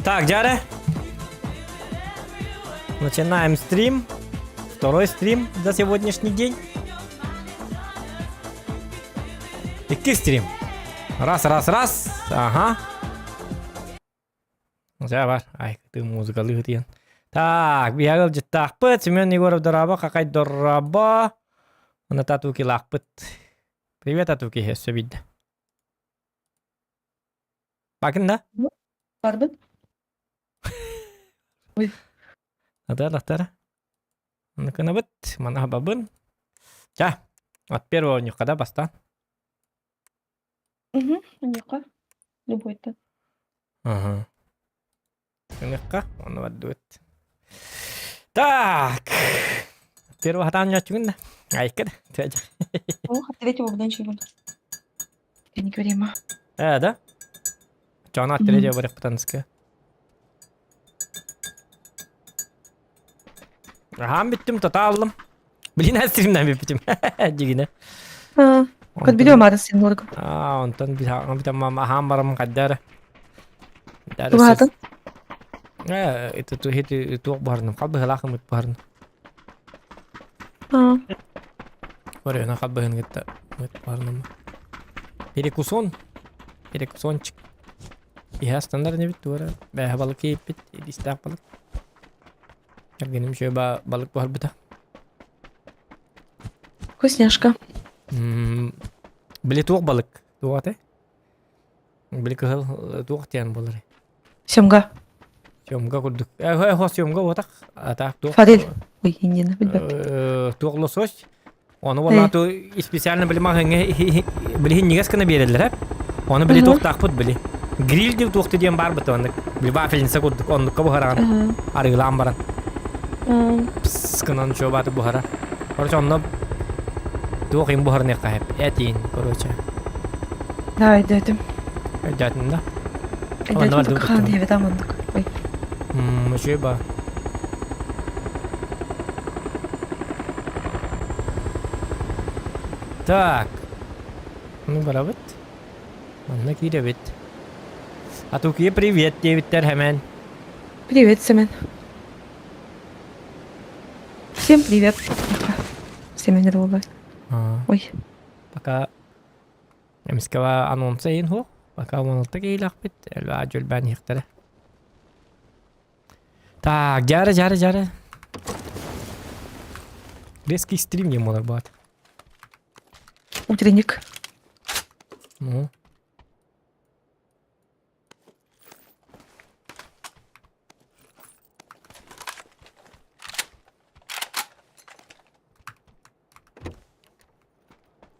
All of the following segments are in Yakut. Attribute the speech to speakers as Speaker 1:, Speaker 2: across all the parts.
Speaker 1: Так, Дяре. Начинаем стрим. Второй стрим за сегодняшний день. Икки стрим. Раз, раз, раз. Ага. Дьэ бар. Ай, ты музыкалыы тиэн. Так, биһиги ыалдьыттаахпыт. Семен Егоров дорообо, Хахай дорообо. Уонна татукилаахпыт. Привет, Атуки, өссө биирдэ. Бакын да?
Speaker 2: Барбын. Ой.
Speaker 1: Атар, атар. Ныкынабыт, мана бабын. Ча, от первого нюхада бастан.
Speaker 2: Угу, нюха. Любой-то.
Speaker 1: Ага. Нюха, он вадует. Так. Первого хатан нячугун да. Айка да.
Speaker 2: Ох, от третьего буду ничего. Я не говорим.
Speaker 1: Э, да? Чона от третьего барых Аһаан бүттүм, тото аллым. Блин, стримнан бүппүтүм. Дьигинэ.
Speaker 2: Кот билиом ары сен оргу.
Speaker 1: Аа, онтон бүтэн аһаан барам хайдара.
Speaker 2: Туһатын?
Speaker 1: Э, это это туох баарным, хал быһалаах ымыт баарны.
Speaker 2: Аа.
Speaker 1: Көрөөнө хал быһын кытта ымыт баарным. Перекусон. Перекусончик. Иһэ стандарт эбит туора. Бэһэ балык кииппит, илистээх балык. Кэргэним үчүгэй ба балык буһарбыта.
Speaker 2: Вкусняшка.
Speaker 1: М, Били туох балык? Туох этэй? Били кыһыл туох диэн буолар?
Speaker 2: Семга.
Speaker 1: Семга курдук. Э, хос семга уотах. А так туох?
Speaker 2: Форель. Ой, иннина билбэппин.
Speaker 1: Туох лосось? Ону буоллаҕа ту специально били маҕаһыыҥҥа били синньигэс гына биэрэллэр ээ. Ону били туохтаахпыт били. Гриль диэн туохта диэн баар быта оннук. Били вафельница курдук оннукка буһараҕын. Арыылаан баран. Пс гынан чуобааты буһара. Короче, онно туох им буһарыныахха сөп. Этиин, короче.
Speaker 2: Да, өйдөөтүм.
Speaker 1: Өйдөөтүм да.
Speaker 2: Өйдөөтүм хаан диэбит аманнык. Ой.
Speaker 1: Үчүгэй ба. Так. Ну барабыт. Манна киирэбит. Атукия привет диэбиттэр Хэмэн.
Speaker 2: Привет, Семен. Всем привет. Семен это Ой.
Speaker 1: Пока эмискэва анонса иһин суох. Пока уоналта киһилэхпит. Элбээ дьүлбээн иһиэхтэрэ. Так, дьары, дьары, дьары. Резкий стрим не буолар баат.
Speaker 2: Утренник.
Speaker 1: Ну.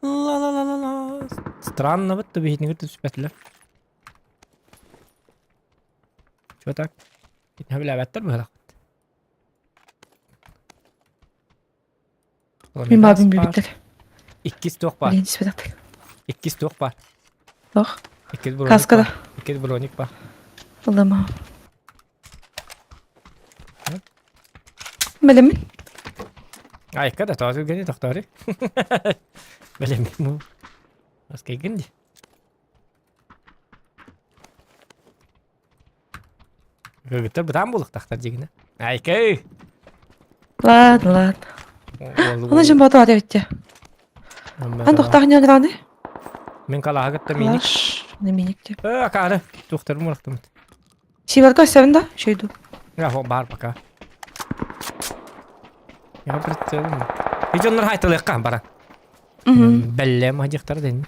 Speaker 1: Ла-ла-ла-ла-ла. Странно, вот биһитинигэр түспэтилэр. Чего так? Итинэ билээбэттэр быһалаахпыт.
Speaker 2: Мин баабын билбиттэр.
Speaker 1: Иккис туох баар?
Speaker 2: Билин түспэтэхтэр.
Speaker 1: Иккис туох баар?
Speaker 2: Туох?
Speaker 1: Иккис броник
Speaker 2: Каскада.
Speaker 1: баар. Иккис броник баар.
Speaker 2: Ыллама. Бэлэммин.
Speaker 1: Айка да тоҕо түргэни тохтоору. Бэлэммин. Аскайгын ди. Кыргыттар бытаан буолуохтаахтар дьигинэ. Айкэй!
Speaker 2: Ладно, ладно. Аны дьон бото ата битте. Ан тохтаах ньонрааны?
Speaker 1: Мин калааһа кытта миник.
Speaker 2: Калаш, не миник деп.
Speaker 1: Э, акаары. Туохтарым урахтымыт.
Speaker 2: Сибарга өссөбүн да, шөйду.
Speaker 1: Я бар пока. Я прицелым. И дьоннор хайтылыахха бара. Бэллэм хадьыхтар дэн.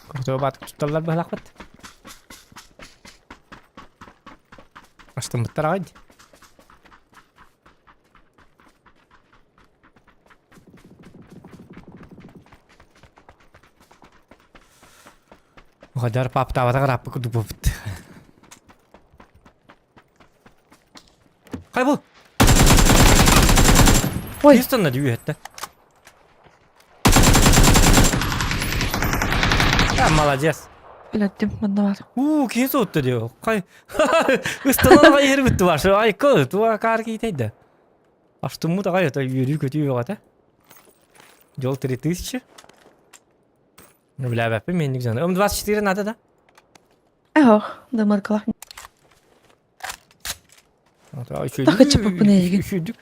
Speaker 1: Куртуга баатык тутталлар быһалаахпыт. Астыммыттар аҕай дии. Уһадьар паптаабатах ырааппыт курдук буолбут. Хай бу!
Speaker 2: Ой.
Speaker 1: Хьюстонна дүү үһэттэ. А, молодец.
Speaker 2: Өлөттүм, манна бар.
Speaker 1: Уу, киһи суутта дио. Хай. Ыстанан аҕай иһэр бүттү башы. Айко, туа каар киитэйдэ. Аштыммыт аҕай это үөрүү көтүү бөҕөтө. Жол 3000. Ну, бля, бэппин мен дьоно. М24 надо да?
Speaker 2: Эх, да маркалах. Так ыччаппын эйигин.
Speaker 1: Үчүйдүк.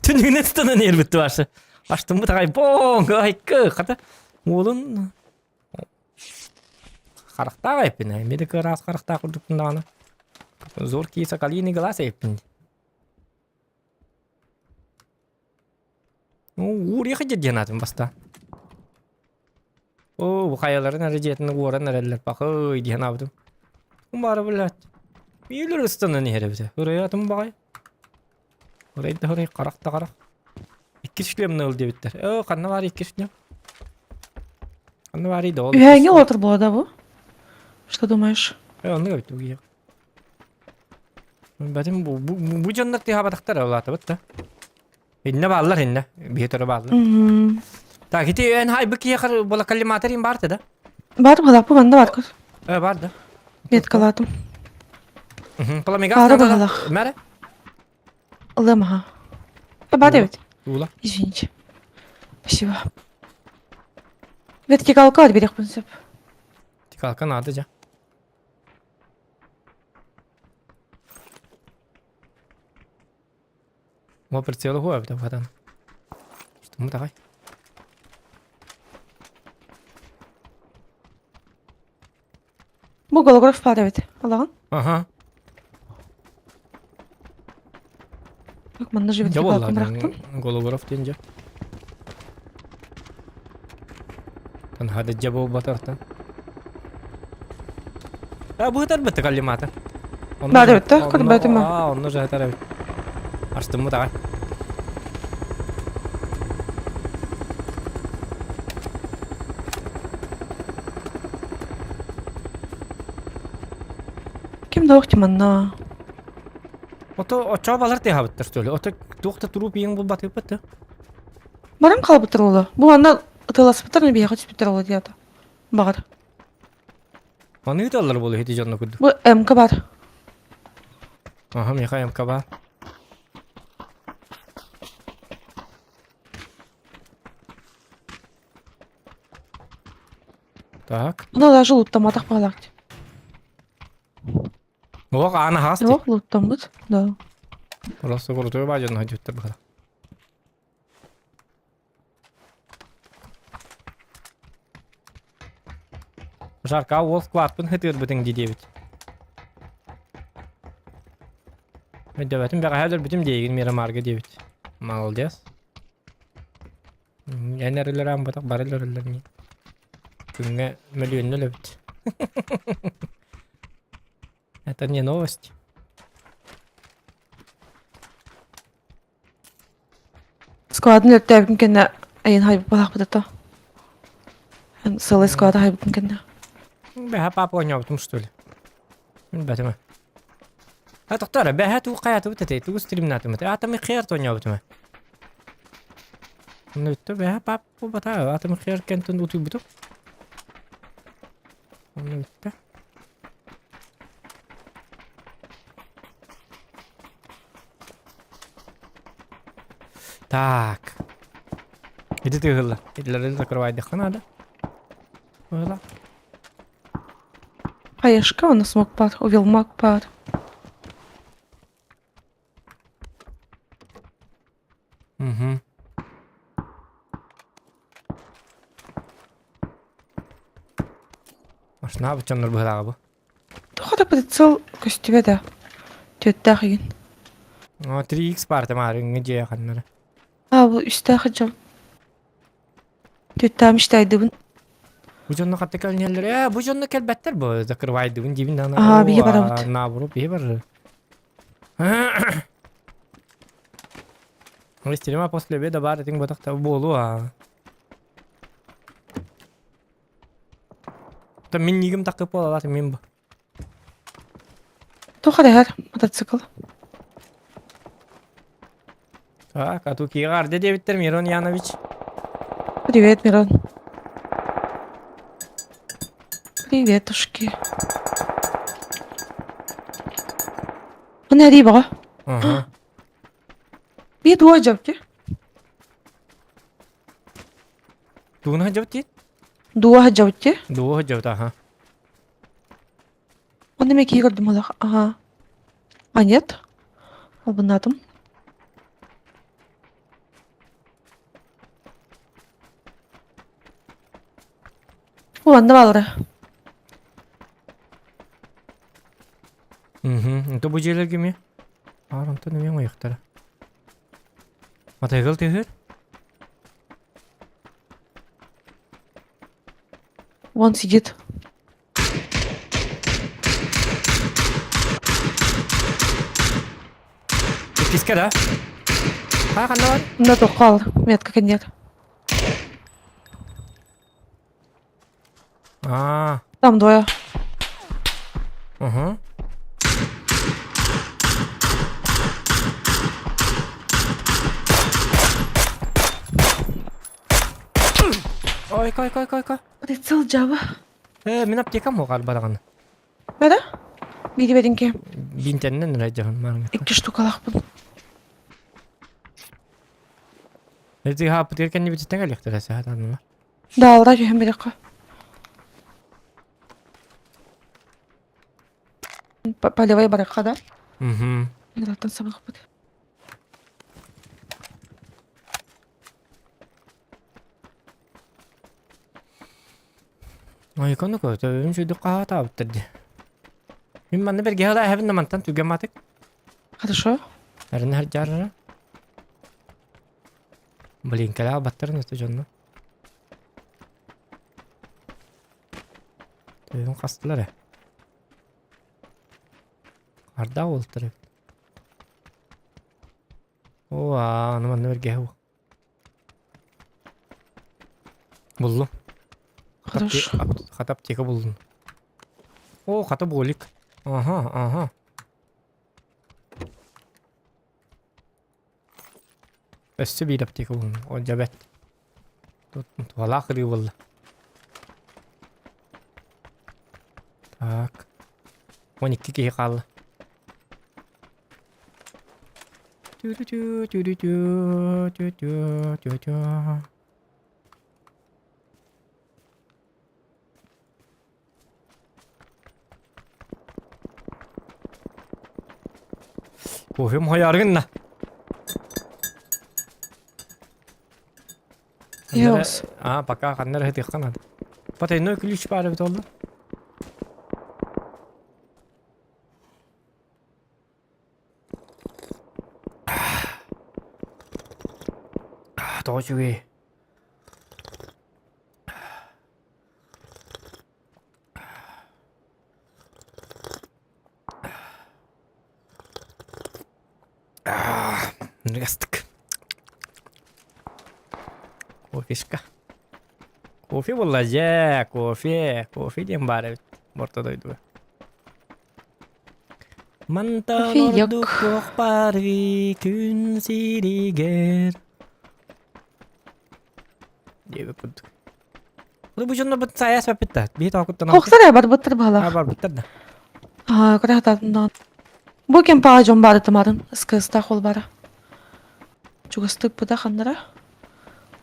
Speaker 1: Түнүгүнэн туттанан иһэрбит башы. Аштыммыт аҕай боҥ айкы хата уолун харахтаах эппин эмиэ да кыараас харахтаах курдукпун даҕаны. Зоркий соколиный глаз эппин. Ууруйах диэн аатын баста. Оо, бу хайаларын эрэ дьиэтин уоран эрэллэр пахый диэн аабытым. Баара блядь. Миилер ыстанан иһэр эбитэ. Ырыйатым баҕай. Ырай да ырай, харах да харах. Иккис шлемны ыл диэбиттэр. Оо, ханна баар иккис шлем? Ханна баарый да ол?
Speaker 2: Үһээҥҥи олотор буола да бу? Что думаешь?
Speaker 1: Э, оннук эбит угуйа. Бэтим бу, бу, бу дьоннор тыаһаабатахтар улаатабыт да. Иннэ бааллар иннэ. Биһи төрө бааллар. Так, ити эн хай бу киһиэхэ була коллиматор им баарты да?
Speaker 2: Бар быһалааппы манна бар көр.
Speaker 1: Э, бар да.
Speaker 2: Меткалаатым.
Speaker 1: Пламегас
Speaker 2: Баара быһалаах.
Speaker 1: Мәрэ?
Speaker 2: Ылыам аха. Э, бар эбит.
Speaker 1: Ула.
Speaker 2: Извините. Спасибо. Вертикалка бар берекпин сөп.
Speaker 1: Вертикалка надо жа. Мо прицелы хуа бит хатан. Что мы давай.
Speaker 2: Бу голограф бар эбит. Алагын.
Speaker 1: Ага.
Speaker 2: Бак манна же
Speaker 1: Дьэ
Speaker 2: вертикалка бырахтым.
Speaker 1: Голограф диэн дьэ. Танхада дьэ буолбатахтан. А быһытар бытык аллимата.
Speaker 2: Баар эбит да, көрбөтүм.
Speaker 1: Аа, онно жаһытар эбит. Астыммыт аҕай.
Speaker 2: Ким да охти манна.
Speaker 1: Ото очоо балар тыаһабыттар что ли? Ото туох да туруп иең булбатыппыт да.
Speaker 2: Баран хаалбыттар уола. Бу манна ытыаласпыттар не биһиэхэ түспүттэр уола диэта. Баҕар.
Speaker 1: Маны ыыталлар буолуо ити дьонно курдук.
Speaker 2: Бу МК бар.
Speaker 1: Аха, миэхэ МК баар. Так.
Speaker 2: Мына даже луттаматах баалаах.
Speaker 1: Олох аана хаас
Speaker 2: Жоқ, луттаммыт. Да.
Speaker 1: Просто крутой баа дьонно дьүттэр быһа. Жарка уол складпын хытыырбытыҥ дии диэбит. Өйдөбөтүм бэҕэһээ өлөрбүтүм диэгин Мирамарга диэбит. Молодец. Эн эрэлэр аамматах бары өлөрөллөр мин. Күҥҥэ мөлүйүөннэ өлөбүт. Это не новость.
Speaker 2: Складын өртөөбүтүн кэннэ айын хайбыт ата. Сылай склада хайбытын кэннэ.
Speaker 1: Бэһэ папа оонньообутум что ли? Билбэтим. А тохтоо бэһэ тугу хайаатыбыт этэй? Тугу стримнаатым этэй? Атомы хер оонньообутум ээ. Ну это бэһэ папа бата атомы хер кентэн утуйбутум. Ну это. Так. Иди ты гылла. Идлерин закрывайдыхха надо. Гылла.
Speaker 2: Хаешка у нас смог пар, увел маг пар.
Speaker 1: Угу. Машина бычаннар быһылааҕа бу.
Speaker 2: Тоҕо да прицел көстүбэ да. Түөттээх игин.
Speaker 1: О, 3x парта маарыҥҥы дьиэ ханнара.
Speaker 2: А, бу үстээх дьон. Түөттээм иштайдыбын.
Speaker 1: Бу дьонно хатта кэлинэллэр. Ээ, бу дьонно кэлбэттэр бу. Закрывайдыбын диибин да.
Speaker 2: Аа, биһи барабыт.
Speaker 1: Наоборот, биһи бар. Истерема после обеда бар этиң ботахта буолуо аа. Та мин нигим такып буолалар мин бу.
Speaker 2: Туох эрэ мотоцикл.
Speaker 1: Так, а тут киҕа диэбиттэр Мирон Янович.
Speaker 2: Привет, Мирон. Приветушки. Мына эрий баҕа.
Speaker 1: Ага.
Speaker 2: Би дуо дьабти.
Speaker 1: Тугуна дьабти?
Speaker 2: Дуо дьабти.
Speaker 1: Дуо дьабта, аха.
Speaker 2: Он эме кии көрдүм олох. Ага. А нет? Албыннаатым. Уонна баалара.
Speaker 1: Угу. Это бу дьиэлэргэ эмиэ. Аар онтон эмиэ оҥойохторо. Матайгыл тыһыр?
Speaker 2: Вон сидит.
Speaker 1: Иккискэ да? А, ханна бар?
Speaker 2: На тоққал. Метка кэнниэр.
Speaker 1: А,
Speaker 2: Там двое.
Speaker 1: угу. Ой, кой, кой, кой, кой.
Speaker 2: Прицел Java.
Speaker 1: Э, мин аптекам оҕар бараҕын.
Speaker 2: Бара? Бири беринки.
Speaker 1: Бинтеннен эрэ дьаһын маарыҥ.
Speaker 2: Икки штукалаахпын.
Speaker 1: Эти хааппытыгар кэннибититтэн кэлиэхтэрэ саатанна.
Speaker 2: Да, алра түһэн бириэххэ. Полевой барыахха да?
Speaker 1: Угу.
Speaker 2: Ырааттан сабыахпыт.
Speaker 1: Ойкону көтөбүн сүдүк хаһаатаабыттар дии. Мин манна бэргэһэ да эһэбин да мантан түгэн маатык.
Speaker 2: Хорошо.
Speaker 1: Эрин хардьаарара. Блин, кэлэ албаттарын өтө дьонно. Төбүн хастылар э. Арда уолтар эбит. Оо, аны манна бэргэһэ Буллум.
Speaker 2: Хорошо.
Speaker 1: Хата аптека буллум. О, хата болик. Ага, ага. Өссө биир аптека буллум. О, дьэбэт. Тут туһалаах ырыы буолла. Так. 12 киһи хаалла. Тю-тю-тю, тю-тю, тю-тю, тю-тю. Кофем хайааргынна.
Speaker 2: Йоос.
Speaker 1: А, пока ханна эрэ сытыахха наада. Потайной ключ баар эбит буолла. Тоҕо үчүгэй. Астык. Кофешка. Кофе буолла дьэ, кофе, кофе диэн баар эбит орто дойдуга. Мантан
Speaker 2: Кофеек.
Speaker 1: ордук туох баарый күн сиригэр диэбит курдук. Ну бу дьоннор бут сайаас баппыттар. Биһи тоокуттан
Speaker 2: Хохтар ээ барбыттар
Speaker 1: А
Speaker 2: баһалаах.
Speaker 1: барбыттар да.
Speaker 2: Аа, кыраһатаатыннаан. Бу кэм паа дьон баары тымарын, СКС-таах ол бара. Чугастык быда ханнара.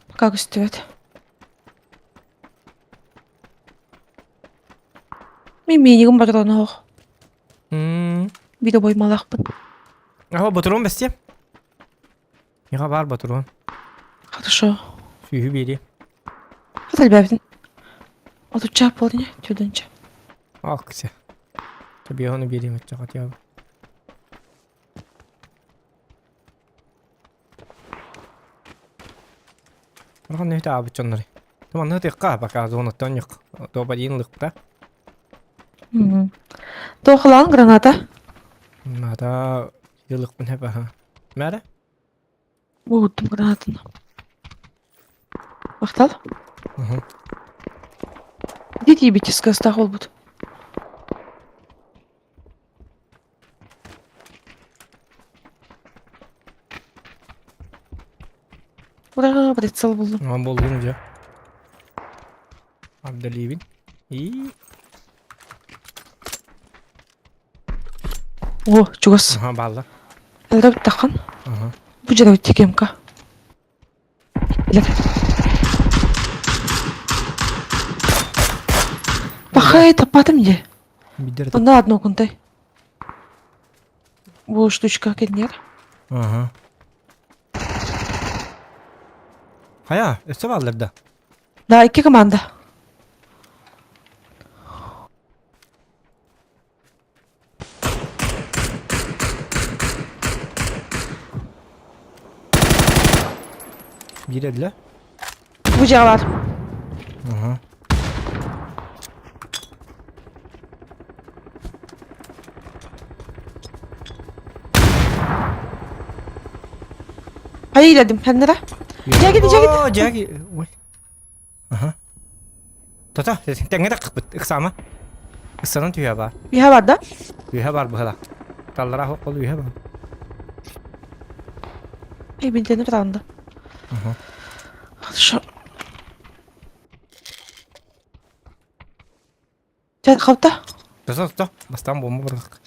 Speaker 2: Пока көстүбэт. Мин миинигим ботуруона суох.
Speaker 1: М.
Speaker 2: Биир обоймалаахпын.
Speaker 1: Аха ботуруон бэстиэ. Миэхэ баар ботуруон.
Speaker 2: Хорошо.
Speaker 1: Сүүһү биэриэ.
Speaker 2: Хат элбээбитин. Отучча буолар ини, төрдүнчэ.
Speaker 1: Ах, кися. Табиону биэриэм оччоҕо тиэбэ. Улахан нүһүтэ аабыт дьоннор. Манна тыахха пока зонаттан ньык. Туопадиин лыкта.
Speaker 2: Туохалаан граната?
Speaker 1: Ната йылыкпын хэп аха. Мээрэ?
Speaker 2: Угуттум гранатын. Махтал. Где тиийбит скастаах буолбут? Ура, прицел буллум.
Speaker 1: Aa, буллум дьэ. Абдалиевин. И
Speaker 2: О, чугас.
Speaker 1: Аха, баалла.
Speaker 2: Элдэ бүттаххын.
Speaker 1: Аха.
Speaker 2: Бу дьэ бүттикемка. Пахай, таппатым дии.
Speaker 1: Бидер
Speaker 2: Онно одно кунтай. Бу штучка кэннигэр.
Speaker 1: Ага. Хайа, өссө бааллар да?
Speaker 2: Да, икки команда.
Speaker 1: Биир эдлэ.
Speaker 2: Бу дьиэҕэ баар.
Speaker 1: Ага.
Speaker 2: Хайа иилэрдим, ханнара? Дьиэги, дьиэги.
Speaker 1: О, дьиэги. Ой. Аха. Тата, тэҥҥэ таххыппыт, ыксаама. Ыксанан түһэ баар.
Speaker 2: Үһэ бар да?
Speaker 1: Үһэ бар быһыла. Таллара ол үһэ бар.
Speaker 2: Эй, бинтени правда.
Speaker 1: Ага.
Speaker 2: Хорошо. Чэ, хавта.
Speaker 1: Тата, тата, бастаан бомба бырах.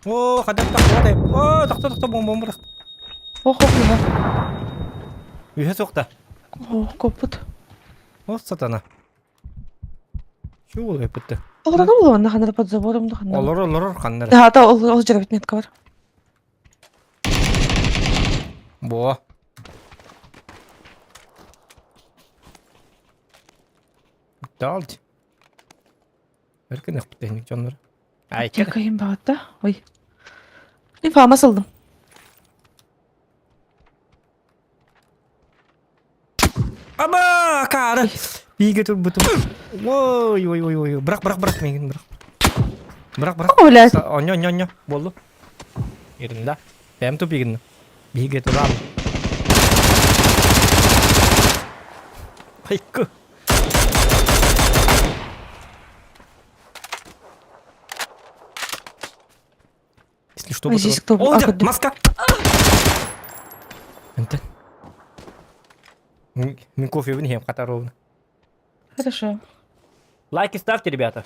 Speaker 1: О, хадак тахта, О, тахта, тахта, бомба бырах.
Speaker 2: Ох, ох, үһэ.
Speaker 1: Үһэ суохта.
Speaker 2: О, коппут.
Speaker 1: О, сатана. Чуу эппитте.
Speaker 2: Олорор буолуонна ханна под забором да ханна.
Speaker 1: Олорор, олорор ханнара.
Speaker 2: Да, та ол ол жеребит метка бар.
Speaker 1: Бо. Далт. Эркен эппитте дьоннор. Ай,
Speaker 2: Чекайым баҕатта. Ой. Инфама сылдым.
Speaker 1: Аба, каары. Биге турбутум. Ой, ой, ой, ой. Бырах, бырах, бырах миигин, бырах. Бырах, бырах.
Speaker 2: О, блядь.
Speaker 1: Онньо, онньо, онньо. Буоллу. Иринда. Бэйэм тупигин. Биһиги турам. Айку. Если что,
Speaker 2: А здесь кто?
Speaker 1: О,
Speaker 2: А,
Speaker 1: дьэ,
Speaker 2: куда?
Speaker 1: маска! Антон. Мин кофебин иһиэм хата ровно.
Speaker 2: Хорошо.
Speaker 1: Лайки ставьте, ребята.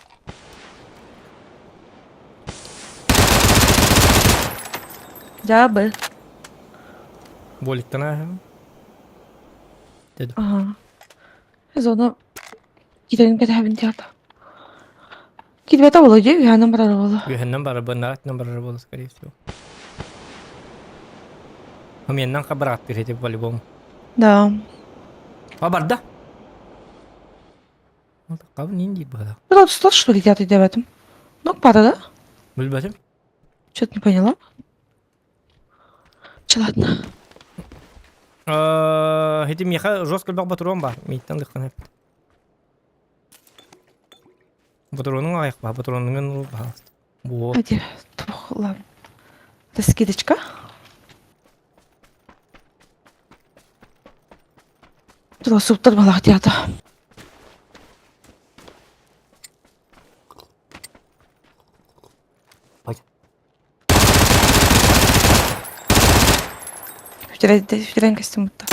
Speaker 2: Дьаабы.
Speaker 1: Боликтана. Деді.
Speaker 2: Ага. Зона киирэн кэтэһэбин театр. Киирбэтэ буолуо дии, үһээнэн барара буолуо.
Speaker 1: Үһэннэн барар, бынаатынан барара буолуо, скорее всего. Меннан хабарааттыр эти по-любому.
Speaker 2: Да.
Speaker 1: А барда? Қабын не дейді бұда?
Speaker 2: Ну, тут что ли театр деп Ну, пара, да?
Speaker 1: Білбәтім.
Speaker 2: Что-то не поняла. Че, ладно.
Speaker 1: Хити миха жестко элбэх ботуруон бар. Мииттэн дыххан эппит. Ботуруонуҥ аҕыйах баа, ботуруонуҥун ыл баһаалыста. Буо.
Speaker 2: Где? Тух, ладно. Это скидочка. Тула суптар балах театр.
Speaker 1: Ой.
Speaker 2: Бүтэрэн костюм бутта.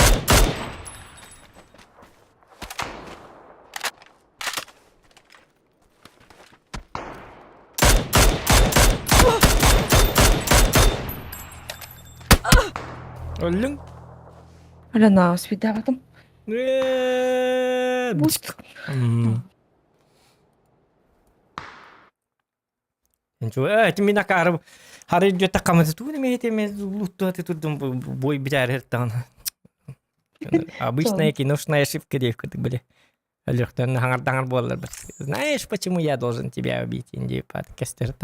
Speaker 1: Өллүҥ?
Speaker 2: Алена, успейдаабатым.
Speaker 1: Э,
Speaker 2: Буст.
Speaker 1: М. Э, мин акаарым хары дьүөттэ хаматы тугун эмиэ этеме луттуаты турдум бой бүтээр даҕаны. Обычная киношная ошибка девка ты были. Өлүөхтөн хаҥардаҥар буоллар Знаешь, почему я должен тебя убить, инди подкастер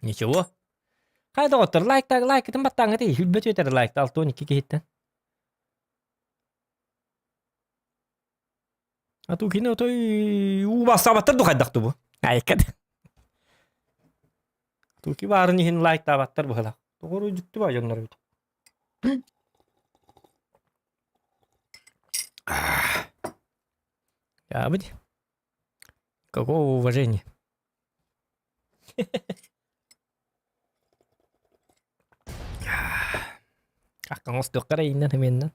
Speaker 1: Ничего. Хайда доҕоттор лайк так лайкытын баттааҥҥыт хүлбэт үөтэр лайк 62 киһиттэн. А ту кини отой уу бастаабаттар ду хайдах бу. Айкат. Туки баарын иһин лайктаабаттар быһыла. Тоҕору дьүктү ба дьоннор эбит. Ябыт. Какого уважения? Аккаҥ остуохха эрэ ииннэн хэмиэннэн.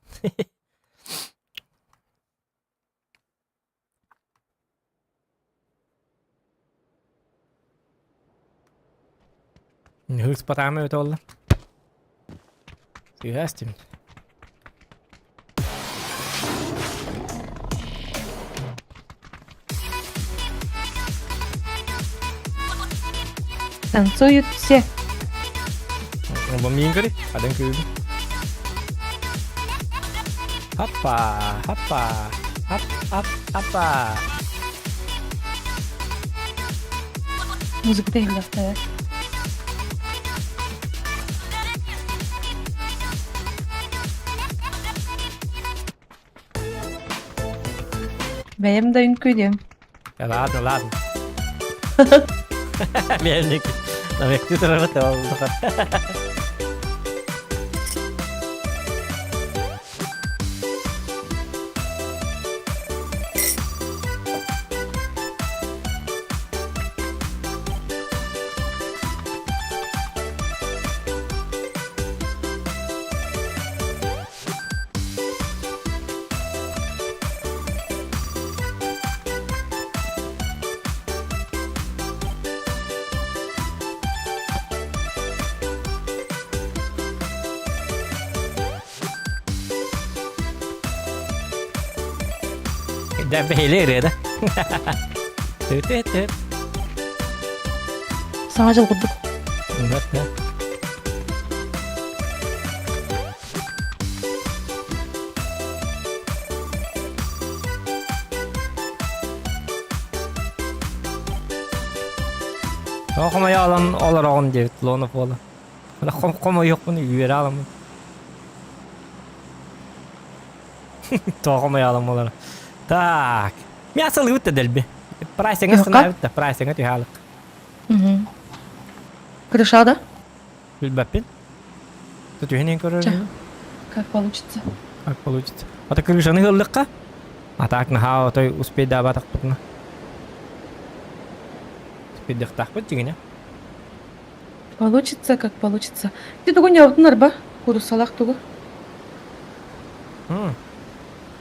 Speaker 1: Ыыспатаама эбитэ буолла. Сыыһа истим.
Speaker 2: Танцуют все.
Speaker 1: Бу миин көрүй, адан күүбү. Хаппа, хаппа, хап, хап, хаппа.
Speaker 2: Музыка иһиллэхтэ. Бэйэм да үҥкүүлүөм.
Speaker 1: Ладно, ладно. Мельник. Намекты турабыт олдуха. Бэһиэлэ ырыа да. Түт-түт-түт.
Speaker 2: Саҥа дьыл курдук.
Speaker 1: Тоҕо хомойоолон олороҕун диэбит Лонов уола. Хомойуохпун үөрэ аламмын. Тоҕо хомойоолон олоро. Так. Мясо ылыбыт да дэлби. Прайсыңа сынаабыт да, прайсыңа түһэ алык.
Speaker 2: Крыша да?
Speaker 1: Билбэппин. Түһэн көрөр.
Speaker 2: Как получится.
Speaker 1: Как получится. Ата крышаны ыллыкка. А так наһаа отой успейдаабатахпытына. Успейдыахтаахпыт дьиҥинэ.
Speaker 2: Получится, как получится. Ты тугу ньообутун арба? Куурусалаах тугу?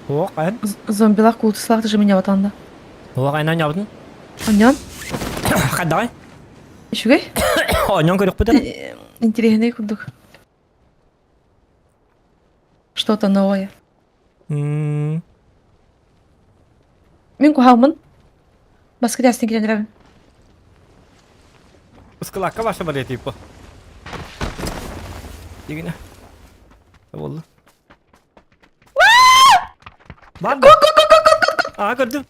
Speaker 1: Туох эн?
Speaker 2: Зомбилаах куурусалаах даже меня батанда.
Speaker 1: Туох эн ньообутун?
Speaker 2: Онньон?
Speaker 1: Хайдаҕай?
Speaker 2: Үчүгэй.
Speaker 1: Оонньоон көрүөхпүт эрэ.
Speaker 2: Интириэһинэй курдук. Что-то новое. Мин куһаҕыммын. Баскы тээстин киирэн эрэбин.
Speaker 1: Ыскылаакка ваша барыа типа. Дигинэ. Буолла. Бар да. Аа көрдүм.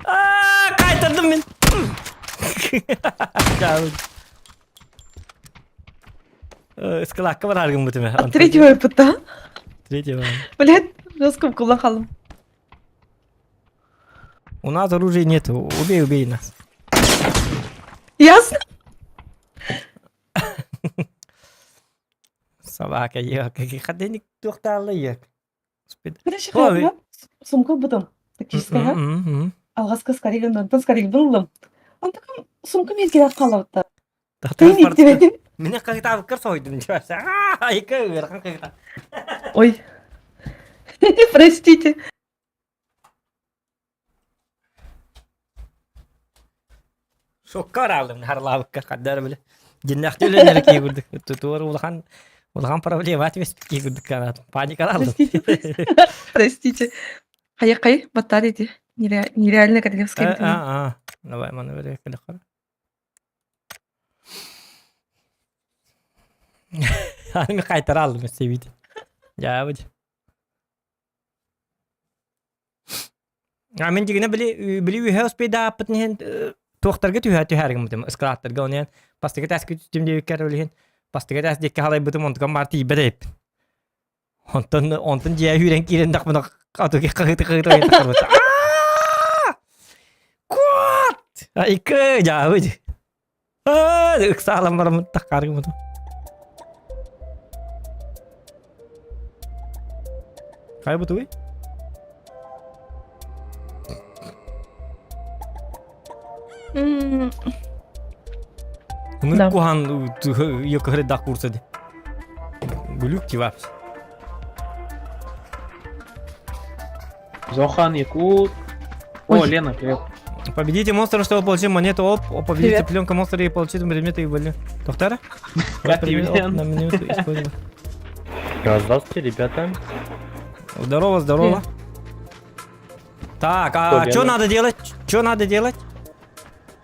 Speaker 1: Аа, кайтардым мин. Ыскылаакка бараар гыммытым.
Speaker 2: От третьего опыта.
Speaker 1: Третьего.
Speaker 2: Блядь, жестко укулла халым.
Speaker 1: У нас оружия нет. Убей, убей нас.
Speaker 2: Ясно?
Speaker 1: Собака, ек. Хаденик туохтаалла ек.
Speaker 2: Короче, сумка бутым. Тактическая. Алғаска скорее, онтон скорее буллум. Онтон сумка мезгиле калабыта. Тыын иттибетим.
Speaker 1: Мин кыгытаабыккар соһуйдум дьиэбэр. Айка ыарахан кыгыта.
Speaker 2: Ой. Простите.
Speaker 1: Шокка араалым харлаабыкка хардара биле. Дьиннэхти үлэнэр кии курдук. Тутуор улахан улахан проблема түбэспит кии курдук канаатым. Паникалаалым.
Speaker 2: Простите. Простите. Хайа-хай, батарейти. Нереально королевская битва.
Speaker 1: А, а, давай, маны бere кэлэххэ. Аны кайтара алдым себит. Жаабыт. А мин дигинэ били били үһэ успейдааппытын иһин туохтарга түһэ түһээр гыммытым ыскылааттарга онуйан бастакы тааска түстүм диэбиккэр ол иһин бастакы таас диэкки халайбытым онтукам баар тиийбэт эбиппин. Онтон онтон дьиэ үүрэн киирэн дахпына атыги хаһыты хаһыты тахсыбыт. Куот! Айкы дьаабыт. Аа, ыксаалан бараммын таххааргыммытым. Хайа бутуй?
Speaker 2: Да.
Speaker 1: Кухан йокохры курса ди. Гулюк тивапс.
Speaker 3: Зохан, Якут. О,
Speaker 2: Ой.
Speaker 3: Лена, привет.
Speaker 1: Победите монстра, чтобы получить монету оп, о, победите
Speaker 2: Привет.
Speaker 1: пленка монстра и получить предметы и были. Доктора?
Speaker 3: Как тебе,
Speaker 1: Предмет, оп,
Speaker 3: Лен?
Speaker 1: на минуту использовать.
Speaker 4: Здравствуйте, ребята.
Speaker 1: Здорово, здорово. Так, а
Speaker 4: Что,
Speaker 1: что
Speaker 4: Лена?
Speaker 1: надо делать? Что надо делать?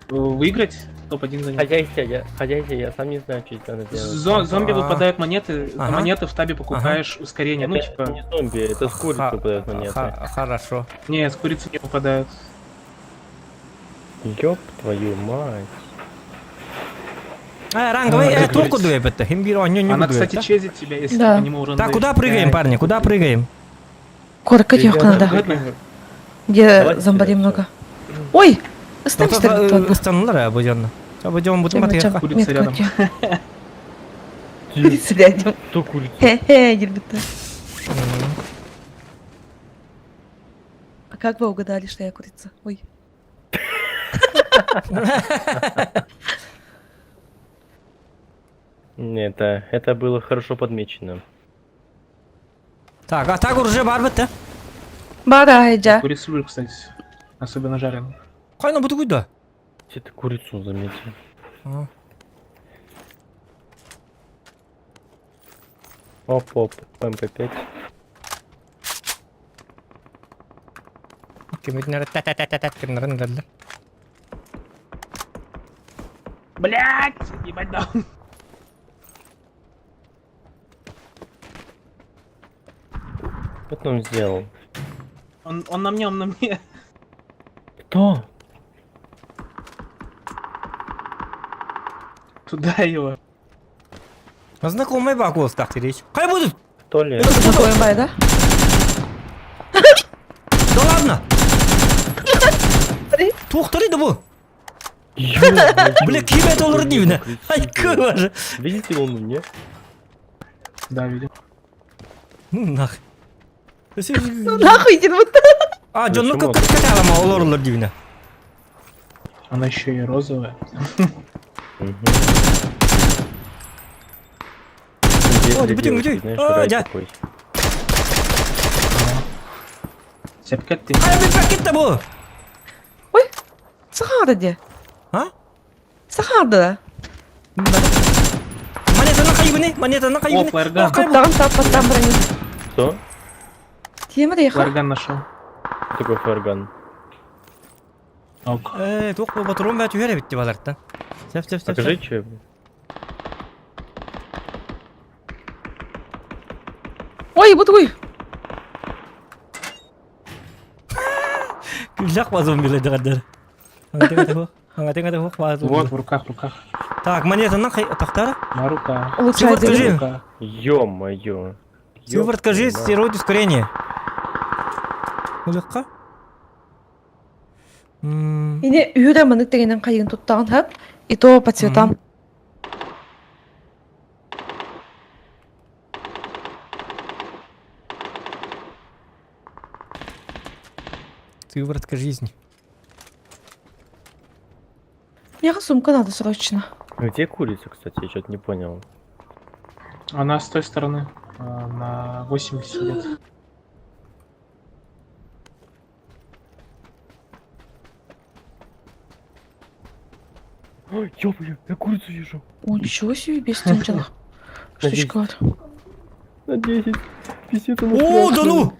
Speaker 3: Выиграть? Топ-1 занял.
Speaker 4: Хозяйся, я, хозяйся, я сам не знаю, что это надо делать.
Speaker 3: Зомби
Speaker 1: А.
Speaker 3: выпадают монеты, за
Speaker 1: Ага.
Speaker 3: монеты в табе покупаешь ускорение. Ну,
Speaker 4: Это
Speaker 3: типа,
Speaker 4: не зомби, это с курицы выпадают монеты.
Speaker 1: Хорошо.
Speaker 3: не, с курицы не выпадают.
Speaker 4: Ёб твою мать.
Speaker 1: А, ранговый,
Speaker 3: Она
Speaker 1: толку дует это. Химбиро, не
Speaker 3: Она, кстати, чезит тебя, если
Speaker 2: Да.
Speaker 3: ты по нему урон
Speaker 1: Так,
Speaker 3: даешь.
Speaker 1: куда прыгаем, парни? Куда прыгаем?
Speaker 2: Корка
Speaker 4: Ребята,
Speaker 2: тёхка надо.
Speaker 3: Ладно.
Speaker 2: Где
Speaker 4: Давайте
Speaker 2: зомбари
Speaker 4: сюда,
Speaker 2: много. Ой! Ыстан
Speaker 1: Ыстанылар бу дьонно. Бу дьон бутун батыйха.
Speaker 3: Курица рядом.
Speaker 2: Курица рядом.
Speaker 4: Кто курица?
Speaker 2: Хе-хе, ребята. А как вы угадали, что я курица? Ой.
Speaker 4: Нет, это было хорошо подмечено.
Speaker 1: Так, а так уже бар бит.
Speaker 2: Бара, айджа.
Speaker 3: Курицу люблю, кстати. Особенно жареную.
Speaker 1: Кайна буту куйда?
Speaker 4: Где ты курицу заметил? Оп, оп, МП5.
Speaker 3: Блять! Ебать даун.
Speaker 4: Что он сделал?
Speaker 3: Он на мне, он на мне.
Speaker 4: Кто?
Speaker 3: Туда его.
Speaker 1: Знакомый бак так речь. Кай будет?
Speaker 4: Кто ли?
Speaker 2: Знакомый бай, да?
Speaker 1: Да ладно. Тухтары да бу. Бля, кибет олар дивне. Ай, кыважы.
Speaker 4: Видите луну, не?
Speaker 3: Да, видел.
Speaker 1: Ну нах.
Speaker 2: Ну нахуй, дерьмо-то.
Speaker 1: А, Джон, ну
Speaker 4: Почему?
Speaker 1: как каталама олар дивне.
Speaker 3: Она еще и розовая.
Speaker 4: Мгм.
Speaker 1: О,
Speaker 4: Где
Speaker 1: где,
Speaker 4: девушки,
Speaker 1: где?
Speaker 4: знаешь,
Speaker 1: А,
Speaker 4: рай
Speaker 1: дя.
Speaker 4: такой.
Speaker 3: Сепкет ты.
Speaker 1: Ай, бит пакет бу.
Speaker 2: Ой, сахара где?
Speaker 1: А?
Speaker 2: Сахара, да.
Speaker 1: Монета на кайбыны, монета на кайбыны.
Speaker 3: О, флаерган.
Speaker 2: Туттаҕын тааппаттаан баран
Speaker 4: Что?
Speaker 2: Тиэмэ да
Speaker 3: Фларган нашел.
Speaker 4: Что такое фларган?
Speaker 3: Ок.
Speaker 1: Э, туох бу батырым бә түһәрә битте баларттан. Сәп, сәп, сәп.
Speaker 4: Покажи, че.
Speaker 2: Ой, бу тугуй.
Speaker 1: Күлләк базым биле дигәндер. Аңа хух базым.
Speaker 3: Вот, в руках, в руках.
Speaker 1: Так, монета на кай тахтара.
Speaker 3: На руках.
Speaker 2: Улучшает
Speaker 1: Сыворотка
Speaker 2: зрение.
Speaker 1: жизни.
Speaker 3: Руках.
Speaker 4: Ё-моё.
Speaker 1: Сыворотка жизнь, стероид ускорение. Улыкка?
Speaker 2: Ини үүрэ манык дегенен хайын туттаҕын хап, и то по цветам.
Speaker 1: Сыворотка жизни.
Speaker 2: Миэхэ сумка надо срочно.
Speaker 4: Где курица, кстати, я что-то не понял.
Speaker 3: Она с той стороны. На 80 лет.
Speaker 4: Ой, Ё-моё, я курицу вижу.
Speaker 2: О, ничего себе, без тенчалах. Штучка вот.
Speaker 4: На 10. Пиздец, она
Speaker 1: О, да
Speaker 4: страшная.
Speaker 1: ну!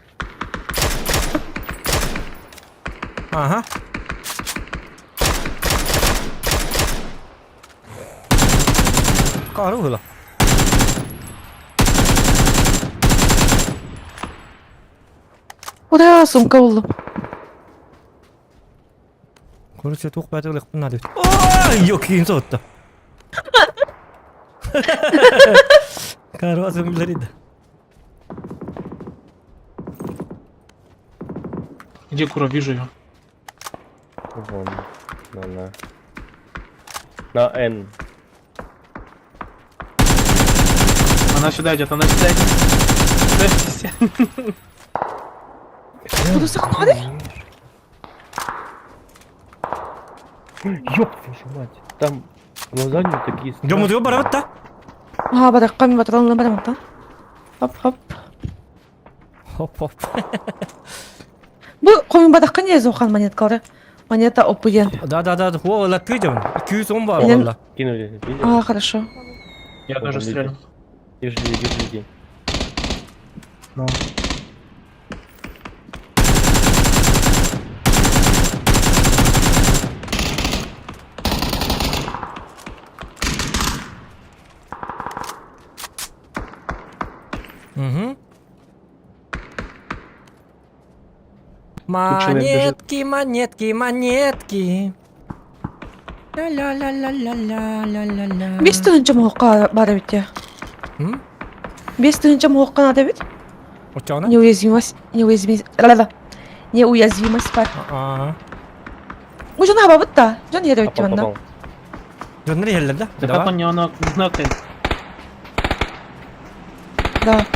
Speaker 1: Ага. Кары было.
Speaker 2: Ура, сумка буллум.
Speaker 1: Короче, тух бәтірлік бұна деп. Ой, yok, кейін соғытты. Кары зомбилер еді.
Speaker 3: Где кура? Вижу ее.
Speaker 4: Вон. На, на. На N.
Speaker 3: Она сюда идет, она сюда идет. Подождите.
Speaker 2: Буду сахнады?
Speaker 4: Ёб твою мать. Там глаза не такие
Speaker 1: Жому
Speaker 4: страшные.
Speaker 1: дио барабыт та.
Speaker 2: Аха, баракка мен батыралына барамын Хоп, хоп.
Speaker 1: Хоп, хоп.
Speaker 2: Бу қойын бадаққа не зоқан монеткалары? Монета опуен.
Speaker 1: Да, да, да, о, ла тыдым. 210 бар
Speaker 2: Мен-
Speaker 1: валла.
Speaker 4: Кинули, видел?
Speaker 2: А, хорошо.
Speaker 3: Я
Speaker 4: Вот
Speaker 3: тоже
Speaker 4: он
Speaker 3: стрелял.
Speaker 4: Вижу людей, вижу людей.
Speaker 3: Ну.
Speaker 1: Монетки, монетки, монетки. Ля-ля-ля-ля-ля-ля-ля-ля.
Speaker 2: Биэс тыһыынча муһукка баар эбит дии.
Speaker 1: М?
Speaker 2: 5 тыһыынча муһукка наада эбит.
Speaker 1: Оччоҕуна?
Speaker 2: Неуязвимость, неуязвимость, неуязвимость бар.
Speaker 1: Аа.
Speaker 2: Бу дьон хабабыт да. Дьон иһэр эбит
Speaker 4: Попал,
Speaker 2: манна.
Speaker 4: попал.
Speaker 1: Дьоннор иһэллэр да?
Speaker 3: Да как он не нок- не нокает?
Speaker 2: Да.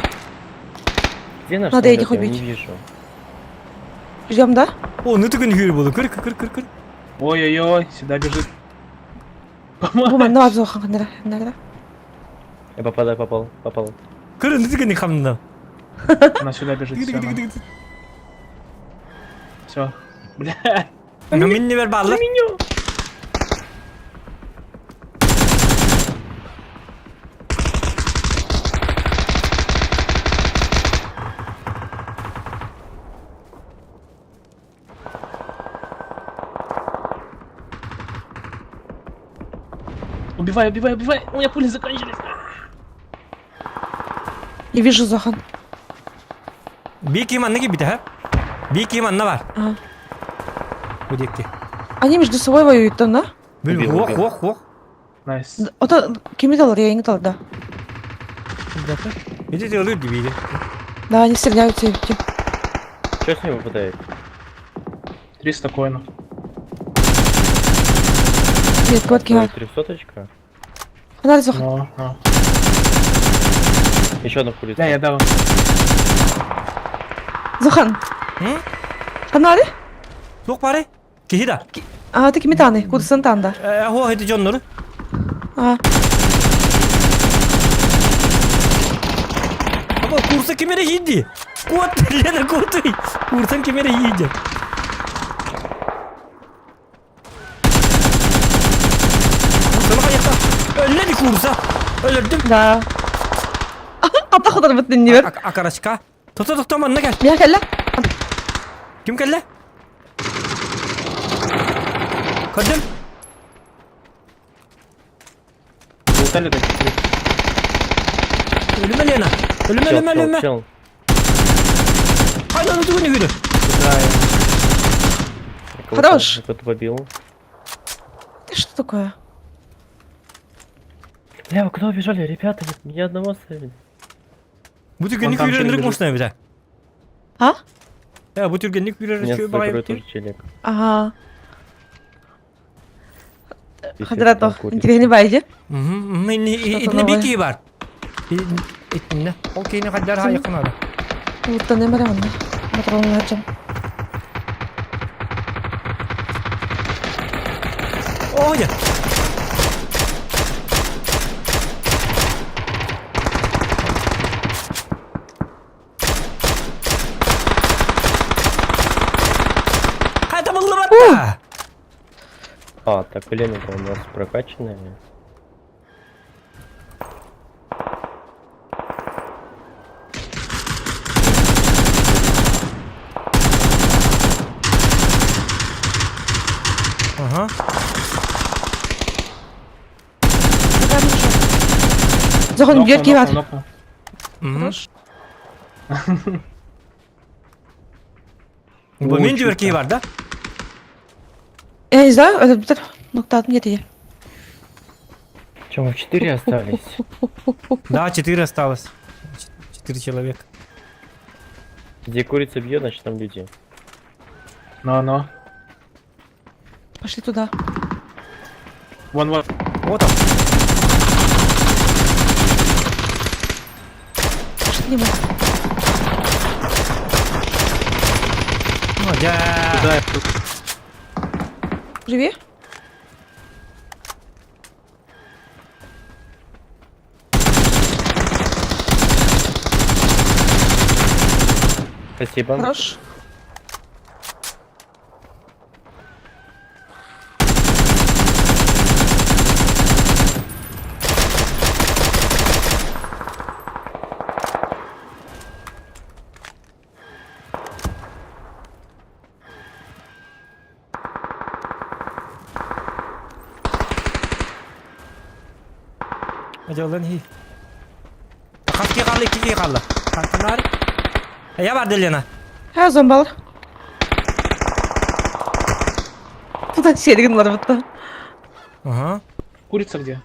Speaker 4: Где наш
Speaker 2: Надо
Speaker 4: самолет?
Speaker 2: этих
Speaker 4: Я его не
Speaker 2: убить.
Speaker 4: вижу.
Speaker 2: Ждем, да?
Speaker 1: О, ну ты күн буолу. Көр, көр, көр, көр.
Speaker 3: Ой-ой-ой, сюда бежит.
Speaker 2: Бу манна бар зохан ханнара. Ханнара.
Speaker 4: Я попадаю, попал, попал.
Speaker 1: Көр, ну ты күн хамна.
Speaker 3: Она сюда бежит. Все, все. Бля.
Speaker 1: Ну мин не бер бааллар.
Speaker 3: Убивай, убивай, убивай. У меня пули закончились.
Speaker 2: Не вижу Зохан.
Speaker 1: Бики манна кибите, ха? Бики манна бар.
Speaker 2: Ага.
Speaker 1: Бу диэки.
Speaker 2: Они между собой воюют там, да?
Speaker 1: Бил,
Speaker 4: Убил,
Speaker 1: хуох,
Speaker 4: убил.
Speaker 1: хуох, хуох.
Speaker 3: Nice.
Speaker 2: Ото кими далар, я не дал, да.
Speaker 1: Иди ты ылыр дибиде.
Speaker 2: Да, они стреляются. эти.
Speaker 4: Что с ним выпадает?
Speaker 3: 300 коинов.
Speaker 2: Нет, квадки.
Speaker 4: Ой, трехсоточка?
Speaker 2: Ханнара Зохан.
Speaker 3: Но, но.
Speaker 4: Еще одна курица.
Speaker 3: Бля, я дал.
Speaker 2: Зохан.
Speaker 1: М?
Speaker 2: Ханнари?
Speaker 1: Туох бары? Киһи да.
Speaker 2: А, ты кими таны? Кудысын танда.
Speaker 1: Э, хуох ити дьоннору.
Speaker 2: А,
Speaker 1: Аба курса кимере хийди? Куот, Лена куоты. Курсан кимере хийди. Курсаны кайякта? Өлле курса. Өлөрдүм.
Speaker 2: да. Ата ходар бит не бер.
Speaker 1: Акарачка. Тото тото манна кел.
Speaker 2: Мия кэллэ.
Speaker 1: Ким кэллэ? Көрдүм.
Speaker 3: Лутали так.
Speaker 1: Өлүмэ Лена. Өлүмэ,
Speaker 4: Чел,
Speaker 1: өлүмэ,
Speaker 4: чел,
Speaker 1: өлүмэ.
Speaker 4: чел.
Speaker 1: Хайда ну тугуну күдү.
Speaker 3: Да,
Speaker 4: Я кого-то-
Speaker 2: Хорош.
Speaker 4: я Кого-то побил.
Speaker 2: Ты что такое?
Speaker 4: Бля, вы куда убежали, ребята? Меня одного оставили.
Speaker 1: Бу түргэнник
Speaker 3: Вон там
Speaker 1: күүрэр
Speaker 3: челик
Speaker 1: ынырык
Speaker 3: бежит.
Speaker 1: мощная бит.
Speaker 2: А?
Speaker 1: Э, бу түргэнник күүрэр
Speaker 4: Меня
Speaker 1: үчүгэй
Speaker 4: закрой
Speaker 1: баҕайы
Speaker 4: тоже челик.
Speaker 2: Ага.
Speaker 4: Пиздец,
Speaker 2: Хадра
Speaker 4: там
Speaker 2: то.
Speaker 4: курица.
Speaker 2: Интересный байди.
Speaker 1: Мгм,
Speaker 2: Что-то
Speaker 1: итиннэ
Speaker 2: новое.
Speaker 1: бики бар. Итиннэ. Ол кейини хаддар хайыкын ара.
Speaker 2: Уттан эмере онна. Патронларчам.
Speaker 1: О, я. Хайда буллубатта.
Speaker 4: А, так, Лена-то у нас прокачанная.
Speaker 1: Ага.
Speaker 2: Зохан бьет киват.
Speaker 3: Нокнул,
Speaker 1: Мгм.
Speaker 2: Хорош.
Speaker 1: Бу
Speaker 3: Ой,
Speaker 1: мен
Speaker 3: чё
Speaker 1: дибер бар, да?
Speaker 2: Я не знаю, это битер. Ноктат нет я.
Speaker 4: Че, мы в четыре остались?
Speaker 1: Да, четыре осталось. Четыре человека.
Speaker 4: Где курица бьет, значит там люди.
Speaker 3: Но, но.
Speaker 2: Пошли туда.
Speaker 3: Вон, вон.
Speaker 1: Вот он.
Speaker 2: Пошли к нему.
Speaker 1: Ну, дьэ.
Speaker 3: Куда я?
Speaker 2: Живи.
Speaker 4: Спасибо.
Speaker 2: Хорош.
Speaker 1: Дьэ, хи. Хас киһи хаалла, икки киһи хаалла. Ханнар. Я бар Лена.
Speaker 2: Ха, зомбалар. Ота сиэригин барбытта.
Speaker 1: Ага.
Speaker 3: Курица где?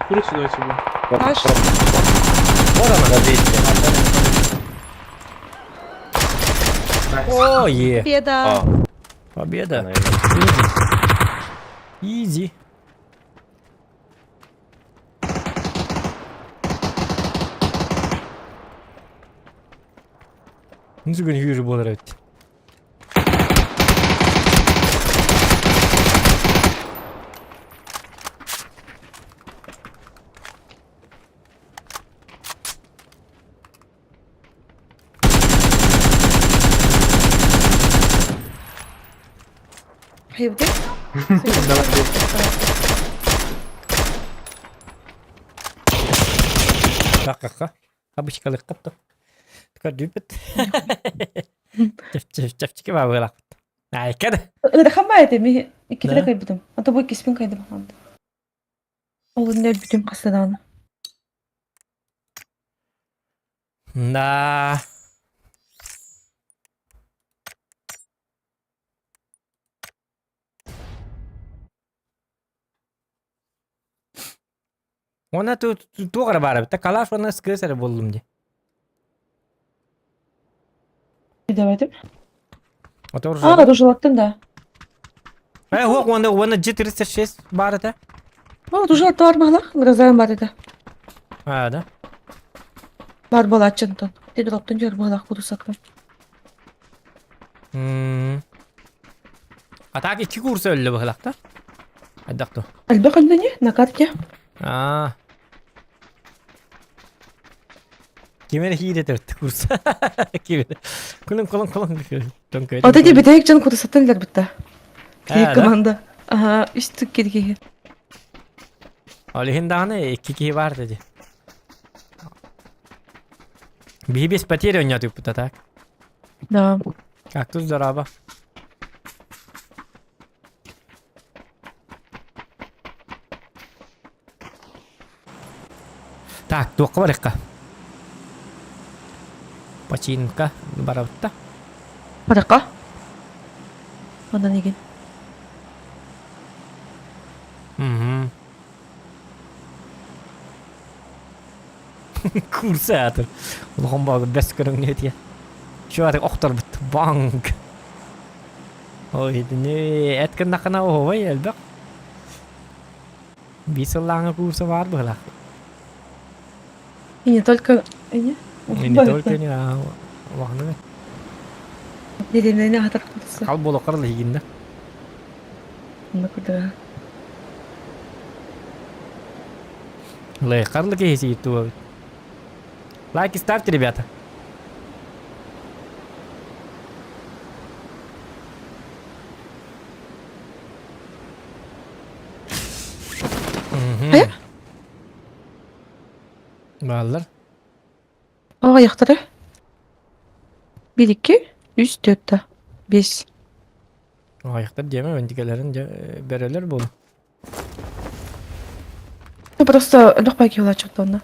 Speaker 3: Курицу давайте убьем.
Speaker 2: Аш.
Speaker 1: Вот она.
Speaker 4: На 200.
Speaker 3: Nice.
Speaker 1: О, е.
Speaker 2: Победа.
Speaker 4: А,
Speaker 1: Победа.
Speaker 4: наверное.
Speaker 1: Easy. Easy. Ну, бүгүн үүрү буолар эбит.
Speaker 2: Хайбыты?
Speaker 3: Давай, бей.
Speaker 1: Такка. Абычкалык каптı. Көрдүүпүт. Чэпчэки баабылаахпыт. Айкар.
Speaker 2: Ыарахан баа этэ, ми иккитэ
Speaker 1: Да.
Speaker 2: кайбытым. Ата бу иккиспин кайдым хаанды. Ол инне өлбүтүм хаста даҕаны.
Speaker 1: Да. Она тут туох баар эбит. Калаш уонна скыс эрэ буоллум дии.
Speaker 2: Давайте.
Speaker 1: Ото
Speaker 2: А, дужалаттым да.
Speaker 1: Э, уох, уонна уонна G36 баар этэ.
Speaker 2: О, дужалатты бар махлах, грозаем бар этэ.
Speaker 1: А, да.
Speaker 2: Бар болааччынтон. Ти дроптун жөр баалах курусаттан.
Speaker 1: М. А так икки курса өллө быһылахта. Айдах ту.
Speaker 2: Элбэх өлдөне на карте.
Speaker 1: А. Кимер хиире төрт курса. Кимер. Кулун кулун кулун. Тонкөй.
Speaker 2: Ата ди битек жан курусаттан лер битта.
Speaker 1: А,
Speaker 2: Киһи
Speaker 1: да?
Speaker 2: команда. Ага, үстүк кирги.
Speaker 1: Олихин даҕаны икки киһи бар dedi. Биһи без потери ойнотуппут так.
Speaker 2: Да.
Speaker 1: Кактус дорообо. Так, туохха барыахха? Починка барабытта.
Speaker 2: Барака. Онон игин.
Speaker 1: Угу. Курсатор. Улахан бага бэс көрөҥнүө этиэ. Чуары охторбут. Банк. Ой, не, эт гыннаххына оһуобай элбэх. Биир сыллааҥы курса баар быһылаах.
Speaker 2: И не только... И не?
Speaker 1: И не только не, а улаханнык.
Speaker 2: Дэриэбинэни аһатар курса.
Speaker 1: Хал буолуоххар лиһигиннэ.
Speaker 2: Онно курдуга.
Speaker 1: Лайкарлы киһи туобут. Лайки ставьте, ребята. Мгм.
Speaker 2: Э?
Speaker 1: Бааллар.
Speaker 2: Аҕыйахтара. Биир икки, үс, түөрт да. Биэс.
Speaker 1: Аҕыйахтар диэмэ, өндикэлэрин дьэ бөрөлөр буолу.
Speaker 2: Ну просто элбэх баайы киһи онно.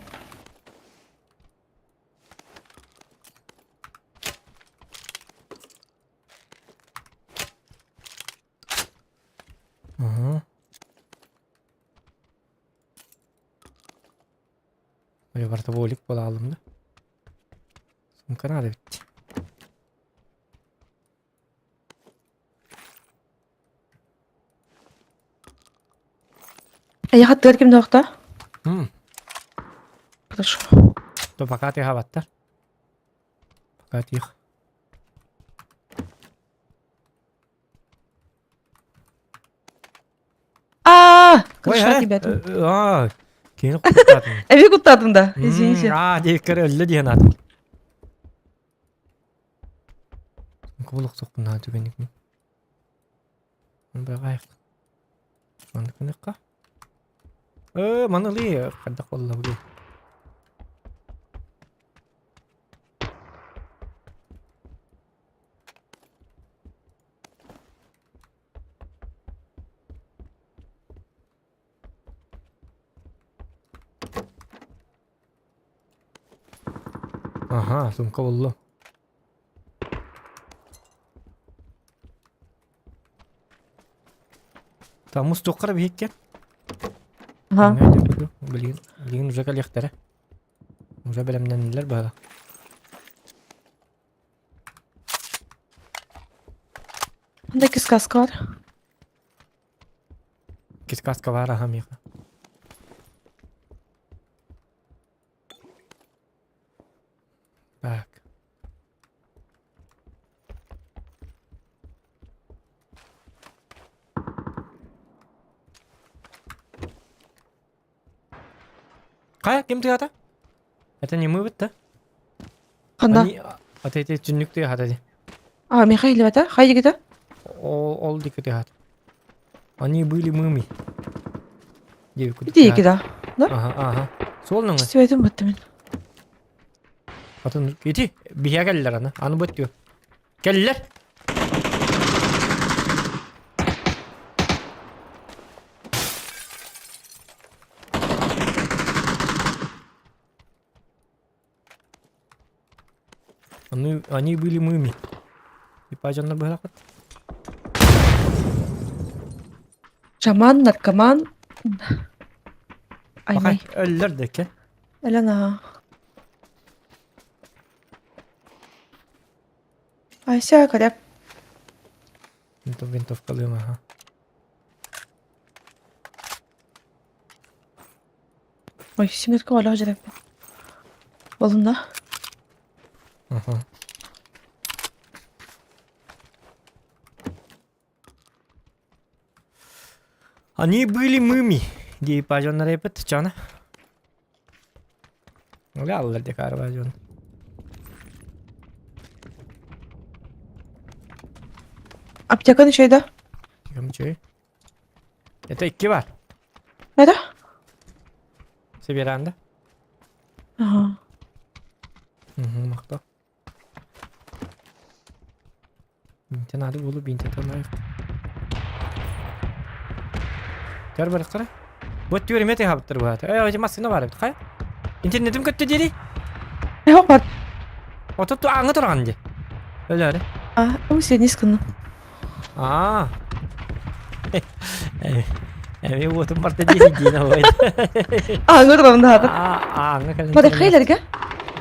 Speaker 1: Ага. Ой, барыта буолик буола хааллым да. Сумка наада эбит.
Speaker 2: Эйиэхэ аттыгар ким да
Speaker 1: М,
Speaker 2: Хорошо.
Speaker 1: То пока тыаһаабаттар. Пока тих.
Speaker 2: А,
Speaker 1: Ой,
Speaker 2: крыша
Speaker 1: э,
Speaker 2: ребята.
Speaker 1: А, кини куттаатым.
Speaker 2: Эби куттаатым да, извините.
Speaker 1: А, диэккэр өллө диэн аатым. Кубулук сохпун түгэнник мин. Баҕайык. Маннык гыныахха. Э, маны ылыы хайдах буолла бу? Аха, сумка булла. Там устуоххара биһикке.
Speaker 2: Ага.
Speaker 1: Билигин, билигин уже кэлиэхтэрэ. Уже бэлэмнэннилэр быһа.
Speaker 2: Анда киска бар.
Speaker 1: Кискаска бар аха миэхэ. Так. Хайа, ким тыата? Это не мы да?
Speaker 2: Ханна?
Speaker 1: Они, а ты эти түннүк тыаһата ди.
Speaker 2: А, Михаил это? Хайа дигите?
Speaker 1: Ол, ол дики тыаһат. Они были мыми. Диэби
Speaker 2: Ити да. Да?
Speaker 1: Ага, ага. Суол нөҥө.
Speaker 2: Истибэтим бытты мин.
Speaker 1: Атын ити биһиэ кэллэр аны. Аны быттыа. Кэллэр. Они, они были мыми. Типа дьоннор быһалахпыт.
Speaker 2: Шаман, наркоман. Аймай.
Speaker 1: Өллөр дэкке.
Speaker 2: Элена. Айся коряк.
Speaker 1: Винтовкалыым аха.
Speaker 2: Ой, симерка оля жереппин. Болунна.
Speaker 1: Аха. Они были мыми. Дии пажоннар эпит чана. Галлар декар бажон.
Speaker 2: Аптеканы чайда.
Speaker 1: Ким чөй? Это икки бар.
Speaker 2: Неде?
Speaker 1: Сибиранда.
Speaker 2: Ага.
Speaker 1: Угу, махта. Бинте надо было, бинте тонайық. Төр бар қара. Вот түөріме те хабыттыр бұғаты. Эй, өте массына бар бит, қай? Интернетім көтті дери?
Speaker 2: Yok бар.
Speaker 1: Ото ту аңы тұрған де. Өлі
Speaker 2: А, у сен искыны.
Speaker 1: Аа. Эми уотум барта дири диин ой.
Speaker 2: Аңы тұрған да.
Speaker 1: Аа, аңы кэлэн.
Speaker 2: Бары хейлерге?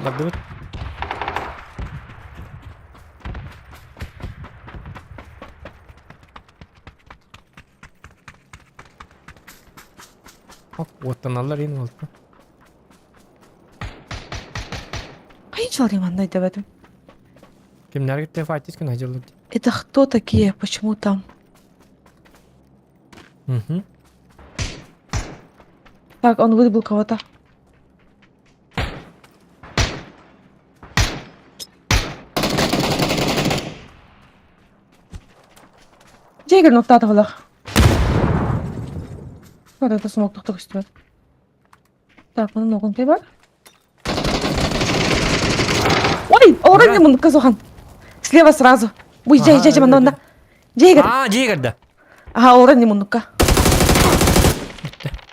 Speaker 1: Бардыбыт. Уоттаналлар ин болту.
Speaker 2: Кайынчылар имандай деп едим.
Speaker 1: Кимнер кетти файтис күн ажылды.
Speaker 2: Это кто такие? Почему там?
Speaker 1: Угу.
Speaker 2: Так, он выбил кого-то. Жегер ноктатывалах. Вот это смог тоқтық үстіме. Так, мұны ноғын бар. Ой, орын мұны қызуған. Слева сразу. Буй, жай, жай, жай, мында, мында. Жегер.
Speaker 1: Аа, жегерді.
Speaker 2: Ага, орын мұныққа.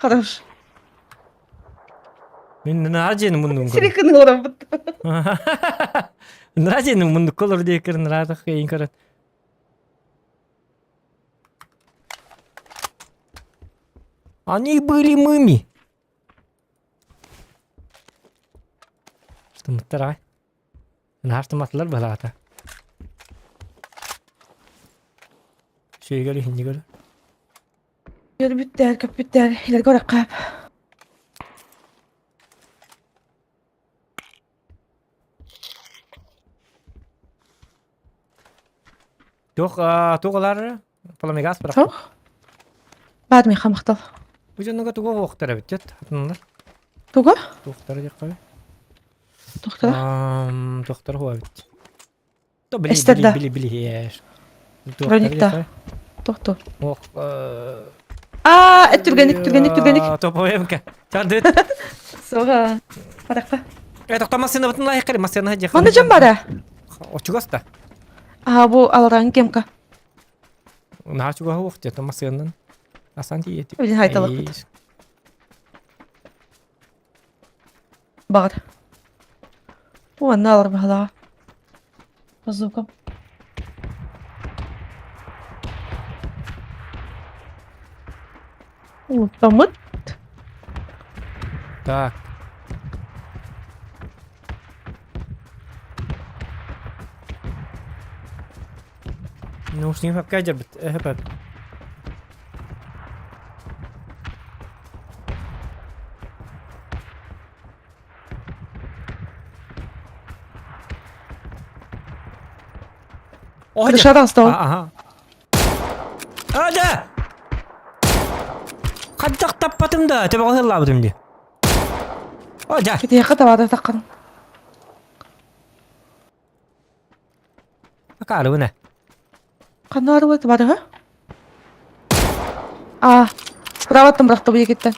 Speaker 2: Хорош.
Speaker 1: Мен нара жени мундун көрө.
Speaker 2: Сирикini орын бітті.
Speaker 1: Нара жени мундук колор декер нара кыйын көрөт. Они были мыми. Штымыттар ай. Наартыматылар балаата. Сүйгелі хинни көрө.
Speaker 2: Yürü bitti, köp bitti. İleri görek kap.
Speaker 1: Туох туох пламегас бірақ.
Speaker 2: Тоқ. Бад мен хамақтал.
Speaker 1: Бу дьоннорго тугу оһуохтара эбит атыннар.
Speaker 2: Туга?
Speaker 1: Туохтара диэххэ
Speaker 2: Тоқтара.
Speaker 1: Туохтара хуа эбит. То били
Speaker 2: Эстерда.
Speaker 1: били били били
Speaker 2: Броникта. Тоқты.
Speaker 1: Ох
Speaker 2: А, түргенік, түргенік, түргенік.
Speaker 1: Топовемка. Чардыт.
Speaker 2: Соға. Барақпа.
Speaker 1: Э, тохто массына бутын лайық кere, массына жех.
Speaker 2: Манда жан бара.
Speaker 1: Очугаста.
Speaker 2: А, бу аларан кемка.
Speaker 1: Наһаа чугаһа уох диэтэ массыаннан. Асан тиийэти.
Speaker 2: Билин хайталах. Бағыр. Бу анна алар бахалаға. Базука. Улуттаммыт.
Speaker 1: Так. Ну, с ним опять этот.
Speaker 2: Крышадан стол.
Speaker 1: Ага. Ада! Хайдах таппатым да, төбөҕө ыллаабытым дии. О, дьэ.
Speaker 2: Китиэхэ табаата таххан.
Speaker 1: Акаарыбын ээ.
Speaker 2: Ханна барыбы табарыга? А, справаттан бырахта бу екеттен.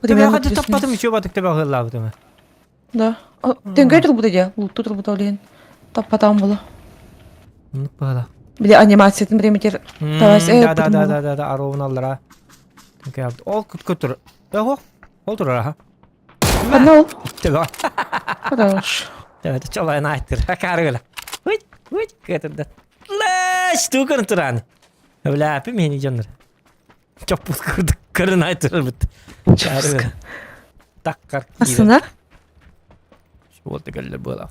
Speaker 1: Төбөҕө хайдах таппатым, үчүгэй батык төбөҕө ыллаабытым.
Speaker 2: Да. Төнгө турбута дии, лутту турбута ол иһин таппатаҕым буолуо.
Speaker 1: Оннук баала.
Speaker 2: Били анимациятын бириэмэтигэр тавас э
Speaker 1: Да да да да да да ароуналлара. Ол көтөр. Ого, ол турар аха.
Speaker 2: Ханна ол?
Speaker 1: Төбө.
Speaker 2: Хорош.
Speaker 1: Төбө чолайын айттыр. Акаарыгыла. Уй, уй, көтөрдө. Лэш, тугун туран. Өвләпи мени дьоннор. Чоппус курдук көрөн айтырбыт. Таккар
Speaker 2: Астына?
Speaker 1: Вот кэллэр буолар.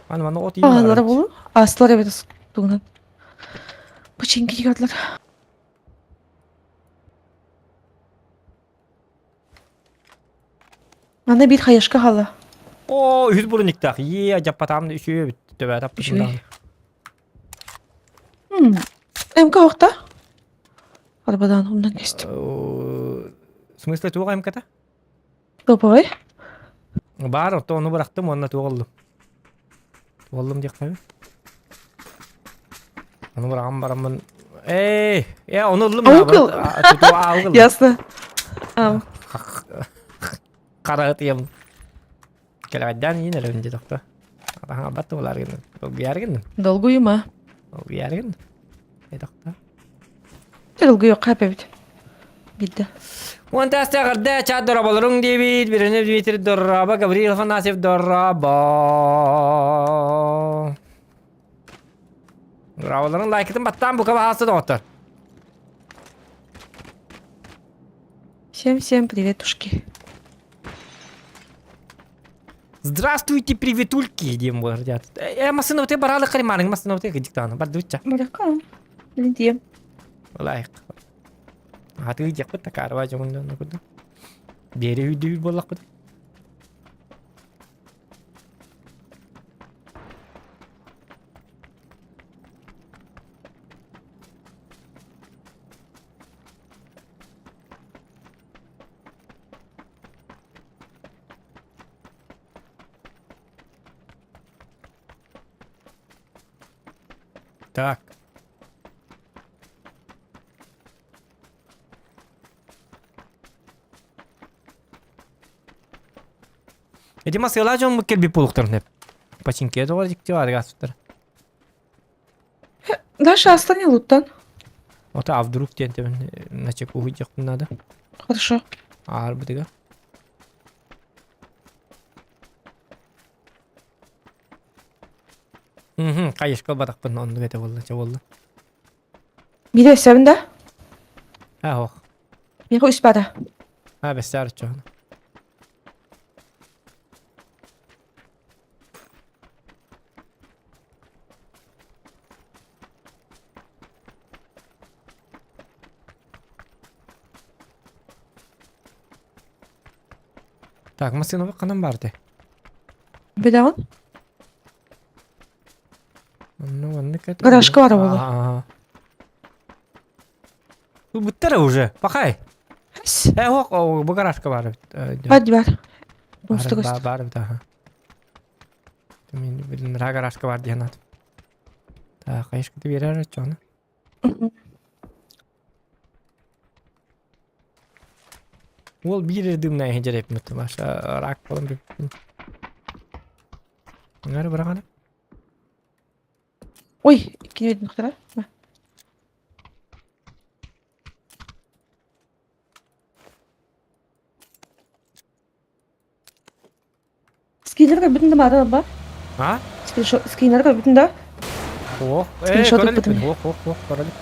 Speaker 1: Аны маны от
Speaker 2: Аалара болу. Астылар эбит тугунан. Починки кигадылар. Аны бир хаяшка хала.
Speaker 1: О, үһүс буруниктаах. Е, жаппатаамны үсүө бит. Төбө таппытым.
Speaker 2: МК охта? Арбадан умнан кестим.
Speaker 1: В смысле туох МКта?
Speaker 2: Топовой?
Speaker 1: Баар, отто ону бырахтым уонна туох оллум. Оллум диэххэ. Ону быраҕан бараммын Эй, э, ону ыллым.
Speaker 2: Аугыл. Ясно.
Speaker 1: Хараҕытыйам. Кэлэҕэйдээн иин эрэ дии тохто. Атаһаҥарбат буолаар гынным. Долгуйаары гынным.
Speaker 2: Долгуйума.
Speaker 1: Долгуйаары гынным. Э тохто.
Speaker 2: Долгуйуохха эбит. Билде.
Speaker 1: Уон таастаах эрдэ чаат дорабаларың диэбит, Бирине Дмитрий дораба, Гаврил Афанасьев дораба. Дорабаларың лайкытын баттаан бука баһаасы доҕоттор.
Speaker 2: Всем-всем приветушки.
Speaker 1: Здравствуйте, приветульки, диэн буолар дьаат. Э, массыына ты бараалы каримарың массыына ты диктаны бардыбытча.
Speaker 2: Баракка. Блин,
Speaker 1: Лайк. Атыы диэхпит такаарба дьоҥун курдук. Биэри үйдүүр буоллахпыт. Так. Эти масыла дьон кэлбит буолуохтарын сөп. Пачинкея тоҕо дьикти баарыгар ааспыттар.
Speaker 2: Даша астан луттан.
Speaker 1: Ото а вдруг диэн тэбин начек уһуйдьахпын наада.
Speaker 2: Хорошо.
Speaker 1: Аарбытыгар. Мгм, хайышка ылбатахпын оннук этэ буолла, чэ буолла.
Speaker 2: Биирэ өссөбүн да?
Speaker 1: А, ох.
Speaker 2: Миэхэ үс баата.
Speaker 1: А, бэстээр оччоҕуна. Так, массыына ханан баар этэй?
Speaker 2: Билэҕин?
Speaker 1: Онно маннык это.
Speaker 2: Гаражка бара буолуо.
Speaker 1: Аа. Буттара уже. Пахай.
Speaker 2: Хэс.
Speaker 1: Э, ох, бу гаражка баар эбит.
Speaker 2: Бар бар.
Speaker 1: Баар баар эбит, аха. Мен билин гаражка бар диэн ат. Так, хайышкыты биэрэр оччоҕуна. Уол биир эрэ дыымнаах иһин эппит Маша рак буолан бүппүн. Ҥары быраҕана.
Speaker 2: Ой, кини өйдөнөхтөрө. Скиннер көрбүтүн да маата бар.
Speaker 1: А?
Speaker 2: Скиннер көрбүтүн да.
Speaker 1: Ох,
Speaker 2: Скриншот
Speaker 1: көрө
Speaker 2: ыппытым.
Speaker 1: иликпин. Ох, ох, ох, көрө илик.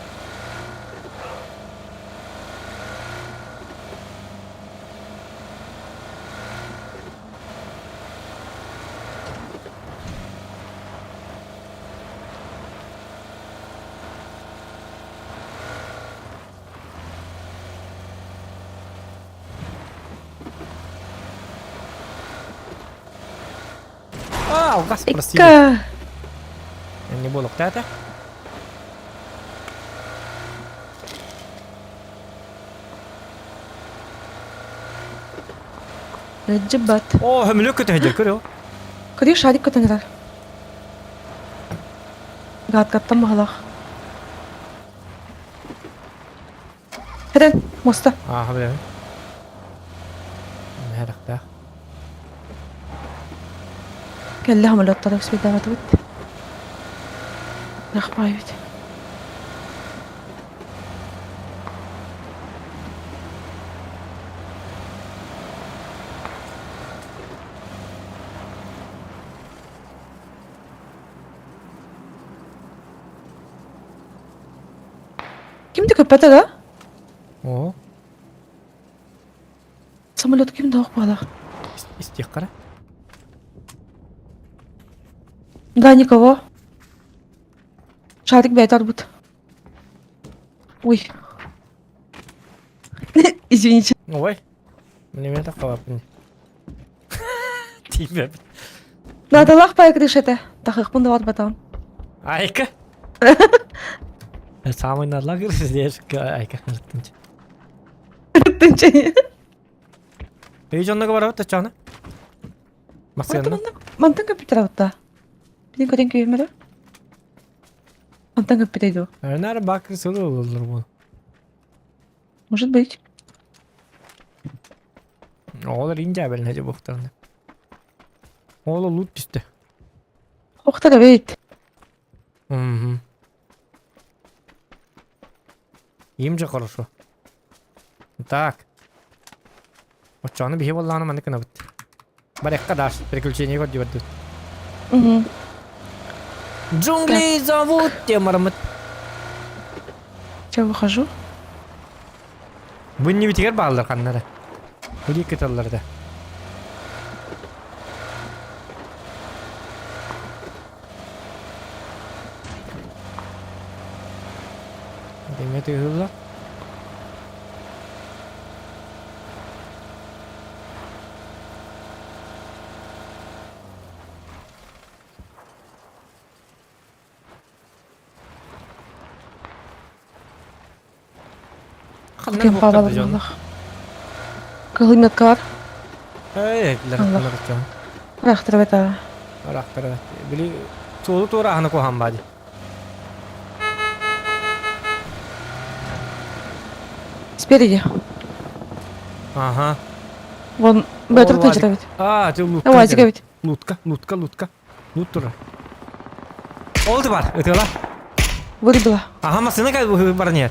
Speaker 1: А, алгас, прости.
Speaker 2: Икка.
Speaker 1: Не буолуохтаата.
Speaker 2: Раджибат.
Speaker 1: О, хөмүлүк көтөһөдөр көрө.
Speaker 2: Көрүү шарик көтөн эрэр. Гадкаттан баһылах. Хэтэн, муоста.
Speaker 1: Ааха билэбин. Мэрэхтээх.
Speaker 2: Кэллэ самолеттара успейдаабатыбыт. Рахпаайбыт. Ким да көппөтө да?
Speaker 1: О,
Speaker 2: Самолет ким да ох
Speaker 1: истиэх хара.
Speaker 2: Да, никого. Шарик бэйэтэ арбыт. Ой. Извините.
Speaker 1: Ой. Мне так хаваппын. Тиийбэппит.
Speaker 2: Наадалаах баайы крыша этэ. Тахыахпын да барбатаҕым.
Speaker 1: Айка. Самый надлаг здесь айка.
Speaker 2: Тынча.
Speaker 1: Үй дьонно барабыт тачаана. Массыанна.
Speaker 2: Мантан көппүтэр абытта. Билин көрөн күйүмөрө. Мантан көппүтэй дуу.
Speaker 1: Нар бак сылы олор бу.
Speaker 2: Может быть.
Speaker 1: Оҕолор инжа белне же буохтарына. Оҕолор лут түстэ.
Speaker 2: Охтар эбит.
Speaker 1: Мгм. Им же хорошо. Так. Оччону биһи буоллаҕына маннык гынабыт. Барыахха даш, приключение көрдүбэт.
Speaker 2: Угу.
Speaker 1: Джунгли зовут темармыт.
Speaker 2: Че, выхожу?
Speaker 1: Бу иннибитигэр бааллар ханнара. Бу диэки кыталлар да. Тэҥҥэ тыаһыыллар. Ханна
Speaker 2: Кем
Speaker 1: буохтар
Speaker 2: павал
Speaker 1: да дьон.
Speaker 2: буоллах. Кылыметкар.
Speaker 1: Эй,
Speaker 2: Аллах. Рахтар бета.
Speaker 1: Рахтар. Били суолу туораһына куһаан баа дии.
Speaker 2: Спереди.
Speaker 1: Ага.
Speaker 2: Вон, бетер
Speaker 1: Ол
Speaker 2: тыжыра бит.
Speaker 1: А, ты лутка.
Speaker 2: Уазик бит.
Speaker 1: Лутка, лутка, лутка. Лут турар. Ол да бар, ытыла.
Speaker 2: Вырубила.
Speaker 1: Ага, массыына баран иһэр.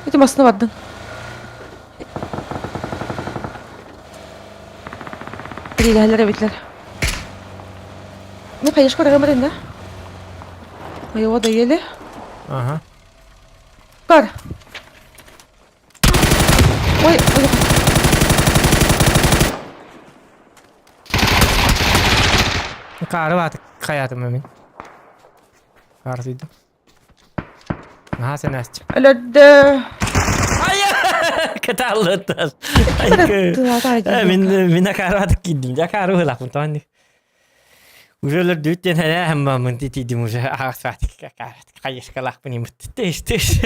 Speaker 2: Эти массыына бардын. Переләһәләр эбитлер. Ну, конечно, көрәгән да? Мы его доели.
Speaker 1: Ага.
Speaker 2: Бар. Ой, ой.
Speaker 1: Каары баатык хайаатым мин. Каары сыйдым. Наһаа сэнээсчи.
Speaker 2: Өлөрдө.
Speaker 1: Ай! Кытааллыттар. Мин мин каары баатык киирдим. Дьэ каары быһылаахпын тоҕо Уже өлөрдүбүт диэн эрээһэммаммын тиийдим уже аҕас хайышкалаахпын имут тыш тыш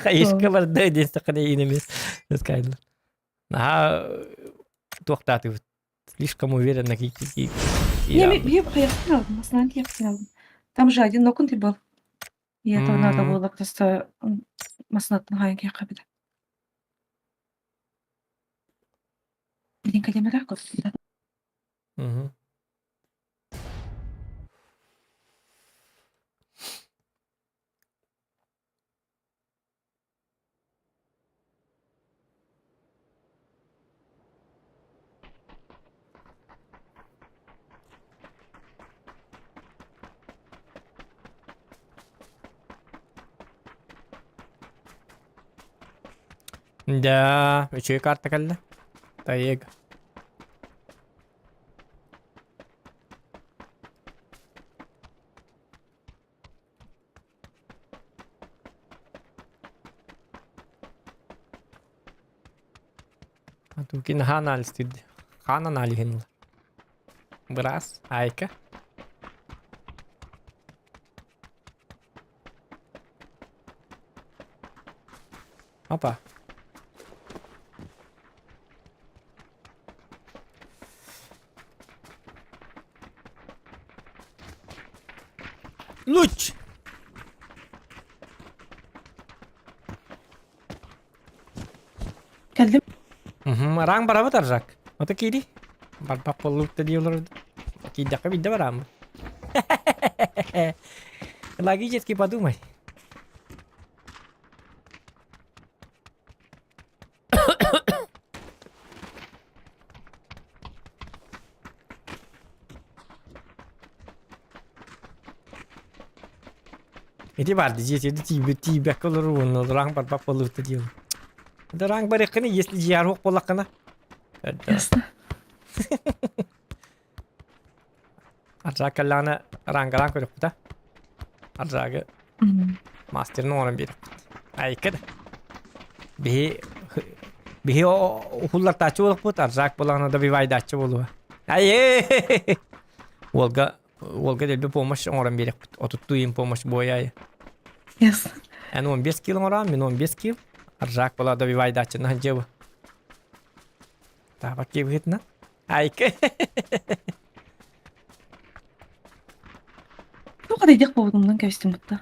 Speaker 1: хайышка барда диэн сахана иинэмис скайдылар. Наһаа туохтаатыбыт слишком уверенно ки
Speaker 2: Не, я поехала, массыынан киэхтин Там же один нокнутый был. И этого надо было просто массыынаттан хаайан киэххэ эбит. Билин кэлимэрэ көрсүтэ.
Speaker 1: Мгм. Да, үчүгэй карта кэллэ. Таега. Тукин хаан анализ тирди. Хаан аналиһын Быраас, Айка. Опа. Луч!
Speaker 2: Кэллим.
Speaker 1: Раң барабыт аржак. Ото киири. Барбах боллук да дии олорду. Киирдэххэ биирдэ барааммын. Логически подумай. Ити бар дии, ити тиийбит тиийбэккэ олорор уонна ранг барбах буолуохта диэн. Да ранг барыаххына, если дьиэҕэр суох буоллаххына.
Speaker 2: Ясно.
Speaker 1: Аржаак кэллэҕинэ рангалаан көрүөхпүт а. Аржаагы мастерын оҥорон биэриэхпит. Айка да. Биһи биһи уһуллартааччы буолуохпут, аржаак буоллаҕына добивайдааччы буолуо. Айе! Уолга уолга дэлби помощь оҥорон биэриэхпит. Отуттуу им помощь буойаайы.
Speaker 2: Ясно.
Speaker 1: Эн 15 кил оҥороон, мин 15 кил. Аржаак буола добивайдааччыны сылдьыабы. Таабак киэбитинэн. Айка.
Speaker 2: Туох эрэ буолбутумнан кэбистим бутта.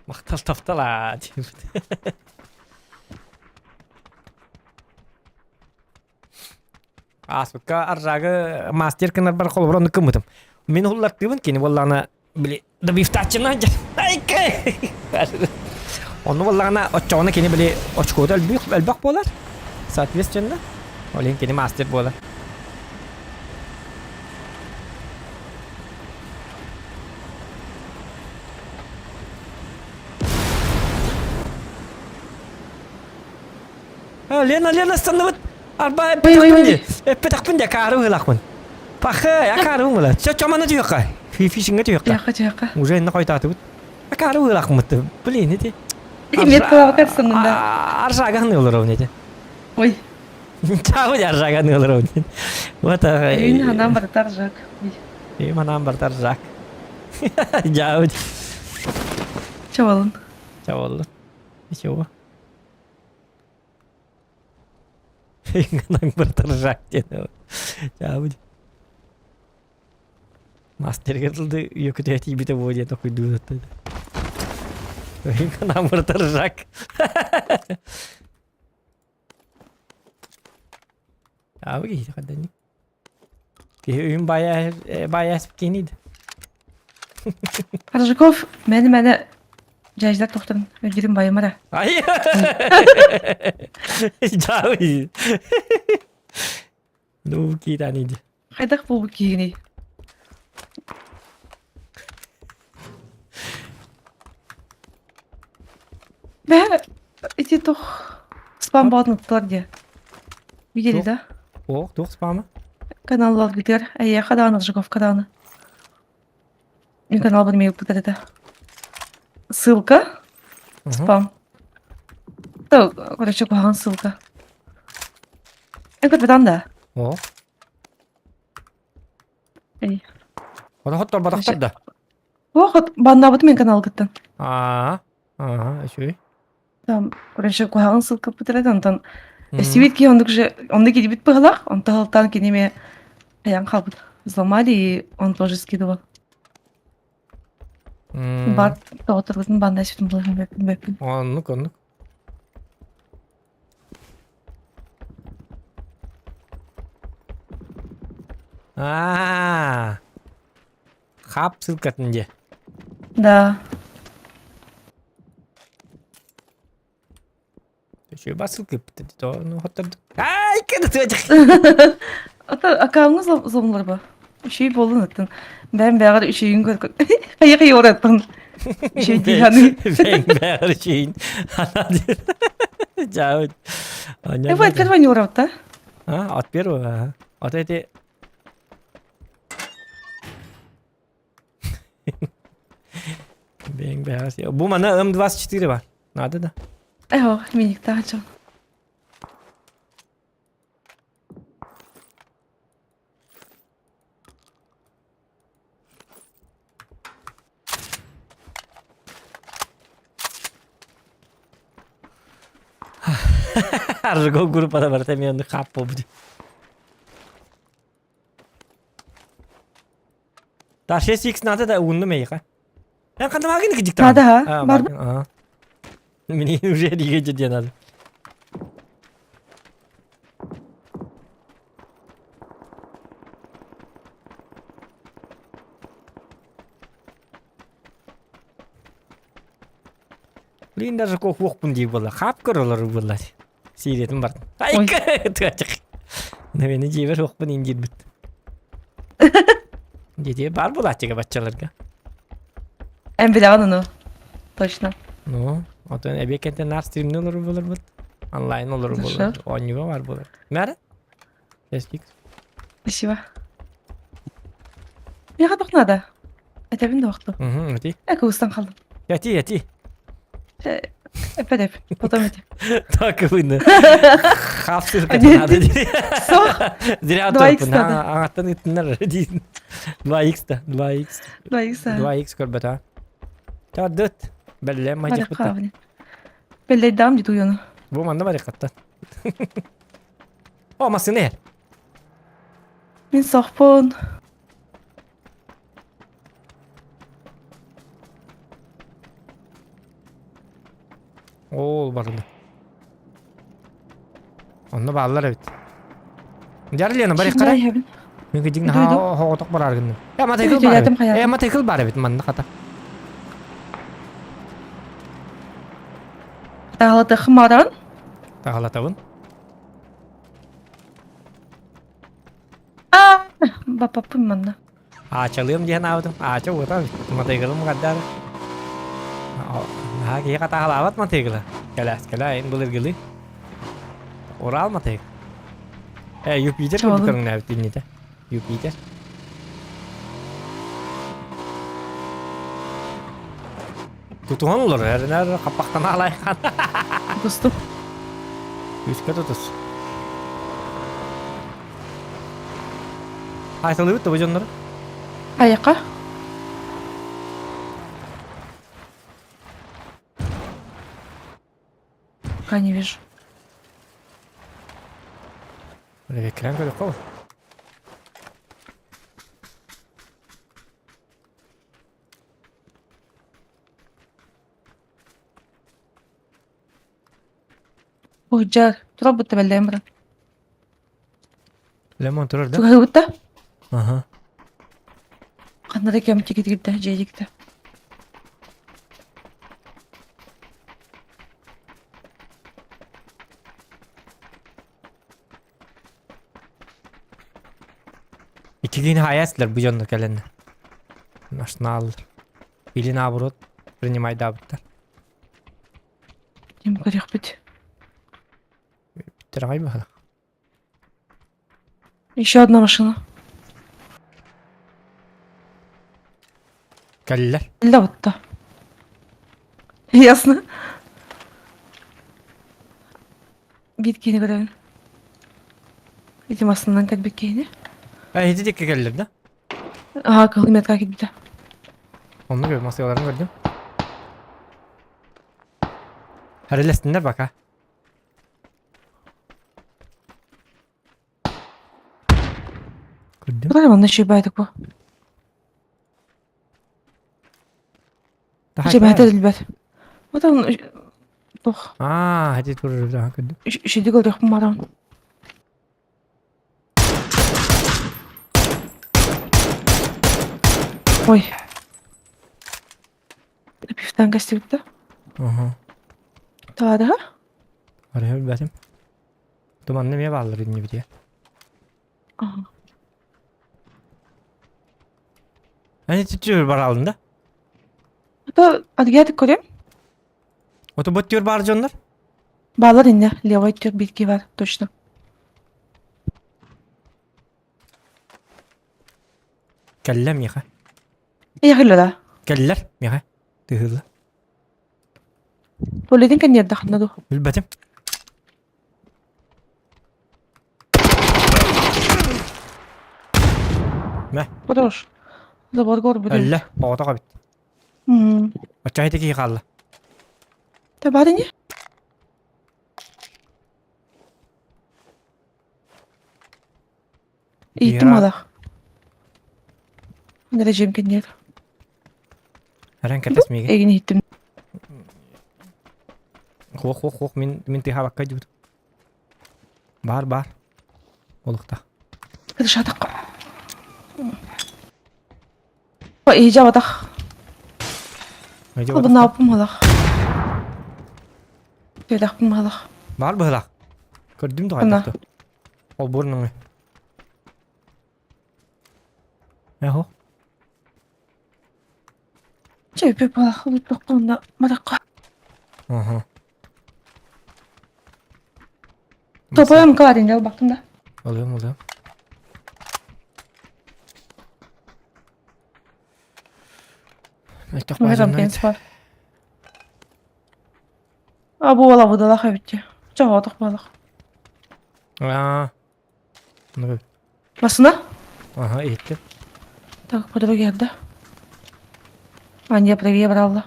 Speaker 1: Махтал таптала диэбит. Ааспыкка аржаагы мастер кынарбар холобур оннук гыммытым. Мин уһуллартыыбын кини буоллаҕына били добивтааччына сылдьар. Айка! Онну буоллаҕына оччоҕуна кини били очкота элбэх элбэх буолар. Соответственно, ол иһин кини мастер буолар. Лена, Лена, станныбыт! Арба эппэтэхпин дии. Эппэтэхпин дии, акаары быһыылаахпын. Пахы, акаары быһыыла. Чэ, чоманы түһүөххэ. Фишингэ түһүөххэ.
Speaker 2: Түһүөххэ, түһүөххэ.
Speaker 1: Уже инна хойтаатыбыт. Акаары быһыылаахмыт. Блин, ити.
Speaker 2: Меткалабакар станнында.
Speaker 1: Аржага ханылар ити.
Speaker 2: Ой.
Speaker 1: Чао, аржага ханылар Вот.
Speaker 2: Үйүн ханан бартар жак.
Speaker 1: Үйүн ханан бартар жак. Жау.
Speaker 2: Чавалын.
Speaker 1: Чавалын. Ничего. Гынан быртыржак диэн. Чаабыт. Мастерга тылды үйөкүтэ тиийбитэ буо диэн токуйдуу Гынан быртыржак. Аабы киһи хадданник. Киһи үйүн баайа баайа киһиниид.
Speaker 2: Аржаков мэни-мэни дьайдар тохтон өлгүтүн байымара.
Speaker 1: Ай! Жабы. Ну, киитаниди.
Speaker 2: Хайдах буолбут киһигиний? Бээ, ити тух спам боотун ыттылар дии. Видели, да?
Speaker 1: Ох, туох спама?
Speaker 2: Каналларгытыгар эйиэхэ даҕаны Жиговка даҕаны. Мин каналбын эмиэ ыппыттар этэ. Ссылка, спам. То, короче, куһаҕан ссылка. Эн көрбөтөҕүн да?
Speaker 1: О.
Speaker 2: Эй.
Speaker 1: Хотор ботохтор да?
Speaker 2: Ох, баннаабытым мин каналгыттан.
Speaker 1: Аа, аа, үчүгэй.
Speaker 2: Там, короче, куһаҕан ссылка ыппыттар этэ, онтон Эстибит киһи оннук же онно киирбит быһылаах, онтон алтан кини эмиэ айан хаалбыт. Взломали, и он тоже скидывал. Бар тоҕоторгутун банда сүтүн булан бэппин.
Speaker 1: Оннук, оннук. Аа. Хап ссылкатын дьэ.
Speaker 2: Да.
Speaker 1: Еще басылка то ну хотторду. Ай, кэдэ тыадьах.
Speaker 2: Ата аккаунҥа взломнулар ба? Үчүй буоллун ыттын. Бэйэм бэҕэр үчүйүн көр. Хайа хайа ораттын. Үчүгэй дии
Speaker 1: Бэҥ үчүгэй. Дьаабыт.
Speaker 2: Э, от первого не урап-та?
Speaker 1: А, от первого, ага. Вот эти... Бэҥ бэҕэс. Бу мана М24 бар. Надо да?
Speaker 2: Э, миниктаах дьон.
Speaker 1: Аржыгол группада барыта эмиэ оннук хаап буолбут. Та 6x надо да ууннум эйиэхэ. Эн ханна кидик
Speaker 2: Надо, ха? Бар
Speaker 1: Ага. Мне уже диге диэн надо. Блин, даже кох-вохпун дии буолла. Хаап көрөлөр буолла. Сииретин бардым.
Speaker 2: Ой.
Speaker 1: Тыачык. Мени дьиэбэр уохпун индиирбит. Дьиэтигэр баар буолааччыга баччаларга.
Speaker 2: Эн билэҕин ону. Точно.
Speaker 1: Ну, отон эбиэ кэнтэн наар стримни олорор буоларбыт. Онлайн олорор буолар. Оонньууга баар буолар. Мээрэ? Эскик.
Speaker 2: Спасибо. Миэхэ туох надо? Этэбин да охту.
Speaker 1: Угу, эти.
Speaker 2: Э, кыбыстан хаалдым.
Speaker 1: Эти, эти.
Speaker 2: Эппэт эп. Потом эти.
Speaker 1: Так выны. Хапсырка надо.
Speaker 2: Сох.
Speaker 1: Зря
Speaker 2: 2x
Speaker 1: торпун.
Speaker 2: надо.
Speaker 1: Аңаттан ыттыннар дейін. 2x да, 2x.
Speaker 2: 2x.
Speaker 1: 2x көрбөт а. Тардыт. Бэллэм мадьыппыт.
Speaker 2: Бэллэйдаам дии туйону.
Speaker 1: Бу манна барыхаттан. О, массыына иһэр.
Speaker 2: Мин сохпун.
Speaker 1: Ол барда. Онно бааллар эбит. Дьар Лена барык қара. Мен кыдьыҥ наһаа хоҕотох барар гынным. Э, матайкыл бар эбит. Э, матайкыл бар эбит манна хата.
Speaker 2: Таҕалатыаххын баҕараҕын?
Speaker 1: Таҕалатабын.
Speaker 2: Аа, баппаппын манна.
Speaker 1: Аачалыам диэн аабытым. Аача уота матайгылым гаддар. Наһаа киһи хатааһылаабат матайгыла. Кэлээскэлэ ин былыргылыы. Урал матайг. Э, Юпитер курдук көрүҥнээбит иннитэ. Юпитер. Тутуһан олорор, эрэнэр хаппахтана алайхан.
Speaker 2: Тутустум.
Speaker 1: Үскэ тутус. Айтылыбыт да бу дьоннору?
Speaker 2: Айака. Пока не вижу.
Speaker 1: Экран көрөххө
Speaker 2: Уһдьар, тура бутта бэллээн баран.
Speaker 1: Лемон турар да?
Speaker 2: Чугаһыыбыт да?
Speaker 1: Аха.
Speaker 2: Ханна да кэм тигитигирдэ, дьиэ
Speaker 1: Иккигин хайаслар бу дьонно кэлэннэр. Нашнааллар. Или наоборот, принимайдаабыттар.
Speaker 2: Дим көрүөхпүт.
Speaker 1: Бүттэрэҕэй баһа.
Speaker 2: Еще одна машина.
Speaker 1: Кэллилэр.
Speaker 2: Кэллэ батта. Ясно. Биир киһини көрөбүн. Ити массыынанан кэлбит киһини.
Speaker 1: Э, ити диэки кэллилэр да?
Speaker 2: Аһаа, кыһыл метка киирбитэ.
Speaker 1: Оннук үө, массыыларын көрдүм. Эрэлэстиннэр бака. Көрдүм.
Speaker 2: Куда манна үчүгэй бу? Үчүгэйбээтэ билбэт. Отон туох
Speaker 1: Аа, ити турар көрдүм.
Speaker 2: үчүгэйдик көрүөхпүн баҕарабын. Ой. Пивтан көстүбүт да?
Speaker 1: Аха.
Speaker 2: Тоҕо
Speaker 1: Арыйа билбэтим. Туманны эмиэ бааллар иннибитигэр.
Speaker 2: Аха.
Speaker 1: Ани түттүр баралын да?
Speaker 2: То аргиатык көрөм.
Speaker 1: Ото бу өттүгэр баар дьоннор?
Speaker 2: Баалар инне, левый өттүгэр биир киһи бар, точно.
Speaker 1: Кэллэ миэхэ.
Speaker 2: Эйэхиллэ да.
Speaker 1: Кэллэр миэхэ. Тыһыылла.
Speaker 2: Туалетин кэнниэрдэххинэ дуу?
Speaker 1: Билбэтим. Мэ.
Speaker 2: Хорош. Заборга орбут.
Speaker 1: Өллө. Оҕото эбит. Оччо ити киһи хаалла.
Speaker 2: Табаар ини? Ииттим олох. Режим кэнниэр.
Speaker 1: Эрэн кэтэс миигин.
Speaker 2: Эгин иһиттим.
Speaker 1: Хуох хуох хуох мин мин тыһаабакка дьубут. Бар бар. Олухта.
Speaker 2: Кытышатах. Иһдьэ батах. Холбунааппым халах. Түөлэхпин халах.
Speaker 1: Бар быһылах. Көрдүм да хайдах. Холбур нөҥө. Эхо.
Speaker 2: Чөйпү балах улуттахпына матахха.
Speaker 1: Аха.
Speaker 2: Топоем каларин бактым да.
Speaker 1: Алыам, алыам. Мөлтөх
Speaker 2: Мөһөрөм бар. А бу ола будалах эбитти. Чоҕотох балах.
Speaker 1: Аа. Ну
Speaker 2: Масына?
Speaker 1: Ага, иһиттим.
Speaker 2: Так, по дороге да. А, не, правее брала.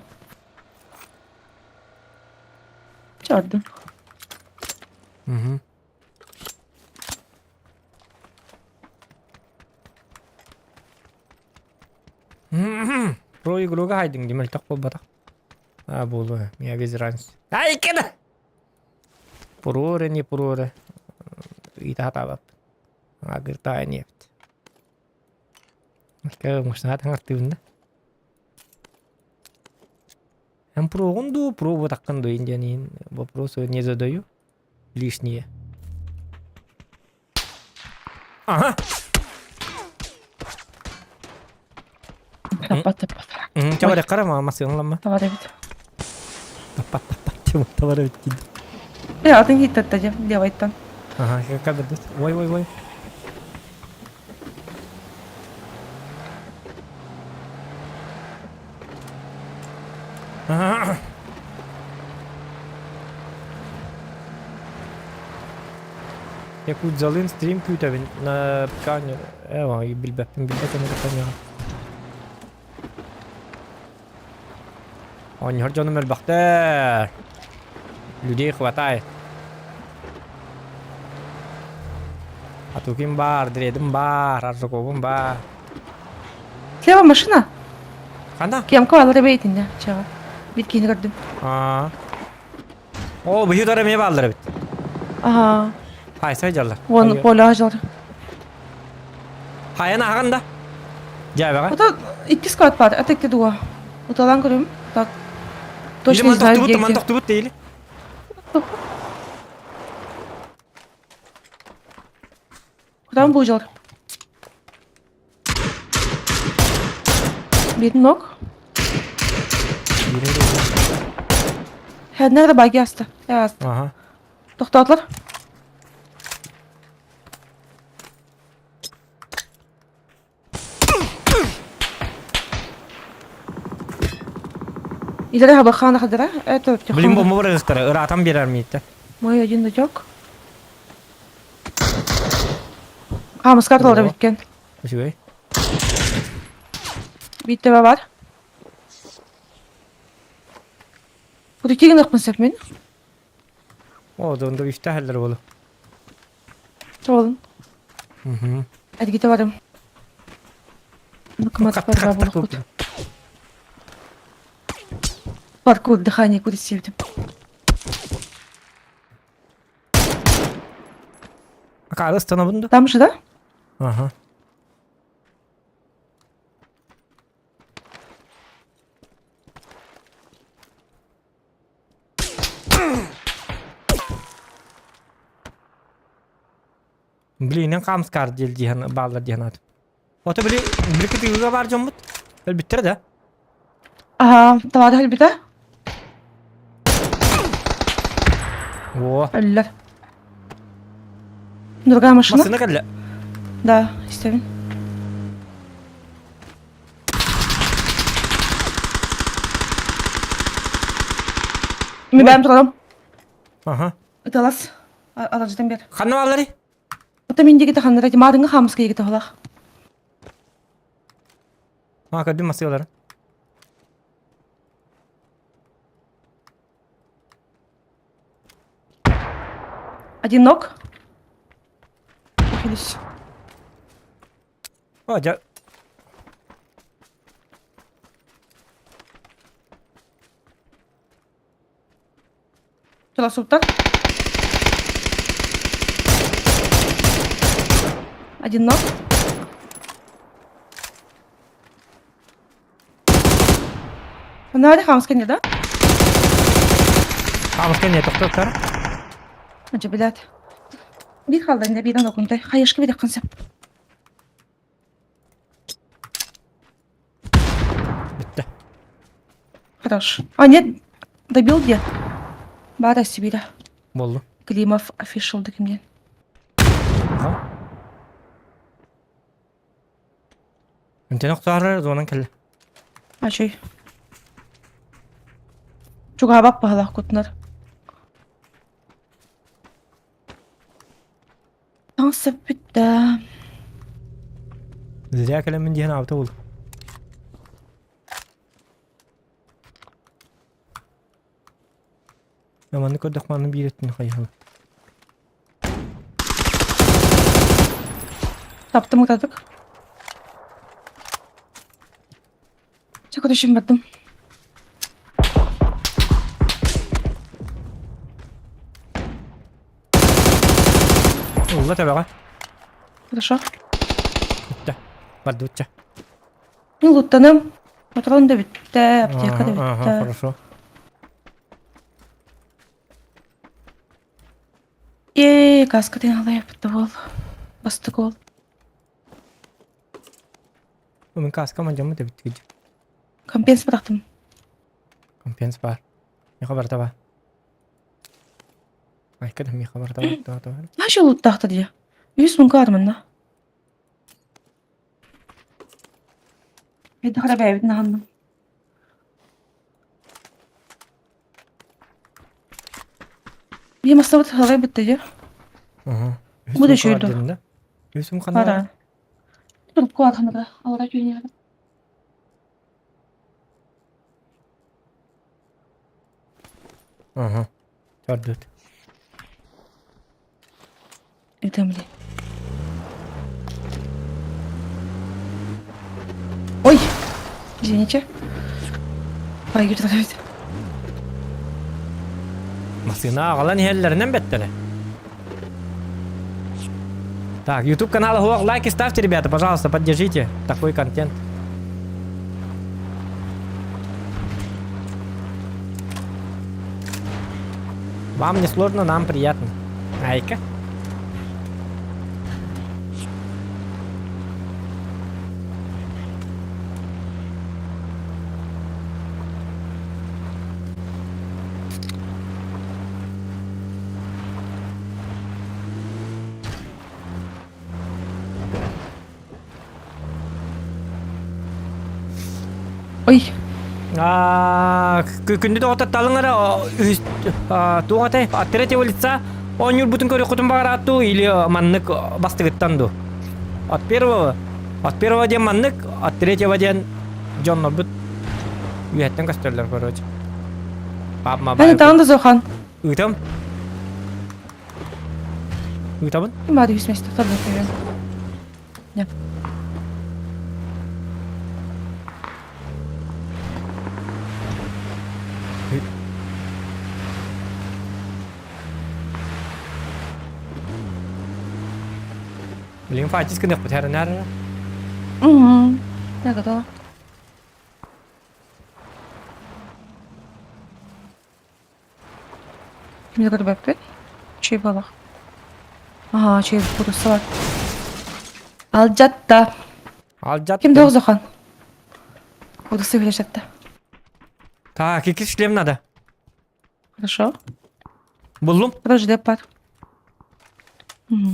Speaker 2: Чардым.
Speaker 1: Угу. Про игруга хайдың демел тақ болбатақ. А, буолуо, я без разницы. Ай, кена! Пуруора, не пуруора. Ыйта хатаабаппын. Агыртаа нефть. Мушнаат хаҥартыыбын да. Эн пуруоҕун дуу, пробуотаххын дуу диэн вопросы не задаю лишние. Ага.
Speaker 2: Таппат таппат.
Speaker 1: Чабар карама масыгын
Speaker 2: Тавар эбит.
Speaker 1: Таппат таппат тавар эбит диди.
Speaker 2: Э, атын хиттатта же, левайттан.
Speaker 1: Ага, кадр Ой, ой, ой. Ага. Якутзалын стрим күүтэбин на пканер. Эва, билбэппин билбэт эмэ пканер. Оонньоһор дьонум элбэхтэр. Людей хватает. Атукин бар, дредим бар, Аржаковым бар.
Speaker 2: Слева машина.
Speaker 1: Хана?
Speaker 2: Кемка алар эбейтинде, чаға. Биткини көрдүм.
Speaker 1: Аа. О, быһыы тора эмиэ бааллар эбит.
Speaker 2: Ага.
Speaker 1: Хайса дьаллар.
Speaker 2: Вон поле ажар.
Speaker 1: Хайан аһаҕан да. Дьээбэҕэ.
Speaker 2: Ото икки склад бар, атекте дуа. Уталан көрүм. Так. Точно не знаю, где.
Speaker 1: Ман тохтубут дейли.
Speaker 2: Куда бу жар? Бит ног. Хәднәр баги асты. Асты.
Speaker 1: Ага.
Speaker 2: Тоқтатлар. Илere хабахана хадара. Это
Speaker 1: Блин, бомба бырыгыктара, ыраатан берер миитте.
Speaker 2: Мой один дочок. Хамыскар толра биткен.
Speaker 1: Үчүгэй.
Speaker 2: Битте бар. Кудутигин ыкпын мен.
Speaker 1: О, донда үстәһәлләр болу.
Speaker 2: Чоолун.
Speaker 1: Мгм.
Speaker 2: Әдгите барым. Накамат бар булып. Паркур дыхание кудит севдим.
Speaker 1: Акарыс танабын да.
Speaker 2: Там же, да?
Speaker 1: Ага. Блин, эн камскар диэл диһан бааллар диһан ат. Ото били били кытыыга бар дьоммут. Өлбүттэр да.
Speaker 2: Аһа, табаары өлбүтэ.
Speaker 1: О.
Speaker 2: Өллөр. Другая машина?
Speaker 1: Массыына кэллэ.
Speaker 2: Да, истэбин. Ми бэйэм турарым.
Speaker 1: Аха.
Speaker 2: Ыталас. Алажытан бер.
Speaker 1: Ханна баалларый?
Speaker 2: Ота мин диэки ханнара маарыҥҥа хаамыска диэки тоһолах.
Speaker 1: А, көрдүм массыылары.
Speaker 2: Один ног. Ухились.
Speaker 1: О, дьэ.
Speaker 2: Тула так. Один ног. Надо хамска не, да?
Speaker 1: Хамска не, тоқтоттар.
Speaker 2: Ача, блядь. Bir kaldı indi birden okundu. Hayışkı bir dakika
Speaker 1: Бүттэ.
Speaker 2: Хорош. А, нет, добил где? Бара Сибиря.
Speaker 1: Болду.
Speaker 2: Климов official декимден.
Speaker 1: Ага. Ынтен охтоорор зонан кэллэ.
Speaker 2: Ачой. Чугаабап баһалаах кутунар. Таҥас бүттэ.
Speaker 1: Зря кэлэммин диэн аабыта буолла. Манны көрдөх манны биир өттүн хайыһабын.
Speaker 2: Таптым ытатык. Чэ көрүшүм бардым.
Speaker 1: Улла төбөҕө.
Speaker 2: Хорошо.
Speaker 1: Бүттэ. Бардыбытча.
Speaker 2: Ну, луттаным. Патрон да бүттэ, аптека да
Speaker 1: Ага,
Speaker 2: бүттэ.
Speaker 1: хорошо.
Speaker 2: Ээ, каска тен алайыппыт буол. Бастык уол.
Speaker 1: Мин каска мандьаммыт эбит кидь.
Speaker 2: Компенс бырахтым.
Speaker 1: Компенс бар. Миха барта ба. Айка да миха барта ба. Та та.
Speaker 2: Наша луттаахта дии. Үс муҥка арманна. Хайдах эрэ бэйэбитин аһанным. Биир мастабыт халайбыт дии.
Speaker 1: Ага.
Speaker 2: Бу да үчүгэй дуо?
Speaker 1: Үсүм ханна
Speaker 2: Бара. Трубку арханара. Алара түйүнэ.
Speaker 1: Ага. Төрдүт.
Speaker 2: Ытамли. Ой! Извините. Ой, күтүрүт.
Speaker 1: Массыына аҕалан иһэллэринэн бэттэрэ. Так, YouTube канал Хуах, лайки ставьте, ребята, пожалуйста, поддержите такой контент. Вам не сложно, нам приятно. Айка.
Speaker 2: Ой.
Speaker 1: Күндү доҕоттор талыҥ эрэ үһүс туох этэй от третьего лица оонньуурбутун көрүөххүтүн баҕараат дуу или маннык бастыгыттан дуу от первого от первого диэн маннык от третьего диэн дьоннорбут үөһэттэн көстөллөр короче папма
Speaker 2: Эн ытаҕын да Зохан.
Speaker 1: Ыытам. Ыытабын.
Speaker 2: Ким баар үһүс миэстэ тордо көрөн. Дьэ.
Speaker 1: Блин, фатис гыныахпыт хэрэнээр.
Speaker 2: Угу. Я готова. Кимди көрбөппүт? Чүй буолах. Аhaa, чүй курусса бар. Алдьатта.
Speaker 1: Алдьатта.
Speaker 2: Ким да Зохан? Курусса билэ жатта.
Speaker 1: Так, икки шлем надо.
Speaker 2: Хорошо.
Speaker 1: Буллум.
Speaker 2: Подожди, пар. Мгм.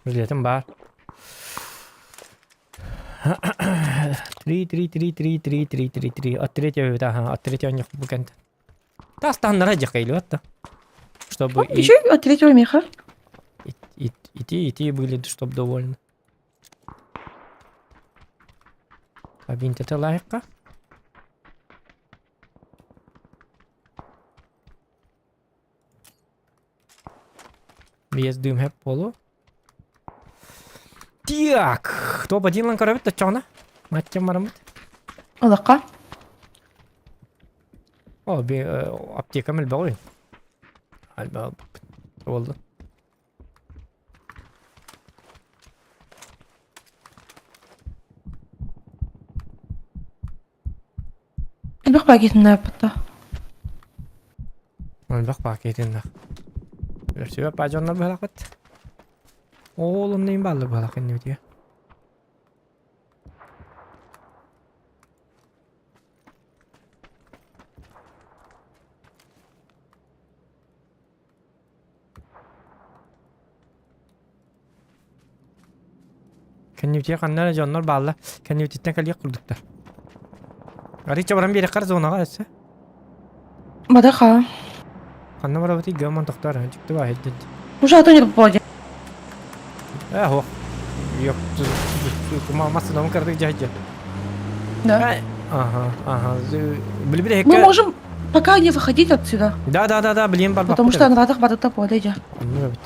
Speaker 1: Жилетим бар. Три, три, три, три, три, три, три, три. От третьего, ага, от третьего не букент. Тастан радикали, Чтобы и,
Speaker 2: Еще от третьего меха.
Speaker 1: и, и, и те, и те были, чтобы довольны. А винт это лайка? Без дым хэп полу. Так, кто один лан коробит, то чона? Маття марамыт.
Speaker 2: Олаққа.
Speaker 1: О, би аптека мэлбэҕүй. Альба буолла.
Speaker 2: Элбэх пакетиннааппыта.
Speaker 1: Элбэх пакетиннах. Өрсүбэ паажоннор быһалахпыт. Ол онно бааллар быһалах иннибитигэр. Кэннибитигэр ханна эрэ дьоннор бааллар. Кэннибититтэн кэлиэх курдуктар. Арыычча баран биэрэххэр зонаҕа өссө.
Speaker 2: Бадаха.
Speaker 1: Ханна барабытый гаман тохтоор дьикти баа иһирдин.
Speaker 2: Уже атын жүріп
Speaker 1: Э, ох. Ёп, массыынабын кыратык дьаһайдьа.
Speaker 2: Да.
Speaker 1: Ага, ага. Билбит
Speaker 2: Мы можем пока не выходить отсюда.
Speaker 1: Да, да, да, да, блин, бар
Speaker 2: Потому что анрадах барыта поле дьэ.
Speaker 1: Ну, эбит.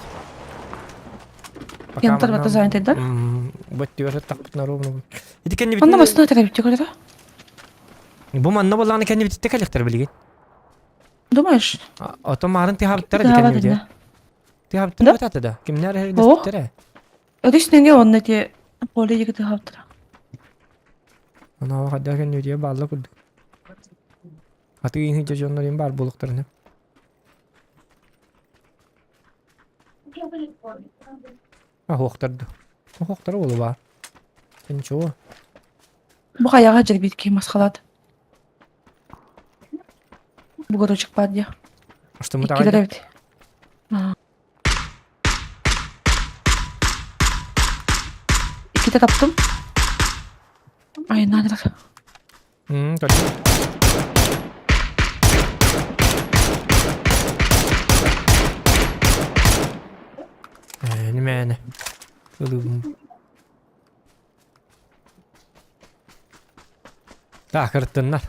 Speaker 2: Янтар бата занят да?
Speaker 1: Бат түөрэ тахпытына ровно. Ити кэннибит.
Speaker 2: Онно массыына теребит көрө.
Speaker 1: Бу манна боллааны кэннибитте кэлэхтэр билигин.
Speaker 2: Думаешь?
Speaker 1: Ото маарын тыһабыттара ди кэннибите. Тыһабыттара бутата да. Кимнэр эрдэспиттэрэ.
Speaker 2: Өрүс нөҥө онно ти поле диэки тыһабыттара.
Speaker 1: Ана хадда кэннибитигэр баалла курдук. Аты иһин дьоннорун баар буолуохтарына. Аһуохтар Аһуохтара уолу баар. Ничего.
Speaker 2: Бу хайаҕа дьэрбит киһи масхалаат. Бугорочек баар дии.
Speaker 1: Что мы
Speaker 2: Иккилэр эбит. Иккитэ таптым. Айнаан эрэр.
Speaker 1: Точно. Ээ, мээнэ. Ылыыбын. Так, ырыттыннар.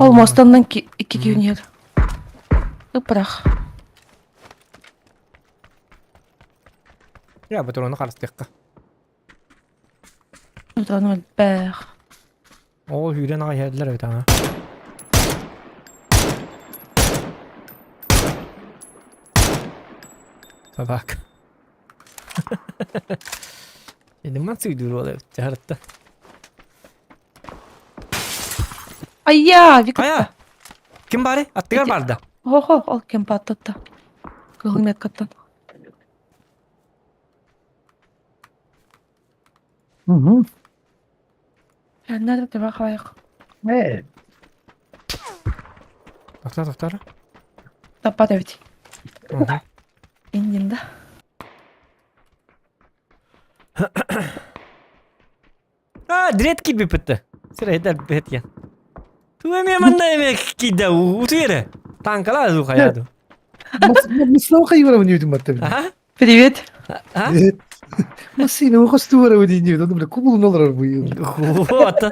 Speaker 2: Ол муостаннан икки киһи иһэр. Ыппырах.
Speaker 1: Я батрону харыстыахха.
Speaker 2: Батрону элбэх.
Speaker 1: Ол сүүрэн аҕай иһэллэр эбит аҥа. Собака. Эдиман сыйдуур буола эбит дьаһарытта.
Speaker 2: Айя, Вика.
Speaker 1: Хайа! Ким баары? Аттыгар бар да.
Speaker 2: Хо-хо, ол ким паттатта. Кыһыл меткаттан.
Speaker 5: Угу.
Speaker 2: Надо тебя хавайық.
Speaker 5: Э,
Speaker 1: Тохтоо, тохтоо.
Speaker 2: Таппат эбит.
Speaker 1: Мгм.
Speaker 2: Индин да.
Speaker 1: А, дрет киирбиппит Сирэйдэр бэт диэн. Туга эмиэ манна эмиэ киирдэ утуйары. Танкала ду хайа ду.
Speaker 5: Массыына хайыра үнүүтүн батта били.
Speaker 1: Аха.
Speaker 2: Привет.
Speaker 1: А?
Speaker 5: Массыына хостуара үнүүтүн ону бile кубулун олорор бу.
Speaker 1: Вот.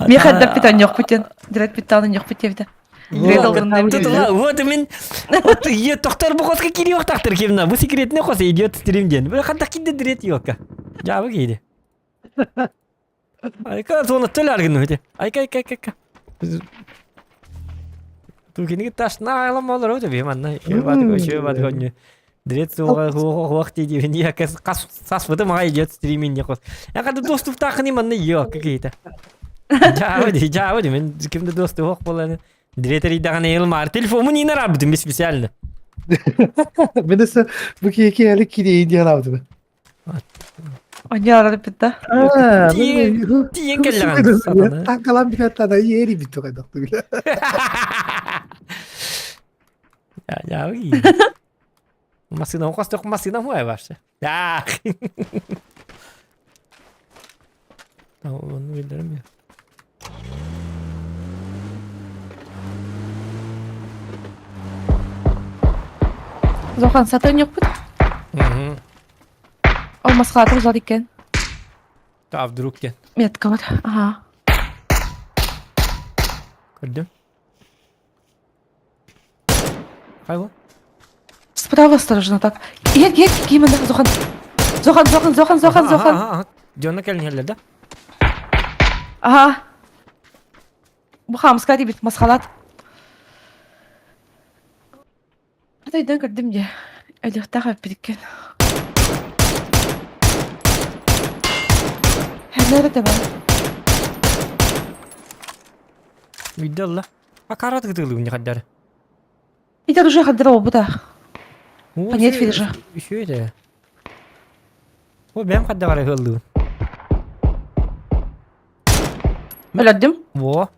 Speaker 2: Меха да питан yok битен. Дрет питан yok битебите. Дрет алгында
Speaker 1: Тутула, вот мин вот е тохтор бу хоска кири тахтыр кимна. Бу секретне хос идет стрим ден. Бу хатта кидде дрет йокка. Жабы киди. Айка зона төл аргын өте. Айка айка айка айка. Тукинги ташна айлам олар өте би манна. Бат көчө бат гоню. Дрет суға хуақ дейді мен я қас сасвыды мага идет стримин не қос. Я қады доступ тақыны манна yok какие-то. Жабы ди, жабы ди, мен кимде доступ жоқ боланы. Директор идаған ел телефонун инер абдым специально.
Speaker 5: Мен эсэ бу киэки әлі кире индиан абдым.
Speaker 2: Аньяар да.
Speaker 1: Тиийэн кэллэҕин сатана.
Speaker 5: Танкалан бүтэн тада иэри бүттү хайдах түгүлэ.
Speaker 1: Я Массыына хостох массыына хуай вообще. Так. Onu bildirim ya.
Speaker 2: Зохан сатан yokпут. Ол Москвада узар иккен.
Speaker 1: А вдруг те?
Speaker 2: Метка бар. Ага.
Speaker 1: Көрдүм. Хайво?
Speaker 2: Справа осторожно так. Иһэр иһэр киимэн Зохан. Зохан, Зохан, Зохан, Зохан, Зохан.
Speaker 1: Дьонно кэлин иһэллэр да?
Speaker 2: Ага. Бу хаамыска диэбит масхалат. Атайдан көрдүм дьэ. Өлүөхтээх эппит иккен. Хэннэр этэ баар.
Speaker 1: Үйдэ ылла. А карат ытыылыыбын хаддары.
Speaker 2: Ити оружие хаддара буолбута. Понять фиржа.
Speaker 1: Үчүгэй этэ. О, бэйэм хаддагара ыаллыыбын.
Speaker 2: Өлөрдүм.
Speaker 1: Во.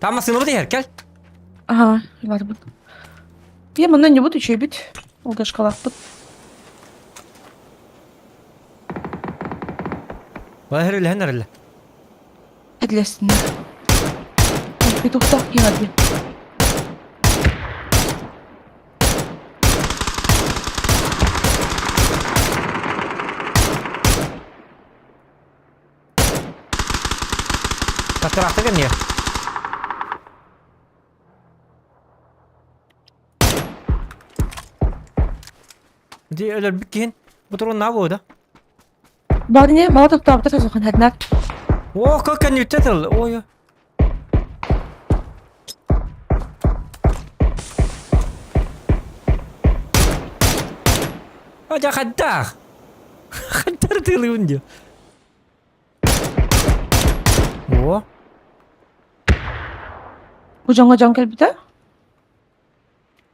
Speaker 1: Там массыынабыт иһэр, кэл.
Speaker 2: Ага, барбыт. Я манна не буду үчүгэйбит. Олгашкалаахпыт.
Speaker 1: Балар үлэһэн эрэллэ.
Speaker 2: Этлэстиннэр. Петухтаах киһи
Speaker 1: Таттараахта кэнниэ. Ди өлөрбүт киһин бутуруннаа буода.
Speaker 2: Баар не бала токтообута сосухан хатнар.
Speaker 1: О, как кэнниттэ тыл. Ой. Адя хаддаах. Хаддар тылыбын диэ. О.
Speaker 2: Бу дьоҥҥо дьон кэлбитэ.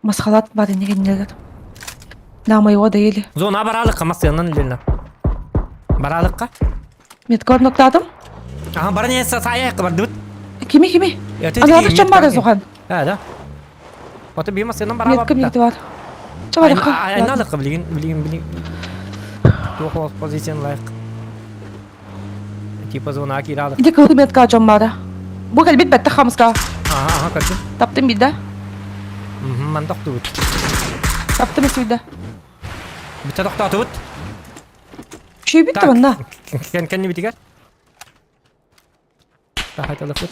Speaker 2: Масхалат баар иннигин иннилэр. На моего доели.
Speaker 1: Зона бараалыкка массыанан үлэлэн. Бараалыкка.
Speaker 2: Метка орноктаатым.
Speaker 1: Аха баран иһэ саайа бардыбыт.
Speaker 2: Кими кими? Анаатык чам баар Зухан.
Speaker 1: А, да. Ото би массыанан бараа
Speaker 2: Метка мигди бар. Чабарыкка.
Speaker 1: Айналыкка билигин билигин билигин. Туох позицион лайк. Типа зона кииралык.
Speaker 2: Иди кылы метка дьон баара. Бу кэлбит бэттэх хамыска.
Speaker 1: Аха, аха, көрдүм.
Speaker 2: Таптым биирдэ.
Speaker 1: Ман тохтубут.
Speaker 2: Таптым үсүйдэ.
Speaker 1: Бүтэ тохтоотубут.
Speaker 2: Үчүйбүт да манна.
Speaker 1: Кэн кэннибитигэр. Тахайталыппыт.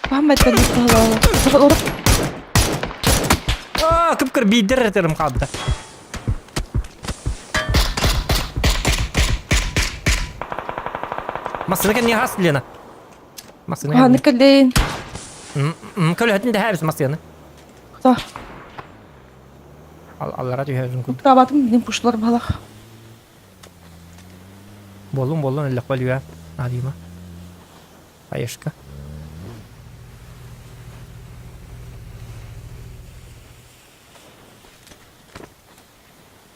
Speaker 2: Махмед
Speaker 1: Аа, кып-кыр биирдэр эрэ хаалбыта. Массыына кэннигэ хас Лена? Массыына
Speaker 2: Ханны кэллин.
Speaker 1: Көлөһөтүн дэһээбис массыына.
Speaker 2: Та.
Speaker 1: Аллара түһэбин курдук.
Speaker 2: Табатым билин пушлар балах.
Speaker 1: Буоллун буоллун өллөхпө өлүө. Наадыйма. Хаешка.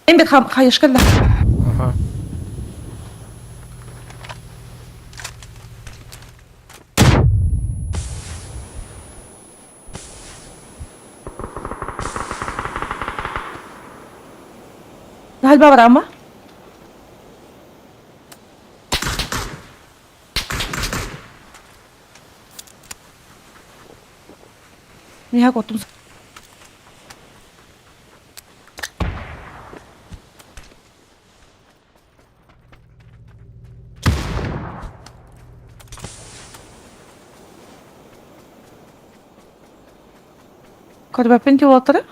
Speaker 2: Эн бит хаешка да.
Speaker 1: Ага.
Speaker 2: Гальба барама? Миэхэ куоттум. Көрбөппүн дии уолаттары.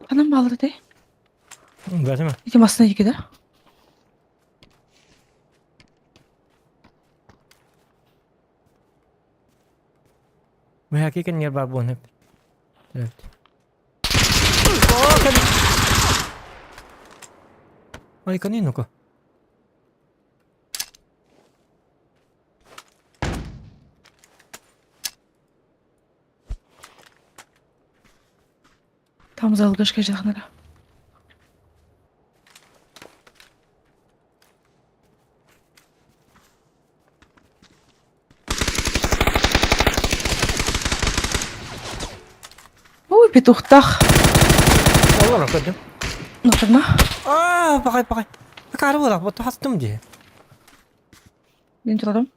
Speaker 2: Ханан баалар этэй?
Speaker 1: Бэтимэ.
Speaker 2: Ити массыына диэки да?
Speaker 1: Мөһәки кэннигэр баар буолан эп. Ой, ну-ка.
Speaker 2: Там залгашка жахнара. Ой, петухтах.
Speaker 1: Олорор көрдүм.
Speaker 2: Нотурма.
Speaker 1: Аа, пакай пакай. Акары буолар, бу хастым дии.
Speaker 2: Мен турарым.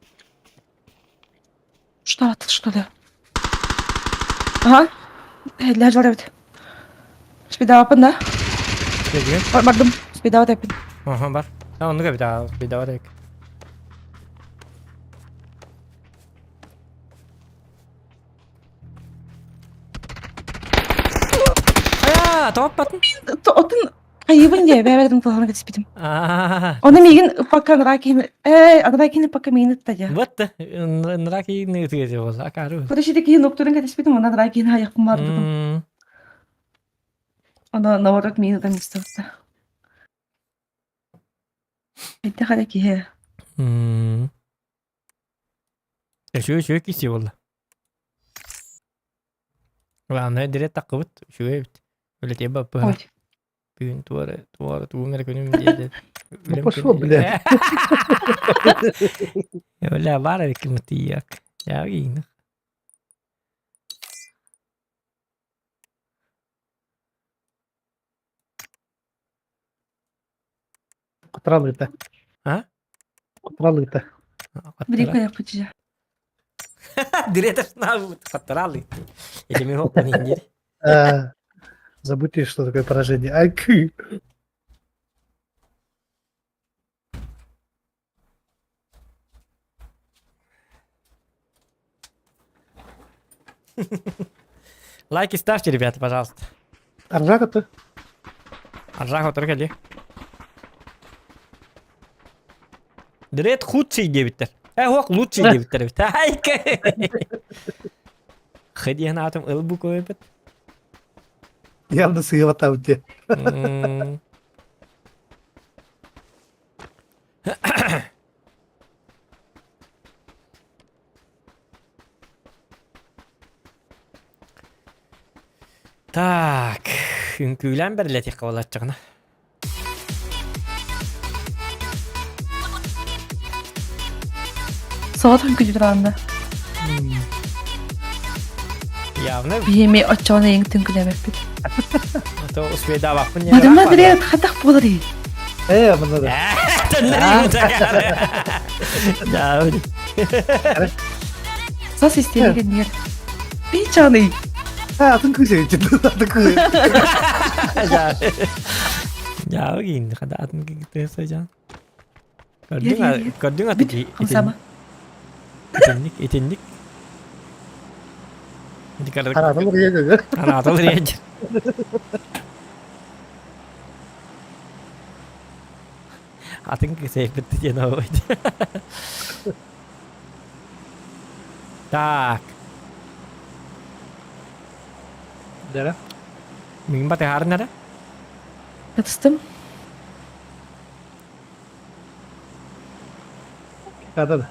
Speaker 2: Что атыл, что ли? Ага. Ләжлар эбит. Спидавапын да?
Speaker 1: Дегин.
Speaker 2: Бардым. Спидават эппин.
Speaker 1: Аха, бар. А, оннук эбит, аа, спидават эбит. Аа, тооппатын.
Speaker 2: Отун хайыбын дии, бэйбэрин кылаһана кэтиспитим.
Speaker 1: Аа.
Speaker 2: Оны миигин пока нракин, э, нракин пока миигин ытта дии.
Speaker 1: Вот, нракин ытыгы болла, акары.
Speaker 2: Короче, киһи нуктурун кэтиспитим, онно нракин хайахпын бардым. Оно наоборот миигин ытан истибитэ. Хайдах эрэ киһи.
Speaker 1: Үчүгэй үчүгэй киси буолла. Главное, дирет такыбыт, үчүгэй эбит. Үлэтиэ баппыһа.
Speaker 2: Ой.
Speaker 1: Бүгүн туора, туора, тугун эрэ күнүм диэти.
Speaker 5: Ну пошел, блядь.
Speaker 1: Бля, баар эбиккин тиийиэк. Яа
Speaker 5: Кутуралыыта.
Speaker 1: А?
Speaker 5: Кутуралыыта.
Speaker 2: Бирик айахпыт
Speaker 1: Директор Катаралы. Или ми хоппа не
Speaker 5: Забудьте, что такое поражение. IQ.
Speaker 1: Лайки ставьте, ребята, пожалуйста.
Speaker 5: Аржака-то?
Speaker 1: Аржака только ли? Дред худший диэбиттэр. Э, ох, лучший диэбиттэр эбит. Айка! Хыдиэн атым ыл бу көйбүт.
Speaker 5: Явно сыйылатабыт дии.
Speaker 1: Так, үҥкүүлээн бэрилэтиэххэ буолааччыгына.
Speaker 2: Соҕотох үҥкүүлүүр да.
Speaker 1: Явно
Speaker 2: Биһиэми оччоҕуна эйиҥ түҥкүлээбэппит.
Speaker 1: то успейдаабаппын
Speaker 2: Мадамна Андрея хатах буолар ии.
Speaker 5: Э, манна да.
Speaker 1: Да.
Speaker 2: Сас истиэнэ кэннигэр. Пичаный.
Speaker 5: А, атын кыыс эбит. Атын кыыс.
Speaker 1: Дьаа киин хада атын кыыс сылдьан. Көрдүҥ көрдүҥ аты
Speaker 2: Хамсама.
Speaker 1: Итинник итинник.
Speaker 5: Араатал риэгэ.
Speaker 1: Араатал риэдж. Атын кыыс эппит диэн оҕойд. Так.
Speaker 5: Дара.
Speaker 1: Мин батыһаарын эрэ.
Speaker 2: Катыстым.
Speaker 5: Да, да.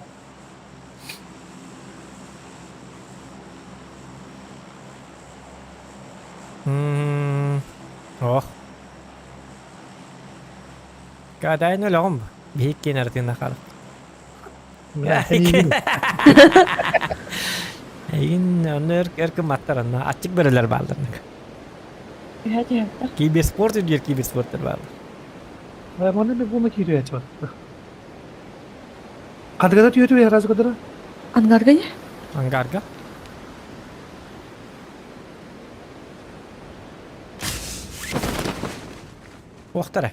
Speaker 1: Ох. Каадайын өлөҕүм биһиккиэн артыына хаалар. Эйигин онно өр өр кымматтар онно аччык бөрөлөр бааллар.
Speaker 2: Түһэ түһэттэр.
Speaker 1: Киберспорт үрдүгэр киберспорттар бааллар.
Speaker 5: Манна мен буна киирээччи бар. Хандыгада түөтү разы кодара?
Speaker 2: Ангарга не?
Speaker 1: Ангарга. Уохтара.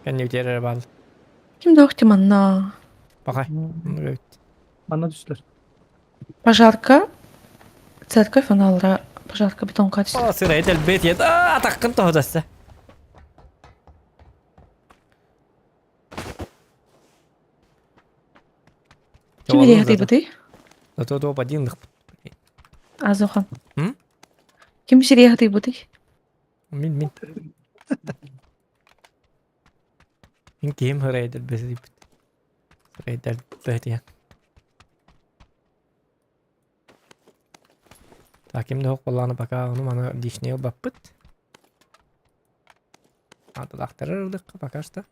Speaker 1: Кэнни үтэрэр баал.
Speaker 2: Ким да охти манна.
Speaker 1: Пахай.
Speaker 5: Манна түстүлэр.
Speaker 2: Пожарка. Церковь аналра пожарка бетонка түстү.
Speaker 1: О, сырай дэлбет ет. А, атаққын тоһудасса.
Speaker 2: Ким сириэхтыйбытый?
Speaker 1: Зато топ один
Speaker 2: Азохан. Ким сириэхтыйбытый?
Speaker 1: Мин мин. Мин киһим сырайдар бэсиппит. Сырайдар бэтиэн. Так, ким да хук буоллаҕына пока ону маны лишнее ылбаппыт. Атылахтары ылдыкка пока что.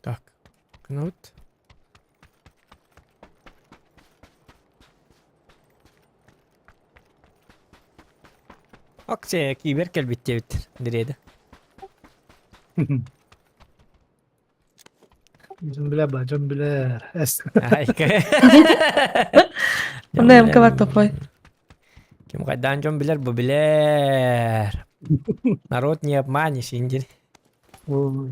Speaker 1: Так, Кнут. Акция кибер кэлбит диэбиттэр дириэдэ.
Speaker 5: Дьон билэр ба, дьон билэр. Эс.
Speaker 2: Онно МК бар топой.
Speaker 1: Ким хайдаан дьон билэр, бу билэр. Народ не обманешь, индир.
Speaker 5: Ой.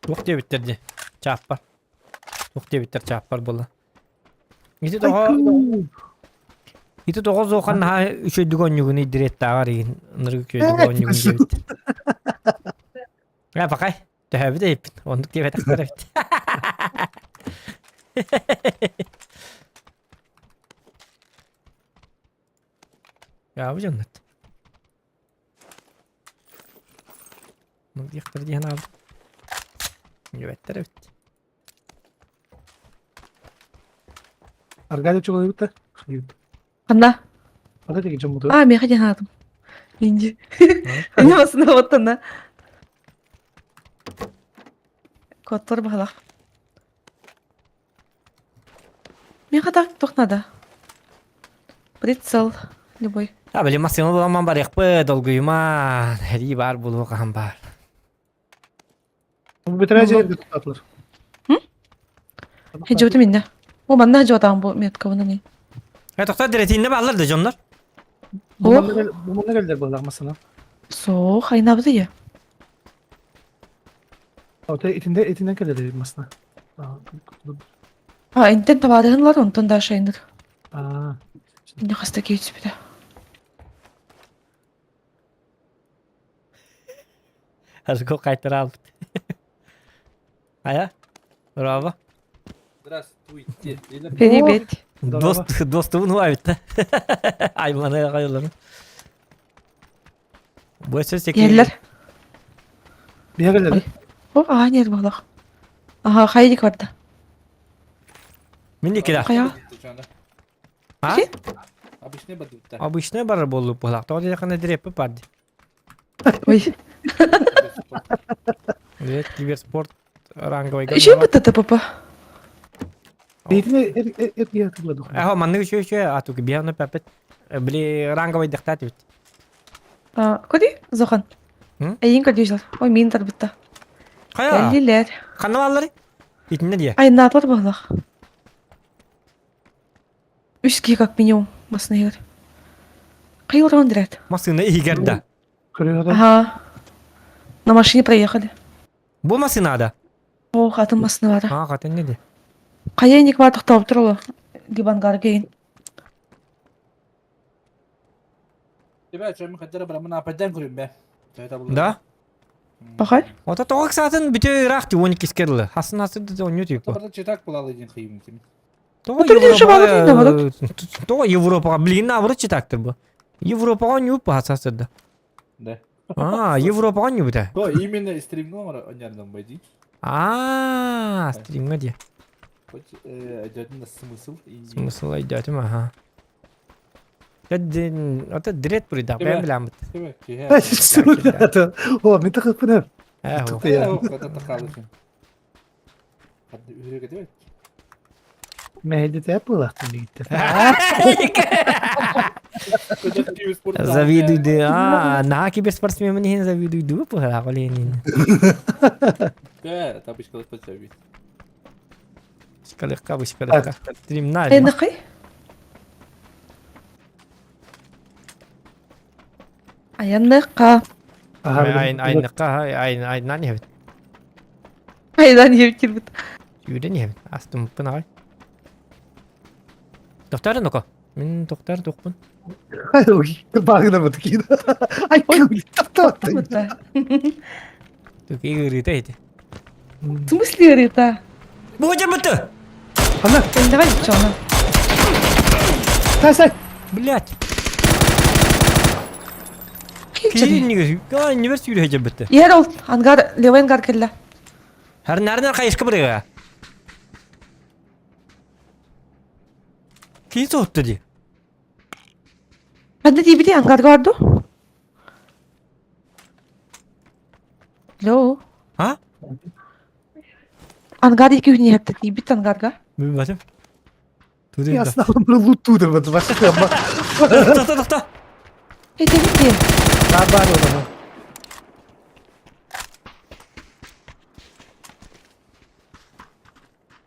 Speaker 1: Туох диэбиттэр дии? Чааппар. Туох диэбиттэр чааппар буолла. Ити тоҕо Ити тоҕо зохан наһаа үчүгэйдик оонньуугун идириэттааҕар игин ынырык үчүгэйдик оонньуугун диэбит. Ээ пакай төһөөбүт эйиппит оннук диэбэтэхтэр эбит. Яабы дьоннут. Ну диэхтэр диэн аабыт. Үөбэттэр эбит.
Speaker 5: Аргадий чугалыйбыта.
Speaker 2: Ханна?
Speaker 5: Ата диги дьоммуту.
Speaker 2: А, миэхэ диэн аатым. Инди. Инди басына оттонна. Коттор баһалах. Миэхэ так туох надо? Прицел любой.
Speaker 1: А, били массыына буламан барыахпыт, долгуйума. Эрии баар буолуо хаһан баар.
Speaker 5: Бэтэрээ дьиэ тутаатылар.
Speaker 2: Хеджубутум инне. О, манна хеджубатаан бу меткабынан и.
Speaker 1: Э, тохтоо диретинне бааллар да дьоннор.
Speaker 5: Бу манна кэлдэр буоллах массыына.
Speaker 2: Суох, айнабыты я.
Speaker 5: Ота итинде итинен кэлэр массыына.
Speaker 2: А, интен табаарыһынлар, онтон да шайныр.
Speaker 5: Аа.
Speaker 2: Инне хаста кейтүспүтэ.
Speaker 1: Арго кайтарабыт. Ая, браво.
Speaker 6: Здравствуйте.
Speaker 2: Привет.
Speaker 1: Дост, достубун убайбыт да. Айманы кайыларын. Бу өссө секи.
Speaker 2: Иһэллэр.
Speaker 5: Биһэ кэллэр.
Speaker 2: О, аа, нер буолах. Аха, хайдик барда.
Speaker 1: Мин дикира.
Speaker 2: Хайа.
Speaker 1: А?
Speaker 6: Обычный бадутта.
Speaker 1: Обычный бар болу буолах. Тоҕо диэххэ диреппи бар ди.
Speaker 2: Ой.
Speaker 1: Привет, киберспорт ранговый.
Speaker 2: Еще бы ТТПП.
Speaker 5: Бейтине эр эр эр тылла дух.
Speaker 1: Ахо, маннык үчү үчү атук биһаны папет. Били ранговый дехтат бит.
Speaker 2: Куди, Зохан.
Speaker 1: М?
Speaker 2: Эйин көрдүүсөр. Ой, мин тарбытта.
Speaker 1: Хайа?
Speaker 2: Кэллилэр.
Speaker 1: Ханна баллары? Итинне дие.
Speaker 2: Айнаатылар буоллах. Үс киһи как минимум массыына иһигэр. Хайыларан дирет.
Speaker 1: Массыына иһигэр да.
Speaker 5: Көрүө
Speaker 2: Ага. На машине проехали.
Speaker 1: Бу массыынада.
Speaker 2: О, хатын массыына бара.
Speaker 1: А, хатын не ди.
Speaker 2: Хайа ник бар тоқтауып тұр ол. Либангар кейін.
Speaker 6: Ребят, что мы хотели бы, мы на опять көрүм бе.
Speaker 1: Да?
Speaker 2: Бахай?
Speaker 1: Ото тоҕо саатын бүтө ыраах ти 12 скерлы. Хасын хасын да онньу тип.
Speaker 6: Барда читак булалы дин хыйым тим.
Speaker 1: Тоҕо
Speaker 2: Отыр дин шабалы дин наоборот.
Speaker 1: Тоҕо Европаға билигин наоборот читактыр бу. Европаға онньу хасасырда.
Speaker 6: Да.
Speaker 1: А, Европаға онньу бутэ.
Speaker 6: То именно стримном онярдан байди.
Speaker 1: А, стримга ди.
Speaker 6: Хоть идет на смысл и
Speaker 1: Смысл идет, ага. Ото дрет пурida, бэм билэммит.
Speaker 5: О, мен тахыппын.
Speaker 1: Ээ,
Speaker 5: Мэһэйдэтэ буолаахтын дигиттэр.
Speaker 1: Завидуйды. А, на киберспортсмен иһин завидуйду пыһаах олиэнин.
Speaker 6: Да, табычкалык подсобит.
Speaker 1: Шкалыкка, бышкалыкка. Стримна.
Speaker 2: Айнақай? Айанныахха.
Speaker 1: Айныкка айнан иһэбит.
Speaker 2: Айдан иһэбит.
Speaker 1: Сүүрэн иһэбит. Астыммыппын аҕай. Тохтоор ноко. Мин тохтоор тохпун.
Speaker 5: Багына бу киин. Ай
Speaker 2: Тоқтамыта.
Speaker 1: Туки ыарыыта ити.
Speaker 2: В смысле ыарыыта?
Speaker 1: Бу дьабыты!
Speaker 5: Ана,
Speaker 2: Давай чоно.
Speaker 5: тасай.
Speaker 1: Блять. Киин нигер сүүрэ дьабыты.
Speaker 2: Иһэр ол ангар левый ангар кэллэ.
Speaker 1: Харнарнар хайышка бырыга. Киин соһутtu ди.
Speaker 2: Ханна тиийбити ангарга бар ду? Алло.
Speaker 1: А?
Speaker 2: Ангар екі күн иһэптэ тиийбит ангарга.
Speaker 1: Билбэтим.
Speaker 5: Я знал, луту вот ваша.
Speaker 1: Тохто, тохто.
Speaker 2: Этэбин дии.
Speaker 5: Бар ол.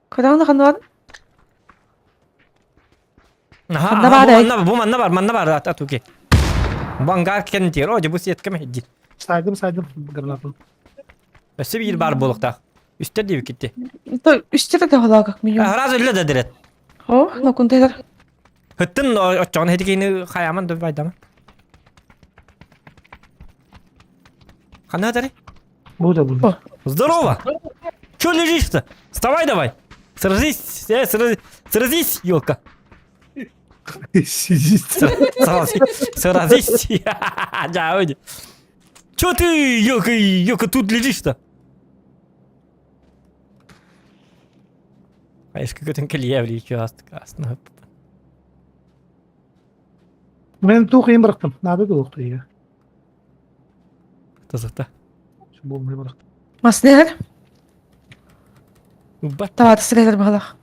Speaker 2: Көрөҥ ханна бар?
Speaker 1: Аха,
Speaker 2: Ханна
Speaker 1: аха,
Speaker 2: бар
Speaker 1: бу
Speaker 2: эй?
Speaker 1: манна, бу манна бар, манна бар, атуки. Бу ангар кэнтиэр, о, дьэ бу сеткам иһдин.
Speaker 5: Сайдым, сайдым гранатым.
Speaker 1: Өссө биир бар буолуохтаах. Үстэр диэбиккитти.
Speaker 2: То үстер да холаа как минимум.
Speaker 1: Сразу үлэ да дирет.
Speaker 2: О, нокунтайлар.
Speaker 1: Хыттын оччоҕун хэтикини хайаман да байдама. Ханна хатары?
Speaker 5: Бу да бу.
Speaker 1: Здорово! Чё лежишь-то? Вставай давай! Сразись, сразись, сразись, елка!
Speaker 5: Сидит.
Speaker 1: Сразись, сразись! Да, уйди. Чё ты, елка, елка, тут лежишь-то? Айшка көтөн кэлиэ астык астына.
Speaker 5: Мен туох иһин бырахтым. Наада да уохту иһэ.
Speaker 1: Тазыкта.
Speaker 5: Болмай бырахтым.
Speaker 2: Маснер.
Speaker 1: Убат.
Speaker 2: Таваты силер баһалах.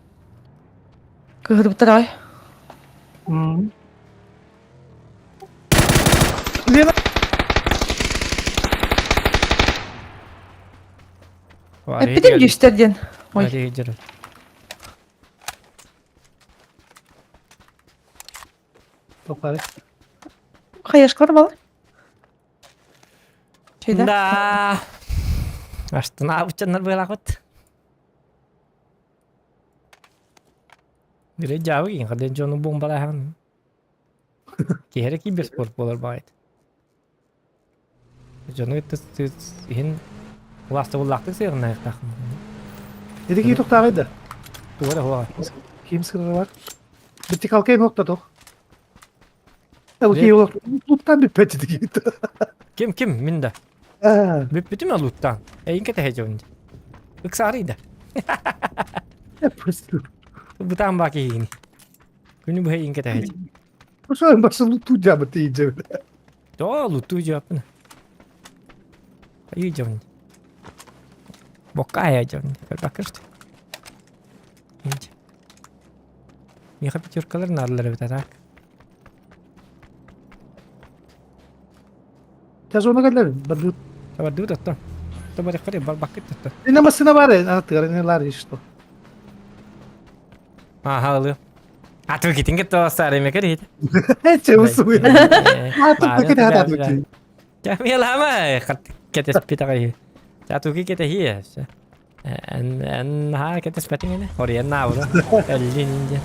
Speaker 2: Кыһырбыттар ай.
Speaker 5: Лена!
Speaker 2: Эппитим дьүстэр диэн. Ой.
Speaker 5: Тохтары.
Speaker 2: Хайашкалар бал. Чөйдө.
Speaker 1: Да. Астына учаннар буолаахпыт. Бире жабы кин хаден жону бомбалахан. Киһэрэ киберспорт буолар баайт. Дьону иһин уласта буллаахтык сыйҕыннаахтаахпын.
Speaker 5: Эти кии тохтааҕый да?
Speaker 1: Туга да хуаҕа.
Speaker 5: Ким сыры бар? Вертикалка им охта тох. Окей, луттан бүппэт ити
Speaker 1: Ким ким мин да. Бүппүтүм луттан. Эйин кэтэһэ дьон. Ыксаарый да. Бутаан баа киһини. Күнү быһа эйин кэтэһэ.
Speaker 5: Ошо башы луту жабы тиийже.
Speaker 1: Тоо луту жаппын. Айыы дьон. Бокка дьон. Көрбөккөрт. Миэхэ пятеркалар наадалар эбит а так.
Speaker 5: Жазона келер. Бардыт.
Speaker 1: Бардыбыт оттон. Тобарыххар барбаккыт оттон.
Speaker 5: Ина машина бар, ана тыгар, ина лар что.
Speaker 1: Аха ылы. А ты китин кетті сары мекер хит.
Speaker 5: Че усуй. А тут кете хата тут.
Speaker 1: Камилама кетес питагай. Татуки кете хи. Эн эн ха кетес петингене. Ориен на бура. Эллин.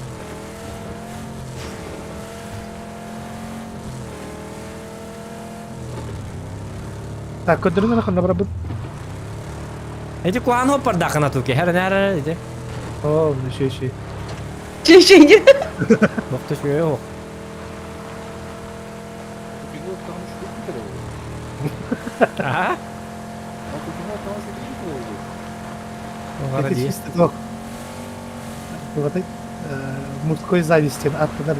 Speaker 5: Так, көдөрүн ханна барабыт.
Speaker 1: Эти куан хоппар дахана туки. Хэр нәр эти.
Speaker 5: О, ши ши.
Speaker 2: Чей чей.
Speaker 1: Бокты шуе хок. А?
Speaker 5: Это чисто тох. Вот мужской зависти аттанар.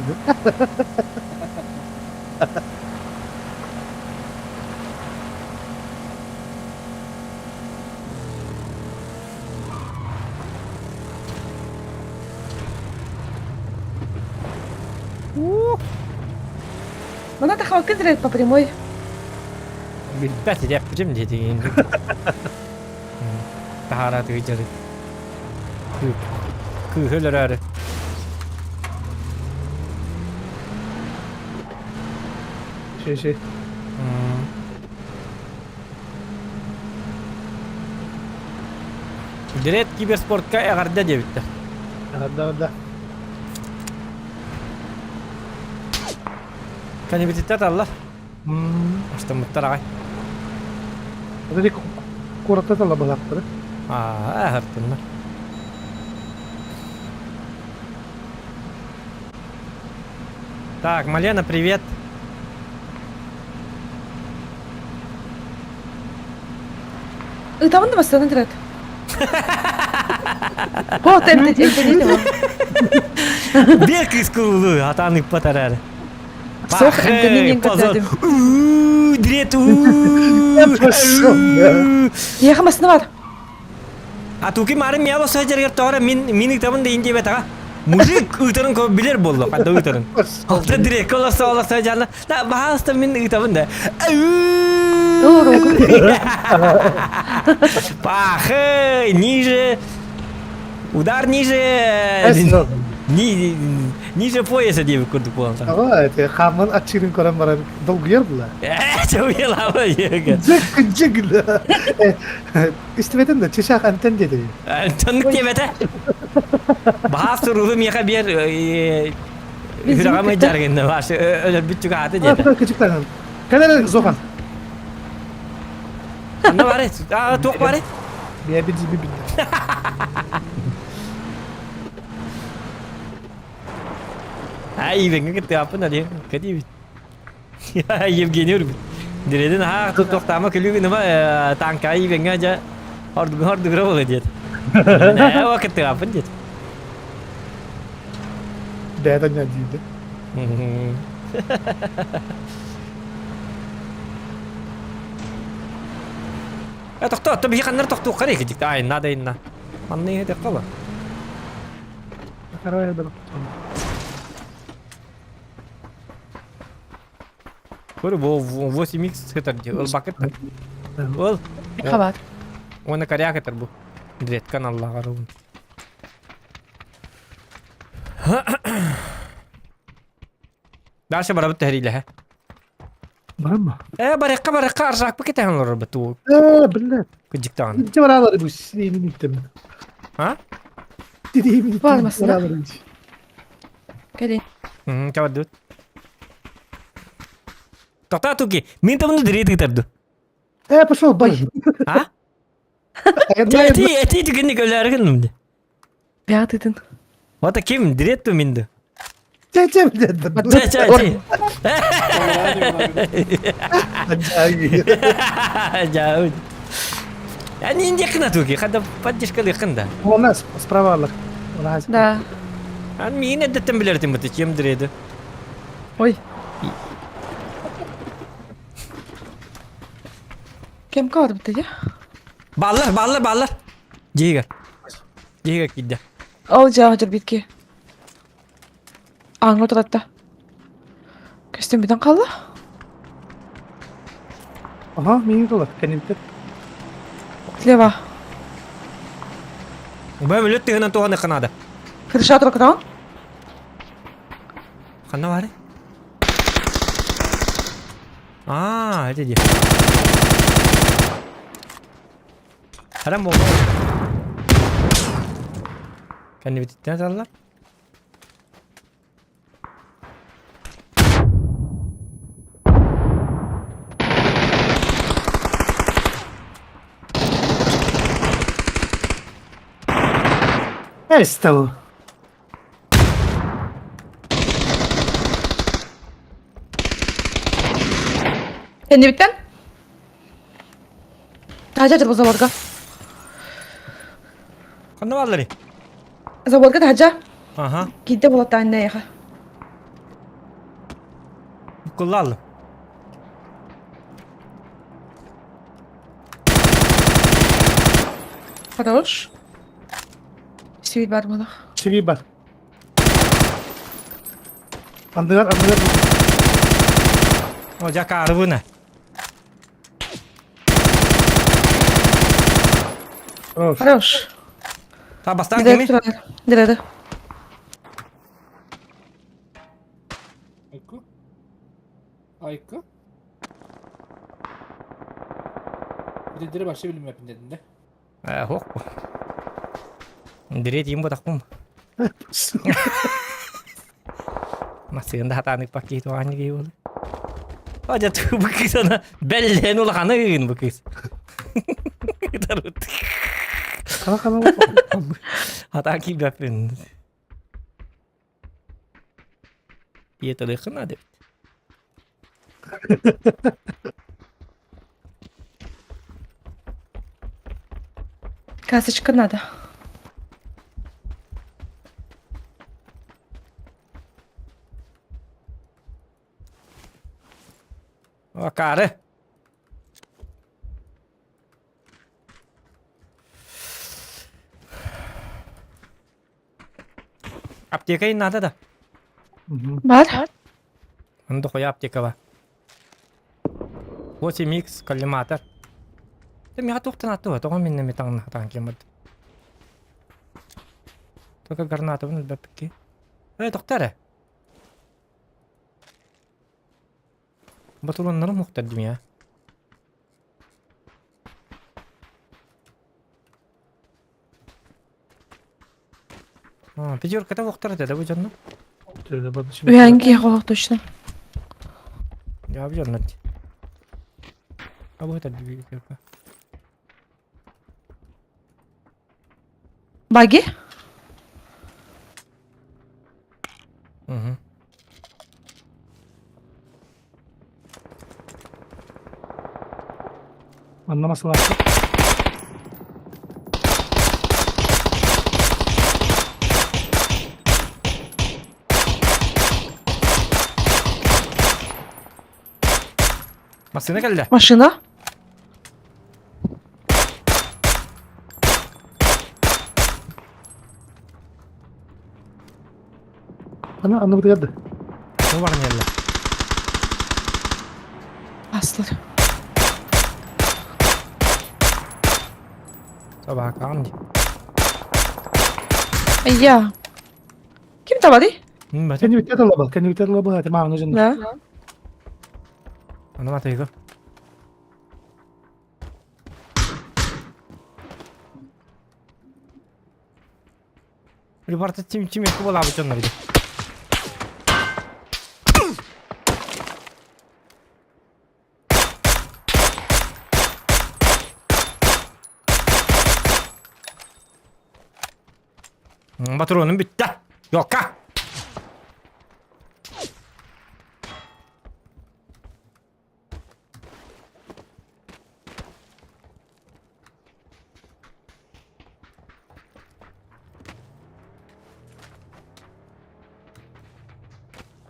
Speaker 2: Мана тахалкы зрет по прямой.
Speaker 1: Билбэт эппитим диэтигин. Таһара тыгыдьары. Кыыһылар
Speaker 5: Ши ши.
Speaker 1: Дред киберспортка эҕэрдэ диэбиттэр.
Speaker 5: Эҕэрдэ, эҕэрдэ.
Speaker 1: Кэнибититтэ таллар. Астыммыттар аҕай.
Speaker 5: Ити куоракка тала былаахтары.
Speaker 1: Аа, аһартыннар. Так, Малена, привет.
Speaker 2: Ытабын да бастан дред. О, тэнтэ
Speaker 1: Биир кыыс курулу атаан ыппат эрээр.
Speaker 2: Сох эмтэнин көрдөдүм.
Speaker 1: Дрет
Speaker 2: Яха масына бар.
Speaker 1: А туки мары мияло сажергер тоҕо мин мин ытабын да индия бетаға. Мужик ытарын ко билер болло, хадда ытарын. Алта дирекка олорса олорса жана. Да баһаалыста мин ытабын да. Пахы, ниже. Удар ниже. Ниже пояса диэбит курдук буолан
Speaker 5: Аҕа, эти хааммын аччыырын көрөн баран долгуйар була.
Speaker 1: Чуйалаба
Speaker 5: Дьик дьик Истибэтин да чычаах антен диэти.
Speaker 1: Антоннук диэбэтэ. Баһаас туруулу миэхэ биэр үрэҕэ мыйдьаргынна баасы өлөрбүт чугааты диэтэ.
Speaker 5: Кычыктанан. Кэлэр Зохан.
Speaker 1: Анна бары, туох бары?
Speaker 5: Бия бит бит.
Speaker 1: Ай, ивеҥҥэ кыттыаппын али, кэтиибит. Евгений үрбүт. Диредин аһаа туохтаама күлүгүн ыма танка ивеҥҥэ дьэ ордугура буола диэт. Ээ, о кыттыаппын диэт.
Speaker 5: Бэйэтэ диирдэ.
Speaker 1: Э, тохтоо, то биһи ханнар тохтуохха дии Айна да инна. Манна иһэ ба. Көр, бу 8x сытар дии. Ол бакыт. Ол.
Speaker 2: Хабар.
Speaker 1: Оны коряк этер бу. Дреткан Аллаҕа рубун. Дальше барабыт тэһэриилэһэ.
Speaker 5: Барамма.
Speaker 1: Э, барыахха барыахха аржаакпы кэтэһэн олорор туу.
Speaker 5: Э, блядь.
Speaker 1: Кыдьыктаҕын.
Speaker 5: Инче баралары бу сиримин иттем.
Speaker 1: А?
Speaker 5: Сиримин
Speaker 2: Бар масына. Кэлин.
Speaker 1: Кабардыбыт. Тоқтаа туки, мин табыны дирет ыытарды.
Speaker 5: Э, пошел, бай.
Speaker 1: А? Эти, эти түгенник өләрі гынным.
Speaker 2: Бяты тын.
Speaker 1: Вот ким дирет ту минду.
Speaker 5: Чэ, чэ, блядь.
Speaker 1: Чэ, чэ, чэ. Жауд. Они инде кына туки, хада поддержка лыкында.
Speaker 5: У нас справа
Speaker 2: Да.
Speaker 1: Ан мин эдеттен билертим бу чем диреди.
Speaker 2: Ой. Кем калды бит
Speaker 1: Баллар, баллар, баллар. Жига. Жига кидде.
Speaker 2: Ол жағы жүр битке. Аңы отыратта. Көстен бүтін қалды.
Speaker 5: Ага, мин толар, кәнемтер.
Speaker 2: Слева.
Speaker 1: Бәм үлет тыгынан туғаны қанады.
Speaker 2: Крыша тұр кран.
Speaker 1: Қана бары? А, это де. Харам болма. Кәне бититтен саллар.
Speaker 5: Эстел.
Speaker 2: Кәне биттен? Тажа жүр бұл заборға.
Speaker 1: Қанда баллары?
Speaker 2: Заборға тажа.
Speaker 1: Ага.
Speaker 2: Кидде болады анна яға.
Speaker 1: Куллаллы.
Speaker 2: Хорош. Сүйіт бар бұлақ.
Speaker 5: Чиги бар. Андыгар, андыгар.
Speaker 1: О, жака арыбына.
Speaker 5: Хорош.
Speaker 2: Хорош.
Speaker 1: Та бастан кеми?
Speaker 2: Диреді.
Speaker 6: Айка? Айка? Bir de dire başka bilim yapın dedin de.
Speaker 1: Э, хоқ. Дириэтиим ботахпын. Массыында хатаан ыппак киһи туоҕаан киһи буолар. Адьа бу кыыс ана бэллээн улаханы ыын бу кыыс.
Speaker 5: Хана хана
Speaker 1: Хатаан киирбэппин. Ийэтэлиэххин наада эбит.
Speaker 2: Касочка надо.
Speaker 1: Акаары. Аптека надо да.
Speaker 2: Бар.
Speaker 1: Аны дохуя аптека бар. 8X коллиматор. Ты миха туохтан аттыга, тоҕо минне метаҥна хатаан киэммит. Только гранатабын өлбөппүкки. Эй, тохто эрэ. Батуланнарым мухтар дим я. Пятерката уохтар этэ да бу дьонно?
Speaker 2: Үһээн киһи олох точно.
Speaker 1: Я бу дьонно. А бу это пятерка.
Speaker 2: Баги?
Speaker 1: Угу.
Speaker 5: Манна масалаахпыт.
Speaker 1: Массыына кэллэ.
Speaker 2: Машина?
Speaker 5: Аны аны бытыгар да.
Speaker 1: Бу баран кэллэ.
Speaker 2: Аслар.
Speaker 1: Собакаҕын дии.
Speaker 2: Я. Ким табарый?
Speaker 1: Бата.
Speaker 5: Кэннибиттэ талабал, кэннибиттэ талабал, ати мааны жын.
Speaker 2: Да.
Speaker 1: Аны матыйга. Репорта тим тим екі бола бут онно Патроным бүттэ. Йокка!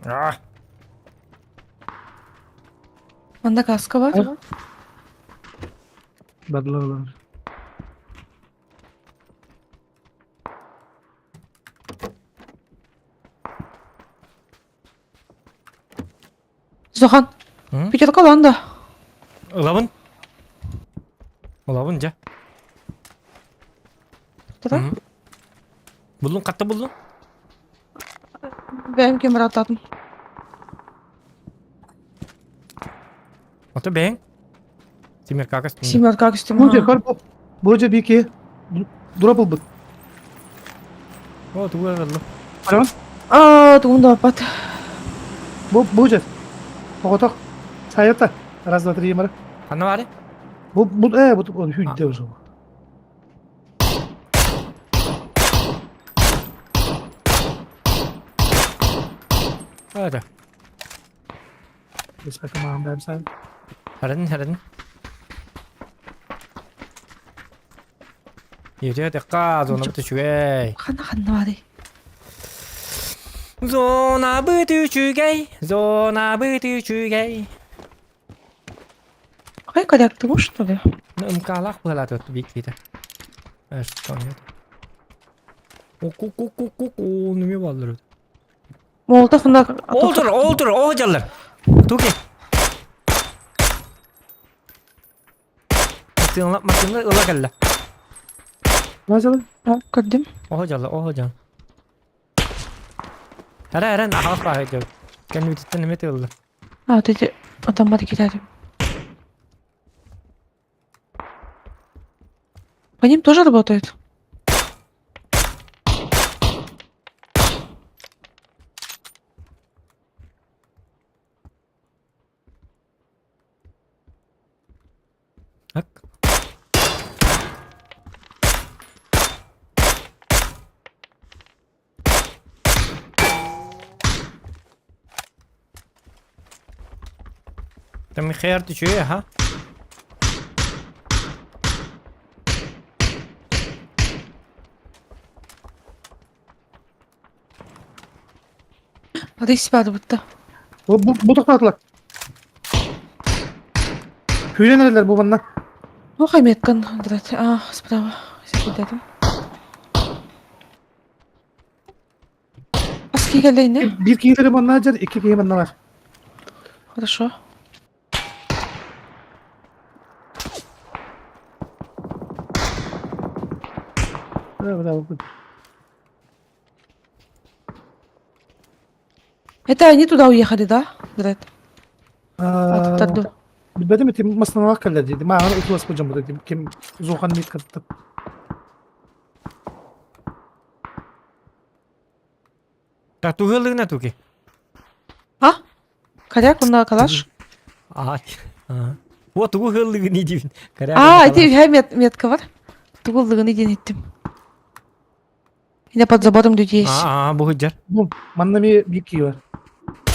Speaker 1: А,
Speaker 2: Манна каска бар.
Speaker 5: Бадлалар.
Speaker 2: Зохан.
Speaker 1: М?
Speaker 2: Пятерка ланда.
Speaker 1: Ылабын. Ылабын, дьэ.
Speaker 2: Тұра.
Speaker 1: Мгм. Буллун, хатта буллун?
Speaker 2: Бэйэм кемерататым.
Speaker 1: Ото бэйэҥ. Тимир какас.
Speaker 2: Семерка көстүм.
Speaker 5: Бу же көр бу. Бу же бики. Дура булбут.
Speaker 1: О, тугу эрэллэ.
Speaker 5: Алло.
Speaker 2: Аа, тугун да баппат.
Speaker 5: Бу бу же. Тоҕотох. Сайата. Раз, два, три, мара.
Speaker 1: Ханна баары?
Speaker 5: Бу бу э бу он хүдде уже.
Speaker 1: Это.
Speaker 5: Бес маам бэм сан.
Speaker 1: Харан, харан. Ете текка зона быт үчүгэй.
Speaker 2: Ханна ханна баарый?
Speaker 1: Зона быт үчүгэй, зона быт үчүгэй.
Speaker 2: Какая корректор, что ли?
Speaker 1: Ну, МК-лах была тут бикита. А что нет? Ку-ку-ку-ку-ку, неме баллар.
Speaker 2: Молотов мында
Speaker 1: Олтур, олтур, о жаллар. Туки. Матыынла, матыынла ыла кэллэ.
Speaker 5: Начали?
Speaker 2: Көрдүм.
Speaker 1: Оһо жалла, оһо жал. Эрэ, эрэн, аһаҕас бааһы дьол. Кэннибититтэн эмиэ тыылла.
Speaker 2: А, вот эти атаммар китари. По ним тоже работает?
Speaker 1: Там хер ты чуе, ага?
Speaker 2: Рысь баар бутта.
Speaker 5: Бу бу бу тохтоотулар. Күүрэн эрэллэр бу манна.
Speaker 2: Ох, меткан драть. А, справа. Секундатым. Бас кигэлейне.
Speaker 5: Биир киһилэри манна дьэр, икки киһи манна бар.
Speaker 2: Хорошо. Это они туда уехали, да? Дред? Аттарду.
Speaker 5: Билбэтим ити мастаналах кэллэр диди. Мааҕын ытыласпыт дьоммут ити ким Зухан мит кытта.
Speaker 1: Так туһылыгына туки.
Speaker 2: А? Коряк, он на калаш?
Speaker 1: А. Вот тугу хыллыгын идибин.
Speaker 2: А, ити үһэ мет метка бар. Тугу ыллыгын идин иттим. Меня под забором людей есть.
Speaker 1: А, бу хыджар.
Speaker 5: Бу манна ми биир киһи бар.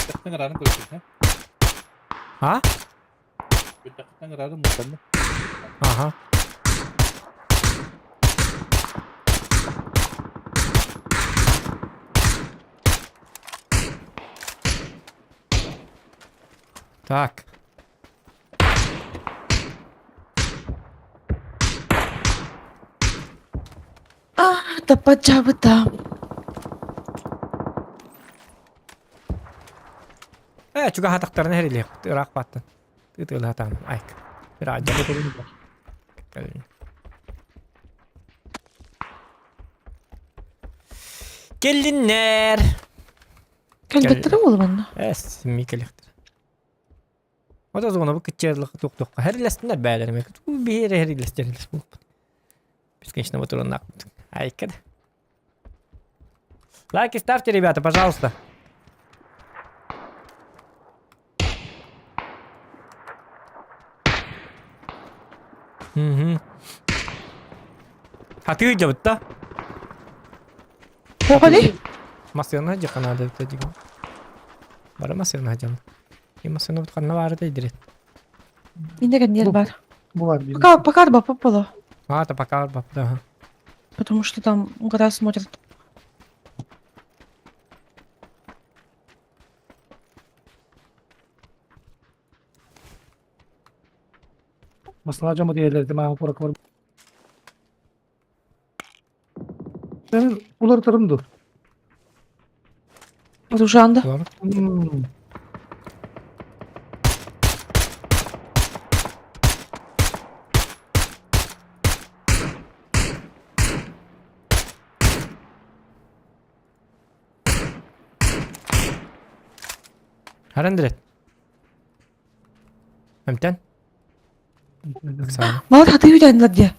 Speaker 6: Бүтэхтэн ыраарын көрсүн,
Speaker 1: А?
Speaker 6: Бүтэхтэн ыраарын мустанны.
Speaker 1: Ага. Так.
Speaker 2: А, таппачабыта.
Speaker 1: Э, чугаһатахтарына эрилиэхпит, ыраах бааттан. Ытыалаһатаан, айк. Ыраах Келлиннэр!
Speaker 2: Кэлбэттэрэ буолла манна.
Speaker 1: Эс, ми кэлиэхтэрэ. Ото зона бу кытчыарлык туох-туохха хэрилэстиннэр бээлэрим. Биһиэрэ хэрилэстэрилэс буолбут. Бесконечно вот уруннаахпыт. Айка да. Лайки ставьте, ребята, пожалуйста. Угу. А ты идет, да?
Speaker 2: Походи.
Speaker 1: Массыына дьаха наада эбитэ дигин. Бары массыына дьон. И массыына бут ханна баары дирет.
Speaker 2: Инде кэнниэр бар.
Speaker 5: Бу бар биир.
Speaker 2: Пока, пока бапа было.
Speaker 1: А, это пока бап, да.
Speaker 2: Потому что там гора смотрит.
Speaker 5: Маслаа дьомо диэлэрди мааҕын куоракка бар. Мен уларытарым ду.
Speaker 2: Оружанда.
Speaker 1: Улар.
Speaker 5: М,
Speaker 1: Харан дирет. Эмтэн. Оксана.
Speaker 2: Мал хаты үйренлер де.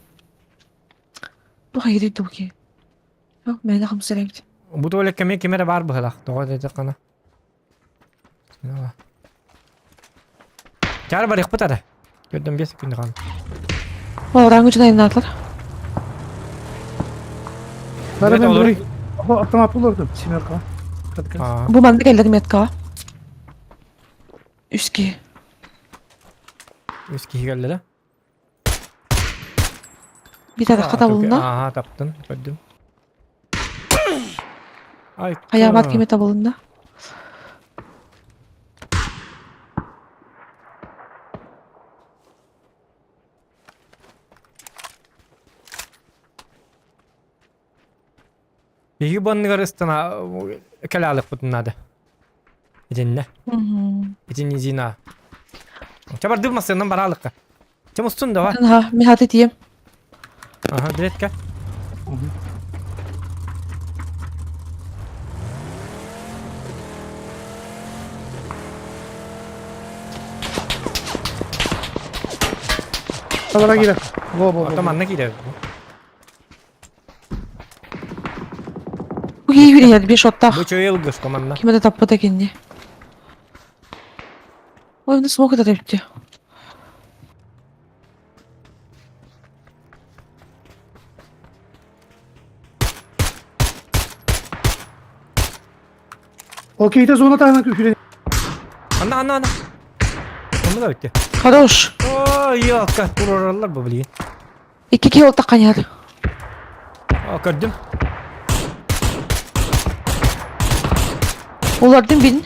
Speaker 2: Бу хайыр дуки. Yok, мені хамсырайбыт.
Speaker 1: Бу туалет кеме кемере бар быһылах. Тоҕо дэтэ қана. Чар бар ихпыт ара. Көрдüm 5 секунд қан.
Speaker 2: Оранг үчүн айнатлар.
Speaker 5: Бары
Speaker 1: Билет
Speaker 5: мен
Speaker 1: олору.
Speaker 5: Бу автомат улардым. Семерка. Кадка.
Speaker 1: Аа.
Speaker 2: Бу манды келдер метка. Үски.
Speaker 1: Үс киһи келлere.
Speaker 2: Bir tarafқа табылына.
Speaker 1: Ага, таптын. Көрдüm. Ай.
Speaker 2: Хаябат кеме табылына.
Speaker 1: Биһиги банныгар ыстана кэлэ надо. Итиннэ. Итинни зина. Чабардыр масыннан баралыкка. Чам устун давай.
Speaker 2: Ха, ми хаты тием.
Speaker 1: Ага, билетка.
Speaker 5: Табара киирэ. Во, во,
Speaker 1: Ото
Speaker 5: во.
Speaker 1: манна киирэр.
Speaker 2: Бу киһи беш оттах.
Speaker 1: Бу чөйөл гышка манна.
Speaker 2: Киме да таппыта кенни. Ой, мына смок это битти.
Speaker 5: Окей, это зона тайна күрен.
Speaker 1: Анна, анна, анна. Оннук эбит.
Speaker 2: Хорош.
Speaker 1: Ой, ёлка, турараллар бу билигин.
Speaker 2: Икки киһи ол тахханьар.
Speaker 1: О, көрдүм.
Speaker 2: Улардым бин.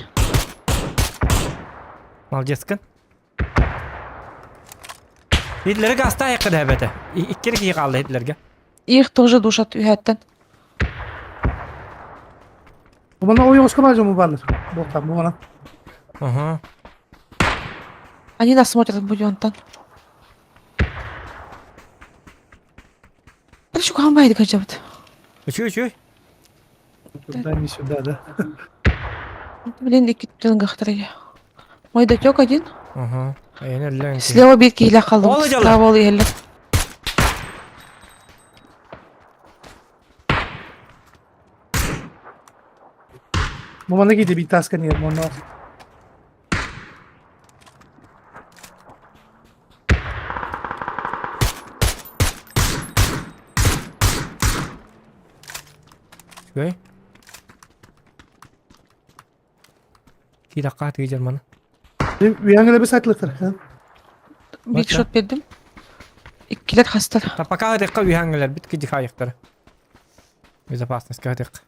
Speaker 1: Молодецкын. Хитлерге гаста айыққа да бәті. Иккері киі қалды Хитлерге.
Speaker 2: Их тоже душат үһәттен.
Speaker 5: Бу манна ойоҕоско баар дьон бааллар. Буолтаах бу манан.
Speaker 1: Ага.
Speaker 2: Они нас смотрят будёнтан. Короче, кухамбайды качабыт.
Speaker 1: Үчүй, үчүй.
Speaker 5: Туда не сюда, да.
Speaker 2: Блин, икки тылынгахтар Мой дотек один.
Speaker 1: Ага. Айын
Speaker 2: Слева бир киһилэх
Speaker 1: Ол
Speaker 2: халлыбыт.
Speaker 1: дьалла.
Speaker 2: Справа ол иһэллэр.
Speaker 5: Бу манна киирдэ биир тааска ньиэр муонна.
Speaker 1: Үчүгэй. Кииракка тыгы маны.
Speaker 5: Үөһэҥҥэ бес айтылыктар.
Speaker 2: Бир шот бердим. Иккилер хастар.
Speaker 1: Та пока ытыкка үһәңгелер бит кидих айыктар. Безопасность ытык.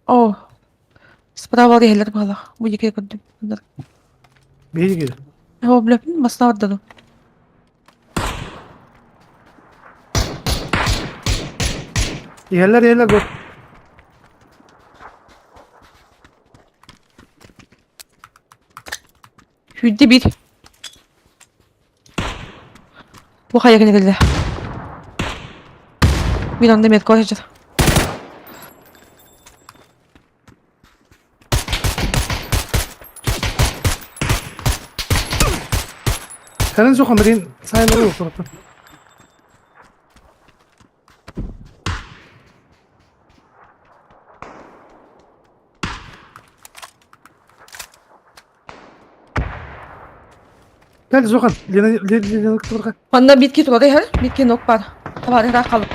Speaker 2: О. Справа ол иһэллэр баалах. Бу диэки көрдүм.
Speaker 5: Биһиги киирдэ.
Speaker 2: О, блядь, басына бардаду.
Speaker 5: Иһэллэр иһэллэр бу.
Speaker 2: Сүүрдэ биир. Бу хайа гына кэллэ. Мин онно метко сылдьар.
Speaker 5: Кэлэн суох билин сайылары охторуттан. Кэл Зохан, Лена Лена турга.
Speaker 2: Манна битки турар иһэр, битки нок бар. Табаар ыраах хаалып.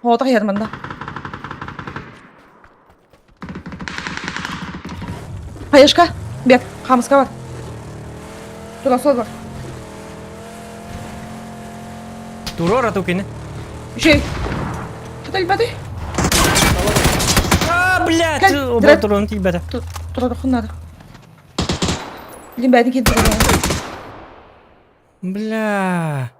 Speaker 2: Оҕотох иһэр манна. Хаешка, бер, хаамыска бар. Тура сол бар.
Speaker 1: Турора тукини.
Speaker 2: Үчүгэй. Хатальбаты.
Speaker 1: А, блядь,
Speaker 2: Кэл,
Speaker 1: оба турун тиийбэтэ.
Speaker 2: Турарохун надо. Блин, бэйэтин киин турар.
Speaker 1: Бля.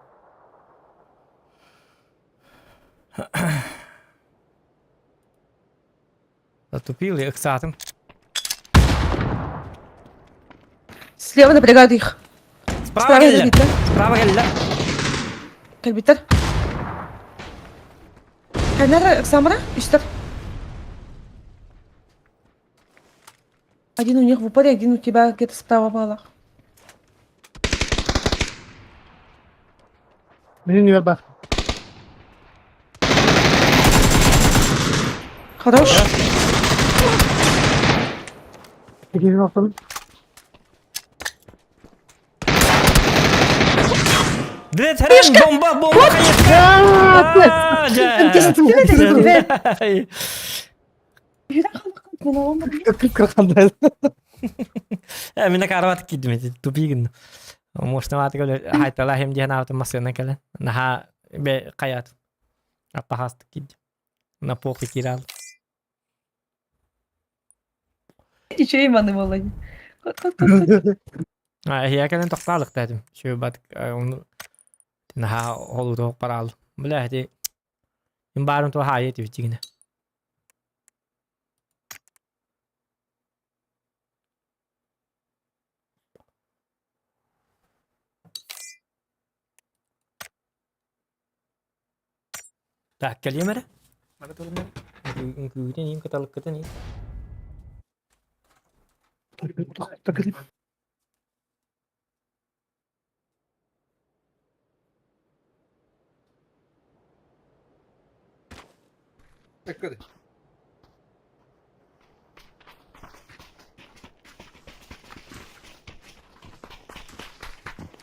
Speaker 1: Затупил я ыксаатым.
Speaker 2: Слева напрягают их.
Speaker 1: Справа
Speaker 2: Справа
Speaker 1: кэллэ.
Speaker 2: кэлбиттэр.
Speaker 1: Справа кэллэ.
Speaker 2: Кэлбиттэр. Кэннэр Самара, үстэр. Один у них в упоре, один у тебя где-то справа была.
Speaker 5: Мин нүөр бар.
Speaker 2: Хорош.
Speaker 5: Киирин охторун.
Speaker 1: Блядь, хрен, бомба, бомба, конечно. А,
Speaker 5: Кыркандай.
Speaker 1: Мин карават кидим эти тупигин. Может, на атыгы хайтала хем диэн аутын масына кэлэн. Наха бе каят. Аппахаст кидим. На похуй кирал.
Speaker 2: Үчүгэй маны буолла.
Speaker 1: А я кэлэн тохтаалык дедим. Şu бат onu наха холу парал. Бля, эти им барым то хай эти витигине. Так, кэлиэм эрэ. Бара турун Үҥкүүтүн иин кыталыккытын иин.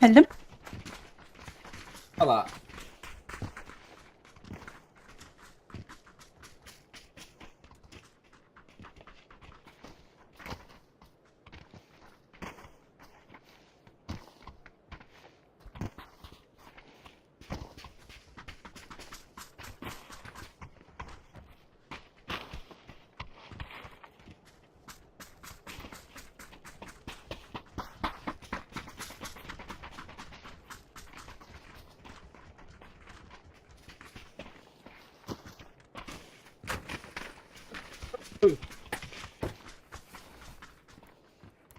Speaker 2: Кэллим.
Speaker 6: Ала.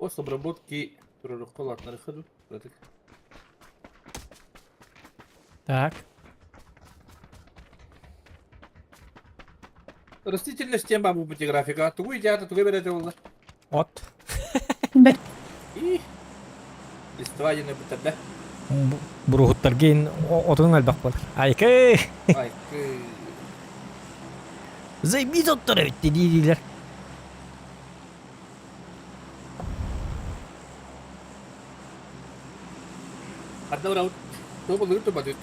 Speaker 6: Пост обработки туруорукка улаатынарыха
Speaker 1: Так.
Speaker 6: Растительность тем бабу бути графика. Тугу идеята, тугу берете олла.
Speaker 1: От.
Speaker 2: Бэт.
Speaker 6: И листва диэн бүтэрдэ.
Speaker 1: Буруһуттаргин отун элбэх буолар. Айкы!
Speaker 6: Айкы.
Speaker 1: Заебись оттор эбит диилэр.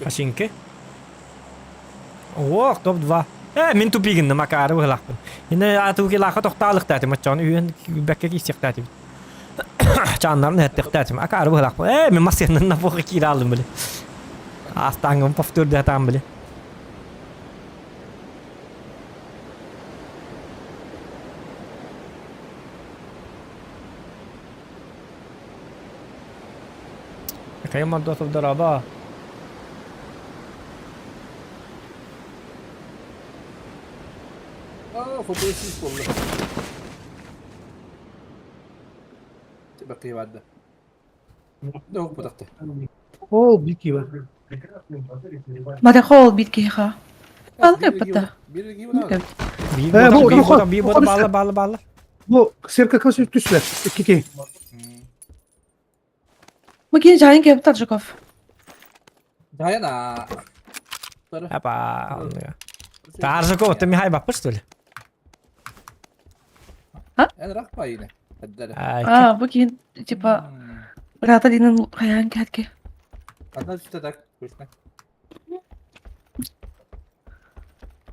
Speaker 1: Хашинки. Ох, топ-2. Э, мин тупигинна макары быһылаахпын. Инне атуки лааха тохтаалыктаатым, оччоон үйөн бэккэ киисиэхтээтим. Чааннарын эһэттехтээтим. Акаары быһылаахпын. Э, мин массыаннан на киирэ аллым били. Астаангым повтордатаам били. Михаил Мордотов, дороба.
Speaker 6: Аа, фотосис буолла. Бакый барда. Дох бутахты.
Speaker 5: Ол бики бар.
Speaker 2: Марахол бит киһиха. Алга пата.
Speaker 1: Би
Speaker 5: Э,
Speaker 1: бота,
Speaker 5: бу,
Speaker 1: би
Speaker 5: бу,
Speaker 1: бота, би
Speaker 5: бу,
Speaker 1: бота,
Speaker 5: бу,
Speaker 1: баалла, баалла, баалла.
Speaker 5: Бу сирка көсү түслэр. Кики.
Speaker 2: Бу кини жайын кеп Таджиков.
Speaker 6: Даяна.
Speaker 1: Апа. Таржиков, ты Михай баппыр, что ли?
Speaker 6: Эн рахпа ине.
Speaker 2: А, бу кини типа брата динен хаян кәтке.
Speaker 6: Одна что так, точно.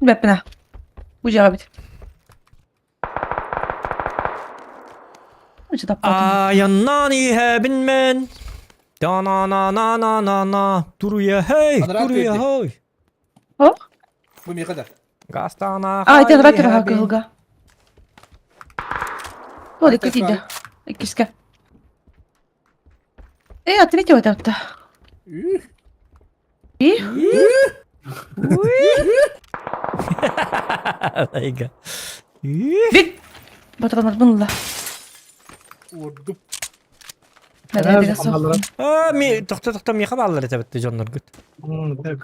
Speaker 2: Бәппена. Бу жаға бит. Үчі таппатым.
Speaker 1: Аяннан иһэбин мен. Да на на на на на на. Туруя хей, туруя хей.
Speaker 2: Ох.
Speaker 6: Бу миха да.
Speaker 1: Гастана.
Speaker 2: А, это ракер кылга. Вот, икки Иккиске. Э, от третьего этапта. И?
Speaker 1: Айга.
Speaker 2: Бит! Батырмар бұнла.
Speaker 6: Урдуп.
Speaker 1: А, ми тохто тохто миха баллар это битте жоннор гүт.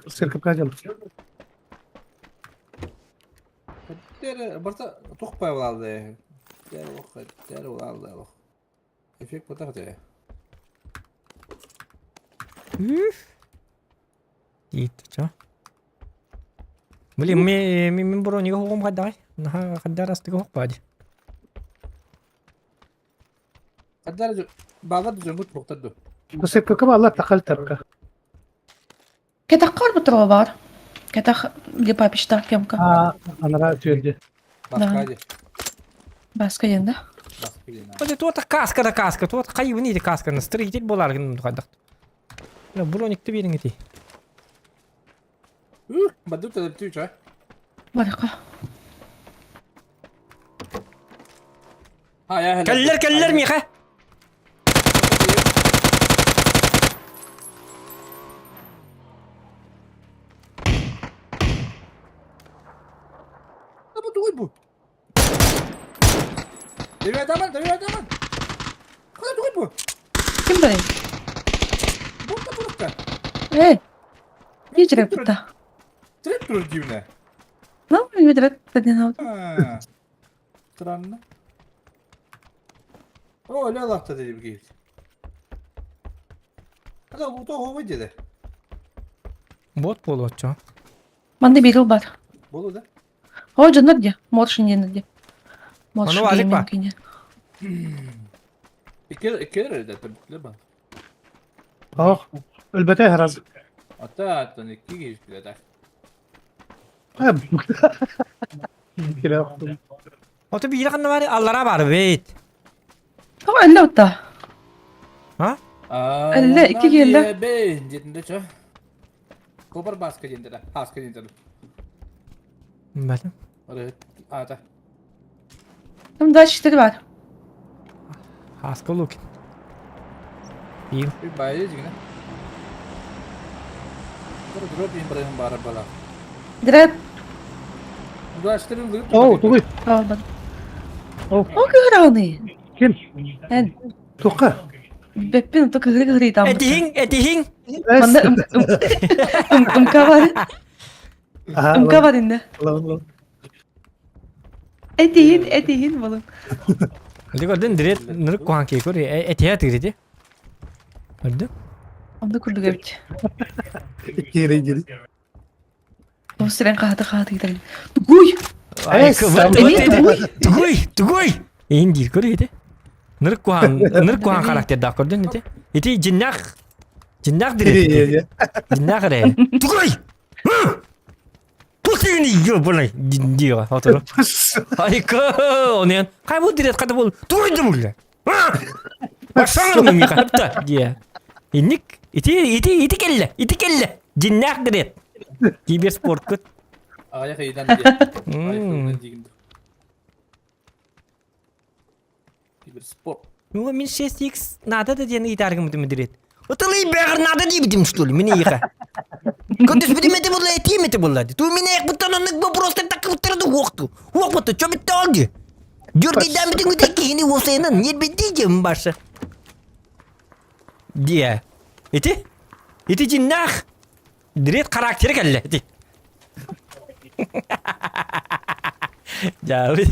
Speaker 5: Сирка кадел.
Speaker 6: Барта тухпай балды. Тер балды. Эффект потахты.
Speaker 1: Üf. Ит, чё? Блин, ми ми ми бронига хоҕум хайдаҕай. Наһаа хайдар астыга хоқ бади.
Speaker 6: Хайдар баалар дьоҥҥут туохтар
Speaker 5: Сирка кабалла тақал тарка.
Speaker 2: Кетах кар бар. Кетах липа пишта кемка.
Speaker 5: А, анара түөлде.
Speaker 6: Баска
Speaker 2: Баска енді.
Speaker 1: Оде туота каска да каска, туота хайыбын иди касканы, строитель болар гын хайдах. Броникты бериң ити.
Speaker 6: Бадут это
Speaker 2: Барыка.
Speaker 1: Кэллэр, кэллэр, Миха!
Speaker 6: Бу Давай, давай, давай. Куда тугой бу?
Speaker 2: Ким барай?
Speaker 6: Бу та бурукта.
Speaker 2: Э. Ичреп та.
Speaker 6: Треп тур дивне.
Speaker 2: Ну, видрет тадин
Speaker 6: А. Странно. О, ля лахта dedi bir Hadi bu da hova dedi.
Speaker 1: Бот болуоччу.
Speaker 2: Манды бирил бар.
Speaker 6: Болу да.
Speaker 2: О, жоннор де. Моршин денде. Моршин
Speaker 1: Аны Алик ба?
Speaker 6: İki iki lira dedi ба.
Speaker 5: Ох, өлбөтө хараз.
Speaker 6: Ата аттан iki kişi de.
Speaker 5: Кире.
Speaker 1: Ото биир ханна бар, аллара бар бейт.
Speaker 2: О, әллә утта.
Speaker 1: А?
Speaker 2: Әллә, iki келді.
Speaker 6: Бе, дедінде чо. Кобар баска денде да. Хаска денде.
Speaker 1: Бәлем.
Speaker 6: Ата.
Speaker 2: Там 24 бар.
Speaker 1: Хаска лукин. И
Speaker 6: Bir bayı jigine. Дроп дроп им бара бала.
Speaker 2: Дреп.
Speaker 6: Дуаштырын
Speaker 5: О, тугуй.
Speaker 2: О,
Speaker 5: О,
Speaker 2: О, кыгыраны.
Speaker 5: ким?
Speaker 2: Эн.
Speaker 5: Туохха?
Speaker 2: Бэппин ото кыһыры кыһыры ытааммыт.
Speaker 1: Этиһиҥ, этиһиҥ.
Speaker 2: Манна ымка бар. Ымка бар инне. Этиһин, этиһин болун.
Speaker 1: Ди көрдүн дирет нырык кухан кей көр этиһэ тыырити. Көрдү?
Speaker 2: Онду курдук эбит.
Speaker 5: Киирей дири.
Speaker 2: Ол сирен хаһаты хаһаты китэрин. Тугуй!
Speaker 1: Эмиэ тугуй? Тугуй! Тугуй! Эйин диир көр ити. Нырык кухан, нырык кухан характердаах көрдүн ити. Ити дьиннээх дьиннээх дирет. Дьиннээх эрэ. Тугуй! Путин ёбаный диэҕэ отору. Айка, онен хай бу дирет хата бол туруйдум улла. Башсаҥар миха хапта диэ. Инник ити ити ити кэллэ, ити кэллэ. Дьиннээх дирет. Киберспорткут.
Speaker 6: Аҕыйах ыйынан диэ. Киберспорт.
Speaker 1: Ну, мин 6x надо да диэн ыйытааргымытым дирет. Ытылый бэҕэр надо диэбитим что ли, мин эйиэхэ. Көтүспүтүм этэ буолла, этиэм этэ буолла. Ту мин эйэхпиттэн оннук вопростар таккыбыттара да уохту. Уохпуту, чо бүтте ол ди. Дюргейдаан бүтүн киһини уосайынан ньирбидии диэм барса. Диэ. Ити? Ити дьиннээх. Дирет характері кэллэ ити. Дьаабы.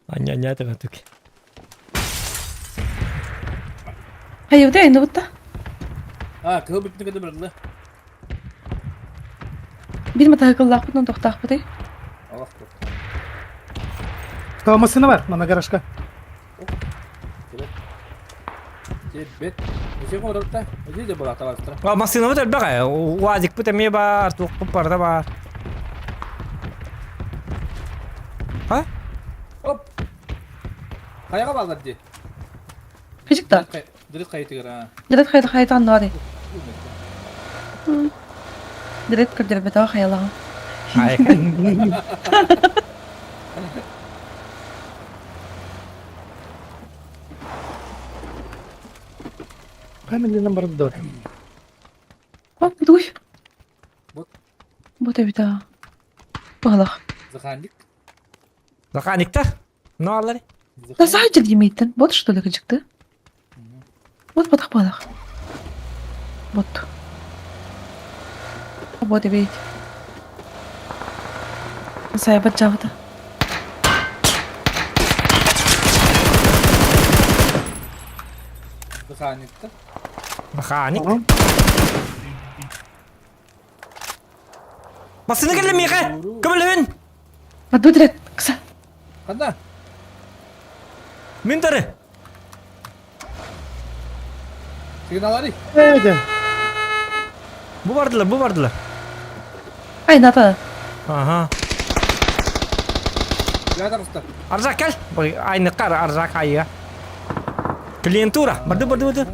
Speaker 1: Анньа-анньа түк.
Speaker 2: Хайыбыта энди бутта.
Speaker 6: А, кыһыл бүттүн кытта бырылла.
Speaker 2: Бир матаһыкыллаахпыт он тохтаахпытый.
Speaker 6: Алах
Speaker 5: Кто машина бар? Мана гаражка.
Speaker 6: Бет.
Speaker 1: А массыынабыт элбэх ээ. УАЗикпыт эмиэ баар, туохпут барыта баар. А?
Speaker 6: Оп. Хайаҕа бааллар дии.
Speaker 2: Хижик да.
Speaker 6: Дырыт хайытыгар аа.
Speaker 2: Дырыт хайыт хайытан нуари. Дырыт көрдөрбөтөҕө хайалаҕын.
Speaker 5: Каменный бар да.
Speaker 2: О, дуй.
Speaker 6: Вот.
Speaker 2: Вот эбит аа. Баһылах.
Speaker 6: Заханик.
Speaker 1: Заханиктар? Ну аллары.
Speaker 2: Да саһа дьирдимииттэн. Вот что ли кыдьыкты. Вот батах баһылах. Вот. Вот эбит. Сайбат жабыта.
Speaker 6: Механикта.
Speaker 1: Механик. Массыына кэллэ миэхэ! Көмөлөһүн!
Speaker 2: Бадудрет, кса.
Speaker 6: Ханна?
Speaker 1: Мин тары!
Speaker 6: Сигналлары.
Speaker 5: Эйде.
Speaker 1: Бу бардылар, бу бардылар.
Speaker 2: Ай, ната.
Speaker 1: Ага.
Speaker 6: Я таҕыста.
Speaker 1: Арзак кэл. Айныкка Арзак айыга. Клиентура. Барды, барды, барды.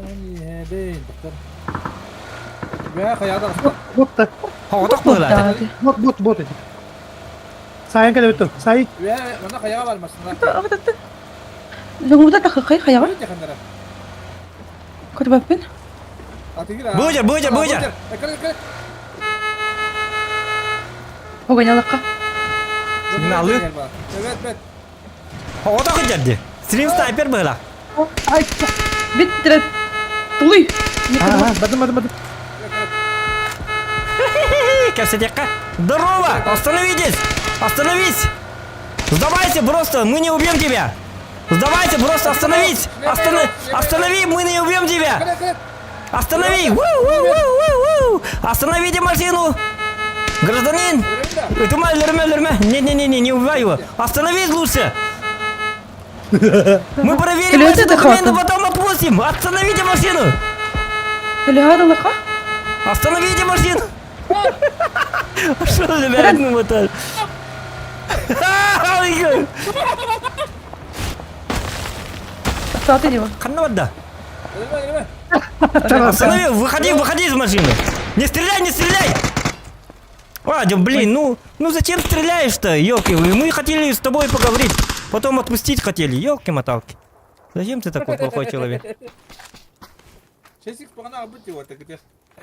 Speaker 5: Бот да.
Speaker 1: Хоҕотох быһыылаата.
Speaker 5: Бот, бот, бот эти. Сайын кэлэбит Сай.
Speaker 6: Манна хайаҕа бар массыына.
Speaker 2: Лөҥүбүтэ тахыкай хайаҕа. Көрбөппүн.
Speaker 1: Быдьар, быдьар, быдьар.
Speaker 2: Погонялыкка.
Speaker 1: Сигналы. Оҕото кыдьар Стрим снайпер быһыла.
Speaker 5: Ай.
Speaker 2: Биттирет. Тулуй.
Speaker 5: Бадым, бадым, бадым.
Speaker 1: Кэпсэтиэххэ. Здорово! Остановитесь! Остановись! Сдавайся просто, мы не убьем тебя! Сдавайся, просто остановись! Останови, останови, мы не убьем тебя! Останови! Ву-ву-ву-ву-ву! Остановите машину! Гражданин! Ытыма, өлөрүмэ, өлөрүмэ! Не-не-не, не убивай его! Остановись лучше! Мы проверим ваши документы, потом отпустим! Остановите машину! Остановите машину! Что за ну вот Ханна барда? Останови, выходи, выходи из машины! Не стреляй, не стреляй! А, блин, ну, ну зачем стреляешь-то, елки? Мы хотели с тобой поговорить, потом отпустить хотели, елки-моталки. Зачем ты такой плохой человек?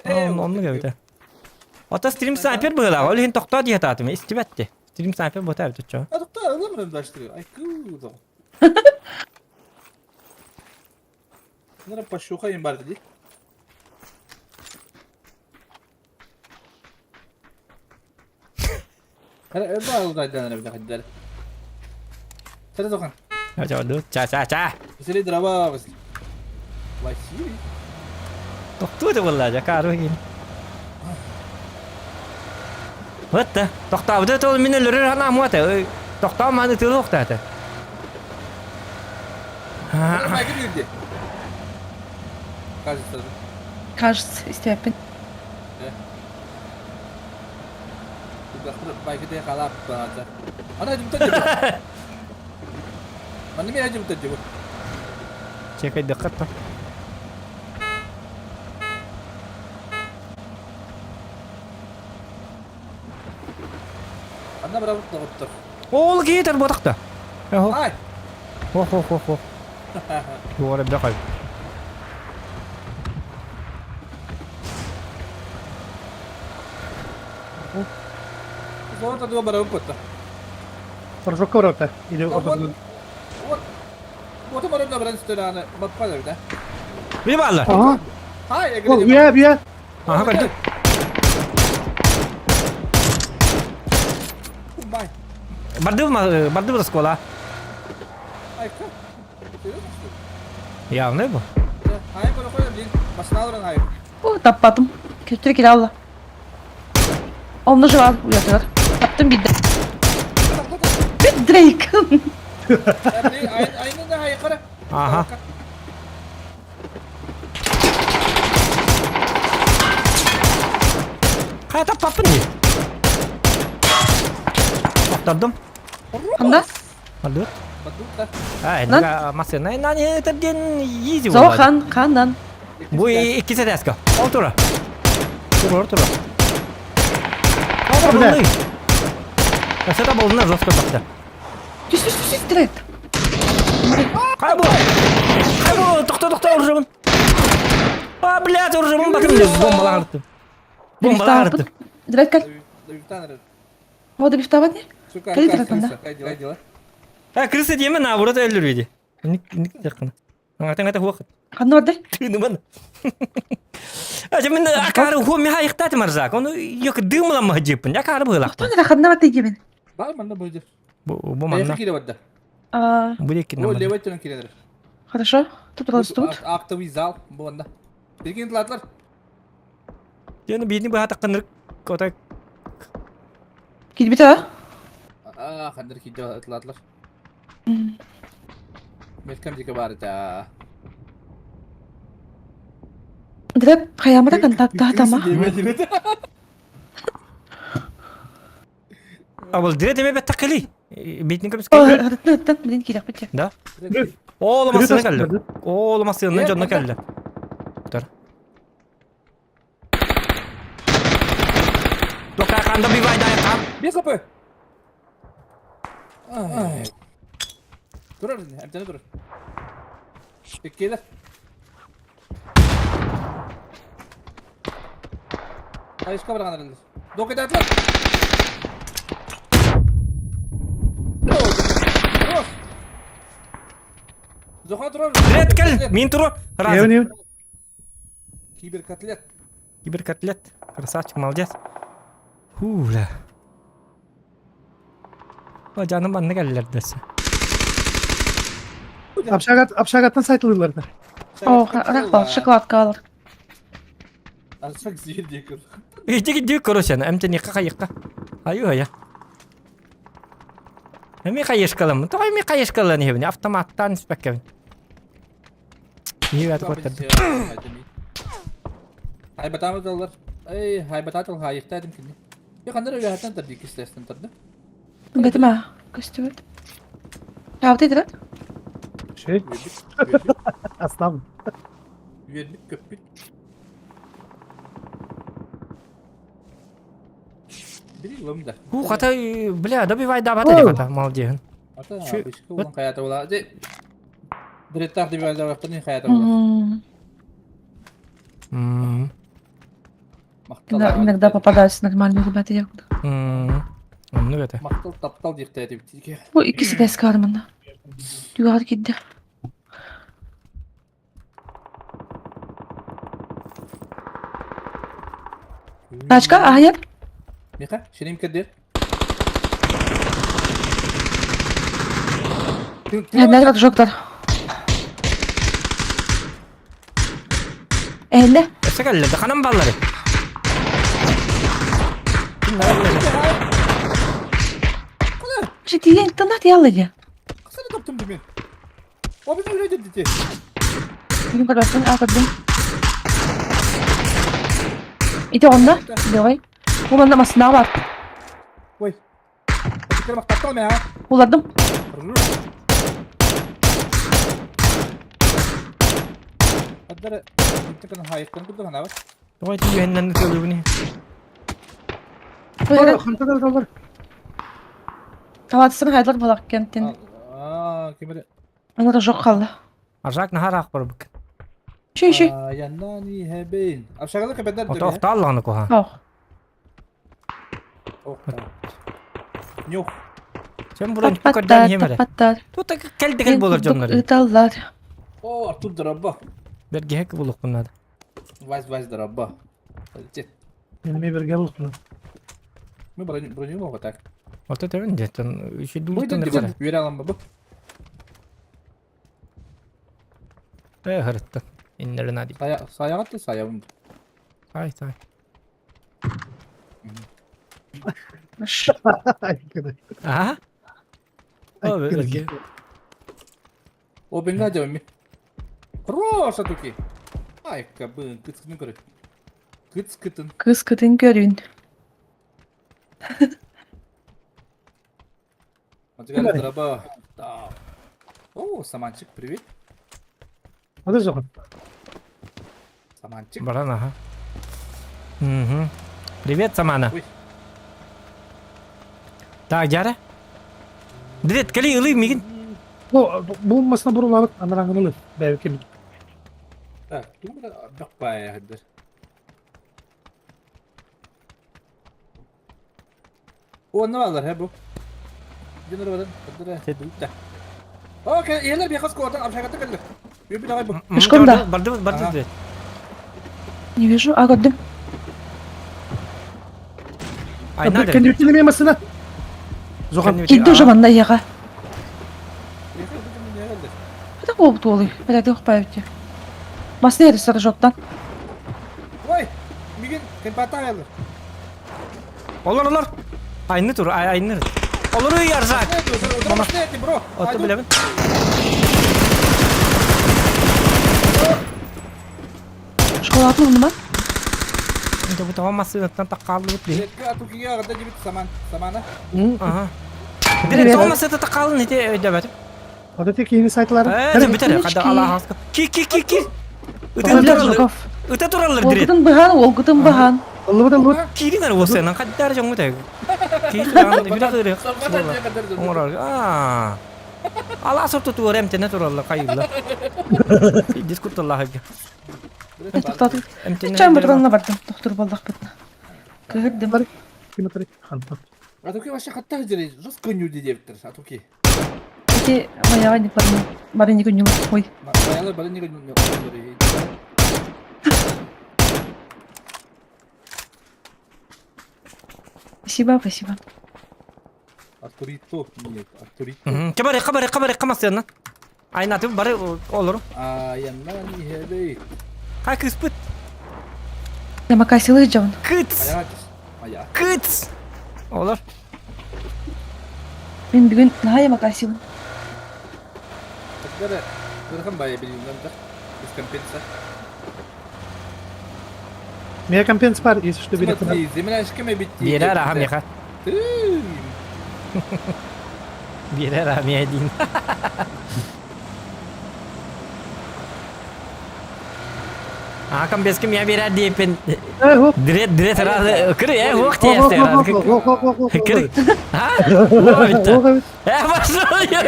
Speaker 1: Оннук эбитэ. Ото стрим снайпер быһыылаах, ол иһин тохтоо дии сатаатым, истибэт дии. Стрим снайпер буотаа эбит оччоҕо.
Speaker 6: А тохтоо, ылым дальше. Ай куу. Bunlara пошухаем бар dedi.
Speaker 1: Тохтуу да буолла дьэ каару иһин. Вот тохтообута тол мин өлөрөр санаам уота. Тохтоон мааны тыылы охтаата.
Speaker 6: Кажется.
Speaker 2: Кажется, истээппин.
Speaker 1: Чекайдахха Ол киһитэр буотахта. Ох, ох, ох, ох. Туора бэхай.
Speaker 5: Прожог ворота. Или ортосунан.
Speaker 1: Били бааллар.
Speaker 5: Ага. Ол үйэ бүйэ.
Speaker 1: Аха көрдүк. Бардым бардым оскуола. Явный бу.
Speaker 2: О, таппатым. Көтүрү кире алла. Онно жывал уятыгар. Таптым бидде. Бит Дрейк.
Speaker 1: Аха. Хайа таппаппын дии. Охтордум.
Speaker 2: Ханда?
Speaker 1: Бардыбыт. А, это массына нани это ден изи
Speaker 2: Зо хан, хандан.
Speaker 1: Бу иккис этээскэ. Ол тура. Тура, тура.
Speaker 5: Бля.
Speaker 1: Кассета болуна жестко тахта.
Speaker 2: Түс, түс, түс, Дрейк.
Speaker 1: Хай бу. Хай бу, тохто, тохто, оружебын. А, блядь, оружебын батым. Бомбалар артым. Бомбалар артым.
Speaker 2: Дрейк кел. О, добифтабат не?
Speaker 1: А, крыса диэме наоборот өллүр Ник ник жақын. Аңатан ата хуақ.
Speaker 2: Ханна барды?
Speaker 1: Тыны А мен акары ху ми хайықтаты марзак. Оны yok дымла жеппин. Акары было.
Speaker 2: Тон ра ханна барды гебен.
Speaker 1: Бу бу манна.
Speaker 2: А,
Speaker 1: Бу деки нам.
Speaker 2: хорошо. Тут раз тут.
Speaker 6: Актовый зал буонда. Билген тылатлар.
Speaker 1: Жаны бирни бу хатакканыр кота
Speaker 2: Килбит а?
Speaker 6: А, хандыр киде тылатлар. Мелкам дике бар да.
Speaker 2: Дрейк хаямара контакта тама.
Speaker 1: Абыл дире деме бет такили. Битни көмс
Speaker 2: О, рытны, рытны, блин, килек бит.
Speaker 1: Да. Оолу масына келди. Оолу масына жонно келди. Тор. Тока канда бивай дай кам.
Speaker 6: Без хп. Турар, әмтәне турар. Иккелер. Айышка барган аралар. Док этатлар. Зоха турар.
Speaker 1: Дирет кел, мин туру. Разы.
Speaker 5: Евин евин.
Speaker 6: Киберкотлет.
Speaker 1: Киберкотлет. Красавчик, молодец. Фу, бля. О, жаным манна келлер десе.
Speaker 5: Общагат общагаттан сайтылыйлар.
Speaker 2: О, рахмат, шоколадка алар.
Speaker 6: Арсак зир декер.
Speaker 1: Иди иди короче, эмте не кайыкка. Аю я. Эми кайышкалым. Той ми кайышкалын хебин автоматтан спеккебин. Ийе ат коттар.
Speaker 6: Хайбатамы Эй, хайбататыл хайыктадым кини. Я кандыр өйәттән тор дикистәстән торды.
Speaker 2: Бетима, көстүбүт. Табыт идират?
Speaker 5: Şey. Aslan.
Speaker 6: Үербит көппүт. Бiri лымда.
Speaker 1: Ху ката бля, добивай дават эди ката, молодец.
Speaker 6: Ата
Speaker 1: Чү-
Speaker 6: бишке улан хаята була. Де. Директор дип язып хаята була.
Speaker 1: М.
Speaker 2: Иногда попадаются нормальные ребята, я куда.
Speaker 1: М. Ну это.
Speaker 6: Мактал таптал дип дип тике.
Speaker 2: Бу иккиси да эскармында. Югары китте. Тачка, аһайар.
Speaker 6: Миха, шиним кирдир.
Speaker 2: Эһэннэр дружоктар. Эһэннэ.
Speaker 1: Өссө кэллэ, ханан баллары?
Speaker 2: Житиен тына тиялы дия.
Speaker 6: Қасаны таптым деме. О, біз өледі дете.
Speaker 2: Бүгін көрбәттің, а көрдім. Ити онна, давай. Бу манна масына бар.
Speaker 6: Ой. Кырмак таптал мен, а?
Speaker 2: Уладым.
Speaker 6: Аддары, интекін хайықтан күрді ғана бар.
Speaker 1: Давай түйеннен көлүгүнү.
Speaker 5: Хантан алар.
Speaker 2: Таватсын хайдar балак кентин.
Speaker 6: Аа, кемере.
Speaker 2: Ана да жоқ қалды.
Speaker 1: Ажак нахар ак бар бүк.
Speaker 2: Шүй шүй.
Speaker 6: Яннани хэбин. Апшагалы кебедер.
Speaker 1: Ото охталланы коха.
Speaker 2: Ох.
Speaker 6: Нюх.
Speaker 1: Сен буран
Speaker 2: Таппаттар,
Speaker 1: көрдөн хемере.
Speaker 2: таппаттар.
Speaker 1: Тут кел дегел болор жоннор.
Speaker 2: Ыталлар.
Speaker 6: О, Артур драба.
Speaker 1: Берге хек булук bunlar.
Speaker 6: Вась вась драба. Полетит.
Speaker 5: Менеме берге булук.
Speaker 6: Мы броню броню могу так.
Speaker 1: Ото тебен жеттен үші
Speaker 6: Бу
Speaker 1: дултан
Speaker 6: ден Үре алам бу.
Speaker 1: Э хырытты. Иннерин ади.
Speaker 6: Сая саягат саябым.
Speaker 1: Ай тай. Aha. О, берге.
Speaker 6: О, бенга жабым. Хороша туки. Ай, кабын, кыцкын көрө. Кыцкытын.
Speaker 2: Кыз кытын көрүн.
Speaker 6: Мадигар драба. Да. О, саманчик, привет.
Speaker 5: Hadi zoğun.
Speaker 6: Саманчик.
Speaker 1: Баран аха. Угу. Привет, Самана.
Speaker 6: Ой.
Speaker 1: Так, жара. Дирет, кели ылы мигин.
Speaker 5: Бу бу масына бурулабыт анараңын ылы. Бәйки.
Speaker 6: Так, думаю, бакпай хаддар. О, не алар, хэ бу. Динер баран, хаддар. Да. Окей, елер бихас кодан апшагата келди. Бир бир бу.
Speaker 2: Пешком да.
Speaker 1: Барды, барды
Speaker 6: Ага.
Speaker 1: дирет.
Speaker 2: Не вижу, а көрдүм.
Speaker 1: Айна дирет.
Speaker 5: Kendi неме масына. Zoğun.
Speaker 2: Килди уже манна яга.
Speaker 6: Бихас бу не келди.
Speaker 2: Это болуп туолуй. Бәрәді ұқпай өте. Масына ерістер жоқтан.
Speaker 6: Ой, миген кемпата келди.
Speaker 1: Олар, олар. Айны тур, ай, айны. Олар үй арзак.
Speaker 6: Мама. Бро.
Speaker 1: Ото билебин.
Speaker 2: Шоколадны уныма.
Speaker 1: Инде бу тамам масынаттан таккалды бут би.
Speaker 6: Атукига гада жибит саман, самана.
Speaker 1: Ага. Дирет
Speaker 2: Привет.
Speaker 1: тамам масыната таккалды нете өйдөбөт.
Speaker 5: Hadi tek yeni saytları.
Speaker 1: Э, битер, када Аллах хаска. Ки ки ки ки. Ыта
Speaker 2: Өлөр
Speaker 1: тураллар.
Speaker 2: Жуков.
Speaker 1: Ыта тураллар дирет.
Speaker 2: Олгытын быхан, олгытын быхан.
Speaker 5: Ылы ылы.
Speaker 1: Киринер болса, каддар жоңгу тег. Ки туран бир кыры. Оңорор. Аа. Ала сорто туар эмтене тураллар кайылла. Дискуталлах.
Speaker 2: Тоқтатып.
Speaker 1: Эмтене.
Speaker 2: Чайын бұрғанына бардым. Доктор болдақ бітті. Кірдім.
Speaker 5: Километр. Хантан.
Speaker 6: Атуки вообще хатта жери, жестко нюди дептер, атуки.
Speaker 2: Эти маяға не барны. Бары не күню. Ой.
Speaker 6: Маялар бары не күню.
Speaker 2: Спасибо, спасибо.
Speaker 6: Артурито, нет, Артурито.
Speaker 1: Кабары, кабары, кабары, камасына. Айна тып бары олор.
Speaker 6: А, яннани хебей.
Speaker 1: Кай кыспыт.
Speaker 2: Ямакасилы жауын.
Speaker 1: Кыц.
Speaker 6: Ая, ая.
Speaker 1: Кыц. Олор.
Speaker 2: Мен бүгін наға ямакасилы.
Speaker 6: Тогда Кырхан бай билиннен Без компенса.
Speaker 5: Меня компенс бар, если что, бери.
Speaker 6: Смотри, земля шкеме битти.
Speaker 1: Берер аха меха.
Speaker 6: Ты.
Speaker 1: Берер аха один. А компенс кем я берер дейпин.
Speaker 5: Э, хоп.
Speaker 1: Дирет, дирет разы. Кыр, э, ох
Speaker 5: Хоп, хоп,
Speaker 1: тесте.
Speaker 5: хоп, хоп, хоп, хоп, хоп,
Speaker 1: Кыр.
Speaker 5: хоп.
Speaker 1: А? О,
Speaker 5: Хоп,
Speaker 1: Э, пошел, я.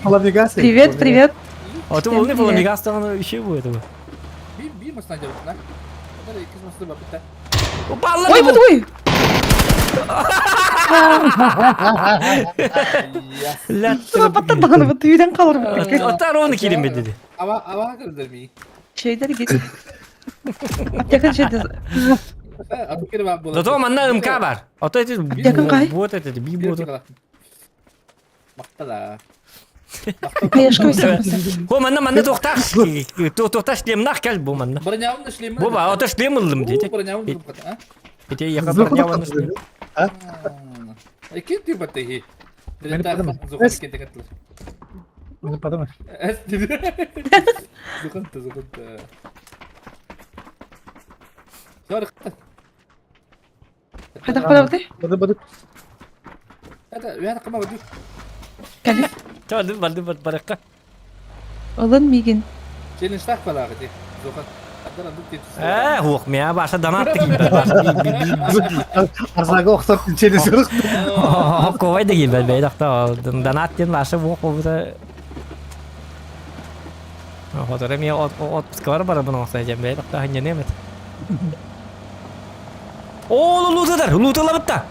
Speaker 5: Паламигасы.
Speaker 2: Привет, привет.
Speaker 1: А то волны паламигас там еще будет.
Speaker 6: Би би масна делать, да? Тогда икс масна бапта.
Speaker 1: Упала.
Speaker 2: Ой, вот ой. Паттан вот үйден қалыр.
Speaker 1: Отар оны кирим беди.
Speaker 6: Ава ава кырдыр ми.
Speaker 2: Şeyler git. Аптека жерде
Speaker 1: Зато манна МК бар. А то эти
Speaker 2: Якын кай?
Speaker 1: вот это би вот.
Speaker 6: Мактала.
Speaker 2: Каешка өсөк.
Speaker 1: Хо манна манна туохтаах туохтаах шлемнах кэл бу манна.
Speaker 6: Бронявын шлемі.
Speaker 1: Бу ба, ото шлем ыллым дети.
Speaker 6: Бронявын а?
Speaker 1: Ити яха бронявын шлем.
Speaker 6: Икки ты баттыхи.
Speaker 5: Мені подумай.
Speaker 6: Зуханты, зуханты. Сорок.
Speaker 2: Хайдах барабыты?
Speaker 5: Бады бады.
Speaker 6: Это, я так могу.
Speaker 2: Кали.
Speaker 1: Чалды барды бар баракка.
Speaker 2: Ылын мигин.
Speaker 6: Челлендж балағы де. Зухан.
Speaker 1: Э, хуох, мя баша донат кийбет баша би би би.
Speaker 5: Арзага охтор челлендж yok.
Speaker 1: Ковай да кийбет бей дакта донат ден баша бу кобута. Хоторе ми от отпуска бар бар буну оксай жем бей дакта ханья немет. О, лутадар, луталабытта.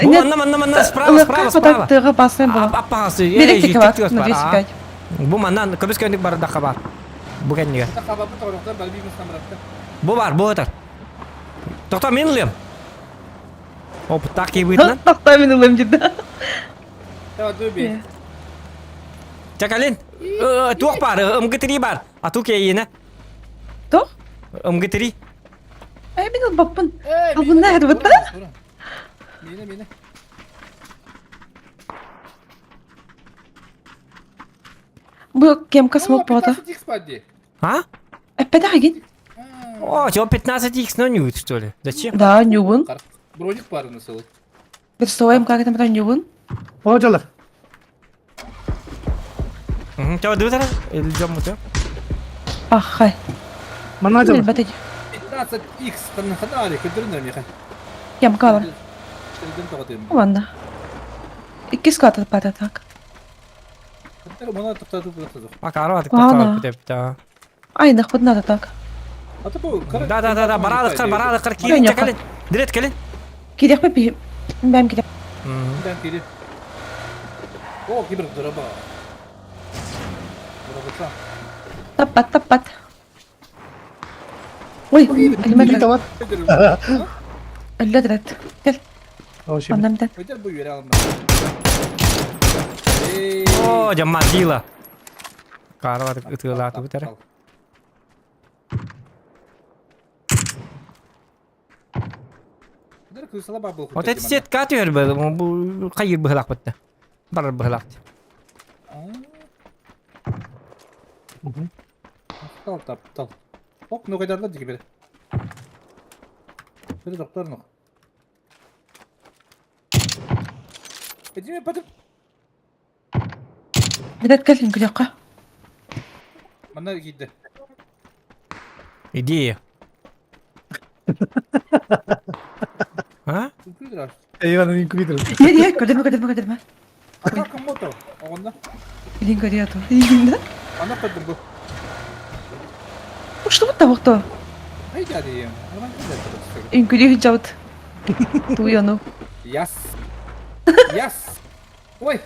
Speaker 1: Бу манна манна манна справа справа справа.
Speaker 2: Тыга басын бу.
Speaker 1: Аппасы.
Speaker 2: Беректе бар, 205.
Speaker 1: Бу маннан көбүс көндүк бар даха бар. Бу кенниге. Бу бар, бу отар. Токто мен ылыам. Опыттаах киһи
Speaker 2: Токто мен ылым диде.
Speaker 1: Чакалин, туох бар, МГ3 бар. А ту кейіне.
Speaker 2: Туох?
Speaker 1: МГ3.
Speaker 2: Э, мен ылбаппын. Албынна эрбитта.
Speaker 6: Мine, мine.
Speaker 2: Бу кемка смок бота.
Speaker 1: А?
Speaker 2: Эппеде хагин.
Speaker 1: О, чего 15х на нюет, что ли? Зачем?
Speaker 2: Да, нюгун.
Speaker 6: Броник пары насыл.
Speaker 2: Берсоем как там нюгун.
Speaker 5: О, жалар.
Speaker 1: Чего, дутара? Или жом мутё?
Speaker 2: Ахай.
Speaker 5: Манна жалар.
Speaker 2: Билбете.
Speaker 6: 15х ханнари көдөрүнөр меха.
Speaker 2: Кемка бар. Ладно. Икки ската пата так.
Speaker 1: Макарова
Speaker 2: Айнах поднада так.
Speaker 1: Да, да, да, да, барадық қыр, барадық қыр, кирин, чакалин. Дирет келин.
Speaker 2: Кирек пе бәм кирек.
Speaker 6: Бәм кирек. О, кибер дыраба. Дырабыца.
Speaker 2: Таппат, таппат. Ой, элме
Speaker 5: бар.
Speaker 2: Өллө дирет. Кел. Аннам ден.
Speaker 1: О, жамма дила. Карава ытыылааты бутара. Вот эти сетка түһэр бу хайыр быһылак бытта. Барар быһылак.
Speaker 6: Тал тап тал. Ок, ну кайдарлар диги бере. Бери доктор ну. Эдиме патып.
Speaker 2: Билет кел күлөккө.
Speaker 6: Мана кийди.
Speaker 1: Идея. А?
Speaker 5: Иван инкубитор.
Speaker 2: Е, е, көрдүм, көрдүм, көрдүм.
Speaker 6: Атака мото. Огонда.
Speaker 2: Билин көрү ату. Илин
Speaker 6: Ана көрдүм бу.
Speaker 2: Что вот того кто?
Speaker 6: Ай дяди.
Speaker 2: Инкүлү жабыт. Туяну.
Speaker 6: Яс. Яс. Ой.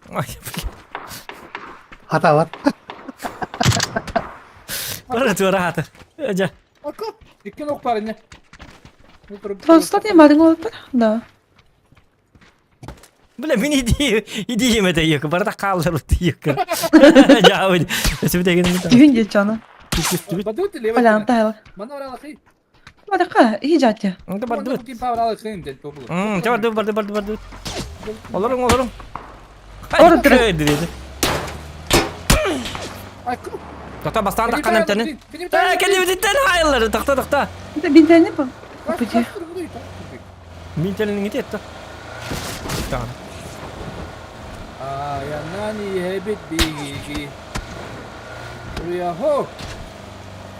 Speaker 1: Ой, блин.
Speaker 5: Хаталат.
Speaker 1: Бара тура хата. Жа.
Speaker 6: Ака. Иккен ок бар эне.
Speaker 2: Просто не мадың болуп бар. Да.
Speaker 1: Бля, мин идея, идея это ек, барда қалдыр ек. Жа, Өсүп деген.
Speaker 2: Түһүн де жаны.
Speaker 6: Бадут лева.
Speaker 2: Балан тайыл.
Speaker 6: Мана оралыкы.
Speaker 2: Барака, и жатя.
Speaker 1: Онда барды.
Speaker 6: Мм,
Speaker 1: барды барды барды барды. Олорун олорун.
Speaker 2: Орун тур.
Speaker 1: Тоқта бастан таққан әмтені. Ә, келебеден хайыллары, тоқта, тоқта.
Speaker 2: Бинтені бұл. Пути.
Speaker 1: Бинтенің ете етті. Tamam.
Speaker 6: Ayanani hebit bigi. Yaho.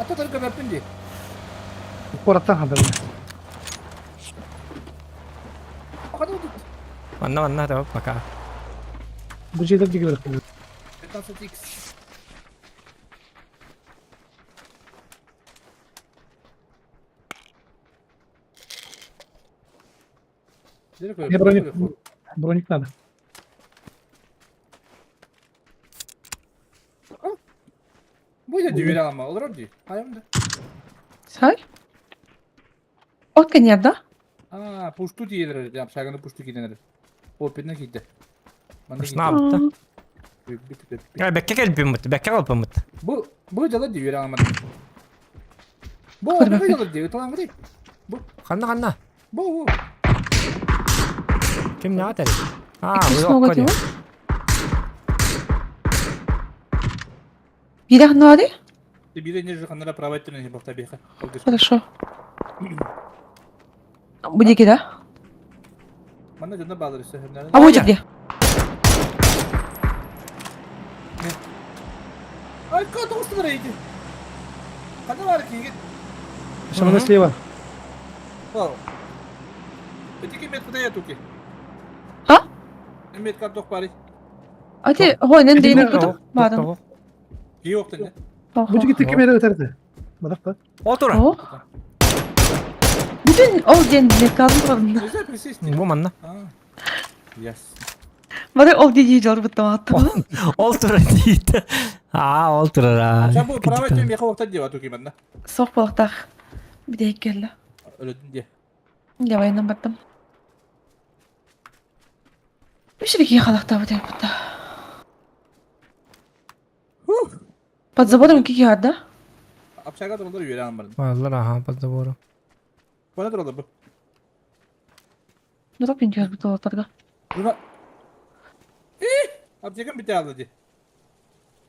Speaker 6: Ата только бәппин
Speaker 5: Кураттан хандар.
Speaker 1: Манна манна да пока.
Speaker 5: Бу жерде диги бер.
Speaker 6: 15x.
Speaker 5: Мне броник, броник надо.
Speaker 6: Дии алама олорор дии. Хайам да.
Speaker 2: Сай? От кэннигэр да?
Speaker 6: Аа, пушту тиийэлэр эбит. Общаганы пушту киирэн эрэр. Опитна киирдэ. Манна киирдэ.
Speaker 1: Ушнаабытта.
Speaker 6: Бүппүт, бүппүт.
Speaker 1: Э, бэккэ кэлбиммит, бэккэ калпыммыт.
Speaker 6: Бу бу дьала дии үөрэ аламар. Бу бу дьала дии ыталаан Бу
Speaker 1: Ханна ханна?
Speaker 6: бу бу.
Speaker 1: Ким не атар? Аа,
Speaker 2: Иккис
Speaker 1: бу
Speaker 2: нога
Speaker 1: окко
Speaker 2: дии. Биирэх ноари?
Speaker 6: Биирэ не ханнара правай түрүн бахта биха.
Speaker 2: Хорошо. Бу диэки да?
Speaker 6: Манна дьонно баалар өссө.
Speaker 2: А бу диэки.
Speaker 6: Айка тоҕустулар эйди. Ханна баар киигит?
Speaker 5: Шамана слева.
Speaker 6: Ити ким куда я туки?
Speaker 2: А?
Speaker 6: Мет картох пари.
Speaker 2: Ати, хойнен дейин буту. Бадан.
Speaker 6: Киоктен.
Speaker 5: Бу жигит ким эрэ өтөрдө. Мадақта.
Speaker 1: Ол тура.
Speaker 2: Бүтүн ол диэн лекалын турабын.
Speaker 1: Бу манна.
Speaker 6: Yes.
Speaker 2: Бары ол дии дьор буттамааттым.
Speaker 1: Ол тура диит. Аа, ол турара.
Speaker 6: Sen bu prava ettiğim yaka vakta diye туки манна.
Speaker 2: Суох буолуохтаах. Бүтэһик кэллэ.
Speaker 6: Өлөдүн диye.
Speaker 2: Дьэ военным бардым. Үс киһи халахтаабыт бута. Под забором кики да?
Speaker 6: Общага туралар үөрэ аан
Speaker 1: Баллар аха, под забором.
Speaker 6: Бана туралар бу.
Speaker 2: Ну так пинтиас буталатарга.
Speaker 6: Буна. Аптекам бите алды ди.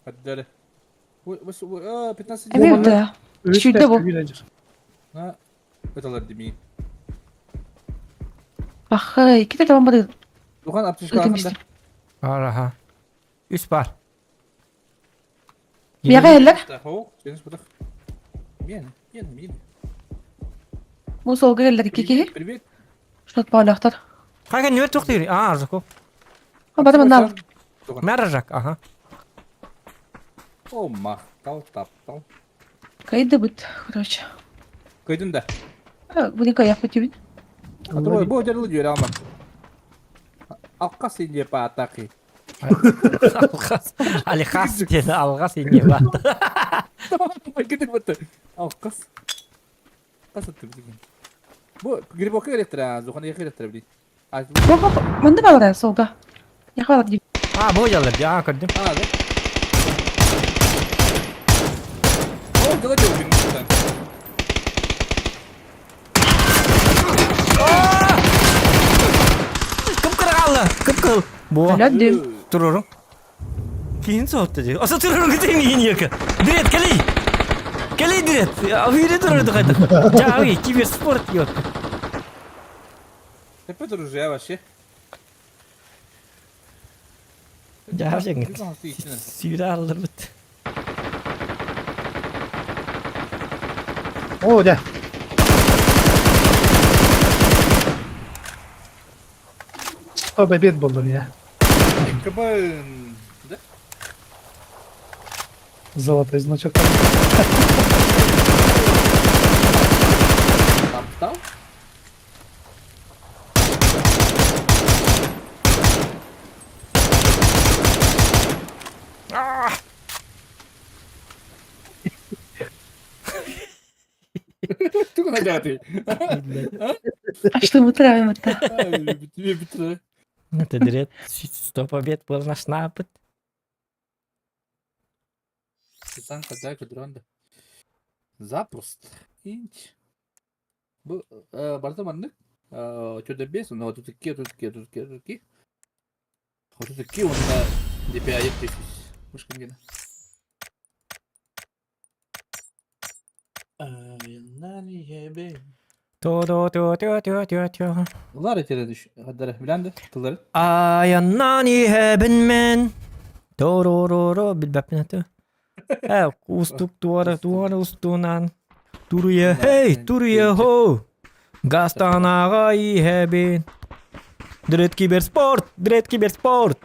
Speaker 6: Хаддары. 15
Speaker 2: Эми бутая. Чүйдө бу.
Speaker 6: Буталар дими.
Speaker 2: Бахы, икки табан бары.
Speaker 6: Духан аптечка алганда.
Speaker 1: Бар аха. Үс бар.
Speaker 2: Мияга эллер.
Speaker 6: Мен, мен, мен.
Speaker 2: Бу солга эллер икки киһи.
Speaker 6: Привет.
Speaker 2: Штат паалахтар.
Speaker 1: Хайга нөт тоқтыр. Аа, Аржаков.
Speaker 2: А бары манна.
Speaker 1: Мәржак, аха.
Speaker 6: О, мақтал, таптал.
Speaker 2: Кайды бут, короче.
Speaker 6: Кайдын да.
Speaker 2: Буни каяк бутибин.
Speaker 6: А то бу жарылы жүйөр алма. Алқас инде па атақи.
Speaker 1: Алғас. Алихас деді, алғас инде ба.
Speaker 6: Кетіп бітті. Алқас. Қас атты бізге. Бу грибокка керектір, зухан екі керектір білейін.
Speaker 2: Бу мында балар солга. Яқы балар дейм.
Speaker 1: А, бұл жалар, а, көрдім.
Speaker 6: А, да? О, дала делал
Speaker 1: Кып кырғалы, кып кыл. Бу.
Speaker 2: Әләдім.
Speaker 1: Турурум. Кейін соғыпты дейді. Аса турурум кетейін кейін екі. Дирет, келей. Келей, дирет. Үйре турурду қайта. Жағы, киберспорт yok.
Speaker 6: Тепе дружья вообще.
Speaker 1: Жағы жеңіт. Сүйре алыр бит.
Speaker 5: О, да. Сто побед был у меня.
Speaker 6: Кабан. Да?
Speaker 5: Золотой значок.
Speaker 6: Таптал? Тугу надяты.
Speaker 2: А что мы травим это?
Speaker 1: Это дирет. Сто побед был наш напад.
Speaker 6: Танка дай дрон. Запросто. Инч. Бу барда маннык. Чудо бес, но тут такие, тут такие, тут такие, тут такие. Вот тут такие он на DPI тысяч. Мышка где?
Speaker 1: То-то-то-то-то-то.
Speaker 6: Лара тереді хаддара билянды тыллары.
Speaker 1: Аяннан иһэбин мен. Торо-ро-ро билбэппин этэ. Э, устук туара туара устунан. Туруя хей, туруя хо. Гастанаға иһэбин. Дрет киберспорт, дрет киберспорт.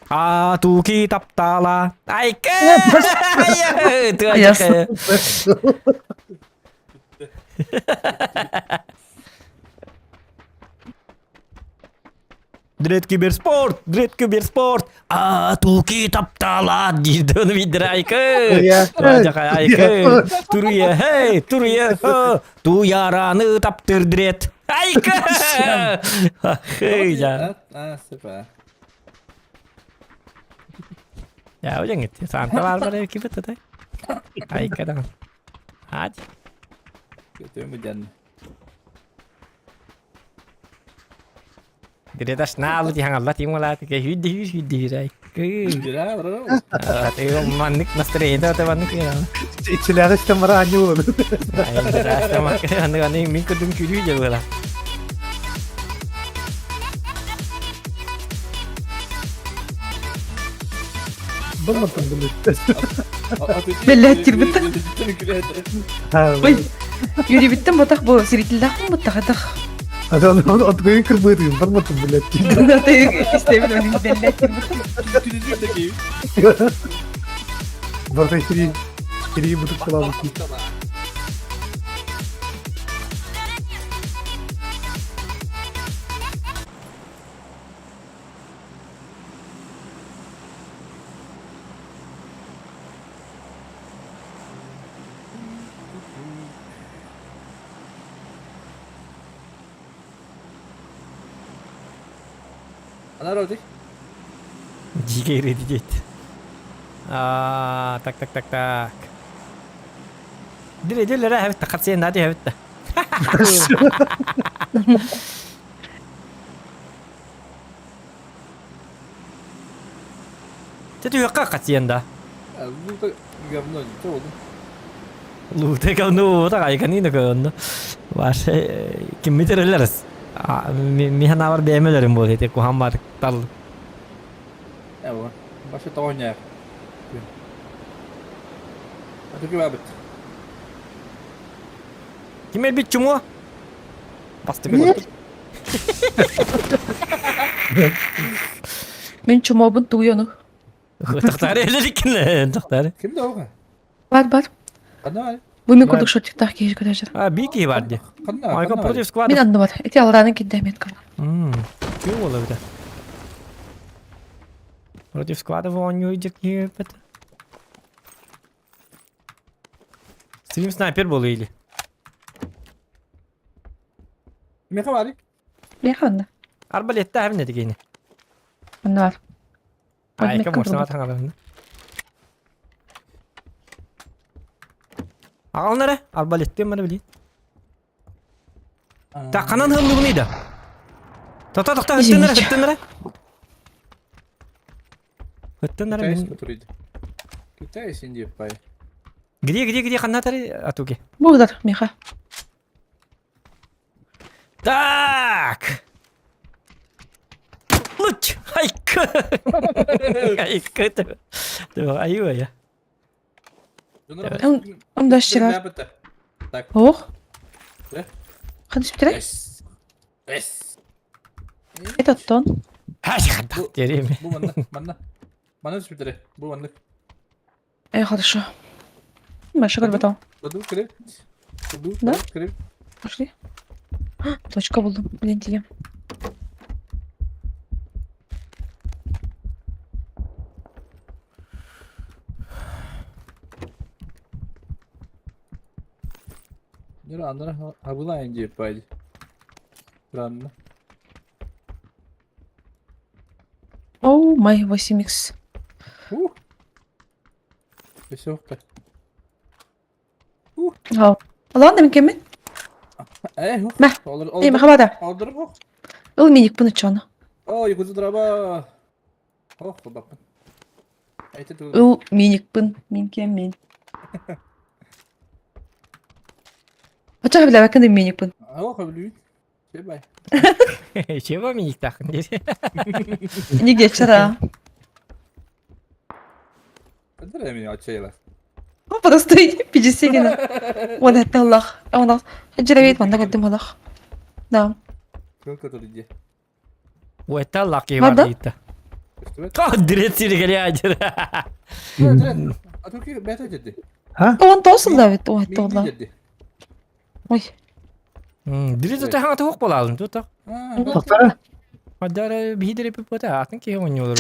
Speaker 1: А туки таптала. Айка!
Speaker 2: Ясно.
Speaker 1: Дрет киберспорт, дрет киберспорт. А туки таптала диир ону виддер айкы. Айкы. Туруя хей, туруя туяраны таптырдрет. Айкы. Хей я.
Speaker 6: А, сыпа.
Speaker 1: Я уҗаң итте. Санта бар бар ки бит тай. Айкы да. Hadi.
Speaker 6: Көтөмү дьан.
Speaker 1: Диреташ наалы диһаҥалла тиҥ уолааты кэ хүйдэ хүйр хүйдэ хүйр айкы.
Speaker 6: Дира, бро.
Speaker 1: Маннык настроение та маннык
Speaker 5: Иччилээҕи истэн бара аанньа буолабын.
Speaker 1: Аны аны мин көрдүм күлүү дьэ буола.
Speaker 5: Булматтым буллу.
Speaker 2: Бэллэттирбит. Ой, Юрибиттен ботах бу сиритиллахпын буттахатах.
Speaker 5: Аны отгойун кырбыытыгын барматтым блядь.
Speaker 2: Истебин бэллэттирбит.
Speaker 5: Барта хири хири бутук кылабыт.
Speaker 6: Она роди.
Speaker 1: Дикий редит. А, так, так, так, так. Дили дили ра хәбит хатсен нади хәбит. Ты юққа хатсен да.
Speaker 6: Лута говно не то.
Speaker 1: Лута говно, так айкани на көнно. Ваше киммитерелерс. Михан авар бәмелерим бол ете кухан бар тал.
Speaker 6: Эва. Башы тоня. А ты кибабыт.
Speaker 1: Кимел бит чумо? Басты көр.
Speaker 2: Мен чумобун туйону.
Speaker 1: Тохтары элер тохтары.
Speaker 6: Ким да
Speaker 2: Бар бар.
Speaker 6: Кана.
Speaker 2: Бу мен курдук шортиктах киһи көрөжөр.
Speaker 1: А, бики бар ди.
Speaker 6: Кана.
Speaker 1: Айка против склада.
Speaker 2: Мин анны бар. Эти алранын кидде метка.
Speaker 1: Мм. Күү боло бит. Против склада воню идет не это. Стрим снайпер был или?
Speaker 6: Меха бар.
Speaker 2: Меха онна.
Speaker 1: Арбалетте әбне дегені.
Speaker 2: Онна бар.
Speaker 1: Айка мощно атаңалар. Ағалнары, арбалетте маны білейін. Так, қанан хыллығын еді. Тоқта, тоқта, үттен әрі, үттен әрі. Үттен әрі.
Speaker 6: Китай синди пай.
Speaker 1: Где, где, где, қанна тары атуге?
Speaker 2: Бугдар, Миха.
Speaker 1: Так. Луч! Айка! Айка! Аюа я.
Speaker 2: Он дащыра.
Speaker 6: Так.
Speaker 2: Ох.
Speaker 6: Да?
Speaker 2: Хадыс битирэ?
Speaker 6: Эс. Эс.
Speaker 2: Это тон.
Speaker 1: Дереми.
Speaker 6: Бу манна, манна. Манна түспүтэрэ. Бу маннык.
Speaker 2: Э, хорошо. Маша көрбөтөм.
Speaker 6: Баду кире. Баду
Speaker 2: Да?
Speaker 6: кире.
Speaker 2: Пошли. Точка булдум. Блин, тием.
Speaker 6: Нера анара хабылайын дип байды. Ранна.
Speaker 2: Оу, май 8х.
Speaker 6: Ух. Өсө охта.
Speaker 2: Ау. Ладно, мен кемин?
Speaker 6: Э, ух.
Speaker 2: Мә.
Speaker 6: Олдыр,
Speaker 2: Э, махабада.
Speaker 6: Алдырып ох.
Speaker 2: Ыл миник буну чону.
Speaker 6: Ой, күзі драба. Ох, баппын. Айты түгіл.
Speaker 2: Ыл миникпин. Мин кемин. Ача биле бакын миникпин.
Speaker 6: Ох, білмеймін. Бай.
Speaker 1: Чего миник тахын десе?
Speaker 2: Неге чара?
Speaker 6: Қандыр мені ачайла.
Speaker 2: Просто 50 гена. Вон это Аллах. Она жиревейт манда кеттим Аллах. Да.
Speaker 6: Көл көтөрді.
Speaker 1: Уэта лаки бар
Speaker 2: Бар да?
Speaker 1: дейді.
Speaker 6: Көстібет.
Speaker 1: Қадырет сиргеле ажыр.
Speaker 6: Атурки бәті деді.
Speaker 2: Он тосыл да бит. Ой,
Speaker 6: Мен
Speaker 2: тола.
Speaker 6: деді.
Speaker 2: Ой.
Speaker 1: Дирет өте хаңа тоқ болалым. Тута.
Speaker 5: Тоқтара.
Speaker 1: Хадара биһидere пиппата атын киһи оонньуулар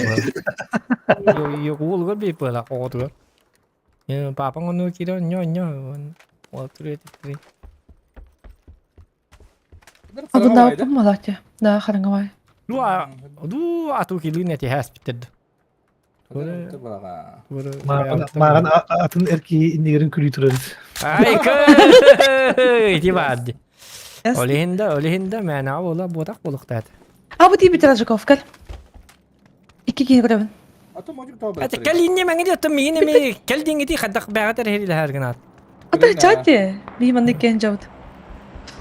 Speaker 1: Уолугар бииппыла оҕотугар. Папаҥ оннуга киирэ онньо онньо уолаттар этиттэрин.
Speaker 2: Абыннаабыппын малааччы. Да, хараҥабай.
Speaker 1: Ду ду ату килин эти хэспиттер.
Speaker 5: Мааҕын атын эр киһи иннигэрин күлүү турар.
Speaker 1: Ай ити баарди. Олиһинда, олиһинда мээнэҕэ буола буотах буолуохтаат.
Speaker 2: А бу тиийбит Ражаков кэл. Икки киһи көрөбүн.
Speaker 1: Ата кэл инне мэҥи диэттэн миин эми кэл диҥити хайдах бэҕэ тэрһилэһэр гынаат.
Speaker 2: Ата чати. Бии маннык кэн жабыт.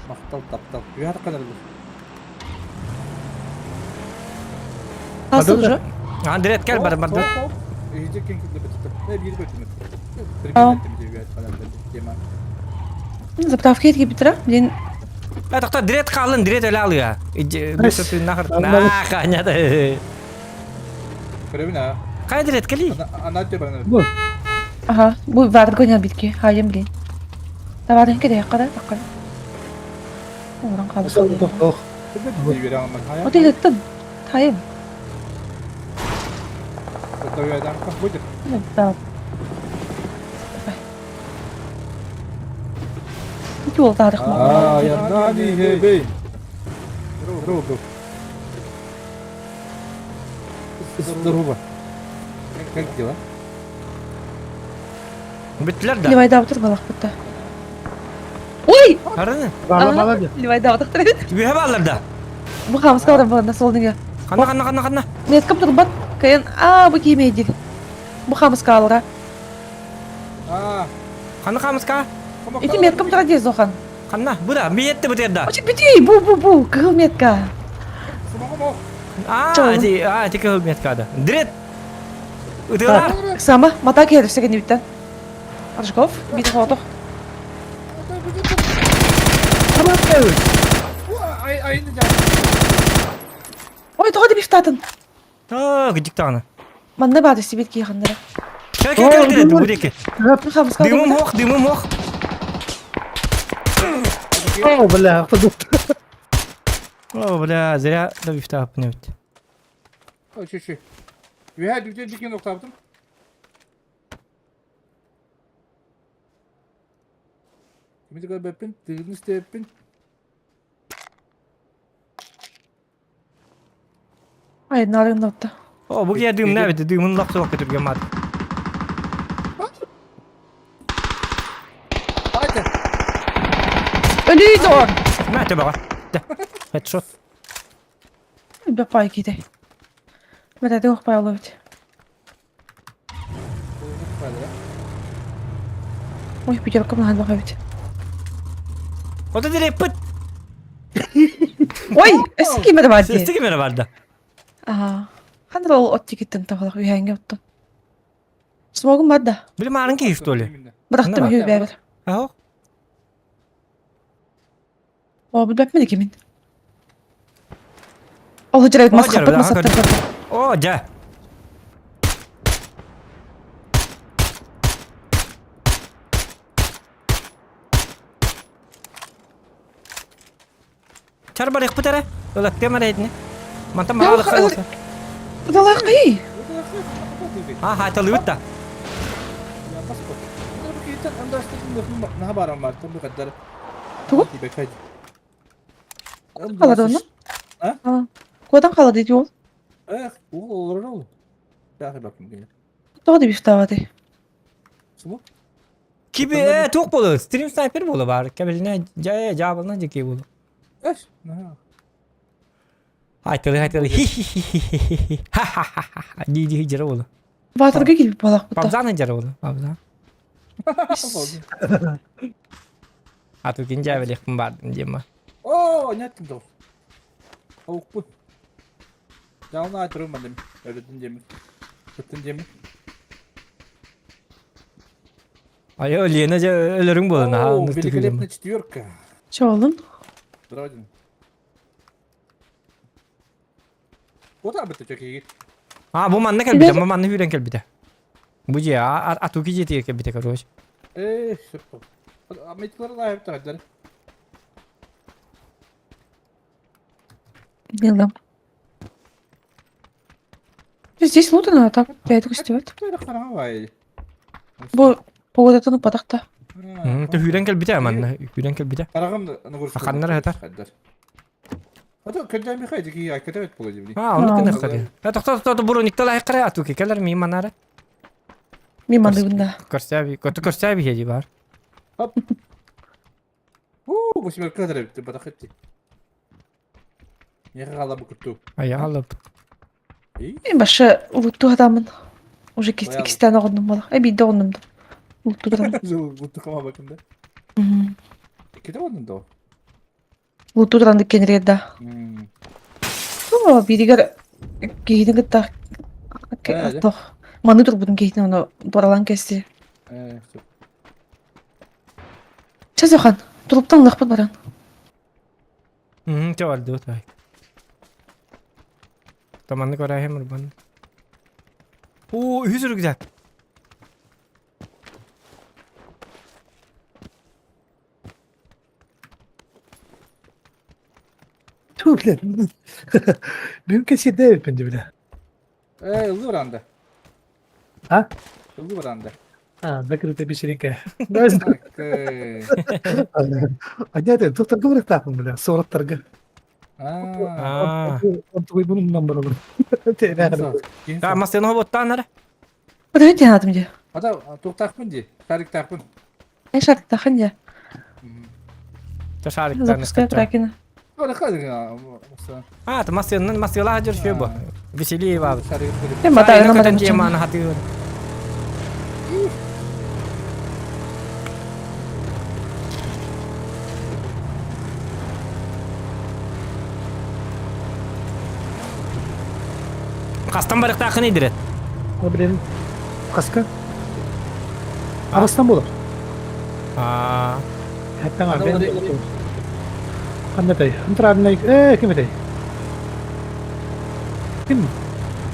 Speaker 6: Махтал таптал. Үһэр каналбыт.
Speaker 2: Хасыл уже.
Speaker 1: Андрет кэл бар бар.
Speaker 2: Заправка етке битра. Блин.
Speaker 1: Э тохто дрет хаалын дрет өлө алыа. Бүсөтүн нахыр. Наханята.
Speaker 6: Көрөбүн
Speaker 1: Кай дрет кели?
Speaker 6: Ана те баран.
Speaker 5: Бу.
Speaker 2: Ага, бу вард гоня битки. Хайым блин. Таварын кеде кара таккан. Оран калды.
Speaker 5: Ох.
Speaker 2: Вот это тайым. Да. Ити ол тарих
Speaker 6: А, я Нани, хей, бей. Здорово, бро. Здорово. Как дела?
Speaker 1: Бүттүлэр да.
Speaker 2: Левайда балах бутта. Ой!
Speaker 1: Араны.
Speaker 5: Бала бала де.
Speaker 2: Левайда отыр.
Speaker 1: Үһэ баалар да.
Speaker 2: Бу хамска баран баланда сол неге.
Speaker 1: Ханна ханна ханна ханна.
Speaker 2: Меткам турбат. Кайын а бу киймейди. Бу хамска алра.
Speaker 6: А,
Speaker 1: Ханна хамска.
Speaker 2: Ити меткам тура дей зохан.
Speaker 1: Ханна. Бу да миетте бу да.
Speaker 2: Очи бити бу бу бу кыл метка.
Speaker 1: А, ити а ити кыл метка да. Дрет. Ытылар.
Speaker 2: Сама мата керсеген биттен. Аржков бит хотох. Ой, тоҕо бифтатын.
Speaker 1: Аа, гдиктана.
Speaker 2: Манна баады сибит кииханнара.
Speaker 1: Кел кел кел кел бу деки. Дымым ох, дымым ох.
Speaker 5: О, бля,
Speaker 1: О, бля, зря да бифтап не бит.
Speaker 6: Ой, ши. Үһә дүтен дикен октабытым. Кимити көрбөппүн, тыгын истеппин.
Speaker 2: Ай, нарын отта.
Speaker 1: О, бу кия дым не бит, дымын лак суак көтүргөн мат.
Speaker 6: Айта.
Speaker 2: Өлүй доор.
Speaker 1: Мә төбөҕө. Headshot.
Speaker 2: Бапай ките. Мэтэ ох бит. Ой, пятерка маған бақа бит.
Speaker 1: Ота диреппит.
Speaker 2: Ой, эсики кимер бар ди.
Speaker 1: Эсики кимер бар да.
Speaker 2: Ага. Хандыр ол от тикеттен табалақ үйәңге оттон. Смогум бар да.
Speaker 1: Били марын киев что ли?
Speaker 2: Бырақтым үй бәбір.
Speaker 1: Аho.
Speaker 2: О, билбепмин кимин. Ол жарайт
Speaker 1: О,
Speaker 2: масқаппыт
Speaker 1: жарайды,
Speaker 2: масаттар.
Speaker 1: О, жа. Чар бар ихпытара. Ылаттыам эрэ Мантан
Speaker 2: Yok,
Speaker 1: маалык
Speaker 2: Далақи.
Speaker 1: А, хаталыбыт да.
Speaker 2: Тугу? Қалады оны? Кодан қалады дейді ол.
Speaker 6: Эх, ол олар ол. Тағы бакым келе.
Speaker 2: Тоғы деп ифтавады.
Speaker 6: Суму?
Speaker 1: Киби э туох болу, стрим снайпер болу бар. Кабелине жа жабылна жеке болу.
Speaker 6: Эш, на.
Speaker 1: Айтылы айтылы. Хи-хи-хи-хи-хи. Ха-ха-ха-ха. Ди-ди жара болу.
Speaker 2: Батырға келіп балақ бұта.
Speaker 1: Пабзаны жара болу. Пабзан. Ату кин жабелехпин бардым дима.
Speaker 6: О, неттим дол. Ауқпы. Жалны айтырым мандым. Өлөтүн деми. Көттүн деми.
Speaker 1: Айо, Лена жа өлөрүң болу.
Speaker 6: О, великолепная четверка.
Speaker 2: Чолун.
Speaker 6: Здравствуйте. Вот об этом чеки.
Speaker 1: А, бу манна кэлбитэ, бу манна хүрэн кэлбитэ. Бу же, ату ки жетиге кэлбитэ, короче.
Speaker 6: Эй, сөп. Аметлар да хеп тагадар.
Speaker 2: Билдим. здесь лутано, а так бэйэтэ көстүбэт. Бу погодатын уппатах да.
Speaker 1: Төһүүрэн кэлбитэ манна, үүрэн кэлбитэ. Ханнара хатар. А, оннук гынахха дии. Тохто тохто буруниктал айқара атуки келер ми манара.
Speaker 2: Ми маныыбын да.
Speaker 1: Көрсәби, көтү көрсәби хеди бар.
Speaker 6: Уу, восьмерка дырабит, батахетти.
Speaker 1: Айаалып.
Speaker 2: Мен башы улутту адамын. Уже иккистээн оҕоннум буолар. Э биирдэ оҕоннум да. Улутту туран.
Speaker 6: Улутту бакында. Иккитэ оҕоннум да.
Speaker 2: Улутту туран кенирер да. О, бииригэр киһини кытта тох маны турбутун киһитин ону туоралаан кэсти. Чэ, Зохан, туруптан ылыахпыт баран.
Speaker 1: Чэ бардыбыт бай. Таманны көрәһем урбан. Оо, үһүс рюкзак.
Speaker 5: Ту, блин. Бүгүн кэсиэрдэ эбиппин дии, бля.
Speaker 6: Э, ыллы баранда.
Speaker 5: А?
Speaker 6: Ыллы баранда.
Speaker 5: А, закрытая вечеринка. Аня, доктор говорит бля, сораттарга.
Speaker 1: Аа.
Speaker 5: Онтугуй бунун номер
Speaker 1: А, масыны хоботтан ара.
Speaker 2: Подожди, надо мне.
Speaker 6: Ата, туктакпын ди, шариктакпын.
Speaker 2: Эй, шариктахын я.
Speaker 1: Та шариктан.
Speaker 2: Запускай Кракена.
Speaker 1: А, ты масыны, масыла жүр бу. Веселее бабы.
Speaker 2: Э, матайына
Speaker 1: Көтөн теманы хатыыр. Хастан барыктаахын идирет.
Speaker 5: Блин, хаска? Абастан болар.
Speaker 1: Аа.
Speaker 5: Хаттан арбен. Ханнатай. Ынтырабынай. Э, ким этэй? Ким?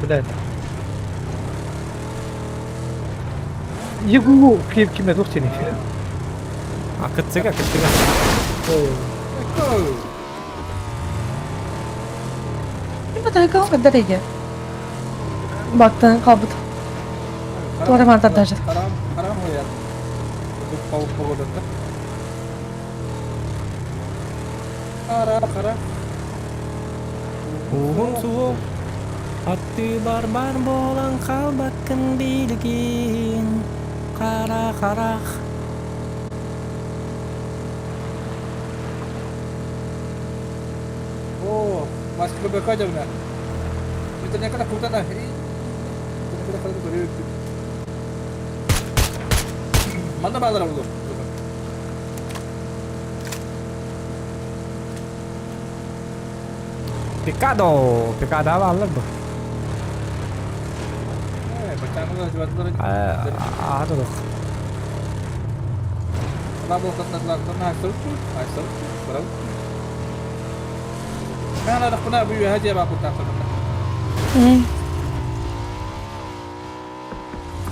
Speaker 5: Блядь. Егу ким ким туох тини.
Speaker 1: А кытсыга, кытсыга.
Speaker 2: Матайга каддар эге. Бактан калбыт. Туара мантар даже.
Speaker 6: Харам, харам хоят. Паук погодата. Хара, хара.
Speaker 1: Уһун суох аттыы барбар буолан хаалбаккын билигин хара харах
Speaker 6: О, маска бекадевна. Это не когда куда Манна баалара булу.
Speaker 1: Пикадо, пикадо баалар бу. Аа, дох.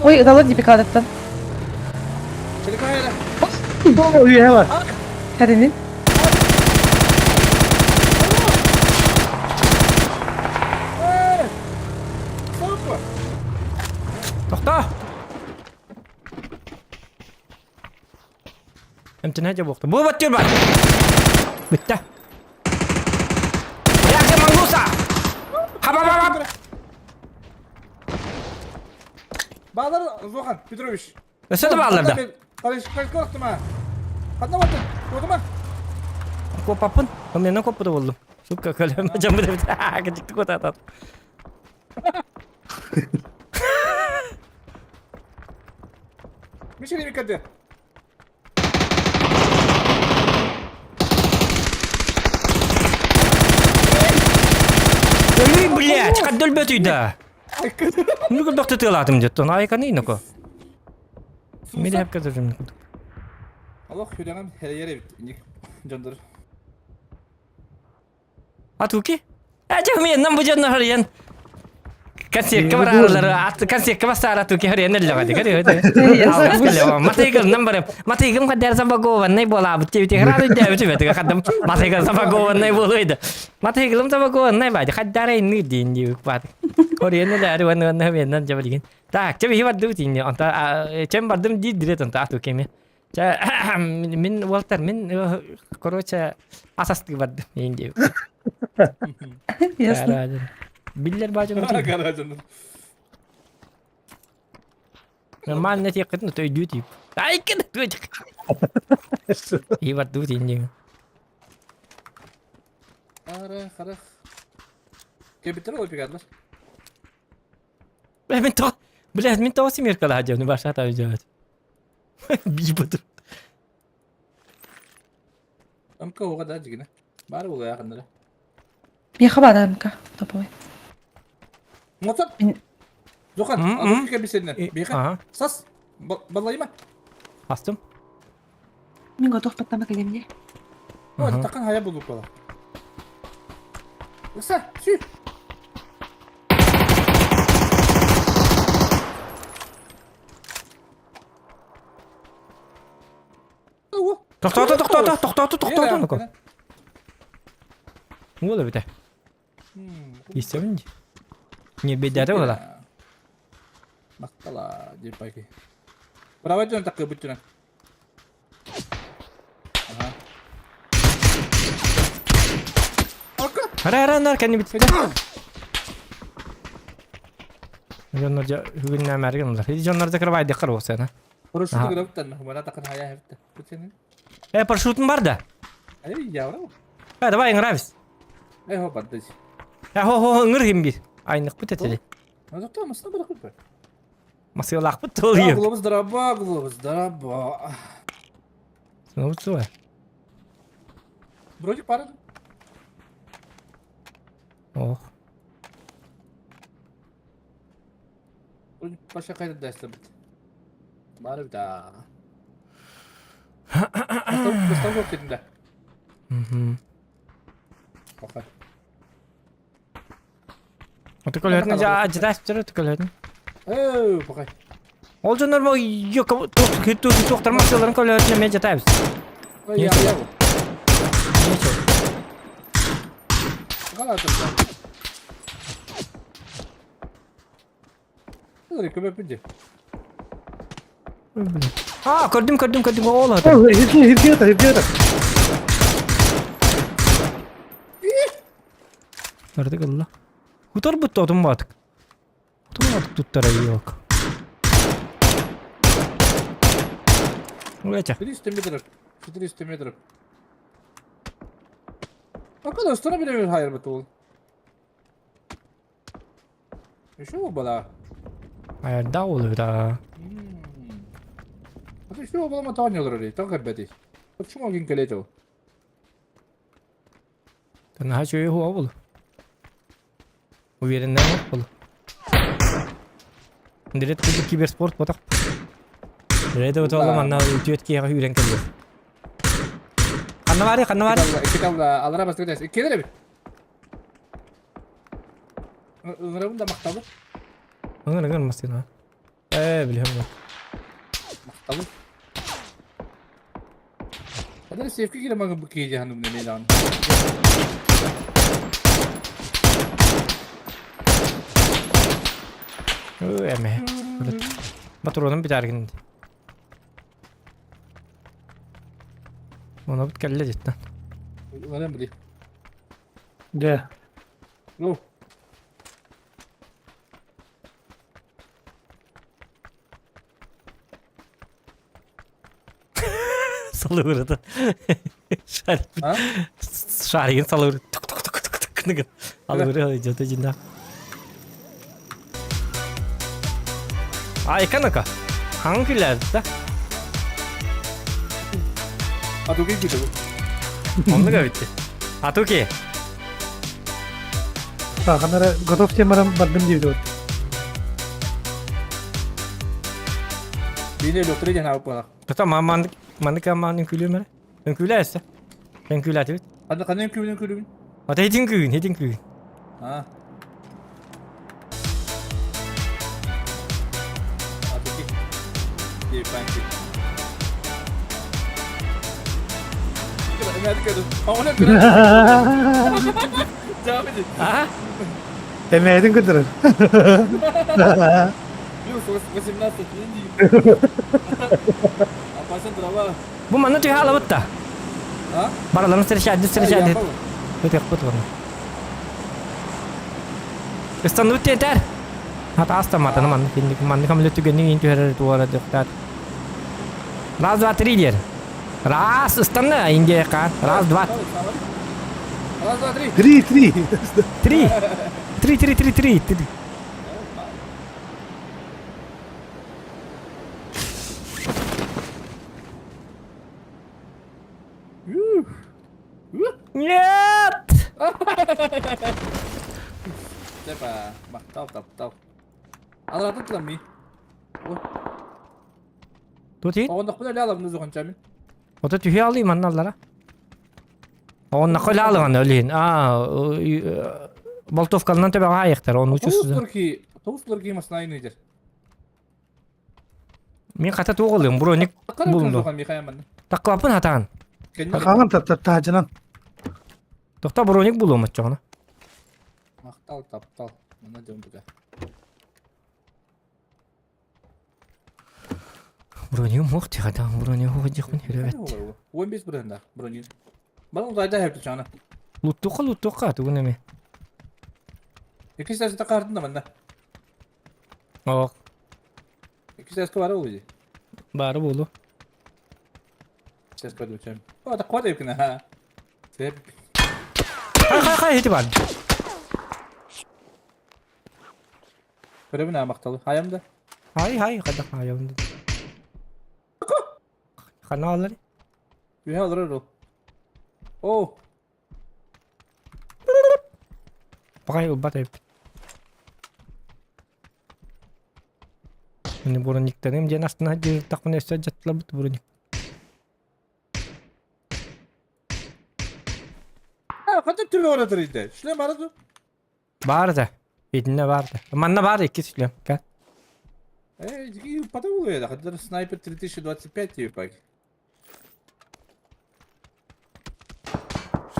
Speaker 2: Ой, ыталар дии пикадаттан.
Speaker 5: Үйэ
Speaker 2: Кәринин.
Speaker 1: Тохто! Эмтэнэ дьэ буохта. Бу баттыр бар! Бүттэ. Реакция мангуса! Хаба-ба-ба!
Speaker 6: Баалар Зохан Петрович.
Speaker 1: Өссө да баалар да.
Speaker 6: Ханна баттын? Куотума?
Speaker 1: Куоппаппын. Мен куоппута буоллум. Сука, көлөмө дьоммут эбит. Кыдьыкты куотаатат.
Speaker 6: Мишени миккаде.
Speaker 1: Ой, блядь, хаддөл бөтүйдэ. Ну курдук тытыалаатым деттон айканы иноко. Мили хапка зажим.
Speaker 6: Аллах хүлэҕим хэрийэр эбит ник дьондор.
Speaker 1: Атуки? Ажа мен нам бу дьонно харыйан. Консервка баралар, ат консервка басар атуки харыйан эллэҕэ ди. Матыгым нам барым. Матыгым хаддар забагованный буолаабыт диэбит. Храны диэбит бэтигэ хаддам. Матыгым забагованный буолуйда. Матыгым забагованный бади хаддар инни диин диэбит бади. Корейаны ләри уонна уонна менен дьэ билигин. Так, чэ биһи бардыбыт инни. Онта чем бардым дии дирет онта ату кеми. Чэ мин уолтар мин короче ас астыы бардым иин диэбит.
Speaker 2: Ясно.
Speaker 1: Биллер баажан.
Speaker 6: Гаражын.
Speaker 1: Нормально тиэххитин өйдүү тип. Ай кин И бардыбыт инни.
Speaker 6: Ара, харах. Кебиттер ол пигарлар.
Speaker 1: Бля, мин тоҕо... Бля, мин тоҕо семеркалаһа дьону барсаата өйдөөбөт. Бии
Speaker 6: МК оҕа да дьигинэ. Баар буолуо ханнара.
Speaker 2: Миэхэ баар МК топовой.
Speaker 6: Мотор.
Speaker 2: Мин-
Speaker 6: Зохан,
Speaker 1: М, м.
Speaker 6: алып кебисеннен. Биэхэ.
Speaker 1: Ага,
Speaker 6: Сас. Баллайма.
Speaker 1: астым.
Speaker 2: Мин готов паттама кэлэмне.
Speaker 6: О,
Speaker 1: Мгм.
Speaker 6: такан хая булуп бала. Ыкса, сүй.
Speaker 1: Тохтоото, тохтоото, тохтоото, тохтоото, ну-ка. Уол эбитэ. Истэбин дии. Не бедәрі ола.
Speaker 6: Мактала, дип байки. Браво дьон такы бүттүнэ. Ага. Ака!
Speaker 1: Ара ара нар кэнни бүттэ. Дьоннор дьэ бүгүннээмээрген олар. Дьоннор да кырбайдык буолсана.
Speaker 6: Парашюту көрөбүттэн, мана такын хая хэвтэ. Бүтсенин.
Speaker 1: Э, парашютун бар да.
Speaker 6: Эй, явра.
Speaker 1: Э, давай нравится.
Speaker 6: Эй, хо бардыч.
Speaker 1: Э, хо хо ыңыр ким бир. Айнык бут этели.
Speaker 6: Ну зато масына баракып бар.
Speaker 1: Масыялаахпыт тыл ием.
Speaker 6: Глобус драба, глобус драба.
Speaker 1: Ну, суа.
Speaker 6: Вроде пара.
Speaker 1: Ох.
Speaker 6: Вроде паша кайда дәстә бит. Бары бит. Бастан көп кеттім да.
Speaker 1: Мгм.
Speaker 6: Пока.
Speaker 1: Оту көлөтүн жа жа көлөтүн.
Speaker 6: Эй, пока.
Speaker 1: Ол дьоннор мо туохтар масыаларын көлөтүн эмиэ жатабыз.
Speaker 6: Ой, я, я.
Speaker 1: Нечего.
Speaker 6: Кала тут. Көбөп бинди.
Speaker 1: А, көрдүм, көрдүм, көрдүм. Ол ата.
Speaker 5: Хирге, хирге это, хирге это.
Speaker 1: Көрдүк ылла. Хутор бутта отун баатык. Отун баатык туттара yok. Уеча.
Speaker 6: 300 метров. 400 метров. А когда что билемин хайыр бит ол. Еще бала.
Speaker 1: Айда ол да.
Speaker 6: А еще бала ма таня олар так бәди. Почему кин келет ол?
Speaker 1: Тана хачы хуа бол. Уверен бол. Директ курдук киберспорт ботак. Директ вот ол манна үтүөт киэҕэ үүрэн кэллэ. Ханна бары, ханна бары.
Speaker 6: Китабла алара бастык Келер бит. Ыңырабын да мактабы.
Speaker 1: Ыңыр ыңыр масына. Э, билем.
Speaker 6: Мактабы. Hadi sefki gire magın bu keyci hanım ne lan.
Speaker 1: Эме. Батуронун битәргин. Оны бит кэллэ жеттен.
Speaker 6: Ыңырам били.
Speaker 5: Да.
Speaker 6: Ну.
Speaker 1: Салыбырды. Шарик.
Speaker 6: А?
Speaker 1: Шаригин салыбыр. Тук тук тук тук тук ныгын. Алыбыры жата жинда. А, иканака. Хаң күләді да.
Speaker 6: А то кей күлі.
Speaker 1: Онны битти. Атуки.
Speaker 5: Так, анара готов темарам бардым дейді.
Speaker 6: Бейне лөктірі жана алып қалақ.
Speaker 1: Тота маманды мандыка мандын күлүмөр. Үҥкүүлээссе. Үҥкүүлээтибит.
Speaker 6: Қандай қандай күлүн күлүн?
Speaker 1: Ата хитин күүн, хитин күүн.
Speaker 6: А. Атуки. Епанки. Devam edin.
Speaker 1: А?
Speaker 5: Эмээтин көрдөрөр.
Speaker 6: Плюс 18 Индии. Опасен дрова.
Speaker 1: Бу манна түһэ алабыт да.
Speaker 6: А?
Speaker 1: Бараларын встречать, встречать. Өтөхпүт уонна. Ыстанныбыт тиэтэр. Хата астамматаны маннык инник маннык хамлы түгэнник иин түһэрэр туора дьохтаат. Раз, два, три диэр. Раз, ыстанна Индия ка. Раз, два.
Speaker 6: Раз, два, три.
Speaker 5: Три, три.
Speaker 1: Три. Три, три, три, три. Три. Нет!
Speaker 6: Тепа, махтал, таптал. Алратын тылам
Speaker 1: Тут и?
Speaker 6: Оҕоннохпун өлө алабын узуҕанчамин.
Speaker 1: Ото түһэ алыы манна аллара. Оннохо өлө алыган өлүн. Аа, болтовкалынан төбөҕө айыктар, оны учус.
Speaker 6: Тоғыз лырки маснайын ыйдыр.
Speaker 1: Мин хата туох ылыым, броник булду. Таккылаппын хатаан.
Speaker 5: Хаҕан таһдьанан.
Speaker 1: Тохто броник булуом оччоҕуна.
Speaker 6: Махтал, таптал. Мана дьон буга.
Speaker 1: Бронигым суох тихата, броник суох дьихпин хүрөбэт.
Speaker 6: 15 бырында броник. Балың дайда хэпти чана.
Speaker 1: Луттуха луттуха тугун эми.
Speaker 6: Икки сәсі тақардын да манда.
Speaker 1: Ок.
Speaker 6: Икки сәскі бары болу.
Speaker 1: Бары болу.
Speaker 6: Сәскі бары өчем. О, да қуат епкін, ха. Сеп.
Speaker 1: Хай хай хай хити бар.
Speaker 6: Көрөбүн макталы. Хаям да.
Speaker 1: Хай хай када хаям. Хана алар.
Speaker 6: Үһэ олорор ол. О,
Speaker 1: Бакай ылбат эбит. Мини брониктарым диэн астына дьиыртахпына өссө дьаттыларбыт броник.
Speaker 6: А, хата түбэ оратыр иде. Шлем бары
Speaker 1: Баар да. Итиннэ баар да. Манна баар икки шлем. Кэ.
Speaker 6: Э, потом да, хата снайпер 3025 типа.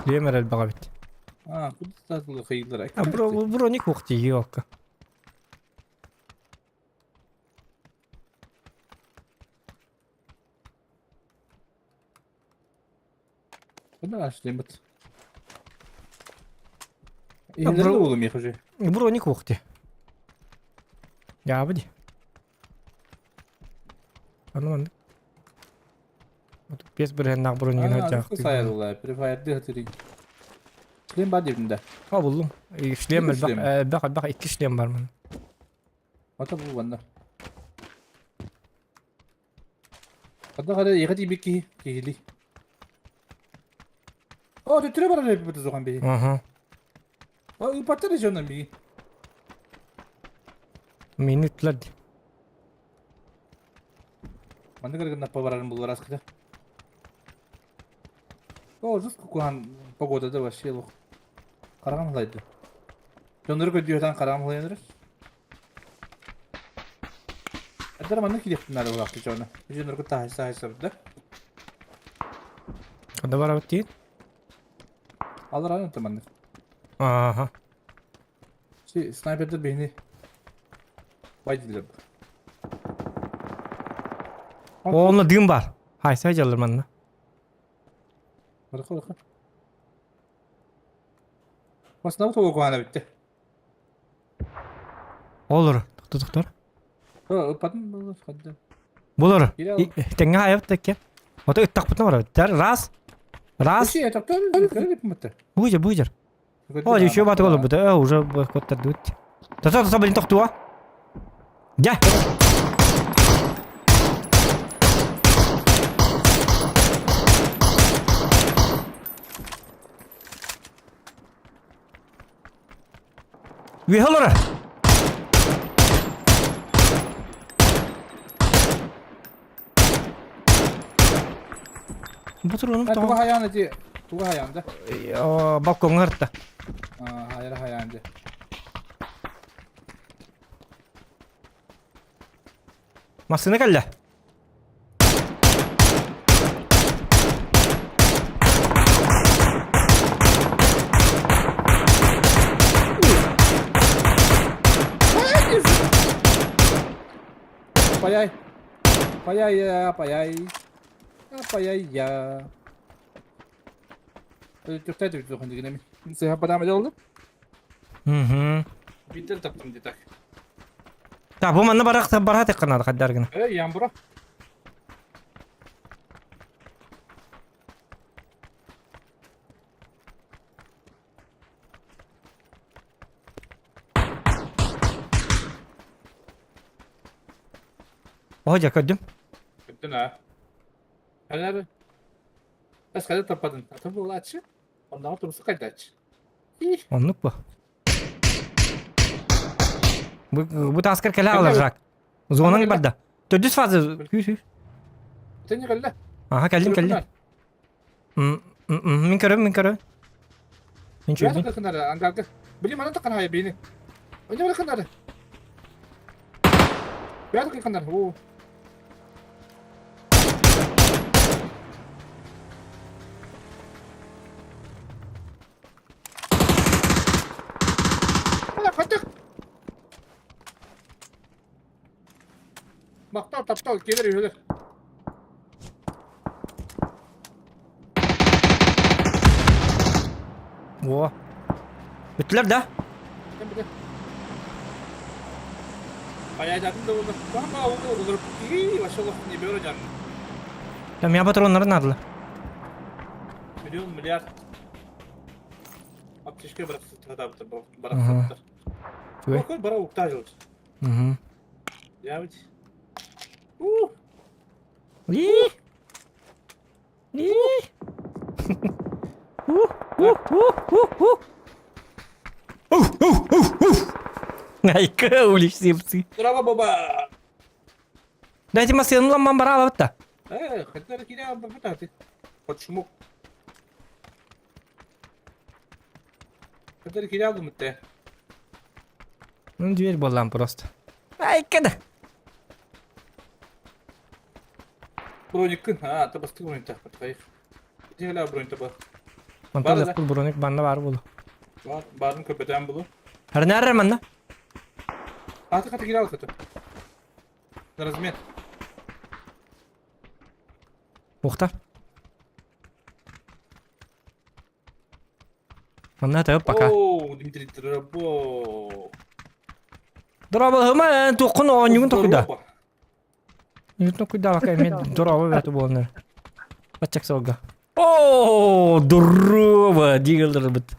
Speaker 1: Шлем эрэл баҕа бит.
Speaker 6: А, куда статулы хайылар?
Speaker 1: А бро броник ух тиийиокка.
Speaker 6: Куда шлем бит? Иһилер да буолуом уже.
Speaker 1: Броник ух ти. Дьаабы ди. Аны маннык. Бес бырыһаннаах бронигын
Speaker 6: А, сайарылар, префайрды хатырын. Шлем бар дедим да.
Speaker 1: А буллум. Шлем элбэх, элбэх, элбэх икки шлем бар ман.
Speaker 6: Ата бу банна. Хада хада ехать ибик киһи, киһили. О, төттөрө барар эбит зохан бии.
Speaker 1: Ага.
Speaker 6: О, ыпаттар жонон бии.
Speaker 1: Мени ыттылар ди.
Speaker 6: Манны кыргын наппа барарын булар аскыта. О, жестко кухан погода да вообще лох. Караган хлайды. Жоннору көдүөтан караган хлайыныр. Әдер манны килеппин ары улақты жона. Жоннору тахайса хайса да.
Speaker 1: Хада барабыт диин?
Speaker 6: Алар аны манны.
Speaker 1: Ага.
Speaker 6: Си снайпердер бейни. Бай дилер.
Speaker 1: Онно дым бар. Хайса жаллар манна.
Speaker 6: Барыха барыха. Басына тоғы куана битти.
Speaker 1: Олор. Токтор токтор.
Speaker 6: Ыппатын болор хадда.
Speaker 1: Болор. Тэҥҥэ хайабыт такке. Ото ыттахпытына барабыт. Раз. Раз. Буйдер, буйдер. О, еще баты болор бут. Э, уже коттар дут. Тото, тото, блин, тохтуа. Дя. Үөһэ олорор. Бу туруонум
Speaker 6: Туга
Speaker 1: тоҕо?
Speaker 6: хайаан ити туга хайаан да?
Speaker 1: Балкоҥҥа ырта.
Speaker 6: Хайара хайаан дьэ.
Speaker 1: Массыына кэллэ.
Speaker 6: Паяй. Паяй, я, паяй. А, паяй я. Түхтэй түхтэй дигинеми. Сыха падама делды.
Speaker 1: Угу.
Speaker 6: Биттер таптым ди так.
Speaker 1: Так, бу манна барах барат экканады каддар гына.
Speaker 6: Э, ямбура.
Speaker 1: Oha көрдүм.
Speaker 6: Көрдүн а. Ханары. Бас хайда таппадың? Ата буолааччы. Оннооҕор тумсу хайдааччы.
Speaker 1: Оннук бу. Бу, бу тааскар кэлэ аҕалар Жак. Зонаң барда. Төрдүс фаза. Күүс күүс.
Speaker 6: Сен кэллэ.
Speaker 1: Аха кэллим кэллим. Мин көрөм, мин көрөм. Мин чүйбүн.
Speaker 6: Ангарга. Били мана такан хай бини. Оня бара канары. Бяр канар. О. Ана каттык. Мактал таптал келер үйөлөр.
Speaker 1: О. Бүттүлэр да? Там я патроннары надо.
Speaker 6: Миллион миллиард. Аптечка барахсаттар. Какой бара уктажил?
Speaker 1: Угу.
Speaker 6: Я ведь. Ух!
Speaker 1: И! И! Ух, ух, ух, ух, ух. Ух, ух, ух, ух. Айка, уличные псы.
Speaker 6: Здорово, баба!
Speaker 1: Дайте массыны ламман бара алабыт
Speaker 6: Э, хотя киря бабататы. Почему? Хотя киря думать
Speaker 1: Ну, дверь буоллаан просто. Айка да.
Speaker 6: Брониккын, а, табастык броник тахпат, Дихла броник таба.
Speaker 1: Онтон лэппул броник банна бар булу.
Speaker 6: Бар, барын көпөтөн булу.
Speaker 1: Харнарра манна.
Speaker 6: Аты каты киря алкаты. На размер.
Speaker 1: Ухта. Манна тәп пока.
Speaker 6: О, Дмитрий Дробо.
Speaker 1: Дробо хыма туққун оонньугун токуйда. Токуйда бака мен дробо бәту буолнар. Бачак солга. О, здорово, дигалдыр бит.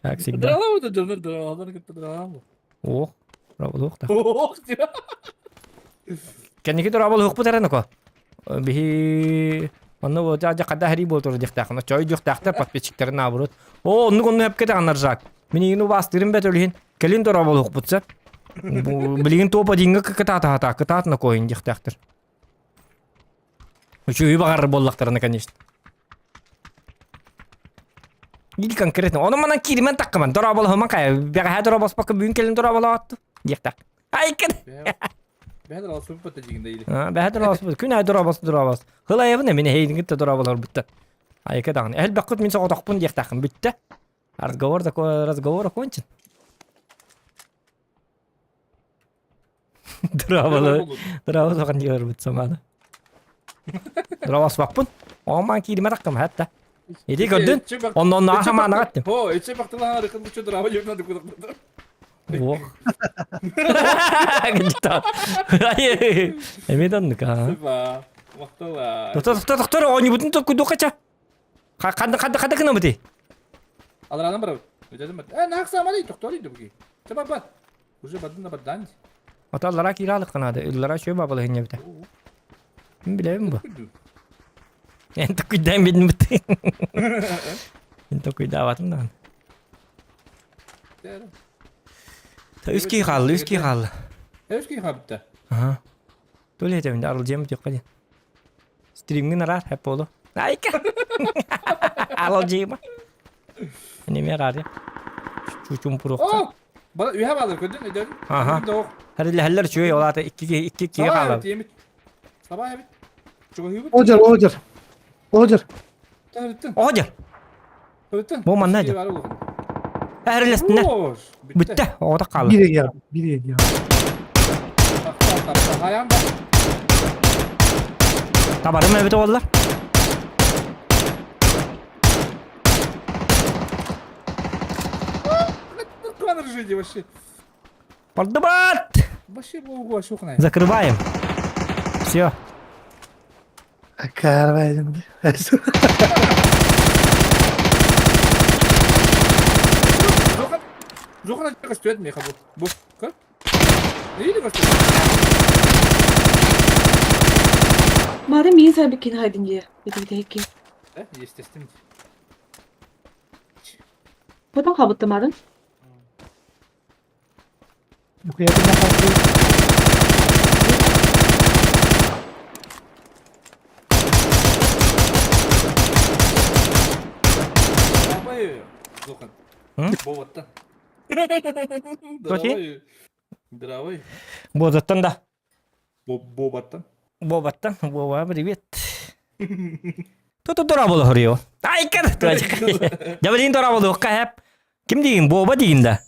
Speaker 1: Как всегда.
Speaker 6: Дробо, дробо, дробо, дробо.
Speaker 1: Ох, дробо лухта.
Speaker 6: Ох,
Speaker 1: Кэнники дробо лухпут эрен око. Биһи Онно вот жа хада хари болтор дихтахна. Чой дихтахтар подписчиктер наоборот. О, оннук онну хепке таганнар жак. Минигин убастырым бет өлүһин. Кэлин дробо лухпутса. Билигин топа динга кытаата хата кытаатна коин дихтахтар. Үчүгүй баҕар буоллахтарына, конечно. Или конкретно. Ону манан кииримэн таккаман. Дорооболоһуман кая. Бэҕэһээ дорообоспокко бүгүн кэлин дорооболоотtu. Диэхтэх. Айкын!
Speaker 6: Бэһэ дорообоспут дигин или.
Speaker 1: Бэһэ дорообоспут. Күн ай дорообос дорообос. Хылайабын эмине хейдингит да дорооболор бүтте. Айка даҕаны. Элбэххит мин соҕотохпун диэхтээххин бүттэ. Разговор такой разговор окончен. Дорооболо. Дорооболохан диэлэр саманы. Дорообоспаппын. Оомаан кииримэ таккам хатта. Иди көрдүн. Онно онно ахамаана аттым.
Speaker 6: О, иче бактылаан арыкын бучу дорообо жөрнө дукудак.
Speaker 1: Ох. Гитар. Эмиэ да
Speaker 6: Спасибо. Мактала.
Speaker 1: Доктор, доктор, доктор, оонньуубутун токкуйдуохха Ханна ханна ханна гынабытый?
Speaker 6: Аларанан барабыт. Өтөдүм бат. Э, наах самали тохтор иди буги. Чаба бат. Уже бадын да бадан.
Speaker 1: Ата аллара киирэ алыкканаады. Ыллара үчүгэй бабалыһынньа эбитэ. Мин билэбин бу. Эн токуйдаан билин бит. Мин токуйдаабатым даҕаны. Үс киһи хаалла, үс киһи хаалла.
Speaker 6: Үс киһи хаалбыта.
Speaker 1: Аха. Тули этебин арылдьыам бүтүөххэ диэн. Стримҥин араар, хэп буолуо. Айка! Арылдьыма. Неме араарыа. Чучумпуруохха.
Speaker 6: О! Бара үһэ баалар көрдүн өйдөдүн.
Speaker 1: Аха. Хэриллэһэллэр үчүгэй, ол аата икки киһи икки киһи хаалар.
Speaker 6: Сабаа эбит. Чугаһыыбыт.
Speaker 5: Ожер, ожер. Ожер.
Speaker 6: Төрүттүн.
Speaker 1: Ожер.
Speaker 6: Төрүттүн.
Speaker 1: Бу манна дьэ. Эрилэстинэ. Бүттэ. Оҕото хаалла.
Speaker 5: Биир егер, биир егер.
Speaker 6: Хайаан да.
Speaker 1: Табарым эбит оллар.
Speaker 6: Наркоман вообще.
Speaker 1: Бардыбат!
Speaker 6: Вообще бу шухнай.
Speaker 1: Закрываем. Все.
Speaker 5: Карвайдым.
Speaker 6: Зохан көстүөт меха бу. Бу. Көр.
Speaker 2: Мары миин сабиккин хайдын дии. Битибитекки.
Speaker 6: Естественно.
Speaker 2: Потом хабытты марын.
Speaker 6: Зохан. Боваттан.
Speaker 1: Тоти?
Speaker 6: Здравый.
Speaker 1: Бозаттан да.
Speaker 6: Бобаттан.
Speaker 1: Бобаттан. Боба, привет. Тото дора боло хорио. Айкар. Жабылин дора боло кайып. Ким деген? Боба деген да.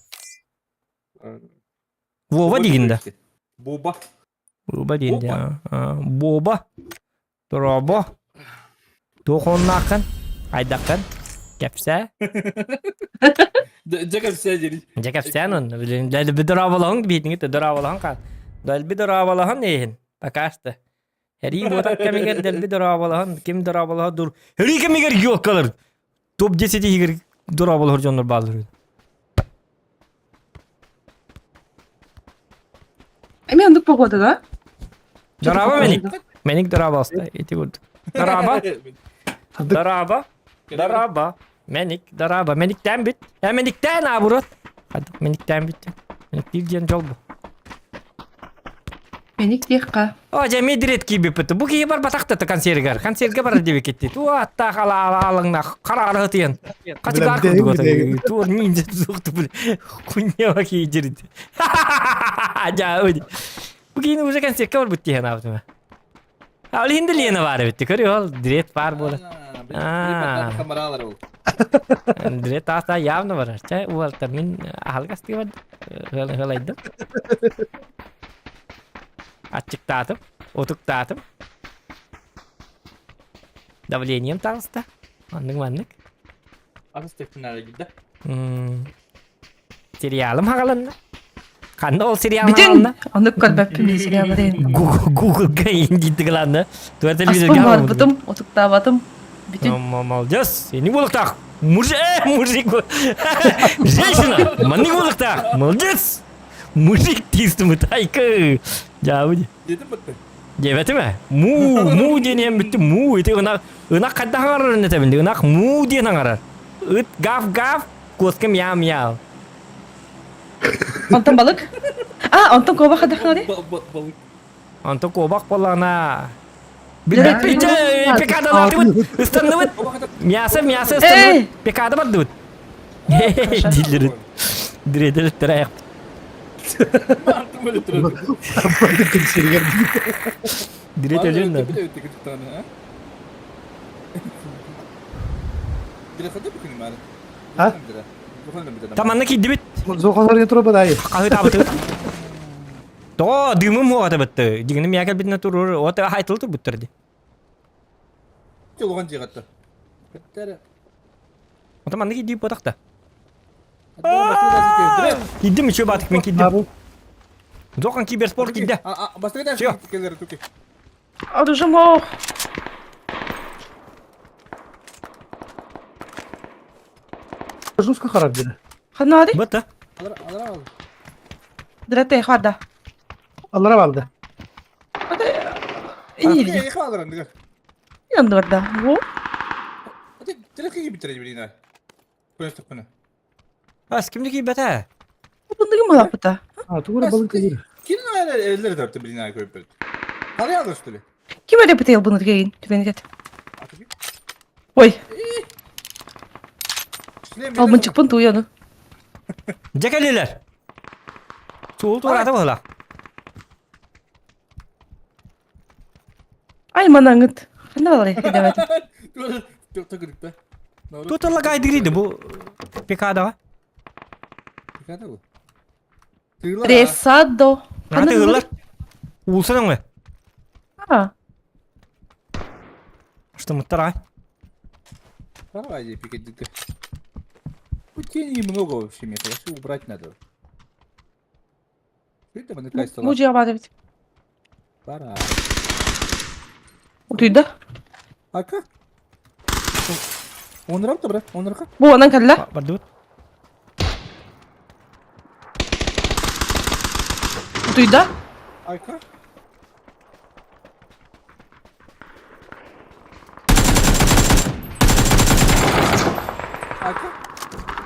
Speaker 1: Вова деген да.
Speaker 6: Боба.
Speaker 1: Боба деген да. Боба. Дорабо. Тохоннакын. Айдакын. Кепсе.
Speaker 6: Дьэ дири.
Speaker 1: Дьэ кэпсээн онно билин дэлби дорооболоһун биитиҥит дорооболоһун хаал. Дэлби дорооболоһун иһин пока что. Хэрии буотах кэмигэр дэлби дорооболоһун ким дорооболоһо дур. Хэрии кэмигэр ёлкалар. Топ 10 иһигэр дорооболоһор дьоннор бааллар.
Speaker 2: Эми ондук погода да?
Speaker 1: Дорообо Мэник. Мэник дорооболоста. Ити курдук. Дорообо. Дорообо. Дорообо. Мэник дорообо. Мэниктэн бүт. Э мэниктэн наоборот. Хадык мэниктэн бүт. Мэниктиир диэн дьол бу.
Speaker 2: Мэник диэххэ.
Speaker 1: О, дьэ медрет киирбиппит. Бу киһи барбатах да консервгар. Консервге барар диэбиккит. Туа аттаах ала алаңна хара ытыйан. Хачыгаар курдук ата. Туор ниндзя суохту били. Куньява киирдит. Дьа, Бу киһини уже консервке барбыт диэн аабытым. Ал иһин да Лена баар эбит. Көрү ол дрет баар буолар.
Speaker 6: Хамаралар ол.
Speaker 1: Дрет аата явно барар. Чэ уолтар мин аһалгастыы бардым. Ыалайдым. Аччыктаатым, утуктаатым. Давлением таҕыста. Маннык-маннык.
Speaker 6: Ас технология да.
Speaker 1: Сериалым хагаланна. Ханна ол сериал
Speaker 2: Бүтүн
Speaker 1: хагаланна?
Speaker 2: онук көрбөппүн мин сериалларын.
Speaker 1: Гуглга индиттигланна. Туа
Speaker 2: Аспын
Speaker 1: телевизорга
Speaker 2: барбытым, утуктаабатым. Бүтүн.
Speaker 1: Молодец. Не булыктах. Мужик, мужик. Женщина, маннык булыктах. Молодец. Мужик тиистим тайкы. Жабы.
Speaker 6: Дедим бітті.
Speaker 1: Диэбэтим ээ. Муу, муу диэн бүттүм. Муу ити ынах ынах хайдах аҥарарын этэбин ынах муу диэн аҥарар. Ыт гав-гав, куоска мяу-мяу.
Speaker 2: Онтон балык? А, онтон куобах хайдах
Speaker 6: Балык.
Speaker 1: Онтон куобах буоллаҕына Билбэппит пекадалаатыбыт, ыстанныбыт. Мясо, мясо ыстанныбыт. Пекада бардыбыт. Дииллэр. Диредер аяқпыт. Дирет өлөн да.
Speaker 5: А?
Speaker 1: Таманна кийдибит.
Speaker 5: Зохалар труба дай.
Speaker 1: Хаһытаабытыгыт. Тоҕо дыымым хуоҕата бытты. Дигини миэхэ битинэ турур, от хайтыл турбуттар ди.
Speaker 6: Чулуган жиғатты. Бітті.
Speaker 1: Ота манна кийдип ботақта. Кийдим еще батык мен кийдим. Зохан киберспорт кийди.
Speaker 6: Всё.
Speaker 2: Оружим ох.
Speaker 5: Жестко харабдина.
Speaker 2: Ханари?
Speaker 1: Быта.
Speaker 2: Дрете хада.
Speaker 5: Аллара алды.
Speaker 2: Инили. Яндырда. Во.
Speaker 1: Ас кимди кийбете?
Speaker 2: Бундыгы малапыта.
Speaker 5: А, тугура балык кийир.
Speaker 2: Ким эле бител буну деген түгенет. Ой. Алмынчыкпын туяны.
Speaker 1: Жекелилер. Суул туурата була.
Speaker 2: Ай манаңыт. Ханна балай хедебет.
Speaker 1: Тутала гайдыриди бу пекадага.
Speaker 2: Ресадо.
Speaker 1: Аты ылар. Улсан оңы.
Speaker 2: А.
Speaker 1: Что муттар
Speaker 6: Давай, пикадика. Тени много вообще, мне все убрать надо. Это
Speaker 2: Бу дьиэ баар эбит.
Speaker 6: Пора.
Speaker 2: Утуйда.
Speaker 6: Ака. Онырап да, брат, онырка.
Speaker 2: Бу онон кэллэ.
Speaker 1: Бардыбыт.
Speaker 2: Утуйда.
Speaker 6: Айка. Айка.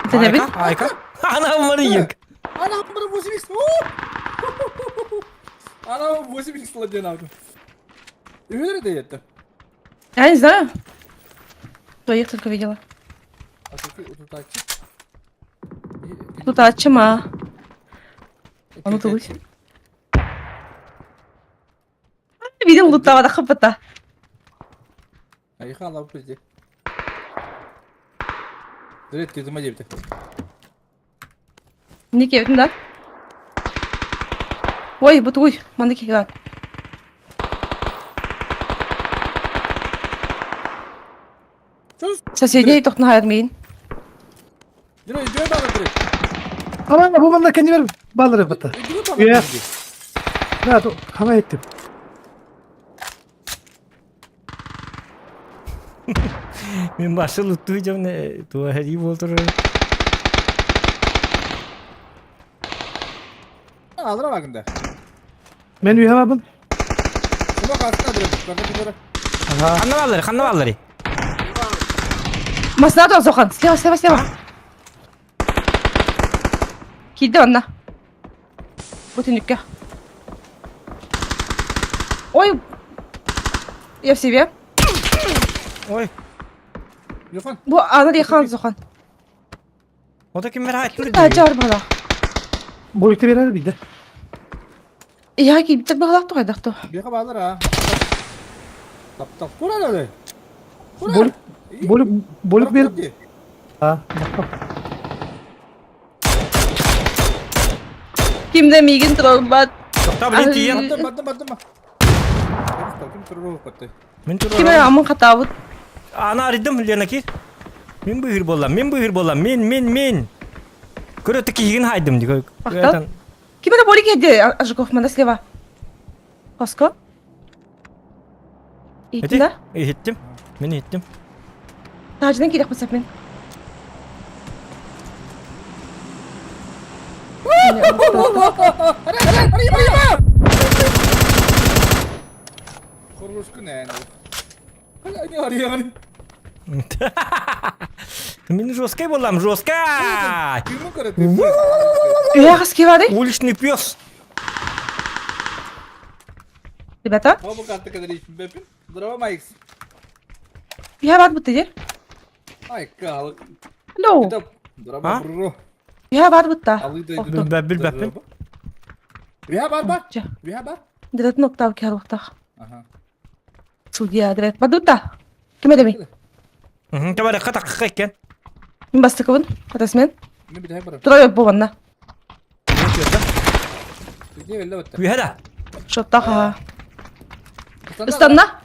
Speaker 2: Этэнэбин.
Speaker 1: Айка. Ана Марияк.
Speaker 6: Ана 8 Ана 8 сладен алды. Үһүр да етті.
Speaker 2: Я не знаю. Твоих только видела.
Speaker 6: А тут
Speaker 2: Тут ачыма. Ону тугуй. Видим лутавада хапата.
Speaker 6: Айха алап бізде. Дөрет кезіме депті.
Speaker 2: Не кебитин да? Ой, бу тугуй. Манды киген. Соседей тохтун хайар миин.
Speaker 5: Ама бу манна кэннибэр баалар эбэтэ. Иә. Да, хама еттим.
Speaker 1: Мин башы луттуу дьон туа хэрии буолтур.
Speaker 6: Алра багында.
Speaker 5: Мен үйе бабын.
Speaker 1: Ханна баллары, ханна баллары.
Speaker 2: Масына Зохан. Слева, слева, слева. Киирдэ онно. Бу түнүккэ. Ой! Я в себе.
Speaker 1: Ой.
Speaker 2: Бу аны Рехан Зохан.
Speaker 1: Ото ким бер айтты.
Speaker 2: Таачар бала.
Speaker 5: Бойты берер бийде.
Speaker 2: Я киирбиттэр баҕалаах туҕайдах ту.
Speaker 6: Беха балар а. Тап тап кура да.
Speaker 5: Болик болик болик бер. А,
Speaker 2: Ким да миигин турарбат.
Speaker 1: Тохта блин тиийэн.
Speaker 6: Бардым бардым. Ким туру көттө.
Speaker 1: Мин турар.
Speaker 2: Ким амын хатаабыт.
Speaker 1: Ана арыйдым Лена кир. Мин быһыр боллам, мин быһыр боллам, мин, мин, мин. Көрө киһигин хайдым ди.
Speaker 2: Махтал. Ким это болик еди Ажиков манда слева. Коско. Иттин да?
Speaker 1: Иһиттим. Мин иһиттим.
Speaker 2: Таажынан киирэх бысап мин.
Speaker 6: Хорушку нэ. Арыйган.
Speaker 1: Мин жесткай боллам, жесткай!
Speaker 2: Үйе қас кевады?
Speaker 1: Уличный пес.
Speaker 2: Ребята?
Speaker 6: Здорово, Майкс.
Speaker 2: Я бар бутты дер.
Speaker 6: Ай, калык.
Speaker 2: Алло.
Speaker 6: Здорово, бро.
Speaker 2: Я бар бутта.
Speaker 1: Билбэп, билбэппин.
Speaker 6: Я бар бар. Я бар.
Speaker 2: Дирет ноктав кярвахтах. Судья дирет. Бадутта. Ким эдеми?
Speaker 1: Табара ката кыккен.
Speaker 2: Мин бастыкыбын. Атасмен.
Speaker 6: Мен бит бар.
Speaker 2: Турай бобанна.
Speaker 1: Күйәдә.
Speaker 2: Шоттаха. Ыстанна.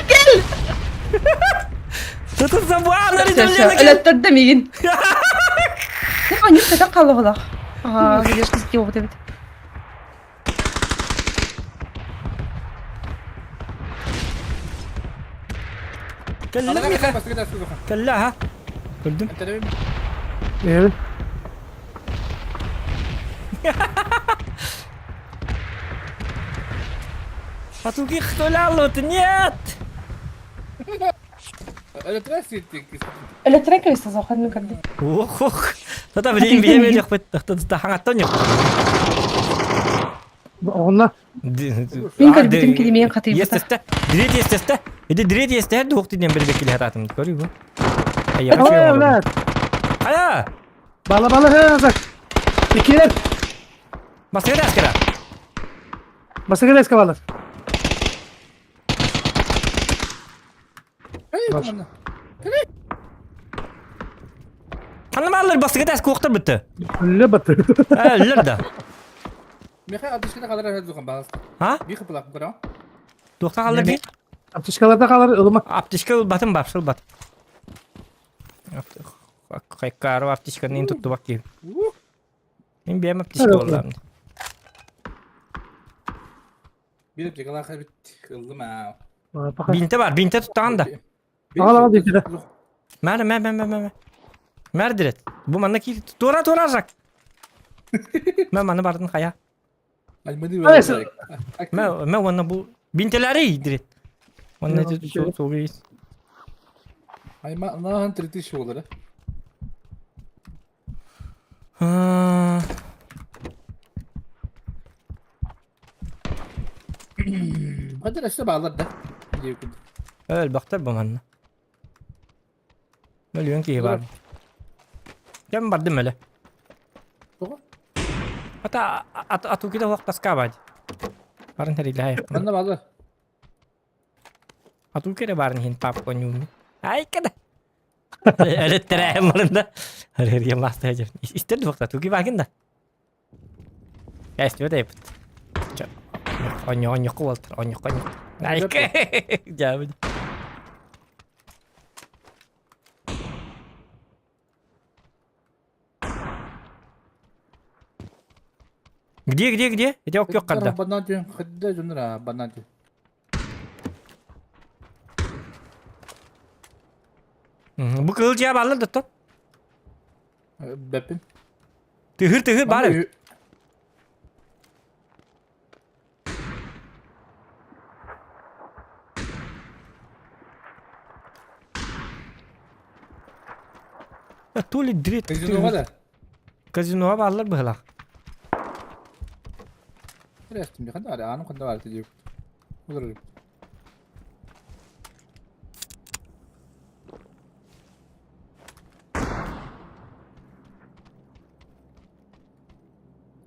Speaker 2: Кел!
Speaker 1: Тут забавно,
Speaker 2: Өлөттөрдө мигин. Они ката калыбылах. Ага, видишь, кыз кип бит.
Speaker 1: Кэллэ, Көрдүм.
Speaker 5: Evet.
Speaker 1: Атуги хтолялут, нет!
Speaker 2: Электрика истаза хадны кадды.
Speaker 1: Ох, ох. Тата билин биеме жок бит. Тата хаңаттан yok.
Speaker 5: Онна.
Speaker 2: Мин көрбүтүм килимиен хатыйбыта.
Speaker 1: Естесте. Дирет естесте. Иди дирет есте дух диден бир бекили хататым. Көрүү бу.
Speaker 5: Ой, блядь.
Speaker 1: Ая!
Speaker 5: Бала бала хазак. Икилер.
Speaker 1: Басыгы аскера.
Speaker 5: Басыгы эска балар.
Speaker 1: бааллар бастакы таас куохтар бытты.
Speaker 5: Үллэ баты.
Speaker 1: Өллөр да.
Speaker 6: Меха аптечкада қалар әзі бағаста.
Speaker 1: А?
Speaker 6: Bir қыпылақ бұра.
Speaker 1: Туохта қалар дии?
Speaker 5: Аптечкаларда қалар ылыма.
Speaker 1: Аптечка ылбатым бар, ылбат. Хайкару аптечканы туттубак киһи. Мин бэйэм аптечка буоллаҕым.
Speaker 6: Bir аптечкалар бит ыллым аа.
Speaker 1: Бинте бар, бинте туттаҕын да.
Speaker 5: Аҕал аҕал диэтилэр.
Speaker 1: Мэр, мэр, мэр, мэр, мэр. Мэр дирет. Бу манна киир. Туора, туора жак. Мэ маны бардын хайа. Мэ, мэ уонна бу бинтелери дирет. Онна сугис.
Speaker 6: Айма нахан 3000 болар. Хадыр өссө баалар да.
Speaker 1: Өлбөхтөр бу манна. Мөлүйөн киһи бар. Кем бардым өлө.
Speaker 6: Тоҕо?
Speaker 1: Ата атукида хуох таска баadi. Барын хэрилэһэ.
Speaker 6: Манна баалар.
Speaker 1: Атукире барын хин пап конюм. Ай када. Өлөттөрэ барында. Хәргә маста хәҗер. Истер дуакта туки багын да. Эстү да ипт. Оньо оньо куолтар, оньо оньо. Ай Жабы. Где, где, где? Где оккё карда?
Speaker 6: Банан хадда жунра банан.
Speaker 1: Бу кыл жа баллар да тот.
Speaker 6: Бэппин.
Speaker 1: Тыһыр тыһыр бар. То ли дрит.
Speaker 6: Казиноға да.
Speaker 1: Казиноға баллар быһылах.
Speaker 6: Рестим ханда бар, аным ханда бар дип. Олар.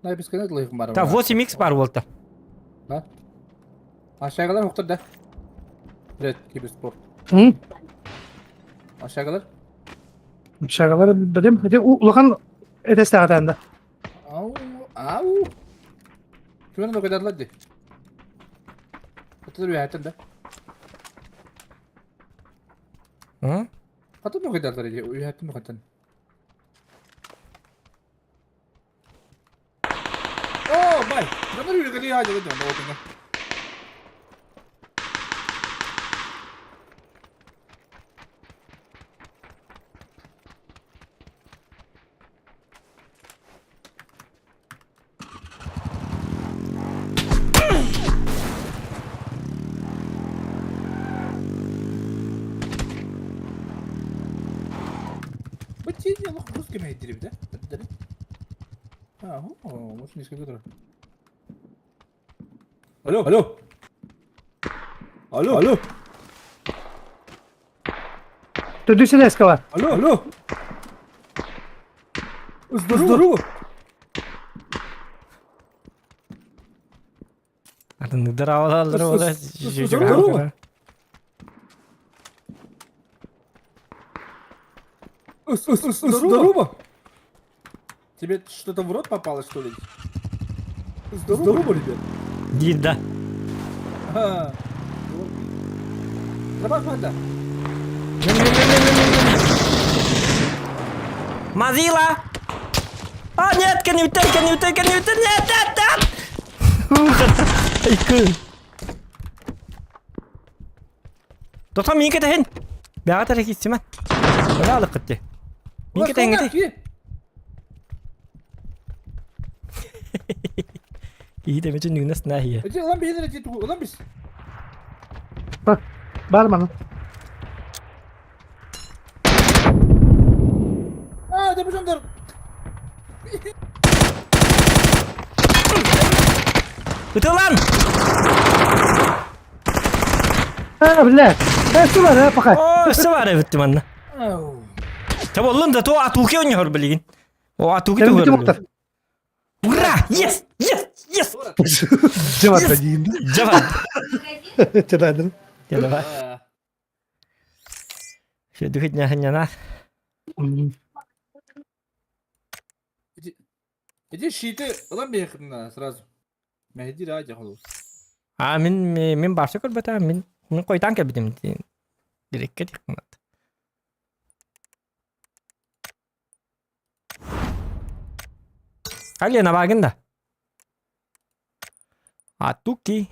Speaker 6: Най біз кенет лайық бар.
Speaker 1: Та 8x бар болта.
Speaker 6: Да. Aşağılar hoktар да. Red киберспорт.
Speaker 5: Hı?
Speaker 6: Aşağılar.
Speaker 5: Şakaları dedim. Улахан этестээҕитэ
Speaker 6: Ау, ау. Күмән докадарлар ди. Хатыр үйәттен да.
Speaker 1: Hı?
Speaker 6: Хатыр докадарлар ди, үйәттен докадарлар. О, бай. Жанар үйрәгән я дип әйтәм, отыңа. Бәтен я лох русский мәйдире да? А, о, может не скажу. Алло, алло. Алло, алло.
Speaker 5: Төдүсүн эскала.
Speaker 6: Алло, алло. Здорово.
Speaker 1: Артынныдар алалар ола.
Speaker 6: Здорово. Здорово. Тебе что-то в рот попало, что ли? Здорово, ребят.
Speaker 1: Диир да.
Speaker 6: Давай, да.
Speaker 1: Мазила! А, нет, кенютер, кенютер, кенютер, нет, нет, нет! Айкын. Дотам минке тахин. Бяга тарих истимен. Ола алып кытты. Минке тахин кете. Iyi demek için nügnes nahiye.
Speaker 6: Lan bir yere ulan biz.
Speaker 5: Бар манан.
Speaker 6: А, да бежондар.
Speaker 1: Ытылан!
Speaker 5: А, бля. Э, бар, э, пока.
Speaker 1: О, өссө бар эбитти манна. Таболлун да то атуке ойнор билигин. О, атуке
Speaker 5: тугор.
Speaker 1: Ура! Yes! Yes! Yes!
Speaker 5: Жават дейін.
Speaker 1: Жават.
Speaker 5: Чыдадым.
Speaker 1: Давай. Все, духить няна.
Speaker 6: Ити щиты ылан биһиэххитин сразу. Мэһэйдиир аа дьэ холобур.
Speaker 1: А мин мин барса көрбөтө мин мин хойутаан кэлбитим дириэккэ тихмат. Алена баагын да. Атуки.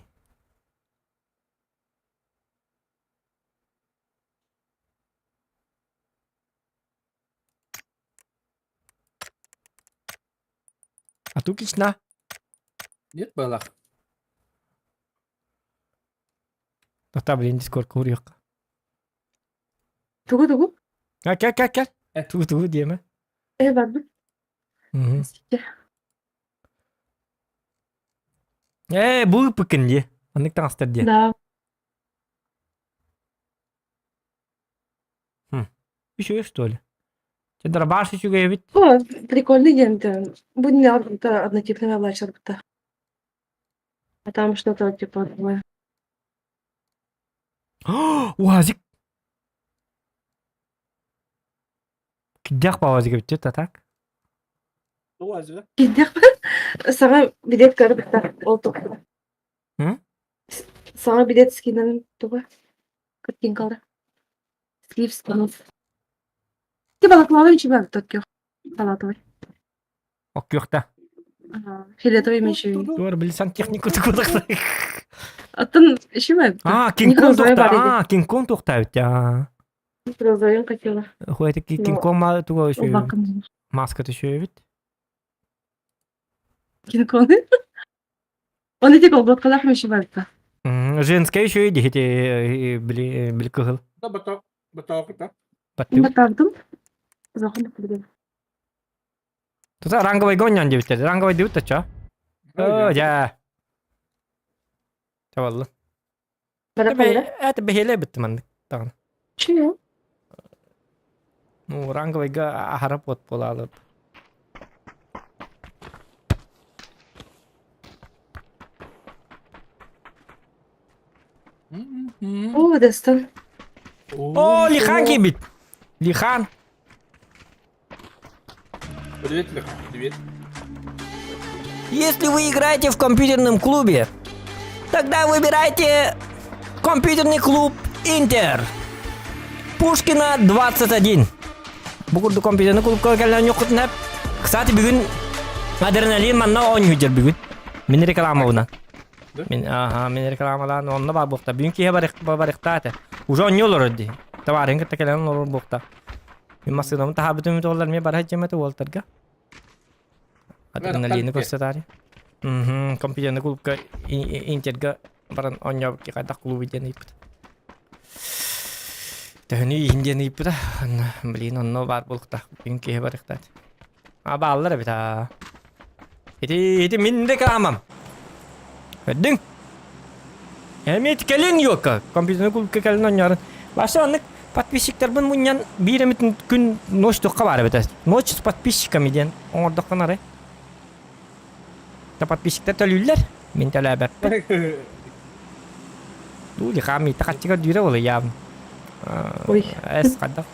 Speaker 1: Атукична.
Speaker 6: Нет балах.
Speaker 1: Тота блин дискорд куруйуохха.
Speaker 2: Тугу тугу?
Speaker 1: А кел кел кел. Тугу тугу диэмэ.
Speaker 2: Э барбыт.
Speaker 1: Ээ бу ыппыккын дии. Оннук таҥастар дии.
Speaker 2: Да.
Speaker 1: Үчүгэй что ли? Чэ дробаш үчүгэй эбит.
Speaker 2: О, прикольный день Бу не однотипными облачка. А там что-то типа такое.
Speaker 1: УАЗик. Киддэх УАЗик эбит а так?
Speaker 6: УАЗига?
Speaker 2: Киддэх Саҥа билет көрбүттэр ол туһунан. Саҥа билет скинэн туга? Картинкалара. Слив скинов. Ти балаклава ничего тот Салатовый.
Speaker 1: Оккүөхтэ.
Speaker 2: Фиолетовый меньше.
Speaker 1: Туор били сантехнику тукудахта.
Speaker 2: Атын ишиме.
Speaker 1: А, Кинг-Конг тухта. А, Кинг-Конг тухта а.
Speaker 2: Розовый хотела.
Speaker 1: Хуэти Кинг-Конг ма туга еще. Маска еще ведь.
Speaker 2: Кинг-Конг. Он эти колготкалах меньше бальта.
Speaker 1: Женская еще и дети били били кыһыл.
Speaker 6: Да, бата бата
Speaker 2: Батагдым. Захон билген.
Speaker 1: Тута ранговый гоннян диэбиттэр. Ранговый диэбит да чо? Оо, дьэ. Табалла. Это бэһиэлэ битти маннык даҕаны.
Speaker 2: Чего?
Speaker 1: Ну, ранговыйга аһара вот буолаалып.
Speaker 2: О, Дастан.
Speaker 1: О, Лихан киирбит. Лихан.
Speaker 6: Привет, Лихан, привет.
Speaker 1: Если вы играете в компьютерном клубе, тогда выбирайте компьютерный клуб Интер. Пушкина 21. Бу курдук компьютерный клубка кэлэн ньуккутунап. Кстати, бүгүн адреналин манна оонньуу бүгүн. Мин рекламабынан. Мин аха, мин рекламалаан онно баар буохта. Бүгүн киһи барыхтаата. Уже онньуу олорор дии. Табаарыҥ кытта кэлэн олорор буохта. Мин массыынабын таһаабытым уоллар эмиэ бара сылдьыам этэ уолтарга. Адреналины көрсө Мм, компьютерный клубка Интерга баран оонньообут хайдах клубу диэн ыйыппыт. Төһөнү иһин диэн ыйыппыта. Блин, онно баар буолуохтаах. Бүгүн киһи барыахтаах. А бааллар эбит аа. Ити ити мин рекламам. Көрдүҥ? Эмит кэлин юокка. Компьютерный клубка кэлин оонньоорун. Баша оннук подписчиктарбын мунньан биир эмит күн ночь туохха баар эбит. Ночь с подписчиками диэн оҥордоххун арай. Та подписчиктар төлүүллэр. Мин төлөөбөппүн. Дуу, лихаам хаччыга дүүрэ буолуо явно.
Speaker 2: Ой.
Speaker 1: Эс хайдах.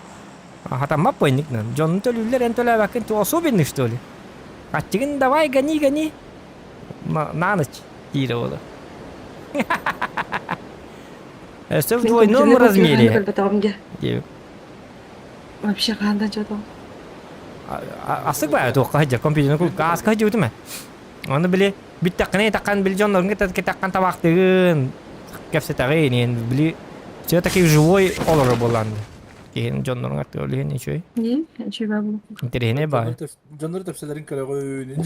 Speaker 1: Хатаммат бойник Дьонун төлүүллэр эн төлөөбөккүн ты особенный что ли? Хаччыгын давай гони гони. На ночь диирэ буолуо. Өссө в двойном размере. Диэбит.
Speaker 2: Вообще хаандан чотом.
Speaker 1: Асык баа туохха сылдьар компьютерный клубка ааска сылдьыбытым ээ. Ону били бүттэххинэ таккан били дьоннорун кытта табаахтыгын кэпсэтэҕин иһин били все-таки живой олорор буоллаан киһин дьоннорун аттыгар билиһин үчүгэй.
Speaker 2: Не, үчүгэй баа
Speaker 1: Интэриэһинэй баа.
Speaker 6: Дьоннор тэпсэлэрин көрөҕүн.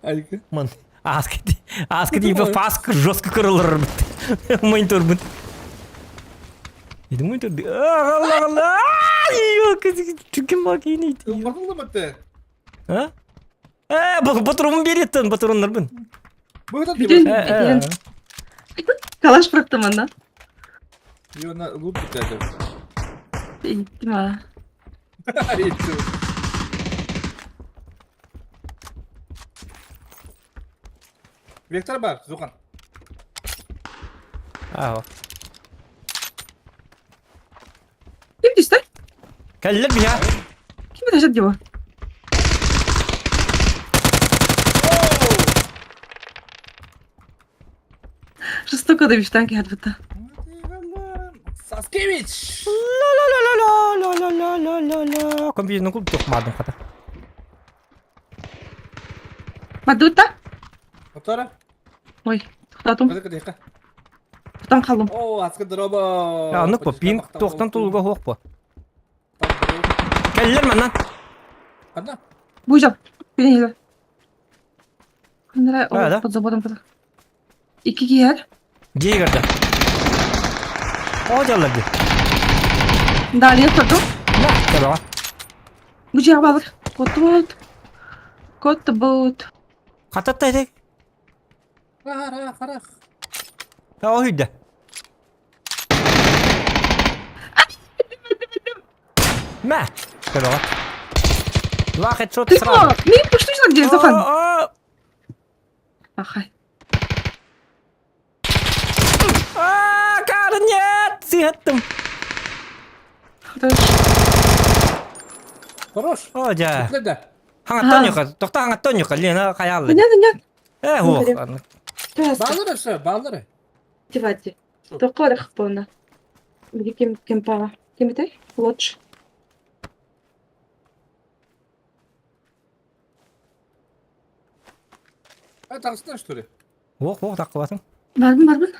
Speaker 6: Айгы.
Speaker 1: Ман ааска ааска типа фаск жестко көрөлөр бит. Мониторбун. Иди монитор. Allah Allah. Түгэн бакини.
Speaker 6: Барылла
Speaker 1: А? Э, батырым береттен, батырыннарбын.
Speaker 2: Бүтүн Калаш бырахтым анна.
Speaker 6: Йона лут битәде.
Speaker 2: Иттим а.
Speaker 6: Вектор бар, Зухан.
Speaker 1: Аho.
Speaker 2: Ким түстэ?
Speaker 1: Кэллэр биһа.
Speaker 2: Ким это диво? Жестоко да биштан киһэрбитэ.
Speaker 6: Саскевич!
Speaker 1: Ла-ла-ла-ла-ла-ла-ла-ла-ла. Компьютерный клуб тохмадым хата.
Speaker 2: Мадута?
Speaker 6: Отора?
Speaker 2: Ой, тоқтатым.
Speaker 6: Кыды кыды
Speaker 2: Тутан қалдым.
Speaker 6: О, аскы дроба.
Speaker 1: Оннук бу, пинг туохтан тулуга суох бу. Кэллэр манан.
Speaker 6: Ханна?
Speaker 2: Буйжам. Билен Ханнара
Speaker 1: Да, да.
Speaker 2: под забором под. Икки киһэр.
Speaker 1: Дьиэ көрдө. О дьаллар дии.
Speaker 2: Далее көрдүм.
Speaker 1: Да, көрөҕө.
Speaker 2: Бу дьиэҕэ баалар. Кот Кот бут.
Speaker 1: Хататта ити.
Speaker 6: Харах, харах.
Speaker 1: О үйдэ. Мә, көрөҕө. Два хедшот
Speaker 2: Ты
Speaker 1: сразу.
Speaker 2: что? Мен пуштуйсың где Зохан?
Speaker 1: О,
Speaker 2: Ахай.
Speaker 1: А, Кара, нет! Сыһаттым.
Speaker 2: Хорош.
Speaker 6: Хорош.
Speaker 1: О, дьэ.
Speaker 6: Да.
Speaker 1: Хаҥаттан ньука, тохто хаҥаттан ньука, Лена хайаалла.
Speaker 2: Понятно, нет?
Speaker 1: Э, хуох.
Speaker 6: Баалары все, баалары.
Speaker 2: Девати. Тоқорах пона. Где кем кемпала? Кем это? Лодж.
Speaker 6: А, таҕыстына что ли?
Speaker 1: Уох, уох, таққылатын.
Speaker 2: Барбын, барбын.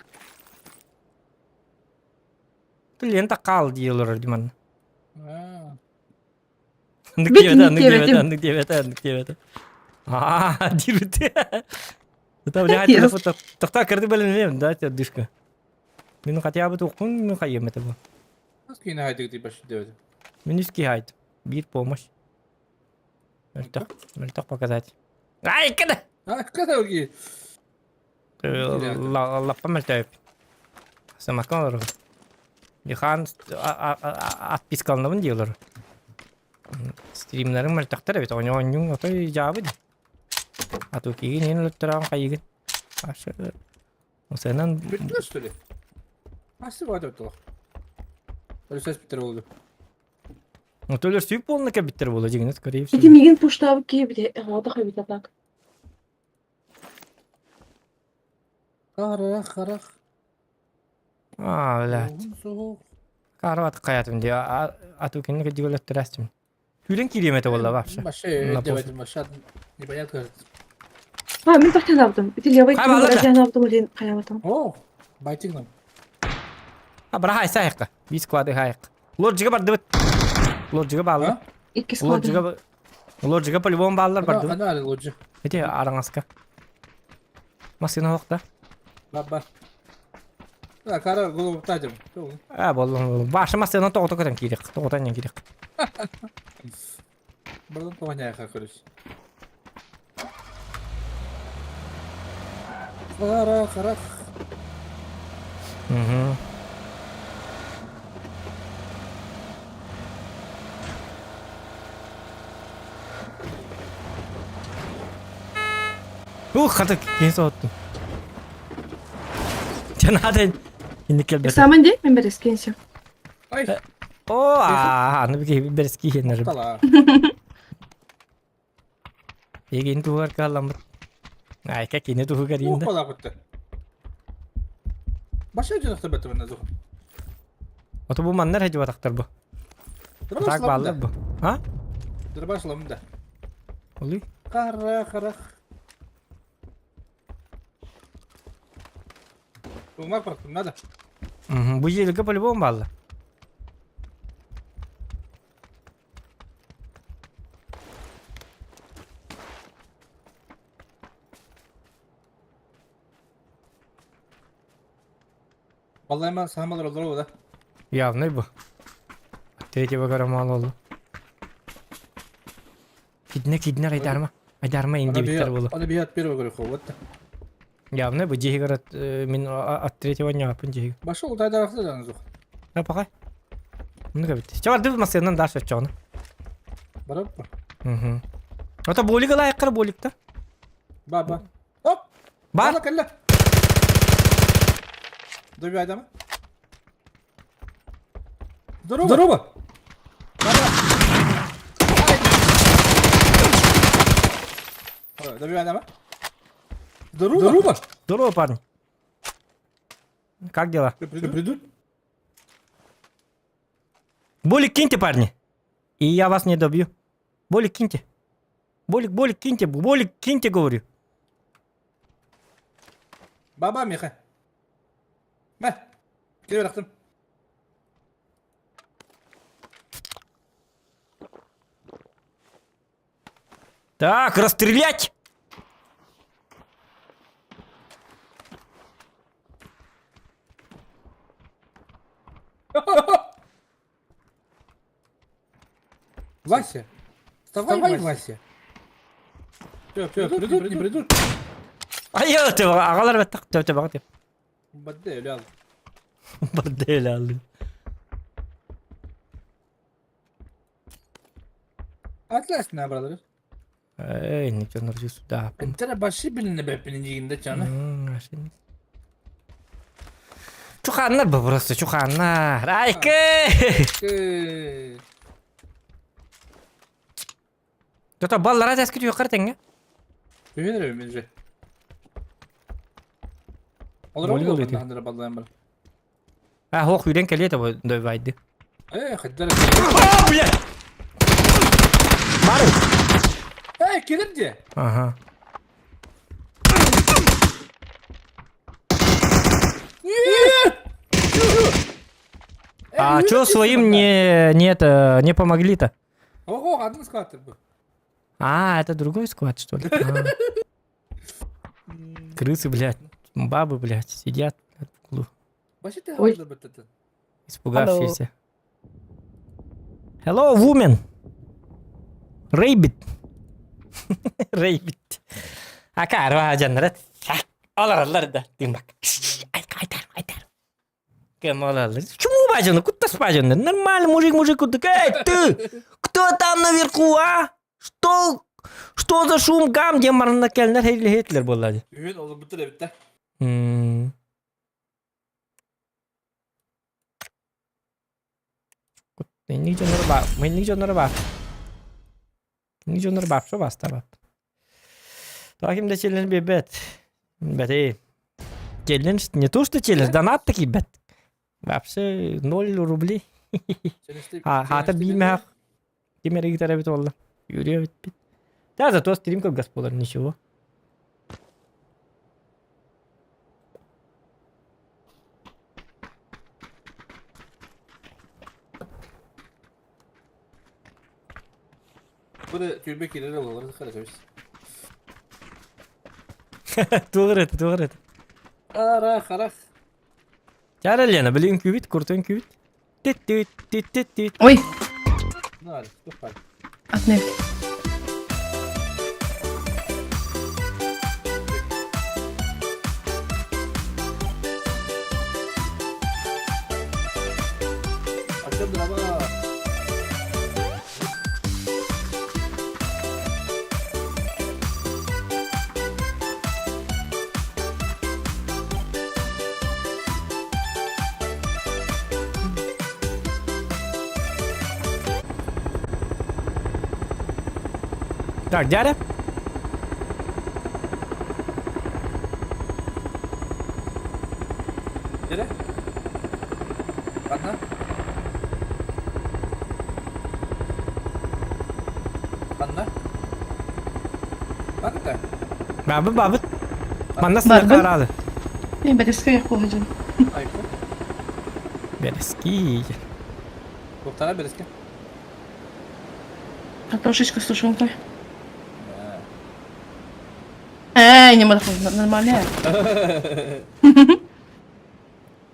Speaker 1: Лена таққал дии олорор диман.
Speaker 6: А,
Speaker 1: Андык
Speaker 2: Бит
Speaker 1: диэбэтэ, андык
Speaker 2: диэбэтим.
Speaker 1: диэбэтэ, андык диэбэтэ, андык диэбэтэ. Аа, диэбитэ. Это блядь,
Speaker 2: Yes.
Speaker 1: телефон тохта кырды бэлэмнэм, да, дышка. Мин хотя бы туохпун, мин хайым это бу.
Speaker 6: Нас киинэ хайдык дии баш диэбит.
Speaker 1: Мин үски хайт. Биир помощь. Мөлтөх, мөлтөх показать. Ай, када!
Speaker 6: А, када оги?
Speaker 1: Лаппа мөлтөп. Самакан олор. Дихан отпискалнабын диэлэр. Стримнерин мөлтөхтөр эбит. Оño оñуң отой жаабы ди. Ату кигин ен өлөттөрөөн хайыгын. Ашы. Осенан
Speaker 6: Бүттүлэр что ли? Асы бар деп толох. Өлсөс битер болду.
Speaker 1: Отөлөр сүйүп болна кебиттер боло дегенет, скорее всего.
Speaker 2: Эти мигин пуштабы кебде. Ада хабита так.
Speaker 6: Харах, харах.
Speaker 1: А, блядь. Карват каятым ди. Ату кинге дигөлөттөрөстүм. Хүрен кириемете болла вообще.
Speaker 6: Баше,
Speaker 1: На
Speaker 6: девать, маша, непонятно.
Speaker 2: А, мен тохтан алдым. Ити левый
Speaker 1: Хай, балда.
Speaker 2: кем алдым или хаябатам.
Speaker 6: О, байтик нам.
Speaker 1: А, бара хайса айыкка. Би склады хайык. Лоджига барды бит. Лоджига баалар.
Speaker 6: А?
Speaker 2: Икки склады.
Speaker 1: Лоджига Лоджига по-любому баалар барды.
Speaker 6: Ана, ана лоджи.
Speaker 1: Эти араңаска. Машина хокта.
Speaker 6: Ба, ба. А, кара голову татим.
Speaker 1: А, боллун. Башы машина тоғыта көтен кирек. Тоғытан керек.
Speaker 6: Бұрын помоняй короче. Харах, харах.
Speaker 1: Угу. Ух, хата кейін соғыттым. Жанады инник келбет.
Speaker 2: Экзамен де, мен берескенсе.
Speaker 6: Ай,
Speaker 1: О, а, аны бі берески хенер.
Speaker 6: тала.
Speaker 1: Егин тугар каламыт. Ай, как ини тугар
Speaker 6: Ух,
Speaker 1: инде.
Speaker 6: бала бітті. Баша жинақта бітті мына зоқ.
Speaker 1: Ото бу маннар хеҗ батактар бу. Так баллар бу. А?
Speaker 6: Дырбаш ламында.
Speaker 1: Олы.
Speaker 6: Қара, қарақ. Умар бұрақтым, надо.
Speaker 1: Угу, бу елге по-любому баллы.
Speaker 6: Vallahi самалар olur да.
Speaker 1: Явный бу. Третьего горамал oldu. Кидне кидне айдарма. Айдарма инде биттер булу.
Speaker 6: Оны бихат первого говорю, вот.
Speaker 1: Явный бу жеги город мин от третьего не апын жеги.
Speaker 6: Баша ол тайда рахты да зух.
Speaker 1: На пока. Ну как бит. Чавар дыб масеннан дальше чоны.
Speaker 6: Барап.
Speaker 1: Угу. Ото болик лайкар боликта.
Speaker 6: Ба ба. Оп.
Speaker 1: Бар.
Speaker 6: Калла. Добивай адама. Здорово. Здорово. Добивай адама. Здорово. Здорово.
Speaker 1: Здорово, парни. Как дела?
Speaker 6: Придут?
Speaker 1: Болик киньте, парни. И я вас не добью. Болик киньте. Болик, болик киньте, болик киньте, говорю.
Speaker 6: Баба Миха. Мэ. Кире бырахтым.
Speaker 1: Так, расстрелять!
Speaker 6: Вася. Вставай, Вставай Вася. Все, все, придут, не придут.
Speaker 1: Айа, ты агалар баттак, төтө багат.
Speaker 6: Бадде, лял.
Speaker 1: Бадде лял.
Speaker 6: Атлас на brother.
Speaker 1: Эй, никто не сюда.
Speaker 6: Энтере башы билинне бэппин дигинде чаны.
Speaker 1: Чуханнар бу просто чуханнар. Айкы! Tota баллара тәс күтү юқар тәңгә.
Speaker 6: Түһен мен же. Олар ол хандыр баллаyan бар.
Speaker 1: А, хох үйрен келет бу дойбайды.
Speaker 6: Э, хаддар.
Speaker 1: А, бля! Бары.
Speaker 6: Э, келер де.
Speaker 1: Ага. А чё своим не, не, это, не помогли-то?
Speaker 6: Ого, один склад был.
Speaker 1: А, это другой склад, что ли? А. Крысы, блядь, бабы, блядь, сидят блядь, в углу.
Speaker 2: Ой.
Speaker 1: Испугавшиеся. Hello, woman. Rabbit. Rabbit. Ака, арва жаннарат. Алар да. Дим бак. Айтар, айтар. Кем алар. Чему бажаны? Куттас бажаны? Нормально, мужик, мужик, кудык. Эй, ты! Кто там наверху, а? Что? Что за шум гам? Дем марна келнер хейле хетлер боллады.
Speaker 6: Үһүн ол бутыр эбитте.
Speaker 1: Инник дьоннор баар, инник дьоннор баар. Инник дьоннор баар, что бастабат. Таким да челлендж бебет. Бәтей. Челлендж, не то что челлендж, донат таки бәт. Вообще 0 рублей. А, хата билмэх. Кимер гитара бит олла. Юрия бит бит. Да, зато стрим как господар, ничего.
Speaker 6: Бу да түрбе кирер олар хорошо.
Speaker 1: Туғыр это, туғыр это.
Speaker 6: Арах, арах.
Speaker 1: Чара Лена, блин, күбит, куртун күбит. Тит тит тит тит тит.
Speaker 2: Ой,
Speaker 6: На, ступай.
Speaker 2: атнев.
Speaker 6: Артем дрова.
Speaker 1: Так, дядя?
Speaker 6: Дере? Одна? Анна? Барда?
Speaker 1: Бабы, бабы. Манна
Speaker 2: Барбын.
Speaker 1: сына карады.
Speaker 2: Мен бәреске яқ болған.
Speaker 6: Айко.
Speaker 1: Берески.
Speaker 6: Тоқтара береске.
Speaker 2: Картошечка с тушенкой. Эй, не могу, нормально.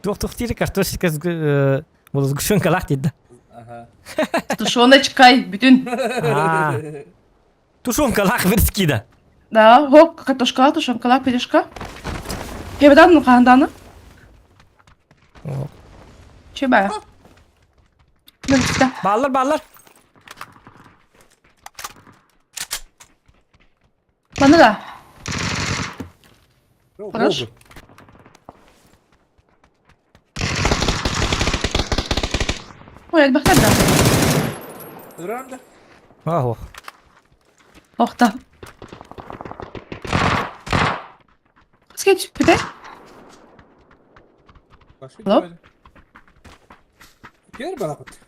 Speaker 1: Тух-тух тири картошечка с бұл сгущенка лах дейді.
Speaker 6: Ага.
Speaker 2: С тушеночкой, бүтін.
Speaker 1: А. Тушенка лах берески да.
Speaker 2: Да, хоп, картошка, тушенка, пирожка. Кебедан, ну қанданы.
Speaker 1: О.
Speaker 2: Чебе.
Speaker 1: Баллар, баллар.
Speaker 2: Маны да. Хорош. Ой, элбэхтэр да.
Speaker 6: Ыранда.
Speaker 1: Ого.
Speaker 2: Охта. Скетч, бүтэй.
Speaker 6: Пошли
Speaker 2: Алло?
Speaker 6: давай. Кер барапыт.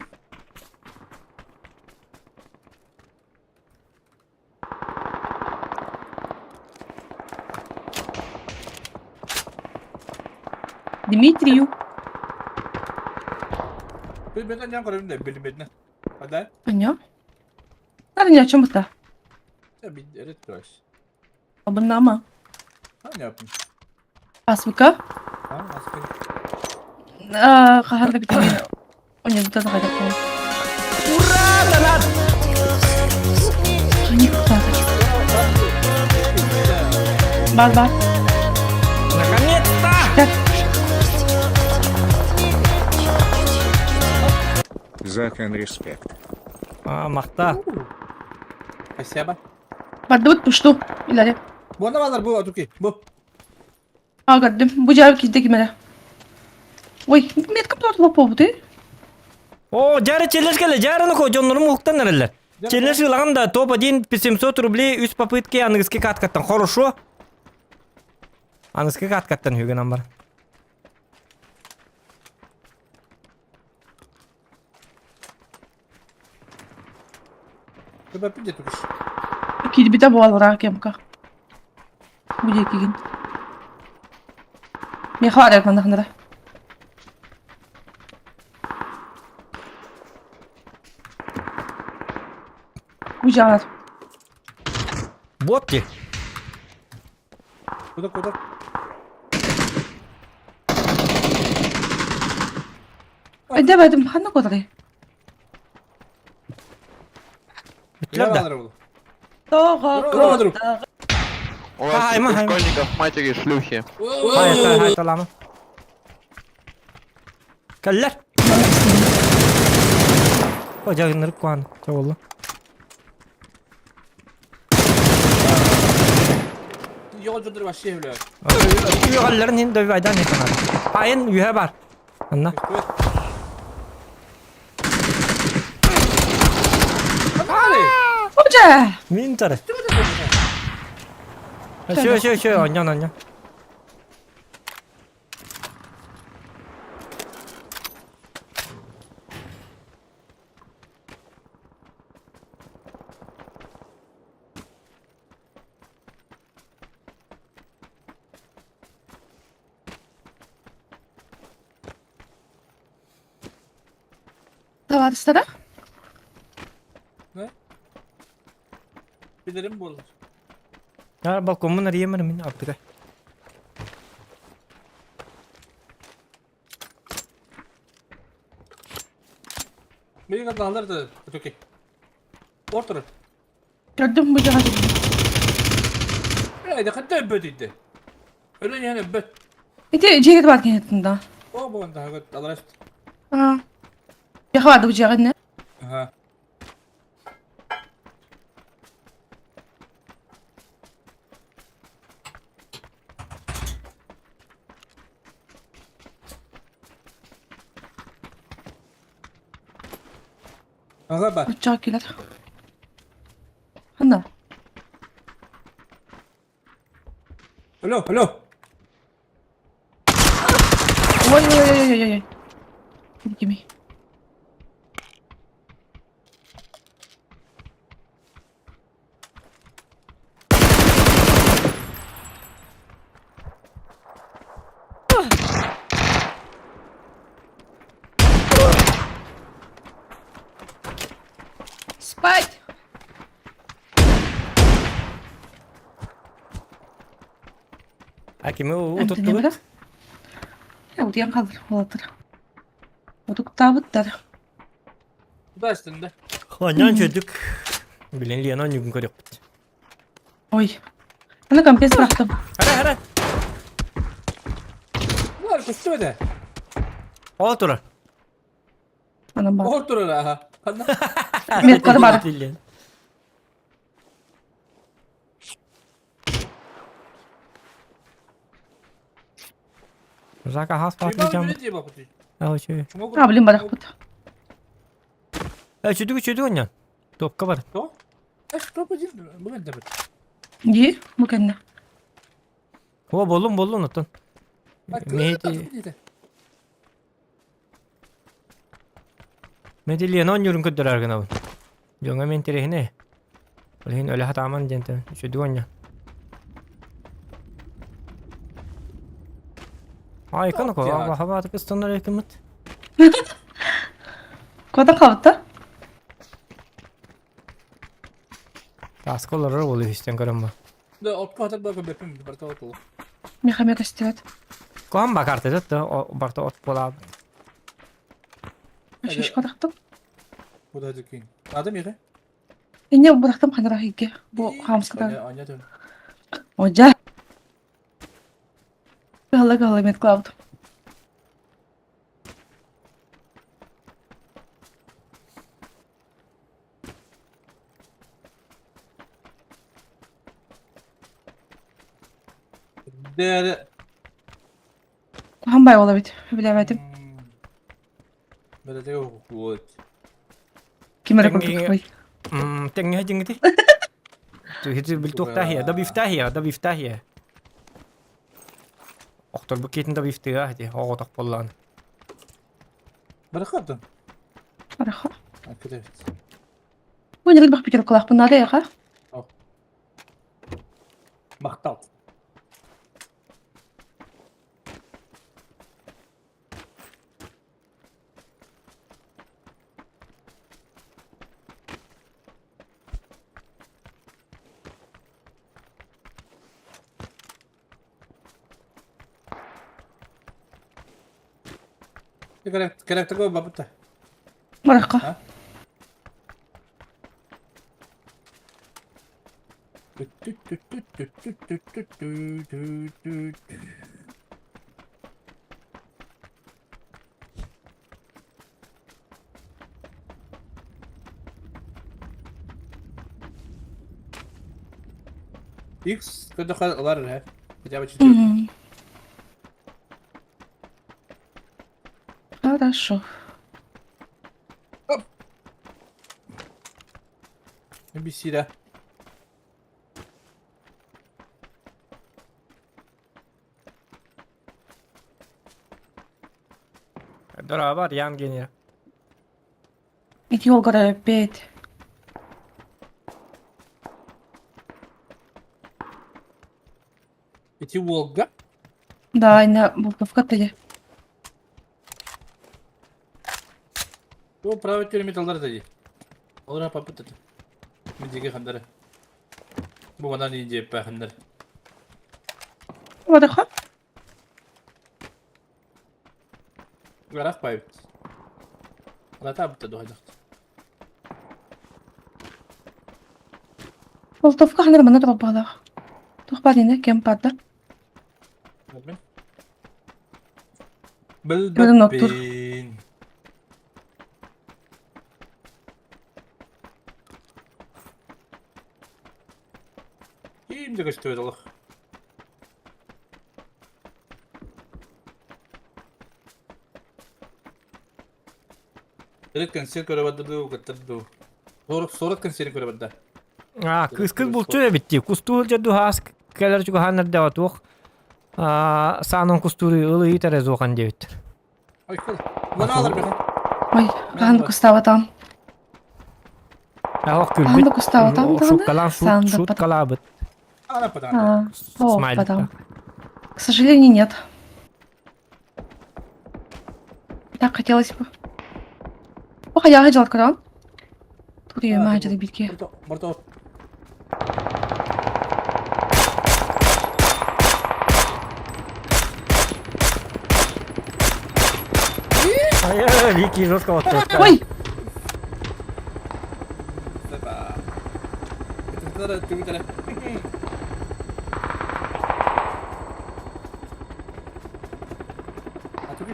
Speaker 2: Дмитрию.
Speaker 6: Билбетен ян көрөбүн да билбетин. Адай.
Speaker 2: Аня. Аня, чем это?
Speaker 6: Эрет турас.
Speaker 2: Абыннама.
Speaker 6: Не yaptın?
Speaker 2: Асмыка.
Speaker 6: Ha, аскы.
Speaker 2: Хаһан да бүтүн Оня бутан хайда
Speaker 1: Ура, донат!
Speaker 2: Они Бар бар.
Speaker 1: Наконец-то!
Speaker 2: Так.
Speaker 7: Захан респект.
Speaker 1: А, махта.
Speaker 6: Спасибо.
Speaker 2: Бардыбыт пушту. Иларе.
Speaker 6: Бу не балар бу атуки. Бу.
Speaker 2: А, көрдүм. Бу жаап кийде кимере. Ой, метка тур лопо бу
Speaker 1: О, жары челлендж келе, жарыны ко, дьоннорум уһуктан эрэллэр. Челлендж ылаҕын да, топ-1 700 рублей, үс попытки аныгыски каткаттан. Хорошо. Аныгыски каткаттан хүгін бар.
Speaker 6: Куда пиде тукиш?
Speaker 2: Кийбите буолара кемка. Бу диэкигин. Миэхэ баар маннахнара. Бу дьаҕар.
Speaker 1: Вот ти.
Speaker 6: Куда куда?
Speaker 2: Өйдөөбөтүм ханна куотарый?
Speaker 1: Бүттүлэр да.
Speaker 2: Тоҕо
Speaker 6: Здорово,
Speaker 8: У вас
Speaker 1: Ай,
Speaker 8: у
Speaker 1: май.
Speaker 8: школьников матери шлюхи.
Speaker 1: Хай, хай, талама. Кэллэр. О, жагынырып куан. Чабылы.
Speaker 6: Йол жодыр вообще бля.
Speaker 1: Үйгалларын хин дөй айдан хин. Айын үйе бар. Анна.
Speaker 2: Ожа!
Speaker 1: Мин тары. Шö шö шö, онньон онньон.
Speaker 2: Табаарыстара?
Speaker 6: Билерим буолар.
Speaker 1: Я балкоммун арыйамар мин аттыга.
Speaker 6: Мига далар да туки. Ортор.
Speaker 2: Көрдүм бу дьаҕар.
Speaker 6: Э, да кытта өбөт иде. Өлөн яны өбөт.
Speaker 2: Ити дьиэгит баар киһитин да.
Speaker 6: О, бу да алар.
Speaker 2: Аа. Миэхэ баар бу дьиэҕин не?
Speaker 6: Ага. Ага ба.
Speaker 2: Оччоҕо кэлэр. Ханна?
Speaker 6: Алло, алло.
Speaker 2: Ой ой ой ой ой ой. Кими? Спать!
Speaker 1: А кими
Speaker 2: Антония
Speaker 1: утуттугут?
Speaker 2: бара. Я утуйан хаалар уолаттар. Утуктаабыттар.
Speaker 6: Куда истинде?
Speaker 1: Онньон чөдүк. Билин Лена онньугун көрүөхпүт.
Speaker 2: Ой. Аны компес бырахтым.
Speaker 1: Хара хара.
Speaker 6: Булар көстүбөдө.
Speaker 1: Ол турар.
Speaker 2: Анан бар.
Speaker 6: Ортор ага. Ханна.
Speaker 2: Меткары бар.
Speaker 1: Жака хас патлы жам.
Speaker 2: А, блин, барахпыт.
Speaker 1: Э, чүдүк чүдүк онньон. Топка бар.
Speaker 6: То? Эш топ один бүгүн да бит.
Speaker 2: Ди, бу кэннэ.
Speaker 1: О, боллун боллун оттон. Мейти. Медильен оонньуурун көрдөрөр гынабын. Дьоҥҥо мин интэриэһинэй. Ол иһин өлө сатааман диэнтэн үчүгэй оонньоон. Айкон ко хабаатык ыстанар экиммит.
Speaker 2: Куда қалды?
Speaker 1: Тааска олорор уолу үһүстэн көрөн бу.
Speaker 6: Да, отко хатар баа көбөппүн барта от олох.
Speaker 2: Мехамек көстүбэт.
Speaker 1: Куһан ба карта да барта от буолаабыт.
Speaker 2: Шиш бырахтым.
Speaker 6: Куда дикин? Надо мире?
Speaker 2: Инне бырахтым ханара хигге. Бу хаамската.
Speaker 6: Аня дön.
Speaker 2: Ожа. Гала гала мет клауд.
Speaker 6: Дэ
Speaker 2: Куһан бай ола бит. Билэбэтим.
Speaker 6: Бэлэтэ вот.
Speaker 2: Ким эрэ курдук бай.
Speaker 1: Тэҥҥэ дьиҥити. Түһүтү билтуохтаахия, да бифтаахия, да бифтаахия. Охторбут киэтин да бифтыа ити, оҕотох буоллаҕына.
Speaker 6: Барахатын.
Speaker 2: Бараха.
Speaker 6: Аккыта.
Speaker 2: Бу ньырык бах пятеркалаахпын наада яха.
Speaker 6: Махтал. Кэлэктэ бабыта.
Speaker 2: Барахха.
Speaker 6: X көдөхө ылар эрэ. Хотя бы четверка.
Speaker 2: Хорошо.
Speaker 6: Оп. Бисида.
Speaker 1: Дорабар, Ян гения.
Speaker 2: Ити олгара опять.
Speaker 6: Ити Волга?
Speaker 2: Да, на буковка тали.
Speaker 6: Бу правый түрі металлар деді. Олар папыт еді. Мен хандары. Бу манан инде пәхіннер.
Speaker 2: Вадаха?
Speaker 6: Гарах байбыт. Алата бытта дуһадахт.
Speaker 2: Болтовка ханар мана туох Туох баар ини кем барда?
Speaker 6: Билбэппин. Ким да көстүбэт олох. Direkt консер көрө барда дуу, кыттар дуу. Сорок консерин көрө барда.
Speaker 1: А, кыскыз булчу эбит дии. Кустуур дьэ хаас кэлэр чугаһаан эрдэҕэ туох саанан кустууру ылы ыытар эзуохан диэбиттэр.
Speaker 6: Ой, кыл. Мана алар бэхэ.
Speaker 2: Ой, хаһан да кустаабатаҕым.
Speaker 1: Аһох
Speaker 2: Хаһан
Speaker 1: күлбүт.
Speaker 2: да кустаабатаҕым даҕаны.
Speaker 1: Шуткалаан
Speaker 2: Саан да
Speaker 1: шуткалаабыт.
Speaker 6: Ана патаан.
Speaker 2: А, о,
Speaker 1: Смайлик.
Speaker 2: потом. К сожалению, нет. Так хотелось бы. Ох, я хотела кран. Тут я мать битки.
Speaker 6: Марто.
Speaker 1: Ай, Вики жестко вот.
Speaker 2: Ой!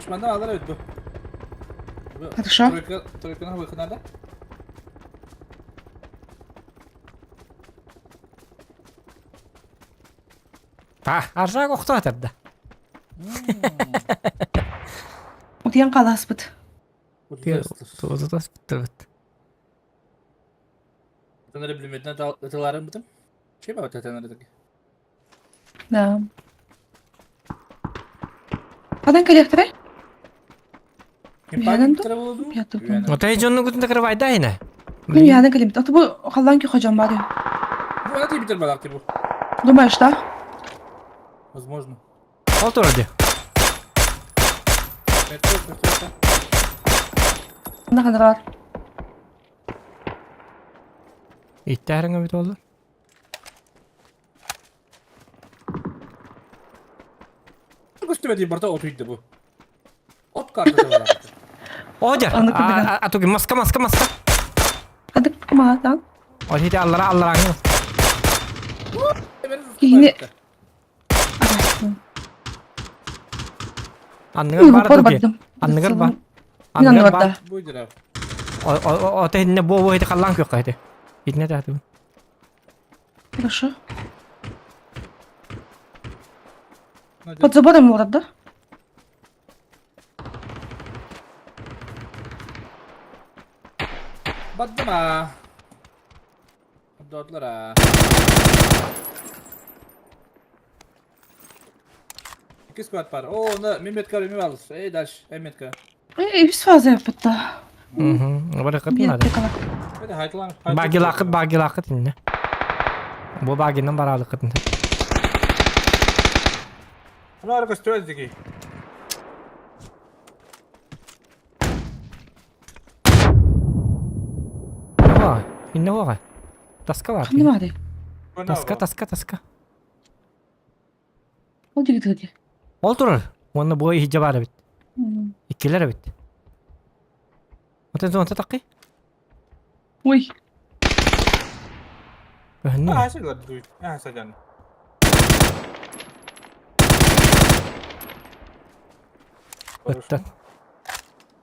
Speaker 6: Манна алар өтбү.
Speaker 2: Хорошо.
Speaker 6: Тройка, тройканы выход надо.
Speaker 1: А, аржак охтоатар да.
Speaker 2: Утуйан хааласпыт.
Speaker 1: Туотутас бүттүбүт.
Speaker 6: Тэнэри билимэтинэ ытыларын бытым. Чей баба тэнэри таки.
Speaker 2: Да. Адан коллекторы? Үһэнэн ду? Пятый.
Speaker 1: Отай дьонну гутун закрывайда ина.
Speaker 2: Мин үһэнэн кэлим. Аты бу халлаан көхө дьон бар.
Speaker 6: Бу ана тибитер балак бу.
Speaker 2: Думаешь, да?
Speaker 6: Возможно.
Speaker 1: Ол турар ди.
Speaker 2: На ханар.
Speaker 1: Иттээриҥ эбит оллар.
Speaker 6: Көстүбэти барта от үйдө бу. От картасы бар.
Speaker 1: Одя.
Speaker 2: Аны кырдыга.
Speaker 1: А туги маска маска маска.
Speaker 2: Адык маатан.
Speaker 1: Ол хити аллара аллараңы.
Speaker 2: Кихини
Speaker 1: Анныгар бар
Speaker 2: Упор
Speaker 1: туги.
Speaker 2: бардым.
Speaker 1: Анныгар бар.
Speaker 2: Мен
Speaker 1: Анныгар бар.
Speaker 2: анныгар
Speaker 6: Буйдыра.
Speaker 1: О тehинне бу бу хити халлаан күөх хити. Хитне таату.
Speaker 2: Хорошо. Под забором олорор да?
Speaker 6: Бардым а. Дотлар а. Икки сквад бар. О, на, меметка ми алыс. Эй, дальше, эметка.
Speaker 2: Үс фаза yapıttı.
Speaker 1: Бары кытын
Speaker 6: Это хайтлан.
Speaker 1: Багилакыт багилакыт инне. Бу багинен баралыкыт.
Speaker 6: Ну, арка стоит дики.
Speaker 1: Ва, инне вага. Таска бар.
Speaker 2: Ханна бары.
Speaker 1: Таска, таска, таска.
Speaker 2: Ол диги диги.
Speaker 1: Ол турар. Онны бу ихже бар бит. Иккилер бит. Отен зонта такы.
Speaker 2: Ой.
Speaker 1: Өһүннү.
Speaker 6: А, сен дуй. А, садан.
Speaker 1: Ыттан.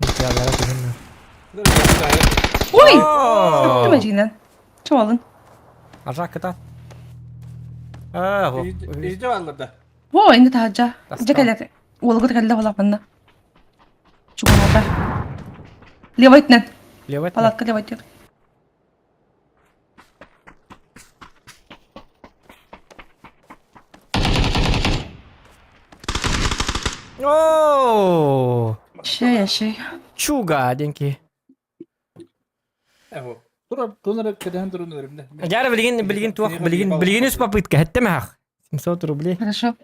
Speaker 1: Иккилер түгүннү.
Speaker 2: Ой! Түмэ жигинен. Чоолун.
Speaker 1: Ажак кыта. А, хо.
Speaker 6: Иде алларда.
Speaker 2: О, инде таһаджа.
Speaker 1: Таска.
Speaker 2: Жа кэлэр. Уолгут кэллэ буолаппанна. Чугуната. Левой тинэн.
Speaker 1: Левый.
Speaker 2: Палатка левой тиэр.
Speaker 1: О!
Speaker 2: Шей, шей.
Speaker 1: Чуга денки.
Speaker 6: Эго. Тура, тунара кеден турун өрүмдө.
Speaker 1: Жара билген билген туак билген билген үс попытка хеттеме хак. 700 рублей.
Speaker 2: Хорошо.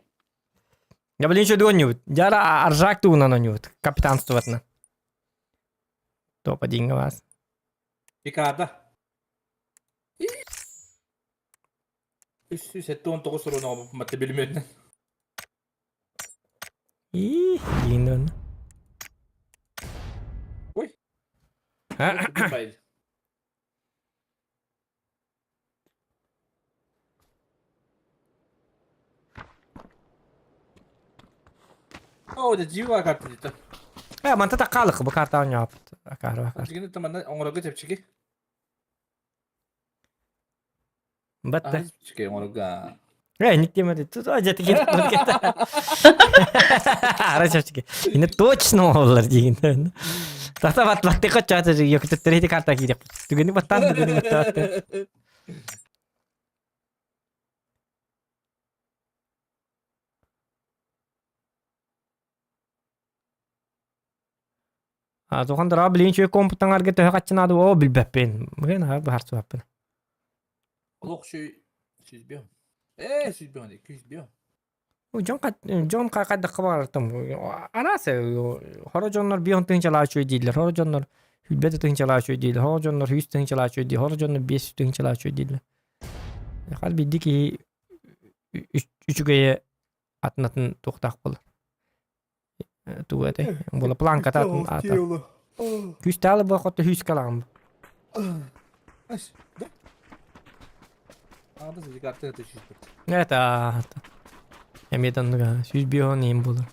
Speaker 1: Я блин еще донют. Жара аржак туунан онют. Капитанствоватна. Топ один вас.
Speaker 6: Декада. 319 урун матты билмедин.
Speaker 1: И дин.
Speaker 6: Ой. О, да жива карта дите.
Speaker 1: Э, манта такалык бу карта ойноп. Акар акар.
Speaker 6: Дигени таманда оңорого чепчики.
Speaker 1: Батта.
Speaker 6: Чепчики оңорого.
Speaker 1: Э, ник темеди. Тут ажаты кетип кетти. Ара чепчики. Ине точно олар деген. Тата бат бат тек чаты йөктөттөр карта кийдек. Түгени баттан түгени баттан. А тухан дара билин чөй компутан арга төһө каччынады о билбеппин. Мген ха бахар суаппын.
Speaker 6: Олох шүй сүзбө. Э, сүзбө не, күзбө.
Speaker 1: Жон кат жон кадда кабартым. Арасы хоро жоннор бион тынчала чөй дийлер. Хоро жоннор хүлбет тынчала чөй дийлер. Хоро жоннор хүс тынчала чөй дийлер. Хоро жоннор бес тынчала чөй дийлер. Хал бидди ки үчүгeye атнатын токтак бол. Тугате. Була планка татын ата. Күс талы бу хотто хүс калам.
Speaker 6: Аш, да. Ага, біз карта это сүзбө.
Speaker 1: Это. Эметен сүз бион им булар.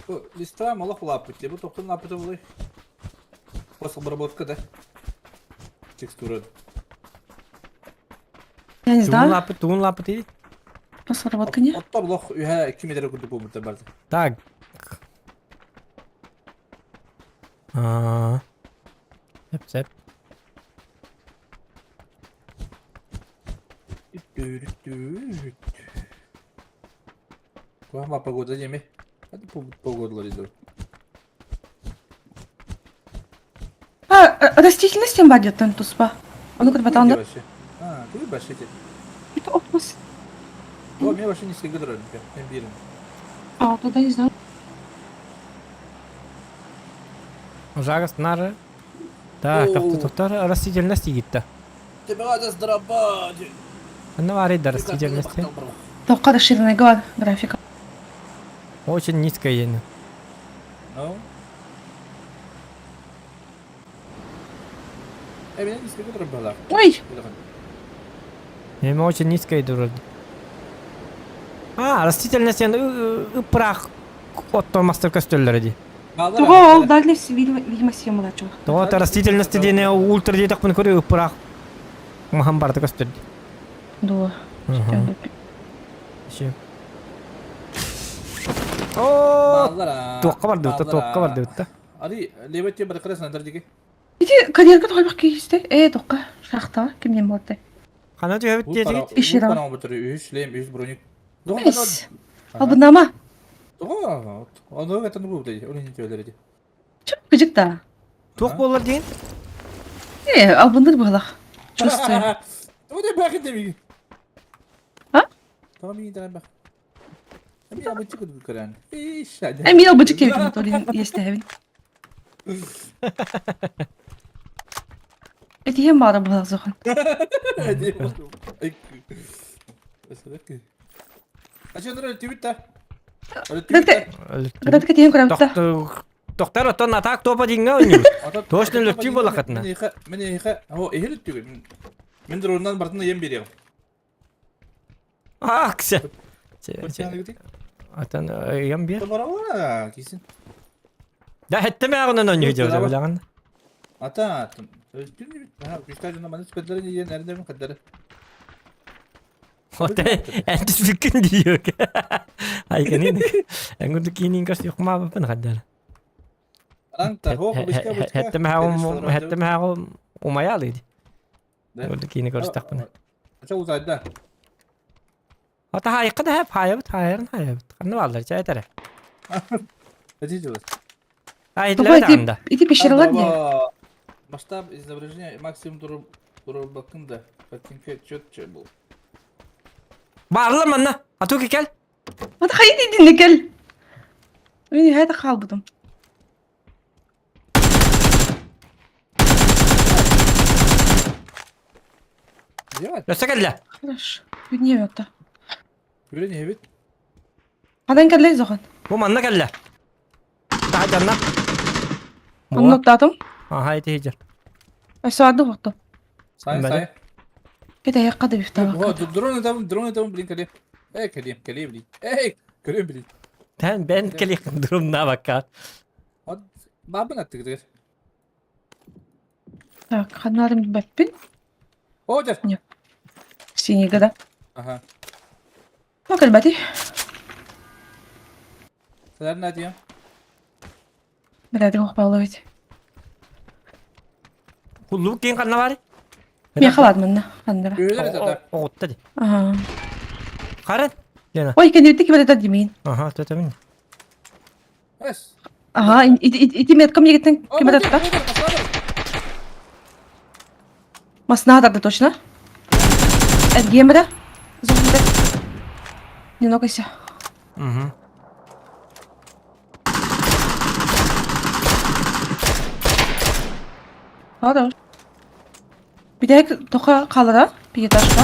Speaker 6: Бу листа малах лапыт, бу токтун лапыты булай. Пособработка да. Текстура.
Speaker 2: Я не
Speaker 1: Туун
Speaker 2: знаю.
Speaker 1: лапы, туун лапы ти.
Speaker 2: Пособработка не?
Speaker 6: Отта блох үһә 2 метр күрдүк бу мутта барды.
Speaker 1: Так. А. Сеп, сеп.
Speaker 6: Куһаҕан погода диэми. Погодалар идут.
Speaker 2: А, растительность тем бадеттан туспа. Ону кырбатаан да.
Speaker 6: А, ты вообще те.
Speaker 2: Это отпуск.
Speaker 6: О, меня вообще не слегла, мен бирин.
Speaker 2: А, тогда не знаю.
Speaker 1: Жарыс нары. Так, тоқтар растительность гитта.
Speaker 6: Тебе надо зарабатывать.
Speaker 1: Ну, арыйда растительности.
Speaker 2: Тоққа расширенный бар графика.
Speaker 1: Очень низкая ені.
Speaker 6: Ну. Э, меня низкая была.
Speaker 2: Ой!
Speaker 1: Эми очень низкая дурад. А, растительность ыпыраах оттон мастер көстөллөр ди.
Speaker 2: Того ол дальний видимо съемала чух.
Speaker 1: Того растительность диэни ультра диэтэхпин көрү ыпыраах махан барда көстөр ди.
Speaker 2: Дуо.
Speaker 1: О, туохха бардыбыт туохха бардыбыт
Speaker 6: Ари, левый тебе баракара сандар диги.
Speaker 2: Ити карьерга тоҕойбох киһисте. Ээ, тоққа шахтаҕа кимнен буолтай.
Speaker 1: Хана түһэбит диэтигит?
Speaker 2: Ишира.
Speaker 6: Үс шлем, үс броник.
Speaker 2: Эс. Албынама.
Speaker 6: Тоҕо, ону это ну блядь, ол не төлөр
Speaker 2: Чөп кыжык да.
Speaker 1: Туох буолар диэн?
Speaker 2: Ээ, албынныр быһылах. Чувствую.
Speaker 6: Тоҕо де бах демиги.
Speaker 2: А?
Speaker 6: Тоҕо ми да бах. Эми абычык көрөн. Иш.
Speaker 2: Эми абычык диэбитим толин иэстэһэбин. Этиһэн баара быһылах зохан. Кыратыка тиһэн көрөбүт да.
Speaker 1: Тоқтар оттон атаак топа диҥҥэ оонньуубут. Точно өлөртүү буоллаххытына.
Speaker 6: Мен эһиэхэ, о, эһи өлөртүүгүн. Мин дронунан бартын ыйан биэриэҕим.
Speaker 1: Акция. Атын ыйан биэр.
Speaker 6: Кисин.
Speaker 1: Да хэтте мээҕинэн оонньуу дьэ билэҕин.
Speaker 6: Ата, күстää дьоно маны скаддары диэн эрдэм каддары.
Speaker 1: Оте эн түспүккүн диök. Айгынын. Эн курдук киинин көс юхмаабыппын хаддар. Хэтте мэхэ умайаалы ди. Курдук киини көрүстэхпин.
Speaker 6: Ача узайда.
Speaker 1: Ата хайыкка да хэп хайабыт хайарын хайабыт. Ханна бааллар чай этэрэ. Айтлар да.
Speaker 2: Ити пещералар не?
Speaker 6: Масштаб изображения максимум турбакын да. Картинка четче был.
Speaker 1: Баарлар манна. Атуки кел.
Speaker 2: Ата хайы дидин кел. Мен хайда қалбыдым.
Speaker 1: Өссө кэллэ.
Speaker 2: Хорошо. Күнне өтті.
Speaker 6: Күрен эбит.
Speaker 2: Хадан кэллэ зохан.
Speaker 1: Бу манна кэллэ. Таһаjanna.
Speaker 2: Онно оттаатым.
Speaker 1: Аха ити хиджер.
Speaker 2: Өссө арды хотту.
Speaker 6: Сай сай.
Speaker 2: Кете якка да бифтабак.
Speaker 6: Дрон там, дрон там, блин, кэле. Эй, кэле, кэле, блин. Эй, кэле, блин.
Speaker 1: Тэн бен кэле дрон на бакка.
Speaker 6: Вот бабын аттыгдыр.
Speaker 2: Так, ханнарым бэппин.
Speaker 6: О, дэр.
Speaker 2: Нет. Синий года.
Speaker 6: Ага.
Speaker 2: Ну, кэлбэти.
Speaker 6: Сәләр Надя.
Speaker 2: Бәрәдик охпаловить.
Speaker 1: Куллук кин канна бар?
Speaker 2: Мен халадмын хандара.
Speaker 1: Оғытта ди.
Speaker 2: Ага.
Speaker 1: Харан. Лена.
Speaker 2: Ой, кенебитти киберета димин.
Speaker 1: Ага, төтөмин.
Speaker 6: Эс.
Speaker 2: Ага, ити меткам егеттен киберета. Масна да точно. Эдгемера. Зумда. Не нокайся.
Speaker 1: Угу.
Speaker 2: Хорош. Бидек тоха қалара, пиеташка.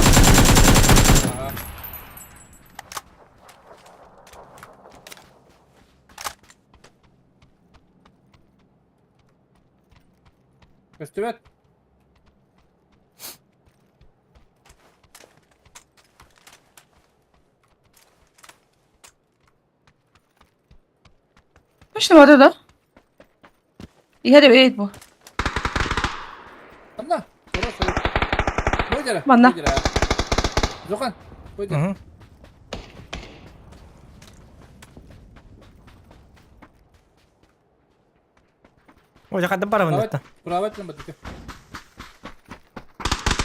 Speaker 6: Көстүбэт.
Speaker 2: Точно бар да? Иһэр эбит бу.
Speaker 6: Анна.
Speaker 2: Манна.
Speaker 6: Зохан. Бойдера.
Speaker 1: Ой, жақады барабын датта.
Speaker 6: Правательно батыка.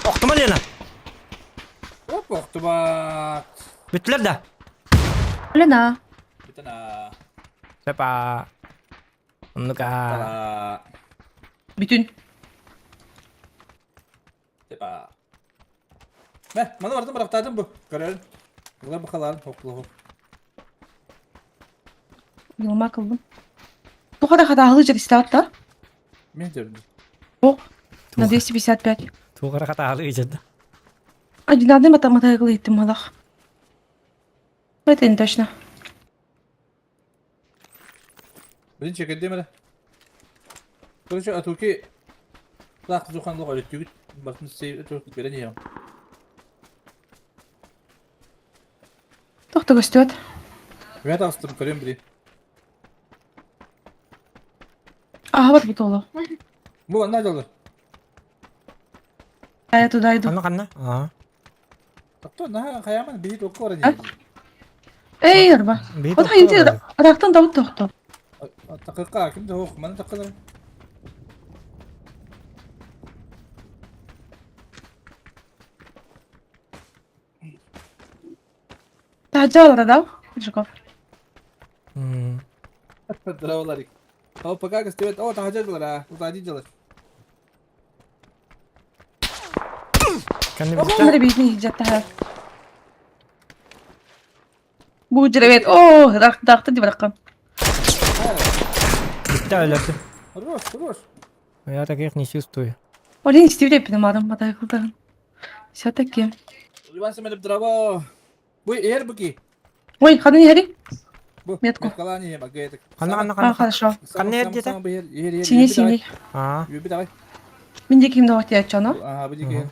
Speaker 1: Оқтыма Лена.
Speaker 6: Оп, охтум. Охтубат.
Speaker 1: Бүттүлэр да?
Speaker 2: Лена.
Speaker 6: Бүтэн аа.
Speaker 1: Сөп аа. Оннук аа.
Speaker 6: Тала.
Speaker 2: Бүтүн.
Speaker 6: Сөп аа. Мэ, маны бардым бырахтаатым бу. Көрөрүн. Булар бахаларын хоклоһу.
Speaker 2: Йылма кылдым. Тухара хатаһылы жер да?
Speaker 6: Мен көрдүм.
Speaker 2: О, на 255.
Speaker 1: Тугара хатаһылы жер.
Speaker 2: Одинарный математикалы иттим малах. Это не точно.
Speaker 6: Блин, чекедем эле. Короче, атуки лах зухан лох өлөттүгүт. Бартын сей берен иһэм.
Speaker 2: Тохто көстүөт.
Speaker 6: Мен тастым көрөм били.
Speaker 2: Ага, вот бутолу.
Speaker 6: Бу анна жолы.
Speaker 2: А я туда иду.
Speaker 1: Ханна ханна? Аа.
Speaker 6: Тохто на хаяман били токко
Speaker 2: А? Эй, арба. Вот хайынты рактан давыт тохто.
Speaker 6: Такырка ким да ох, маны таккалар.
Speaker 2: Тажалара да? Жуков.
Speaker 6: Здраволарик. О, пока гостевет. О, тахажалар, а. Тут один делать.
Speaker 2: Смотри, битни жаттаха. Бу жеребет. О, ракты деп раккан.
Speaker 1: Битте өлөрдү.
Speaker 6: Хорош, хорош.
Speaker 1: Я таких не чувствую.
Speaker 2: Олин истеп пинамадым матайкылдагын. Все-таки.
Speaker 6: Иван Семенов, здраво. Бу эр буки.
Speaker 2: Ой, ханы не
Speaker 6: Бу.
Speaker 2: Метку.
Speaker 6: Меткалани, багетик.
Speaker 1: Ханна ханна
Speaker 2: А,
Speaker 1: ханна.
Speaker 2: хорошо.
Speaker 1: Ханна эр дете?
Speaker 2: Синий, синий.
Speaker 1: Аа.
Speaker 6: Юби давай.
Speaker 2: Менде кимді вакыт ячаны?
Speaker 6: Ага, буди ке.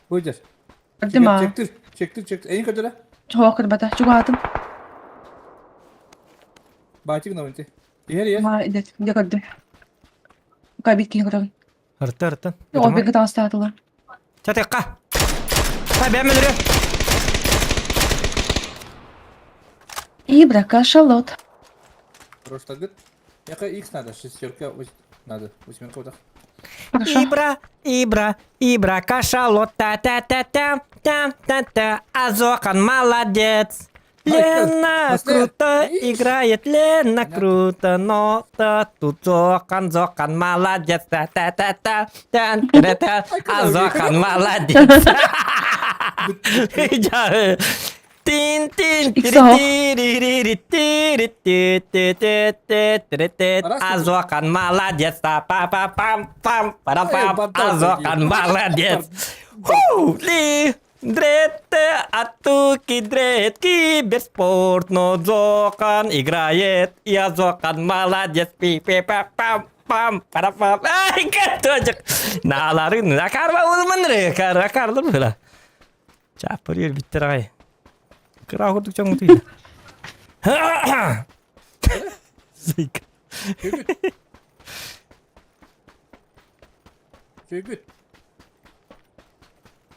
Speaker 6: Буйдер.
Speaker 2: Көрдүм а.
Speaker 6: Чектир, чектир, чектир. Эйин көтөрө.
Speaker 2: Жок көрбөтө. Чугатым.
Speaker 6: Батик новинти. Эр эр.
Speaker 2: Ма, идет. Де көрдүм. Кабит кийин көрөм.
Speaker 1: Ырты ырты.
Speaker 2: О, беги тастатылар.
Speaker 1: Чатыкка. Та бәм өлөрү.
Speaker 2: И брака шалот.
Speaker 6: Хорош тагыт. Яка X надо, шестерка надо, восьмерка вот так.
Speaker 2: Хорошо.
Speaker 1: Ибра, Ибра, Ибра, кашалот, та-та-та-та, та-та-та, Азохан молодец. Лена круто играет, Лена круто, но та тут Зохан, Зохан молодец, та-та-та-та, та-та-та, Азохан молодец. Тин тин Азохан молодец, та па па пам пам пара пам Азохан молодец. Ху ли Дрете, атуки, дрет, киберспорт, но Зохан играет, и Азохан молодец, пи пи па пам пам пара пам. Ай, каточек. Нааларын, акарба улманры, кара карлыр була. Чапыр ел биттер ай. Кыра курдук чоң түйді. Зыйк.
Speaker 6: Чөйгүт.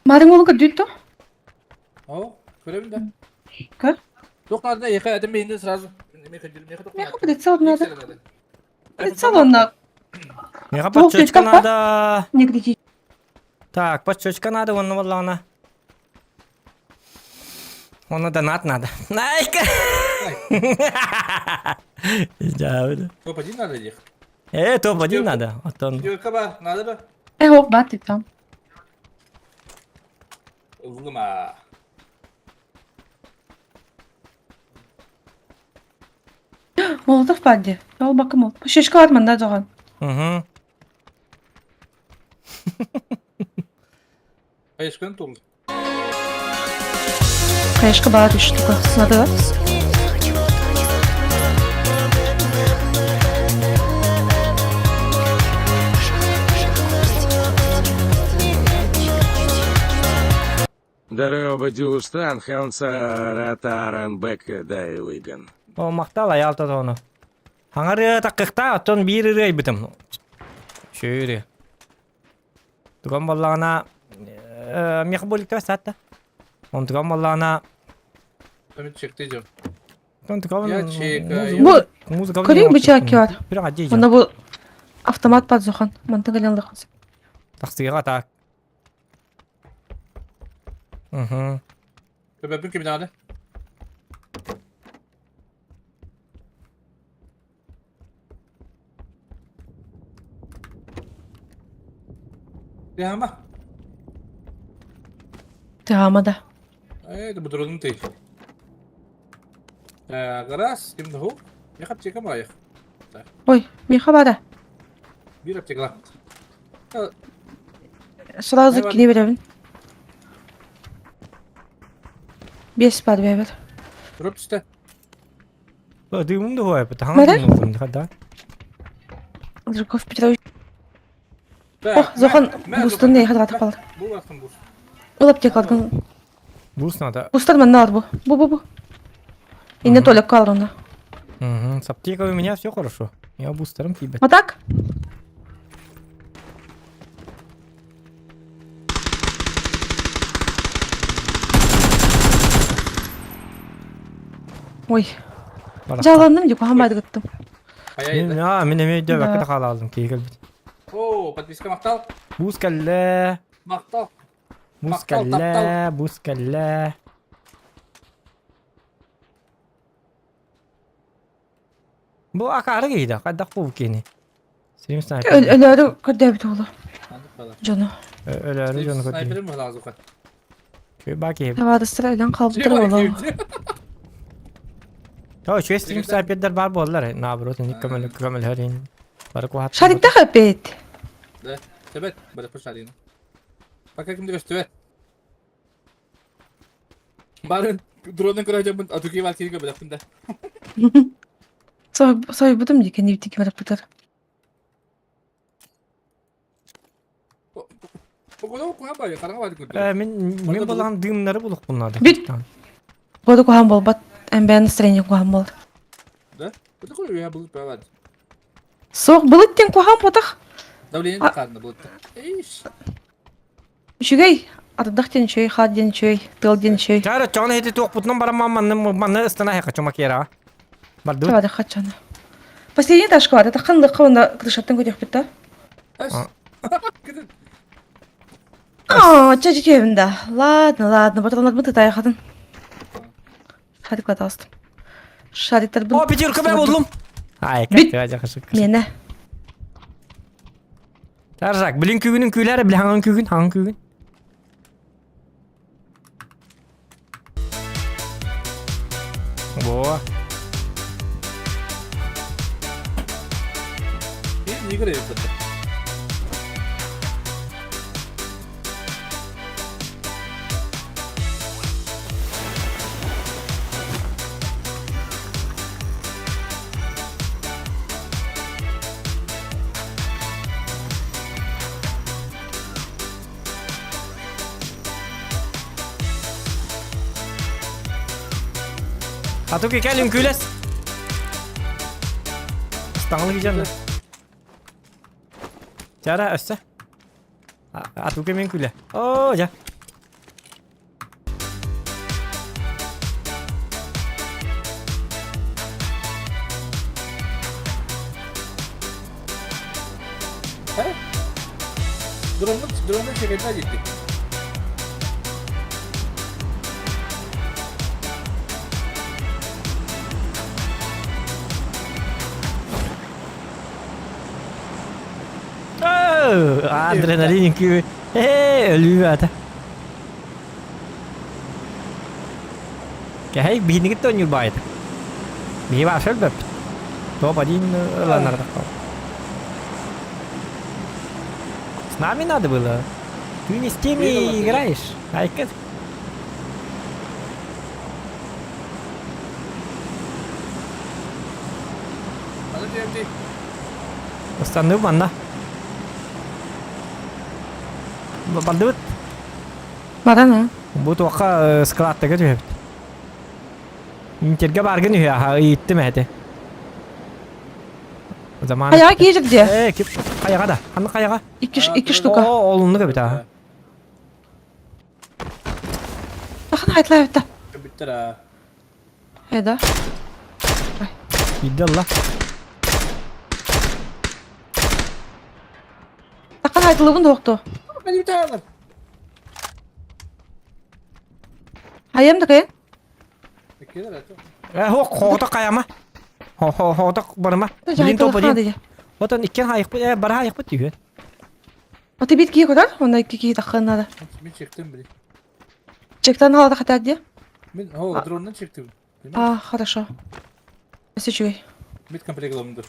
Speaker 2: Марың олы көрдүйт то?
Speaker 6: О, көрөм да.
Speaker 2: Көр?
Speaker 6: Тох надо, яка это мен сразу.
Speaker 2: Меха прицел надо. Прицел онна.
Speaker 1: Меха подчечка надо.
Speaker 2: Не гляди.
Speaker 1: Так, подчечка надо, вон валлана. Оны донат надо. Найка!
Speaker 6: Топ-1 надо их.
Speaker 1: Топ-1 надо. Оттон.
Speaker 6: Юркаба, надо бы.
Speaker 2: Ох, баты там.
Speaker 6: Улума.
Speaker 2: Молотов падде. Ол бакы мол. Шешка бар мында жоған.
Speaker 1: Угу.
Speaker 6: Кайышкан тул.
Speaker 2: Кайышка бар үш штука. Надо.
Speaker 7: Здорово, Дюстан, Хансаратаранбек, Дайлыган.
Speaker 1: О, мактал аял тону. Хаңары таккыкта оттон бир ырый битим. Шүрі. Туган баллагана мех боликте сатта. Он туган баллагана
Speaker 6: Мен чекте жок.
Speaker 1: Он туган
Speaker 6: Я чекаю.
Speaker 2: Бу
Speaker 1: музыка
Speaker 2: көрейін бу чаки бар.
Speaker 1: Бир адей.
Speaker 2: Онда бу автомат бар зохан. Мантык элен лахыз.
Speaker 1: Таксыга так. Угу.
Speaker 6: Көбөппүн ким даҕаны? Тыаһама.
Speaker 2: Тыаһама да.
Speaker 6: Э, это будрунун ты. Так, раз, ким да Я аптека маях.
Speaker 2: Ой, миэхэ баара.
Speaker 6: Биир аптекала.
Speaker 2: Сразу кини беребин. Биэс бар бэбэр.
Speaker 6: Туруп түстэ.
Speaker 1: Дыымым да хуайпыт.
Speaker 2: Мара?
Speaker 1: Хаҥа да.
Speaker 2: Жуков Петрович. Ох, зохан бустун не хадата қалар.
Speaker 6: Бу баттым бус.
Speaker 2: Ол аптекаларгын.
Speaker 1: Бус надо.
Speaker 2: Бустар манна алар бу. Бу бу бу. Инне Толя қалар оны.
Speaker 1: Угу. С аптекой у меня все хорошо. Я бустером тебе.
Speaker 2: А так? Ой. Жаланным деп хамайды кыттым.
Speaker 1: А, мен эме өйдө бакка хаала алдым киһи кэлбит.
Speaker 6: О, подписка мактал.
Speaker 1: Бус кэллэ.
Speaker 6: Мактал.
Speaker 1: Бус кэллэ, бус кэллэ. Бу акаары киһи хайдах бу кини. Стрим снайпер.
Speaker 2: Өлөрү көрдөбүт оҕолор. Дьону.
Speaker 1: Өлөрү дьону көрдөбүт.
Speaker 6: Снайперим лазуха.
Speaker 1: Баки.
Speaker 2: Табаарыстара өлөн хаалбыттар оҕолор.
Speaker 1: О, үчүгэй стрим снайпердер бар буоллар. Наоборот, инник көмөлө көмөлөһөр Бары куһат.
Speaker 2: Шариктах опять.
Speaker 6: Да, тебет, бары шарин. Пока кимде көстүбэт. Барын дронын көрөжөмүн атуки бар кири көбөлөкпүн да.
Speaker 2: Сойбутум дии кэннибитин ким араппытар.
Speaker 1: Мен мен болан дымнары булук bunlarda.
Speaker 2: Бүт. Году куһаан буолбат, эн настроение куһаан буолар.
Speaker 6: Да? Это такой я был прават.
Speaker 2: Суох, былыт диэн куһаан буотах.
Speaker 6: Давление хадна было. Иш.
Speaker 2: Үчүгэй, ардах диэн үчүгэй, хаар диэн үчүгэй, тыал диэн үчүгэй.
Speaker 1: Чара чоҕун хити туохпутунан баран манны манны ыстана хека чумакера. Барды.
Speaker 2: Тавады хачана. Последний этажка бар, это ханлыкка онда крышаттан көтөхпүт да. А, ча ча да. Ладно, ладно, баталанар быты таяхатын. Шарик астым. Шариктар
Speaker 1: О, пятерка бә булдым. Ай,
Speaker 2: Бүт.
Speaker 1: как
Speaker 2: Мене.
Speaker 1: Таржак, билин күгүнүн күйләре, бил хаңын күгүн, хаңын күгүн. Во.
Speaker 6: Не играет это.
Speaker 1: Атуки кел үҥкүүлэс. Стаңлы кижен. Чара өссө. Атуки мен күле. О, жа.
Speaker 6: Дронны дронны чекетler gitti.
Speaker 1: О, адреналин үҥкүү. Э, өлүү ата. Кэһэй биһинигит тонньур баайт. Биһи баашал бөп. Топ один ыланар С нами надо было. Ты не с теми играешь. Айка. Останны манна. Бардыбыт.
Speaker 2: Барана.
Speaker 1: Бу туохха складтага түһэбит. Интерге баргын үһү аха ыйыттым эти. Заман.
Speaker 2: Аяға киежик де.
Speaker 1: Э, кип каяга да. Ханны каяга?
Speaker 2: Икки, икки штука.
Speaker 1: О, олунну кебит аха.
Speaker 2: Ахан айтла битта.
Speaker 6: Bitti ha.
Speaker 2: Эда.
Speaker 1: Бидде алла.
Speaker 2: Ахан айтылыбын тоқты.
Speaker 6: Beni biterler.
Speaker 2: Хайам да кайан?
Speaker 1: Э, хо, хоото хайама. Хо, хо, хоото барыма. Билин топа дии. Отон иккен хайыкпыт, э, бара хайыкпыт түһүөн.
Speaker 2: Аты бит киһи көрөр, онно икки киһи таххын надо.
Speaker 6: Мин чектим, блин.
Speaker 2: Чектан халата хатар дии.
Speaker 6: Мин, о, дроннан чектим.
Speaker 2: А, хорошо. Өссө үчүгэй.
Speaker 6: Мит комплект ылымды.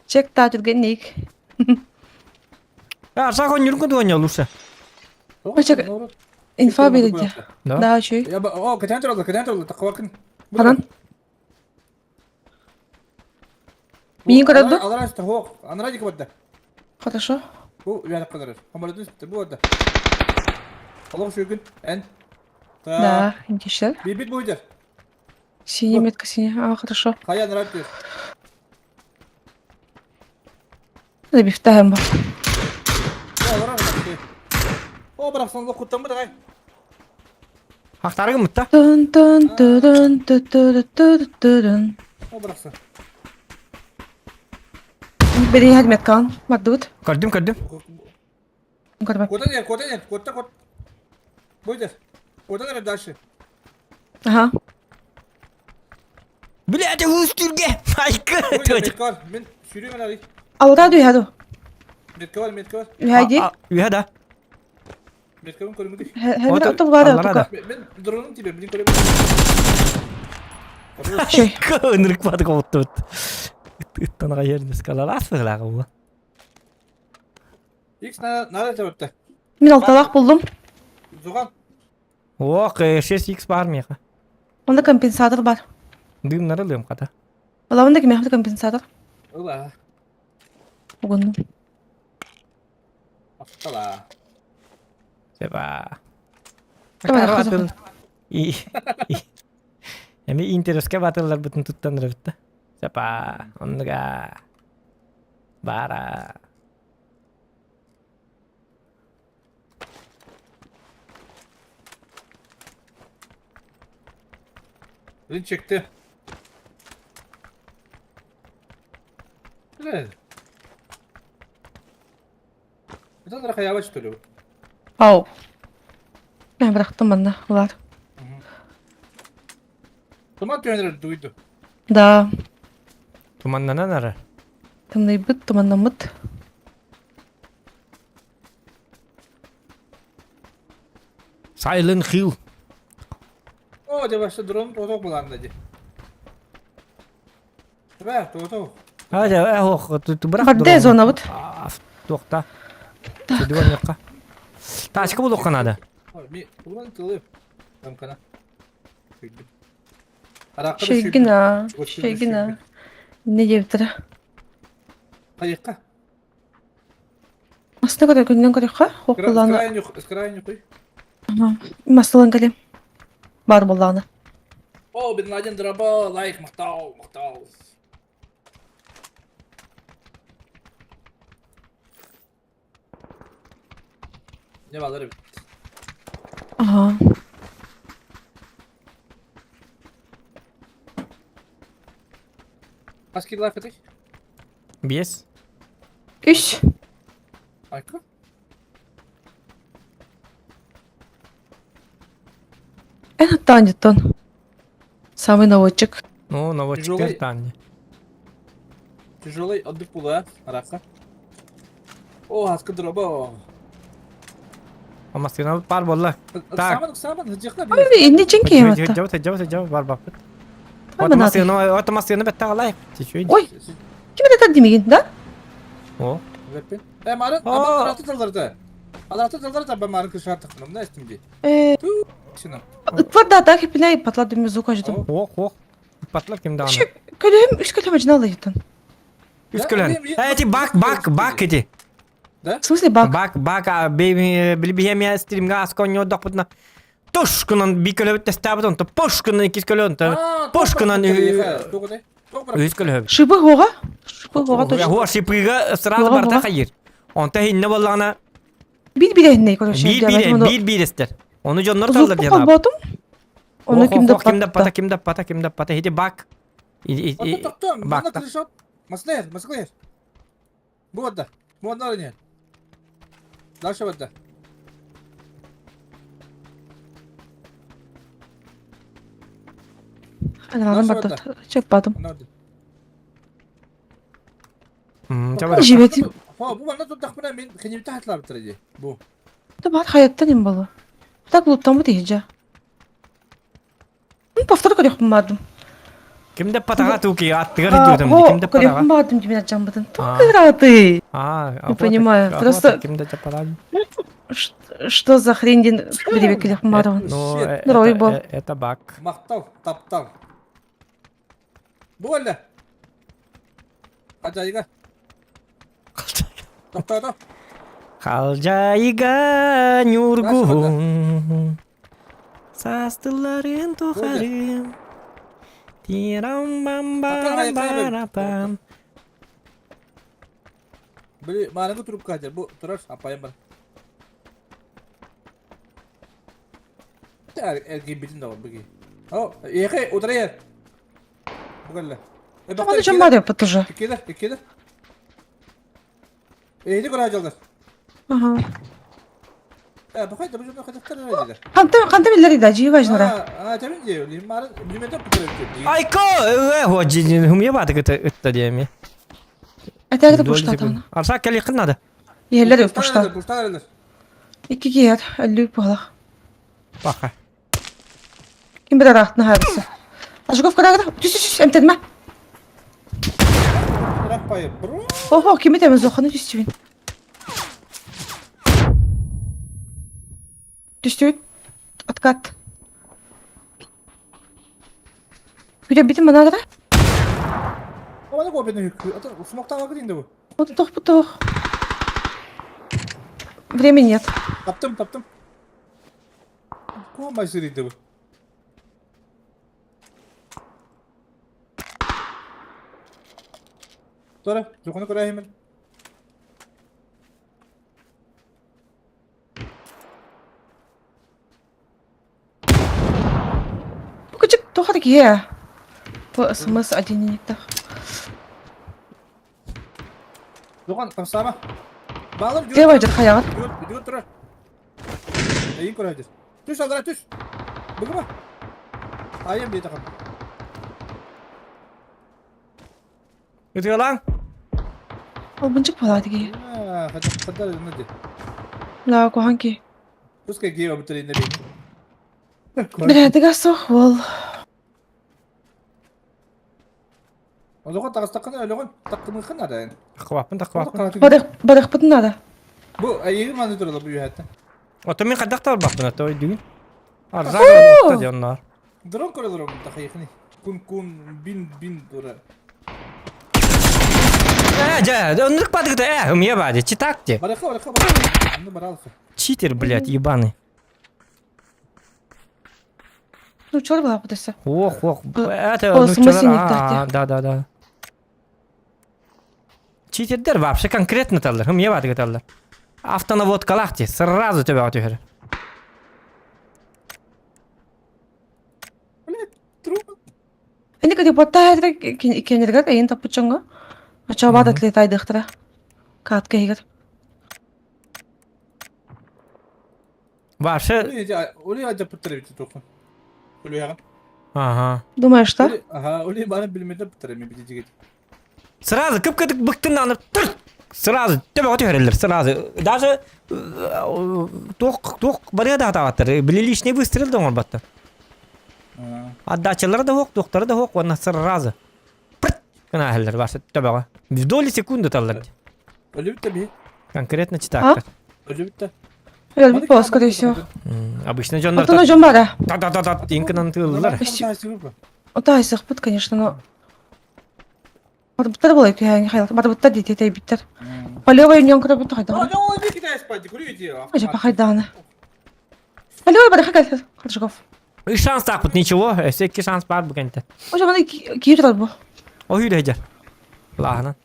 Speaker 2: Чек та түргэнник.
Speaker 1: А, сах онньургу дуонья лучше.
Speaker 2: Чек инфа берди.
Speaker 1: Да.
Speaker 2: Да, үчүгэй.
Speaker 6: О, кэтэн туралла, кэтэн туралла, таққабакын.
Speaker 2: Ханан? Миин көрөр ду?
Speaker 6: Алара хоқ, анара дики барда.
Speaker 2: Хорошо.
Speaker 6: Бу үәлек кадар. Хамарыдын бу барда. Аллах шүгүн, эн.
Speaker 2: Да, интишер.
Speaker 6: Бибит буйдер.
Speaker 2: Синий метка синий. А, хорошо.
Speaker 6: Хайа анара дир.
Speaker 2: Да бифтаһым бар.
Speaker 6: Алара О, барахсан лох куттан бу
Speaker 1: Хахтарыгы мытта.
Speaker 2: Тын тын тырын ты тыры тыры тырын.
Speaker 6: О, барахсан.
Speaker 2: Бери хадметкан. Мардут.
Speaker 1: Көрдүм, көрдүм.
Speaker 2: Көрбөп.
Speaker 6: Куда нет, куда нет, куда кот. Будет. Куда нет дальше?
Speaker 2: Ага.
Speaker 1: Блядь, үстүрге. Майка.
Speaker 6: Меткар, мен сүйрем али.
Speaker 2: Алра дүйәду.
Speaker 6: Меткар, меткар.
Speaker 2: Үһәди.
Speaker 1: Үһә да.
Speaker 6: Меткарым көрүнгү.
Speaker 2: Хәмер ото бар ото.
Speaker 6: Мен дроным тебе, блин көрөм.
Speaker 2: Шей.
Speaker 1: Ынырык бадык болупту. Ыттанага жерин скалар асыгылагы бу.
Speaker 6: Икс на надо табытта.
Speaker 2: Мин алталаах булдум.
Speaker 6: Зуган.
Speaker 1: Ох, 6x бар меха.
Speaker 2: Онда компенсатор бар.
Speaker 1: Дымнары лым ката.
Speaker 2: Олавында кимэхэ компенсатор.
Speaker 6: Ыла.
Speaker 2: Угуннум.
Speaker 6: Аттала.
Speaker 1: Себа.
Speaker 2: Давай, хазы.
Speaker 1: И Эми интереске батыллар бүтүн туттан бітті. Сепа, оннуга. Бара.
Speaker 6: Блин чекти. Блин. Это хаябач что ли?
Speaker 2: Ау. Мен бырахтым манна, улар.
Speaker 6: Туман түйенер дуйду.
Speaker 2: Да.
Speaker 1: Туманнанан ары.
Speaker 2: Тымныйбыт, туманнаммыт.
Speaker 1: Silent Hill.
Speaker 6: О, деп башта дрон тоток буланда ди. Бә, тоток.
Speaker 1: А, да, ох, тут бирах.
Speaker 2: Барды зона бут.
Speaker 1: Тоқта. Сүдүгөн якка. Тачка булуққа надо.
Speaker 6: Ми, булган тылы. Тамкана.
Speaker 2: Шейгина, шейгина. Не диэбиттэрэ.
Speaker 6: Хайыкка.
Speaker 2: Масына көрө күннэн көрөххө, хуох буллаҕына
Speaker 6: Скрайню куй.
Speaker 2: Масылан кэлиэм. Баар буоллаҕына.
Speaker 6: О, Бен Ладен драба, лайк, мактау, мактау. Не балар бит.
Speaker 2: Ага.
Speaker 6: Хас кило лайк этик?
Speaker 1: Бес.
Speaker 2: Үс.
Speaker 6: Айка.
Speaker 2: Эн оттаан дьиттон. Самый наводчик.
Speaker 1: Ну, наводчик
Speaker 6: Тяжелый.
Speaker 1: тани.
Speaker 6: Тяжелый отдых була, арака. О, хаска драба.
Speaker 1: Амастына бар болла. Так.
Speaker 6: Саман, саман, жакта
Speaker 2: Ой, инни чинки яматта.
Speaker 1: Жабы, жабы, жабы, бар бапыт.
Speaker 2: Ой, манаты.
Speaker 1: Отамастына, отамастына бетта лайк. Чечуй.
Speaker 2: Ой, ким это димигин, да?
Speaker 1: О.
Speaker 6: Э, марын,
Speaker 1: О.
Speaker 6: алаты талдарды. Алаты талдарды, ба марын кышартык. Мына истимди.
Speaker 2: Э,
Speaker 6: Шина.
Speaker 2: ытлар да так хипинай патла дүмө звук ажыдым.
Speaker 1: Ох, ох. Патлар ким дааны.
Speaker 2: Şu көлөм үс көлөм ажыналы жыттан.
Speaker 1: Үс көлөн. Эти бак, бак, бак эти.
Speaker 2: В смысле бак?
Speaker 1: Бак, бак, билбиемия стримга асконьо докпутна. Тушкунан би көлөбүт тестабытон, то пушкунан икис көлөн, то пушкунан үс көлөбүт.
Speaker 2: Шыбы хога? Шыбы хога точно.
Speaker 1: Хуа шипыга сразу
Speaker 2: Хога,
Speaker 1: барта
Speaker 2: хога.
Speaker 1: хайыр. Онта хинне боллана
Speaker 2: Бир бир энне короче.
Speaker 1: бир бир бир бир эстер. Ону жоннор талдар
Speaker 2: Звук
Speaker 1: диэн.
Speaker 2: холботум. Оны ким
Speaker 1: кимде
Speaker 2: да
Speaker 1: пата кимде пата кимде пата хити бак.
Speaker 6: Бак.
Speaker 1: Бак.
Speaker 6: Маслер, маслер. Бу одда. Бу одна не. Дальше одда.
Speaker 2: Аналарын
Speaker 6: Наша
Speaker 2: барда. Чаппатым.
Speaker 6: Надо.
Speaker 2: Живетим.
Speaker 6: Хо, бу манна турдахпына мин кинибитэ хатылаабыттар дии. Бу.
Speaker 2: Да бар хаяттан им болу. Так луттан бу тиһиджа. Повтор көрөхпүн бардым.
Speaker 1: Ким да патаға туки аттыгар идиотым. Ким да патаға.
Speaker 2: Көрөхпүн бардым димин ачамбытын. Тук ты.
Speaker 1: А,
Speaker 2: Не понимаю, просто-
Speaker 1: Ким да патаға.
Speaker 2: Что за хрень ден биребе келехпин бардым.
Speaker 1: Ну,
Speaker 2: Здоровый был.
Speaker 1: это баг.
Speaker 6: Мактал, таптал. Бу әллә. Ажайга. Токтоо.
Speaker 1: Халжайга нюргун. Састыларын тухарым. Тирам бам барам барапам.
Speaker 6: Били мааныгы трубка хатер. Бу турар апайым бар. Эргин да бар буги. О, ехе, утрая. Бугалла.
Speaker 2: Оны жон бар деп тоже.
Speaker 6: Кеде, кеде. Эйди көрө жалдар.
Speaker 2: Ага.
Speaker 6: Э, бу кайда бу жонда кайда эле.
Speaker 2: Канта канта билер да жи важнора.
Speaker 6: А, табин же, лимар, лимете путырып.
Speaker 1: Айко, э, вот хумья баты это это деме.
Speaker 2: Атагы пуштатаны.
Speaker 1: Арса кели кынады.
Speaker 2: Ерлер пушта.
Speaker 6: Пуштар эле.
Speaker 2: Икки киер, әллүү буолах.
Speaker 1: Баха.
Speaker 2: Ким бир араахтын хаабысы. Ажгов кырагыда. Түс түс эмтедме.
Speaker 6: Рак пайы. Бро.
Speaker 2: Охо, кими темез оханы түстүбүн. Түстүбүт. Откат. Күтө битим манагыда.
Speaker 6: Аны копен хүкү. Ата сумактан кирин да бу.
Speaker 2: Вот тох тох. Времени нет.
Speaker 6: Таптым, таптым. Куа майсыр иди бу. Тора, жокону көрөймүн.
Speaker 2: Күчүк тохар кие. По смс один никтах.
Speaker 6: Жокон тамсама. Балыр
Speaker 2: Де бажыр хаягат.
Speaker 6: Жүгөр турар. Эйин көрөйдүр. Түш алдыра түш. Бүгүмө. Айым дейт акам.
Speaker 1: Үтүөлаң.
Speaker 2: Ол бунчук болады ки.
Speaker 6: А, хаддар неде.
Speaker 2: Ла кухан ки.
Speaker 6: Пускай гева бутырын бейни.
Speaker 2: Бирәдига сох ол.
Speaker 6: Озогон тагыстаккан өлөгөн таккымыкын ада.
Speaker 1: Тақвапын, тақвапын.
Speaker 2: Барых барых бутун надо.
Speaker 6: Бу айыгы маны туралы бу юхатта.
Speaker 1: Ото мен кадактар бапын, ото үйдүгүн. Арза отта дионнар.
Speaker 6: Дрон көрөлөр тахайхны. Кун кун бин бин дура.
Speaker 1: Э, жа, оннук бадыгы э, умия бады, читак те.
Speaker 6: Барака барака барака. Ну баралка.
Speaker 1: Читер, блядь, ебаный.
Speaker 2: Ну чор була бутысы.
Speaker 1: Ох, ох, это
Speaker 2: О,
Speaker 1: ну,
Speaker 2: смысле
Speaker 1: чалар-
Speaker 2: не
Speaker 1: а,
Speaker 2: так,
Speaker 1: Да, да, да. Читердер вообще конкретно таллар, хм, ебады таллар. Автонаводкалах те, сразу тебя отюхер.
Speaker 6: Блядь, труп.
Speaker 2: Эни кеди потта кенергер эйин таппучоңго. Ача бада тлетайдыктыра. Катка егер.
Speaker 1: Вообще,
Speaker 6: Ули ажап бутырып токун. Ули яган.
Speaker 1: ага.
Speaker 2: Думаешь, что?
Speaker 6: Ага, ули бары билмеде бутырып мен бити
Speaker 1: Сразу кып-кытык быктын аны тур. Сразу тебя отюхерлер, сразу. Даже тох тох барыга да атабаттыр. Били лишний выстрел да оңор Отдачалары да хоқ, доктары да хоқ, онна сразу. Пырт! Кына хәлләр башы төбәгә. В доли секунды таллар.
Speaker 6: Өлү битте би.
Speaker 1: Конкретно читактыр.
Speaker 6: Өлү битте.
Speaker 2: Өлбүт болос, скорее всего.
Speaker 1: Обычно жоннор
Speaker 2: Отоно жон бара.
Speaker 1: та та та та инкынан тыллар.
Speaker 2: Ота айсыкпыт, конечно, но Барбыттар болай күйәң хайл. Барбыттар дейт этэй биттер. Полевой юнион көрө бут хайда.
Speaker 6: А, жоо, иди китай спать, курю иди.
Speaker 2: Ажа пахайданы. Полевой бар хакал Харжгов.
Speaker 1: И шанс так вот ничего, всякий шанс бар бүгенте.
Speaker 2: Ожа мана кийир бу.
Speaker 1: О үйрәҗә. Ладно.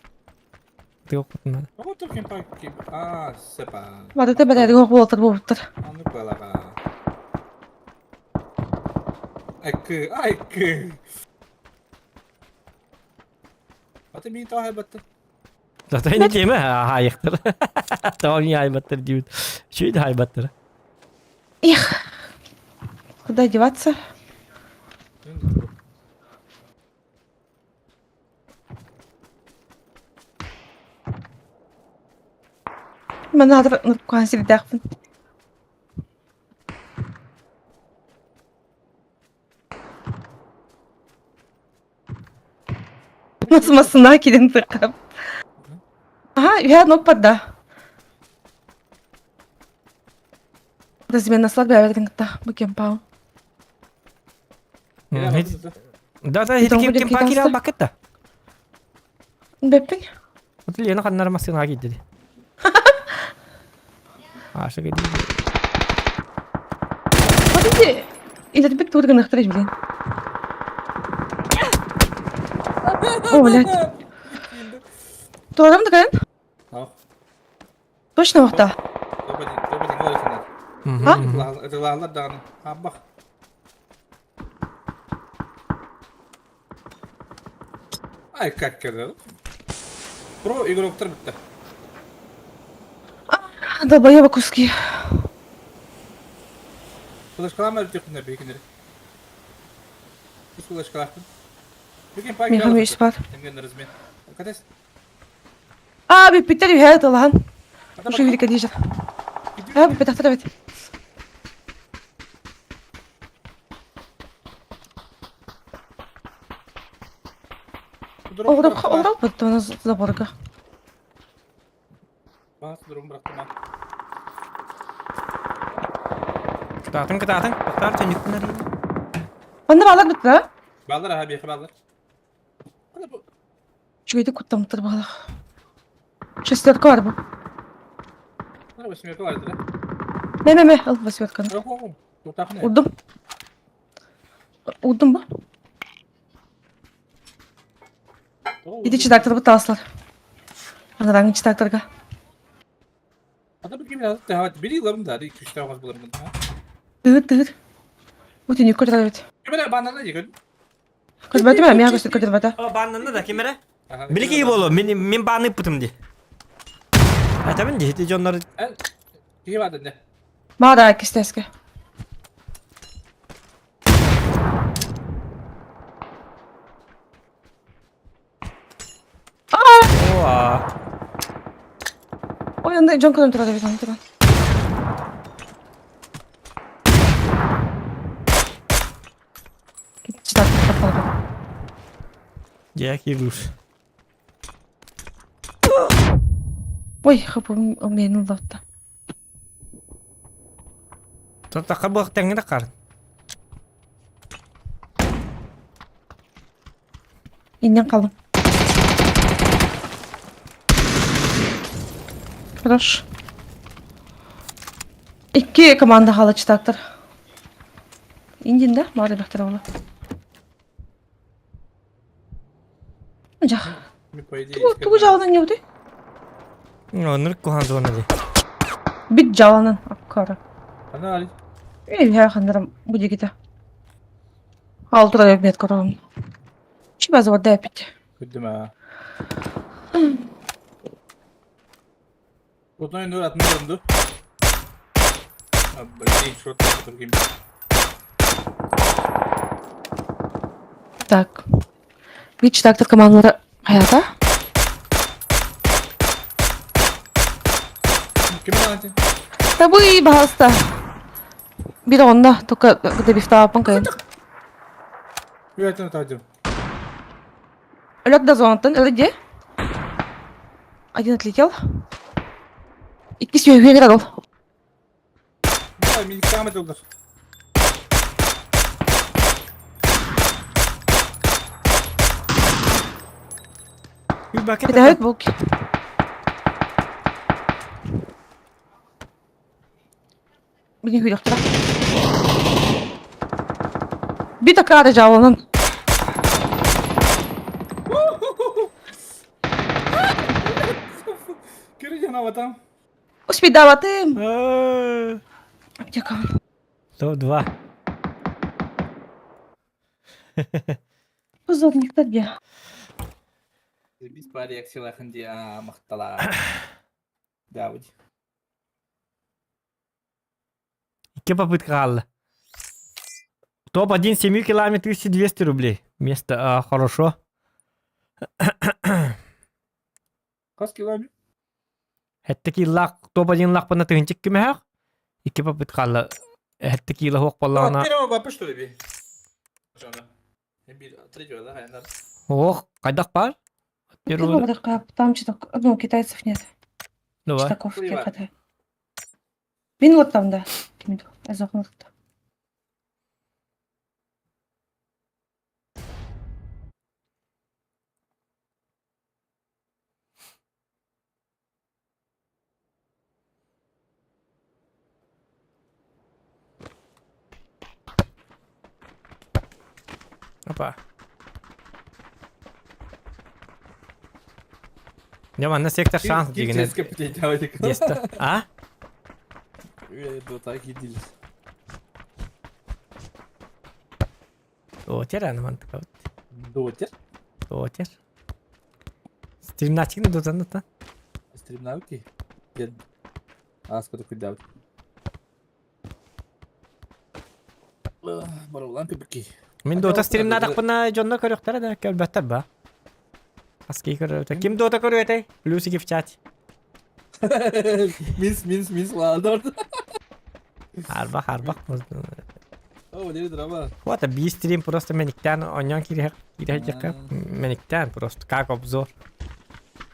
Speaker 1: Ты окутын.
Speaker 6: Ого туркин пак. А, сепа.
Speaker 2: Барды бәрәдиг болтыр болуптар.
Speaker 6: Аны балага. Айкы, айкы. Аты мин таа батты.
Speaker 1: Зато не теме, хайыктыр. Tamam iyi haybattır diyor. Şey de haybattır.
Speaker 2: Эх. Куда деваться? Манна нуркухан сирдээхпин. Нас массына кирин тыккап. Ага, үһэ ноппарда. Размен наслар бэбэргин кытта бу кемпау.
Speaker 1: Да, да, ити ким ким пакир албакыт да.
Speaker 2: Бэппин.
Speaker 1: Вот Лена ханнар массыына киирди. Аша киирди.
Speaker 2: Вот ити илэрбит тур гынахтар билин. О, блядь. Туорам да кайын? Точно вахта.
Speaker 1: А?
Speaker 6: Ытылаалар даҕаны. Аббах. Ай, как кэлэр. Про игроктар бүтте.
Speaker 2: Долбоеба куски.
Speaker 6: Флешкалама өлтөхүнэ бейкинери. Флешкалахпын.
Speaker 2: Миха мүйс бар. А, бүппүттэр үһэ ытылаһан. Уже великэ дижер. А, бүппэтэхтэр эбит. Оҕурап оҕурап оны заборга.
Speaker 1: Кытаатын, кытаатын. Тоқтар төнүктүн арыйын.
Speaker 2: Онно балар бүттэ?
Speaker 6: Балар аха биэхэ балар.
Speaker 2: Үчүгэйдик куттаммыттар баҕалаах. Шестерка бар бу.
Speaker 6: Восьмерка бар да?
Speaker 2: Мэ мэ мэ, ыл восьмерканы. Урдум. Урдум бу. Иди читактарбыт таҕыслар. Анараҥҥы читактарга. Тыыр тыыр. Бу түнүк көрөр эбит. Көрбөтүм ээ, миэхэ көстөр көрдөрбөтө.
Speaker 1: О, бааннанна да, ким эрэ? Били киһи буолуо, мин мин бааны ыппытым дии. Этэбин дии, ити дьоннор
Speaker 6: Киһи баатын дэ.
Speaker 2: Баара кистээскэ.
Speaker 1: Оа.
Speaker 2: Ой, анда дьон көрөн турар эбит, аны туран.
Speaker 1: Дьэ, киирбут.
Speaker 2: Ой, хапым мени ыллатта.
Speaker 1: Тахха буох тэҥҥэ да хаар.
Speaker 2: Иннен қалым. Хорош. Икки команда хала читактар. Индин да, мары бахтар ола. Жах. Тугу тугу жаланан не уды?
Speaker 1: Оннук кухан зона ди.
Speaker 2: Бит жаланан аккара.
Speaker 6: Ана али.
Speaker 2: Эй, я хандарам бу дигите. Ал тура мет кором. Чи база вода опять.
Speaker 6: Күддүм аа. Отон нөр атын көрүндү. Блин, шот тургим.
Speaker 2: Так. Бит читактар командалары хаята.
Speaker 6: Ким атын?
Speaker 2: Табы, пожалуйста. Бир онда, только добивтаапын кайын.
Speaker 6: Үөтен тадым.
Speaker 2: Өлөк да зонаттан, өлө де. Один отлетел. Икки сүйөһүөн эрэ ол.
Speaker 6: Мин камер долдар.
Speaker 2: Кэтэһэбит бу. Бүгүн күйдөхтөрө. Бит акаары жааланан.
Speaker 6: Көрү жанабатам.
Speaker 2: Успейдаватым. Аптекаҕын.
Speaker 1: Топ-2.
Speaker 2: Позорниктар дии.
Speaker 6: Бис пари аксилахын дии махтала. Давид.
Speaker 1: Икки попытка хаалла. Топ-1 7 килами 1200 рублей. Место а, хорошо.
Speaker 6: Хас километр?
Speaker 1: Хэттэ кииллаах топ один лаахпына тыһынчык кимэһэх. Икки попыт хаалла. Хэттэ киила хуох боллаҕына. Ох, хайдах баар?
Speaker 2: Там читак, ну, китайцев нет.
Speaker 1: Давай.
Speaker 2: Читаков хата. Мин вот там, да.
Speaker 1: Опа. Дьэ манна сектор шанс дигинэ. Десто. А? Дотер аны мантыкабыт.
Speaker 6: Дотер?
Speaker 1: Дотер. Стримначигын дотан та.
Speaker 6: Стримнауки? Дед. Ааспыты күйдээбит. Барылан көбүкки.
Speaker 1: Мин дота стримнадахпына дьонно көрүөхтэрэ да көрбөттөр ба. Аски көрөтө. Ким дота көрүөтэй? Плюсики в чате.
Speaker 6: Минс, минс, минс ладор.
Speaker 1: Арбах, арбах.
Speaker 6: О, не драма.
Speaker 1: Вот, би стрим просто мэниктэн онньон кириһэх кириһэчэххэ мэниктэн просто как обзор.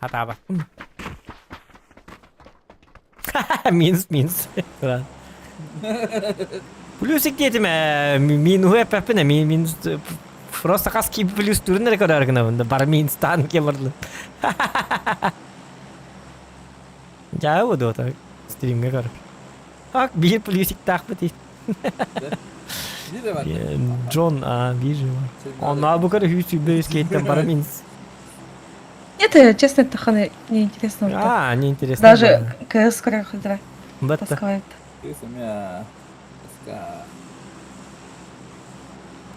Speaker 1: Хатаабаппын. Минус, минус. Плюсик диэтим ээ, минуһу эппэппин ээ, минус просто хас киһи плюс түрүн эрэ көрөөр гынабын да бары минустаан киэ Дьаа дуота стримҥэ көр. Ак биир плюсиктаахпыт Джон, а, вижу. Он бу көрө 125 кейттен бара минус.
Speaker 2: Нет, честно, это ханы неинтересно.
Speaker 1: А, неинтересно.
Speaker 2: Даже КС көрө Таскает.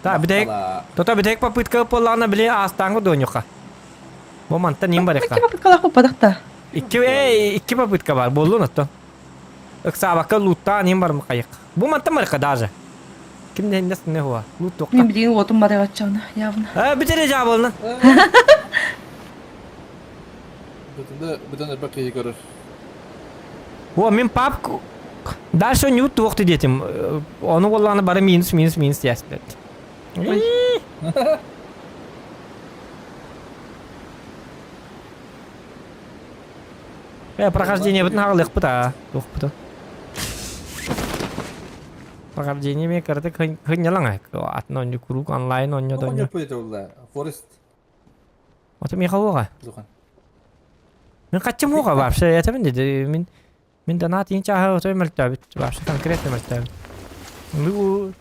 Speaker 1: Та, бүтэк. Тота бүтэк попытка буоллаҕына били аастааҥҥы дуоньуха. Бу мантан ним барыхха.
Speaker 2: Икки попыткалаах попадахта.
Speaker 1: Икки, эй, икки попытка бар, буоллун оттон. Ыксаабакка лууттаан ним барым хайык. Бу мантан барыхха даже. Ким не не хуа. Лут туохта.
Speaker 2: Мин билигин уотум барыгаччаҕына, явно.
Speaker 1: Э, бүтэре жаабылна.
Speaker 6: Бүтүндө бүтүн элбэх киһи көрөр.
Speaker 1: О, мин пап дальше не туохты диэтим. Ону буоллаҕына бары минус минус минус диэспит. Э, прохождение бытын хаҕалыахпыт аа, туохпутун. Прохождение мен кырдык хыннялаҥ атын онньу куруук онлайн онньо донньо.
Speaker 6: Форест.
Speaker 1: Ото миэхэ уоҕа. Мин хаччым уоҕа вообще этэмин диди мин мин донат иин чааһы отой мөлтөөбүт вообще конкретно мөлтөөбүт. Ну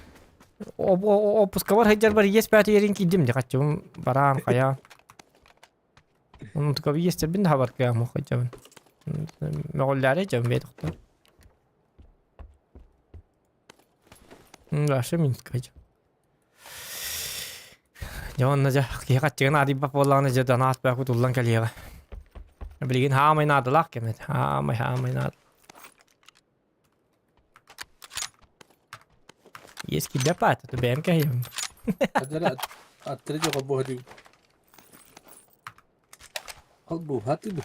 Speaker 1: опускабар сылдьарбар иэс бээтэ ерин киирдим ди хаччыбым бараан хайаан. Онтукабы иэстэрбин да хабар кыаҕым сылдьабын. Мөҕүллээри дьон бэйэ тохтор. Вообще Минскай. Дьэ уонна дьэ киһи хаччыгын аадыйбат буоллаҕына дьэ донат бөҕө кутуллан кэлиэҕэ. Билигин хаамай наадалаах кэм этэ. Хаамай хаамай наада. Есть киирбэт баата, то бэйэм кэһэйэм.
Speaker 6: Аттары дьэ холбоһо Холбуһа тыгы.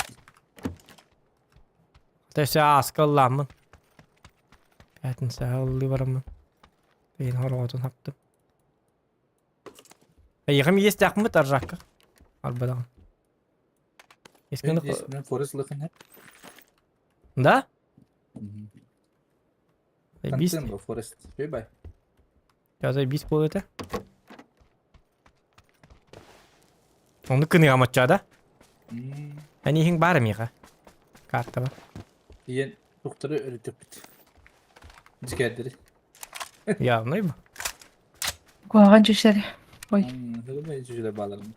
Speaker 1: Өссө ааска ыллааммын. Пятницаҕа ыллыы бараммын. Бэйин хороҕотун хаптым. Эйиэхэ миэстээхпит аржакка. Арбадаҕын.
Speaker 6: Мен Форест лыхын
Speaker 1: Да?
Speaker 6: Бис. Форест. Бай.
Speaker 1: Қазір бис бол ete. Оны кыныга маччада. Әниһиң бар миха. Карта бар.
Speaker 6: Иен тухтары өрүтөппүт. Дикердери.
Speaker 1: Явный бу.
Speaker 2: Куһаҕан чүчэлэр. Ой.
Speaker 6: Хылымай чүчэлэр бааларын.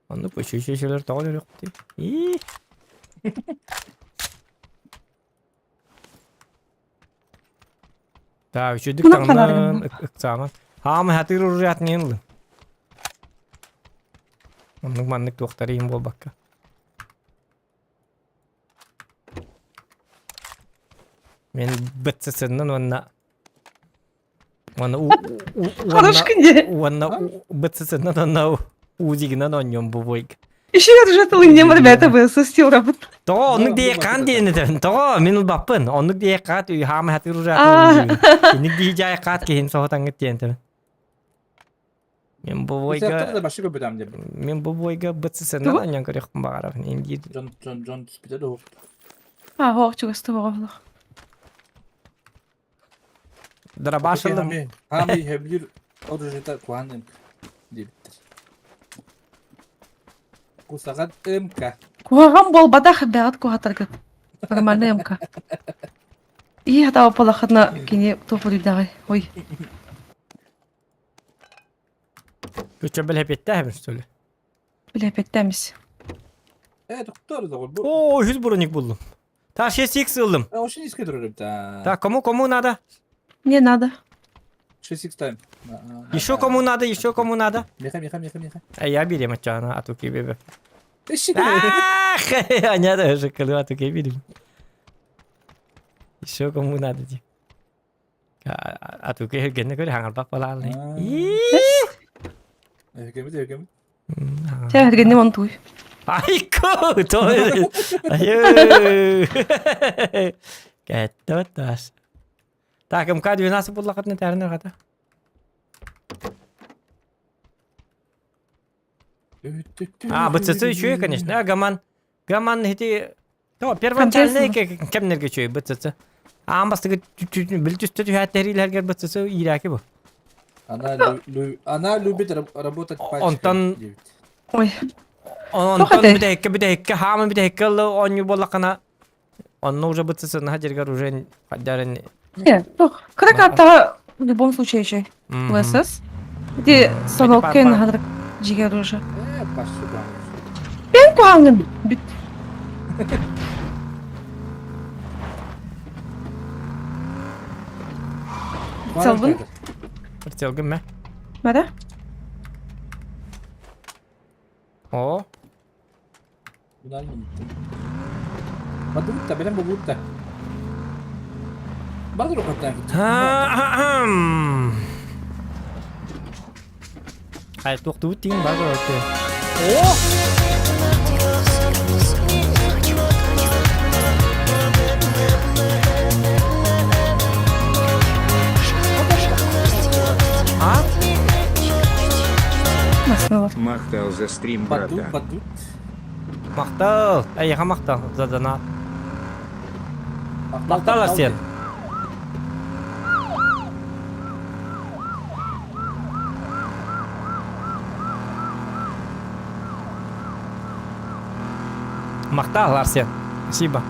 Speaker 1: Оннук үчүчүчүлэр тоҕо өлөрүөхпүтүй? Ии. Та үчүдүк
Speaker 2: Мунан
Speaker 1: таҥнан
Speaker 2: ханаарын.
Speaker 1: ыксааман. Хаамы хатыыр уруйаатын иһин ылын. Оннук маннык туохтары иһин буолбакка. Мен БЦС-нан уонна Уонна
Speaker 2: Хорош күнде.
Speaker 1: Уонна БЦЦ-нан онно УЗИгынан онньон бу бойга.
Speaker 2: Еще я тылыннем, ребята, БСС работ.
Speaker 1: Тоҕо оннук диэ хаан диэн этэн. Тоҕо мин ылбаппын. Оннук диэ хаат хаама хатыр уже. Инник дии жай хаат киһин соһотаҥҥыт диэн этэн. Мин бу бойга Мин бу бойга БЦЦ-нан онньон көрүөхпүн баҕарабын. Индир.
Speaker 6: Дьон дьон дьон түспүтэ да
Speaker 2: А, хоох чугасты боҕоһлох.
Speaker 1: Дробашылым.
Speaker 6: Хаамый хөбүлүүр оружиета куһаан МК диэбиттэр. Кусаҕан МК.
Speaker 2: Куһаҕан буолбатах бэҕэт куһатаргыт. Нормальный МК. И хатаба полахатна кини туфурийдаҕай. Ой.
Speaker 1: Күчө бэлэпиэттээх что ли?
Speaker 2: Билэпиэттэмис.
Speaker 6: Э, доктор, доҕор.
Speaker 1: О, үһүс броник буллум. Так, 6x ыллым.
Speaker 6: А, очень низкий дружим.
Speaker 1: Так, кому кому надо?
Speaker 2: Мне надо.
Speaker 6: 6x тайм.
Speaker 1: Еще кому надо, еще кому надо?
Speaker 6: Миха, Миха, Миха, Миха.
Speaker 1: А я берем отчана, а туки бебе. Ах, аня даже кылы, а туки берем. Еще кому надо ди. А туки генне көрө хаңарбак балаалы.
Speaker 6: Эһгемит, эһгемит.
Speaker 2: Чэ, эргинним он туй.
Speaker 1: Айко, то. Айы. Кэтте тас. Так, МК-12 буллахытына тәрін ағата. А, БЦЦ еще, конечно. А, Гаман. Гаман эти То, первоначальный кемнерге үчүгэй БЦЦ. Аан бастакы били түстэ түһээттэрилэргэр БЦЦ иирээки бу.
Speaker 6: Она, она любит работать пальчиком.
Speaker 1: Онтон
Speaker 2: Ой.
Speaker 1: Онтон бүтэһиккэ бүтэһиккэ хаама бүтэһиккэ ылы оонньуу буоллаххына онно уже БЦЦ наһа дьэргэр уже хаддарын
Speaker 2: Нет, кыра картаҕа в любом случае еще ВСС. Ити соноккен ханрык жигер уже.
Speaker 6: Э, спасибо.
Speaker 2: Мен куһаҥҥын бүт. Прицелбын.
Speaker 1: Прицелгын мэ.
Speaker 2: Мара?
Speaker 1: О.
Speaker 6: Бадыбытта, бэлэм буолбутта. Бадыр
Speaker 1: Ай, туохтубут тиин бар О! А?
Speaker 7: Махтал за стрим, братан.
Speaker 1: Махтал! Эйиэхэ махтал, задана. Махтал, Арсен. Махтал, Арсен. Спасибо.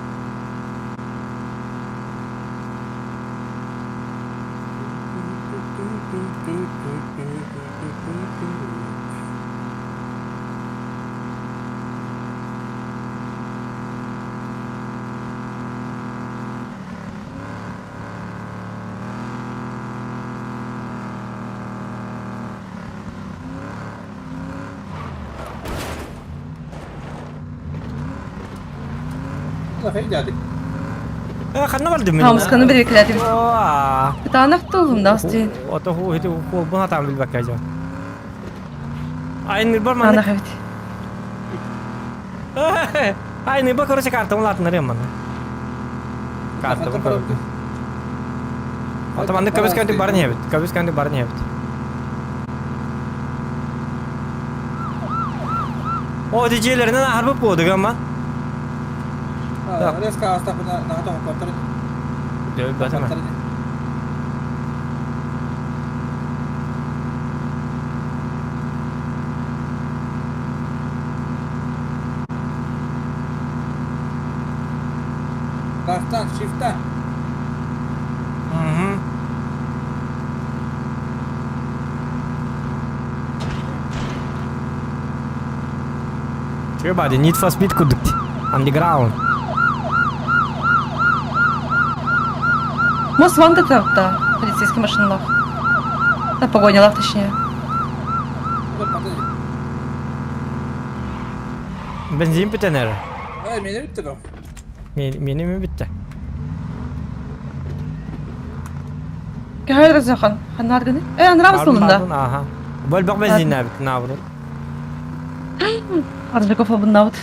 Speaker 1: Ханна бардым мен.
Speaker 2: Хамсканы бирекилэтим. Кытаанах туһум да астыын.
Speaker 1: Ото ху хити куолбун атаан билбэккэ дьон. Айнырбар маннык.
Speaker 2: Анах эбит.
Speaker 1: Айнырба короче картам улаатынарыам манна. Картам короче. Ото маннык көбүс көнтүк баран иһэбит. Көбүс көнтүк баран иһэбит. О, дьиэлэринэн аһарбыт буодуга ма.
Speaker 6: Резко астапына наһаа тоһоппоттор.
Speaker 1: Дөбөтөмө.
Speaker 6: Тастан, шифта.
Speaker 1: Угу. Everybody, Need for Speed курдук. Underground.
Speaker 2: Most Wanted да, полицейский машиналах. Да, погонялах, точнее.
Speaker 1: Бензин бүтэн эрэ.
Speaker 6: Эй, мені бітті ғой.
Speaker 1: Мені ми бітті.
Speaker 2: Көһөр разахан. Ханна аргыны? Э, анараа
Speaker 1: Бардым,
Speaker 2: басылында.
Speaker 1: бардым, аха. Бөлбөх бензиннээбит, наоборот.
Speaker 2: Аржаков обуннабыт.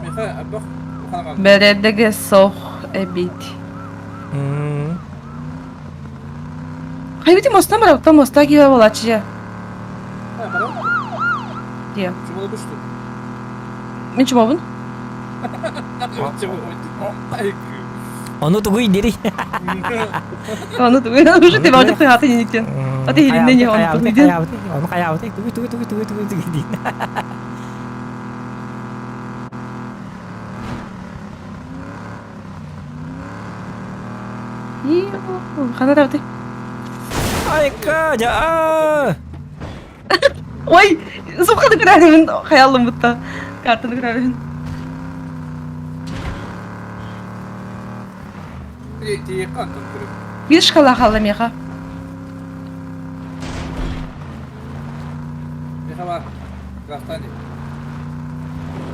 Speaker 6: Миха, абах, уханаман.
Speaker 2: Бэрэдэгэ сох эбит. Хайбити моста барабыта моста киһи буолааччы дьэ.
Speaker 6: Чумала быштым.
Speaker 2: Мин чумабын.
Speaker 1: Ону тугуй дири?
Speaker 2: Ону тугуй уже ты вроде хаты не тен. А ты или не ону тугуй дин.
Speaker 1: Ону хайаабыты тугуй тугуй тугуй тугуй тугуй тугуй дин.
Speaker 2: Хана табыты.
Speaker 1: Айка, жаа!
Speaker 2: Ой, суханы көрәрмін, хаялым бұтта. Картаны көрәрмін. Бір шкала қалды меха.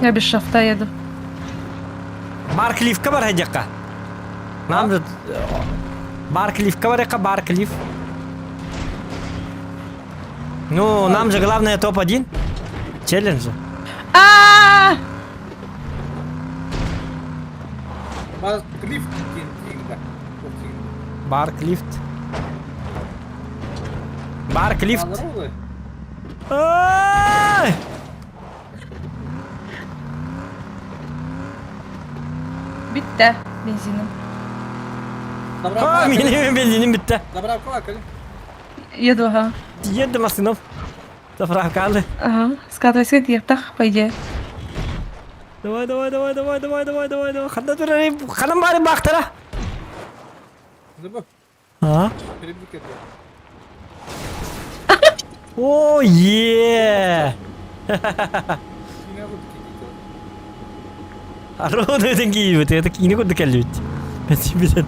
Speaker 2: Я без шафта еду.
Speaker 1: Барклифка бар хайдякка. Нам же Барклифка бар яка Барклиф. Ну, нам же главное топ-1. Челлендж.
Speaker 2: А!
Speaker 6: Барклиф.
Speaker 1: Барклифт. Барклифт. Ай!
Speaker 2: Бүттэ бензиnim.
Speaker 1: А, менин бензиним бүттэ.
Speaker 6: Заправка кали.
Speaker 2: Еду, ага.
Speaker 1: Едем машинам. Заправка алды.
Speaker 2: Ага, скатывайся тиехтах, по идее.
Speaker 1: Давай, давай, давай, давай, давай, давай, давай, давай. Ханна турары, ханам бары бактара. А? О, е! Арон киибит, это кини курдук кэллибит. Бензин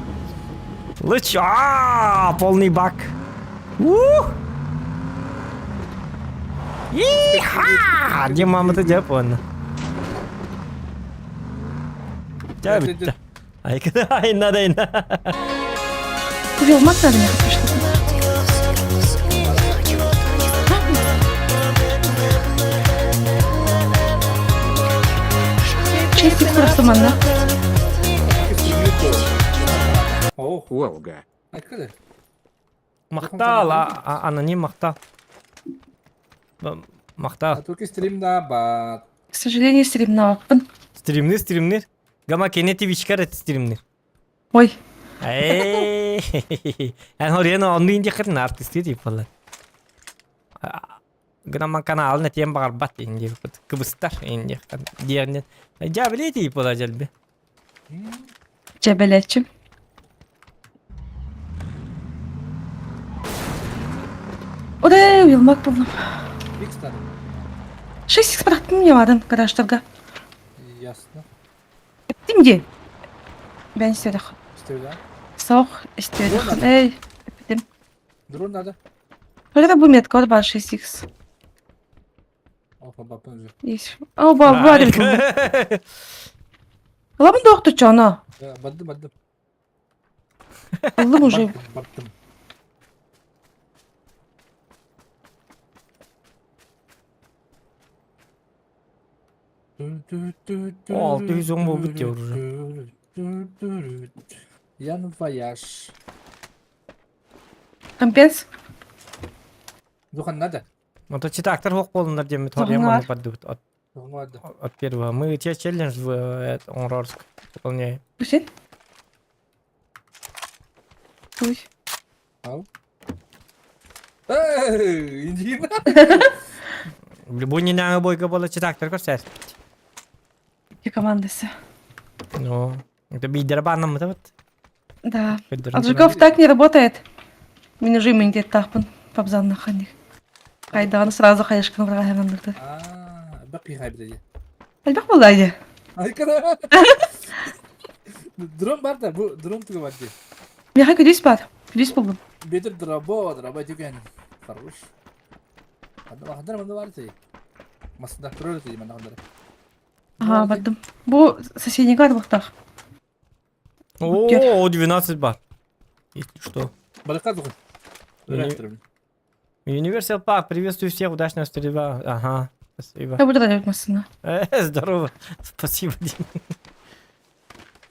Speaker 1: Луч, а, полный бак. Ух! Иха! Где мама ты дяпон? Ча бүтті. Айна да айна.
Speaker 2: Увел надо мне пришла. Чистик просто манна.
Speaker 7: Волга.
Speaker 1: Махтал, аноним махтал. Махтал.
Speaker 6: А только стримна бат.
Speaker 2: К сожалению, стримна баппын.
Speaker 1: Стримнир, стримнир. Гама кенети вичкар эт стримнир.
Speaker 2: Ой.
Speaker 1: Эй, эн хорен онну инди хырын артисты дип болар. Гынаман каналын этиэн баҕарбат инди кыбыстар инди диэрнен. Дьэ билии болар дьэлби.
Speaker 2: Дьэбэлээччим. Ода уйулмак буллум. 6 бырахтым ньамарын гаражтарга.
Speaker 6: Ясно.
Speaker 2: Эптим дии. Бэн истиэх. Суох истиэх. Эй, эппитим.
Speaker 6: Дрон надо.
Speaker 2: Это бу метка бар 6х. Есть. О, ба, бар. Ламын доктор чана.
Speaker 6: Бардым, бардым.
Speaker 2: Ыллым уже.
Speaker 6: Бардым.
Speaker 1: О, 610 буолбут дии уже.
Speaker 6: Ян вояж.
Speaker 2: Компенс?
Speaker 6: Духан надо.
Speaker 1: Ну то читактар хук болундар диэммит хорьян маннык бардыбыт от от первого. Мы те челлендж в Оҥорорск выполняем.
Speaker 2: Үсен? Туй.
Speaker 6: Ау. Эй, индиин.
Speaker 1: Любой нинааҥы бойга буола читактар көрсөөспүт.
Speaker 2: Ки командасы.
Speaker 1: Ну, это биидere бааннаммыта бит.
Speaker 2: Да. Аджиков так не работает. Мин уже иммунитет тахпын. Пабзанна ханник. Хайдаҕаны сразу хайышкын бырҕаһыҥанныкты.
Speaker 6: Аа, бак хайбыта
Speaker 2: Элбэх буолла дии.
Speaker 6: Айкара. Дрон бар да, бу дрон туга бар дии.
Speaker 2: Миэхэ күдүүс баар. Күдүүс буллум.
Speaker 6: Бетер дробо, дробо түгэн. Хорош. Хандар манна бар ти. Масында турар ти манна хандар.
Speaker 2: Аха, бардым. Бу соседнийга барбахтаах.
Speaker 1: О, 12 бар. Если что.
Speaker 6: Барыка дугун.
Speaker 1: Universal Park, приветствую всех, удачного стрельба. Ага, спасибо.
Speaker 2: Я буду радовать массына.
Speaker 1: Здорово, спасибо, Дим.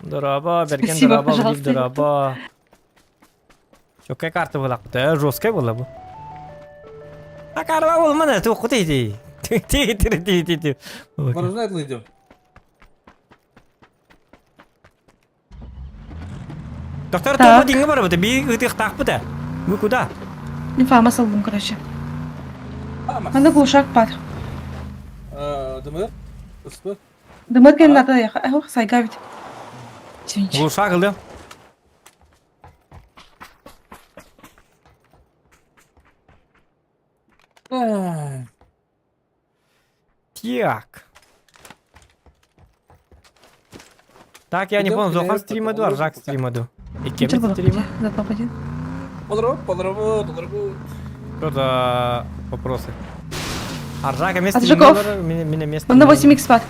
Speaker 1: Дороба, Берген
Speaker 2: Спасибо,
Speaker 1: дороба, Влив
Speaker 2: пожалуйста.
Speaker 1: дороба. Чоккай карта была. Да, жесткая была бы. А карва был мана, ты куда иди? Ты ты ты ты ты ты.
Speaker 6: Мороженое идем.
Speaker 1: Доктор,
Speaker 2: Так.
Speaker 1: тоҕо диҥҥэ барабыт? Би ытыахтаахпыт ээ. Вы куда?
Speaker 2: Инфама салдым, короче.
Speaker 6: Амас.
Speaker 2: Манна глушак бар.
Speaker 6: Дымыр. Ыспы.
Speaker 2: Дымыр кэлин ата яха. Ох, сайга ведь. Извините.
Speaker 1: Глушак ылдым. Так. Так, я не понял, Зохан стримаду, Аржак стримаду. И кем стрима? Что за вопросы? Аржак место
Speaker 2: Аржаков.
Speaker 1: Меня место.
Speaker 2: Манна 8x бар.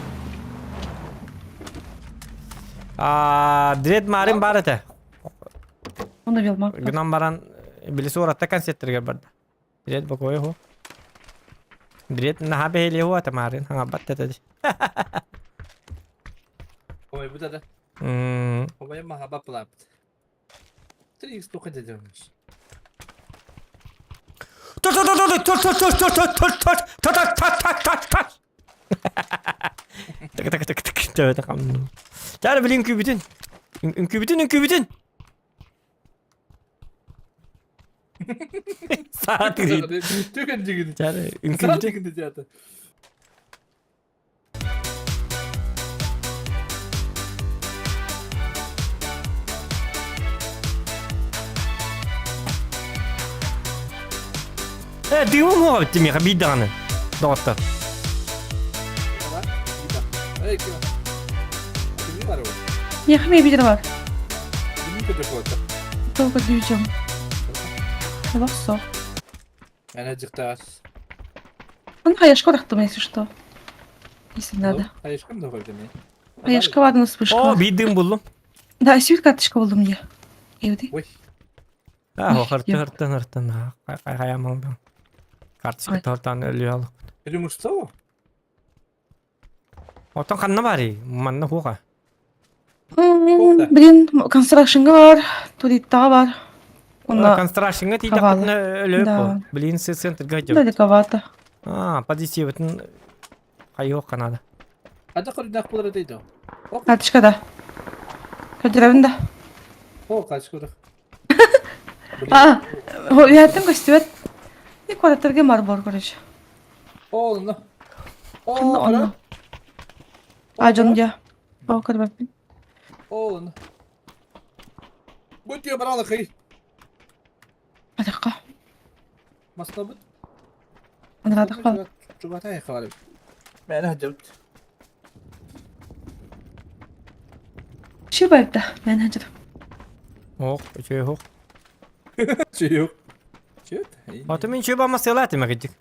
Speaker 1: А, Дред Марин бар это.
Speaker 2: Оны билма.
Speaker 1: Гынан баран билиси уратта концерттерге барды. Дред бокой ху. Дред наха бэһили ху атамарын хаҥабат тэтэ.
Speaker 6: Ой, бу да.
Speaker 1: М,
Speaker 6: Ой, маха баплап. 3x тока дедемиш.
Speaker 1: Тор тор тор тор тор тор тор тор тор тор тор тор тор тор тор тор. Так так так так так так. Чары билин үҥкүүбүтүн. Үҥкүүбүтүн үҥкүүбүтүн. Саат кирит.
Speaker 6: Түгэн дигин.
Speaker 1: Чары
Speaker 6: Саат
Speaker 1: үҥкүүбүтүн.
Speaker 6: дигин театр.
Speaker 1: Э, дыымым уоҕа бүттү миэхэ биир даҕаны. Доҕоттор.
Speaker 6: Эй, ким? Кими бар ол?
Speaker 2: Яхме видер бар.
Speaker 6: Кими көтөр болот?
Speaker 2: Только дүйжем. Лосо.
Speaker 6: Ана жыктаас.
Speaker 2: Он хаяшка рахтым, если что. Если надо.
Speaker 6: Хаешкам да койду мен.
Speaker 2: Хаяшка бардын вспышка.
Speaker 1: О, биир дыым буллум.
Speaker 2: Да, сүйт карточка булдум я. Эвди.
Speaker 6: Ой.
Speaker 1: А, хырты хыртын хыртын. Хайамалдан. Карточка
Speaker 2: Ой.
Speaker 1: тортан өлү алык.
Speaker 6: Или мужцово?
Speaker 1: Отон ханна барый? Манна хуга.
Speaker 2: Блин, констракшнга бар, туриттага бар. Онна
Speaker 1: Констракшнга
Speaker 2: Хавалы.
Speaker 1: тиийдэхпитинэ өлүөп
Speaker 2: Да.
Speaker 1: бу. Блин, центрга идем.
Speaker 2: далековато.
Speaker 1: А, позитивытын хайыох надо.
Speaker 6: Ада көрүнөх болор дейди.
Speaker 2: Карточка да. Көдүрөбүн да.
Speaker 6: О, качкы көрөх.
Speaker 2: А, уяттым көстүбөт. И квадратырга бар бар, короче.
Speaker 6: О, онно. О,
Speaker 2: Онно, онно. А, жон дия. О, көрбөппүн.
Speaker 6: О, онно. Бу тиө баралы кый.
Speaker 2: Атакка.
Speaker 6: Маслабыт.
Speaker 2: Анрадак кал.
Speaker 6: Чугатай хабар. Мен хадып.
Speaker 2: Ши байыпта. Мен хажыр.
Speaker 1: Ох, үчүгэй ох.
Speaker 6: Чүйөк. Чүйөт.
Speaker 1: Ото мин чүө бама сыалаат эмэгидик.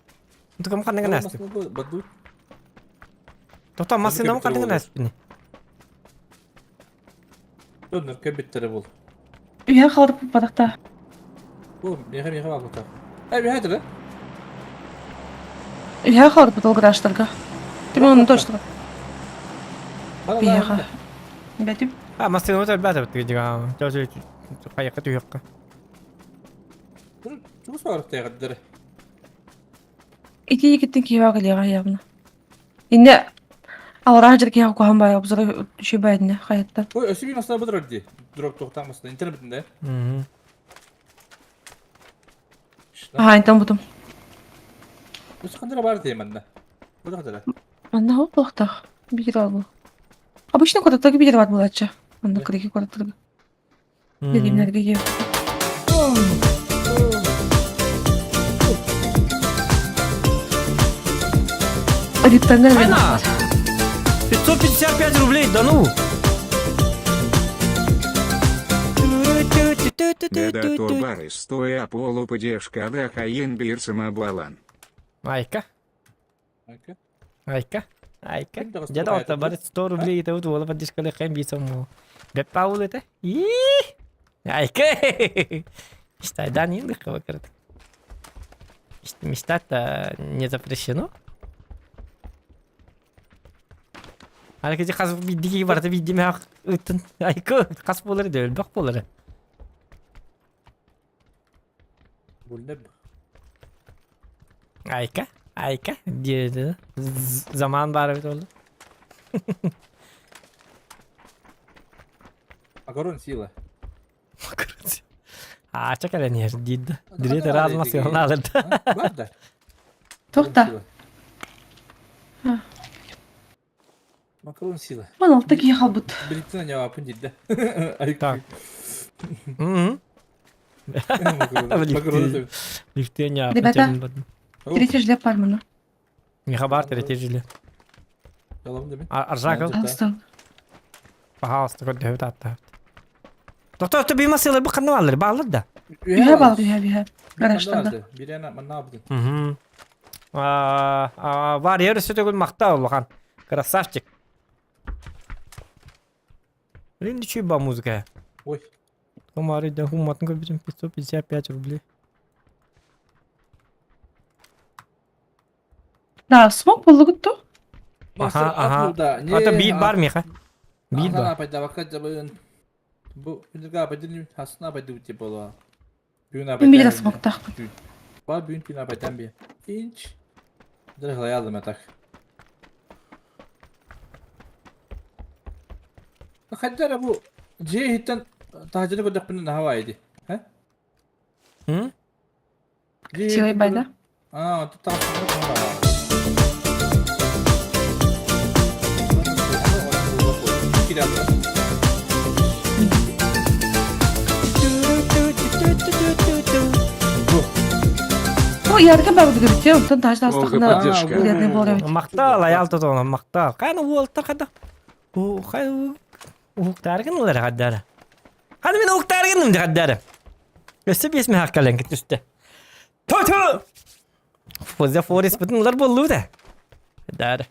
Speaker 1: Тукам ханныгын астым.
Speaker 6: Баду.
Speaker 1: Тота массыынам ханныгын аспыны.
Speaker 6: Дөнөр кебиттере бул.
Speaker 2: Үйә халырып баракта.
Speaker 6: Бу меха меха бабыта. Эй, меха дere.
Speaker 2: Үйә халырып долгыраштырга. Ты оны точно. Бияга. Бәтип.
Speaker 1: А, массыынам өтөр бәтэ бит дига. Жо хайакка түйөккө.
Speaker 6: Чугус барып тайгаддere.
Speaker 2: Ити егеттен киева кэлиэҕэ явно. Инне алара жер киһи куһан бай обзор үчү байдine хаяттан.
Speaker 6: Ой, өсү би масына быдыр ди. Дроп токтамасына интернетинде.
Speaker 1: Мм.
Speaker 2: Аха, интен бутум.
Speaker 6: Өсү кандыра бар дейм анда. Бу кадара.
Speaker 2: Манна хоп болохтах. Бигер бар бу. Обычно кодаттарга бигер бар булачы. Манна кырыки кодаттарга. Дегеннерге киев. Риптангар мен.
Speaker 1: Айна! 555 рублей, да ну!
Speaker 7: Деда тобары стоя полуподешкада хаен бирсама балан.
Speaker 1: Айка,
Speaker 6: Айка.
Speaker 1: айка, айка.
Speaker 6: Ким дагы
Speaker 1: Дед алта бар 100 рублей это вот уола поддержкали хэм бисом. Беп паул это. И! Айка! Мечтай, не кырдык. Мечтать-то не запрещено. Аны кiji хас биддики барыта биддиме ыттын айкы хас буолар да өлбөх буолар.
Speaker 6: Бүлнеп.
Speaker 1: Айка, айка диэди. Заман баар эбит ол.
Speaker 6: Макарон сила.
Speaker 1: Аача кэлэн иһэр диир да. Дириэтэ разма сыалнаалар да.
Speaker 6: Бар да.
Speaker 2: Туох да?
Speaker 6: Макарон сила.
Speaker 2: Ман алта киһи хаалбыт.
Speaker 6: Билиттен аньаапын диир да.
Speaker 1: Так. Лифтен я.
Speaker 2: Ребята. Третий жилет бар мына.
Speaker 1: Миха бар третий жилет. Аржаков.
Speaker 2: Пожалуйста.
Speaker 1: Пожалуйста, көрдөһүбүт ааттаабыт. Доктор, то бима сылы бу ханна баалар, баалар да.
Speaker 2: Үһэ баалар, үһэ, үһэ. Гаражтарда.
Speaker 1: Угу. Бар ер өссө төгүл махта улахан. Красавчик. Блин, үчүй ба музыка.
Speaker 6: Ой.
Speaker 1: Комары да хуматын көрбүтүм 555 рублей.
Speaker 2: Да, смог боллугут ту.
Speaker 1: Аха, аха. Ата биир бар миха. Биир бар.
Speaker 6: Бу күнүгө абайдын хасына абайды ути боло. Бүгүн
Speaker 2: Мен биле смогтаахпын.
Speaker 6: Ба бүгүн күн абайдан би. Инч. Дыргылай алдым так. Хаддара бу же хиттен таһажыны көрдөхпүнэ наһаа ди. Ха?
Speaker 1: М?
Speaker 2: Силай байда.
Speaker 6: А, тут
Speaker 2: Бу ярга бар бит, онтон таһажда
Speaker 7: Ольга
Speaker 2: астахына
Speaker 7: поддержка.
Speaker 2: билетный болар эбит.
Speaker 1: Мактал, аял тотоно, мактал. Кайны уолтар хада. У хай уктаргын улар хаддара. Хады мен уктаргыным хаддара. Өссө бес мен хаккален күттүстэ. Тоту! Фозя Форис бүтүн улар болду да. Хаддара.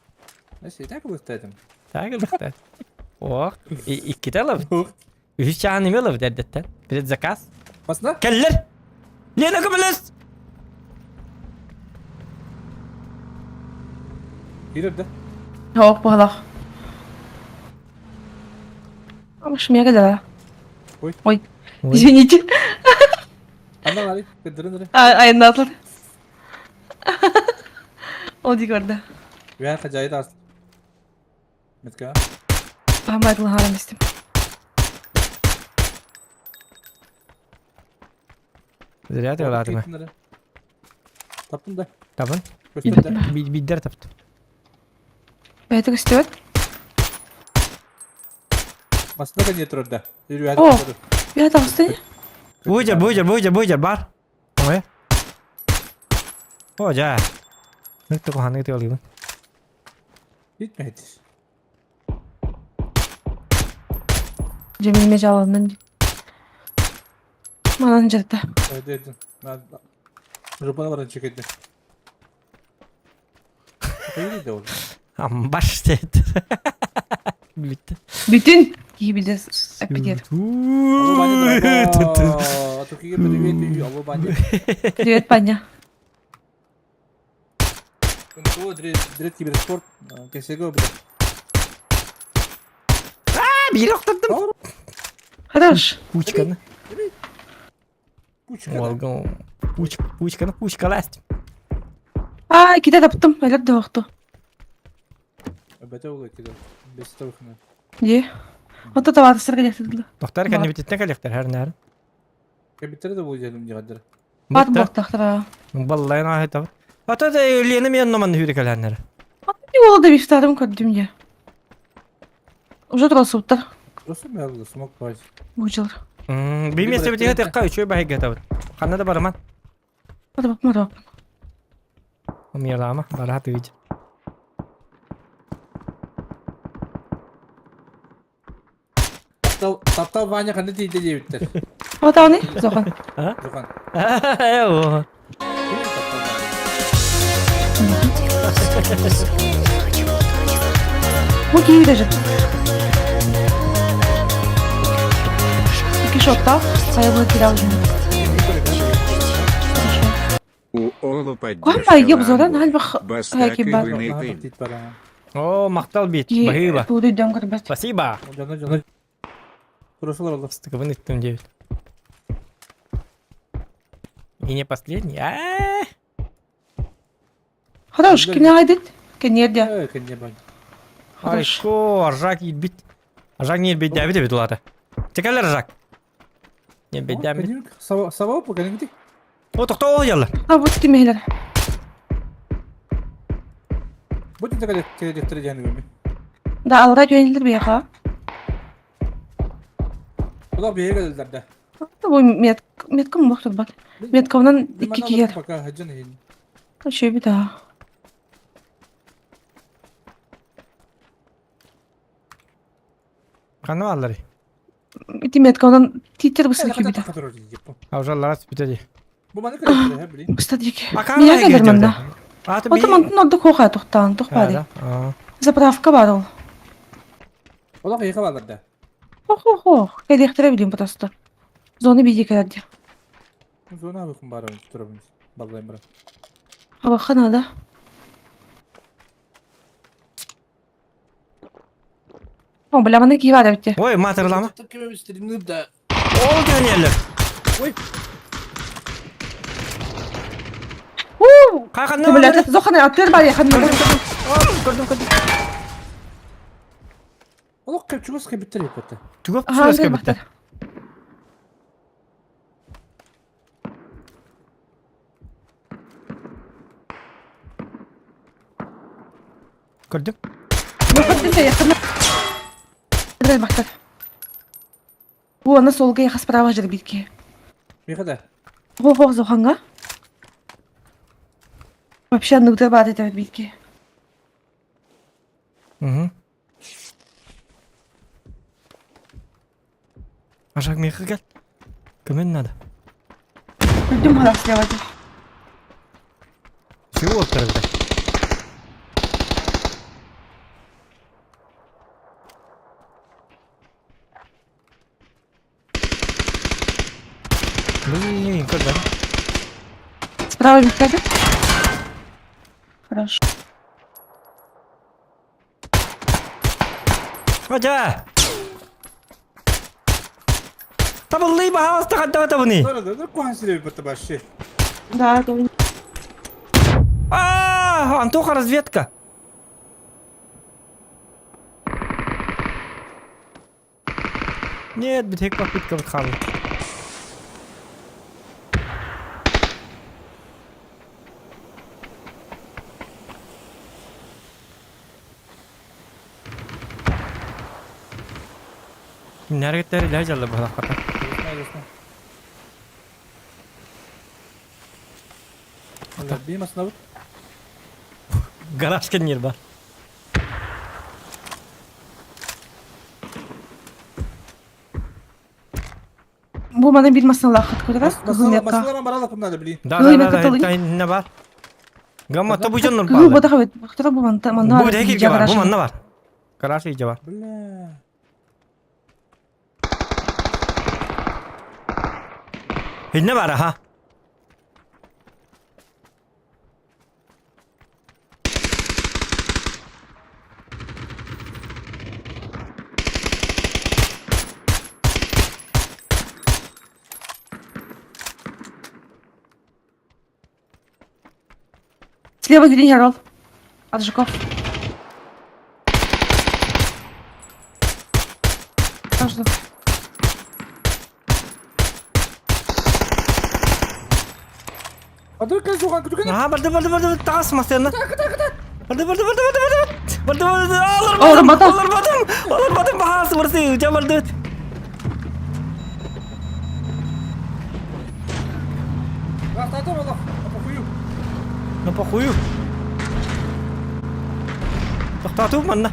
Speaker 6: Так выстатым.
Speaker 1: Так ылыктар. Ох, икките алабыт. Үһүс чаан эме алабыт эрдэттэн. Предзаказ.
Speaker 6: Басна?
Speaker 1: Кэллэр! Лена көмөлөс!
Speaker 6: Кирер да.
Speaker 2: Ох, буолах. Амаш мега да.
Speaker 6: Ой.
Speaker 2: Ой. Извините.
Speaker 6: Анда лари, кыдырын
Speaker 2: Айыннатылар. Ол ди көрді.
Speaker 6: Вя хажайы да. Метка.
Speaker 2: Памайтыл харам истим.
Speaker 1: Зря ты ыладыма.
Speaker 6: Таптым да.
Speaker 1: Табын.
Speaker 6: Көстөр да.
Speaker 1: Биддер таптым.
Speaker 2: Бәйті көстөбөт.
Speaker 6: Басна да не турар да.
Speaker 2: О! Я тағысты.
Speaker 1: Буйдер, буйдер, буйдер, буйдер, бар. Ой. О, жа. Нүкті қоғаны күті алайын.
Speaker 6: Gitmedi.
Speaker 2: Жемилме жаланын. Манан жерде.
Speaker 6: Haydi edin. Жопана баран чекетти. Öyle de oldu.
Speaker 1: Амбаш деді. Бітті.
Speaker 2: Бүтүн кийбилде аппетит.
Speaker 6: Алло, Ваня, дорогой. Туркиге привет, алло, Ваня.
Speaker 2: Привет, Паня.
Speaker 6: О, дрет киберспорт, кесего, бля.
Speaker 1: А, бір оқтырдым.
Speaker 2: Хорош.
Speaker 1: Пучканы.
Speaker 6: Пучка.
Speaker 1: Олгон. Пучканы пучкаласть.
Speaker 2: А, киде таптым. Әлер де вақты.
Speaker 6: Бәтә ул киде. Бес тавыхны.
Speaker 2: Де. Ото табаты сырға дектілді.
Speaker 1: Доктор кәне бітеттен кәлектер әр нәр.
Speaker 6: Кәбиттер дә бу җәлем дигәндер.
Speaker 2: Бат боқтақтыра.
Speaker 1: Баллайын ахы табы. Ата да Лена мен номан хүрі кәләнер.
Speaker 2: Не ол да бифтарым көрдім де. Уже тұрасуыттар.
Speaker 6: Просто мә смок бай.
Speaker 2: Бұл
Speaker 1: Би месте бітеге таққа үчөй бахыга табы. Қанна да бараман.
Speaker 2: Мада бак, мада бак.
Speaker 1: Умелама, барат үйді.
Speaker 6: Таптал, таптал Ваня кандай тиде дебиттер.
Speaker 2: Ата не? Зоқан.
Speaker 6: Жухан.
Speaker 1: Э,
Speaker 2: Бұл киви даже. Екі шоттақ, сайылы кирал жын. Куһаҕан баайга бузоран альбах
Speaker 7: Бастакы
Speaker 2: кибар.
Speaker 7: вынытын.
Speaker 1: О, махтал бит, баһыыба.
Speaker 2: Тууду өйдөөн көрбөт.
Speaker 1: Спасибо.
Speaker 6: Дьоно дьоно. Прошлый раз.
Speaker 1: Стыковын иттим девять. И не последний. А-а-а.
Speaker 2: Хорош, кини айдыт. Кенерде.
Speaker 6: Э, кенне бан.
Speaker 2: Хорош.
Speaker 1: Айко, аржак илбит. Аржак не илбит дәбит эбит улата. Текелер аржак. Не бит дәбит.
Speaker 6: Сава сава покалингти.
Speaker 1: О, тохто ол ялла.
Speaker 2: А вот тимейлер.
Speaker 6: Бу текелер келектер дияны гөмү.
Speaker 2: Да, алра жөнелдер бияха.
Speaker 6: Улар бейге да.
Speaker 2: Бу мет метка мох турбат. Метка онан икки киер.
Speaker 6: Пока хаджан хин.
Speaker 2: Шөбү да.
Speaker 1: Ханна баллары.
Speaker 2: Ити метка онан титер бысыр кибит.
Speaker 1: Авжаллара сүтеди.
Speaker 6: Бу маны келектер били.
Speaker 2: Быста дики.
Speaker 1: Ака
Speaker 2: Мия келер манда.
Speaker 1: Аты
Speaker 2: Ото мантын ордук хоха тохтаан тохпади. Заправка бар ол.
Speaker 6: Улар бейге балар да.
Speaker 2: Хох хох хох. Келехтире билим просто. Зоны биди келерди.
Speaker 6: Зона букум бар турабыз. Баллайм бара.
Speaker 2: Абаха надо. О, бля, маны кии бар эбитти.
Speaker 1: Ой, матырлама.
Speaker 6: Да.
Speaker 1: Ол дөнелер.
Speaker 6: Ой.
Speaker 2: Уу!
Speaker 1: Кайханна
Speaker 2: Бля, зохана аттыр бар яхан.
Speaker 1: Көрдүм, көрдүм.
Speaker 6: Улар кепчугас кебиттер епетте.
Speaker 1: Түгөп
Speaker 2: Аха,
Speaker 1: сүрөскө битте. Көрдүм.
Speaker 2: Бахтар яхан. Бахтар. Бу аны солга яхас права жер битки.
Speaker 6: Меха да.
Speaker 2: Хо хо зоханга. Вообще нугда бар это битки.
Speaker 1: Угу. Ажак меха кел. Көмөн надо.
Speaker 2: Күлдүм харас левады.
Speaker 1: Чего оттырды? Блин, когда?
Speaker 2: Справа битки. Хорошо.
Speaker 1: Хотя! Табыллый бахалста хадда табыны.
Speaker 6: Да да да кухан силе битте баши.
Speaker 2: Да, это
Speaker 1: А, Антоха разведка. Нет, битек попытка вот хавы. Нәргеттер илә жалды бу хакта.
Speaker 6: Бимасына бу.
Speaker 1: Гараж кенер бар.
Speaker 2: Бу маны бир масала хат көрдү. Кызыл
Speaker 6: Масаларан баралап надо били.
Speaker 1: Да,
Speaker 2: Кызыл
Speaker 1: да, да,
Speaker 2: метка
Speaker 1: да, не бар. Гамма то бу жоннор
Speaker 2: Кызыл
Speaker 1: бар.
Speaker 2: бода хабет. Бактара бу манта манна.
Speaker 1: Бу дәки бар, бу манна бар. Гараж иҗе бар.
Speaker 6: Бля.
Speaker 1: Хинне бар, аха.
Speaker 2: Слева генерал. От Жуков. Каждый.
Speaker 6: Адыр кез жуган күтүгөн.
Speaker 1: Аха, барды, барды, барды, тагас масена. Барды, барды, барды, барды, барды. Барды, барды, алар
Speaker 2: О,
Speaker 1: бадым,
Speaker 2: бата.
Speaker 1: алар бадым, алар бадым, бахасы барсы, жа барды.
Speaker 6: Рахтатым Аллах. Похую.
Speaker 1: Ну похую. Токтату манна.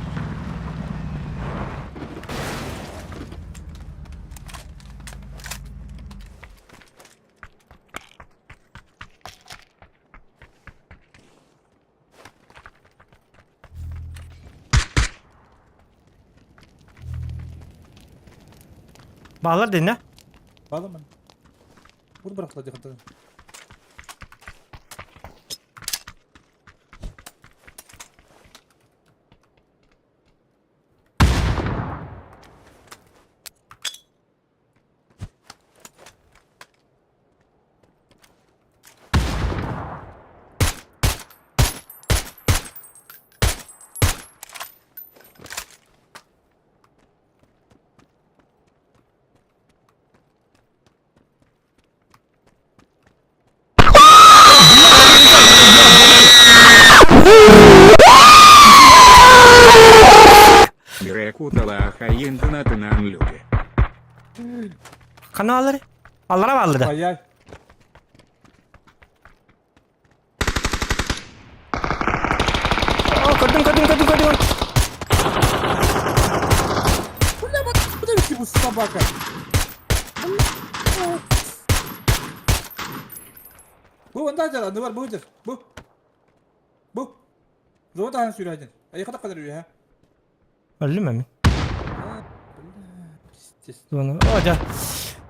Speaker 1: Балар дин,
Speaker 6: Баламын. Буду бырахла дихантан.
Speaker 7: Перепутала Ахаин донатынан люди.
Speaker 1: Ханалары? Аллара бааллы да.
Speaker 6: Ай-яй.
Speaker 1: О, көрдүм, көрдүм, көрдүм, көрдүм.
Speaker 6: Бля, вот подожди, бу собака. Бу онда дьара, анныбар бу дьар. Бу. Бу. Зоо таһан сүүрээдин. Айыха таққадар үһэ.
Speaker 1: Өллүм эми. О, дьэ.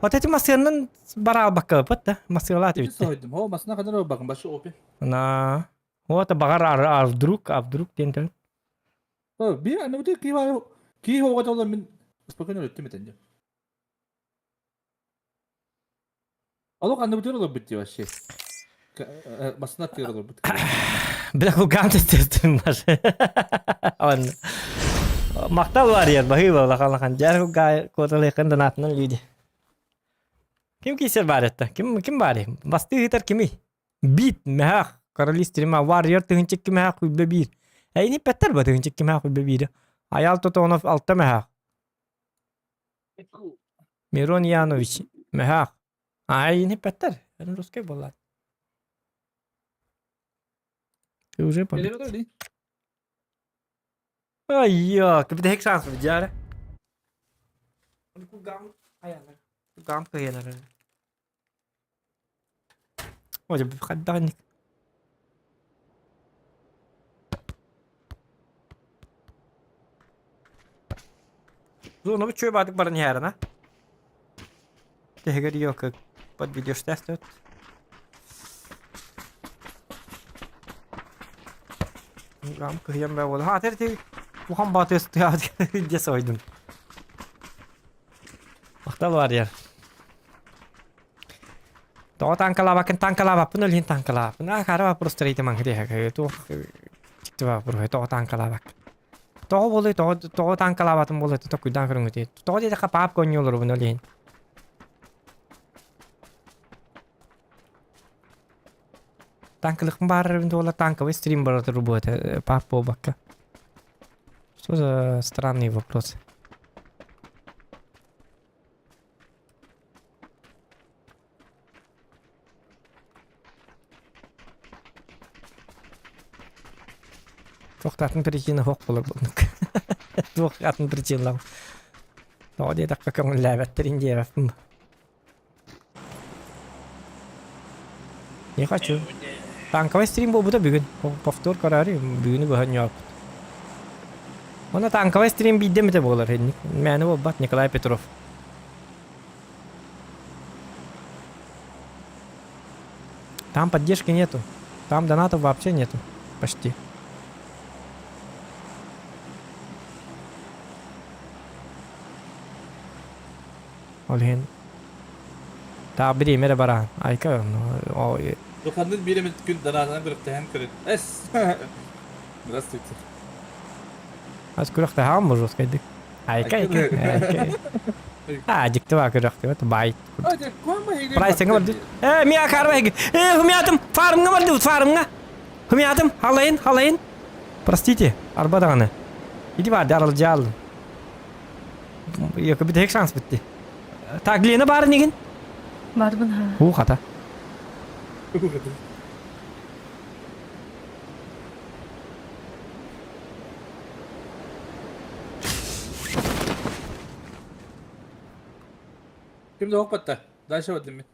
Speaker 1: Вот эти массыыннан бара албакка ыпыт да. Массыылаат эбит.
Speaker 6: Сойдум. О, масына ханар бакын башы опи.
Speaker 1: На. Вот багар а вдруг, а вдруг диэн
Speaker 6: О, би аны бу ки бар. Ки хоға толар мен спокойно өттүм этен. Олох анны бүтер олор бит вообще. Басына тыыр олор бит.
Speaker 1: Бля, кулган тестестим баш. Он. Мактал бар ер, бахыба улахан Жар кулга коталыйкын донатынан люди. Ким кисер бар этте? Ким ким бар? Басты хитер кими? Бит, мехах, короли стрима, warrior тыгынчык кимехах күлбе бир. Эйни петтер ба тыгынчык кимехах күлбе бир. Аял Тотонов алта мехах. Мирон Янович, мехах. Ай, не петтер. Русский была. Ты уже победил. Ай, капитан шанс видяра. Кугам кыйынар. Ой, хадданник. Ну, чё бадык баран ярына. Тегер yok подведешь тест. Гам кыйын бә болды. Ха, тер тер. Ухан батыс де сойдум. Мактал бар яр. Тоҕо танкалаабаккын танкалаабаппын өлүн танкалаабаппын. А хара вопрос рейтиман кириэхэ туох чиктиба вопрос тоҕо танкалаабак. Тоҕо буолуй тоҕо тоҕо танкалаабатым буолуй токуйдаан көрүҥүтүй. Тоҕо диэтэххэ паап конньуолорубун өлүн. Танкалыкпын баарарбын туола танковый стрим барар буолуо паап буолбакка. Что за странные вопросы? Туох атын причина суох буолар буолнук. Туох атын причиналаах. Тоҕо диэтэххэ көҥүллээбэттэрин диэбэппин. Не хочу. Танковый стрим буолбута бүгүн. Повтор көрөөрү бүгүнү быһан ньооппут. Уонна танковый стрим биирдэ эмитэ буолар. Мээнэ буолбат Николай Петров. Там поддержки нету. Там донатов вообще нету. Почти. Ол иһин Таа бириэмэ эрэ бараан. Айка
Speaker 6: Духанныт биир эмит күн донатынан күрэхтэһэн көрүн. Эс. Здравствуйте.
Speaker 1: Ас күрэхтэһэҕин бу жесткайдык. Айка айка айка. А, дьикти баа күрэхтибэт бай. Прайсыңа барды. Э, мия карма Э, хумятым, фармга барды, фармга. Хумятым, халайын, халайын. Простите, арба даҕаны. Иди бар, дарылдьаал. Йоко бүтэһик шанс битти. Так, Лена баар инигин?
Speaker 2: Барбын ха.
Speaker 1: Уу хата.
Speaker 6: Ким да хоппатта. Дальше вот мин.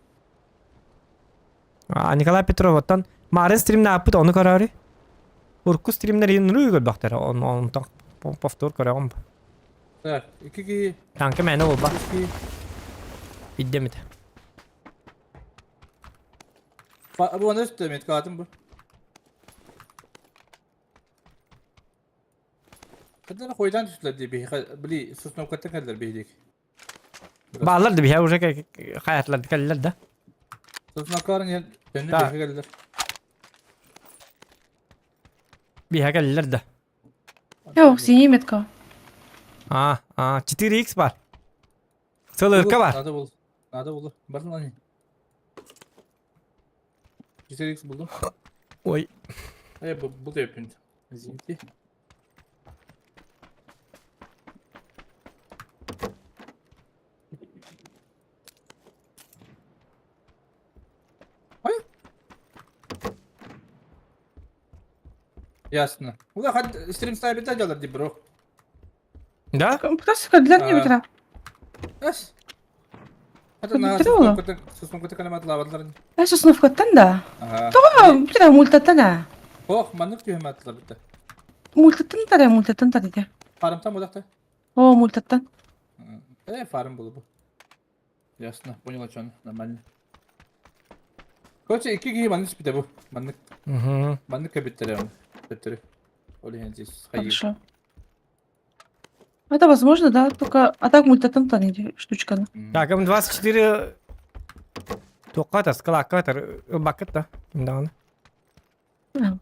Speaker 1: А, Николай Петров оттон Марын стримне аппыт ону көрөөрү. Урукку стримнер нуруу көрбөхтөр. Он онтон повтор көрөҕүм.
Speaker 6: Так, икки киһи,
Speaker 1: Танка мээнэ буолба.
Speaker 6: үс киһи.
Speaker 1: Иддемит.
Speaker 6: Бу аны өстө меткаатым бу. Хадана хойдан түстүлэр дии биһи били сосновкаттан кэллэр биһилик.
Speaker 1: Бааллар да биһэ уже хайатлар кэллэр да.
Speaker 6: Сосновкаларын иһэн төннү
Speaker 1: Да.
Speaker 6: биһи кэллэр.
Speaker 1: Биһэ кэллэр да.
Speaker 2: Yok, синий метка.
Speaker 1: А, а, 4x бар. Сылырка бар.
Speaker 6: Надо бул. Надо булду. Бардым lan. 4x булдум.
Speaker 1: Ой.
Speaker 6: Э, бу бу да yapayım. Извините. Ясно. Улахан стрим ставит дьалар ди бро.
Speaker 1: Да?
Speaker 2: Просто кадилер не битра.
Speaker 6: Эс.
Speaker 2: Кадилер
Speaker 6: Сосункута канаматлабатларын.
Speaker 2: Э, сосновкаттан да.
Speaker 6: Ага.
Speaker 2: Тоҕо битра мультаттан а.
Speaker 6: Ох, маннык түһэматлар битта.
Speaker 2: Мультаттан тара, мультаттан тара дии.
Speaker 6: Фармтан будакта.
Speaker 2: О, мультаттан.
Speaker 6: Э, фарм было бы. Ясно, понял, о чем. Нормально. Короче, икки киһи маннык испитэ бу. Маннык,
Speaker 1: Угу.
Speaker 6: маннык кэбиттэрэ он. Төттөрү. Ол иһин здесь хайыы.
Speaker 2: Хорошо. Это возможно, да, только... А так мультаттан тара штучка.
Speaker 1: Так, М24 туохха скалаакка ытар ылбаккыт да ким даҕаны.
Speaker 2: Да.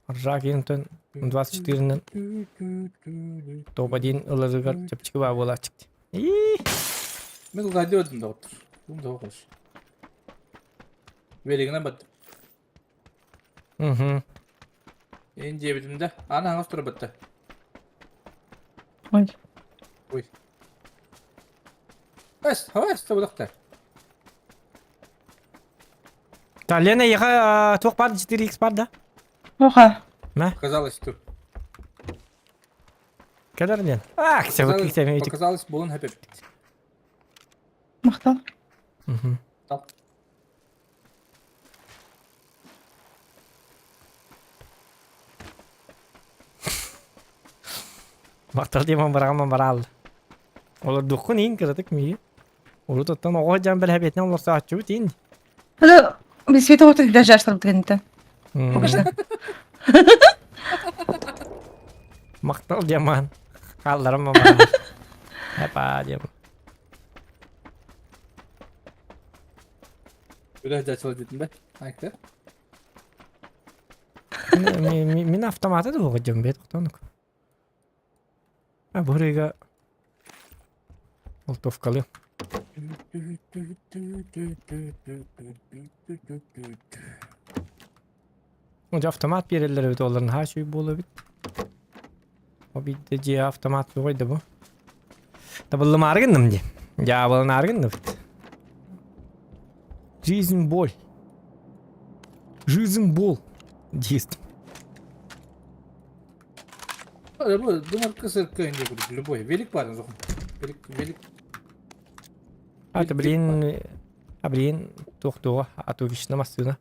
Speaker 1: Ржак Интон М24-нэн топ-1 ыларыгар чэпчэки баа буолааччык. Ии!
Speaker 6: Мен ылгайды өтүм доҕоттор. Бум да хош. Велигинен баттым.
Speaker 1: Угу.
Speaker 6: Эн диэбитим да. Аны хаҥас тура батта.
Speaker 2: Ой.
Speaker 6: Ой. Эс, хава эс табылакта.
Speaker 1: Та Лена эйиэхэ туох баар 4X баар да?
Speaker 2: Оха.
Speaker 6: Показалось тут.
Speaker 1: Кэлэр Лен. А, кся
Speaker 6: Показалось, булун хэпэп.
Speaker 2: Махтал.
Speaker 1: Угу. Махтал диэмэн бараҕаммын бараал. Олордуххун иин кыратык миигин. Урут оттон оҕо дьон бэлэһэбиэтинэн олорсооччубут иин.
Speaker 2: Это без света вот для жаштар бутгэнтэн. Покажи.
Speaker 1: Махтал диэмэн. Хаалларым мамаан. Эпа диэм.
Speaker 6: Үлэ дьачыл дитин бе. Айкта.
Speaker 1: Мин автоматы да буга дьон бет хотонук. А бурыга Болтовкалы. Дьэ автомат биэрэллэр эбит олорун наһаа үчүгэй буолуо эбит. Обидда дьиэ автомат суоҕай да бу. Табыллымаары гынным дии. Дьаабыланаары гынныбыт. Жизнь боль. Жизнь бол. Дист.
Speaker 6: Бу думарка сырка инде курдук любой. Велик баар зохон. Велик велик.
Speaker 1: А ты блин, а блин, туох-туох, а то вечно массыына.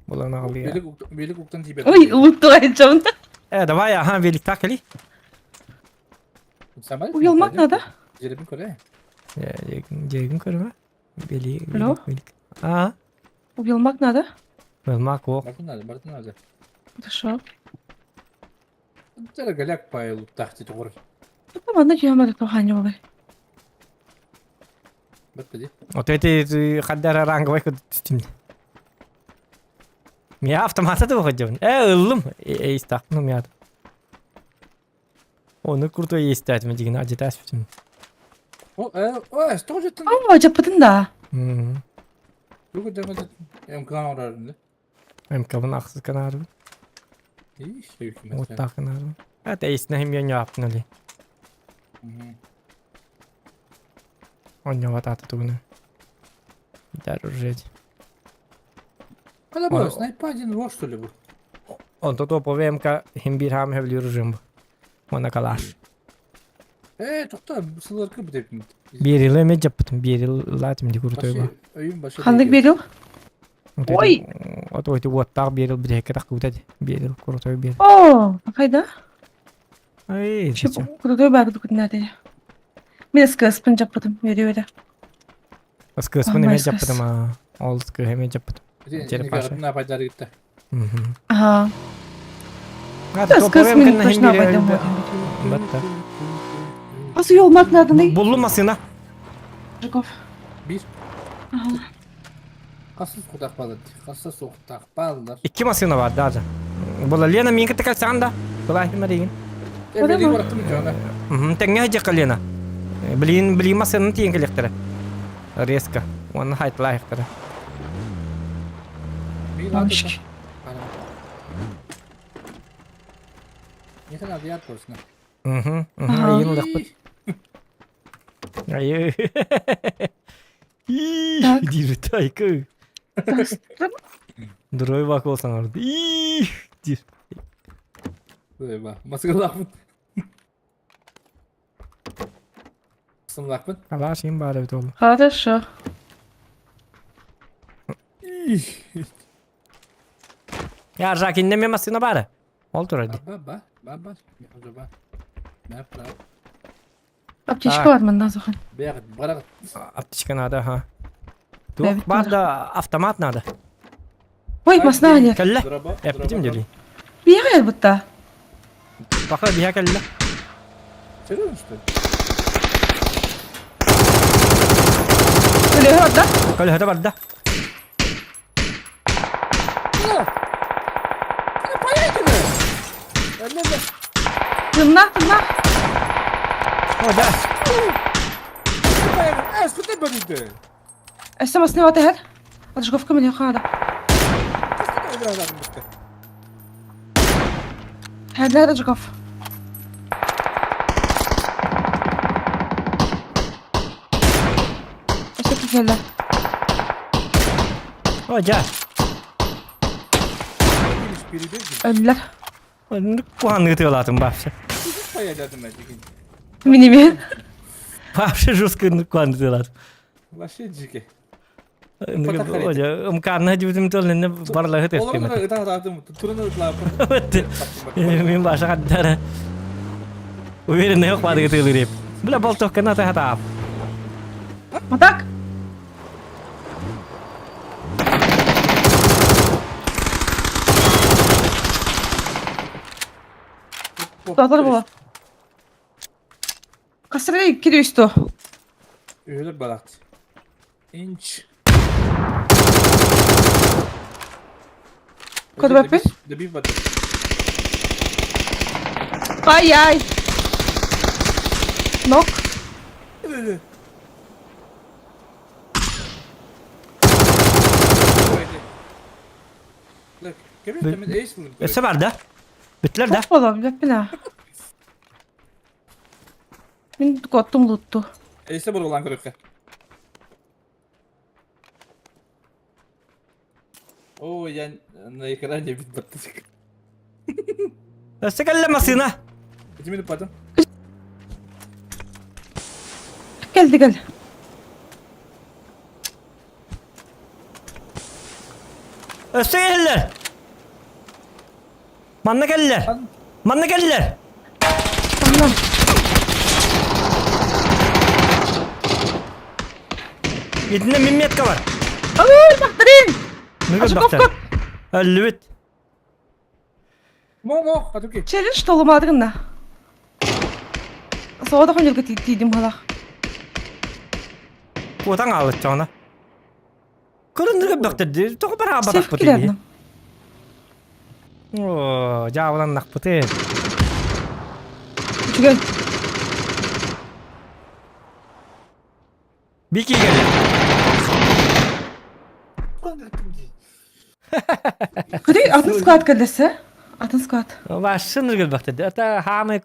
Speaker 1: Булан аҕалыа.
Speaker 6: Велик велик уктан тиийбэт.
Speaker 2: Ой, улуттугайчабын.
Speaker 1: Э, давай, ага, великтаах кэлий.
Speaker 2: Уйулмак надо.
Speaker 6: Жеребин көрө.
Speaker 1: Дьиэгин көрүмэ. Бели,
Speaker 2: Алло?
Speaker 1: велик. А,
Speaker 2: Уйулмак надо.
Speaker 1: Уйулмак ок.
Speaker 6: Бартын надо, бартын надо.
Speaker 2: Хорошо.
Speaker 6: Тара галяк пай луттах титугур.
Speaker 2: Манна дьиэмэр тухаанньа буолай.
Speaker 6: Баппади.
Speaker 1: Вот эти хаддара ранговай түстүм. Мия автомата да выходил. Э, ыллым. Э, истахпын умят. Оны крутой есть мен деген ажитас бүтүн.
Speaker 6: О, э, о, что же там?
Speaker 2: Оо, дьаппытын да.
Speaker 6: Тугу дэмэт МК орарында.
Speaker 1: МК-бын ахсыз канарбын. Оттаах канарбын. Это есть на хим я не ли. Онньоҕо таата тугуна. Даже
Speaker 6: Когда был? Снайпа один вор, что ли, был?
Speaker 1: Онто топовый МК хим биир хаам хэвлүүр режим бу. Уонна калаш.
Speaker 6: Э, тоқта, сыларкы бітеппін.
Speaker 1: Биэрилэ эмэ дьаппытым, биэрилаатым ди крутой ба.
Speaker 2: Ханнык берил? Ой!
Speaker 1: Ото ити уоттаах биэрил бүтэһиккэ тахкыбыта ди. Биэрил, крутой биэрил.
Speaker 2: О, хайда?
Speaker 1: Ай,
Speaker 2: Крутой баар күннээти. Мин СКС-пын дьаппытым, үөрэ-үөрэ.
Speaker 1: СКС-пын эмэ дьаппытым аа. Ол СКС эмэ дьаппытым. Черепаша.
Speaker 2: Ага. СКС мин точно обойдем.
Speaker 1: Батта.
Speaker 2: Ас уйулмак надо.
Speaker 1: Буллум масына.
Speaker 2: Жуков.
Speaker 6: Бир. Хасыс кутак балыр. Хасыс суктак балыр.
Speaker 1: Икки масына бар даже. Була Лена минки текалсаан да. Кулай химаригин. Тэҥҥэ дьэххэ Лена. Блин, блин масынын тиийэн кэлиэхтэрэ. Резко. Уонна хайтылаахтара. Угу, угу, айын ылыахпыт. Айы. Диир тайкы. Дурой бакыл саҥарды. Иих диир.
Speaker 6: Ба, масыгалаахпын. Сымлаахпын.
Speaker 1: Алаас им баар эбит ол.
Speaker 2: Хорошо.
Speaker 1: Я Жакинне мен массыына баара. Ол турар дии.
Speaker 6: Ба, ба, ба, ба. Ба, ба. Ба,
Speaker 2: Аптечка бар манна зохан.
Speaker 6: Бэҕит, бараҕыт.
Speaker 1: Аптечка надо, ага. Туох баар да автомат надо.
Speaker 2: Ой, масна нет.
Speaker 1: Кэллэ. Эппитим дели.
Speaker 2: Биэҕэ бутта.
Speaker 1: Баха биһэ кэллэ.
Speaker 6: Серьезно, что ли?
Speaker 2: Көлөһө барда.
Speaker 1: Көлөһөтө барда.
Speaker 2: Тынна, тынна.
Speaker 1: О, да.
Speaker 2: Өссө масны бата иһэр. Отжиговка мин хаада. Хәдләр Отжигов. Өссө киһэллэр.
Speaker 1: О, дьэ.
Speaker 2: Өллөр.
Speaker 1: Куһаҕанныгы тыалаатым вообще.
Speaker 2: Мин эмиэ.
Speaker 1: Вообще жестко куһаҕанныгы тыалаатым.
Speaker 6: Вообще дьике.
Speaker 1: Ымкаанна дьүбүтүм тыл барлаһы тестим. Мин баша хаддара. Уверен, yok бадыгы тыылырып. Бля болтовканы ата хатаап.
Speaker 2: Матак. Татар була. Касыры кире үстü.
Speaker 6: Үһүлэр барат. Инч.
Speaker 2: Көрбөппүн.
Speaker 6: Добив бат.
Speaker 2: Ай-ай. Нок.
Speaker 1: Өссө бар да? Бүттүлэр да?
Speaker 2: Бола, билэппин аа. Мин коттум лутту.
Speaker 6: Эйсе бурулан көрүккэ. О, я на экране бит баттык.
Speaker 1: Өссө кэллэ массыына.
Speaker 6: Ити потом.
Speaker 2: Келди кел.
Speaker 1: Өссө кэллэр. Манна кэллэр. Манна кэллэр.
Speaker 2: Манна.
Speaker 1: Итиннэ мин метка бар.
Speaker 2: Ой, бахтырын!
Speaker 1: Мыгы Өллүбүт.
Speaker 6: Мо-мо, хатуки.
Speaker 2: Челлендж толумадыгын да. Соҕотох өнөргө тиийдим халах.
Speaker 1: Куотан аалыччаҕына. Көрүндүргэ бөхтөрдү. Тоҕо бараа
Speaker 2: Сеф
Speaker 1: батахпыт
Speaker 2: килердим.
Speaker 1: Оо, дьаабыланнахпыты.
Speaker 2: Үчүгэй.
Speaker 1: Бики кэллэ.
Speaker 2: Куди атын склад кэллэсэ? Атын склад.
Speaker 1: Башын ыргылбахтырды. Это хаамы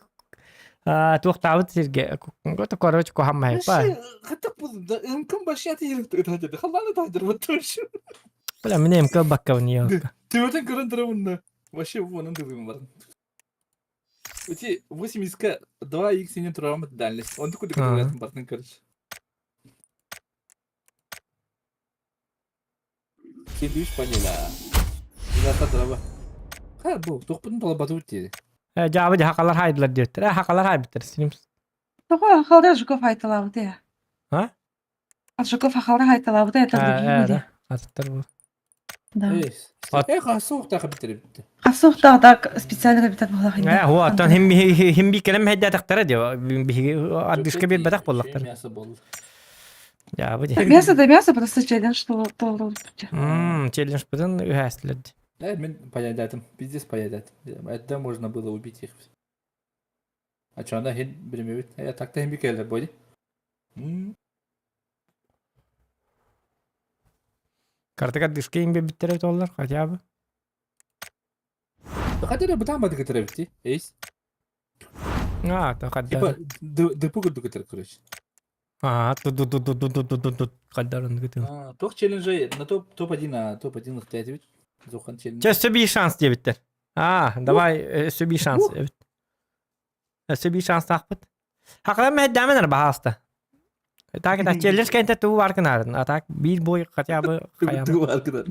Speaker 1: туохтаабыт сирге. Это короче кухаммайпа.
Speaker 6: Хатак булдum да мкм башаты ерікті Халаны тағдыр вот
Speaker 1: Бля, мне МК бакка не
Speaker 6: Төбөтен көрөн турамын Вообще вонун дылым бар. Эти 80 2 х не турамын дальность. Он такой документ бартын, короче. Сен поняла. Зата драба. Ха бу тохпутун толбатып өтти.
Speaker 1: Жабы хакалар хайдылар диэттер. Хакалар хайбыттар. Синим.
Speaker 2: Тоҕо халда Жуков айталабыт я.
Speaker 1: А?
Speaker 2: Жуков халда айталабыт это другие.
Speaker 1: Аттар бу.
Speaker 2: Да.
Speaker 6: Э, хасук та битер битте.
Speaker 2: Хасук та так специально битер була.
Speaker 1: Э, хуа аттан хим хим би келем хедде тактара дио. Би аддышка бир бадак боллактар.
Speaker 6: Мясо болду.
Speaker 1: Жабы ди.
Speaker 2: Мясо да мясо, просто челлендж толу.
Speaker 1: Мм, челлендж бутын үһәстилер.
Speaker 6: Да, мен поедатым. Пиздец поедатым. Это можно было убить их. А чё, она хин бремевит? Я так-то хин бикелер бойди.
Speaker 1: Картыга дышка им биттере толлар хотя бы.
Speaker 6: Хотя бы там бадык битти. Эйс.
Speaker 1: А, то
Speaker 6: Типа,
Speaker 1: хаддар.
Speaker 6: депу курдук короче.
Speaker 1: А, тут тут тут тут тут тут тут хаддар он гытын.
Speaker 6: Тох челленджи на топ топ-1 на топ-1 хотят ведь. Зохан челлендж.
Speaker 1: Чэ, өссө биир шанс диэбиттэр. А, давай, өссө биир шанс эбит. Өссө биир шанстаахпыт. Хакалан мэһэйдээмэн эрэ баһаалыста. Так, это челлендж кэнтэ тугу бар гынарын. А так биир бой хотя бы хайа.
Speaker 6: Тугу бар гынар.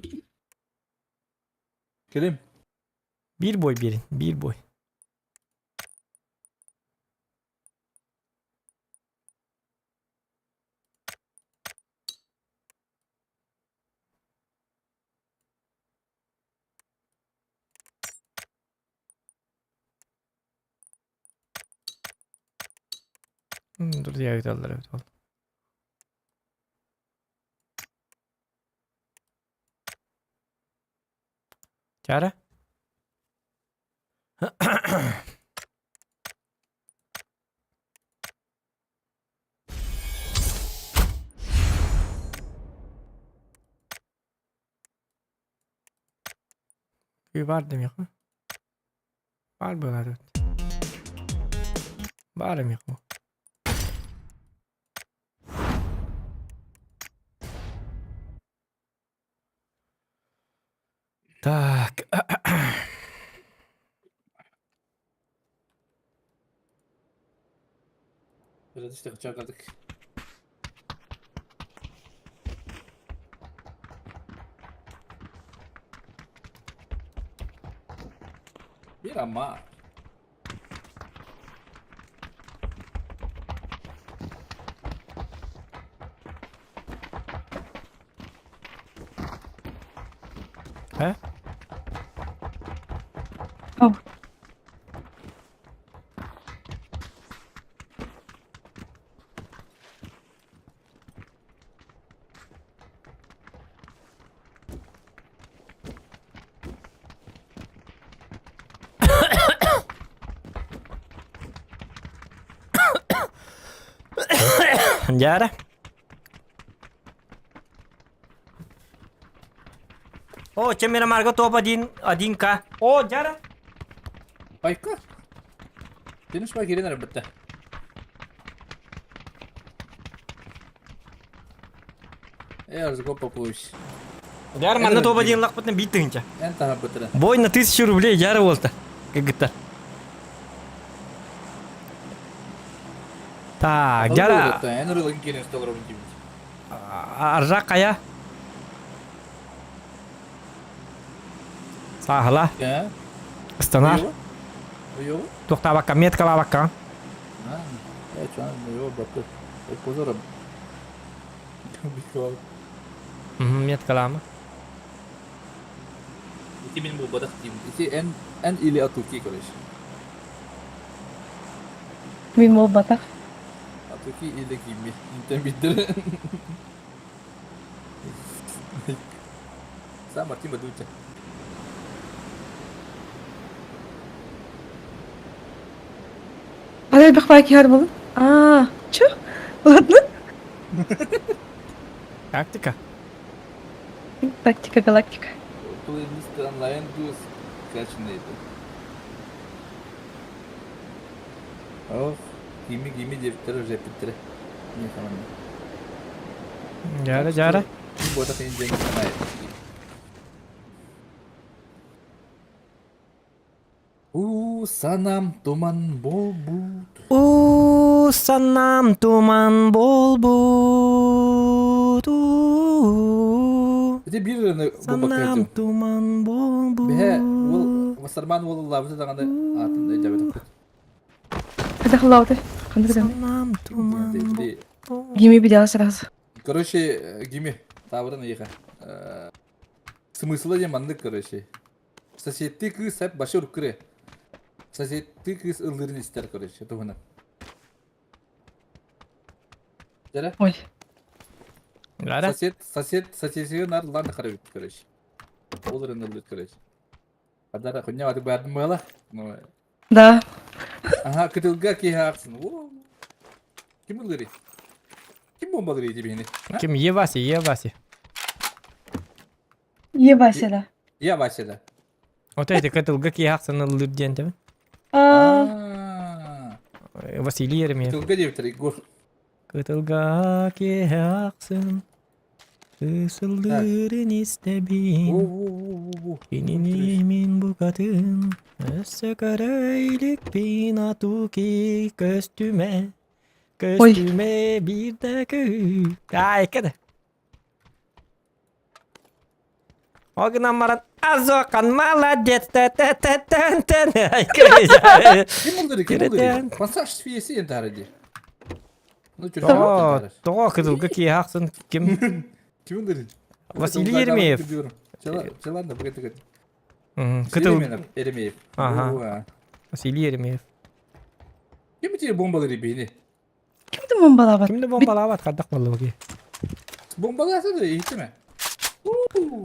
Speaker 6: Кэлим.
Speaker 1: Биир бой биэрин, биир бой. Друзья ыыталлар эбит ол. Чара? Күй бар демек Бар буолар эбит. Бар эмиэ бу. Так.
Speaker 6: Чакадык. Bir ama.
Speaker 1: Э?
Speaker 2: Oh.
Speaker 1: Дьээрэ. О, чем Мирамарга топ один, 1К. О, дьээрэ.
Speaker 6: Байка. Тениш бай кирен бітті. Э, арзыко попусь.
Speaker 1: Дьээрэ, манна топ один лахпытын биир тыһыынча.
Speaker 6: Эн таһа бытыра.
Speaker 1: Бой на тысячу рублей, дьээрэ буолта. Кыргыттар. Так, дьээрэ.
Speaker 6: Эн ырылыгын кирен столорун тибит.
Speaker 1: Аржак хайа? Сааһыла. Ыстанар. Туохтаабакка, меткалаабакка. Меткалаама.
Speaker 6: Ити мин булбатах тим. Ити эн эн или атуки, короче.
Speaker 2: Мин буолбатах.
Speaker 6: Атуки или кимми. Интен биттер. Сам Мартин Бадуча.
Speaker 2: Арай элбэх баай киһи буолун. Аа, чё? Ладно.
Speaker 1: Тактика.
Speaker 2: Тактика галактика.
Speaker 6: Плейлист онлайн был скачанный это. Ох, кими кими диэбиттэр уже эппиттэрэ. Не хаманна.
Speaker 1: Дьара, дьара.
Speaker 6: Буотах иин диэн санаа У санам туман буолбут.
Speaker 1: У санам туман буолбут.
Speaker 6: Ити биир ырыаны
Speaker 1: Санам
Speaker 6: булбакка
Speaker 1: туман буолбут.
Speaker 6: Бэһэ уол Вассарман уол ыллаабыта даҕаны аатын да өйдөөбөтөхпүт.
Speaker 2: Хайдах ыллаабытай? Ханнык ырыаны?
Speaker 1: Санам туман
Speaker 6: Ити
Speaker 2: Гими видела сразу.
Speaker 6: Короче, Гими, таабырын ыйыха. Смысла диэн маннык, короче. Соседти кыыс сап башы уруккуре. Соседти кыыс ыллыырын истэр, короче, туһунан. Дьэрэ?
Speaker 2: Ой.
Speaker 1: Гара?
Speaker 6: Сосед, сосед, соседсигэ нар лан харабит, короче. Ол ырын ыллыт, короче. Адара хуйня аты бардым была. Ну,
Speaker 2: Да.
Speaker 6: Ага, кытылга киһи аахсын. О, Ким ыллыырый? Ким бомбалыырый дибиһини?
Speaker 1: Ким Еваси, Еваси.
Speaker 2: Е Вася, да.
Speaker 6: Я Вася, да.
Speaker 1: Вот эти кытылга киһи аахсын ыллыыр диэн тэбин.
Speaker 2: Аа,
Speaker 1: Василий Еремеев.
Speaker 6: Кытылга диэбиттэр Егор.
Speaker 1: Кытылга киһи аахсын. Ысыллыырын истэбин,
Speaker 6: Во-во-во-во-во.
Speaker 1: кинини мин букатын, өссө көрө иликпин атуки көстүмэ,
Speaker 2: Ой.
Speaker 1: көстүмэ биир да көһүү. Айка да. Ол гынан баран Азохан молодец та-та-та-тан-тан. Айка.
Speaker 6: Ким булдыры, ким булдыры? Пассаж фиеси ентары ди. Ну,
Speaker 1: Тоҕо, тоҕо кызылга киэһэ ахсын ким?
Speaker 6: Ким булдыры?
Speaker 1: Василий Еремеев.
Speaker 6: Ладно, погоди,
Speaker 1: Кытыл.
Speaker 6: Еремеев.
Speaker 1: Ага. Василий Еремеев.
Speaker 6: Ким тебе бомбалары бейни?
Speaker 2: Ким да бомбалаабат?
Speaker 1: Ким да бомбалаабат хаддах боллуги.
Speaker 6: Бомбалааса да иһиттиме?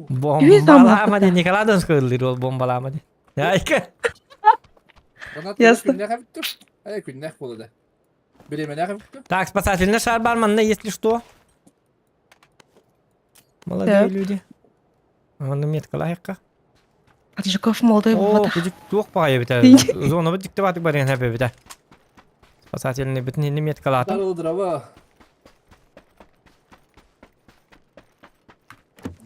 Speaker 1: Бомбалаама ди Николай Донской ыллыыр ол бомбалаама ди. Айка.
Speaker 2: Ясно.
Speaker 6: Ай күннэх буолла да. Бириэмэлээх эбиттэр.
Speaker 1: Так, спасательный шар бар манна, если что. Молодые
Speaker 2: Так.
Speaker 1: люди. Аны меткалайыққа.
Speaker 2: Жуков молодой
Speaker 1: О,
Speaker 2: буолбатах.
Speaker 1: кыдьык туох баҕайы эбитэ. Зонабыт диктоватык барыан хэп эбитэ. Спасательный бүтүн инни меткалаатым.
Speaker 6: Здорово, дрова.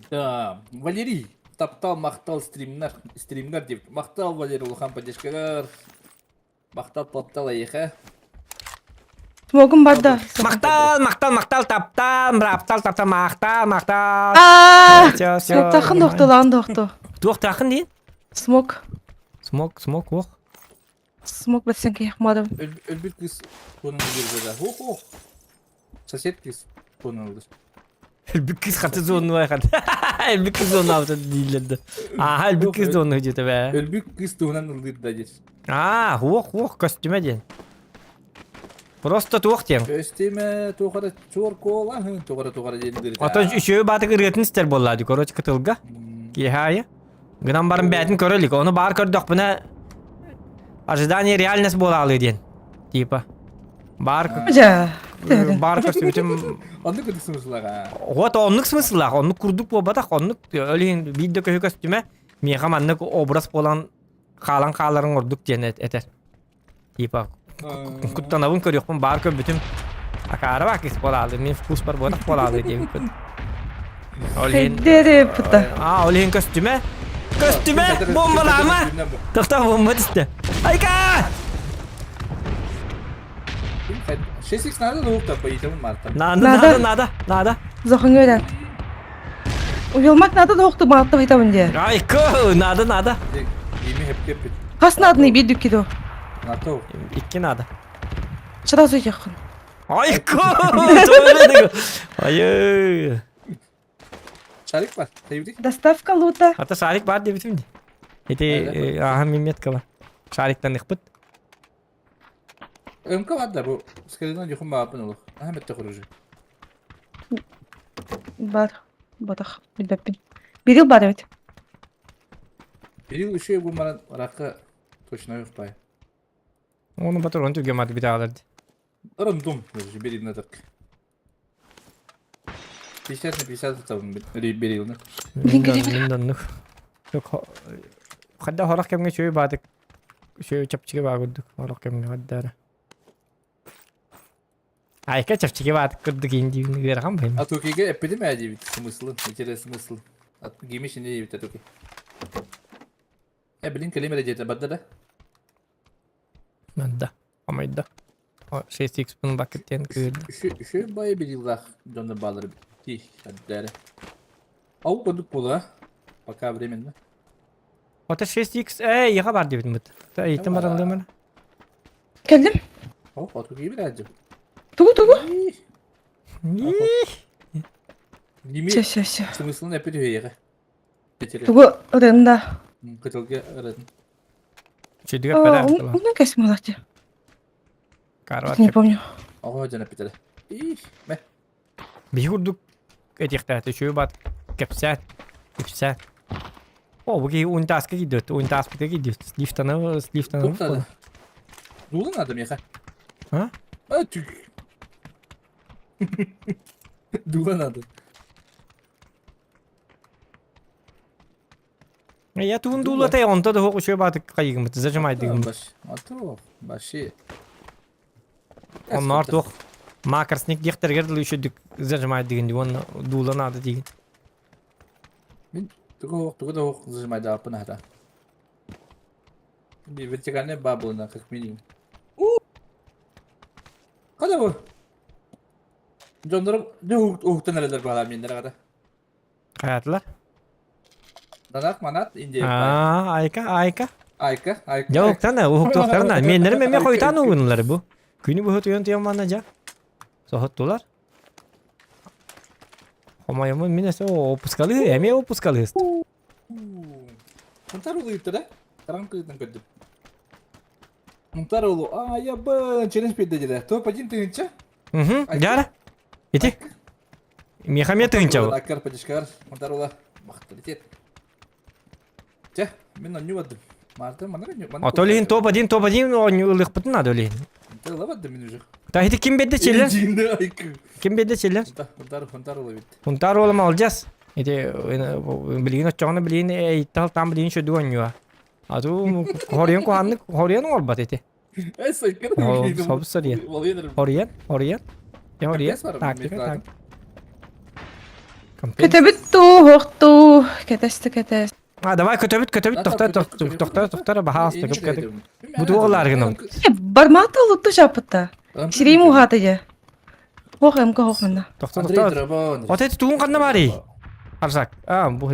Speaker 6: Да, Валерий, таптал, махтал стримнар, стримнар деп. Махтал, Валерий, улахан поддержкалар. Махтал, таптал, эйиэхэ.
Speaker 2: Смогум барда.
Speaker 1: Махтал, махтал, махтал, таптал, мраптал, таптал, махтал, махтал.
Speaker 2: Аа!
Speaker 1: Всё, всё.
Speaker 2: Смоктахын дохту, лаан дохту.
Speaker 1: Туохтаахын диин?
Speaker 2: Смок.
Speaker 1: Смок, смок, ох.
Speaker 2: Смок бэтсэн киһи мадам.
Speaker 6: Өлбүт кыыс туонун ылдыр Хо-хо. Сосед кыыс туонун ылдыр.
Speaker 1: Өлбүт кыыс хаты зону айхан. Өлбүт кыыс зону авта дииллерdi. Аха, өлбүт кыыс зону диэтэ бэ.
Speaker 6: Өлбүт кыыс туһунан ылдыр да диир.
Speaker 1: Аа, хуох, хуох, көстүмэ диэн. Просто туох диэн.
Speaker 6: Көстүмэ туохара чуор кола, туохара туохара диэн ылдыр.
Speaker 1: Ото үчүгэй баатык ырыатын истэр буоллаа ди, короче, кытылга. Киэһэ аайы. Гынан баран бэйэтин көрө илик. Ону баар көрдөхпүнэ ожидание реальность буолаалыы диэн. Типа. Баар
Speaker 2: Дьэ.
Speaker 1: баар көрсүбүтүм
Speaker 6: Оннук курдук смыслаах.
Speaker 1: Вот оннук смысллаах, оннук курдук буолбатах, оннук ол иһин биир да көһү көстүмэ миэхэ маннык образ буолан хаалан хааларын ордук диэн этэр. Типа куттанабын көрүөхпүн баар көрбүтүм акаара баакис буолаалы мин вкус бар буотах буолаалы диэбиппит. Ол иһин
Speaker 2: Дерепта.
Speaker 1: А, ол иһин көстүмэ. Көстүмэ! Бомбалаама! Тохтоо бомба түстэ. Айка!
Speaker 6: 6 надо двух-то поедем марта.
Speaker 1: Надо, надо, надо, надо.
Speaker 2: Захыңыран. Уялмак надо двух-то марта витамин де.
Speaker 1: Айка, надо, надо.
Speaker 6: Ими хеп кеппит.
Speaker 2: Хас надны bir дүкки
Speaker 6: Надо.
Speaker 1: Икки надо.
Speaker 2: Сразу якын.
Speaker 1: Айка! Айы.
Speaker 6: Шарик бар. Тейбдик.
Speaker 2: Доставка лута.
Speaker 1: Ата шарик бар деп битим. Эти аха миметка бар. Шариктан ыхпыт.
Speaker 6: МК бар да бу. Скалина дюхум баапын олох. Аха метте хоружу.
Speaker 2: Бар. Батах. Билбеппин. Бирил бар evet.
Speaker 6: Бирил үшө бу маран ракы точно yok бай.
Speaker 1: Оны батыр он түргө маты бит аларды.
Speaker 6: Рандом берил на так. 50 на 50 там берил на.
Speaker 1: Мин Yok хадда хорох кэмҥэ үчүгэй баатык үчүгэй чэпчэки баа курдук хорох кэмҥэ хаддаара Айка чэпчэки баатык курдук иин диибин ыарахан быһым
Speaker 6: А тукига эппитим ээ диэбит смыслын, интерес смысл. Гимиш не диэбит атуки. Э, блин, кэлим эрэ диэтэ барда да?
Speaker 1: Манда омайда 6x пын бакыт диэн кыырда
Speaker 6: Үшө бай билилах дьонно баалар ти хаддаара. Ау курдук була. Пока временно.
Speaker 1: Ота 6x эй яха бар диэбитим быт. Та ыйтым бараллымын.
Speaker 2: Кэллим.
Speaker 6: О, атуки билээджим.
Speaker 2: Тугу тугу.
Speaker 6: Ними
Speaker 2: Все, все, все.
Speaker 6: смыслын эппит үһүөҕэ.
Speaker 2: Тугу ырында.
Speaker 6: Кытылга ыратын.
Speaker 1: Чүдүгэр пэрэ
Speaker 2: Умна кэсим алати.
Speaker 1: Карват.
Speaker 2: Не помню.
Speaker 6: Оҕо дьон эппитэрэ. Ih, мэ.
Speaker 1: Биһи курдук этиэхтээхтэ үчүгэй баат кэпсээн ипсээн. О, бу киһи унитазка киирдибит, унитазпытыга киирдибит. Лифтаны, лифтаны
Speaker 6: Туох надо? Дуула надо миэхэ.
Speaker 1: А?
Speaker 6: А, түк. Дуула надо.
Speaker 1: Я тугун дуулатай, онто да үчүгэй баатык хайыгыммыт, зажимайдыгыммыт.
Speaker 6: Баш. Ато, баши.
Speaker 1: Онноор туох макросник диэхтэригэр дылы үчүгдүк зажимайдыгын дии, уонна дуула наада диигин.
Speaker 6: Мин тугу тугу да суох зажимайдаабыппын аһата. Вертикальная бабылына, как минимум. Хада бу? Дьоннорум дьэ уһуктан эрэллэр баҕалаах миэннэр аҕата.
Speaker 1: Хайаатылар?
Speaker 6: Данах манат Индия.
Speaker 1: Аа, айка, айка.
Speaker 6: Айка, айка.
Speaker 1: Дьэ уһуктана, уһуктуохтарына. Миэннэрим эмиэ хойутаан угунулар бу. Күнү быһа утуйан туйан манна дьэ. Соһуттулар. Хомойомун мин өссө опускалыы, эмиэ опускалыы.
Speaker 6: Мунтар улуйуттар да? Таран кыытын көрдүм. Мунтар улу. А, я бы челлендж передадили. Топ один тысяча.
Speaker 1: Угу, дяра. Ити. Миэхэ эмиэ тыһыынча бу.
Speaker 6: Аккар подишкар. Мунтар ула. Махталитет. Чэ, мин онньу бардым. Марта манна
Speaker 1: А то лиһин топ-1, топ-1 оонньуу ылыахпытын наада олиһин.
Speaker 6: Ыла бардым мин уже.
Speaker 1: Та ити ким биэрдэ челлендж? Ким биэрдэ челлендж?
Speaker 6: Хунтар, хунтар ула бит.
Speaker 1: Хунтар уола молодец. Ити билигин оччоҕуна билигин эйиттал там билигин шөдүг оонньуа. А ту хоруйан куһаннык хоруйан оҥорбат ити. Собус сория. Хоруйан, хоруйан. Хоруйан. Тактика, тактика.
Speaker 2: Көтөбүт туу, һуох туу, кэтэс да кэтэс.
Speaker 1: А, давай көтөбүт, көтөбүт, тохтор, тохтор, тохтор, тохтор, баһаалыста, көп көтөк. Бу туох ылаар гынабыт?
Speaker 2: Бармаата олутту жаппытта. Сирейим уһаата дьэ. Һуох эмка һуох манна.
Speaker 1: Тохтор, тохтор. Вот это тугун ханна баарый? Арсак. А, бу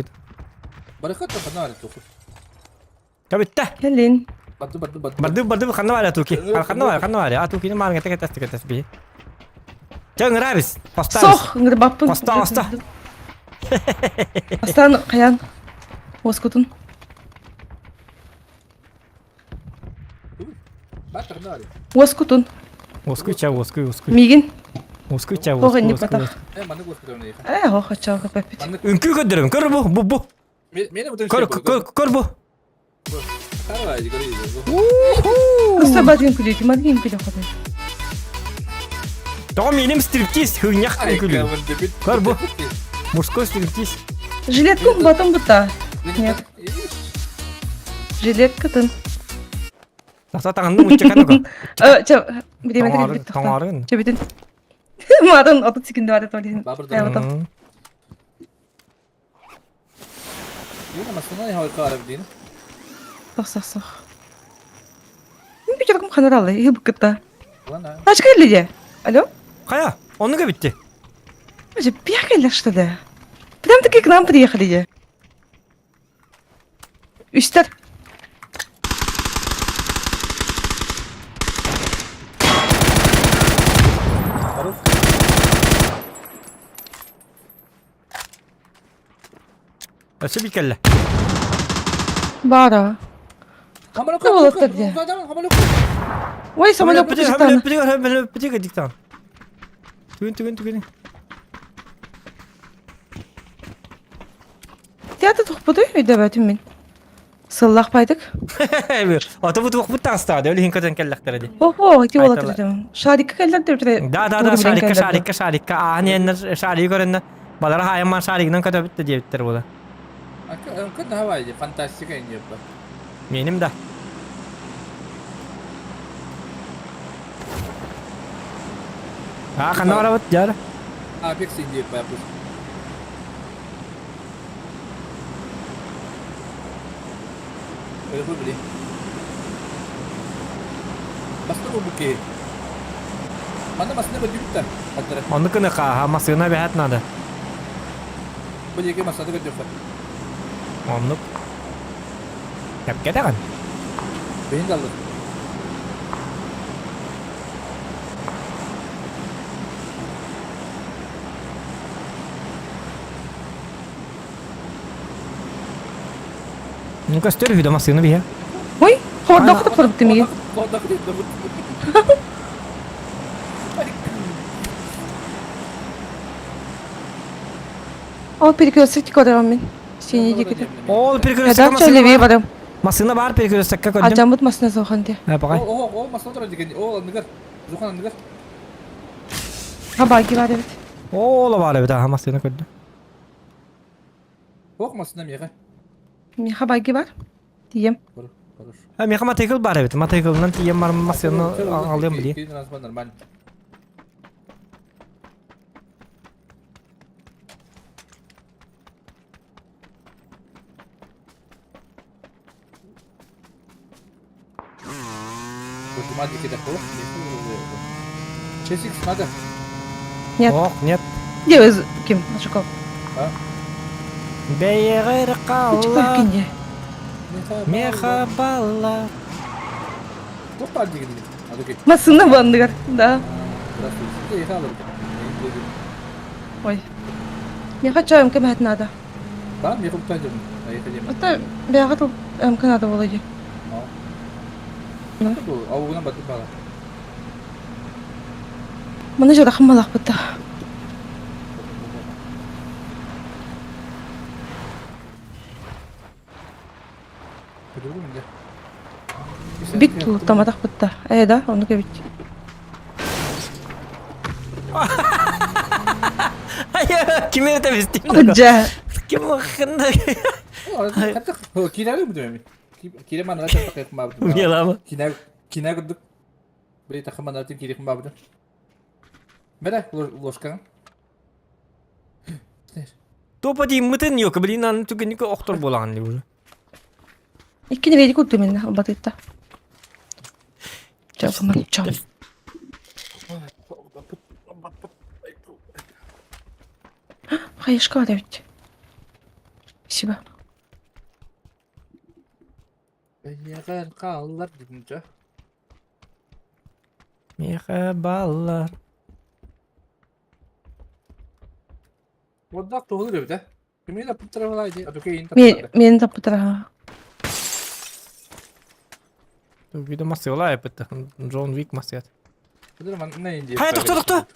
Speaker 6: Барыхат ханна баар туху.
Speaker 1: Кабитта.
Speaker 2: Кэлин.
Speaker 6: Барды барды барды.
Speaker 1: Барды барды ханна баар атуки. Ханна баар, ханна баар. Атукини маарга тек тас тек тас би. Чэ ыҥырабыз. Постабыз.
Speaker 2: Сох, ыҥырбаппын.
Speaker 1: Поста, поста.
Speaker 2: Бастаан хайаан уоскутун. Уоскутун.
Speaker 1: Уоскуй ча, уоскуй, уоскуй.
Speaker 2: Миигин.
Speaker 1: Уоскуй ча,
Speaker 2: Ох,
Speaker 1: уоскуй,
Speaker 2: инник
Speaker 1: уоскуй.
Speaker 2: батах. Э, ох, очоо көппүт.
Speaker 1: Үҥкүү көрдөрөм. Көр бу, бу, бу. Көр, көр, көр бу.
Speaker 2: Просто бадгин күлүүтү, мадгин күлүү хотун.
Speaker 1: Тоҕо мииним стриптиз хыынньах күлүү. Көр бу. Мужской стриптиз.
Speaker 2: Жилетку батым бута. Нет. Жилеткатын.
Speaker 1: Тахса таҥынным мучча кanu
Speaker 2: Э, чэ, бириэмэтэ кэлбит тохтоо.
Speaker 1: Тоҥоорун.
Speaker 2: Чэбитин. Маатын 30 секунда бар этэ ол Сох, сох, сох. Бүтүргүм ханаралы, иһи буккытта. Тачка келли де. Алло?
Speaker 1: Хайа, оннук эбитти.
Speaker 2: Же бегали, что ли? Прям таки к нам приехали де. Үстер.
Speaker 1: Өссө биир кэллэ.
Speaker 2: Баара. Уолаттар дии. Ой, самолет
Speaker 1: Самолет бүтүгэн диктан. Түгэн түгэн түгэн.
Speaker 2: Театр тухпутуй өйдөбөтүм мин. Сыллах байдык.
Speaker 1: Ото бу туох бутаастаады, ол иһин көтөн кэллэхтэрэ дии.
Speaker 2: Охо, ити уолаттар этим. Шарикка кэллэр деп
Speaker 1: Да, да, да, шарикка, шарикка, шарикка. Аан иэннэр шаригы көрөннөр. Балара хаайымман шаригынан көтөбүт да диэбиттэр буола.
Speaker 6: Давай, фантастика иньеппа.
Speaker 1: Меним да. А, ханна барабыт, дьара?
Speaker 6: Апекс иньеппа, Били. Баста бу буке. Манна масына бөдүбүттэр. Аттара.
Speaker 1: Онну кыны хааха масына бэһэт надо.
Speaker 6: Бу диэки масына көрдөххө.
Speaker 1: Оннук. Тэпкэ даҕан.
Speaker 6: Бэйин даллы.
Speaker 1: Ну көстөр үһү да массыына биһэ.
Speaker 2: Ой, хордохто хорбут миги. Ол перекресток көрөм мин. Синий дикити.
Speaker 1: Ол перекрестокка
Speaker 2: Эдак левее барым.
Speaker 1: Массыына бар перекрестокка көрдүм.
Speaker 2: Алдьаммыт массыына суохан дии.
Speaker 1: Э, пакай.
Speaker 6: О, о, массыына турар диген. Ол анныгар. Зухан анныгар.
Speaker 2: Ха баги бар эбит.
Speaker 1: Ол бар эбит, аха массыына көрдүм.
Speaker 6: Ох, массыына миэхэ.
Speaker 2: Миэхэ баги бар. Тиийэм.
Speaker 6: Хорошо.
Speaker 1: А миэхэ мотоцикл бар эбит. Мотоциклынан тиийэн баран массыына алыам билиэ.
Speaker 6: Нормально. Бардима диэки да Часик надо.
Speaker 2: Нет.
Speaker 1: Ох, нет.
Speaker 2: Где ким? Очков.
Speaker 6: А?
Speaker 1: Бэйэҕэр хаалла.
Speaker 2: Ким дии?
Speaker 1: Меха балла.
Speaker 6: Туох баар диигин?
Speaker 2: Массыына бу анныгар, да. Ой. Меха чо МК мэһэт надо.
Speaker 6: Да, меха утан дьон.
Speaker 2: Ата бэҕэ тыл МК надо буолуо дии.
Speaker 6: Аугунан бардым баала.
Speaker 2: Маны жадахым малахпыта. Бит туттаматахпытта. Ээ да, оннук эбит.
Speaker 1: Кими это вести?
Speaker 2: Дьэ.
Speaker 1: Ким
Speaker 6: Киинэ бүтүмэми. Киинэ манна тахыахмаабыт.
Speaker 1: Мелама.
Speaker 6: Киинэ киинэ курдук. Били тахыманатын киирихмаабыт. Бэрэ ложкаҥ.
Speaker 1: Топа диммытын yok, блин, аны түгенник охтор буолаҕын дии уже.
Speaker 2: Иккини бэйди курдук минна батытта. Чалкыман чам. Хайышка бар эбит. Спасибо.
Speaker 6: Эйиэхэ хааллар дигинчэ.
Speaker 1: Меха баллар.
Speaker 6: Уордаах туһулуур эбит ээ. Кимиэ таппыттара буолаа дии, атука иин
Speaker 2: Мен
Speaker 6: таппыттара.
Speaker 2: мени таппыттара.
Speaker 1: Виду масыла эппит. Джон Вик масыат.
Speaker 6: Кыдыр манна иин диэбит.
Speaker 1: Хайа тохто тохто.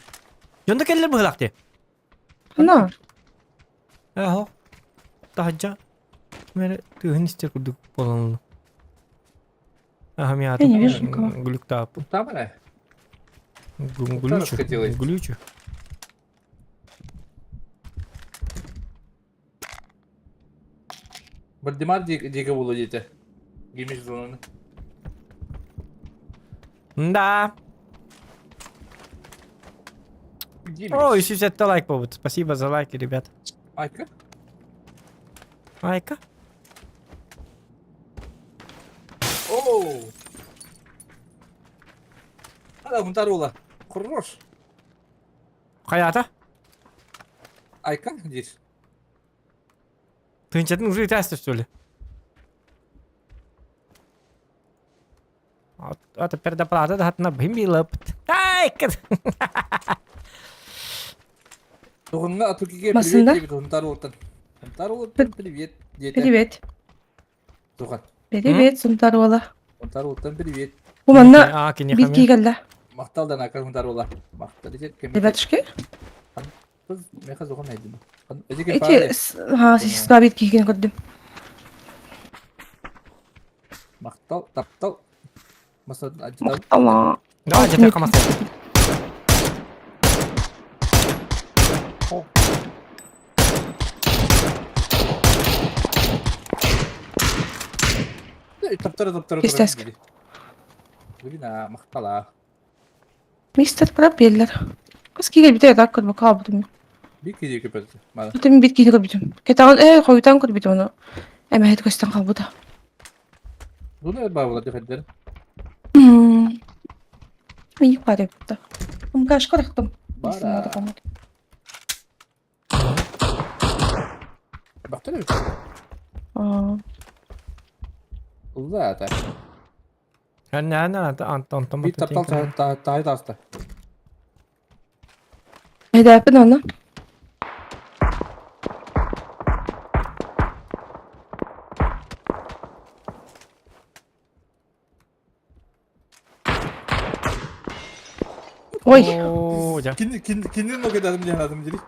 Speaker 1: Дьонно кэллэр быһылаах дии.
Speaker 2: На.
Speaker 1: Эһо. Таһырдьа. Мэр тыһын истер курдук буолан Ага,
Speaker 2: Я не вижу никого.
Speaker 1: Глюктап.
Speaker 6: Там эрэ.
Speaker 1: Глючу.
Speaker 6: делает?
Speaker 1: Глючу.
Speaker 6: Бардимар диэки буолуо диэтэ. Гимиш зонаны.
Speaker 1: Да. О, еще 50 лайк побут. Спасибо за лайки, ребят.
Speaker 6: Айка?
Speaker 1: Айка.
Speaker 6: Оу! Ада мунтарула. Хорош.
Speaker 1: Хайата?
Speaker 6: Айка диир.
Speaker 1: Тынчатын уже тесты, что ли? А предоплата да на бимбилапт. Айка!
Speaker 6: Тугунна Атукиге привет
Speaker 2: Масында?
Speaker 6: диэбит Хунтарултан. Хунтарултан привет диэтэ.
Speaker 2: Привет.
Speaker 6: Тухан.
Speaker 2: Привет, Сунтаруола.
Speaker 6: Хунтарултан привет.
Speaker 2: Бу манна
Speaker 1: А,
Speaker 2: бит кигэллэ.
Speaker 6: Махтал да нака Хунтарула. Махтал десет кем.
Speaker 2: Ребятушки.
Speaker 6: Меха зохон найдем.
Speaker 2: Эти ха сестра бит киген көрдүм.
Speaker 6: Махтал, таптал. Масадан аждал.
Speaker 2: Махтала.
Speaker 1: Давай, теперь камасты.
Speaker 6: Таптара таптара.
Speaker 2: Кистеск.
Speaker 6: Блин, махтала.
Speaker 2: Мистер Пропеллер. Кыс киге бите так көрбө каабытым.
Speaker 6: Бик киди көпөт. Мана.
Speaker 2: Бүтүн бит киге көрбүтүм. Кетаган э хоютан көрбүтүм оны. Эмэхет көстөн калбыта.
Speaker 6: Буну бабыла дехеддер.
Speaker 2: Мин бар эбитта. Умгаш корактым.
Speaker 6: Бара. Бактар бит.
Speaker 2: Аа.
Speaker 6: Улла ата.
Speaker 1: Ана ана Антон Антон.
Speaker 6: Бит таптал тай таста.
Speaker 2: Эдәпин аны. Ой.
Speaker 1: О, да.
Speaker 6: Кин кин кинин могедадым диэн дири.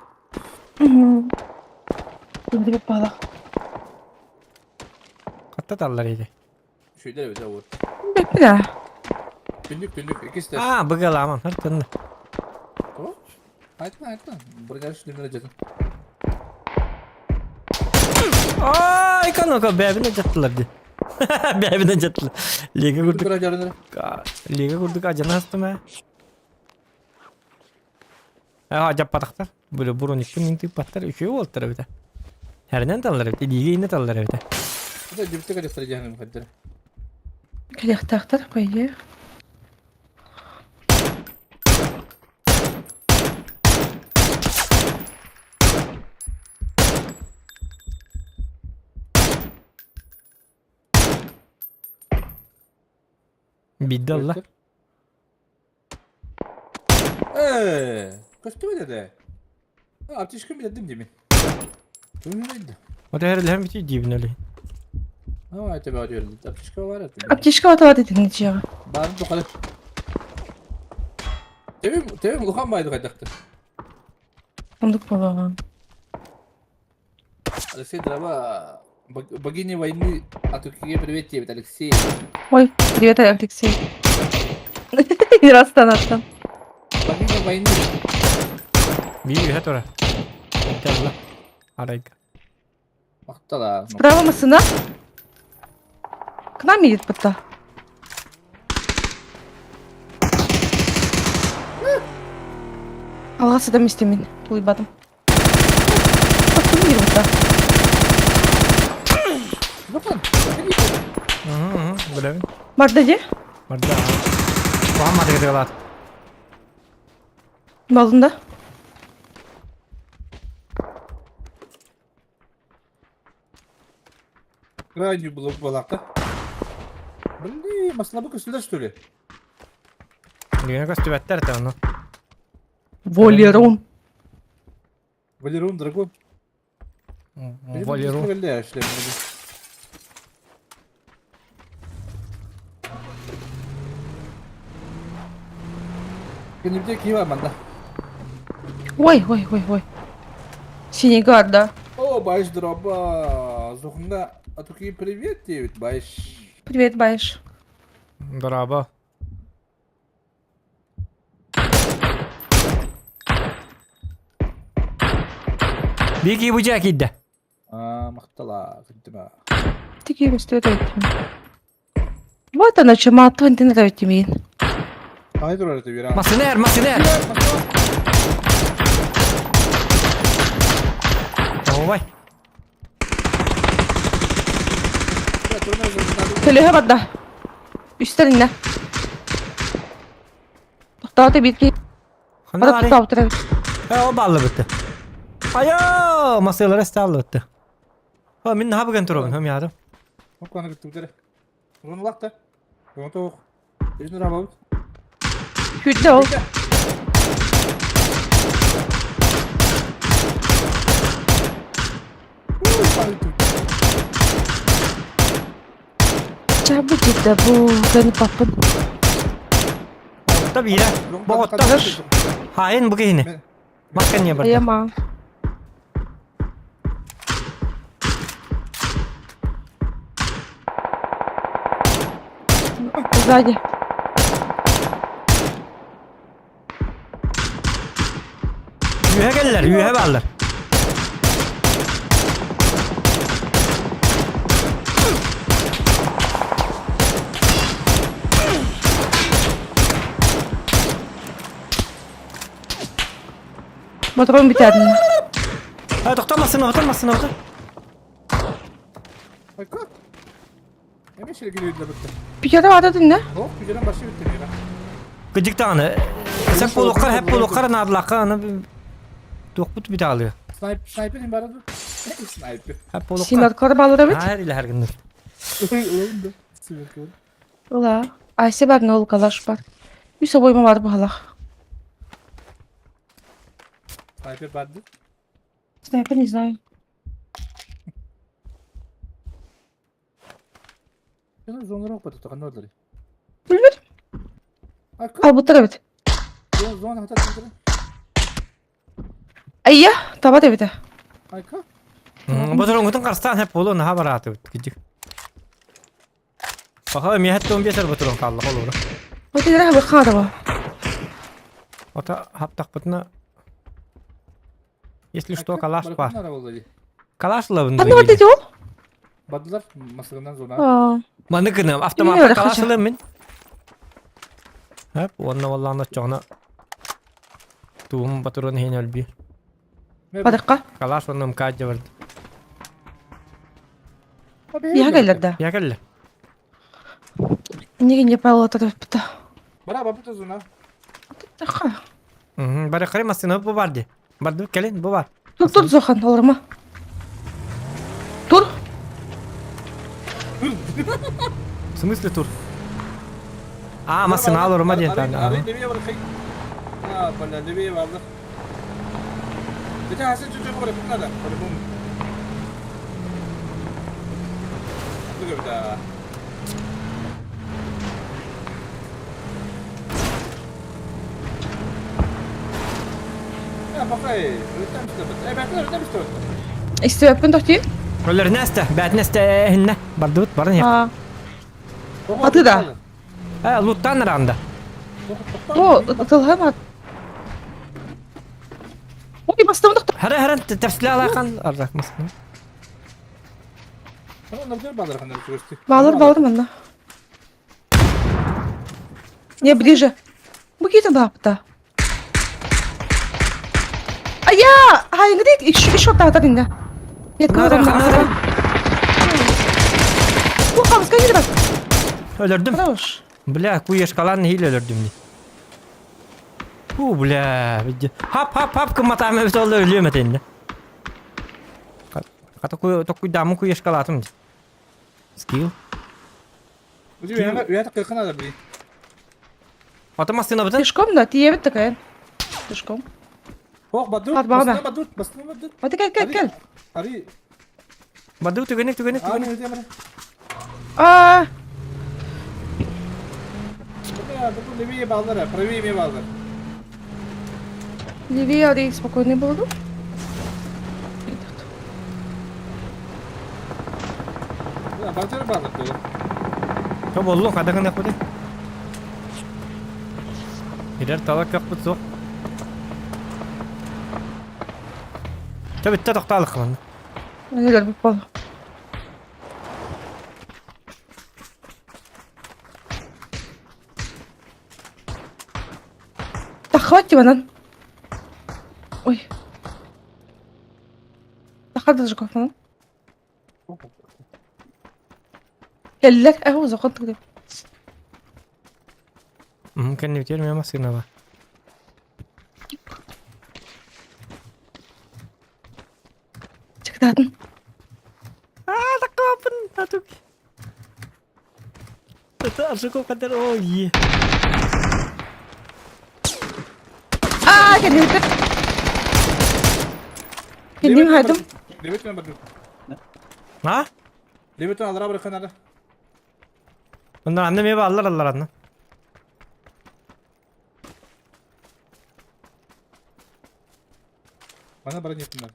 Speaker 2: Билип бала.
Speaker 1: Катта таллар иди.
Speaker 6: Шөйлер бит вот.
Speaker 2: Беппин
Speaker 6: Күндүк күндүк икисте.
Speaker 1: А, быгаламан. Хартын.
Speaker 6: Айтма айтма. Бургаш дүнөр жатын.
Speaker 1: Ай, канака бәбине жаттылар ди. Бәбине жаттылар. Леге курдук.
Speaker 6: Күрә жарыныр.
Speaker 1: Леге курдук ажана астым ә. А, жаппатактар. Бүле бурун икки мин тыппаттар, үчөө болтар бит. Хәрнен таллар бит, лиге инне таллар бит.
Speaker 6: Это дипте кадестер жаһаным хаддер.
Speaker 2: Кэлиэхтээхтэр, по идее.
Speaker 1: Биирдэ ылла.
Speaker 6: Ээ, көстүбэт этэ. Аптечкам билэрдим дии мин. Түҥүрүйдэ.
Speaker 1: Вот эрэлэһэн бүтүй диибин өлүй.
Speaker 6: Аа, это баар диэн. Аптечка бар это.
Speaker 2: Аптечка отават этин дьиэҕэ.
Speaker 6: Баарын тухары. Тэбим, тэбим улахан байды хайдахты.
Speaker 2: Ондук буолуоҕа.
Speaker 6: Алексей Дрова, богиня войны, а Туркия привет тебе, Алексей.
Speaker 2: Ой, привет, Алексей. Растан аттан.
Speaker 6: Богиня войны.
Speaker 1: Биир үһэ тура. Интелла. Арайга.
Speaker 6: Махтала.
Speaker 2: Справа машина. К нам едет будто. Алға сыдам истемин. Тулуйбатым. Ким будто?
Speaker 6: Лухан,
Speaker 1: Билэбин.
Speaker 2: Барда дии?
Speaker 1: Барда. Куһаҕан матыгытыгалаат.
Speaker 2: Балдын да?
Speaker 6: Крайний было балака. Блин, маслабы көстүлэр что ли?
Speaker 1: Билигин көстүбэттэр этэ ону.
Speaker 2: Валерон.
Speaker 6: Валерон, дорогой.
Speaker 1: Валерон.
Speaker 6: Кэннибитэ киһи бар манна.
Speaker 2: Ой, ой, ой, ой. Синий да.
Speaker 6: О, Байш дроба. Зухунга, а такие привет тебе, Байш.
Speaker 2: Привет, Байш.
Speaker 1: Дороба. Бики бу дьэ киирдэ.
Speaker 6: Аа, махтала, кынтыма.
Speaker 2: Тики көстүбэт эбит. Вот она чымааттан тин эбит миин.
Speaker 6: Ай турар это вера.
Speaker 1: Масынер, масынер! Ой.
Speaker 2: Төлөһө барда. Үстэриннэ. Тохтоото биир киһи.
Speaker 1: Ханна
Speaker 2: Бара
Speaker 1: барый?
Speaker 2: тохтообут эбит.
Speaker 1: Э, ол баллыбытты. Айо, масылары сталлыбытты. О, мин наха бүгін турабын, хым ядым.
Speaker 6: Хокканы кыттыбыт эрэ. Рун улахта. Рун тоох. Өзүн урабабыт.
Speaker 2: Сүүрдэ ол. Чабы дьида бу кэн паппын.
Speaker 1: Отта биирэ. Бу отта. Хайын бу киһини. Макка не барда.
Speaker 2: Айама. Сзади.
Speaker 1: Үөһэ кэллэр, үөһэ бааллар.
Speaker 2: Ботурун бүтэрдин.
Speaker 1: Э, тохтомасын, тохтомасын, тохтом.
Speaker 6: Ой, как? Эме шергилейдилер бітті.
Speaker 2: Пикете бата түнне.
Speaker 6: О, күжерен башы бітті мега.
Speaker 1: Кыдьык даҕаны. Сеп буолуоххар, хэп буолуоххар наадалаахха аны туохпут бүтэ аалыа.
Speaker 6: Снайп, снайпер им барады. Снайпер.
Speaker 1: Хэп буолуохха.
Speaker 2: Симеркор балыр эбит.
Speaker 1: Аа, илэһэр гынныр.
Speaker 6: Ой, Симеркор.
Speaker 2: Ыла. Айсе бар, ол калаш бар. Үс обойма бар баһалах.
Speaker 6: Снайпер барды.
Speaker 2: Снайпер не знаю.
Speaker 6: Şunu zonlara okpatı tokan ne
Speaker 2: Билбит.
Speaker 6: Акы.
Speaker 2: Албыттар эбит.
Speaker 6: Зон зон хата тындыры.
Speaker 2: Айя, табат эбит.
Speaker 6: Айка.
Speaker 1: Ботуруҥҥутун харыстаан хэп буолуо наһаа бараатыбыт кыдьык. Паха миэхэ он биэсэр ботурун хаалла холобура.
Speaker 2: Вот игра бахарова.
Speaker 1: Ото хаптахпытына если что калаш бар. Калаш лабын.
Speaker 2: Ханна бар деди ол?
Speaker 6: Бардылар масырынан зона.
Speaker 2: Аа.
Speaker 1: Маны гынам автоматта калаш ылым мин. Хэп уонна валлаана чоҕуна туум батурун иһин өлбү.
Speaker 2: Бадыкка.
Speaker 1: Калаш онно мкаадьа барды.
Speaker 2: Биһа кэллэр да.
Speaker 1: Я кэллэ.
Speaker 2: Иннигин не павла тараппыта.
Speaker 6: Бара бапыта зона.
Speaker 2: Таха.
Speaker 1: Бары кыры массына бу бар ди. Барды кэлин бу бар.
Speaker 2: Тур тур зохан олорма. Тур.
Speaker 1: В смысле тур? А, массыына олорума диэн таана.
Speaker 6: Арый левее барахай. А, бля, левее бааллар. Хотя хасы чуть-чуть барахай надо, по-любому. Да.
Speaker 2: Истибэппин тохтуйун.
Speaker 1: Өлөрүнэ эстэ, бээтинэ эстэ эһиннэ. Бардыбыт, баран иһиэх.
Speaker 2: Аты да.
Speaker 1: Э, луттаан ыраанда.
Speaker 2: О, тылһа бар. Ой, бастым тохту.
Speaker 1: Хара хара тепсиле алахан арзак масын.
Speaker 2: Балыр, балыр манна. Не, ближе. Бу кийтин баапта. Ая! Хайыҥы еще еще таатар инде. Нет,
Speaker 1: Надо, надо.
Speaker 2: Бу хамска киирбэт.
Speaker 1: Өлөрдүм.
Speaker 2: Хорош.
Speaker 1: Бля, куешкалан нэһиилэ өлөрдүм дии. Фу, бля, хап-хап-хап кымматаам эбит ол өлүөм этэ иннэ. Хата токуйдааммын куешкалаатым дии. Скилл. Ото массыынабытын?
Speaker 2: Пешком да, тиийэбит такая. Пешком.
Speaker 6: Ох, бадут,
Speaker 2: Арбаҕа
Speaker 6: бастына бадут, бастына бадут.
Speaker 2: Баты кэл, кэл, кэл.
Speaker 6: Ари,
Speaker 1: Бадуу түгэник, түгэник, түгэник.
Speaker 2: Аа,
Speaker 6: Левее баллар, правее баллар.
Speaker 2: левее ари спокойный буолду.
Speaker 6: Балтер баллар.
Speaker 1: То боллуң, хадагын яқпыды. Ирер талак көхпүт суох. Та битте тоқталық мын.
Speaker 2: Нелер bu бол. Тахват манан. Ой. Тахат даже кофман. Кэллэр эһу закон тыгды.
Speaker 1: Кэннибитигэр эмиэ массыына бар.
Speaker 2: Чыктаатын.
Speaker 1: Аа, таккабын, татук. Это Аржаков кадер, о, е.
Speaker 2: Аа, кэннибитер. Кэнним хайдым.
Speaker 6: Левее бадут.
Speaker 1: А?
Speaker 6: Левее алра бырахын надо.
Speaker 1: Онно анны эмиэ бааллар аллар анны.
Speaker 6: Мана бронетунар.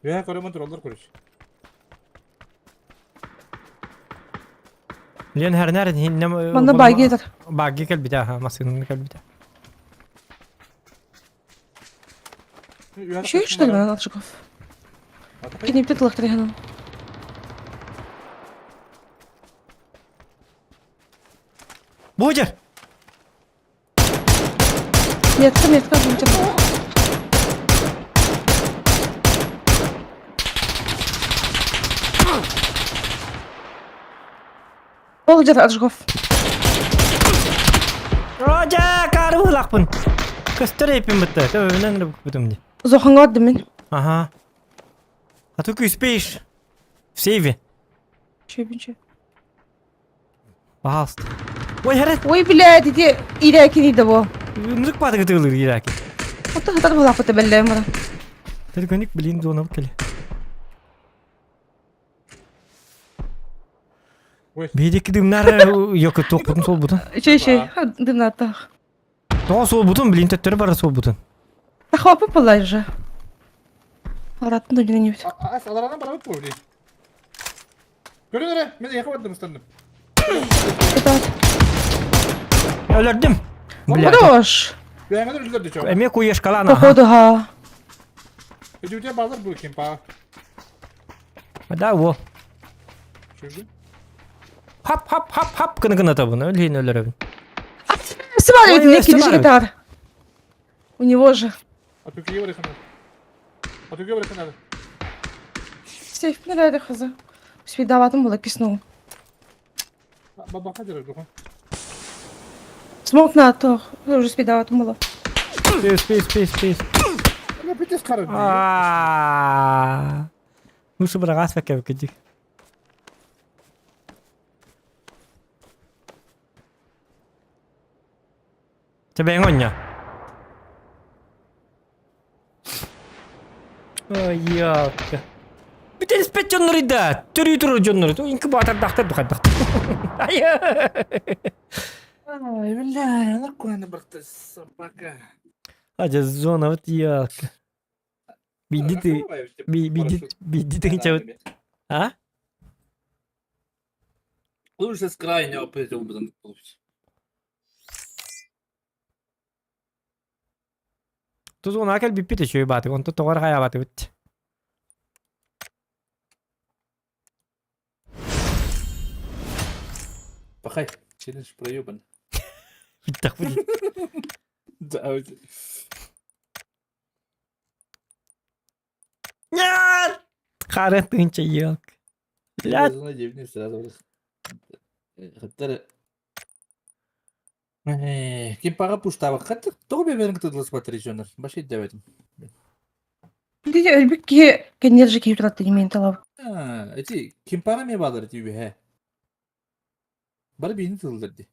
Speaker 6: Үөһэ көрөмөн тураллар короче.
Speaker 1: Лен хәрнәр хиннем
Speaker 2: Манна баги этер.
Speaker 1: Баги кэлбитэ, аха, массыынаны кэлбитэ.
Speaker 2: Еще что ли, манан Аржаков? Кэннибитер тылахтар иһэн.
Speaker 1: Бу дьэр!
Speaker 2: Метка, метка, метка. Ол дьэр Аржаков.
Speaker 1: Рожа, карыбылакпын. Көстөр эпин бытты. Төбөбүнэн эрэ букпутум дии.
Speaker 2: Зоханга бардым мин.
Speaker 1: Ага. А только успеешь. В сейве.
Speaker 2: Чөбүнчө.
Speaker 1: Пожалуйста. Ой, хэрэг.
Speaker 2: Ой, блядь, ити ирэкини да бу.
Speaker 1: Үнрүк баатыгы тыылыр ираки.
Speaker 2: Отто хатар булапыта бэллэм бара.
Speaker 1: Төргөник блин зона кэле.
Speaker 6: Ой.
Speaker 1: Биһиги дымнар йоку туохпутун суолбутун.
Speaker 2: Үчүй үчүй. Дымнаттах.
Speaker 1: Тоҕо суолбутун блин төттөрү бара суолбутун.
Speaker 2: Тахапы была же. Араттын да небит.
Speaker 6: Аларанан барабыт буо блин. Көрүң эрэ, мен эйиэхэ бардым ыстанным.
Speaker 1: Өлөрдүм. Бля.
Speaker 2: Хорош.
Speaker 6: Бэйэҥэр өллөр дичо.
Speaker 1: Эмиэ куешкалаан аха.
Speaker 2: Походу ха.
Speaker 6: Үдүбүтэ баалар бу кимпа.
Speaker 1: Да, во.
Speaker 6: Чүгү.
Speaker 1: Хап хап хап хап гына гына табын. Өлейін өлөрөбүн.
Speaker 2: Сыбар
Speaker 1: Ой,
Speaker 2: ведь не
Speaker 1: Сыбар
Speaker 2: кидишь
Speaker 1: ведь.
Speaker 2: гитар. У него же.
Speaker 6: Атукие барыхын. Атукие барыхын.
Speaker 2: Сейф не дайды хызы. Успейдаватым было киснул.
Speaker 6: Бабаха дерер духан.
Speaker 2: Смог на то. Уже спидаватым было.
Speaker 1: Спей, спей, спей, спей.
Speaker 6: Бля, бүтес қара.
Speaker 1: Аа. Лучше быраҕаас бэккэбиккэ Чэ бэйэҥ оонньоо. Ой, ёпта. Бүтэн испэт дьоннору да, төрүү турар дьоннору. Инкубатордаахтар бу хайдах. Ай!
Speaker 6: Ай, бля, нахуй барта собака.
Speaker 1: Адьа зона вот ёлка. Биди ты, биди, биди ты А?
Speaker 6: Лучше с крайнего образом получится.
Speaker 1: Тузуна кэлбиппит үчүгэй баатык, онто тоҕо эрэ хайаабатыбыт.
Speaker 6: Пахай, челлендж проебан.
Speaker 1: Бүттэхпит.
Speaker 6: Да,
Speaker 1: Нет! Хара тыынча елк. Блядь.
Speaker 6: Ким пара пуштабакка тоҕо бэбэрин кытылы смотреть дьоннор баши дэбэтим.
Speaker 2: Диди өлбүт киһи кэннер же киһи туратты димен талап.
Speaker 6: Эти ким пара ме баалар ити үһэ. Бары биһини тыллар ди.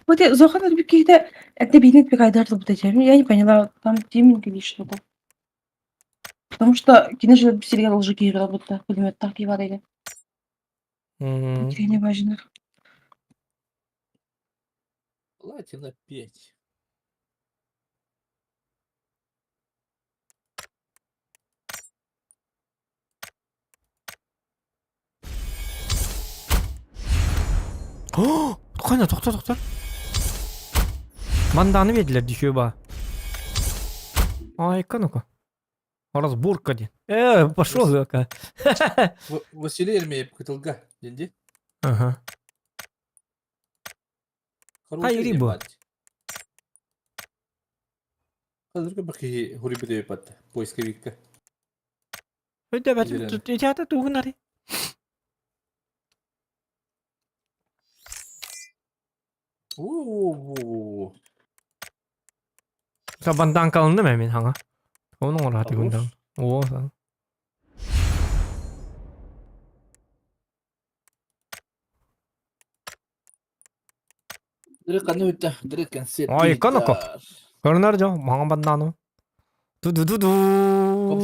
Speaker 2: Вот Зохан өлбүт киһитэ эрдэ биһини пикайдар тылбыта этим. Я не поняла, там тиминг или что-то. Потому что кини же сиригэр лжи киһи будто пулеметтаах киһи бар или. Не важно.
Speaker 6: Платина 5.
Speaker 1: Хайна тохтор тохтор. Манданы бердилер дүйүө ба. Айка ну-ка. Разборка диэн. Э, пошел ка.
Speaker 6: Василий Ермеев кытылга денди.
Speaker 1: Ага. Хай рибу.
Speaker 6: Қазіргі бір киһи хури патта поисковикка.
Speaker 1: Өйдөбөт театр тугунари.
Speaker 6: Оо.
Speaker 1: Сабандан калынды ме мен хаңа. Оның ораты күндан. О, сан.
Speaker 6: Дыры қаны өтті, дыры концерт.
Speaker 1: Ай, қаны ко. Көрінер жо, маған бандану. Ду-ду-ду-ду.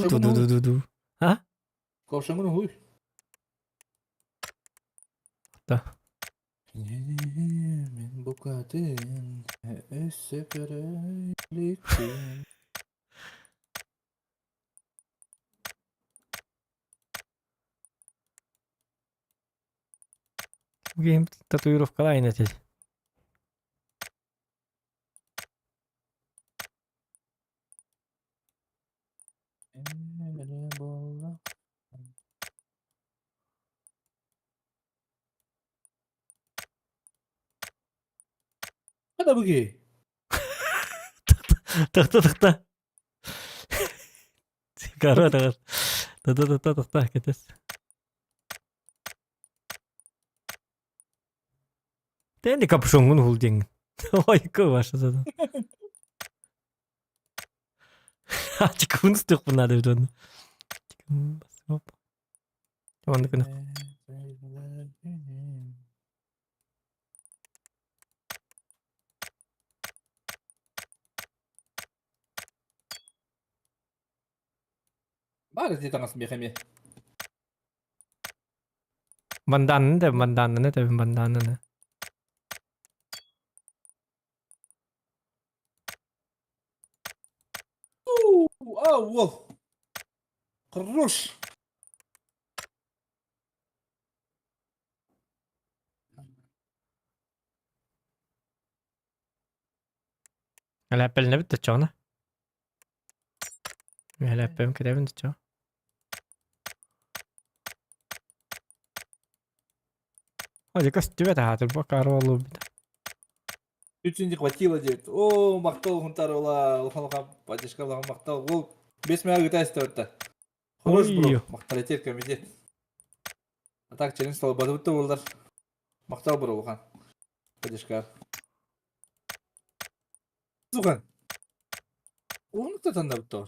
Speaker 1: Ду-ду-ду-ду. А?
Speaker 6: Ковшаңын хуй.
Speaker 1: Да.
Speaker 6: Мен букатын өссө көрөлүкпүн.
Speaker 1: Гейм татуировкалайын этил.
Speaker 6: Хада буги.
Speaker 1: Тахта тахта. Кара тахта. Тахта тахта тахта кетес. Тэнди капюшонгун хул диэн. Ой, ваша зада. Чикунс тух надо бит Онны күнү.
Speaker 6: Бары ди таңас мехеме.
Speaker 1: Банданны да, банданны да, банданны.
Speaker 6: Ау, Хорош.
Speaker 1: Элэппэлинэбит да чоҕуна. Элэппэм кэтэбин да чоо. Ой, көстүбэт аһаатыр бу каролу
Speaker 6: Чуть не хватило, девять. О, мактал хунтар ола, улхан поддержка мактал. Ол бес мә гытайсы өтті. Хорош, бро. Макталитет комитет. А так, челлендж стал бадыбытты болдар. Мактал бро, улхан. Поддержка. Сухан. Уһуннук да таннабыт тоҕо.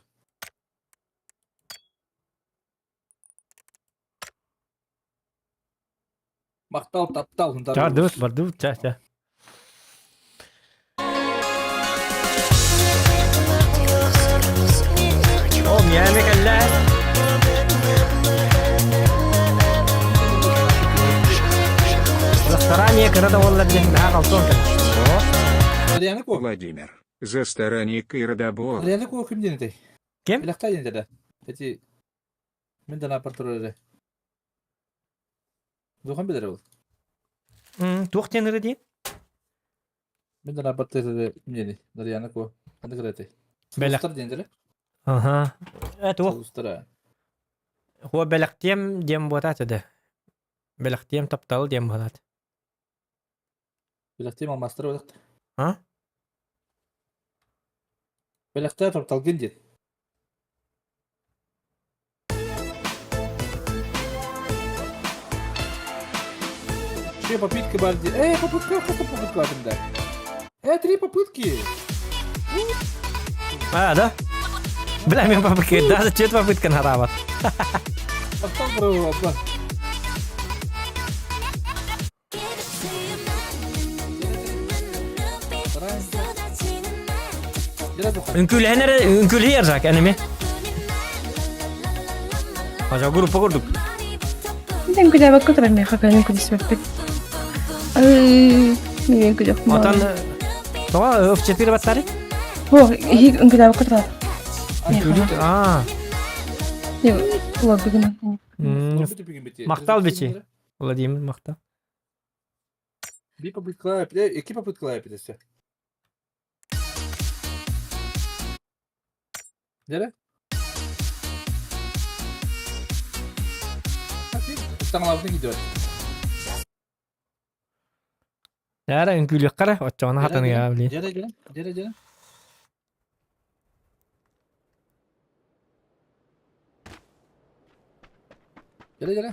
Speaker 6: Махтал, таптал,
Speaker 1: Бардыбыт, бардыбыт, ча, ча. О, миэхэ кэллэ. Заранее кыра да буоллар диэн наһаа халтон кэллэ.
Speaker 7: Владимир, за старание Кыра
Speaker 6: Реально куо ким диэн этэй?
Speaker 1: Ким?
Speaker 6: Билэхтэй диэн этэ. Эти мин да напар турар эрэ. Духан билэр ол.
Speaker 1: Туох диэн эрэ диэн?
Speaker 6: Мин да напар турар эрэ ким диэний? Дарьяна куо. Ханнык эрэ этэй?
Speaker 1: Бэлэх.
Speaker 6: Сулустар диэн этэ.
Speaker 1: Аха. Э туох?
Speaker 6: Сулустара.
Speaker 1: Хуо бэлэхтиэм диэн буотаат этэ. Бэлэхтиэм таптал диэн буолаат.
Speaker 6: Бэлэхтиэм алмаастары бэлэхтэ.
Speaker 1: А?
Speaker 6: Бэлэхтээ тапталгын диэн. Че, попытка бар дии. Э, попытка, хас попытка да. Э, три попытки.
Speaker 1: А, да? Бля, мен попытка, даже чет попытка нараабат.
Speaker 6: Таптал бро, абла.
Speaker 1: Үҥкүүлэһэн эрэ үҥкүүлэһиэр Жак энеми. Ажа группа курдук.
Speaker 2: Мен үҥкүүлээбэккэ турар миэхэ кэлин үҥкүүлэспэппит. Мен үҥкүүлүөх
Speaker 1: Отон тоҕо F4 баттары?
Speaker 2: О, иһи үҥкүүлээбэккэ турар.
Speaker 1: Аа.
Speaker 2: Лоббигынан.
Speaker 1: Махтал бичи. Владимир махтал.
Speaker 6: Bir попытка iki попытка yapıyorsun. Nere? Таҥалабытын gidiyor.
Speaker 1: Яра үҥкүүлүөххэ эрэ, оччоҕуна хатаныаҕа блин.
Speaker 6: Дьэрэ дьэрэ, дьэрэ дьэрэ. Дьэрэ дьэрэ.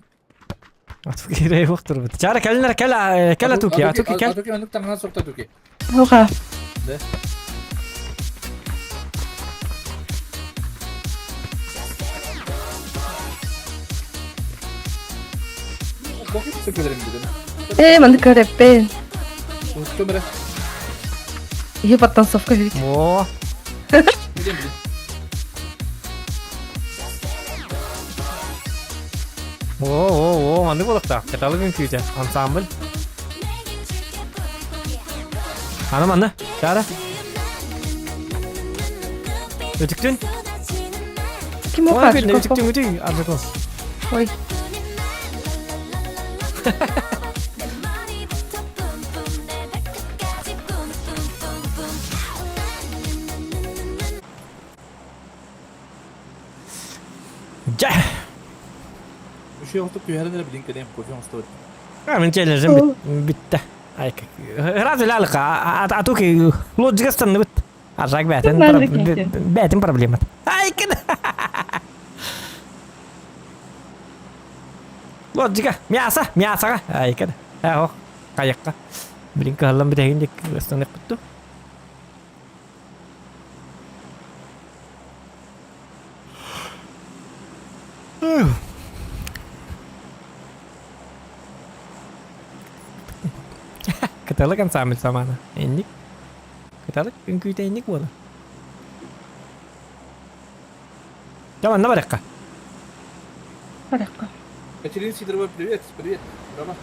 Speaker 1: Атуки турбут. Чара кэлин эрэ кэл кэл Атуки, Атуки кэл.
Speaker 6: Атуки оннук таҥаһа сорто Атуки.
Speaker 2: Оха.
Speaker 6: Да.
Speaker 2: Ээ, маннык көрөппүн.
Speaker 6: Уһуктум эрэ.
Speaker 2: Иһи подтанцовка ведь.
Speaker 1: О. О, о, о, маннык буолуохтаах. Каталог үҥкүүтэ, ансамбль. Аны манна, Чара. Өтүктүн.
Speaker 2: Ким
Speaker 1: Ой, күн, өтүктүн, өтүк, Аржаков.
Speaker 2: Ой.
Speaker 1: Дьэ!
Speaker 6: Үчүгэй оҕотук түһэрэн эрэ билин кэлиэм, кофе оҥостубут.
Speaker 1: Мин челленджим бүттэ. Раз илалыка, атуки лоджига станныбыт. Аржак бээтин бээтин проблемат. Айкын! Лоджига, мясо, мясоға. Айкын. Эх, кайыкка. Блин, кыһаллан бүтэһигин дик ыстанык бүттү. Кыталык ансамбль самана. Инник. Кыталык үҥкүүтэ инник буола. Дьэ манна барыахха.
Speaker 2: Барыахха.
Speaker 6: Катерина Сидорова, привет, привет, Рома.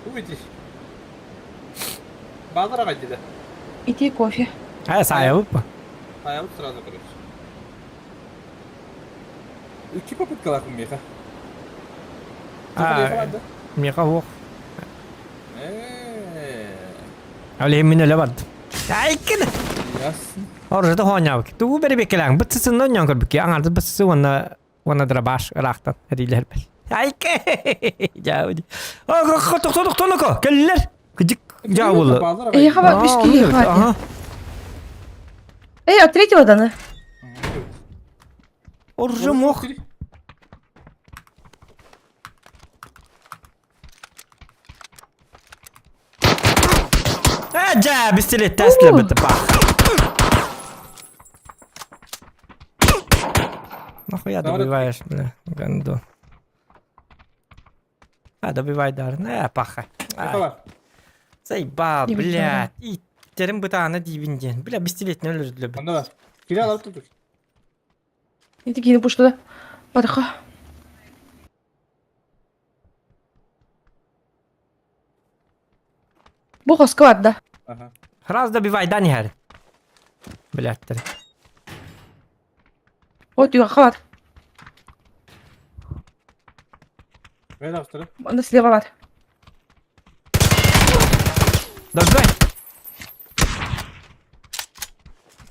Speaker 6: Увидишь. Баалар аҕай дилэ.
Speaker 2: Ити кофе.
Speaker 1: А, саайабыт па.
Speaker 6: Саайабыт сразу, короче. Икки попыткалаах миэхэ.
Speaker 1: А, миэхэ суох. Ол иһин мин өлө бардым. Айкын!
Speaker 6: Ясно.
Speaker 1: Оружиета хоонньообут. Тугу бэрибиэккэлээҥ быт сысынна онньоон көрбүккэ аҥаардас быт сысы уонна уонна дробаш ыраахтан эриилэһэрбэр. Айка! Дьаабы. Тохтоо тохтоо кэллэр. Кыдьык дьаабылы.
Speaker 2: Эйиэхэ бар үс киһи баар. Эй, от третьего даны.
Speaker 1: Оружие мох. Э, дьэ, пистолет Тесла бит пах. Нахуя добиваешь, бля, ганду. А, добивай дар. На, паха. Заебал, блядь. Иттерим бытаана диибин диэн. Бля, бистилетне өлөрдүлэр.
Speaker 6: Онно бар. Кире алып турдук.
Speaker 2: Ити киини пуштуда. Барыха. Бу хоско барда.
Speaker 6: Ага.
Speaker 1: Раз добивай, да, не Блядь,
Speaker 2: Вот юга бар.
Speaker 6: Бэйэ автора.
Speaker 2: Анда слева бар.
Speaker 1: Добивай.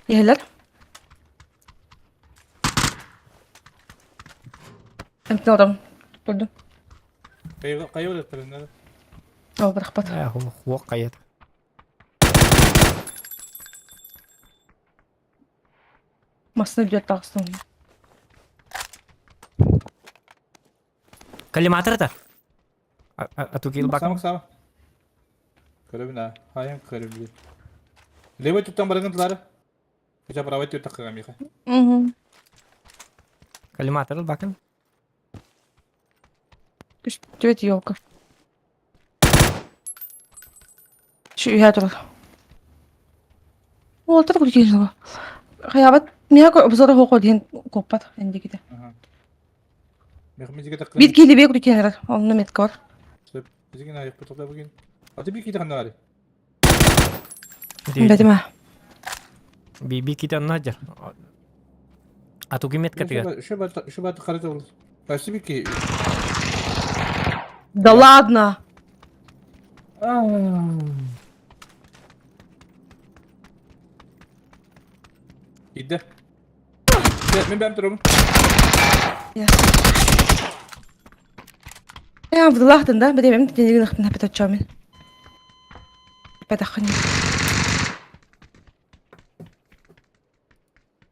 Speaker 2: Иһэлэр. Эмтэн олором. Турдум.
Speaker 6: Хайа өлөттөрүннэр.
Speaker 2: Ол бырахпат.
Speaker 1: Хуох хайат.
Speaker 2: Массыына бүт таҕыстым.
Speaker 1: Коллиматор это? А ту кил бак.
Speaker 6: Самык сама. Көрөбүн а. Хайын көрөбүн. Левый туттан барыгын тылары. Хотя правый туттан кыгамиха.
Speaker 2: Угу.
Speaker 1: Коллиматор бакын.
Speaker 2: Түбэт елка. Şu үһэ турар. Уолтар курдук жылы. Хайабат миха обзора хоко диэн куоппат эндиките. Бит киһи бек курдук онно метка бар. Бэтима.
Speaker 1: Би би ките онно дьэр. А туги метка тыгар.
Speaker 2: Да ладно!
Speaker 6: Иде. Мен бэм турабын.
Speaker 2: Я вдылахтын да, бэдэбэм тенигин ахтын апетачамин. Петахын.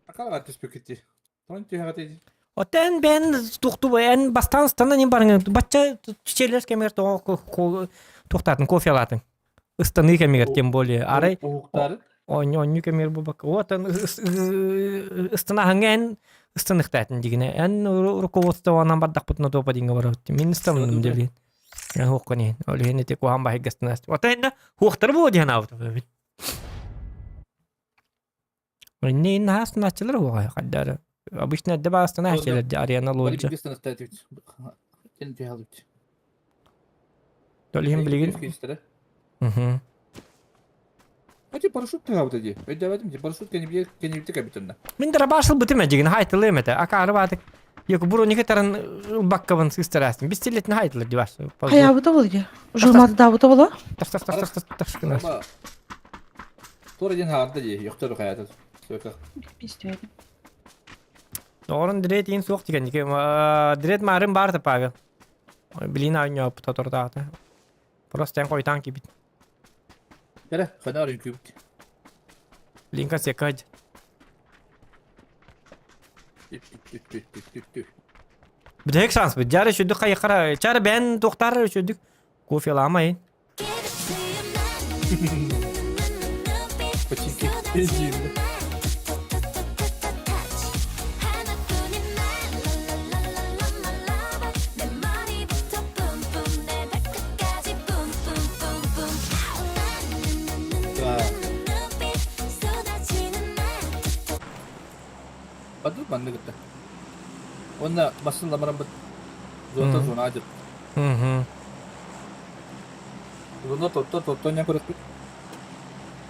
Speaker 6: Акалга түспүккүт Тон түһэҕэ
Speaker 1: Отен бен тухту эн бастан станан им барыңы бачча чечелер кемер тухтатын кофе алатын. Ыстаныы кэмигэр тем более арай
Speaker 6: Уһуктары.
Speaker 1: Онньу онньу кэмигэр бу Отон ыстанаһыҥа эн ыстаныхтаатын дигинэ эн руководствованан бардахпытына туопа диҥҥэ барабыт мин ыстанным дилин хуохкун иһин ол иһин ити куһаан баһыйгастынаас ота инна хуохтары буо диэн аабытым эбит Инне инна астынааччылар уоҕа хайдары обычно эрдэ баастынааччылар арена лоджа Ол иһин билигин Мгм.
Speaker 6: Ати парашют тыгаабыта дии. Өйдөөбөтүм дии. Парашют кэнибиэ кэнибитэ кэбитэннэ.
Speaker 1: Мин дарабашыл бытым эдигин хайтылыым этэ. Акаары баатык. Йоку буруни кытарын ылбаккабын сыстараастым. Бистилетин хайтылыр дибас.
Speaker 2: Хайаабыта бол дии. Журматдаабыта боло.
Speaker 1: Тас тас тас тас тас тас
Speaker 6: Туора диэн хаарда дии. Йохтору хайата. Сөкө.
Speaker 2: Пистүөдүм.
Speaker 1: Доҕорун дред иин суох дигэн. Дред марын баар Павел. Билин аанньооппут отордаата. Просто эн хойутаан киирбит.
Speaker 6: Кэрэ, ханаар үҥкүүбүт.
Speaker 1: Линка секкач. Бүтэһик шанс бит. Дьара үчүдүк хайыхара. Чара бэн туохтаар үчүдүк. Кофе ламай.
Speaker 6: Почти пиздим. Да. Баду манны кытта. Онна масын ламаран бит. Зонта зона адыр.
Speaker 1: Мгм.
Speaker 6: Зона тотто тотто не көрөкпүт.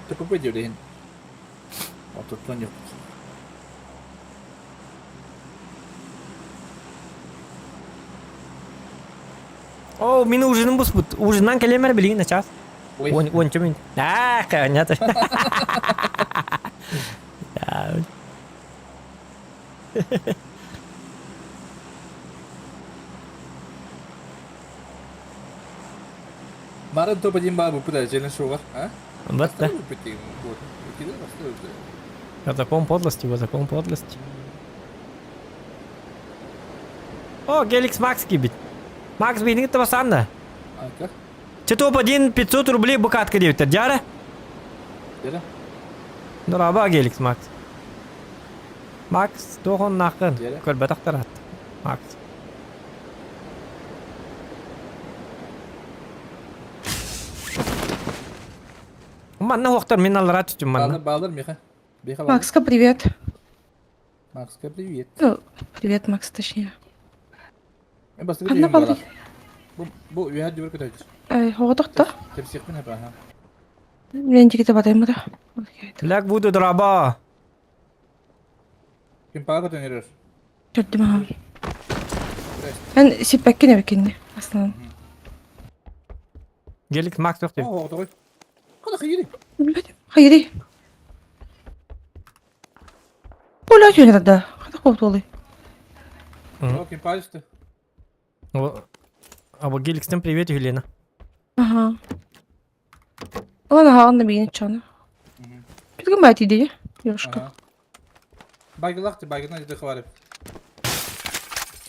Speaker 6: ТПП диэбилин. Ототтон yok.
Speaker 1: О, мин ужиным буспут. Ужиннан кэлиэмэр билигин начаас.
Speaker 6: Ой.
Speaker 1: Он онча мин. Аа, понятно. Да.
Speaker 6: Марын топ один бар буппут челлендж шоугар. А?
Speaker 1: Вот да. Закон подлости, вот закон подлости. О, Геликс Макс кибит. Макс бейнигит табасанна.
Speaker 6: А, как?
Speaker 1: Че топ 1 500 рублей букатка диэбиттэр. Дьара?
Speaker 6: Дьара.
Speaker 1: Дорообо, Геликс Макс. Макс, туох оннааххын?
Speaker 6: Диэрэ.
Speaker 1: Көрбөтөхтөр ат. Макс. Манна уохтар мин аллараа түстүм манна.
Speaker 6: Баалар, баалар миэхэ. Миэхэ баалар.
Speaker 2: Макска привет.
Speaker 6: Макска привет.
Speaker 2: Ну, привет, Макс, точнее.
Speaker 6: Мен бастакы
Speaker 2: Ханна
Speaker 6: түһүм
Speaker 2: балый?
Speaker 6: буолар. Бу бу үөһэ дүбэр көтөйдүр.
Speaker 2: Эй, оҕотохто.
Speaker 6: Тэпсиэхпин хэп аха.
Speaker 2: Мен дигите батаймы да.
Speaker 1: Лэг буду драба.
Speaker 6: Ким паага көтөн
Speaker 2: Төрдүм аҕам. Эн сиппэккин эбиккинни астанан.
Speaker 1: Гелик Макс туох диир?
Speaker 6: Оо, оҕотоҕой. Хана хайыри.
Speaker 2: Билбэтим. Хайырый. Оля түһэн да. Хата коптуолуй.
Speaker 6: Оо, ким паалысты.
Speaker 1: Аба Геликстен привет, Елена.
Speaker 2: Ага. Ылан аһаҕын да биин чаны. Бүтгүн баай тиийдэ девушка.
Speaker 6: Байгылах ты байгына деді хварып.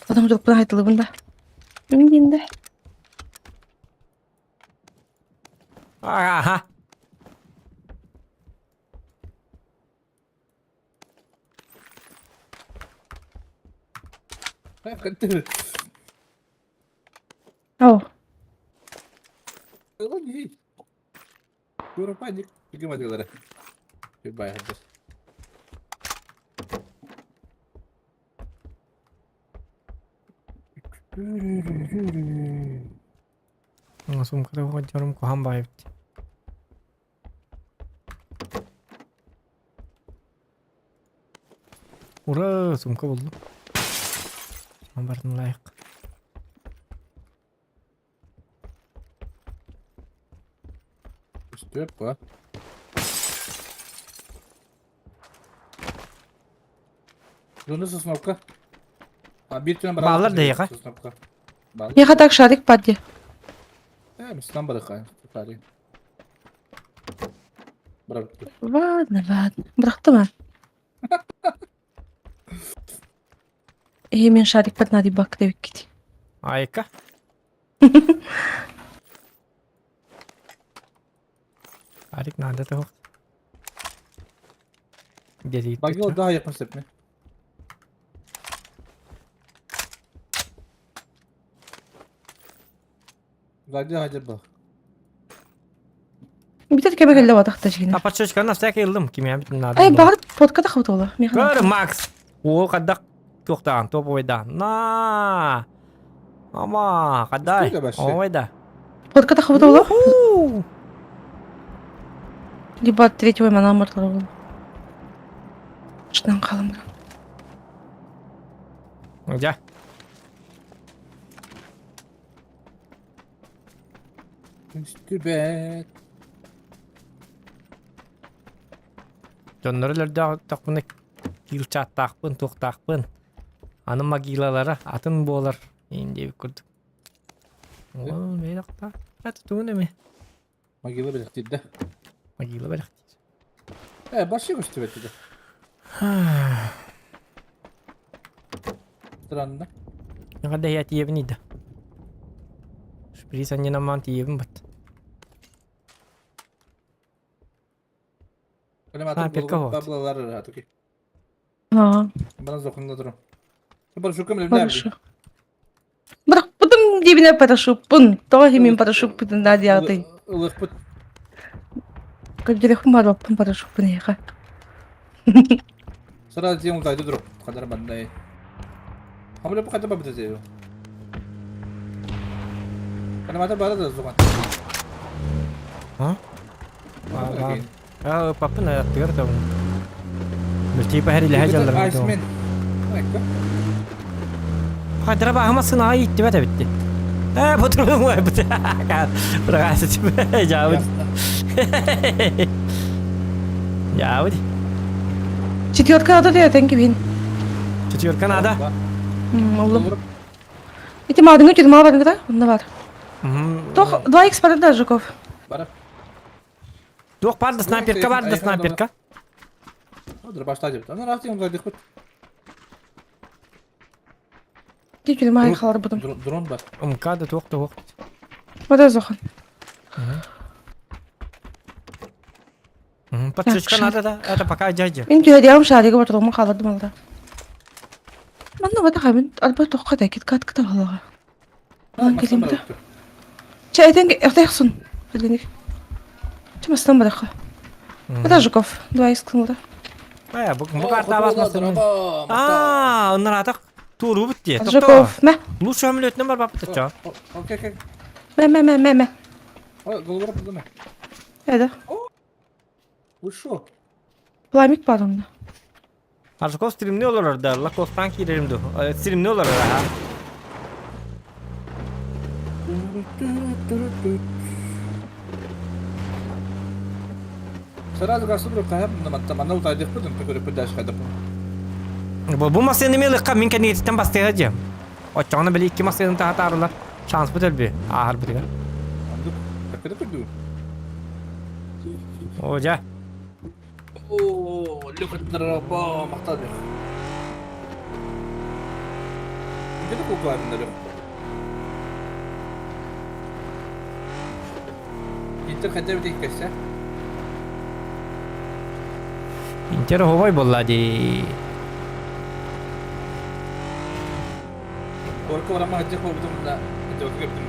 Speaker 2: Адам жолпuna айтылыбын да. Мин диин да.
Speaker 1: Аха.
Speaker 2: Ау.
Speaker 1: Сумката уходерум куһаҕан баайбыт. Ура, сумка буллум. Барытын лайк.
Speaker 6: Степа. Зона сосновка. А биир түнэн барар.
Speaker 1: Баалар дэйэҕэ.
Speaker 6: Сосновка. Баалар.
Speaker 2: Миэхэ так шарик бар дии.
Speaker 6: Э, мистан барыха. Пари. Барар.
Speaker 2: Ладно, ладно. Бырахтым аа. Ээ, мин шарикпат надибак диэбиккит.
Speaker 1: Айка. Арик надо того. Где
Speaker 6: Багил да якын сепне. Зайди хадыр бах.
Speaker 2: Бүтэр кэмэ кэллэ батахта дьигинэ.
Speaker 1: А подшечка на всякий ыллым кимиэ бүтүн надо.
Speaker 2: Ай, баҕар фотка да хабытыла. Миэхэ
Speaker 1: Көр, Макс! Уол хаддах туохтаан топовойдаан. На! Ама, хадай.
Speaker 6: Что это вообще?
Speaker 1: Ой да.
Speaker 2: Фотка да хабытыла.
Speaker 1: Уху!
Speaker 2: Либо от третьего манан мартылар Штан хаалан баран.
Speaker 1: Дьэ.
Speaker 6: Түбэт.
Speaker 1: Дьоннору өлөрдөөхпүнэ киилчааттаахпын, туохтаахпын. Аны могилалара атын буолар. Иин диэбит курдук. О, бэйдахта. Это тугун эми?
Speaker 6: Могила бэлэхтиир да.
Speaker 1: Могила бэлэхтиир.
Speaker 6: Э, вообще көстүбэт да. Странно.
Speaker 1: Наҕа я тиийэбин ыйда. Шприц анньынамаан тиийэбин бат. А, перка вот.
Speaker 2: Аа, хорошо. Бырахпытым диэбинэ парашюппун. Тоҕо иһин мин парашюппутун да диэҕитэй. Көрдөрүөхпүн баҕарбаппын парашюппун эһиэхэ.
Speaker 6: Сразу тем утайды друг. Хадар бандай. Хамля пока бабы дезею. Канамата бара да зуган.
Speaker 1: А? А, папын аттыгар табын. Типа хәрилэһэ дьаллар.
Speaker 6: Айсмен.
Speaker 1: Хайдара баһыма сынаҕа ииттибэт эбитти. Ээ, ботурун уайбыт. Бырагасы жаабыт. Жаабыт.
Speaker 2: Четверка надо да тенки бин.
Speaker 1: Четверка надо.
Speaker 2: Оллум. Ити маадыҥы тюрьма барыҥ да? Онно бар. Тох 2x бар да Жуков.
Speaker 6: Бара.
Speaker 1: Туох бар да снайперка бар да снайперка.
Speaker 6: Башта деп. Ана рафтин удайдык бит.
Speaker 2: Ити тюрьма халар будум.
Speaker 6: Дрон бар.
Speaker 1: МК да туох туох.
Speaker 2: Мада зохан.
Speaker 1: Подсечка надо да, это пока дядя.
Speaker 2: Мин түһэриэҕим шарига ботуруоммун хааллардым алда. Манна батаха мин арба тохха да кит-кат кыталаҕа. Онон кэлим да. Чэ этэн эхтэхсун. Билгеник. Чэ мастан барахха. Это Жуков, два из кымылда.
Speaker 1: Э, бу бу карта басмасын. Аа, оннар туурубут дии.
Speaker 2: Жуков, мэ.
Speaker 1: Лучше самолетынан бар баппыт чо.
Speaker 6: Окей, окей.
Speaker 2: Мэ, мэ, мэ, мэ, мэ.
Speaker 6: Ой, голову подумай.
Speaker 2: Это.
Speaker 6: Вы шо?
Speaker 2: Пламик бар онно.
Speaker 1: Аржаков стримни олорор да, Лакостан киирэрим ду. Стримни олорор аха.
Speaker 6: Сразу гасыбыр каһап манна утайдыхпыт онто көрөппүт дальше хайдаппын.
Speaker 1: Бу бу массыына мелыкка мин кэнниттэн бастыга дьэ. Оччоҕуна били икки массыынаны таһатаарылар. Шанспыт өлбү ааһарбытыгар.
Speaker 6: Андык такыда көрдүгүм.
Speaker 1: О дьэ.
Speaker 6: Оо, лөхөттөрө махтал лөх. Где такой главный лөх? Интер хотя бы кэсэ.
Speaker 1: Интер оһуобай буолла дии.
Speaker 6: Только барама хатча буолбутум да хотя көрдүм.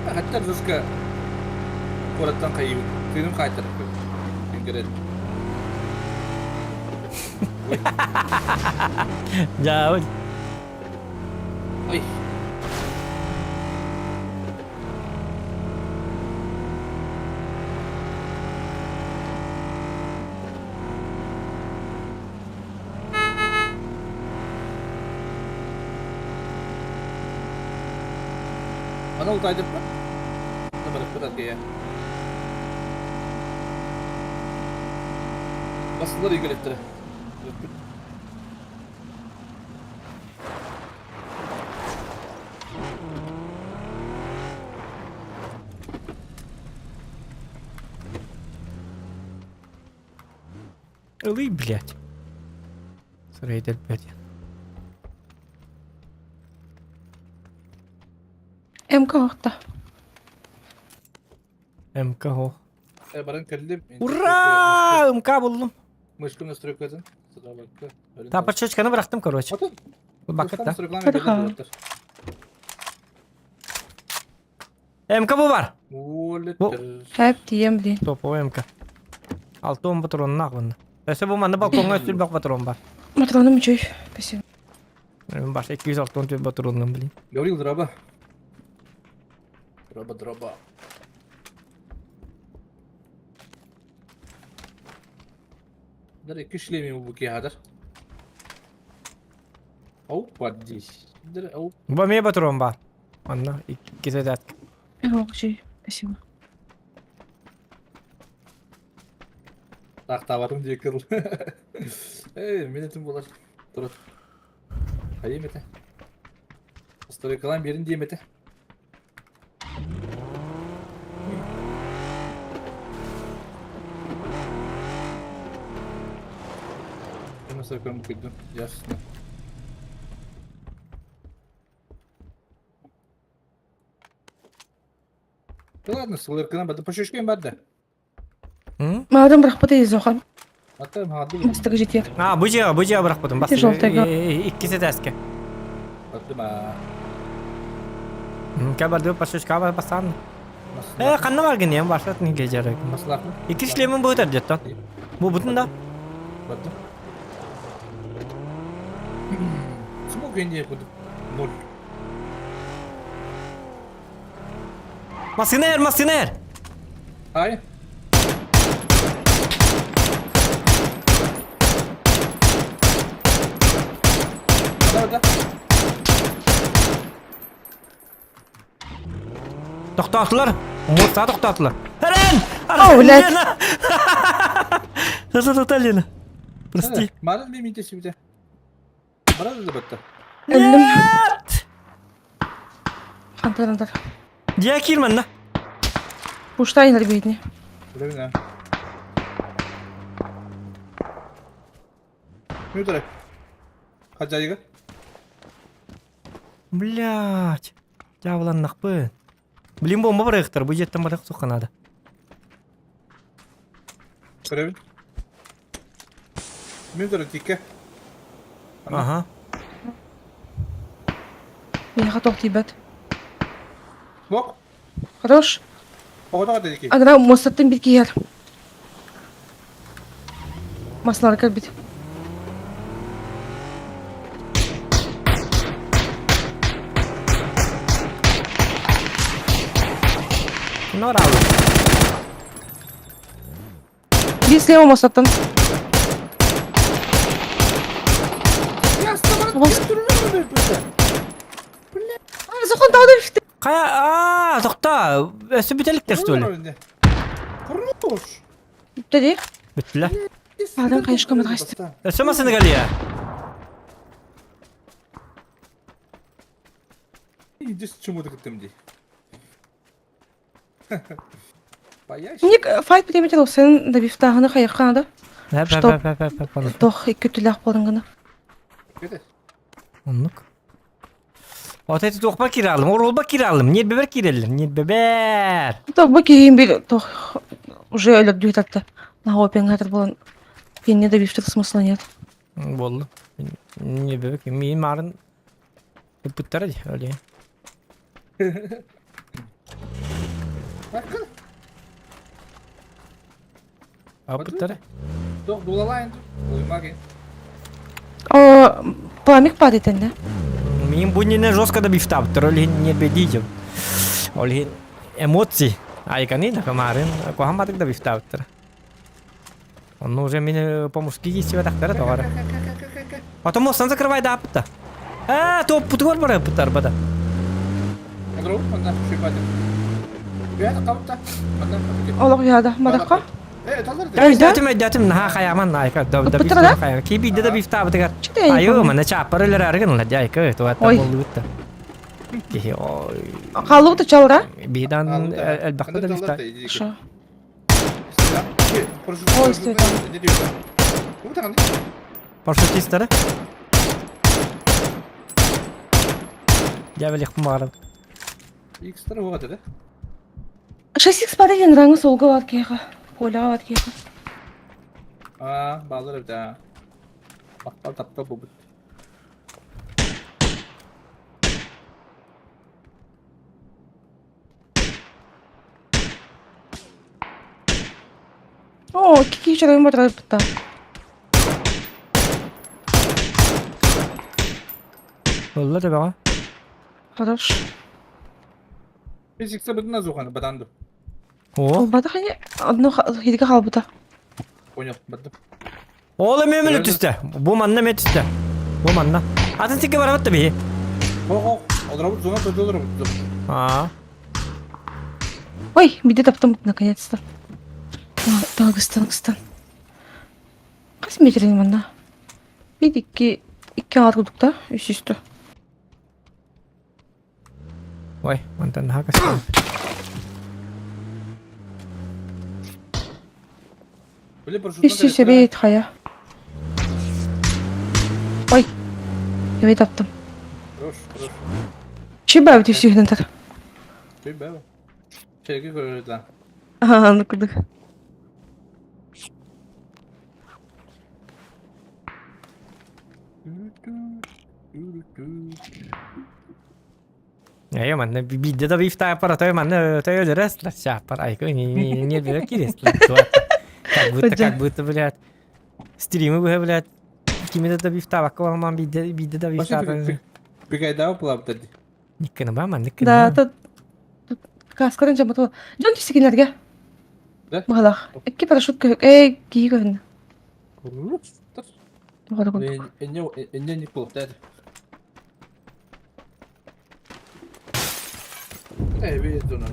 Speaker 6: Хатта жестко куораттан хайыбыт. Тыыным хаайтарып Күнгерен.
Speaker 1: Дьаабын.
Speaker 6: Ой. Аны утайдыппыт. Барыппыт аргыйа. Басылар үйгелеттері.
Speaker 1: Ылый, блядь. Сырайдар, блядь.
Speaker 2: МК охта.
Speaker 1: МК хо.
Speaker 6: Баран кэллим.
Speaker 1: Ура! МК буллум.
Speaker 6: Мышкам настройкатын.
Speaker 1: Та подшечканы бырахтым, короче. Бакыт да. МК бу бар.
Speaker 2: Хэп тием блин.
Speaker 1: Топовый МК. Алтон патроннаах bunна. Өссө бу манна балкоҥҥа сүлбэх патрон бар.
Speaker 2: Патроным үчүй. Спасибо.
Speaker 1: Мен баш 264 патронным, блин.
Speaker 6: Говорил дроба. Дроба, дроба. Дар икки шлеме бу киһадыр. Оу, поддись. Дар, оу.
Speaker 1: Бу эмиэ патрон бар. Манна икки сэтээт.
Speaker 2: Үчүй. Спасибо.
Speaker 6: Тахтаабатым диye кыл. Эй, мен этим болар. Турат. Хайым ете. Стройкалан берин дием ете. Мен стройканы букуйдум. Ясно. Да ладно, сылыркынан барды. Пошешкен барды.
Speaker 2: Мадам бырахпыта изохан.
Speaker 6: Ата мады.
Speaker 2: Бастыгы жетер.
Speaker 1: А, бу жега, бу жега бырахпытым. Бас.
Speaker 2: Желтыйга.
Speaker 1: Икки сэтээске.
Speaker 6: Барды ма.
Speaker 1: Ка барды пошешка бар бастан. Э, ханна бар гене, баштат не гежер.
Speaker 6: Маслахмы?
Speaker 1: Икки шлемин бу өтөр деттон. Бу бутун да.
Speaker 6: Барды. Смог я не буду. Ноль.
Speaker 1: Массынер, массынер!
Speaker 6: Ай. Да, да.
Speaker 1: Тохтоотулар. Муста тохтоотулар. Эрен!
Speaker 2: О, блядь.
Speaker 1: Лена! Лена. Прости.
Speaker 6: Марын би мите сибите. Барады да батта.
Speaker 2: Өллүм.
Speaker 1: Нет!
Speaker 2: Хантар антар.
Speaker 1: Дьэ киир манна.
Speaker 2: Пуштайнер бейдни.
Speaker 6: Билебин Мүтөрө. Хажайыга.
Speaker 1: Блядь. Дьаабыланнахпын. Блин, бомба барыахтар. Бу дьиэттэн барыах суохха наада.
Speaker 6: Көрөбүн. Мин көрө тикке.
Speaker 1: Ага.
Speaker 2: Миэхэ туох тиийбэт.
Speaker 6: Бок.
Speaker 2: Хорош.
Speaker 6: Оҕото дики.
Speaker 2: Анара муостаттан бир киһи Маслары кэлбит.
Speaker 1: Норалы.
Speaker 2: Биир слева мостаттан. Зохон тағы да
Speaker 1: Хайа, аа, тохта, өссө бүтэликтэр что ли?
Speaker 6: Хорош.
Speaker 2: Бүттэ дии.
Speaker 1: Бүттүлэ.
Speaker 2: Адам конечно көмөтөстү.
Speaker 1: Өссө масыны галия.
Speaker 6: Иди с чему ты кыттым ди.
Speaker 2: Ник файт бириэмэтин уопсайын добивтааһыны хайыахха наада. Что туох икки өттүлээх буолан гына.
Speaker 1: Оннук. Вот это туохпа кииралым, оруолба кииралым, ньиэрбэбэр киирэллэр, ньиэрбэбэр.
Speaker 2: Туох бу киһим бир туох уже өлөрдүү татта. Наһаа опеҥҥатар буолан кинини добивтык смысла нет.
Speaker 1: Буолла. Ньиэрбэбэр миин маарын Ыппыттара дии, оле. Аппыттара.
Speaker 6: Туох дуулалаан уймаги.
Speaker 2: О, пламик падает да?
Speaker 1: Мин бу иннинэ жестко да бифтаабыттар, ол иһин ньиэрбэйдии Ол иһин эмоции айканы да камарын куһаҕан батык да бифтаабыттар. Онно уже мин по-мужски киирсибэтэхтэрэ тоҕо эрэ. Потом мостан закрывай да аппыта. Аа, туоппутугар барыппыттар бада.
Speaker 2: Олох яда, мадахха.
Speaker 1: Өйдөөтүм, өйдөөтүм, наһаа хайааман наайка.
Speaker 2: Ыппыттара да?
Speaker 1: Ки биирдэ да бифтаабытыгар. Айыы, манна чааппар өлөрөөрү гынла, дьайка, туата боллубут да. Киһи ой.
Speaker 2: Халлыбыт чалра?
Speaker 1: Биһидан элбэхтэ да бифта.
Speaker 2: Шо? Ой, стой там.
Speaker 1: Парашютисттары? Дьээбэлиэхпин баҕарабын.
Speaker 6: Икстер уоҕа да?
Speaker 2: 6x падает раңы солга бар киһиэхэ. Коляҕа бар киһиэхэ.
Speaker 6: Аа, баалар эбит аа. Махтал таптал буолбут.
Speaker 2: Оо, кики чарайым батырайбытта.
Speaker 1: Ылла төбөҕө.
Speaker 2: Хорош.
Speaker 6: Физикса бытына зуханы батанды.
Speaker 1: О.
Speaker 2: Ылбатах ини одно хидигэ хаалбыта.
Speaker 6: Понял, бардым.
Speaker 1: Ол эмиэ мөлө түстэ. Бу манна эмиэ түстэ. Бу манна. Атын сиргэ барабыт да биһи.
Speaker 6: Хо-хо, олоробут зона төрдө олоробут.
Speaker 1: Аа.
Speaker 2: Ой, биде таптым наконец-то. Тагыстан, гыстан. Хас метрин манна? Бит икки икки аат курдук да, үс үстü.
Speaker 1: Ой, мантан наһаа көстөр.
Speaker 2: Үс үс эбит хайа. Ой, эбит таптым.
Speaker 6: Хорош, хорош.
Speaker 2: Чибабит үсүһүнэн тар.
Speaker 6: Чибабит. Чеги көрөр да.
Speaker 2: Ага, ну кудык.
Speaker 1: Ээ, манна биирдэ да бифтааппар отой манна отой өлөрөс сааппар айка не бере кириэс как будто как будто блядь стримы быһа блядь кими да бифтаабакка буоламан биирдэ биирдэ да бифтааппар
Speaker 6: Пикайдаа плаптар ди.
Speaker 1: Никкена ба маннык
Speaker 2: Да, тут каскарын жаматыл. Дьон түсикилерге.
Speaker 6: Да?
Speaker 2: Быһалах. Икки парашют көһүк. Эй, киһи көһүннэ. Тоҕо курдук.
Speaker 6: Энне энне ник булуктар. Э, зона.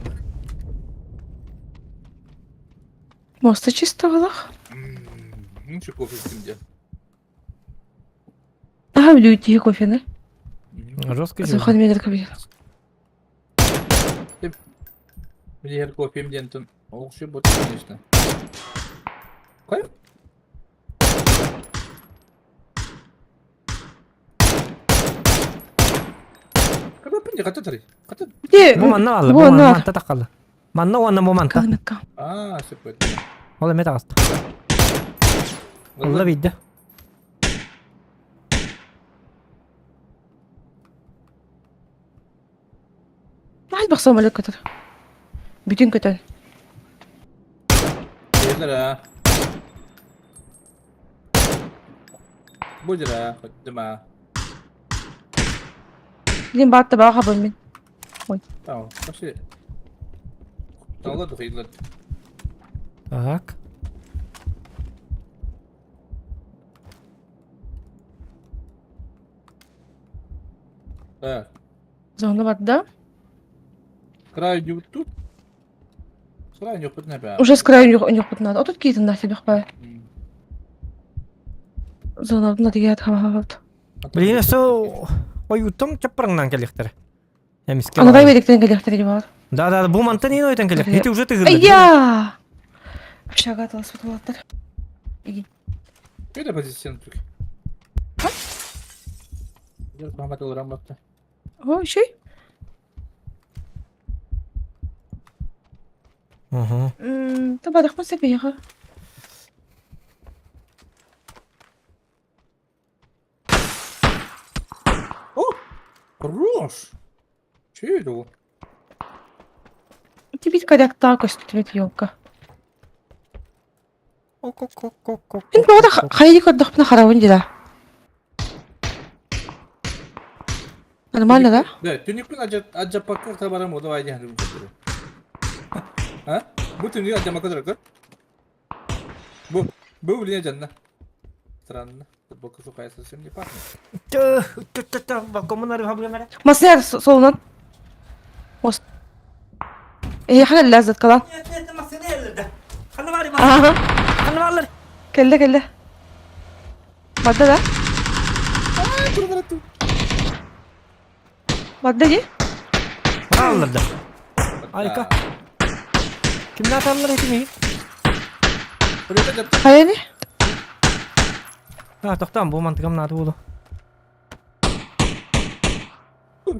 Speaker 2: Моста чисто балах.
Speaker 6: Ничего кофе с
Speaker 2: Аха, билүү тиһи кофены.
Speaker 1: Жестко
Speaker 2: Сухан менер кабир.
Speaker 6: Билер кофем диэн олох бот конечно. Кой?
Speaker 1: Бу манна алла, бу манна манта таққалла. Манна уонна бу манта.
Speaker 6: Аа, сөп
Speaker 1: Ол эмэ таҕыста. Ылла биирдэ.
Speaker 2: Наһаа самолет көтөр. Бүтүн көтөн.
Speaker 6: Кэлэр Бу дьара, хотдума.
Speaker 2: Билин баатта баҕа хабын мин. Ой.
Speaker 6: Tamam, вообще. Талла да
Speaker 1: Так.
Speaker 6: Так.
Speaker 2: Зона барда.
Speaker 6: Край не тут. С краю не опытный
Speaker 2: Уже с краю не опытный. А тут какие-то нафиг бахпай. Зона на тигэт хабахабат.
Speaker 1: Блин, өссө ойуттан чаппарыңнан кэлиэхтэрэ. Эмискэ
Speaker 2: Анадай бериктен кэлиэхтэрэ бар.
Speaker 1: Да, да, бу мантан иин ойтон кэлиэх. Ити уже тыгырда.
Speaker 2: Айя! Общага аталас бутулаттар.
Speaker 6: Это позиция тут.
Speaker 2: О, еще?
Speaker 1: Угу.
Speaker 2: Табадахпын сэпиэхэ.
Speaker 6: О! Хорош! Че это?
Speaker 2: Тибит коряктаа көстүбүт елка. Мин тоҕо да хайыы көрдөхпүнэ харабын дии Нормально, да?
Speaker 6: Да, түнүкпүн аджаппакка табарам удавай диэн А? Бу түнүк аджамакка турар Бу, бу блин жанна. Странно. Футболка сухая совсем не пахнет.
Speaker 2: Масяр солунан. Мост. Эйиэхэ кэллэ калан. Ага. Кэллэ кэллэ. Барда да? Барда дии?
Speaker 1: Алларда. Айка. Кимнәр аллар этими?
Speaker 2: Хайа
Speaker 1: А, тохтоон, бу мантыгам наада буолу.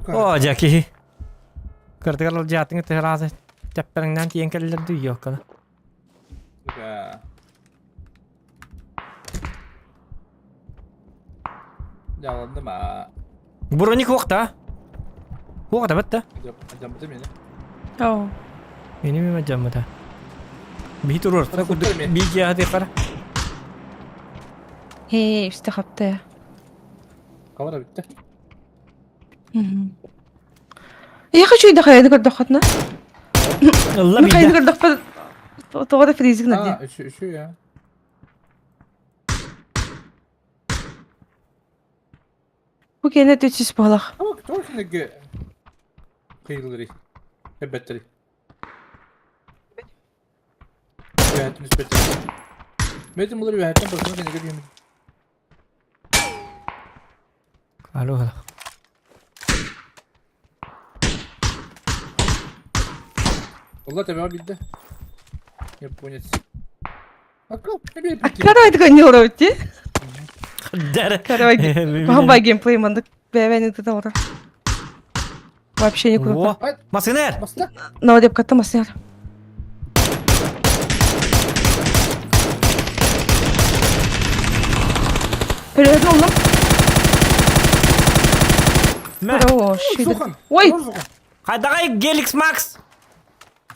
Speaker 1: О, дьэ киһи. Кырдыгар дьаатыҥы тыһыраасы тэппэриҥнээн тиийэн кэллэр дуу ёккана.
Speaker 6: Дьааланным аа.
Speaker 1: Броник уохта. Уохта бэтта.
Speaker 6: Дьаммыта мені.
Speaker 2: Оо.
Speaker 1: Мени мима дьаммыта. Биһи туруор, курдук бии дьиэҕэ хара.
Speaker 2: Хей, үстэ хапта.
Speaker 6: Камера бүтте.
Speaker 2: Я хочу ида хайаны көрдөххөтүнэ.
Speaker 1: Ылла
Speaker 2: Мен хайаны
Speaker 1: биирдэ.
Speaker 2: көрдөхпүн тоҕо да фризик
Speaker 6: А,
Speaker 2: на
Speaker 6: еще, еще я.
Speaker 2: Бу киэнэ түчүс буолах.
Speaker 6: Ama кто кыйылырый. Эбеттери. Үһәттин үспеттер. Метим булыр үһәттин башына кенеге диймин.
Speaker 1: Алло, алло.
Speaker 6: Олла тебе билде. Японец. Акыл, эбе
Speaker 2: Аккара это не уровти.
Speaker 1: Дәрі.
Speaker 2: Каравай. Бахамбай геймплей мандык бэбэни тыталра. Вообще не круто.
Speaker 1: О, Масынер!
Speaker 6: Баста.
Speaker 2: Но деп катта масяр. Перед oğlum.
Speaker 1: Мә.
Speaker 2: О, щит.
Speaker 6: Сухан.
Speaker 2: Ой,
Speaker 1: Хайдағай Геликс Макс!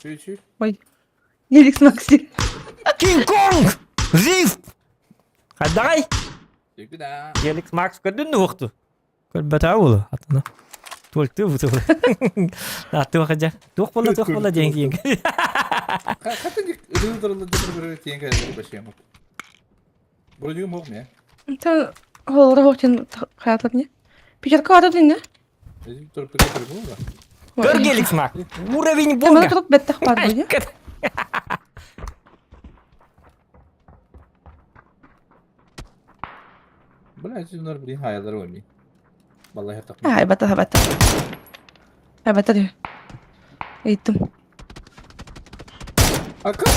Speaker 6: Чүй, чүй.
Speaker 2: ой. Геликс Макси.
Speaker 1: Кинг Конг! Жив! Хайдағай!
Speaker 6: Сүйкү да.
Speaker 1: Геликс Макс көрдүн уохту. Көрбөтө буолу атына. Туолты буту. Аты хажа. Туох болла туох болла диэн киин.
Speaker 6: Хата ник рылдырылды деп бір тиен кәдімгі башем. Вроде мог мне.
Speaker 2: Sen холора хотин хаyaтлар не? Пятерка ата дин не?
Speaker 6: Только было.
Speaker 1: Көр Геликс Макс. Уровень
Speaker 2: Мана
Speaker 1: бога.
Speaker 2: туруп беттах бар бу.
Speaker 6: Бля, эти блин, хаялар ойми. Валлахи так.
Speaker 2: Ай, бата бата. Ай, бата ди. Ыйттым.
Speaker 6: Ака,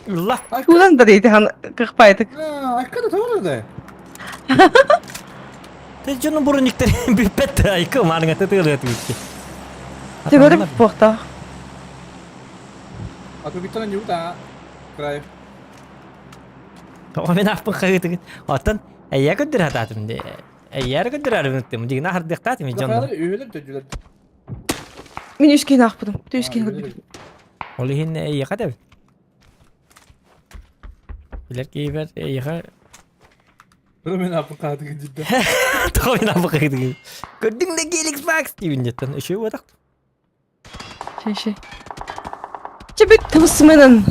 Speaker 1: Илла.
Speaker 2: Улан да дейди хан кыкпайтык.
Speaker 6: ака да тавар да.
Speaker 1: Те жонун буруниктер бүппет айкы марыңа тытылы өтүбүттү.
Speaker 2: Теберим бохта.
Speaker 6: А то биттан не ута. Край.
Speaker 1: Тоҕо мин ааппын хаһыытыгыт? Оттон эйээ көрдөрө сатаатым дии. Эйээр көрдөрөөрү дигин аһардыахтаатым дьоннор.
Speaker 6: Үһүлэр төдүлэр.
Speaker 2: Мин үс киһини аахпытым. Үс киһини көрбүтүм.
Speaker 1: Ол иһин эйиэхэ да Билэр киһибэр эйиэхэ
Speaker 6: Тоҕо мин ааппын хаһыытыгын дьидде.
Speaker 1: Тоҕо мин ааппын хаһыытыгын. Көрдүҥ да Геликс Бакс диибин дьэттэн үчүгэй буотах.
Speaker 2: Ши-ши. Чебит тыбысмынын.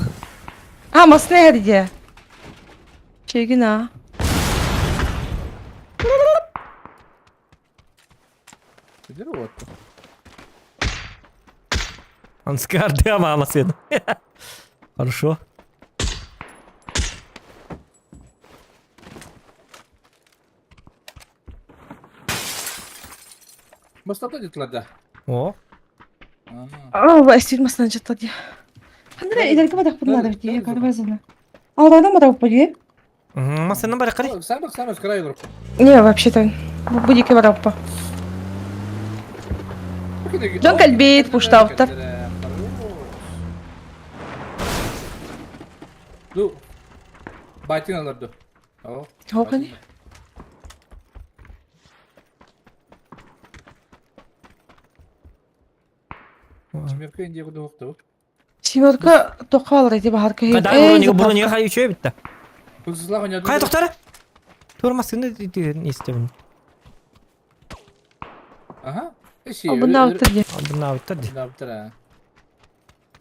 Speaker 2: А, масына эрге. Чегин а.
Speaker 6: Сидер вот.
Speaker 1: Он скарды мама сын. Хорошо.
Speaker 6: Бастапта деттилар да.
Speaker 1: О.
Speaker 2: О, эстир масына жаттар дии. Ханна илерге бадах буннар дии, карбазына. Алрана мадах бу
Speaker 1: Масына бар кары.
Speaker 6: Самых самых с краю
Speaker 2: Не, вообще-то. Бу дике бараппа. Дьон кэлбит, пуштаабыттар.
Speaker 6: Ду. Байтын аларды.
Speaker 2: Хоқани.
Speaker 6: Семерка инде куда уқты.
Speaker 2: Семерка тоққа алар ити баһар киһи.
Speaker 1: Када брони хай үчү битте. Кай тоқтары? Турмасын истебин.
Speaker 6: Ага.
Speaker 2: Абыннаабыттар дии.
Speaker 1: Абыннаабыттар дии.
Speaker 6: Абыннаабыттар.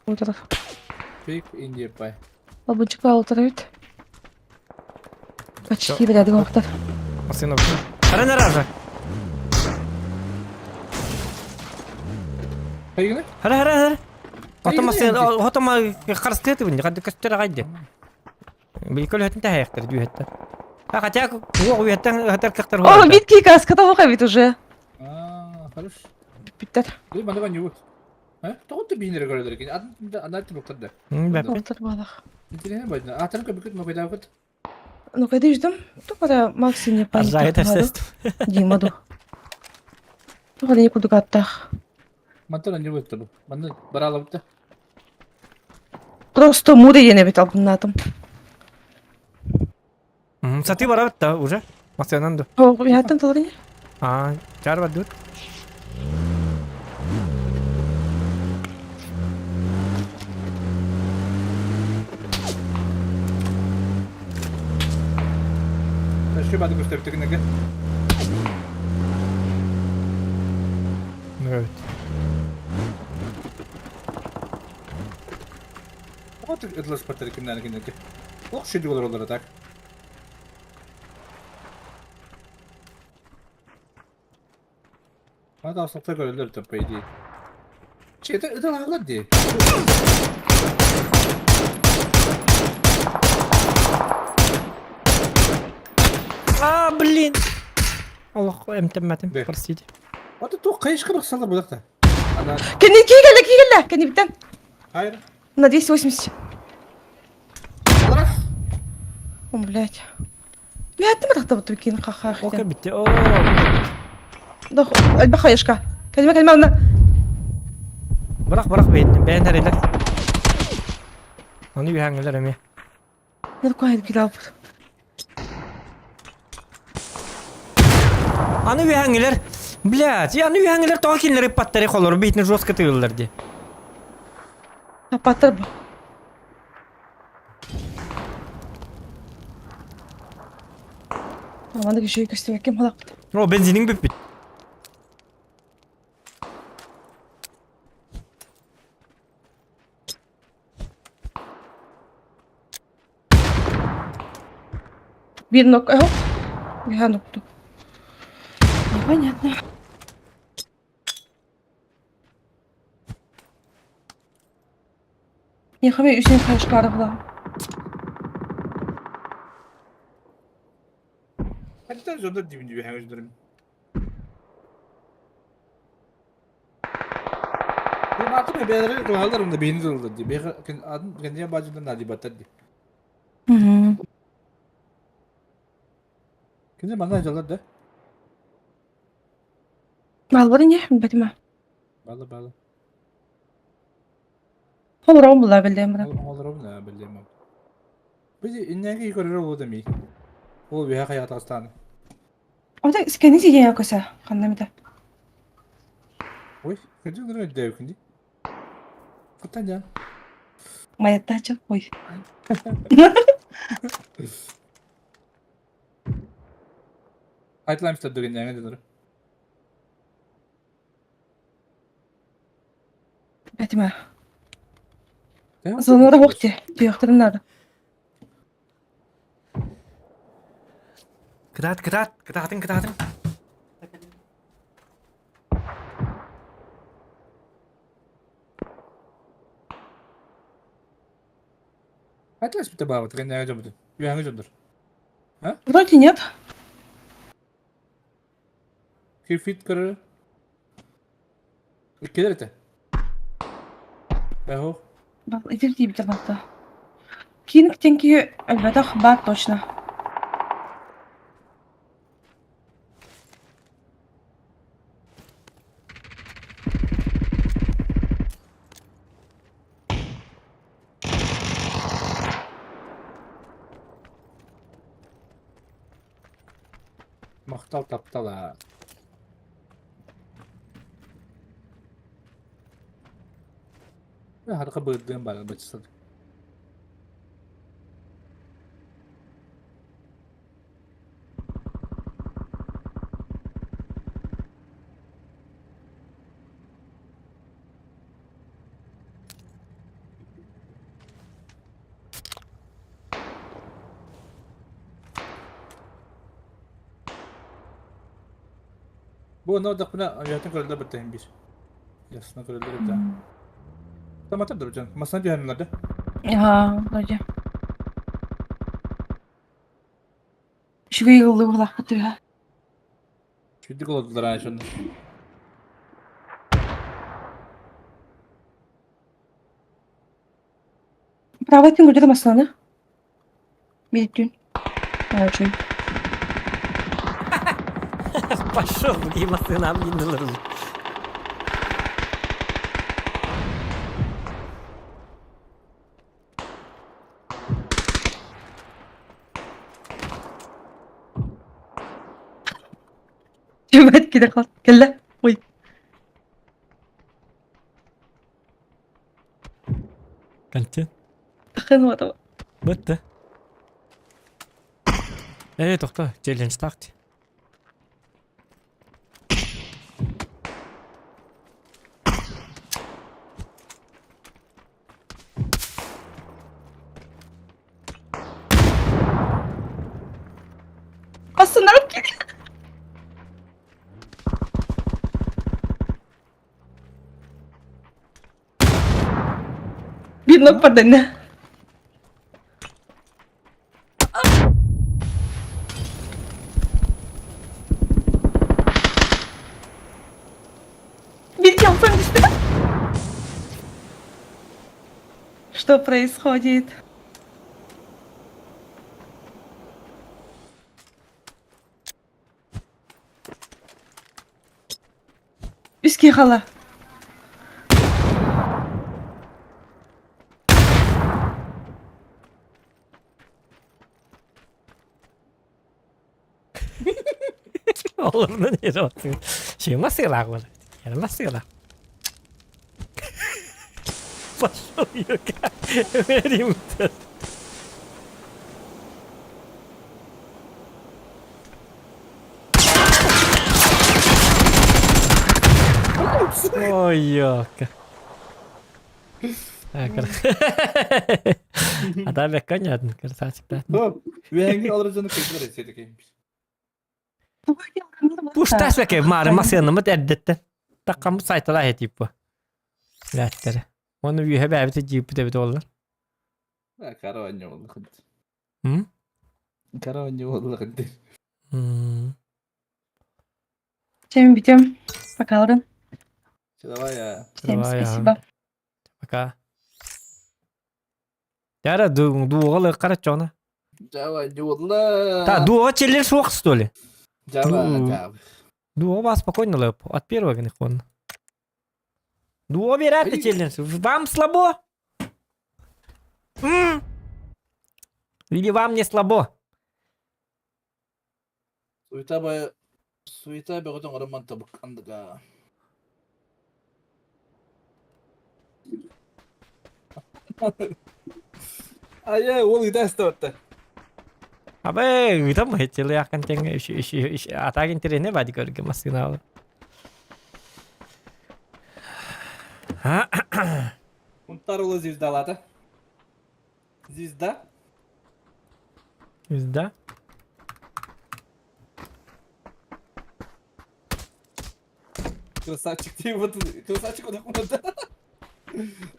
Speaker 2: Утар.
Speaker 6: Пик инде пай.
Speaker 2: Абынчык баалытар эбит. Почти билядик октар.
Speaker 1: Масына. Хара наража.
Speaker 6: Хайгына?
Speaker 1: Хара хара хара. Отома сен отома харстыты бин кадды көстөр агайды. Билкөл хөтүн тәһәяктер дүйәттә. А хотя уох уяттан хатар кактар
Speaker 2: О, бит каска того бит уже.
Speaker 6: А, хорош.
Speaker 2: Биттер.
Speaker 6: Ду мана не вот. А? Тоғын ты бейнері көрелер екен. Ана түбі да.
Speaker 2: Оттар балах.
Speaker 6: Интересно байна. А там как ну когда вот.
Speaker 2: Ну когда ждем, то когда Макси не
Speaker 1: Аржайт
Speaker 2: пойдет. Дима ду. То когда не куду гаттах.
Speaker 6: Мантан не вот табу. Маны баралабыта.
Speaker 2: Просто муре ене бит албыннатым.
Speaker 1: Саты барабыт да уже. Масынан ду.
Speaker 2: О, яттан толрыне.
Speaker 1: А, чар бар дур.
Speaker 6: Şu бады көстөп тегенеге.
Speaker 1: Evet.
Speaker 6: Вот ытлас паттар кимнән кенеке. Ох, шүдү олар олар так. Мада асылта көрөлөр деп по идее. Че, это это лаглар ди.
Speaker 1: А, блин. Аллах, эмтеммәтим,
Speaker 6: Да.
Speaker 1: простите.
Speaker 6: Вот то кайышка бак салар булакта. Ана,
Speaker 2: Кенни кигеле кигеле. Кенни биттен.
Speaker 6: хайр.
Speaker 2: На 280.
Speaker 6: Алар.
Speaker 2: О, блядь. Яттым рахта бут кин ха-ха.
Speaker 1: Ока битте. О.
Speaker 2: Дох, альба хаешка. Калма калма на.
Speaker 1: Бырак бырак бейт. Бәйн әрелер. Оны үйәңгілер эме.
Speaker 2: Ныркай килап.
Speaker 1: Аны үйәңгілер. Блядь, аны үйәңгілер тоға кинлер паттары холор бейтін жестко тыгылдар ди.
Speaker 2: Апаттар бу. Аманда киши көстөбөк кем халак.
Speaker 1: О, бензинин бүппүт.
Speaker 2: Бир нок, э, Я нокту. Непонятно. Не хаме үсен хаешка арыгла.
Speaker 6: Хәтта жонда дибин диби хәңгү Бу маты бәләре кылалар унда бейни дылды ди. Бе кен адын кенде бажында нади баттар ди.
Speaker 2: Мгм.
Speaker 6: Кенде мана жалар да.
Speaker 2: Балбары не, бәтима.
Speaker 6: Бала бала.
Speaker 2: Холором була билдем бра.
Speaker 6: Олар на билдем. Били иннэки көрөр буолда ми. Ол үөһэ хайаҕа таҕыстааны.
Speaker 2: Ота скани сидея көсө ханна мита.
Speaker 6: Ой, кырдьык гына өйдөөбүкүн дии. Кытта дьа.
Speaker 2: Майаттаача ой.
Speaker 6: Айтылайм стадыгын яңа дедер.
Speaker 2: Этиме. Зонора бохте. Түйөхтөрүн надо.
Speaker 1: Кытаат, кытаат, кытаатын, кытаатын.
Speaker 6: Айтылас бите баабыт, кэннээҕи дьоммутун. Үөһэҥи дьоннор.
Speaker 2: Вроде нет.
Speaker 6: Кирфит көрөр. Иккилэр этэ. Бэһо.
Speaker 2: Итир диибитэ балта. Кинг тенки өлбөтөх баар точно.
Speaker 6: Махтал таптала. Харка быырдыан баар бачча. Бу онно ордохпуна авиатын көрөллөр быттаһын биир. Ясно көрөллөр эбит. Таматар да дьон. Масына түһэннэр да.
Speaker 2: Ага, вроде. Үчүгэй ыллыы булаахпыт үһэ.
Speaker 6: Үчүгдүк олордулар аан дьоннор.
Speaker 2: Правый түн көрдө массыынаны. Биир түүн. Үчүгэй.
Speaker 1: Пошел, и массыынам иннилерин.
Speaker 2: Чүмэт киде кал. Кэллэ. Ой.
Speaker 1: Контент.
Speaker 2: Тахын уотаба.
Speaker 1: Бытты. Ээ, тохто, челлендж таах дии.
Speaker 2: Астынарым кини. Биир ноппарданна. Биир кэлсэн түстэ. Что происходит? Үс киһи хала.
Speaker 1: Олордон иһэр Сыма сыалаах буолар. Ярма сыалаах. Пошел юка. Верим. Ой, ёка. А да бэккэ красавчик да.
Speaker 6: Үөһэҥҥи олорор дьону кырдьар эсиэтэки.
Speaker 1: Пуштас бэкэ маары масыанамыт эрдэттэн. Таккаммыт сайталаа типа. Лээттэрэ. Оны үөһэ бээбит дьииппит эбит оллар.
Speaker 6: Караванньа буолла Караванньа буолла
Speaker 2: Чем бүтем? Пока, Лорен.
Speaker 6: Давай, я.
Speaker 2: Всем
Speaker 1: Давай,
Speaker 2: спасибо.
Speaker 1: Пока. Яра дууга карачона.
Speaker 6: Давай, буолла.
Speaker 1: Та дууга челлер суох что ли?
Speaker 6: Давай, давай.
Speaker 1: Дуо вас спокойно лэп. От первого гнехон. Дуо берет челлендж. Вам слабо? М? Или вам не слабо?
Speaker 6: Суета бай суета бөҕөтө оҥорон мантабык андыга. Айа, уол ыта астыбатта.
Speaker 1: Абы, ыытам хетчелиахкан теҥ атаак интэриэһинэй бади көргө массыына
Speaker 6: Унтар ула звездалата. Звезда.
Speaker 1: Звезда.
Speaker 6: Красавчик ты вот красавчик он да.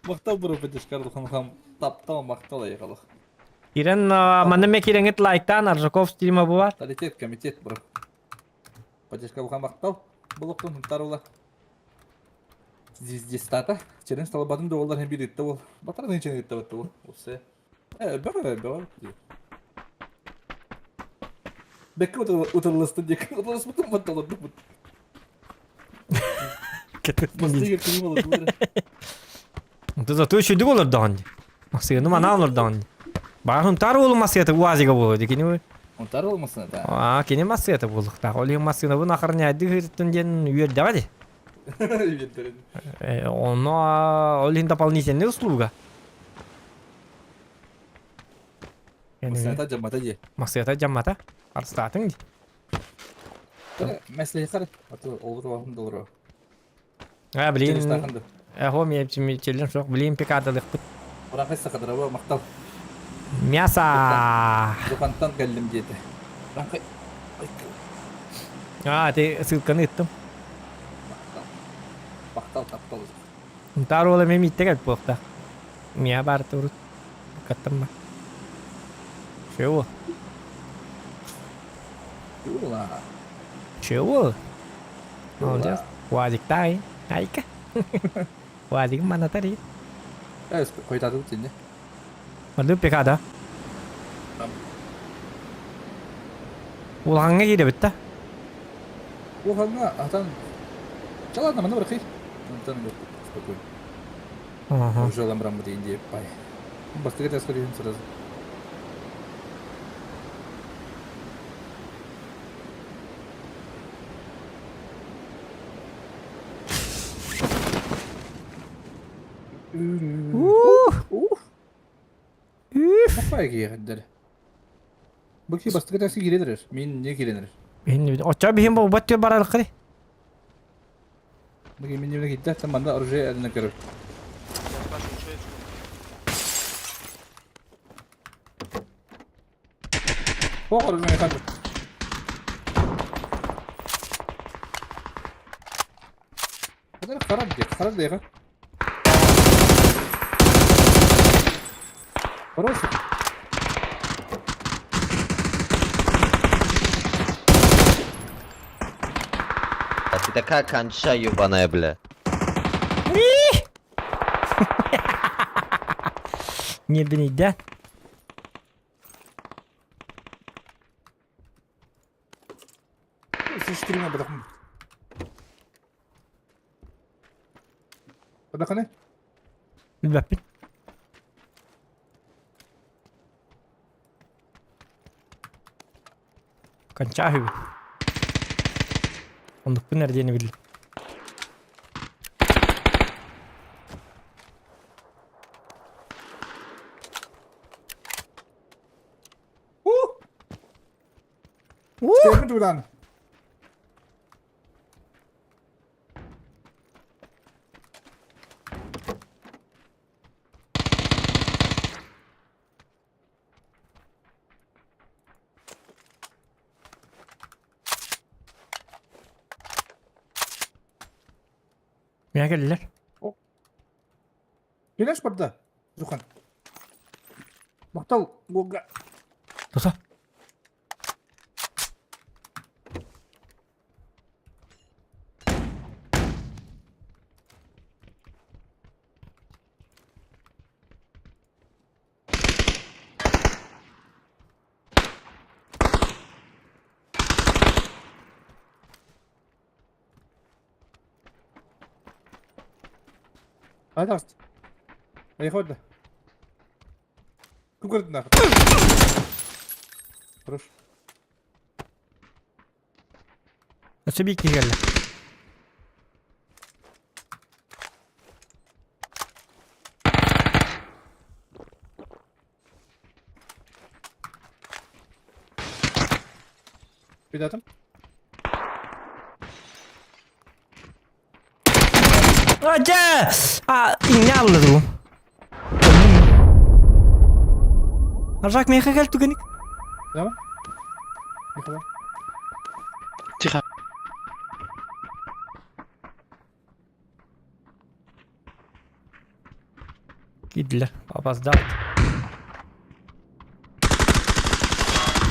Speaker 6: Махтал бро поддержка хам таптал махтал ехалах.
Speaker 1: Кирен манна ме киреҥит лайктаан Аржаков стрима бу бар.
Speaker 6: Авторитет комитет бро. Поддержка бухан махтал. Булуктун хунтар ула. Звездистата. Челлендж талабатын дуоллар hem bir итте бол. Батар ничего итте бу. Усе. Бөҕө бөҕө. Бэккэ утарыластын диэки утарыласпытым батталардым. Мастыгар ким олордулар.
Speaker 1: Ты зато еще дик олордоҕун дии. Массыыны манаан олордоҕун дии. Баҕар Хунтаар уолу массыата УАЗига буолуо дии кини
Speaker 6: Хунтаар уолу массыыната.
Speaker 1: Аа, кини массыата буолуохтаах. Ол иһин массыынабын охраняйдыы ыһыырыттан диэн үөрдэҕэ дии.
Speaker 6: Үөрдэрин.
Speaker 1: Онно ол иһин дополнительная услуга.
Speaker 6: Массыата дьаммата дии.
Speaker 1: Массыата дьаммата. Арстаатыҥ дии.
Speaker 6: Мәслихар, аты олору долору.
Speaker 1: А, блин. Эхо, мне челлендж жоқ, блин, пикадалықпыт.
Speaker 6: Урахай сахадырава мақтал.
Speaker 1: Мясо!
Speaker 6: Духантан кэллим диэтэ. Рахай.
Speaker 1: А, ты ссылканы ыттым.
Speaker 6: Махтал, таптал.
Speaker 1: Унтаар уола эмиэ мииттэ кэлбит буолуохтаах. Миэхэ баарта урут. Каттамма. Чего?
Speaker 6: Чего?
Speaker 1: Чего? Молодец. Уазиктай. Айка. Уазигым манатари.
Speaker 6: Хойдатыбыт инне.
Speaker 1: Мардык пекада. Улаҕаҥҥа киирэбит да?
Speaker 6: Улаҕаҥҥа атан... Чэ ладно, манна бырахый. Онтон спокойно.
Speaker 1: Ага.
Speaker 6: Уже ламбраммыт индия пай. Бастыгы тас көрүһүн сразу.
Speaker 1: Ух!
Speaker 6: Ух!
Speaker 1: Үф!
Speaker 6: Хаппай киирдэр. Бу ки бастакы такси киирэр. Мин не киирэнэр.
Speaker 1: Мин оччо биһин бу бат баралыккы.
Speaker 6: Бу мин не киирдэ, там манда оружие адына көрөр. О, оружие ханды. Хадar харап де, харап де. Хороший.
Speaker 8: А ты такая конча ебаная, бля.
Speaker 1: Не да?
Speaker 6: Сестрима бадахм. Бадаханы?
Speaker 1: Билбэппин. Конча үһүбүт. Оннукпун эрэ диэни биллим.
Speaker 6: Степен тудан.
Speaker 1: Миэхэ кэллилэр.
Speaker 6: Билеш барда. Зухан. Махтал Гога.
Speaker 1: Туса.
Speaker 6: Айдаҕыст. Айхойда. Күкүрдүн. Хорош.
Speaker 1: Өссө биир киһи кэллэ.
Speaker 6: Куда там?
Speaker 1: Дьэ! А, иҥнэ алла дуу. Аржак миэхэ кэл түгэник.
Speaker 6: Давай. Михаил.
Speaker 3: Тихо.
Speaker 1: Киирдилэр. Опоздал.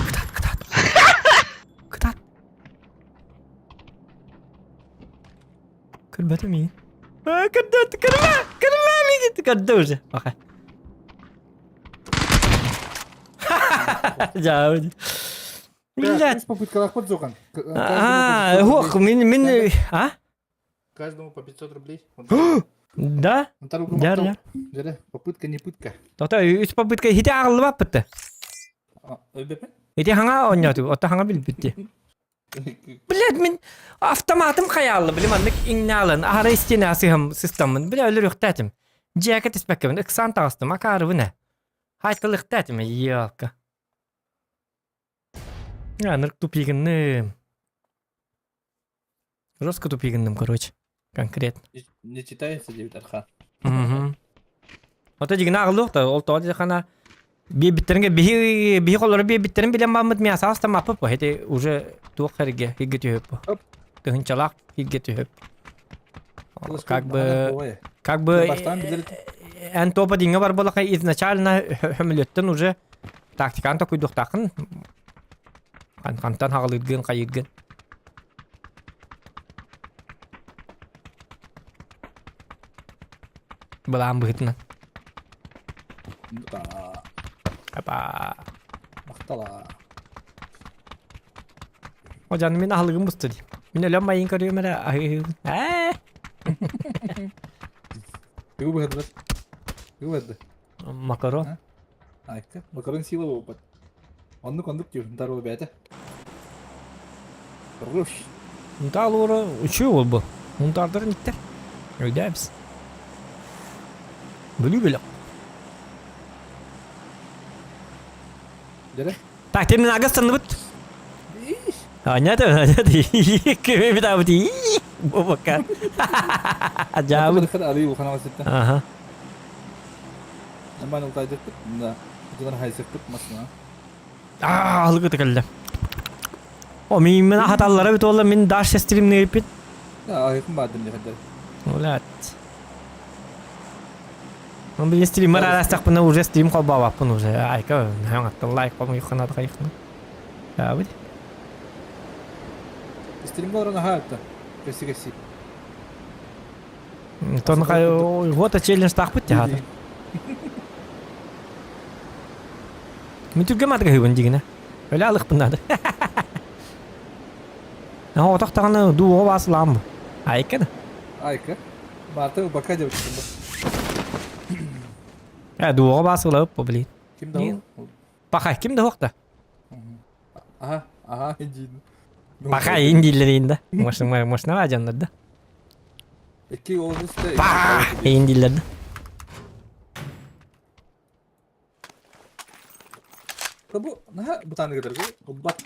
Speaker 1: Кытаат, кытаат. Кытаат. Көрбөтүм миигин. А, көрдө, көрмө, көрмө миигин. Көрдө уже. Пока. Дьаабы. Блядь.
Speaker 6: Попыткалаахпыт Зохан.
Speaker 1: А, ох, мин мин а?
Speaker 6: Каждому по 500 рублей.
Speaker 1: Да? Да, да.
Speaker 6: Попытка не пытка.
Speaker 1: Тота үс попытка хите ағыллыбаппыт. Ити хаҥа оонньооту, отто хаҥа билбитти. Блядь, мин автоматым хайаалла, били маннык иҥнаалын, аһара истиэнэ сыһам сыстаммын, бля өлөрүөхтээтим. Дьиэкэ түспэккэбин, ыксаан таҕыстым, акаарыбын ээ. Хайталыахтаатым, елка. Анырк тупигынным. Жестко тупигынным, короче. Конкретно.
Speaker 6: Не читается диэбит Архан.
Speaker 1: Угу. Ото дьигинэ аҕыллыах да, ол тоҕо диэххэ биэбиттэрингэ биһи биһи холоро биэбиттэрин билэн бараммыт мясо астаммаппыт по ити уже туох хэргэ хиргэ түһүп тыһынчалаах хиргэ түһүп как бы как бы эн топа диҥҥэ бар буолаха изначально хөмүлүөттэн уже тактиканы токуйдуохтааххын хантан хаҕалыыргын хайыыргын Былаан быһыытынан. Апа.
Speaker 6: Махтала.
Speaker 1: О дьаным мин аһылыгым буста дии. Мин өлөм майын көрүөм эрэ аһыыһыыбын. Ээ.
Speaker 6: Тугу быһадылар? Тугу быһады?
Speaker 1: Макарон.
Speaker 6: Айка, макарон сила буолбат. Оннук оннук диир, дарула бэйэтэ. Руш.
Speaker 1: Унтаалуура үчүгэй буолбу. Унтаардарын иттэр. Өйдөөбүс. Бүлүү бөлөх.
Speaker 6: Дэрэ?
Speaker 1: Так, тем агас танныбыт. Анята, анята, кеме битабыт. Бобака. Жаабыт. Ага.
Speaker 6: Нормально утайдыкпыт, да. Дьонор хайсыкпыт масына.
Speaker 1: Аа, алгыты кэллэ. О, мин мен хаталлара бит олла мин даш стримнейпит.
Speaker 6: Да, айкын баадым дехедер.
Speaker 1: Блядь. Ну, блин, стример арастахпына уже стрим холбаабаппын уже. Айка, аттан лайк қомуйхана хайхна. Да, быть.
Speaker 6: Стримге олорон аһаа атта. Кэси кэси.
Speaker 1: Тон вот челлендж тахпыт тяхата. Мин түргем атыга хыбын дигине. Өлө алыхпын надо. А отох тағаны дуоға басылам. Айка да.
Speaker 6: Айка. Марта бака деп
Speaker 1: Э, дуоға басылып, блин.
Speaker 6: Ким да ол?
Speaker 1: Паха, ким да хоқта?
Speaker 6: Аха, аха, индиин.
Speaker 1: Паха, индииллер инда. Может, может, дьоннор да.
Speaker 6: Икки олус
Speaker 1: Паха, индииллер да.
Speaker 6: Бу наһаа бутааны кытаргы бат.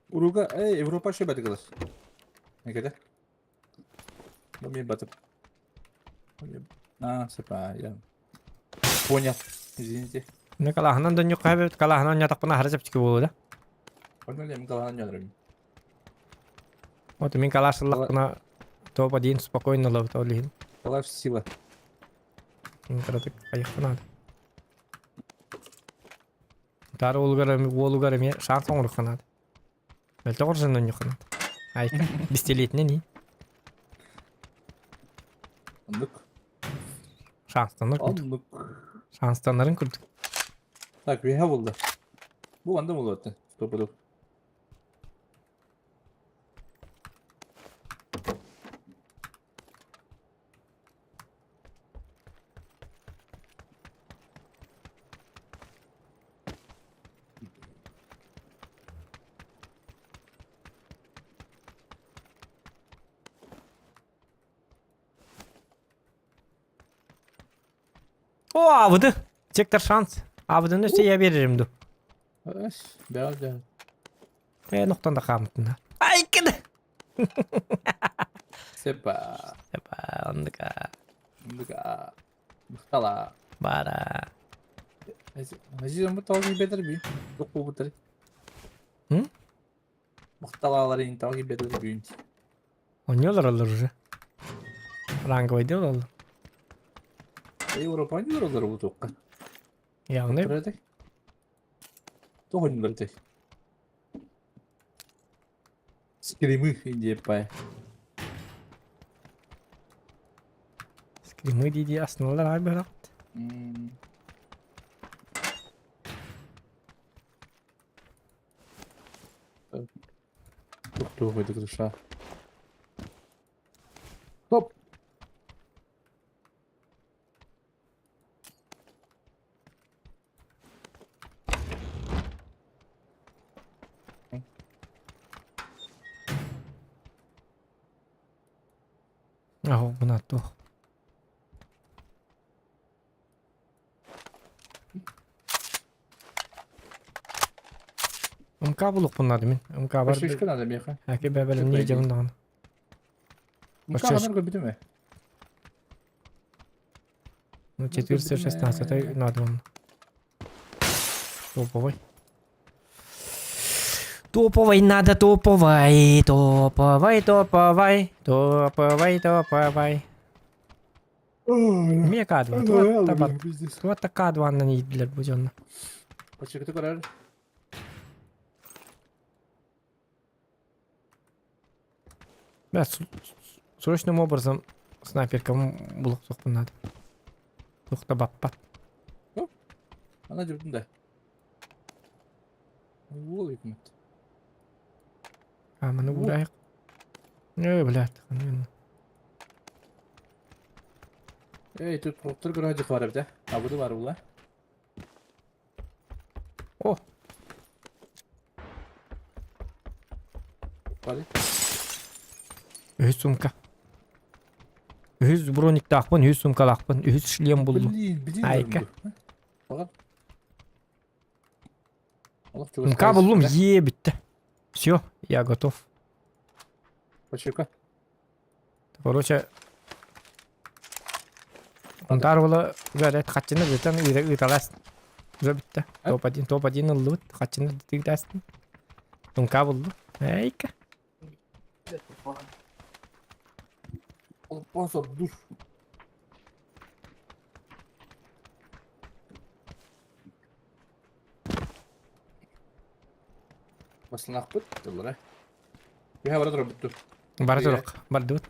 Speaker 6: Уруга, эй, Европа шөбәті кылар. Некеде? Бу мен батып. А, сепа, я понял. Извините.
Speaker 1: Не калаһынан донньукка хэбэт калаһынан ньатахпына хара чэпчэки буолуо да.
Speaker 6: Онно мен калаһынан ньонорум.
Speaker 1: Вот мин калашыллахпына топ один спокойно ловит ол иһин.
Speaker 6: Калаш сила.
Speaker 1: Мин кыратык хайыхпына. Тары уолугар уолугар эмиэ шанс оҥоруохха наада. Мөлтөх оржан онньуохха наада. Айка, бистилиэтинэн ии.
Speaker 6: Оннук.
Speaker 1: Шанстанар курдук.
Speaker 6: Оннук.
Speaker 1: Шанстанарын курдук.
Speaker 6: Так, веха булды. Бу анда булды. Стопудов.
Speaker 1: О, абыды. Сектор шанс. Абыдыны өссө я берерим ду.
Speaker 6: Да, да.
Speaker 1: Э, нохтон да хаамытына. Ай, кеде.
Speaker 6: Сепа.
Speaker 1: Сепа, ондыка.
Speaker 6: Ондыка. Махтала.
Speaker 1: Бара.
Speaker 6: Азизом бу тоҕо киирбэтэр би. Туох буолбуттар?
Speaker 1: М?
Speaker 6: Махталаалар иһин тоҕо киирбэтэр бүгүн.
Speaker 1: Онньолор олор уже. Ранговойды олор.
Speaker 6: Европа олороллор бу туохха.
Speaker 1: Явный.
Speaker 6: Туох ойнулар этэй? Скримы диэппай.
Speaker 1: Скримы дии-дии астыналар аҕай быһалаахпыт.
Speaker 6: Туох туох душа. Стоп!
Speaker 1: Аһо, мына туох. МК булук надо мин. МК бар.
Speaker 6: Шишка надо меха.
Speaker 1: Әке бәбәлем не жабын даҕаны.
Speaker 6: МК надо көрбүтүм ээ.
Speaker 1: Ну, 416 надо он. Топовый. Топовый надо, топовый, топовый, топовый, топовый, топовый. Эмиэ К2. Туох та К2-нан иирдилэр бу дьонно.
Speaker 6: Почекаты көрөр.
Speaker 1: Бля, срочным образом снайперкам булуохтуохпун надо. Туох да баппат.
Speaker 6: Ана жүрдүм да. Уол үкмөт.
Speaker 1: А, маны уурайык. Э, блядь.
Speaker 6: Эй, тут проктор көрө бар эбит, а буду бар була.
Speaker 1: О!
Speaker 6: Бары.
Speaker 1: Үһүс сумка. Үһүс брониктаахпын, үһүс сумкалаахпын, үһүс шлем буллум.
Speaker 6: Блин, блин.
Speaker 1: Айка.
Speaker 6: Баҕар.
Speaker 1: МК буллум, е бүттэ. Все, я готов.
Speaker 6: Почека.
Speaker 1: Короче, Унтаар була говорят, хаччыны ыытан ыыталаас. Уже бүттэ. Топ-1, топ-1 ыллыбыт, хаччыны ыытаастын. МК булду. Эйка.
Speaker 6: Спонсор душ. Баслаахпыт тыллара. Үһэ бара турар бүттү.
Speaker 1: Бара турар. Бардыбыт.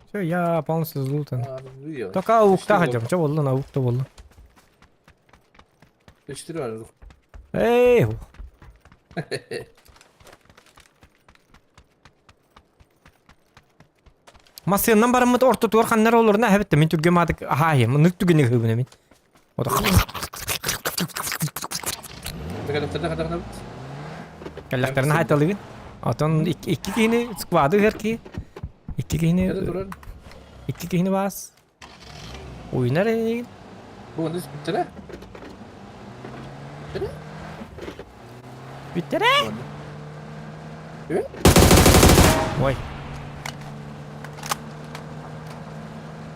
Speaker 1: Все, я полностью залутан. Только ауыкта хотя Че болду, ауыкта болду.
Speaker 6: Четыре бар.
Speaker 1: Эй! Массыыннан бараммыт ортотугар ханнар олорна эбит мин түргем аадык аһаайым ынык түгэни ыһыыбын мин. Кэллэхтэрин хаайталыгын. Отон икки киһини сквады ыһар киһи. Икки киһини икки киһини баас. Уйнар эйигин.
Speaker 6: Бу онно бүттэрэ? Бүттэрэ?
Speaker 1: Бүттэрэ? Ой.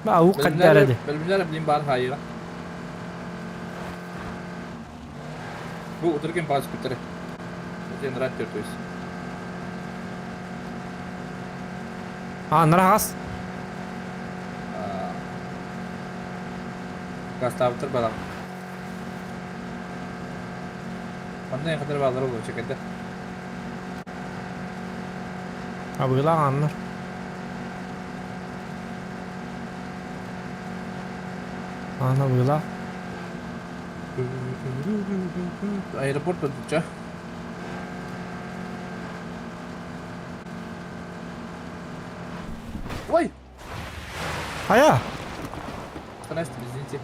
Speaker 1: Ба уу хаддара ди.
Speaker 6: Бэлмилэр блин бар хайыра. Бу утырген баас бүттэрэ. Генератор то есть.
Speaker 1: А, нырагас.
Speaker 6: Гастаабыттар балам. Манна якындар балалар болуп чекенде.
Speaker 1: Абыылаах Аан абыылаах.
Speaker 6: Аэропорт бардыча. Ой!
Speaker 1: Хайа!
Speaker 6: Ханаас извините.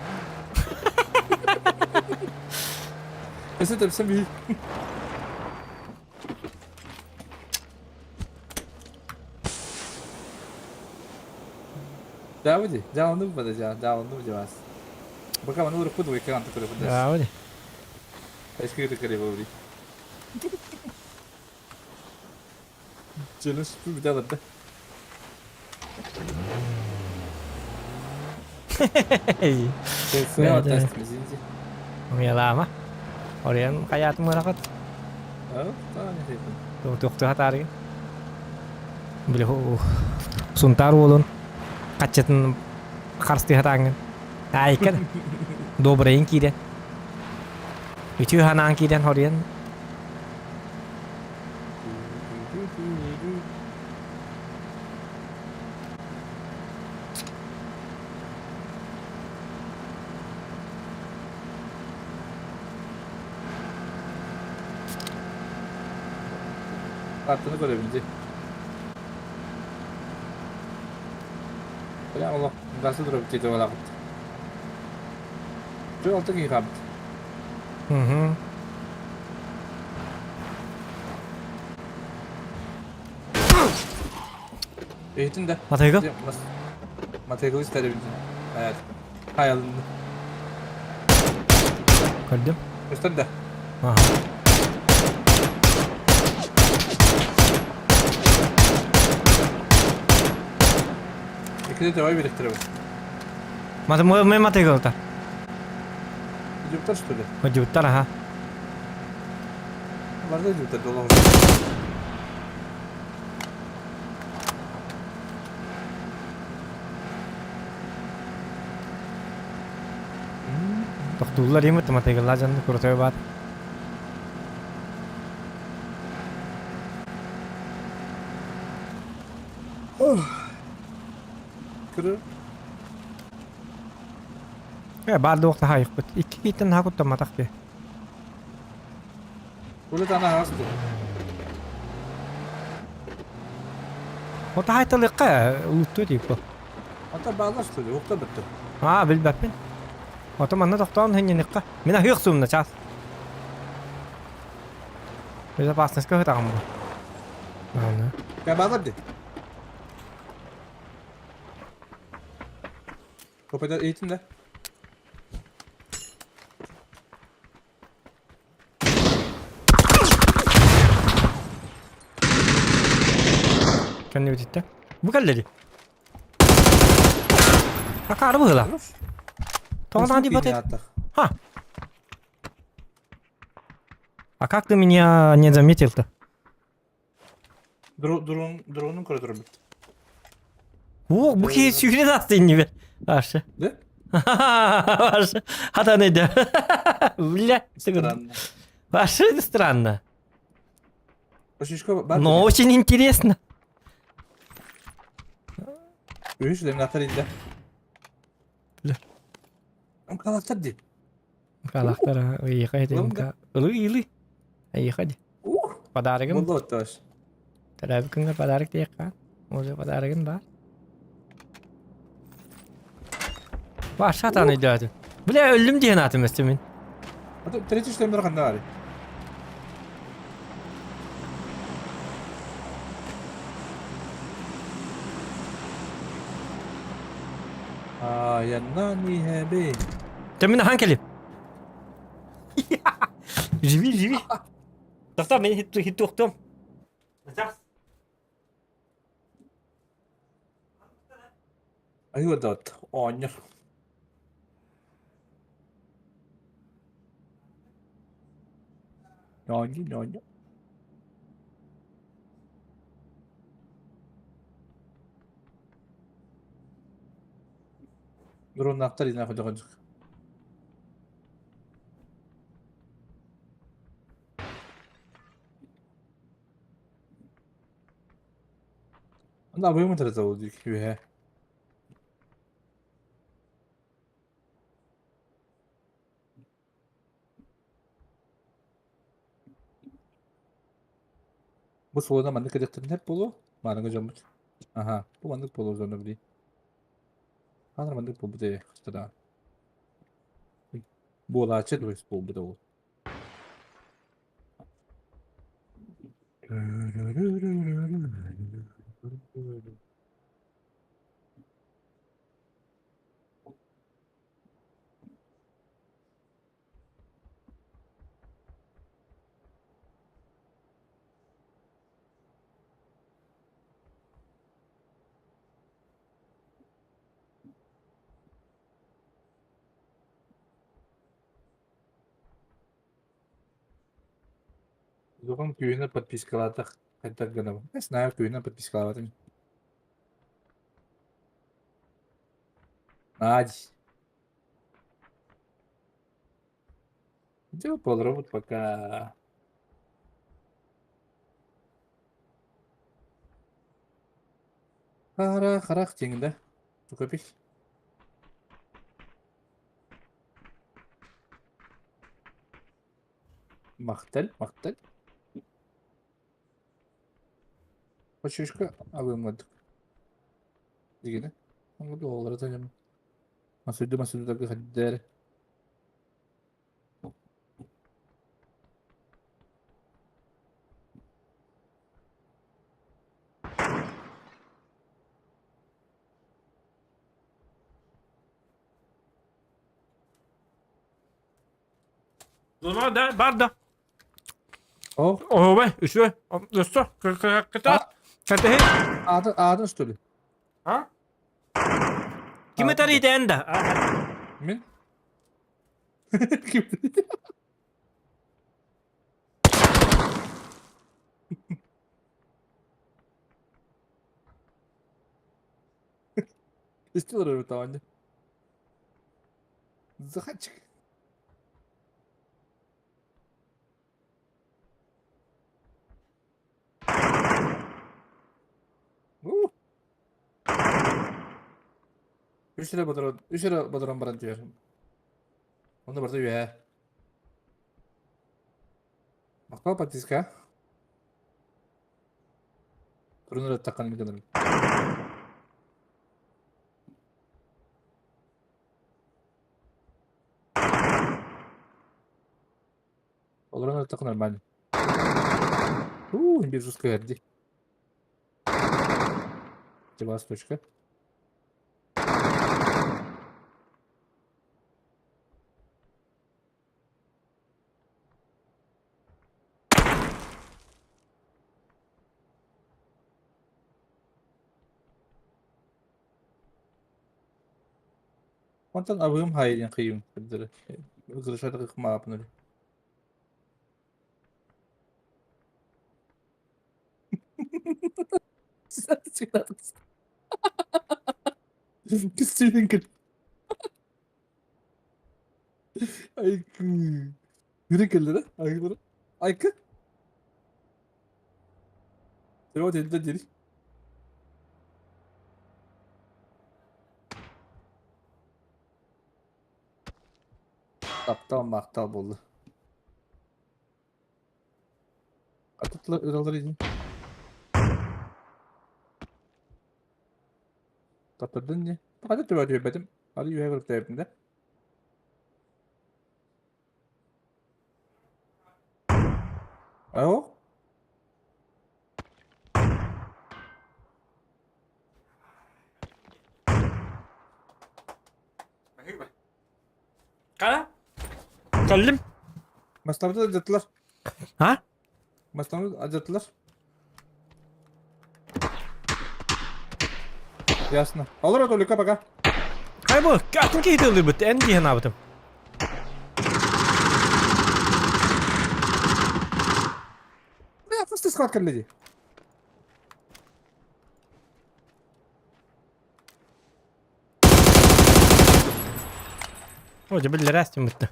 Speaker 6: Өсө тэпсэн би. Давиди, дьаалынным бада дьаалынным дьабас. Пока маны урукку двойка анты көрөбүн.
Speaker 1: Да,
Speaker 6: Эскиги көрөбүн. Дьону сүппүт аларда.
Speaker 1: Умелаама. Ориан хайаатым ырахат. Туохтуха таарыгын. Били Сунтаар уолун хаччытын харыстыха тааңын. Аайкан. Добрайын киирэн. Үтүө ханаан киирэн хоруйан.
Speaker 6: Аттыны көрөбүн дии. Бля, олох гасы турабыт диэтэ балаҕыт. Чө алта киһи хаалбыт.
Speaker 1: Угу.
Speaker 6: Эһитин да.
Speaker 1: Матайгыл?
Speaker 6: Матайгыл истэрибин. Хайалынды.
Speaker 1: Көрдүм.
Speaker 6: Көстөр да.
Speaker 1: Аха.
Speaker 6: Иккини давай бириктирэбит.
Speaker 1: Маты мы матайгылта.
Speaker 6: Идиоттар что ли?
Speaker 1: Идиоттар, аха.
Speaker 6: Барда идиоттар долоҕу.
Speaker 1: Тохтууллар имит матайгыллаа дьонну курутуй баат.
Speaker 6: Көрөр.
Speaker 1: Э, баар дуохта хаайыкпыт. Икки кииттэн наһаа куттамматах ки.
Speaker 6: Улет ана астı.
Speaker 1: Ота хайталыкка улутту типа.
Speaker 6: Ата баалар что ли? Укта бітті.
Speaker 1: Аа, билбэппин. Ото манна тохтоон хинненикка. Мин аһыах суумна час. Безопасностька хытаҕым бу. Аны.
Speaker 6: Я баалар ди. Копайда eğitim de.
Speaker 1: Кэннибититтэ. Бу кэллэри. Акаары быһыла. Тоҕо дии бат Ха. А как ты меня не заметил-то?
Speaker 6: Дрон, дронун көрө бит.
Speaker 1: О, бу киһи сүүрэн ааста иннибэр. Ашы.
Speaker 6: Да?
Speaker 1: Ашы. Хатан эдэ. Бля,
Speaker 6: Странно.
Speaker 1: Ашы это странно.
Speaker 6: Ошишка бар.
Speaker 1: Но очень интересно.
Speaker 6: Үш лемнатар инде.
Speaker 1: Бля.
Speaker 6: Калактар ди.
Speaker 1: Калактар, ыйыха этим. Ылы илы. Ыйыха ди.
Speaker 6: Ух.
Speaker 1: Подарогым.
Speaker 6: Болду оттош.
Speaker 1: Төрөөбүт күҥҥэ подарок диэххэ. Уже подарогын баар. Баша атаан өйдөөтүм. Бля, өллүм диэн аатым өстө мин.
Speaker 6: Третий шлемдер ханна баар? Аяннан иһэбин.
Speaker 1: Дьэ мин аһаан кэлим. Живи, живи. Тохтоо, мин хит туохтуом.
Speaker 6: Айуодот оонньор. Оонньуу, оонньуу. Дроннаахтар инаа ходьоҕодьук. Онно абыйым утарыта ол дии үөһэ. Бу суолунан маннык кэлиэхтэрин сөп буолуо, мааныга дьоммут. Аһаа, бу маннык буолуо дьоно билии. Хаанар маннык буолбут ээ, хаста даҕаны. Буолааччы то есть буолбута ол. Духом күүһүнэ подпискалаатах хайдах гынабын? Не знаю, күүһүнэ подпискалаабатым. Надь. Где полробот пока? Хара харах тиҥ да. Купи. Махтал, махтал. Хочушка абыыммыт. Дигини. Оҥорду оҕолоро төнөм. Масуйду масуйдутарга хаддэр.
Speaker 1: Зона да, бар да.
Speaker 6: О,
Speaker 1: Оһуобай, үчүгэй. Өссө кытаат. Кэтэһи.
Speaker 6: Аатын, аатын что ли?
Speaker 1: А? Ким этэр да?
Speaker 6: Мин? Истилэр өрүтаҕын. Захачик. Үс эрэ бодорон, үс эрэ бодорон баран түһэр. Онно барыта үөһэ. Махтал подписка. Турун эрэ таххан гынарым. Олорон ыртах нормально. У, бир жестко эрди. Вас точка. Онтон абыым хайден кыйым кырдыры. Кырышады кымаапныр. Кистиин кэл. Айкы. Yürü kelleri. Айкы. Айкы. Тревод элдэ дири. Таптал махтал буолла. Атытлар ыралар иһин. Таптырдын дии. Хата төбө түһэрбэтим. Ары үөһэ көрүктээбитим да. Ау?
Speaker 1: Хара? Кэллим.
Speaker 6: Мастабыты алдьаттылар.
Speaker 1: А?
Speaker 6: Мастабыты алдьаттылар. Ясно. Олор Толика пока.
Speaker 1: Хай бу, атын киһи тыллыыбыт, эн дии санаабытым.
Speaker 6: Бля, просто схватка гляди.
Speaker 1: О, дьэ биллэрээс түмүттэ.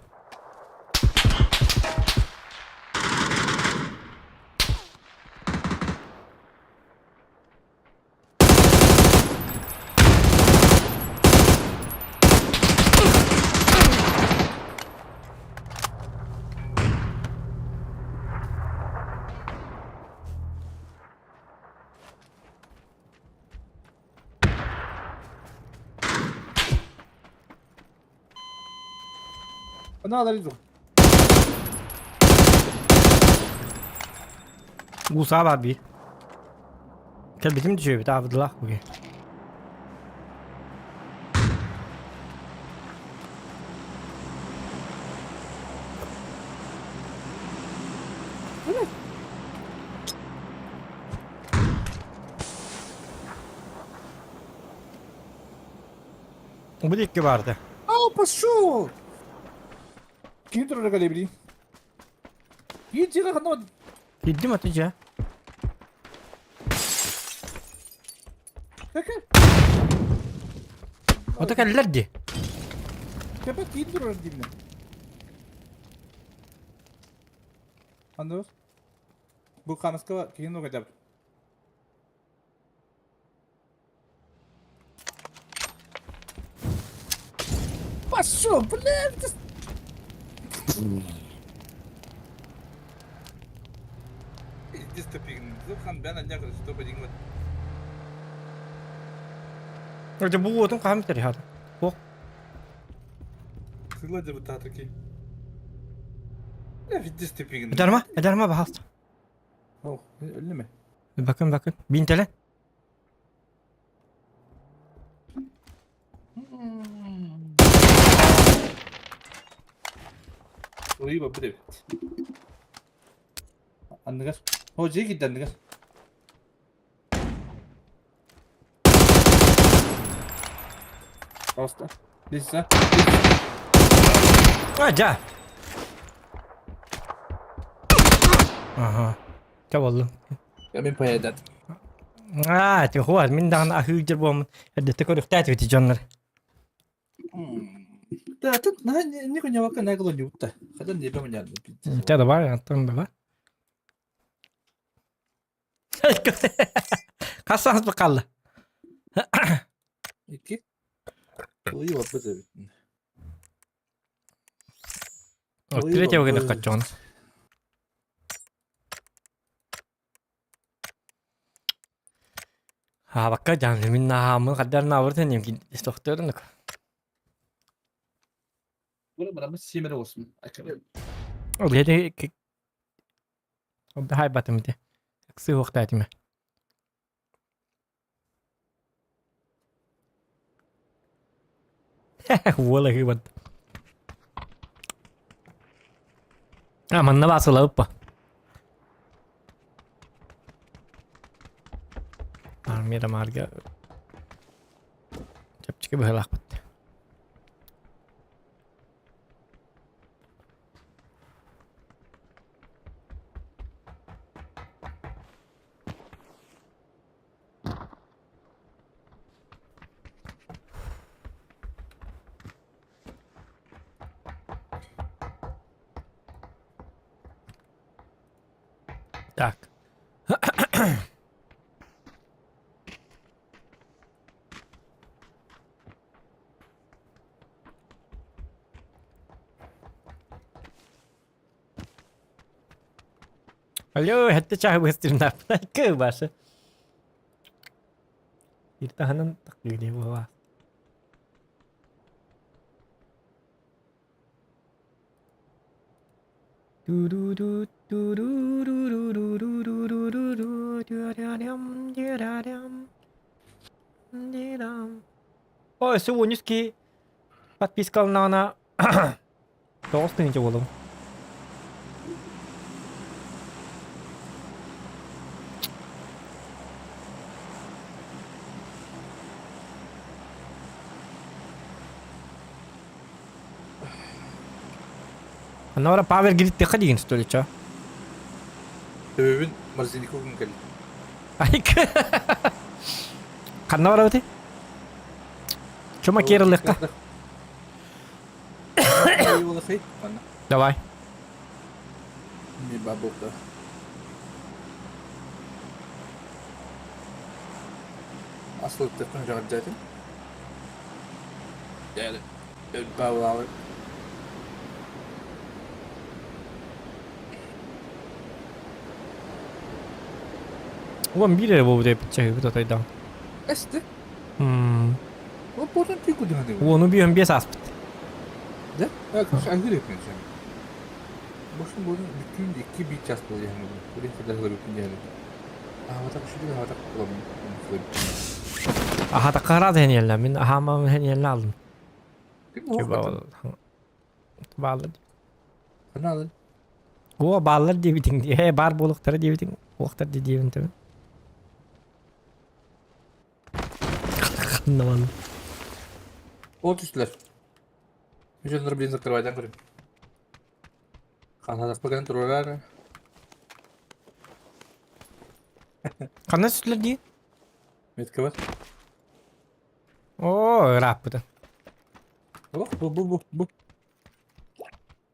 Speaker 6: Ана алар иду.
Speaker 1: Гуса бар би. Кэлбитим дьүөбүт аабыдылаах буги. Бу диэки баарда.
Speaker 6: Ау, пошел! Ким турар кэлэбри? Ким дьиэҕэ ханна?
Speaker 1: Киирдим аты дьэ. Ото кэллэр дии.
Speaker 6: Кэпэ киин турар диибин. Андырос. Бу ханыска киин угадабыт. Пошел, блядь! Иди ступигн. Зухан бен одня что подигнуть.
Speaker 1: Дьэ бу уотун хаһан бүтэр хата. Ох.
Speaker 6: Сыла дебутаа такие. Бля, иди ступигн.
Speaker 1: Эдарма, эдарма, пожалуйста.
Speaker 6: Ох, өллүмэ.
Speaker 1: Бакын, бакын. Бинтеле.
Speaker 6: Уйба бит. Анныгар. О, дьиэ киирдэ анныгар. Просто. Лиса.
Speaker 1: А, дьэ. Ага. Чэ буоллун.
Speaker 6: Мин поедат.
Speaker 1: Аа, тихуа, мин даҕаны аһыы дьэр буоммун. Эрдэттэ көрүөхтээтибит дьоннор.
Speaker 6: Да, тут на не конявака на голонюта. Хотя не поменял.
Speaker 1: Чэ, давай, Антон, давай. Хас сааспыт хаалла?
Speaker 6: Икки. Ой, барбыт эбит.
Speaker 1: Третьего гына хаччоҕуна. Хаабакка дьаан мин наһааммын хаддар наабыр тэним тохтуорунук. Хайбатым ити. Ыксыы уохтаатиме. Уол аһыыбат. А, манна баасылабыппа. Армия марга чэпчэки быһыылаахпыт. Так. Алло, это чай быстрее Ваша. Иртаһынан тахтыы буолаа. Ой, сегодняшний подпискалнаҕына 9 тыһыынча буолуо. Онно Павел гириттиэххэ диигин что ли, чё?
Speaker 6: Төбөбүн морозильникка угун кэллим.
Speaker 1: Айка. Ханна барабытый? Чума киэрэллэххэ. Давай.
Speaker 6: Не бабука. Аслыттыктан жаҕырдьаатын. Баалаабыт.
Speaker 1: 11 эрэ буолбут эбит чаһыыбыт отойдаан.
Speaker 6: Эсти.
Speaker 1: М.
Speaker 6: Ол потом ты куда надо?
Speaker 1: Уону биэн биэс ааспыт.
Speaker 6: Да? Ангел этмешем. Бошун болун бүтүн икки бир час буолуо Курин кадar бүтүн диэни. Аһабатах үчүгэй аһабатах
Speaker 1: Аһатахха хараат хэнийэллэ. Мин аһаамам хэнийэллэ алдым. Бааллар.
Speaker 6: Хана
Speaker 1: О, бааллар диэбитиҥ дии. Ээ, баар буолуохтара диэбитиҥ. Уохтар дии диэбин төбө. Ханна
Speaker 6: Ол түстүлэр. Үчүннэр блин закрывайдан көрүм. Ханадахпа кэлэн туруорар.
Speaker 1: Ханна сүтүлэр дии?
Speaker 6: Метка бар.
Speaker 1: Оо, ырааппыта.
Speaker 6: Ох, бу бу бу бу.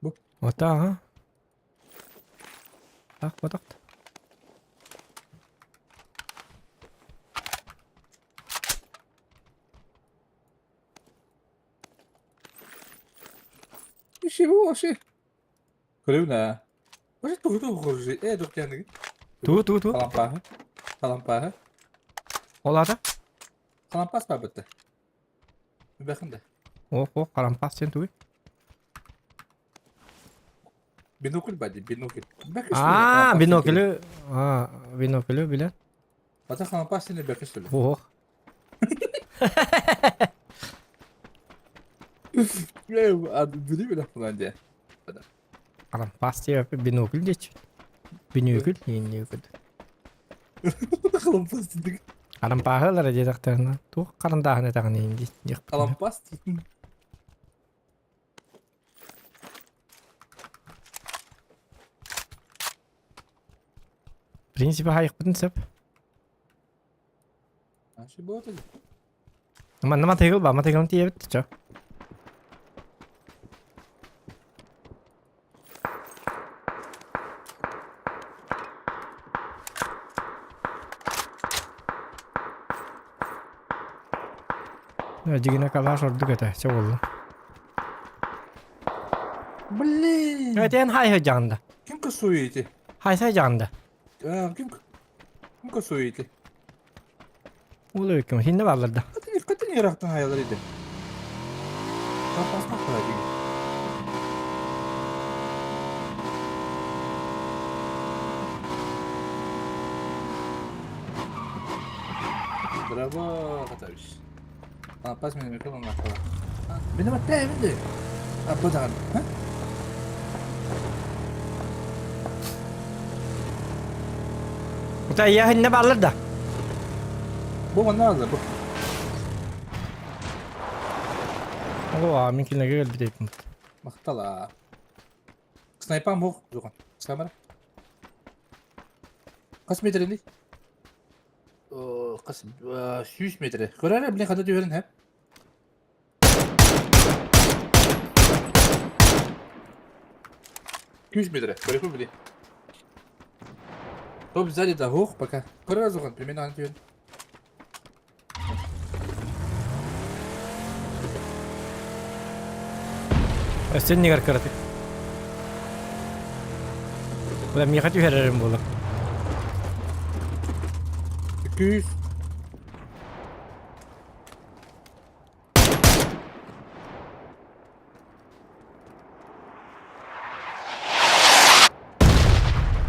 Speaker 6: Бу.
Speaker 1: Ота, ага. Так, вот так.
Speaker 6: Ничего вообще. Көрөбүн Может, тугу тугу э тук диэн
Speaker 1: Ту ту ту.
Speaker 6: Халампааһы. Халампааһы.
Speaker 1: Ол ата?
Speaker 6: Халампаас баабытта. Бэхин да.
Speaker 1: Ох, ох, халампаас сен тугуй?
Speaker 6: Бинокль бади, бинокль.
Speaker 1: А, бинокль. А, бинокль билен.
Speaker 6: Ата халампаас сен бэхи сүлэ.
Speaker 1: Ох.
Speaker 6: Бүлүү билэх булан дии.
Speaker 1: Халампаас диye бинокль диэччи. Бинокль диэн
Speaker 6: Халампаас диdik.
Speaker 1: Халампааһылара диэтэхтэринэ туох харандааһын этэҕиний диэх.
Speaker 6: Халампаас
Speaker 1: В принципе, хайыхпытын сөп. Манна матыгыл ба, матыгылын тиийэбит чо. Дьигинэ калаш ордук этэ, чэ буолла.
Speaker 6: Блин!
Speaker 1: Этен хай сылдьаҕын да.
Speaker 6: Ким косуете?
Speaker 1: Хай сылдьаҕын да.
Speaker 6: Ким ким косуете?
Speaker 1: Ол өйкөм хинне бааллар да.
Speaker 6: Кытын ярактан хаялар иде. Запасна кыра Браво, Хатавич. Пас мен микрофон накала. Бені батта бindi. Аппа даҕаны.
Speaker 1: Ута я хинне бааллар да.
Speaker 6: Бу манна алла бу.
Speaker 1: О, мин кинилэргэ кэлбит
Speaker 6: Махтала. Снайпам бук жуган. Камера. Хас метрени? Хас 100 метр. Көрөр блин хата түһэрин хэп. 100 метр. Көрөкү били. Топ сзади да хух пока. Көрөр жуган примерно аны түһэрин.
Speaker 1: Өссө иннигэр кыратык. Бля, миэхэ түһэрэрим буолар.
Speaker 6: 200.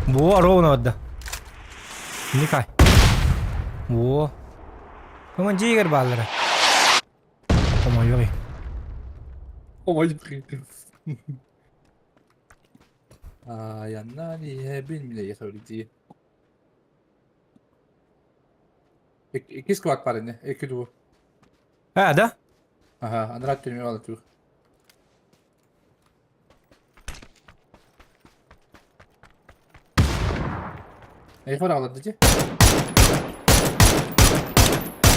Speaker 1: Во, ровно отда. Никай. Во. Коман дьиэгэр бааллара. Хомойуой.
Speaker 6: Ой, Аяннан иһэбин миле дии. Иккис квак бар ини, икки дуу.
Speaker 1: А, да?
Speaker 6: Аха, анараа түрмэ бала туох. Эйфор аҕалар дии.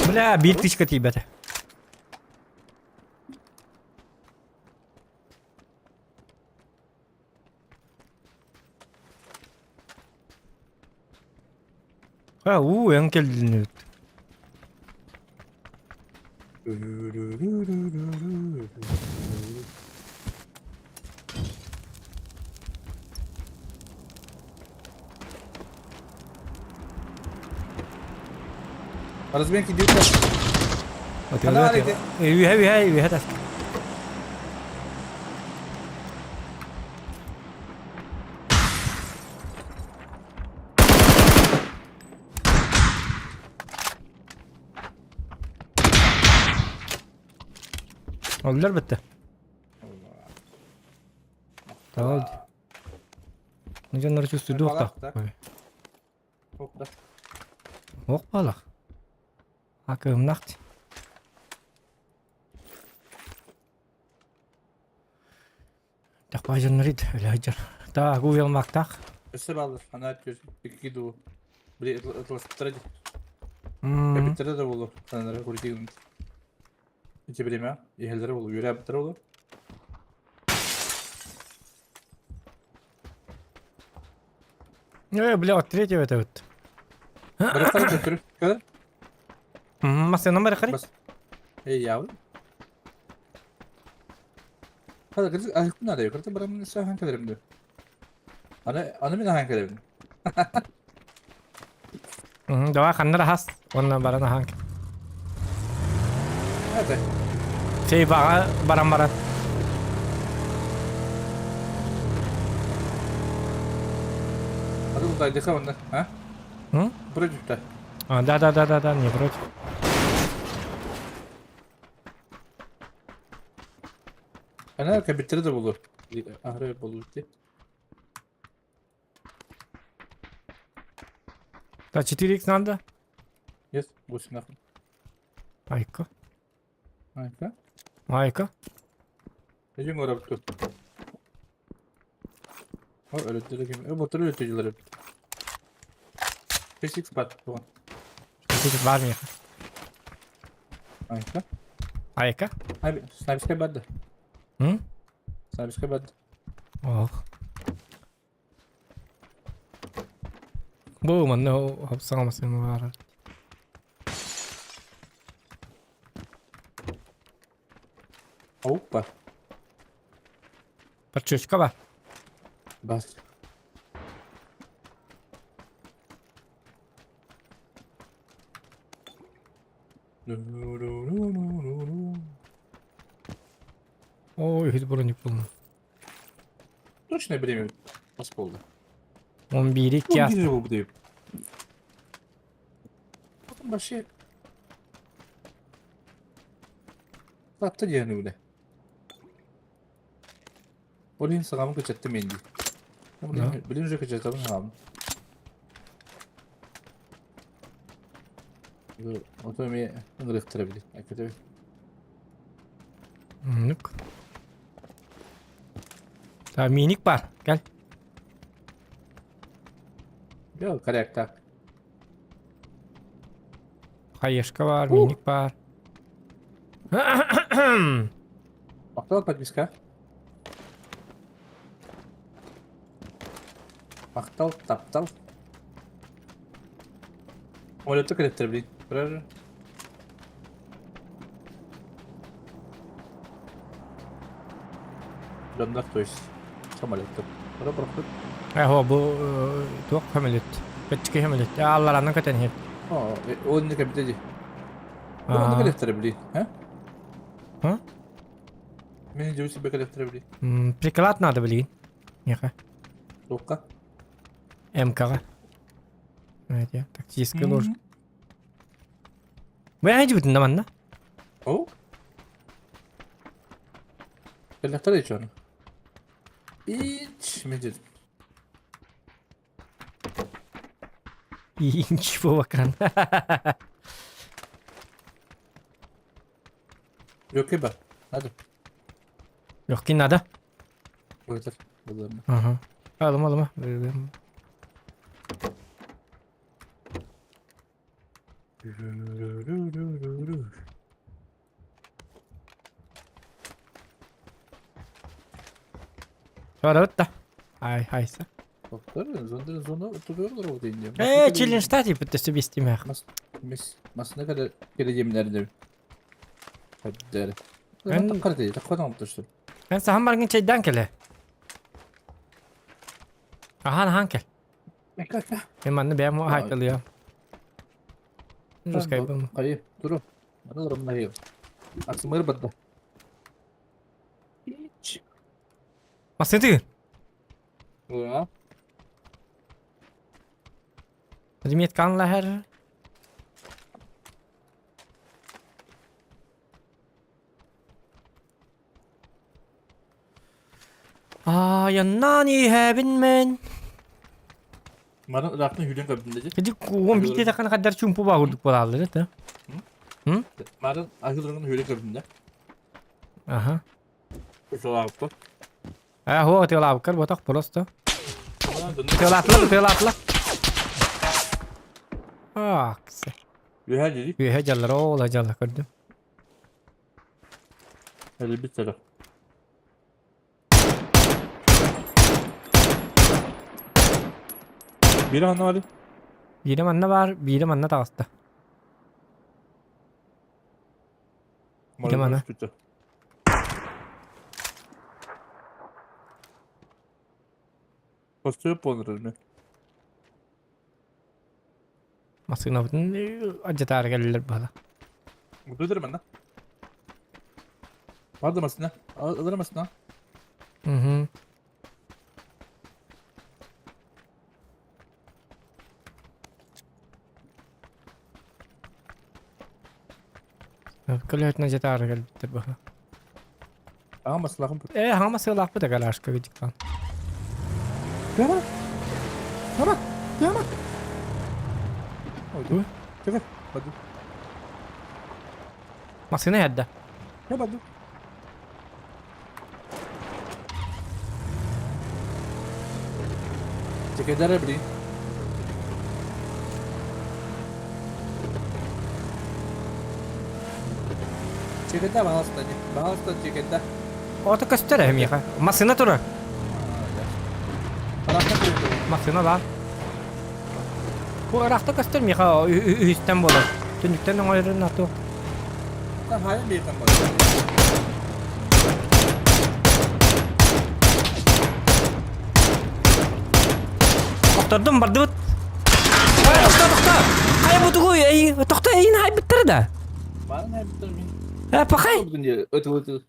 Speaker 1: Бля, биир тычка тиийбэтэ. А, уу, эн кэлдин эбит.
Speaker 6: Разменки дьиэтэ.
Speaker 1: Үһэ, үһэ, үһэ тас. Оллар бітті. Tamam. Дьоннор чувствуют Ох балах. Акымнахт. Тахпа дьоннор ит өлөйдөр. Та гуел мактах.
Speaker 6: Өссө баллар, ана түс, икки дуу. Били ытыласпыттара дии. Кэбиттэрэ да буолуо. Сананара курдук. Ити биримэ иһэллэрэ буолуо, үөрээбиттэрэ буолуо.
Speaker 1: Э, бля, от третьего это вот.
Speaker 6: Барыктар төттөрү. Көр.
Speaker 1: Массыына барыхари.
Speaker 6: Бас. Эй, явы. Хада кырдык аһыкпын надо, кырдык барамын сахан кэлэрим дүү. Аны аны мин ахан кэлэбин.
Speaker 1: Давай ханнар ахас, онна баран ахан.
Speaker 6: Это.
Speaker 1: Сейбаға баран баран.
Speaker 6: Аны бу тайдыха онна, а? Против-то.
Speaker 1: А, да, да, да, да, да, не против.
Speaker 6: Ана кабиттері да болу. Ахры болу дии.
Speaker 1: Да, 4х надо?
Speaker 6: Yes, 8 нахуй.
Speaker 1: Айка.
Speaker 6: Айка.
Speaker 1: Айка.
Speaker 6: Эдин көрөптү. О, өлөттөрө ким? Э, ботур өлөттү 5x бар. Туган.
Speaker 1: 4x бар миэхэ.
Speaker 6: Айка.
Speaker 1: Айка?
Speaker 6: Снайперскай барды.
Speaker 1: М?
Speaker 6: Снайперскай барды.
Speaker 1: Ох. Бу манна хапсаҕа баара.
Speaker 6: Опа.
Speaker 1: Парчучка ба.
Speaker 6: Бас.
Speaker 1: Ой, үһүс броник булна.
Speaker 6: Точное время посполда.
Speaker 1: Он бири
Speaker 6: час. Потом вообще... Татта диэн үлэ. Ол иһин саҕабын кычаттым мен дии. Билин уже кычатабын саҕабын. Ото эмиэ ыҥырыахтара били. Эккэтэбит.
Speaker 1: Оннук. Так, миник бар. Кэл.
Speaker 6: Бел корректак.
Speaker 1: Хаешка бар, миник бар.
Speaker 6: Махтал подписка. Махтал, таптал. Самолетты кэлэттэр блин. Правильно? Дьоннор, то есть самолеттар. Бара бырахпыт.
Speaker 1: Эһо бу туох самолет? Печки самолет. Алларанан көтөн иһэр.
Speaker 6: О, ол не кэбитэ дии. Бу онно кэлэттэрэ блин, а?
Speaker 1: А?
Speaker 6: Мин дьиби себе кэлэттэрэ блин.
Speaker 1: Приклад надо блин. Неха.
Speaker 6: Туохха?
Speaker 1: МК-ҕа. Знаете, тактическая ложка. Бэйэ дьибитин да манна.
Speaker 6: О? Кэллэхтэр ичон. Ич медит.
Speaker 1: Инч буолакан.
Speaker 6: Легкий бар. Надо.
Speaker 1: Легкий надо.
Speaker 6: Өлтөр. Буларны.
Speaker 1: Ага. Алым алыма. Барабыт да. Ай, хайса.
Speaker 6: Зондер зона oturuyorlar orada indi.
Speaker 1: Э, челлендж типа себестимэх.
Speaker 6: Масына kadar geleceğimlerdi. Hadi. Ben карты, такой оҥостор.
Speaker 1: Эн сахан баргын чайдаан кэлэ. Ахан ахан кэл. Мен манна бэйэм хаайталыам. Русскайбын.
Speaker 6: Хайы, туру. Мана Аксымыр бадда.
Speaker 1: Массыты.
Speaker 6: Да.
Speaker 1: Отметкан лаһар. Айаннан иһэбин мен.
Speaker 6: Маны ыраахтан сүүрэн көрдүм дии.
Speaker 1: Ити куон биитэ такана хаддар чумпу баа курдук буолааллар это.
Speaker 6: Марын аһылырын сүүрэн көрдүм да.
Speaker 1: Аха.
Speaker 6: Ыталаабыппын.
Speaker 1: Э, хуо тыалаабыккар ботах просто. Тыалаатыла, тыалаатыла. Ааксы.
Speaker 6: Үөһэ дии.
Speaker 1: Үөһэ дьаллар, ол дьалла көрдүм.
Speaker 6: Өлбүт сөрө. Биир ханна бары?
Speaker 1: Биирэ манна баар, биирэ манна таҕыста. Биирэ манна.
Speaker 6: Костюм буолар
Speaker 1: Массыынабытын алдьатаары кэллилэр быһала.
Speaker 6: Утуйдар манна. Барды массыына. Ылар массыына.
Speaker 1: Угу. Көлөһөтүн алдьатаары кэлбиттэр быһала.
Speaker 6: Аҕа массыылаахым.
Speaker 1: Э, хаҥа массыылаахпыт агалашка видиктан.
Speaker 6: Прямо? Прямо? Прямо? Ой, Чекай, баду.
Speaker 1: Массыына иһэрдэ.
Speaker 6: Я баду. Чекайдара блин. Чекайда, пожалуйста, пожалуйста, чекайда.
Speaker 1: Ото көстөр э миэхэ. Массыына турар. Массыына баар. Бу ыраахта көстөр миэхэ үһүстэн буолар. Түннүктэн оҥойорун ату.
Speaker 6: Хайа миэхэ буолар.
Speaker 1: Охтордум бардыбыт. Тохто, тохто. Хайа бутугуй, эй, тохто, эйин хайбыттара да.
Speaker 6: Баарын хайбыттар мин.
Speaker 1: Э, пахай.
Speaker 6: Өтү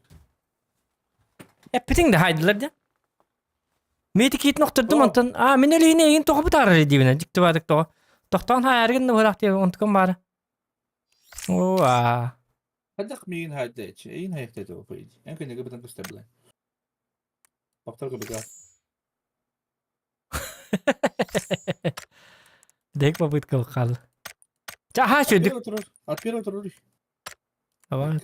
Speaker 1: Эппитиҥ да хаайдылар дьэ. Миити киитин охтордум онтон аа мин өлүһүнэ эйигин тоҕо бытаарар диибинэ дьиктибаатык тоҕо. Тохтоон хаайаргын да быраах диэ онтукам баара. Оо аа.
Speaker 6: Хайдах миигин хаайда эчи эйин хайахтайда бу эн күнүгэ бытан көстөр Бактар кыбыга.
Speaker 1: Дэк попытка хаалла. Чаха сүдүк.
Speaker 6: От первого турар.
Speaker 1: Давай.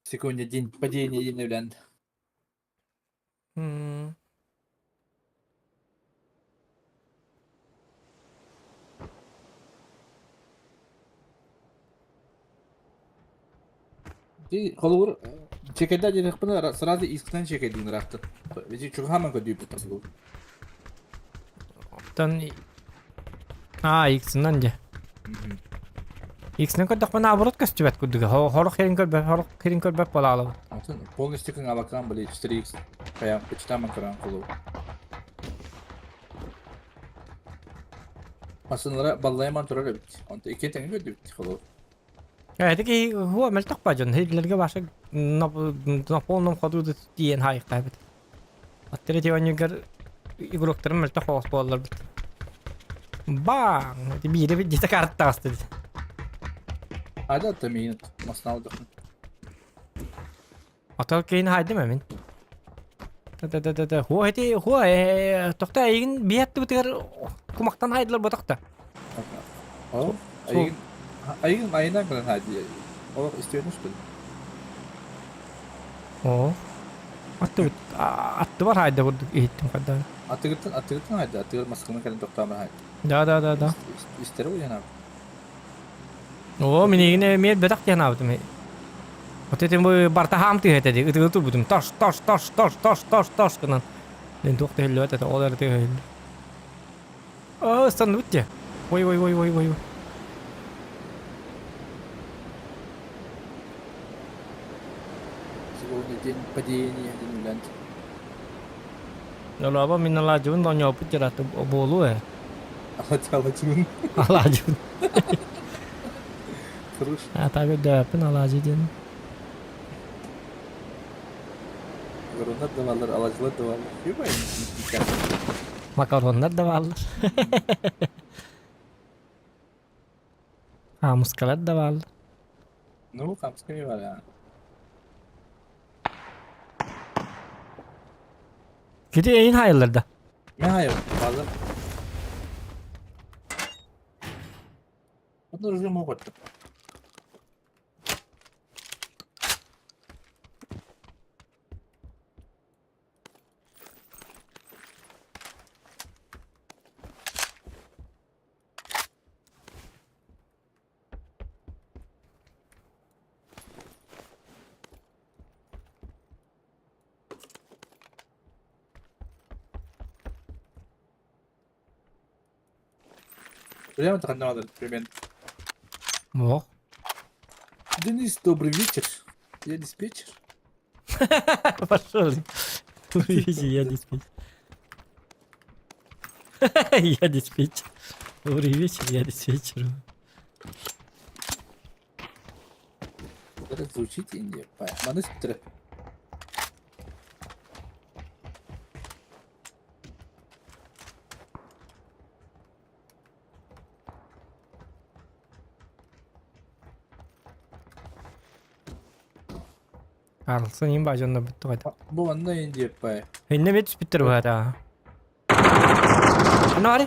Speaker 6: Секунде день падение день үлән. Холобур, чекэдэ диэтэхпинэ сразу исктэн чекэдиин ыраахтын. Ведь чугаһааман көрдүүбүт тасылуу.
Speaker 1: Оттон Аа, иксинэн дьэ. Иксинэн көрдөхпүнэ наоборот көстүбэт курдуга. Хорох херин көрбөт, хорох херин көрбөт буолаалабыт.
Speaker 6: Атын полностью кыҥаабаккаан били 4x хайа почтаман көрөн холу. Массыыналара баллайаман турар эбит. Онто икки тэҥэ көрдүбүт холу.
Speaker 1: Эти киһи хуа мөлтөх ба дьон. Хейлерге баша на полном ходу тиийэн хаайыктаабыт. Аттары тиэванньыгар игроктарын мөлтөх соҕус буолларбыт. Баң! Ити биирэ дьиэтэ карта таҕыста дии.
Speaker 6: Ада тамин маснаалдахын.
Speaker 1: Отол кейин хайдым эмин. Та-та-та-та. Хуа ити хуа тохта эйигин биэттибитигэр кумахтан хайдылар ботохта.
Speaker 6: О, айыгын айыгын айынан кылан хайды. Олох истиэн үстүн.
Speaker 1: Оо. Аттыбыт аттыбар хайда курдук иһиттим хаддан.
Speaker 6: Атыгыттан атыгыттан хайда, атыгыр масканы кэлин тохтоомон хайда.
Speaker 1: Да да да да.
Speaker 6: Истери уйанап.
Speaker 1: Оо, минигин эмиэ бэтэх диэн аабытым. Вот этим бу барта хаам тыһа этэ дии, ытыгы турбутум. Таш, таш, таш, таш, таш, таш, таш гынан. Мен туох да иһиллибэт этэ, ол эрэ тыаһа иһиллэр. Оо, ыстанныбыт дии. Ой, ой, ой, ой, ой.
Speaker 6: Сегодня день падения, день лент.
Speaker 1: Олообо мин алаадьыбын оонньооппут дьараты буолуо ээ.
Speaker 6: Алаадьыбын.
Speaker 1: Алаадьыбын.
Speaker 6: Хорош.
Speaker 1: А так өйдөөппүн алаадьы диэн.
Speaker 6: Макароннар да бааллар, алаадьылар да бааллар.
Speaker 1: Макароннар да бааллар. Хаамыскалар да бааллар.
Speaker 6: Ну, хаамыска эмиэ баар аа.
Speaker 1: Кити эйин хаайыллар да?
Speaker 6: Мен хаайабын, бааллар. Одно ружье могут. Прямо так надо, примерно.
Speaker 1: Мох.
Speaker 6: Денис, добрый вечер. Я диспетчер.
Speaker 1: Пошел. Увидите, я диспетчер. Я диспетчер. Добрый вечер, я диспетчер.
Speaker 6: Это звучит Индия. Маны сүттэрэ.
Speaker 1: Карлсон им бажанна бүтті қайда.
Speaker 6: Бу манна Индия пай.
Speaker 1: Инне бет түспүттер бата. Аны ари.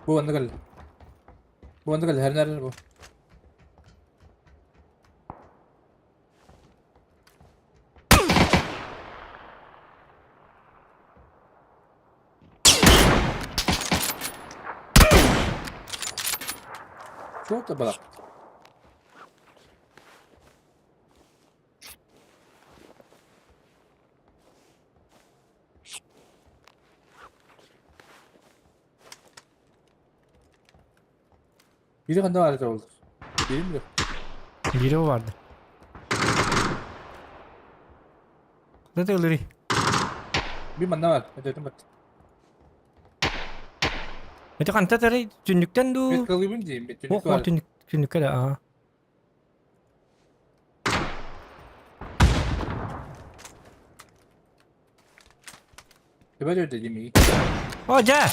Speaker 6: Бу манна кэл. Бу манна кэл хәрнәр бу. Что это было? Biri ханна баар этэ буоллар. Бирим да.
Speaker 1: Бири барды. Куда ты
Speaker 6: Би манна баар. Этэтим бат.
Speaker 1: Ити ханта тарай түннүктэн дуу?
Speaker 6: Мен кылыбын дейм. Мен
Speaker 1: Ох,
Speaker 6: түннүккэ баар.
Speaker 1: түннүк түннүккэ да аа.
Speaker 6: Төбө өтө дейм.
Speaker 1: О, дьэ!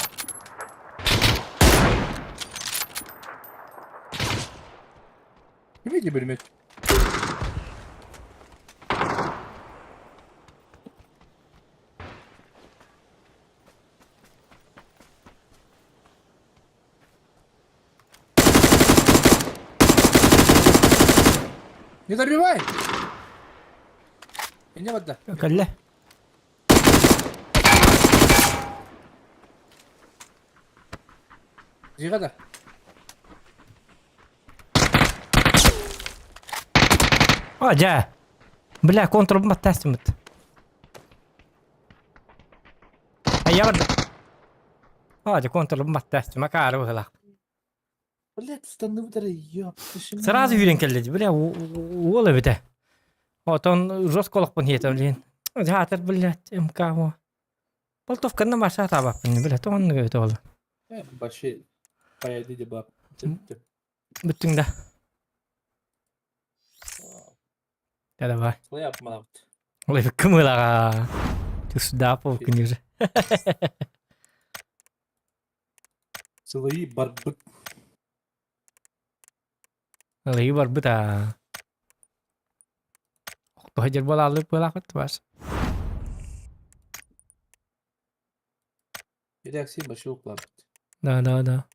Speaker 6: Ким ити бөлмөт? Не добивай! Инде барда.
Speaker 1: Кэллэ.
Speaker 6: Дьиэҕэ да.
Speaker 1: О, дьэ! Бля, контролбун баттаастыммыт. Айа барда. О, дьэ, контролбун баттаастым. Акаары быһылаах.
Speaker 6: Блядь, станыбыт эрэ, ёп, ты ж
Speaker 1: Сразу үүрэн кэллэ. Бля, уол эбитэ. Отон жестко олохпун хиэтэ, блин. Театр, блядь, МК. Болтовканы маша табаппын, бля, тоҕоннук эбитэ ол.
Speaker 6: Вообще, поеди дебаб.
Speaker 1: Бүттүҥ да. Да давай.
Speaker 6: Лайап малабыт.
Speaker 1: Ой, кымылаға. Сюда полкни же.
Speaker 6: Сылайы барбыт.
Speaker 1: Ылыы барбыт аа. Охто буолааллык буолаахыт бас.
Speaker 6: Реакция большой уклад.
Speaker 1: Да, да, да.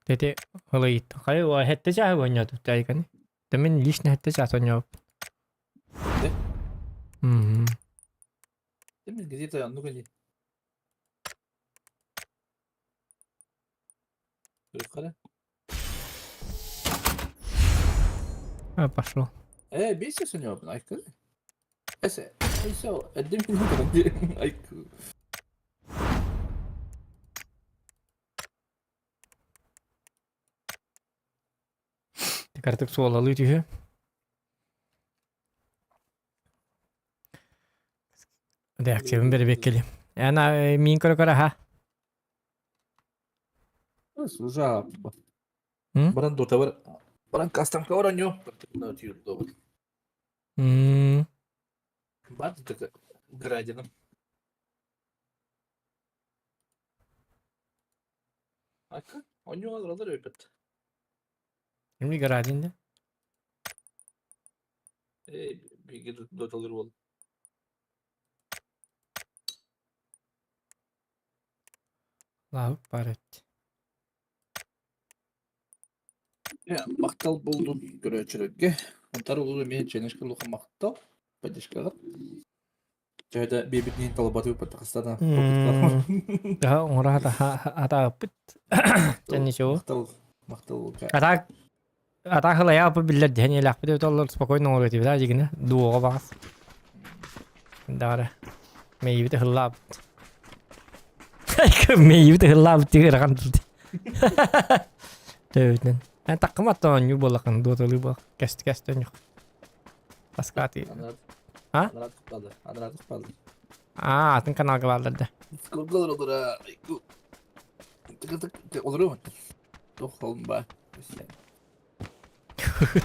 Speaker 1: Тети ылыйт. Хайы хэтте чааһы оонньоотум тайканы. Да мин лично хэтте чаас оонньообут.
Speaker 6: Да?
Speaker 1: Мм.
Speaker 6: Ты мне где-то, ну-ка не.
Speaker 1: А, пошел.
Speaker 6: Э, бейся у него, айка. Эсе, эсе, эдем минуту, айка.
Speaker 1: Картык суолалыы түһү. Реакциябын бэрибэккэли. Ана миин көрө-көрө аха.
Speaker 6: Служа. Баран дота бар. Баран кастамка бар онё.
Speaker 1: М.
Speaker 6: Бар так градином. Ака, онё алар өпөт.
Speaker 1: Кимни градин да?
Speaker 6: Э, биги доталыр бол.
Speaker 1: Лаук бар эт.
Speaker 6: Мактал болдун көрөөчүлөргө. Онтар улуу мен ченешке луха мактал. Поддержкага. Жайда бебитнин талабаты патакстана.
Speaker 1: Да, оҥоро атааппыт. Дьэ
Speaker 6: Мактал, мактал.
Speaker 1: Атаак атаахылайааппыт биллэр диэн иэлээхпит эбит оллор спокойно оҥоруо этибит аа дьигинэ дуоҕа баҕас. Даҕара мэйиибит ыһыллаабыт. Мэйибит ыһыллаабыт ыарахан турды. Төбүтүнэн. Эн таккымат оонньуу буоллаххын дуоталыы буол. Кэст кэст өньөх. Паскааты. А? Аа, атын каналга бааллар да.
Speaker 6: Олору. Туох ба.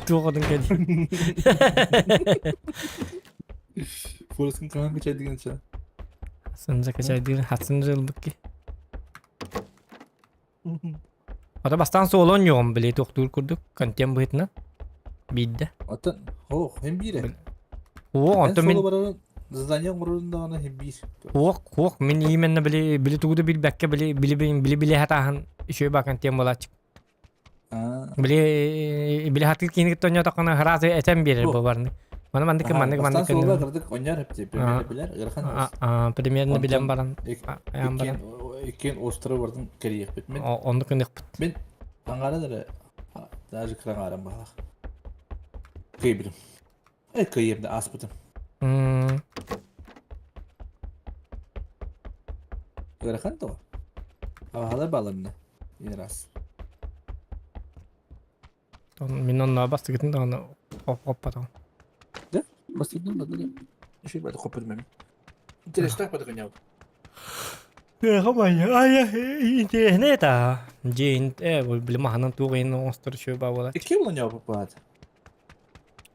Speaker 1: Туох одун кэлин.
Speaker 6: Форесын хаһан качайдыгын ча?
Speaker 1: Сынжа качайдыыр, хатсын жылбыкки. Ата бастаан суолон юҕум били туохтуур курдук контент быһыытынан биирдэ.
Speaker 6: Оттон ох, хем биире.
Speaker 1: О, онтон мин
Speaker 6: Задание оҥорорун даҕаны хем биир.
Speaker 1: Хуох, хуох, мин именно били били тугу да билбэккэ били били били били хатааһын үчүгэй баа контент буолааччы. Били били хатыыр киһини кытта оонньоотоххуна ыраас этэн биэрэр буолбарны. Маны маннык маннык маннык
Speaker 6: Суола кырдык оонньоор эпти примерно билэр ыарахан
Speaker 1: примерно билэн баран айан баран
Speaker 6: иккиэн остров бардын кэрийэхпит мин
Speaker 1: оннук гыныахпыт
Speaker 6: мин аҥааран эрэ даже кыра аҥааран баһылах кыайбытым э кыайыам да ааспытым ыарахан да Аҕалар балынна раз.
Speaker 1: Мин онно бастыгытын даҕаны хоппотоҕум.
Speaker 6: Да? Бастыгытын да Еще бады хоппотум эми. Интересно бады гынял.
Speaker 1: Интересно это. Дьиин били маһынан туох иһин оҥостор үчүгэй баа буолар.
Speaker 6: Икки булан попаат.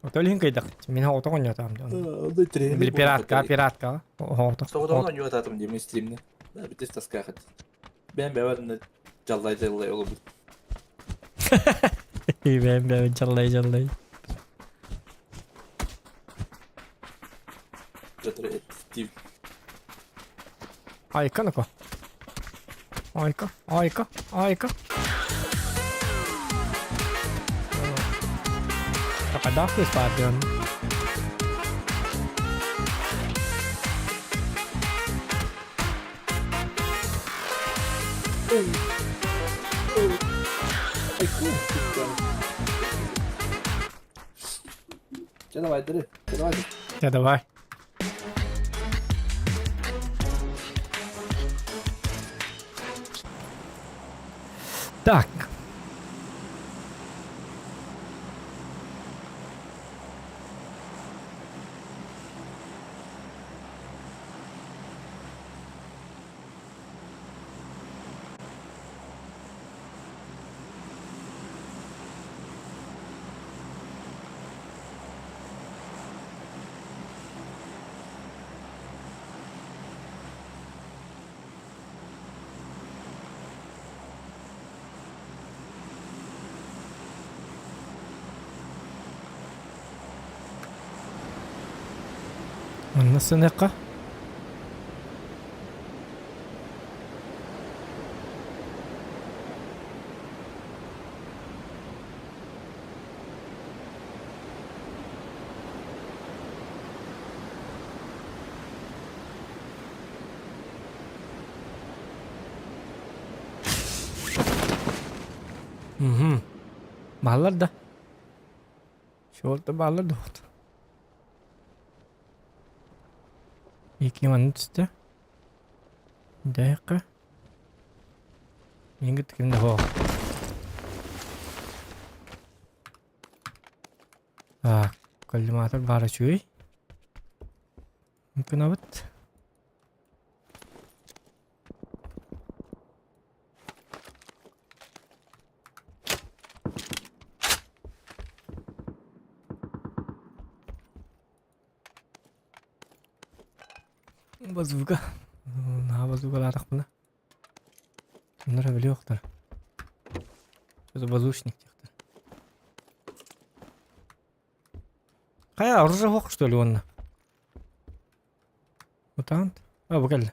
Speaker 1: Ото илин кыйдах. Мин оҕото оонньоотоом. Били пиратка, пиратка. Оҕото.
Speaker 6: Соҕотоҕун оонньоотаатым дии мин стримне. Да, битис таскаахыт. Бэм бэвэр жаллай жаллай олобут.
Speaker 1: Бэм бэвэр жаллай жаллай. Айка нако. Айка, айка, айка. Такадаах кыыс баар диэн.
Speaker 6: Чэ давай, дыры. Давай.
Speaker 1: Чэ давай. Так. Манна сыныахха. Мгм. Бааллар да. Шорты бааллар да вот. Икки манна түстэ. Дэххэ. Мин ким да суох. Так, коллиматор баара үчүгэй. Гынабыт. Базука. Наһаа базукалаатахпына. Оннор билиэхтэр. Это воздушник диэхтэр. Хайа, оружие суох что ли уонна? Мутант? А, бу кэллэ.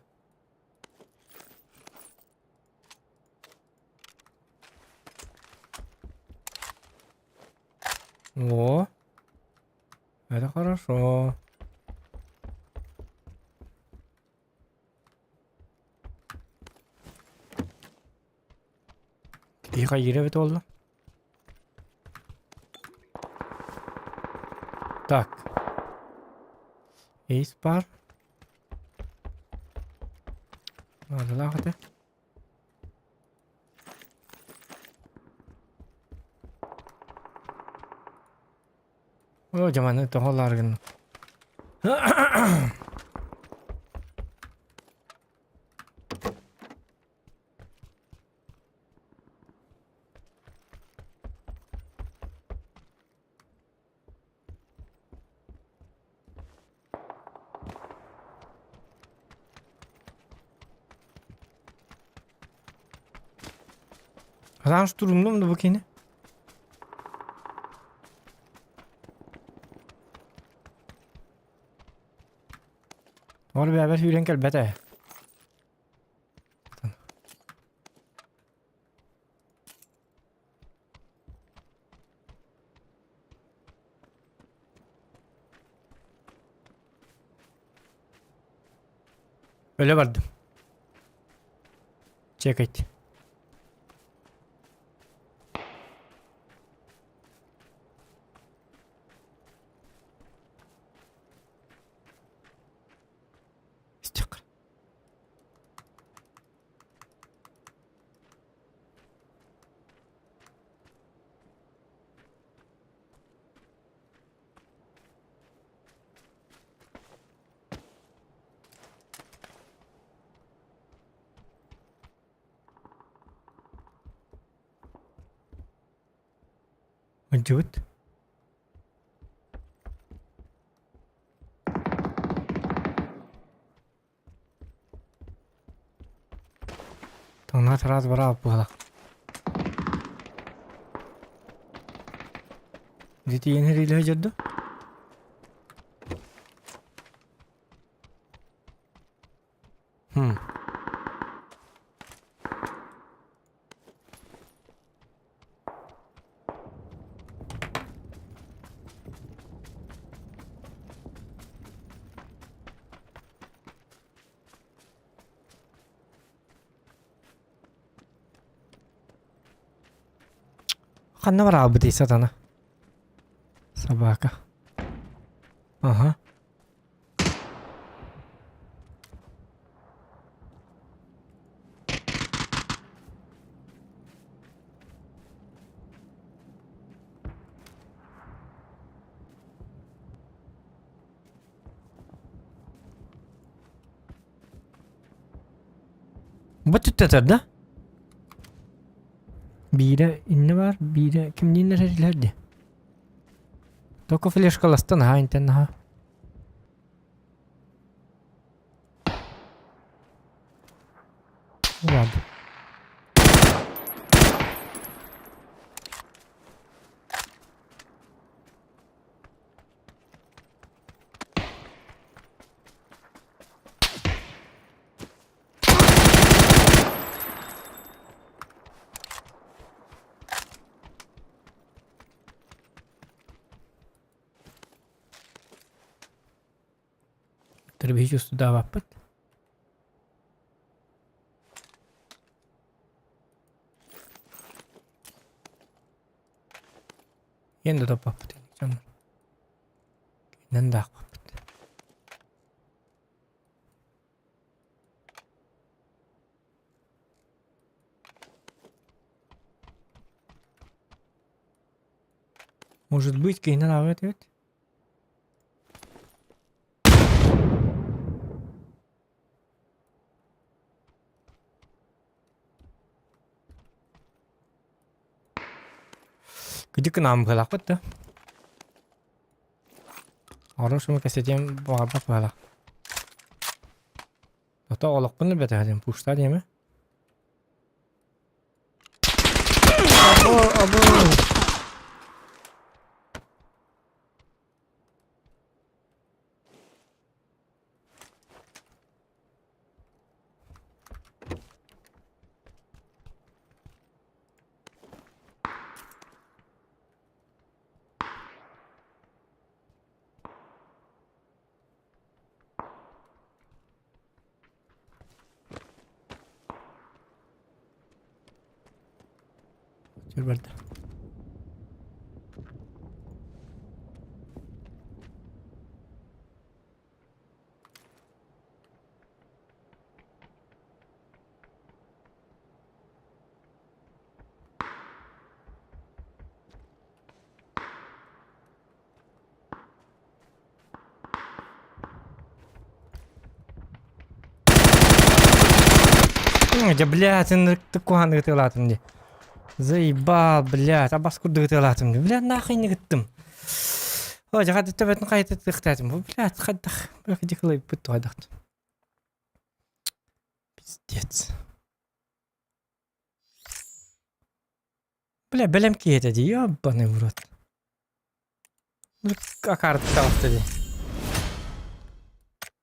Speaker 1: О, это хорошо. Киһи хайыыра эбит буолла. Так. Эйс баар. Наадалаах этэ. О, дьаманы тоҕо лааргын. Хараан штурмнум да бу кини. Ол бэбэр сүүрэн кэлбэт ээ. Өлө бардым. Чекать. Стек. Ыдьыбыт. Таҥнаа тараас бараабыт быһалаах. Дьэ тиийэн иһэр дьэрдэ. Хм. Ханна бараабытый сатана? Собака. Ага. Бу түттэтэр да? Биирэ иннэ бар, биирэ кимниин эрэллэр дии. Только флешкаластан аһаа интэн аһаа. Ладно. Тэрбиһи устудаабаппыт. Иэн да топпаппыт. Кинэн даахпаппыт. Может быть, киһинэн ааҕыа этибит? Кыдьык гынаан быһалаахпыт да. Оҕолор шума кэсэтиэм баҕарбат быһалаах. Ото олохпун билбэтэх диэн пуштаа диэмэ. Або, або. Сүр барда. Дьэ, блядь, ынырыктык куһаҕаннык ытыалаатым дии. Заебал, блядь, абас курдук ытыалаатым дии. Блядь, нахуй не гыттым. О, дьэ, хата төбөтүн хайыта тыктаатым. Блядь, хайдах, блядь, дикылайбыт туһадах. Пиздец. Бля, бэлэм киһи этэ дии, ёбаный в рот. Акаардык таҕыста дии.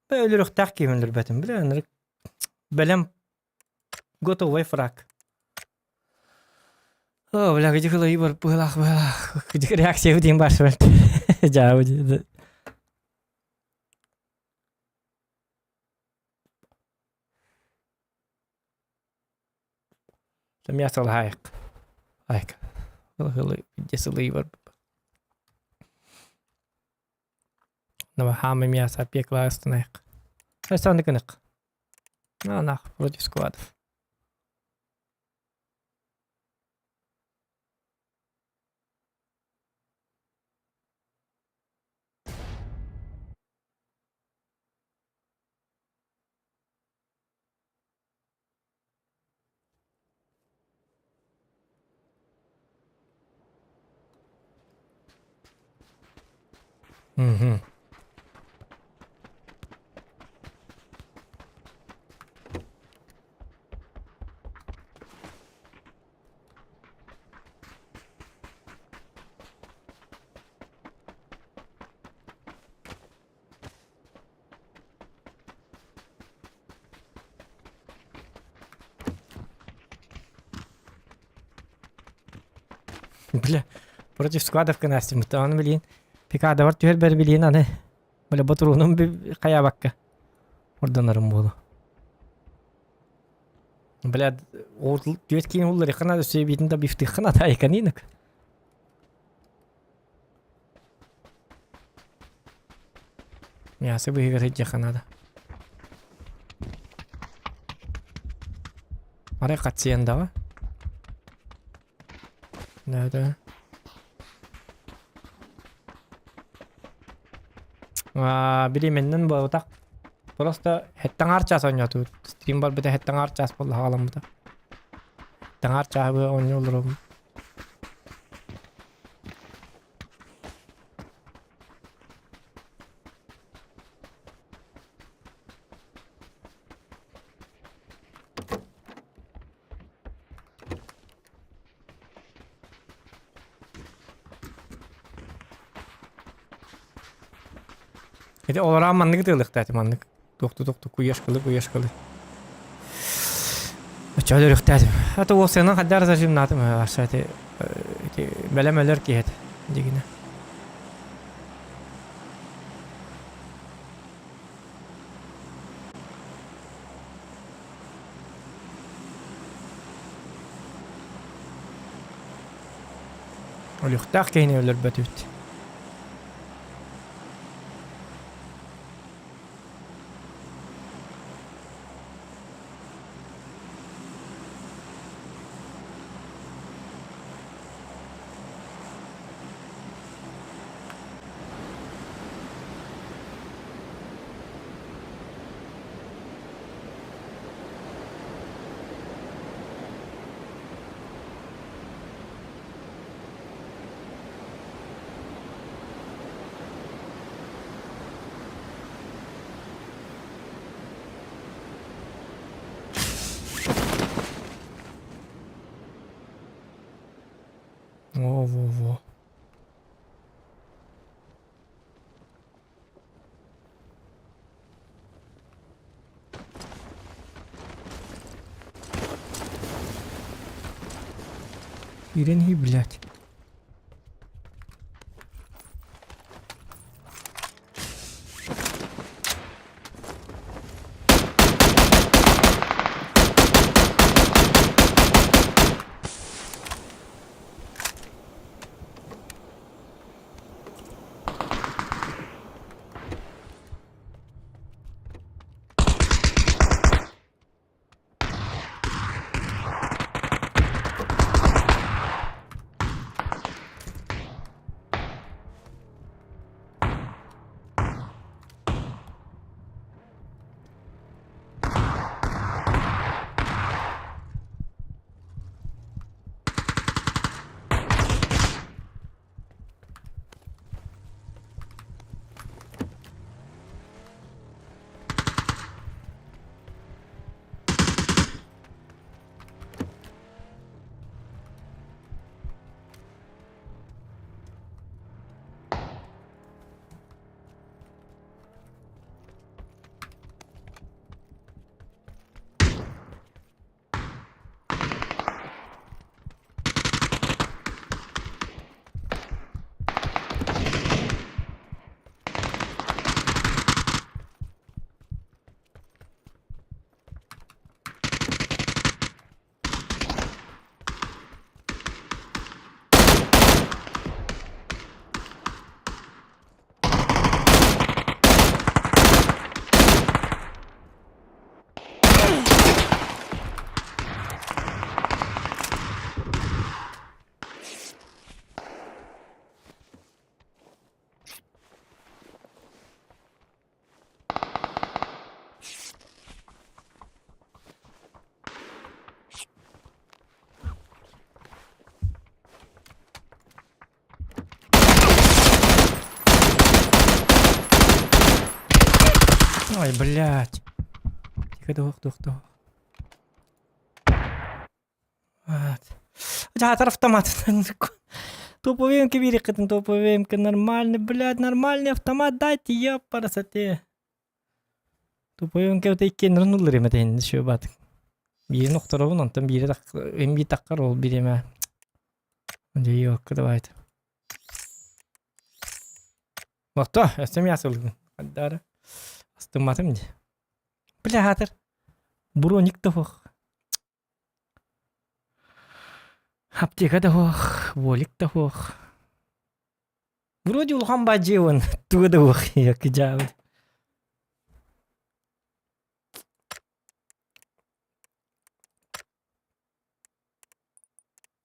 Speaker 1: Бля, өлөрүөхтээх киһи өлөрбөтүм. Бля, ынырык бэлэм готовый фраг. О, бля, где кылайы бар быһылаах быһылаах. Где реакция диэн баар сүбэлт. Дьаабы дии. Мясо лайк. Лайк. Хаамы мясо пекла астынайық. Астандыкынык. Нах, против складов. Угу. Бля, против складов кынастым. Аны билин. Пикада бар түһэр бэр билин аны. Бля, ботуруунум хайабакка. Ордонорум буолу. Бля, түөт киин уллар хана сөйбитин да бифтых хана та иканинок. Мясо быһыгар сылдьыахха наада. Арай хатсыйан даҕа. Да, да. Аа, билименнэн буолбатах. Просто хэттаҥаар чаас оонньоотубут. Стрим барбыта хэттаҥаар чаас буолла хаҕаламмыта. Таҥаар чааһы оонньуу олоробун. Ити олорон маннык ытыалыахтаах маннык туохту-туохту куйашкалы-куйашкалы. Оччо өлөрүөхтээтим. А то уопсайынан хайдах зажимнаатым арса ити ити бэлэм өлөр киһи этэ дигинэ. Өлүөхтээх киһини өлөрбөтүбүт. Во-во-во. Ирен блядь. Ой, блядь. Тихо, туох, туох, туох. Вот. Театр автомат. Топовенька биэриэххитин топовенька нормальный, блядь, нормальный автомат дайте, ёпарасоте. Топовенька вот иккиэннэрин ыллар эм этэ бат. Биирин охторобун, онтон биири эм биир таххар ол бириэмэ. Дьэ, ёкка давайте. Ото, өссө мясо ылгын. Хаддара. Астымматым дии. Бля, хатыр. Броник да суох. Аптека да суох, волик да суох. Вроде улахан баадьыабын, туга да суох, якы дьаабыт.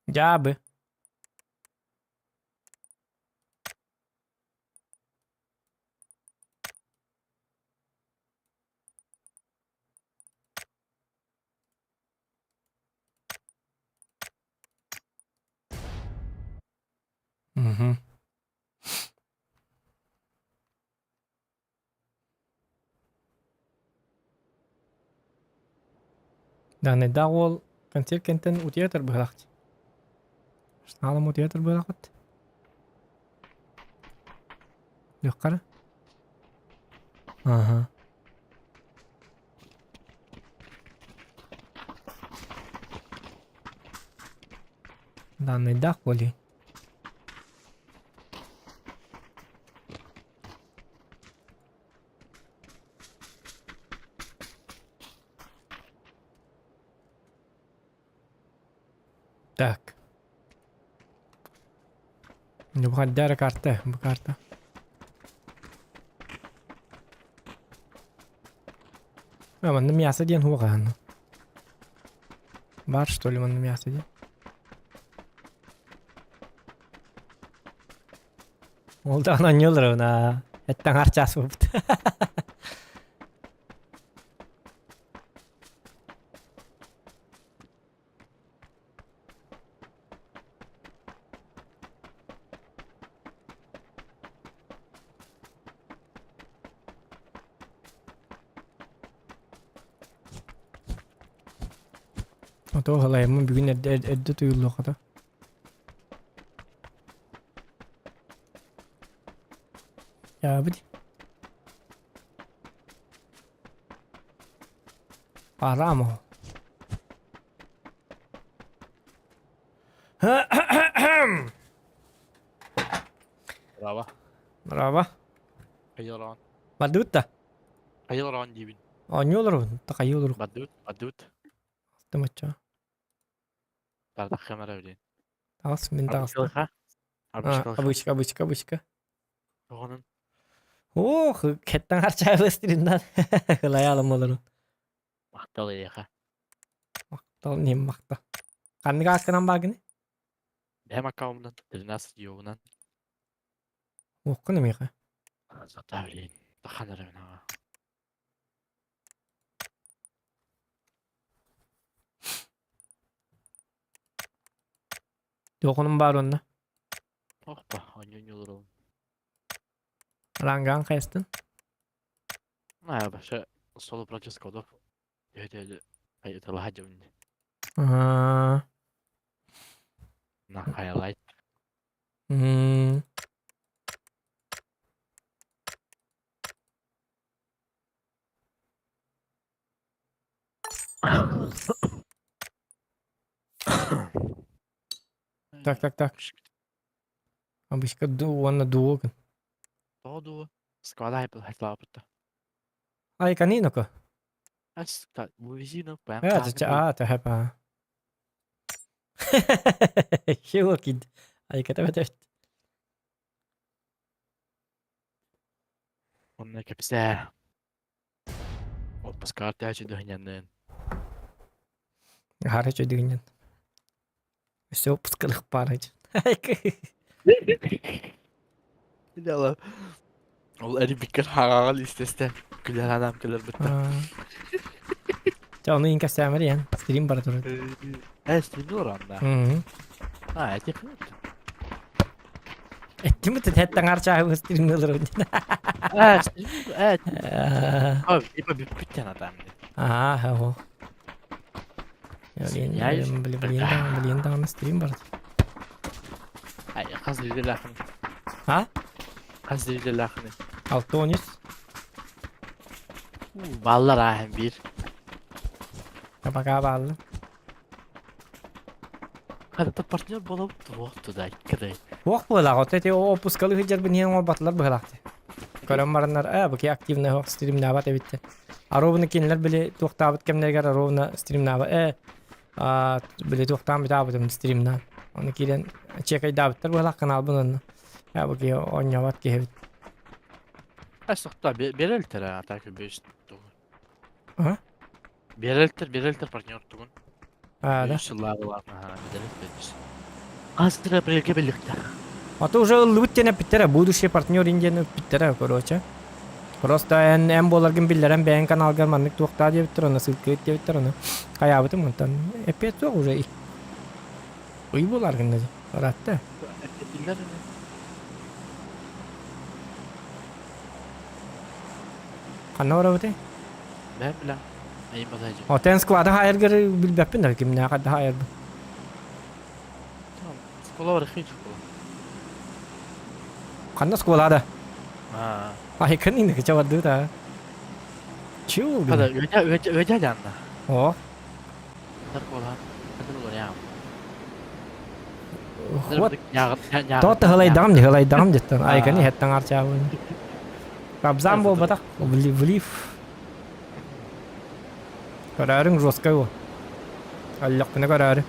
Speaker 1: Дьаабы. Мгм. Данныйдаах уол концерт кэнтэн утуйа быһалаах Саалам утуйа быһалаахпыт. Лөххара. Ага. Данныйдаах буолуй. Так. Бу хаддара карта, бу карта. А, манна мясо диэн хуоҕаһан. Бар что ли манна мясо диэн? Ол даҕаны анньыалларына эттэн хар чаас буолбут. Ото халайыммын бүгүн эрдэ эрдэ туйуллуохата. Яабыт. Парамо.
Speaker 9: Браво.
Speaker 1: Браво.
Speaker 9: Хайалаан.
Speaker 1: Бардыбыт да?
Speaker 9: Хайалаан диибин.
Speaker 1: Оонньуу олоробун. Такайыы олору.
Speaker 9: Бардыбыт, бардыбыт.
Speaker 1: Тымачча.
Speaker 9: Тардаххым эрэ билин.
Speaker 1: Таҕыс, мин таҕыстым.
Speaker 9: Арбышкалыха. Арбышкалыха.
Speaker 1: Обычка, обычка, обычка.
Speaker 9: Тоҕонун.
Speaker 1: Ох, кэттэн харчаабыстырыннан. Хылайаалым олорун.
Speaker 9: Махтал эйиэхэ.
Speaker 1: Махтал, нем махтал. Ханнык ааккынан баагыны?
Speaker 9: Бэйэм аккаунтунан, 13 йоунан.
Speaker 1: Уоххун эмиэхэ.
Speaker 9: Сата билин. Тахан эрэ аҕа.
Speaker 1: Туохунум баар уонна?
Speaker 9: Опа, оонньуу олоробун.
Speaker 1: Рангаан хайастын?
Speaker 9: Аа, вообще соло практически одов. Төһө айталаха дьабын.
Speaker 1: Аа.
Speaker 9: На highlight.
Speaker 1: М. Так, так, так. Обычка ду уонна дуо гын.
Speaker 9: Тоҕо дуо? Склада хайтлаабыта.
Speaker 1: Ай, каниноко.
Speaker 9: Ас, вывези прям
Speaker 1: А, а, та хэпа. Hello kid. Ай, кэтэ
Speaker 9: Онно кэпсээ. Отпускар тээчи дыһынньаннын.
Speaker 1: Хара чөдүгүнэн. Все отпускалых пара.
Speaker 9: Дела. Ол эрибиккер хаҕаҕал истестэ. Күлэр адам кэлэр бытта.
Speaker 1: Ча ону ин кэпсээмэр иэн. Стрим бара турар.
Speaker 9: Э, стрим олорон да. А, эти.
Speaker 1: Эттим бит тэттэн арчааһы быстырынылар.
Speaker 9: Ээ, ээ, а, типа бүппүт атам.
Speaker 1: Аа, о. Блин, блин, блин, блин, даҕаны стрим бар.
Speaker 9: Ай, хас дилелахын.
Speaker 1: А?
Speaker 9: Хас дилелахын.
Speaker 1: Алтонис.
Speaker 9: Баллар ааһын биир.
Speaker 1: Пока бааллы.
Speaker 9: Хата партнер буолабыт туох туда кыдай.
Speaker 1: Туох буолаах, от эти опускалы сылдьарбын иһин оҥорботулар быһалаахты. Көрөн бараннар, ээ, бу активный оһох стримнаабат эбиттэн. Аровна кинилэр били туохтаабыт кэмнэригэр Аровна стримнаабат, ээ, били туохтаан бүтаабытым стримнаан. Оны киирэн чекайдаабыттар быһалаах каналбын онно. Ээ, бу киһи оонньообот киһи эбит.
Speaker 9: Сохта берелтер атака беш.
Speaker 1: А?
Speaker 9: Берелтер, берелтер партнер тугун.
Speaker 1: А, да?
Speaker 9: Сыллаабылар, аха, берелтер. Хастыр апрельге беллихтер.
Speaker 1: А то уже ыллыбыт диэн эппиттэрэ, будущий партнер диэн эппиттэрэ, короче. Просто эн эн буоларгын биллэрэн бэйэҥ каналгар маннык туохтаа диэбиттэр, онно ссылка диэбиттэр, ону хайаабытым онтон эппиэт суох уже ый буоларгын да ыраатта.
Speaker 9: Эппиттилер
Speaker 1: Ханна барабытый?
Speaker 9: Бэм билэн. Айым батайжы.
Speaker 1: Отен склада хайаргар билбэппин да кимнээх да хайарбын.
Speaker 9: Школа бар хит школа.
Speaker 1: Ханна школа да?
Speaker 9: Аа.
Speaker 1: Айкын инде кича барды да. Чу.
Speaker 9: Хада өтө өтө өтө жанна.
Speaker 1: О.
Speaker 9: Школа. Хада болар я.
Speaker 1: Вот. Тот хылайдам не хылайдам деттен. Айкын хеттен арчабын. Кабзан болбатак влив. Көрөрүҥ жесткай уол. Аллахпына көрөөрү.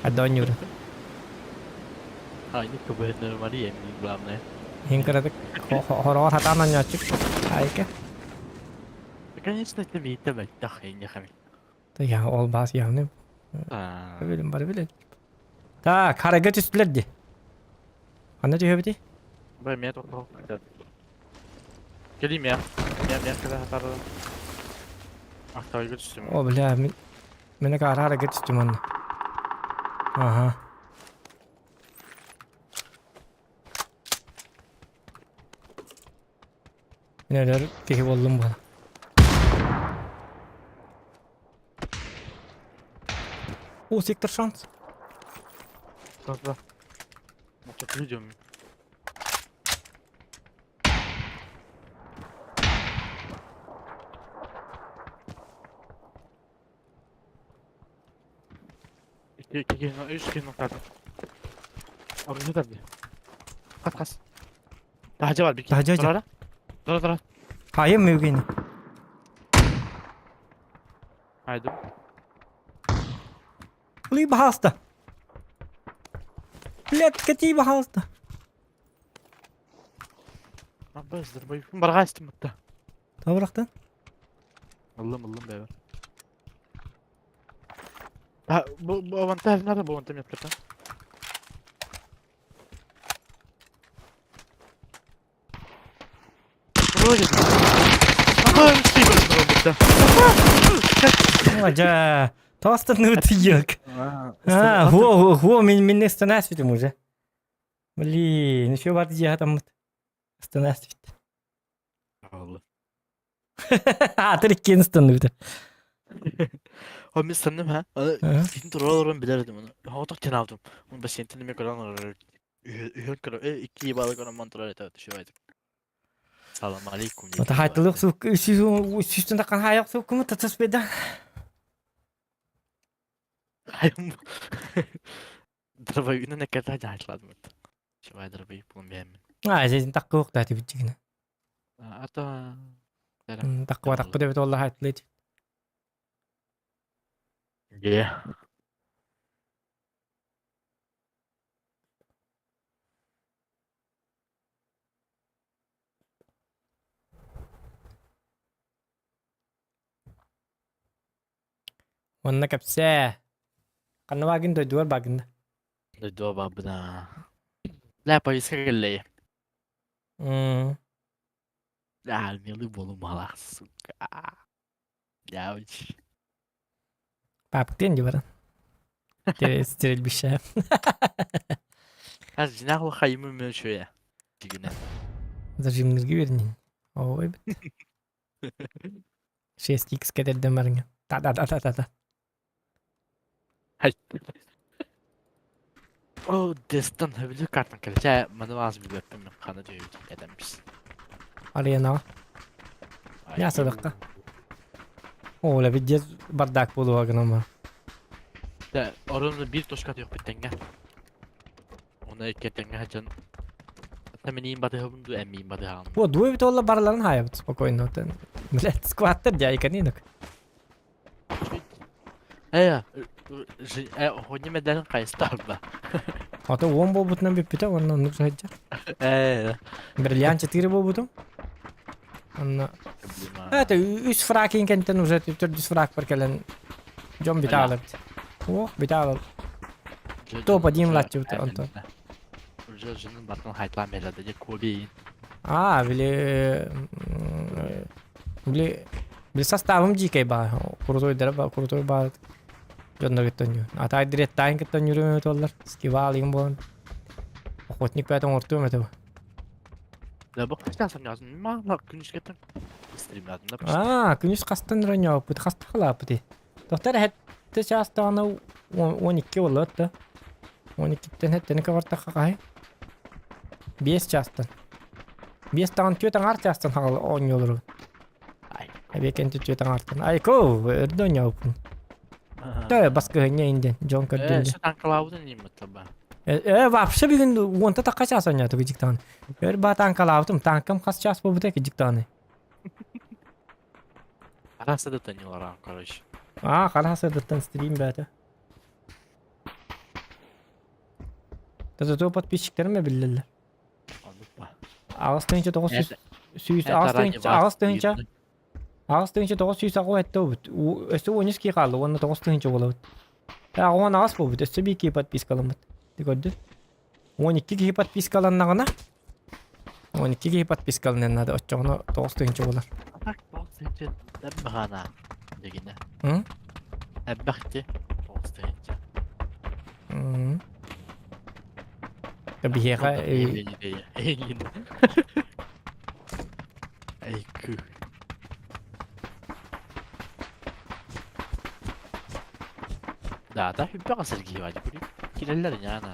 Speaker 1: Адонньур.
Speaker 9: А, не КВН Мария, не главное.
Speaker 1: Иһин кыратык хороҕор хатаан оонньооччук. Айка.
Speaker 9: Конечно, это Вита мөлтөх иннихами.
Speaker 1: Я ол баас явный. Билим бары билет. Так, харага түстүлэр ди. Ханна түһэбити?
Speaker 9: Бай, мен тоқтау. Кэлиим я. Я мен кэлэ хатар. Ахтайга түстүм.
Speaker 1: О, бля, мен мені кара түстүм онно. Ага. Мен өлөр киһи боллум буола. О, сектор шанс.
Speaker 9: Да, да. Вот видео. Икки үс киһи нокаата. Оргута тарди. Хат хас. Таһдьа бар бики.
Speaker 1: Таһдьа
Speaker 9: Турара. Тура тура.
Speaker 1: Хайым мөүгени.
Speaker 9: Хайдым.
Speaker 1: Ли баһаалыста. Блядь, кати баһаалыста.
Speaker 9: Абыз дырбай. Барга истим бутта.
Speaker 1: Табырактан.
Speaker 9: Ыллым ыллым бэбер. Ha, bu bu avantaj nerede bu avantaj yaptı?
Speaker 1: Дьэ, тоостан тыйык. А, го, го, мен мен станасвитим уже. Блин, еще бар дия там станасвит. Атыр иккиэн станныбыта.
Speaker 9: О мен станным ха. Син тураларын билердим оны. Хоток тенавдым. Оны бассейнтен неме көрөн Үһөн көрө икки балы көрөн мантырар это түшүп Салам алейкум.
Speaker 1: Ата хайтылык сук үсүстүн таккан хаяк сук кымы татас беда.
Speaker 9: Дробовина наката жаатладым. Шыбай дробовик бугун бэм.
Speaker 1: А, сен таккы ук тати битчигине.
Speaker 9: Ата
Speaker 1: Таккы таккы деп олла хайтылыт.
Speaker 9: Е.
Speaker 1: Онна капсэ. Ханна багын дойдуар багында.
Speaker 9: Дойдуа бабына. Ля повестка келлей.
Speaker 1: М.
Speaker 9: А, милый болу малах, сука. Яуч.
Speaker 1: Паптен ди баран. Стерельбище.
Speaker 9: Хас дьиҥнээх хайымы мө үчүгэйэ. Дьигинэ.
Speaker 1: Зажимнырга вернин. Ой, 6x кэтэрдэн барыҥа. Та-та-та-та-та.
Speaker 9: О, дестан хөбүлү картан кэлчэ маны аз билбэппин мен хана түһүбүт этэммис.
Speaker 1: Аренаҕа. Я садаққа. О, оля видец бардак буолуға гынан бар.
Speaker 9: Да, орун бир точка yok биттенге. Оны иккетенге хачан Тэминиин батыһабын ду эммиин батыһаҕын.
Speaker 1: О, двое бит олла барларын хайабыт спокойно. Блядь, скваттер дяйканинок.
Speaker 9: Ээ, оһонньо мэдэрин хайыстарда.
Speaker 1: Ото уон буолбутунан бүппүтэ уонна оннук сылдьар.
Speaker 9: Ээ.
Speaker 1: Бриллиант 4 буолбутум. Онно Это үс фракин кэнтэн уже төрдүс фрак бар кэлэн дьон бүтэ аалабыт. О, бүтэ аалабыт. Топ один латчыбыт онтон.
Speaker 9: Уже жынын бартан хайтлаан бэлэдэ дьэ куобейин.
Speaker 1: А, били били били составым дьиикэй баа крутой ба крутой баа дьонно кыттан А так директайн кыттан юрүм этоллар скивал игин буолан охотник бэт оҥортуом этэ
Speaker 9: Да бу хастан санасын ма ла күнүскеттен стримладым да.
Speaker 1: А, күнүс хастан роньооппут хаста халааппыт. Доктор хэтте чаастаҕына 12 болот да. 12-тен хэттени кабартахха хаһай. 5 чаастан. 5 таҕан түөт аҥаар чаастан хаҕал оонньуулуру. Эбиэкэнти түөт аҥаартан. Айко, өрдө оонньооппун. Тö баскыһынньа инден, дьон көрдүн.
Speaker 9: Э, танкалаабытын иимматтаба.
Speaker 1: Э, вообще бүгүн уонта такка чаас оонньооту кыдьыктаҕын. Өр ба танкалаабытым, танкам хас чаас буолбута кыдьыктаҕыны.
Speaker 9: Хара сыдыттан ньылараан, короче.
Speaker 1: Аа, хара сыдыттан стрим бээтэ. Зато подписчиктарым биллэллэр.
Speaker 9: Оннук ба.
Speaker 1: 8900 сүүс 8900 8900 аҕа этте обут. Өссө 13 кии хаалла уонна 9000 буолабыт. 18 буолбут. Өссө биир киһи подпискаламмыт. Ти көрдүн? 12 киһи подпискаланнаҕына 12 киһи подпискаланыан наада оччоҕуна 9000 буолар.
Speaker 9: А так 9000 эббэхана дегине.
Speaker 1: М?
Speaker 9: Эббэхти 9000.
Speaker 1: М. Биһиэхэ
Speaker 9: Айкы. Да, да, хүббэҕэ Сергей Вадик. Кирэллэр няна.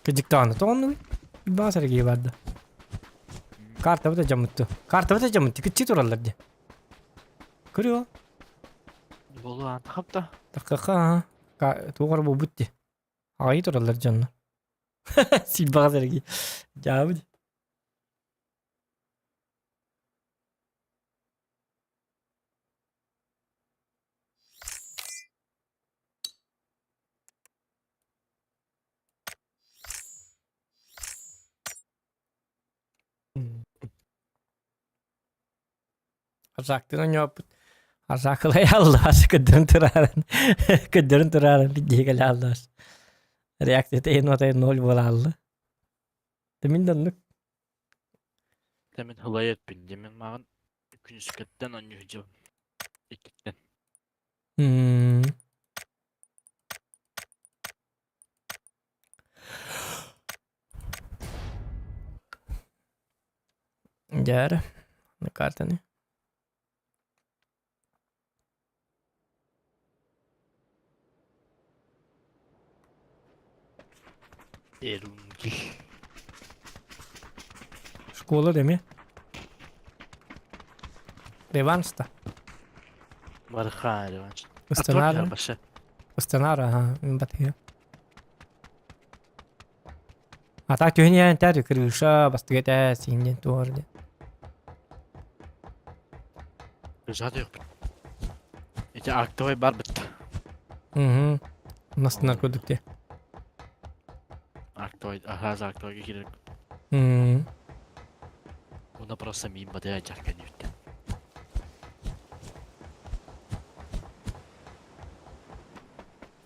Speaker 1: Кыдьыктааны тоҕоннугуй? Баҕа Сергей барда. Картабыта дьаммытты. Картабыта дьаммытты. Кытчы тураллар дии. Көрүө.
Speaker 9: Болу антахапта.
Speaker 1: Такаха. Тугар буолбут дии. Аҕайы тураллар дьонно. Силбаҕа Сергей. Дьаабы дии. Аржаактын оонньооппут Аржаакылай аллаас көрдөрөн турааран көрдөрөн турааран бидиэгэлэ аллаас реакцията иһин отой ноль буолаалла Мин да оннук
Speaker 9: Мин хылай өппүн дьэ мин мааҕын күнүскэттэн оонньуу иккиттэн.
Speaker 1: М. Дьэ картаны.
Speaker 9: Эрунги.
Speaker 1: Школа деми. Реванш-то.
Speaker 9: Барха реванш.
Speaker 1: Устанара. Устанара, ага, батыга. А так түһүн тәр крыша бастыга тә синден туар де.
Speaker 9: Крыша yok. Эти актовый бар бит.
Speaker 1: Угу. Настынар көрдүк те.
Speaker 9: Актовый, ага, актовый кирек.
Speaker 1: Мм.
Speaker 9: Уна просто мин бадая жаркан үттэ.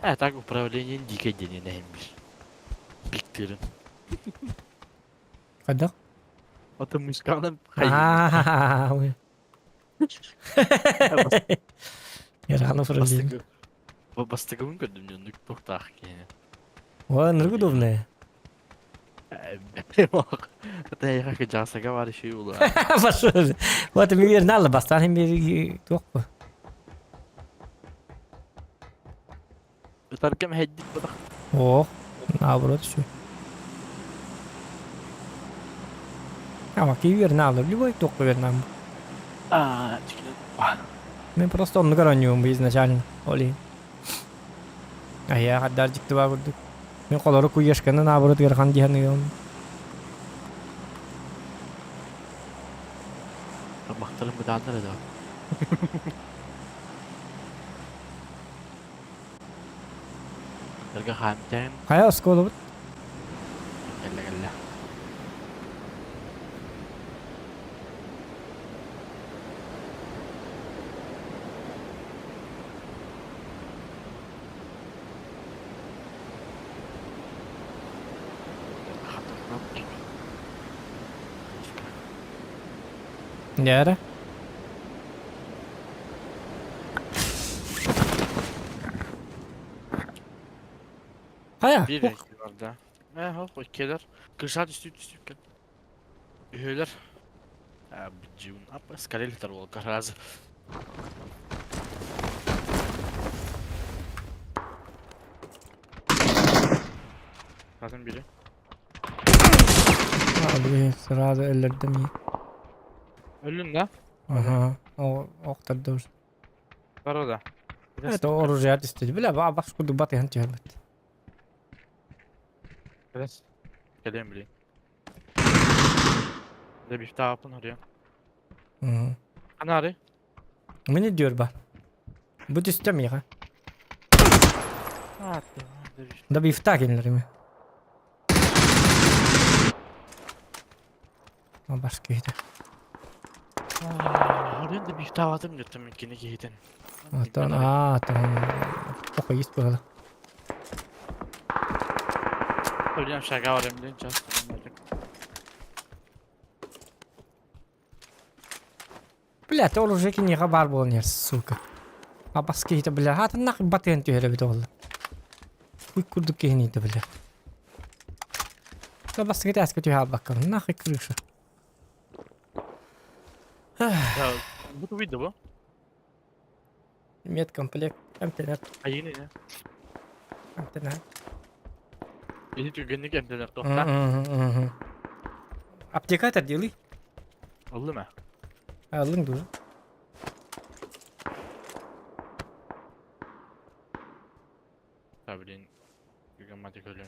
Speaker 9: Э, так управление дикой денене бир. Биктирин.
Speaker 1: Хайдах?
Speaker 9: Ото мышканан
Speaker 1: Аа. Яраны
Speaker 9: Это жаасага бар еще була.
Speaker 1: Вот мир бастан бир туох бу.
Speaker 9: Ытарга мэһэйдик бадах.
Speaker 1: О, наоборот все. А, вернал, любой туохка вернал.
Speaker 9: Аа,
Speaker 1: Мен просто оннугар оонньуум изначально. Оли. А я хаддар дьикти баа курдук. Мин холору куешканы наоборот ыарахан дии саныыбын.
Speaker 9: Тарбахтарым бытааннар да. Тарга хаамтаан
Speaker 1: Хайа оскуолабыт?
Speaker 9: кэллэ кэллэ.
Speaker 1: Дьэ Хайа?
Speaker 9: Биир икки барда. Ээ, хоп, иккилэр. Кырсаат үстүү түстүүккэн. Үһүөлэр. Бдьуун. Ап, скалелитер буолка сразу. Атын бири.
Speaker 1: А, сразу өллөрдүм.
Speaker 9: Өллүн да?
Speaker 1: Ага. Охторду уже.
Speaker 9: Бара да.
Speaker 1: Это оружие түстү. Бля, бас курдук батыһан түһэрбит.
Speaker 9: Biraz. Кэлиэм билин. Да бифта апын орыйан. Анаары.
Speaker 1: Мини диөр бар. Бу түстэ миэхэ. Да бифта кинилэр Бас киһитэ.
Speaker 9: Орыйан да бифта атым жеттим кини киһитин.
Speaker 1: Оттон аа, оттон охойус буола.
Speaker 9: Орыйан шага барым билин час.
Speaker 1: Бля, это оружие киниэхэ баар буолан иһэр, сука. Абас киһитэ, бля, хатыннах батыһан түһэр эбит оҕолор. Хуй курдук киһини бля. Да бастыгы тээскэ түһэ албаккабын, нахуй крыша.
Speaker 9: Бу видно бу?
Speaker 1: Медкомплект, эмтэнэр,
Speaker 9: Айыны не?
Speaker 1: эмтэнэр.
Speaker 9: Ини түргэнник эмтэнэр тохта.
Speaker 1: Аптека это делай.
Speaker 9: Ыллым ә.
Speaker 1: Алың дур.
Speaker 9: Та блин. Түргэн матик өлүм.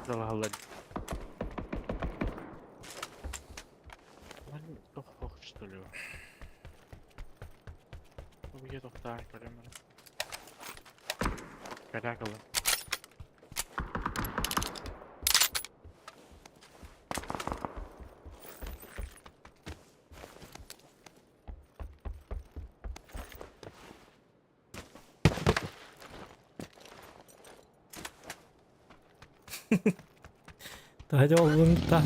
Speaker 9: Allah Allah. Тох что ли? Бу тохтаа көрөм. Каракалы.
Speaker 1: Hadi oğlum da.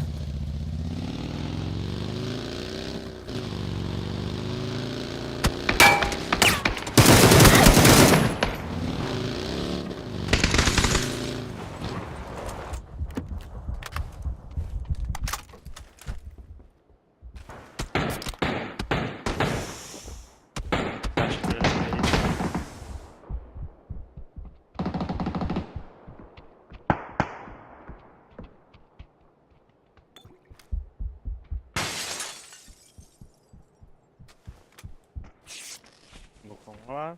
Speaker 9: Var.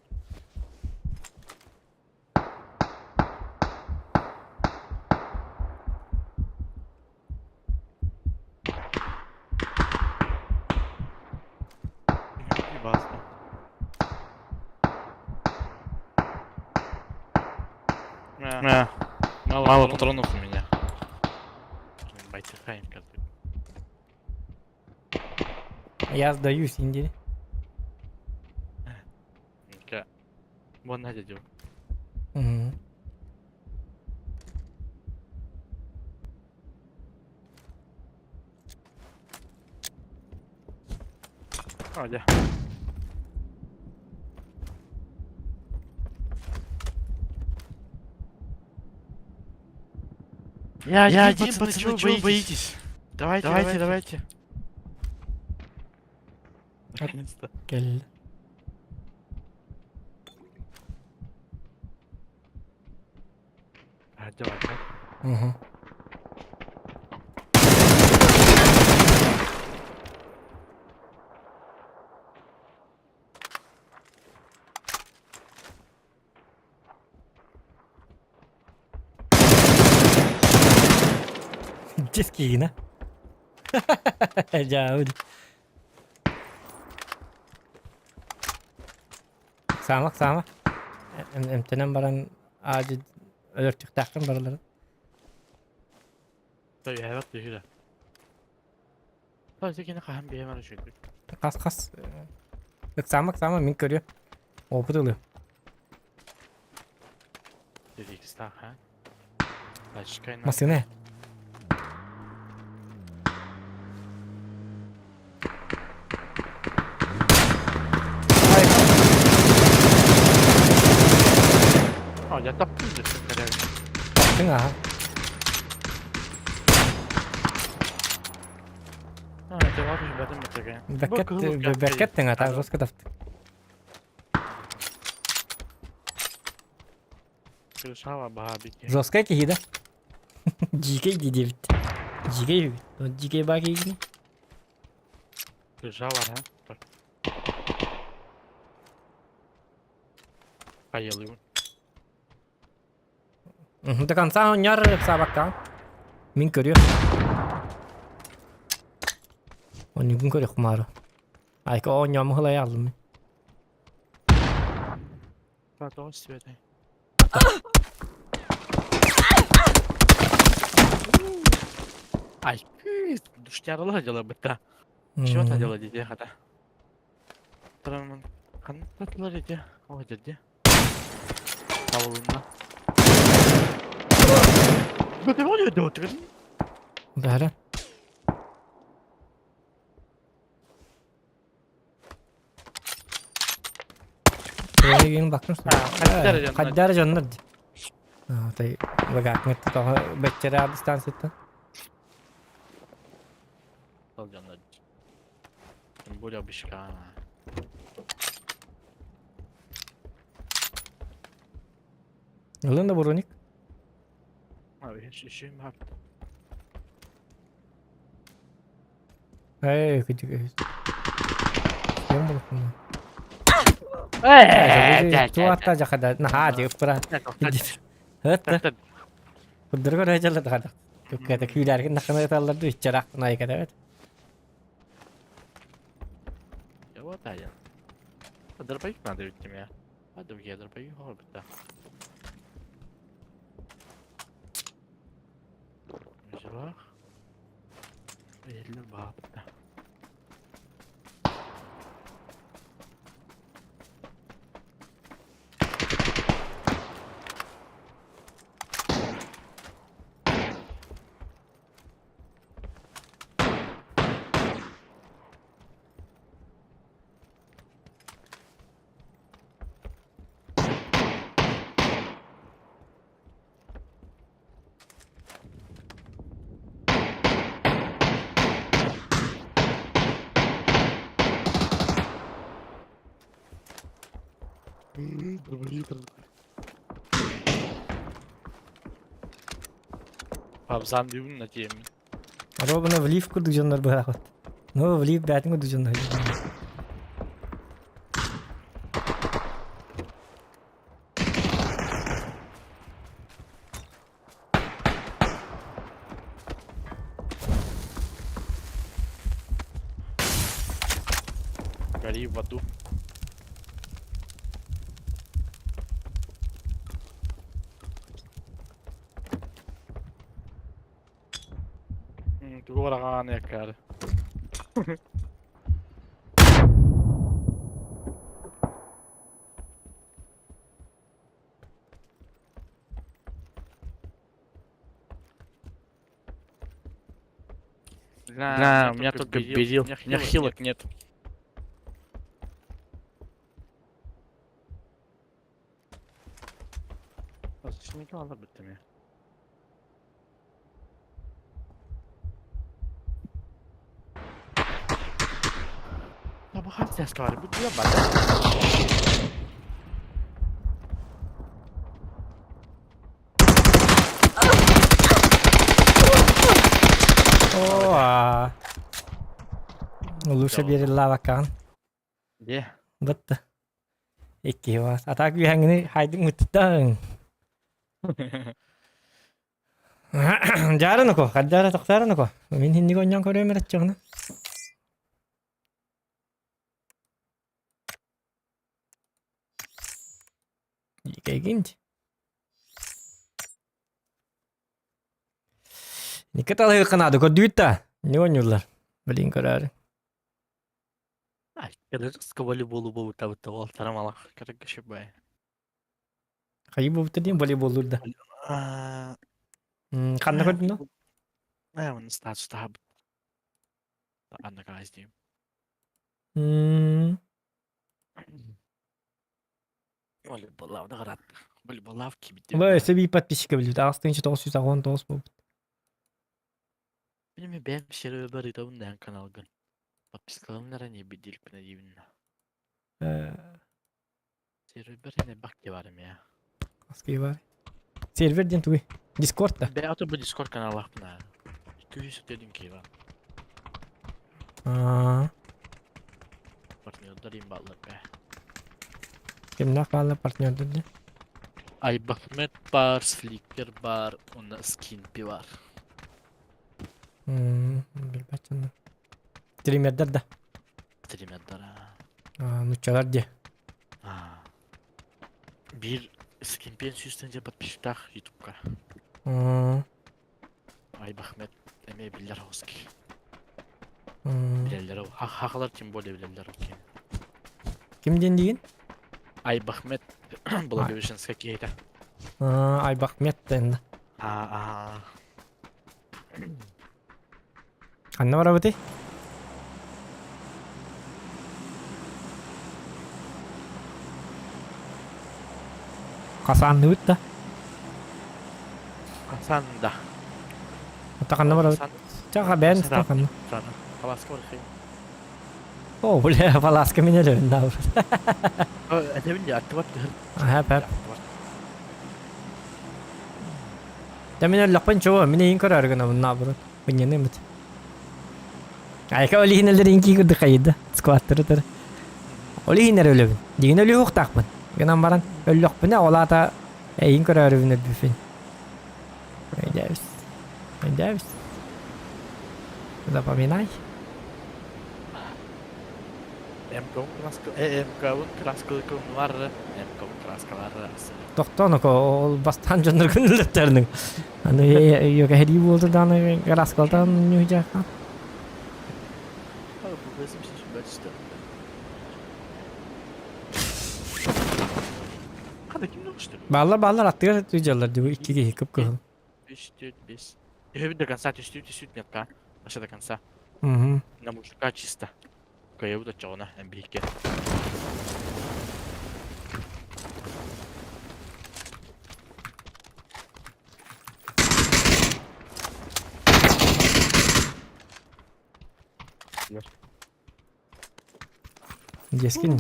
Speaker 9: Bir bastı. А, мало, мало патронов у меня. Байтихайм как
Speaker 1: Я сдаюсь, Инди.
Speaker 9: Вон на дядю.
Speaker 1: Угу.
Speaker 9: А, да. Я один, пацаны, чего вы боитесь? Давайте, давайте, давайте. Наконец-то.
Speaker 1: Кэллэ.
Speaker 9: А, давай,
Speaker 1: Угу. Дискина. Дьэ, Саамах, саама. Эмтэнэн баран аадьы өлөртүхтээххин барыларын.
Speaker 9: Түһээбэт түһүлэ. Ити кини хаһан биһиэм эрэ үчүгэй.
Speaker 1: Хас хас. Ыксаама, ыксаама, мин көрүө. Опыт ылыам.
Speaker 9: Икстаах, а? Тачкай на.
Speaker 1: Массыына.
Speaker 9: О, я таптым же корявый.
Speaker 1: Таптың аха.
Speaker 9: А, это ладно, ребята, мы такая.
Speaker 1: Бэккет, бэккет ата, жестко таптың.
Speaker 9: Крышава бабики.
Speaker 1: Жесткая киһи да? Дьиикэй дии диэбит. Дьиикэй үһү. Дьиикэй баа киһигин.
Speaker 9: Крышава, да? Поел
Speaker 1: До конца оонньоор ыксаабакка. Мин көрүө. Оонньугун көрүөх кумаары. Айка оонньоому хылайа аллым.
Speaker 9: Потом светай. Ай, душтярыла дела быта. Чего то делать дите хата? Трам хантатлар ите. О, деді. Табылына. Götür oluyor de otur.
Speaker 1: Бәрі. Киин бакын. Хаддар дьоннор. Тай багаакмыт тоҕо бэччэрэ дистанцияттан.
Speaker 9: Ол дьоннор. Тем более обычка.
Speaker 1: Ылын да броник.
Speaker 9: А, еще им хапта.
Speaker 1: Эй, күтүк. Кем болуппун? Туатта жакада наһаа дип кура. Хытта. Куддурга рөжелер хада. Түккәтә күйләргә нахана талларды иччарак найка да бит.
Speaker 9: Я вот один. А дробовик надо ведь тебе. А другие дробовик горбит, да. Взяла. Или бабка. Пабзан дүйүн на тиэмин.
Speaker 1: Робына влив курдук дьоннор быһаахыт. Ну, влив бээтин курдук дьоннор.
Speaker 9: Гори в аду. Тугу бараҕаан яккаары. Да, у меня только берил, у меня хилок нет. Бу хас сээскэ бар? Бу дьиэ бар.
Speaker 1: О, Лучше бериллаабаккаҕын.
Speaker 9: Дьэ.
Speaker 1: Бытты. Икки вас. А так үһэҥҥини хайдыҥ мыттыттаҥ. Дьаарыныко, хаддаара тохтаарыныко. Мин хинник онньон көрүөм эрэтчэҕинэ. Иккигинт. Никита алыһыахха наада көрдүүт да. Не оонньууллар. Блин көрөөрү.
Speaker 9: Кыргызка волейболу буолбуттабыт ол тарамалах кыргышы бай.
Speaker 1: Хайы буолбута диэн волейболлуур да. Ханна көрдүн да?
Speaker 9: Ээ, оны статустаабыт. Анна каас диим. Волейболлаабыт аҕараат. Волейболлаав кибит.
Speaker 1: Бу өссө биир подписчика билбит. 8989 буолбут.
Speaker 9: Мин эмиэ бэйэм сервербар ыытабын да эн каналгын. Подпискаланнар ини билбинэ диибин. Сервербар ини бак бар эмиэ.
Speaker 1: Аскый бар. Сервер диэн тугуй? Дискорд да?
Speaker 9: Бэйэ ото бу Дискорд каналлаахпын аа. 200 киһи бар.
Speaker 1: Аа.
Speaker 9: Партнердар им бааллар бэ.
Speaker 1: Кимнээх бааллар партнердар дии?
Speaker 9: Айбахмет бар, Сликер бар, уонна Скинпи бар.
Speaker 1: Билбэт дьоннор. Стримердэр да?
Speaker 9: Стримердэр
Speaker 1: аа. Нуччалар дии.
Speaker 9: Аа. Биир Скинпиэн сүүстэн дьэ подписчиктаах ютубка. Айбахмет эмиэ биллэр хоски. Билэллэр хахалар тем более билэллэр окей.
Speaker 1: Ким диэн диигин?
Speaker 9: Айбахмет Благовещенская киһитэ.
Speaker 1: Айбахмет да
Speaker 9: Аа
Speaker 1: Ханна барабытый? Хасаанныбыт да?
Speaker 9: Хасан да.
Speaker 1: Ата ханна барабыт? Чаха бэйэн ыстан ханна?
Speaker 9: Паласка барахай.
Speaker 1: О, бля, паласка мин өлөбүн да.
Speaker 9: Этэбин де аттыбат тыһыр.
Speaker 1: Аха, пап. Дьэ мин өллөхпүн чуо, мин эйин көрөөрү гынабын наоборот. Мынньаныыммыт. Айка ол иһин өлөр инки курдук хайыда. Скваттары тар. Ол иһин эрэ өлөбүн. Дигин өлүөхтаахпын. Гынан баран өллөхпүнэ ол аата эйин көрөөрүбүн өлбүппүн. Өйдөөбүс. Өйдөөбүс. Запоминай.
Speaker 9: МК краска, МК краскалыкын бар, МК краскалар.
Speaker 1: Тохтооноко ол бастаан дьоннор күнүллэттерниҥ. Аны йөкэһэрии буолду дааны краскалтан ньүһүдьаха. Бааллар бааллар аттыгар дьаллар дуу икки киһи кып-кыһыл.
Speaker 9: 3, 4, 5. Төһөбүт до конца түстүү түстүүт метка. Вообще до конца.
Speaker 1: Угу.
Speaker 9: На мужика чисто. Кыайабыт оччоҕуна эмбиһиккэ.
Speaker 1: Дескин.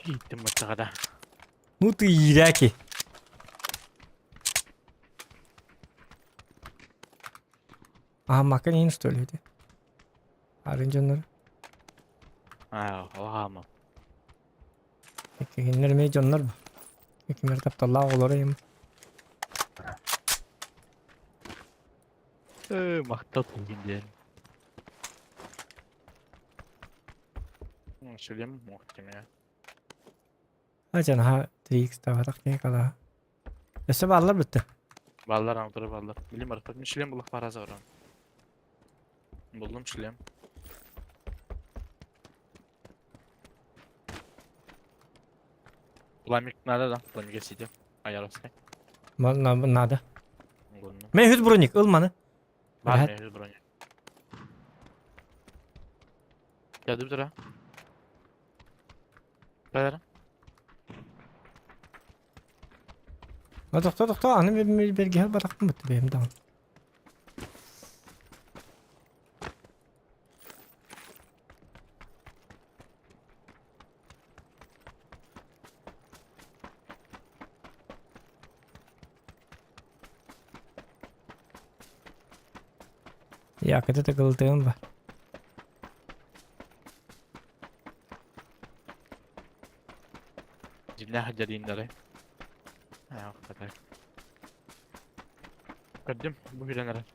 Speaker 9: Иттим баччаҕа
Speaker 1: Ну ты иирээки. А маканин что ли это? Арын дьоннор.
Speaker 9: Аа, алаама.
Speaker 1: Кинилэр эмиэ дьоннор бу. Кинилэр тапталлаах оҕолоро им.
Speaker 9: Э, махтал киһин диэн. Шлем мохтемя.
Speaker 1: Ачан ха 3x таватах не кала. Өссө бааллар бүтті.
Speaker 9: Баллар аңтыры баллар. Билим арпат. Мен шлем булах параза барам. Булдум шлем. Пламик надо, да? Пламик сидя. Аяровскай.
Speaker 1: Надо. Мен хүз броник ылманы.
Speaker 9: Бар мен хүз броник. Geldi bir lira. Ver.
Speaker 1: Тохто тохто аны бергиһэ барахпын бытты бэйэм даҕаны. Якоты тыкылтыгын ба.
Speaker 9: Дьиҥнээх дьэрииннэри. Аа, хатар. Көрдүм, бу күлэн эрэр.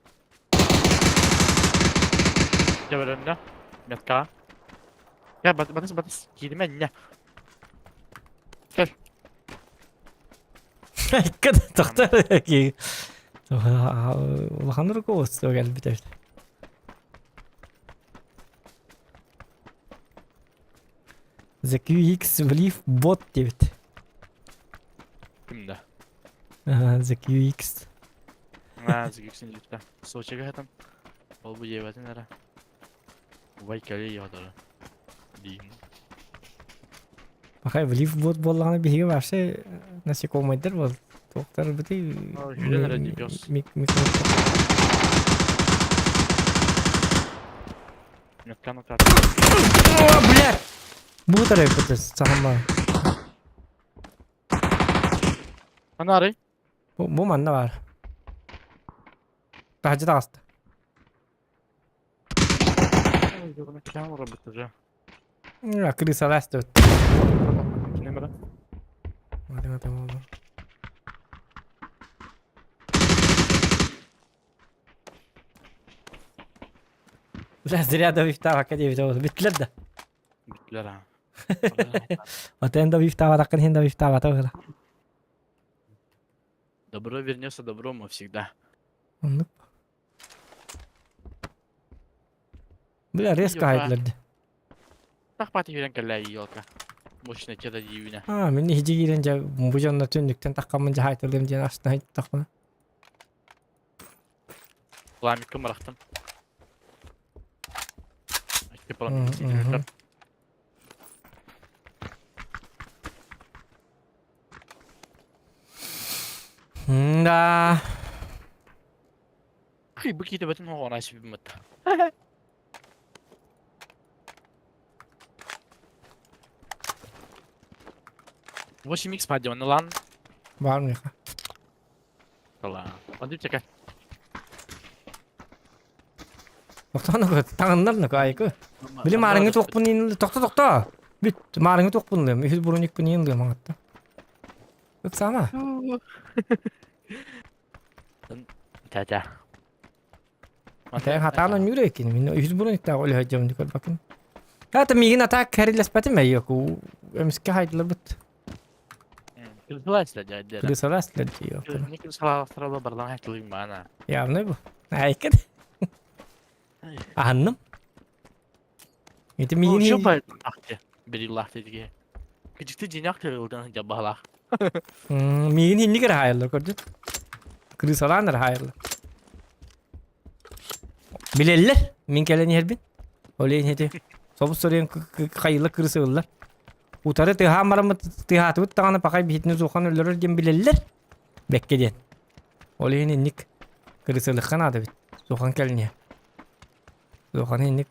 Speaker 9: Дьэбэрэннэ. Метка. Кэл, батыс, батыс. Кииримэ инньэ. Кэл.
Speaker 1: Икки тохтор Улахан руководство кэлбит эбит. The QX Влив бот диэбит.
Speaker 9: Ким да?
Speaker 1: The QX.
Speaker 9: Аа, The QX диэбит. Сочига хатан. Ол бу диэбэтин эрэ. Убай кэлиэ йодора. Диин.
Speaker 1: Пахай влив бот буоллаҕына биһиги вообще насекомайдар буол. Туохтар бытый
Speaker 9: Жүрен эрэ дипёс.
Speaker 1: Мик мик
Speaker 9: Метканы
Speaker 1: О, блядь! Бу тарайпыт сахама.
Speaker 9: Анары.
Speaker 1: Бу бу манна бар. Таһдьа таҕыста. Крысалаас тут. Бля, зря довифтаабакка диэбитэ буолла. Бүттүлэр да.
Speaker 9: Бүттүлэр аа.
Speaker 1: Отен довифтаабатаххын иһин довифтаабата быһыла.
Speaker 9: Добро вернется добром всегда.
Speaker 1: Оннук. Бля, резко хайдылар дии.
Speaker 9: Тахпаты киирэн кэллээ елка. Мощная тело диибинэ.
Speaker 1: Аа, мин иһдьи киирэн дьэ бу дьонно түннүктэн таххаммын дьэ хаайталыам диэн астына иттахпына.
Speaker 9: Пламикка мырахтым. Икки пламик.
Speaker 1: Да.
Speaker 9: Бу киитэ бэтин оҕоҕор айсыбыммыт. 8 икс падён ылан.
Speaker 1: Баар миэхэ.
Speaker 9: Ылан. Онтуп чека.
Speaker 1: Тохтоо таҥыннар нөкө айкы. Били маарыҥы туохпун иин тохто тохто. Бүт маарыҥы туохпун ылыам. Үһүс броникпын иин ылыам аҥатта. Ыксаама.
Speaker 9: Тата.
Speaker 1: Атаан хатаан ойнуур экин. Мин үһүс брониктээх өлөһөдьөм көрбөкүн. Хата миигин атаак кэрилэспэтим эйиэку. Эмискэ хайдылабыт.
Speaker 9: Крысаласлар дьэ.
Speaker 1: Крысаласлар дии.
Speaker 9: Не крысаласлар барлан хатылыйм баана.
Speaker 1: Явно бу. Айкын. Аһанным. Ити миигин...
Speaker 9: Что по ахте? Бери лахте диге. Кичикти жинак тырылдан жабалах.
Speaker 1: Миигин иннигер хаайаллар көрдүт. Крысалааннар хаайаллар. Билэллэр. Мин кэлэн иһэрбин. Ол иһин ити собус соруйан хайыла кырысыллар. Утары тыаһаан бараммыт тыаһаатыбыт даҕаны пахай биһитини суохан өлөрөр диэн билэллэр. Бэккэ диэн. Ол иһин инник кырысылыхха наада эбит. Суохан кэлин иһэ. Суохан инник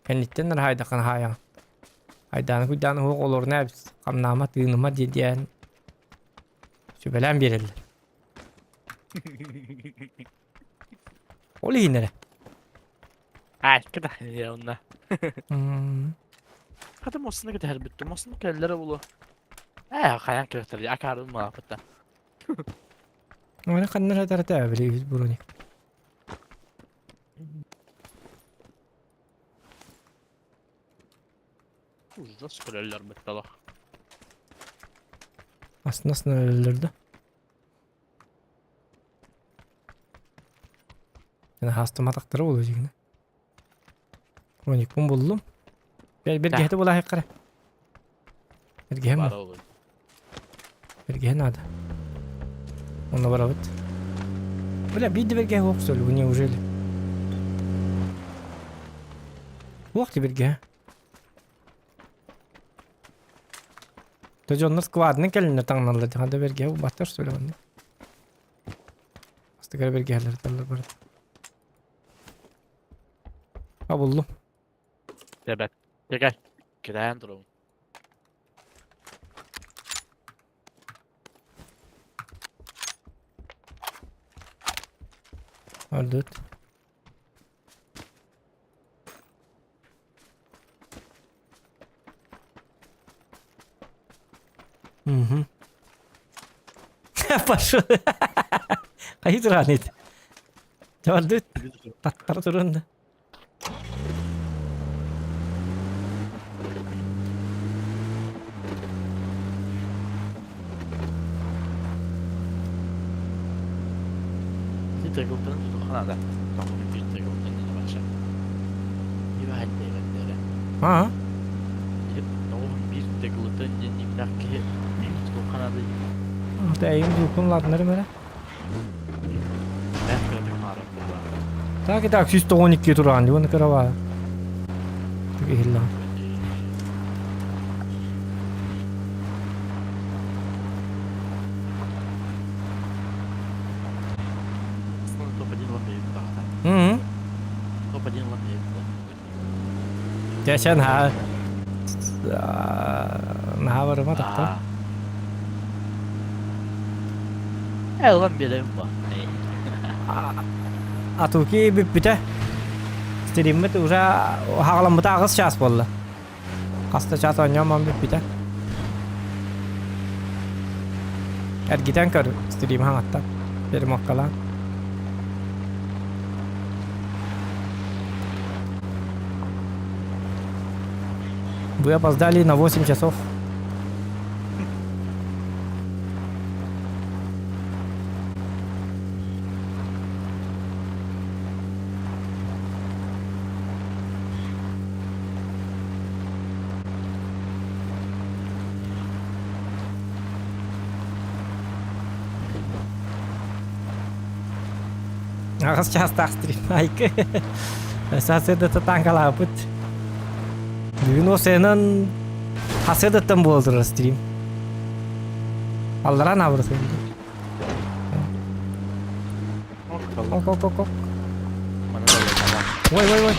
Speaker 1: кэнниттэн хаайдаххына хаайаҕын. Айдааны куйдааны суох олоруна эбит. Хамнаама тыыныма диэн диэн сүбэлээн биэрэллэр. Ол иһин эрэ.
Speaker 9: Аакка да онно. Хата мостуна кэтэһэрбит мостуна кэллэрэ буолуо. Ээ хайаан кэлэхтэр акаарым маапыта.
Speaker 1: Оны ханна сатарата били броник.
Speaker 9: Ужас көрөллөр бытталах.
Speaker 1: Астына астына өлөллөр да. Мен хаастыматахтара буолуо дьиҥинэ. Броникпын буллум. Бэргэһэтэ буолааххара. Бэргэһэм Бэргэһэ наада. Онно барабыт. Бля, биир да бэргэһэ суох что ли? Неужели? Суох ти бэргэһэ. То дьоннор складынан кэлиннэр таҥналлар дьахан да бэргэһэ убаттар что ли онно. Астыгар бэргэһэлэр таллар барыт. А буллум.
Speaker 9: Дебет. Дегel. Кирээн турабын.
Speaker 1: Ордут. Угу. Пошел. Хайы тураанит. Ордут. Таттара турун да.
Speaker 9: Тегылтан тутуххана да. Тоҕо биир тегылтан диэн
Speaker 1: Аа.
Speaker 9: Тоҕо биир тегылтан диэн никнах киһи тутуххана да.
Speaker 1: Тэйим дьукун ладнарым эрэ. Так и так 192 туран, диван карава. Так иһиллэ.
Speaker 9: Топ-1 лампе
Speaker 1: Мм.
Speaker 9: Топ-1 лампе
Speaker 1: Дьэ сен ха наһаа барыма тахта.
Speaker 9: Э, ылан биэрэбин бу.
Speaker 1: Атуки бүппүтэ. Стриммит уже хаҕаламмыта аҕыс чаас буолла. Хаста чаас оонньоон бүппүтэ. Эргитэн көр стрим хаҥаттан. Перемоккалаан. Вы опоздали на 8 часов. Аҕыс чаастаах стрим айкы. Сарсыардата таҥкалаабыт. Бүгүн осенан хасыадаттан буола турар стрим. Аллараа наабырысын. Ок, ок, ок, ок. Ой, ой, ой.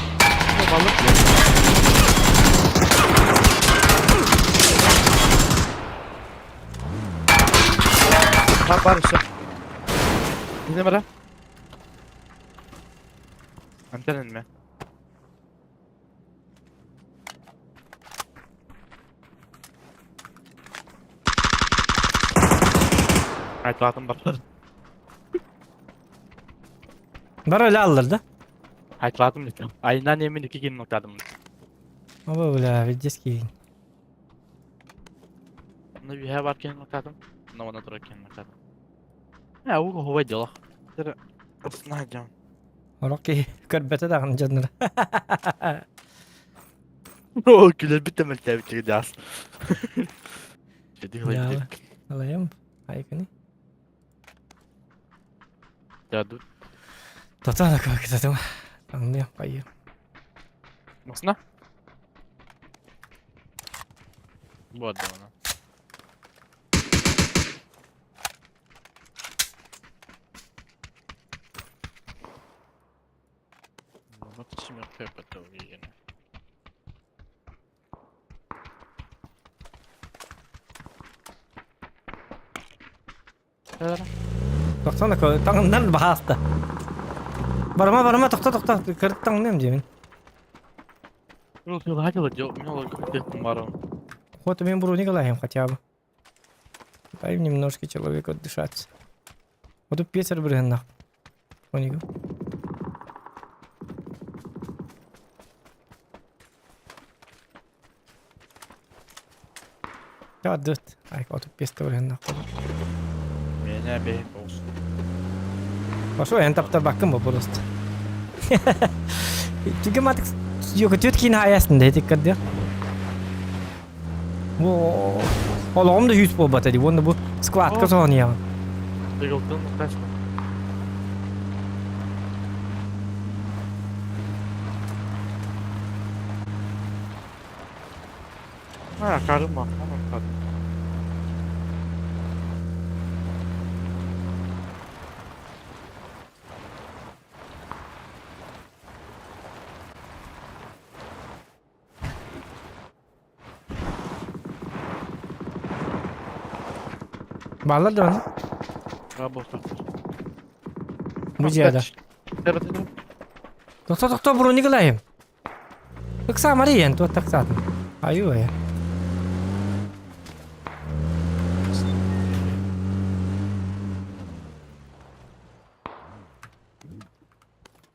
Speaker 9: Бар бар все. Не бара? Антеннен ме? Айтылатын бар.
Speaker 1: Бар öyle аллар да?
Speaker 9: Айтылатын дедим. Айынан эмин iki кин нуктадым.
Speaker 1: Оба бля, везде киин.
Speaker 9: Ну, я бар кин нуктадым. Но она тура кин нуктадым. Э, уго хувай делах. Знайдем.
Speaker 1: Орок киһи көрбөтө даҕаны дьоннор.
Speaker 9: О, күлэр бүттэ мөлтөөбүт даас.
Speaker 1: Яа. Алайым. Айкыны.
Speaker 9: Дядут.
Speaker 1: Тотана кытатым. Аңны пайы.
Speaker 9: Масна? Вот да она. Вот смерть потом
Speaker 1: Тохтон таҥыннар баһааста. Барыма барыма тохто тохто кырыт таҥныам диэмин.
Speaker 9: Ну, ты ладила, дел, у меня логотип барон.
Speaker 1: Вот мен буруни кылаһым хотя бы. Дай немножко человеку отдышаться. Вот тут песер бырыһыннах. Ониго. Ja, dött. Nej, jag tog pistol бырыһыннах.
Speaker 9: Меня бей, босс.
Speaker 1: Пошел, я таптар баккын бу просто. Түгем атык yok түт кин хаясын да диккат дия. Бу Олоҕум да жүз буолбата дии. Уонна бу складка соһон
Speaker 9: Тыгылтын ташка. А, карыма, ана
Speaker 1: Баалар да оны.
Speaker 9: Работа.
Speaker 1: Бу дьиэдэ. Тохто тохто брони гылайым. Ыкса Мария, туот таксаатын. Аю ая.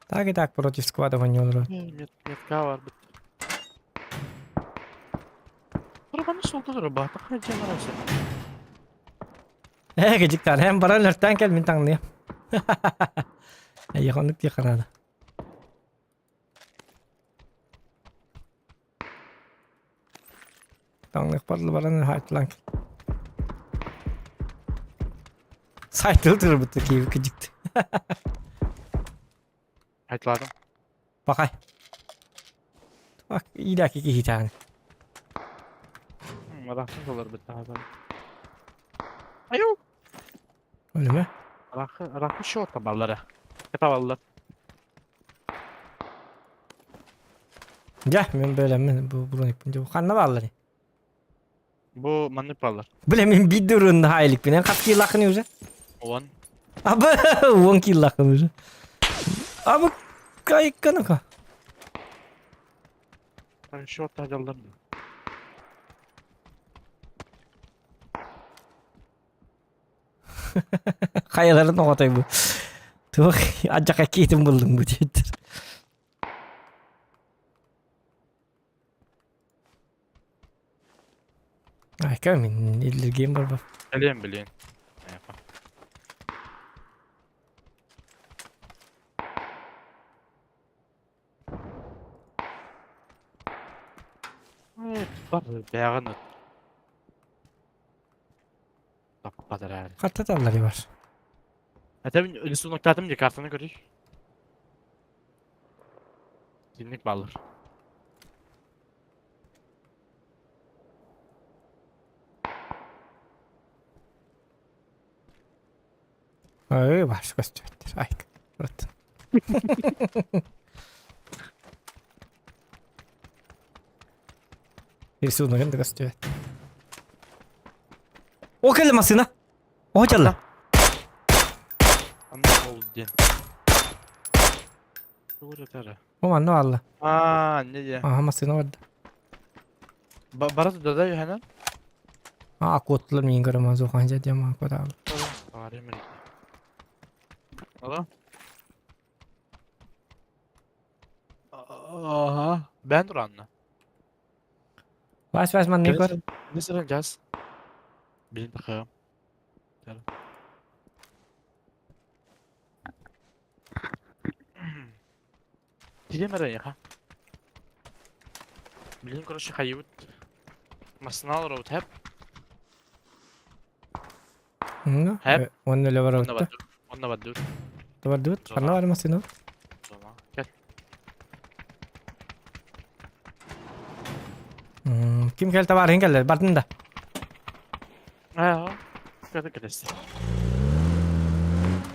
Speaker 1: Так и так против сквада не
Speaker 9: Нет, метка var бит. Турбаны солда тура баата хайдьа барасы.
Speaker 1: Ээ, кыдьыктар, эн баран өртөөн кэл мин таҥныам. Эйиэхэ оннук диэххэ наада. Таҥныахпар баран хаайтылаан кэл. Сайтыл турбут киһи кыдьыкты.
Speaker 9: Айтладым.
Speaker 1: Бакай. Bak ilaki киһи тааны.
Speaker 9: Марахтын солар бит таһа. Аю.
Speaker 1: Өлүмэ.
Speaker 9: Рахы рахы шо табаллара. Табаллар.
Speaker 1: Дьэ, мин бөлөммүн бу броникпын дьэ ханна бааллар?
Speaker 9: Бу маннык баллар.
Speaker 1: Бля, мин биир да урун хаайлыкпын. Эн хас киилааххыный уже?
Speaker 9: Он.
Speaker 1: Абы, 10 киилааххын уже. Абы, кайканака.
Speaker 9: Шо таһаллар.
Speaker 1: Хайаларын оҕотой бу. Туох адьака киитин буллуҥ бу диэттэр. Айка мин иллиргиэн барбар.
Speaker 9: Билен билен. Бар бэҕин таппатар.
Speaker 1: Хатта таллары бар.
Speaker 9: Әтәбин рисуноктатым ди картаны көрүй. Динник балыр.
Speaker 1: Ой, бар көстүбэттэр. Айка. Вот. Рисуногын да көстүбэт. О кэллэ массыына. О чалла.
Speaker 9: Анна ол ден. Тугур этара.
Speaker 1: О манна баалла.
Speaker 9: Аа, не де.
Speaker 1: Аха массыына барда.
Speaker 9: Бара туда юхана.
Speaker 1: Аа куоттулар миин көрөмөн сухан дьэ диэн куотаабы.
Speaker 9: Барым. Ала. Ага. Бен туранна.
Speaker 1: Вас вас манны көр.
Speaker 9: Не сырын жаз. Билин тахам. Тилемер яха. Билин короче хайыбыт. Масынал роут хеп. Хэп.
Speaker 1: Онно эле бар
Speaker 9: Онна
Speaker 1: отта.
Speaker 9: бадыр. Онна бадыр.
Speaker 1: Бардыбыт. Ханна бар массыына?
Speaker 9: Кел.
Speaker 1: Ким кел табарың келлер? Бардын да.
Speaker 9: Аа. Кәді кәдесі.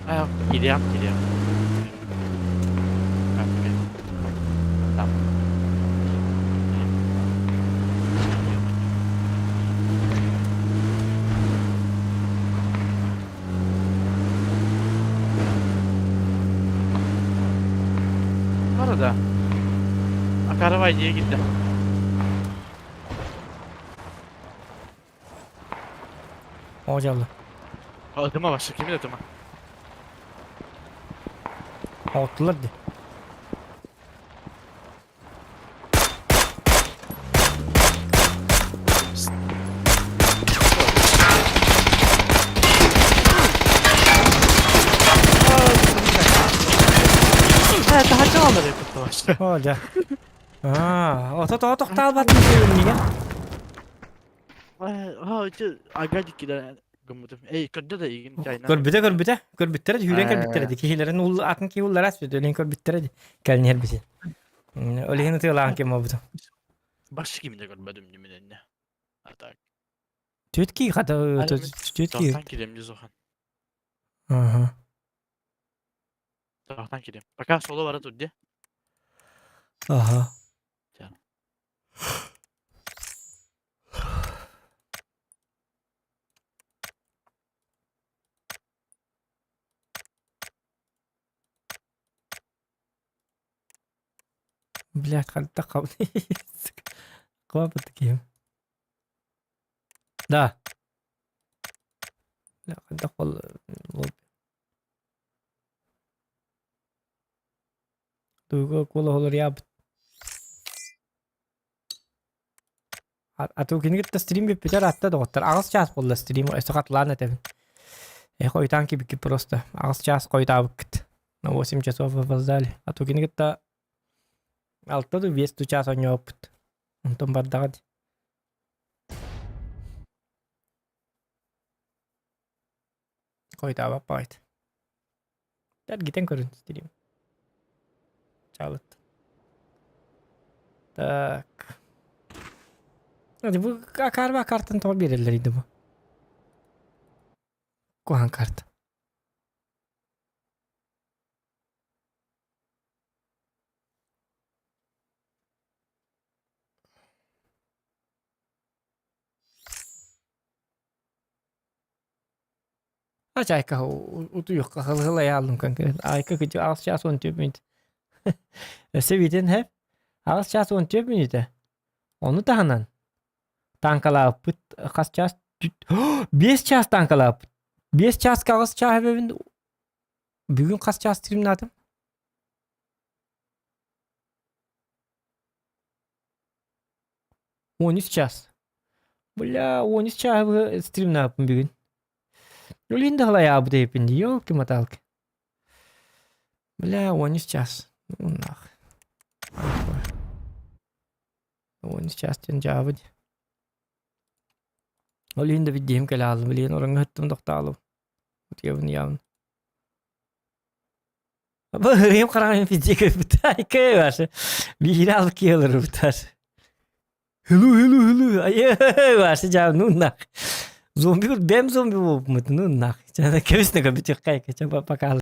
Speaker 9: Аа, килиам, килиам. Там. Bu arada Akaravay diye gitti.
Speaker 1: О дьалла.
Speaker 9: Adıma başla kimin adıma?
Speaker 1: Оттулар ди.
Speaker 9: Ha daha ne alır yapıp başla.
Speaker 1: О дьэ. Аа, ото то тохтаалбатын диэн.
Speaker 9: Ha aga dikkiler гыммытым. Эй көрдө да игин чайна.
Speaker 1: Көрбүтэ көрбүтэ. Көрбүттэрэ сүүрэн кэлбиттэрэ ди. Киһилэрин ул атын киһи улларас бүт өлен көрбүттэрэ ди. Кэлин эрбити. Олиһин тыалаан ким обуту.
Speaker 9: Баш кимде көрбөдүм дименне. Атак.
Speaker 1: Түт ки хата түт ки.
Speaker 9: Тохтан кирем Зохан.
Speaker 1: Аха.
Speaker 9: Тохтан кирем. Пока соло бара турди.
Speaker 1: Аха. Блядь, хантах Хвапыт киһим. Да. Хайдах бол Туга куолаһолоруйаабыт. А то кинигэ стрим бүппүтэр атта доҕоттор. Аҕыс чаас буолла стрим өссө хатылаан этэбин. Э хойутаан кибикки просто. Аҕыс чаас хойутаабыккыт. На 8 часов опоздали. А то кинигэ алта ду биэс ду чаас оонньообуппут. Онтон бардаҕа дии. Хойутаабат баҕайыт. Эргитэн көрүн стрим. Чаалыт. Так. Бу карма картын тоҕо биэрэллэр бу? Куһаҕан карта. Ачайка утуйуохха хылыһылайааллым конкретно. Айка кыдьы аҕыс чаас 14 мүнүүтэ. Өссө бүтэн һэ. Аҕыс чаас 14 мүнүүтэ. Ону таһынан танкалаабыппыт хас чаас? Биэс чаас танкалаабыппыт. Биэс чааска аҕыс чаас эбэбин бүгүн хас чаас стримнаатым? 13 час. Бля, 13 чааһы стримнаабыппын бүгүн. Үлин да халайаабыт эбиппин дии, елки-моталки. Бля, 13 час. Ну нах. 13 час диэн дьаабы дии. Ол иһин да виддиһим кэлэ хааллым, билигин ороҥҥо сыттым тохтоолум. Утуйабын явно. Бу хараҕым пизде көрбүт. Айка ваша. Биир ал киэлэр Хылу хылу хылу. Айы ваша жаа ну нах. Зомби бэм зомби болупмут ну нах. Чана кебисне көбүтүк кайка чаба пока.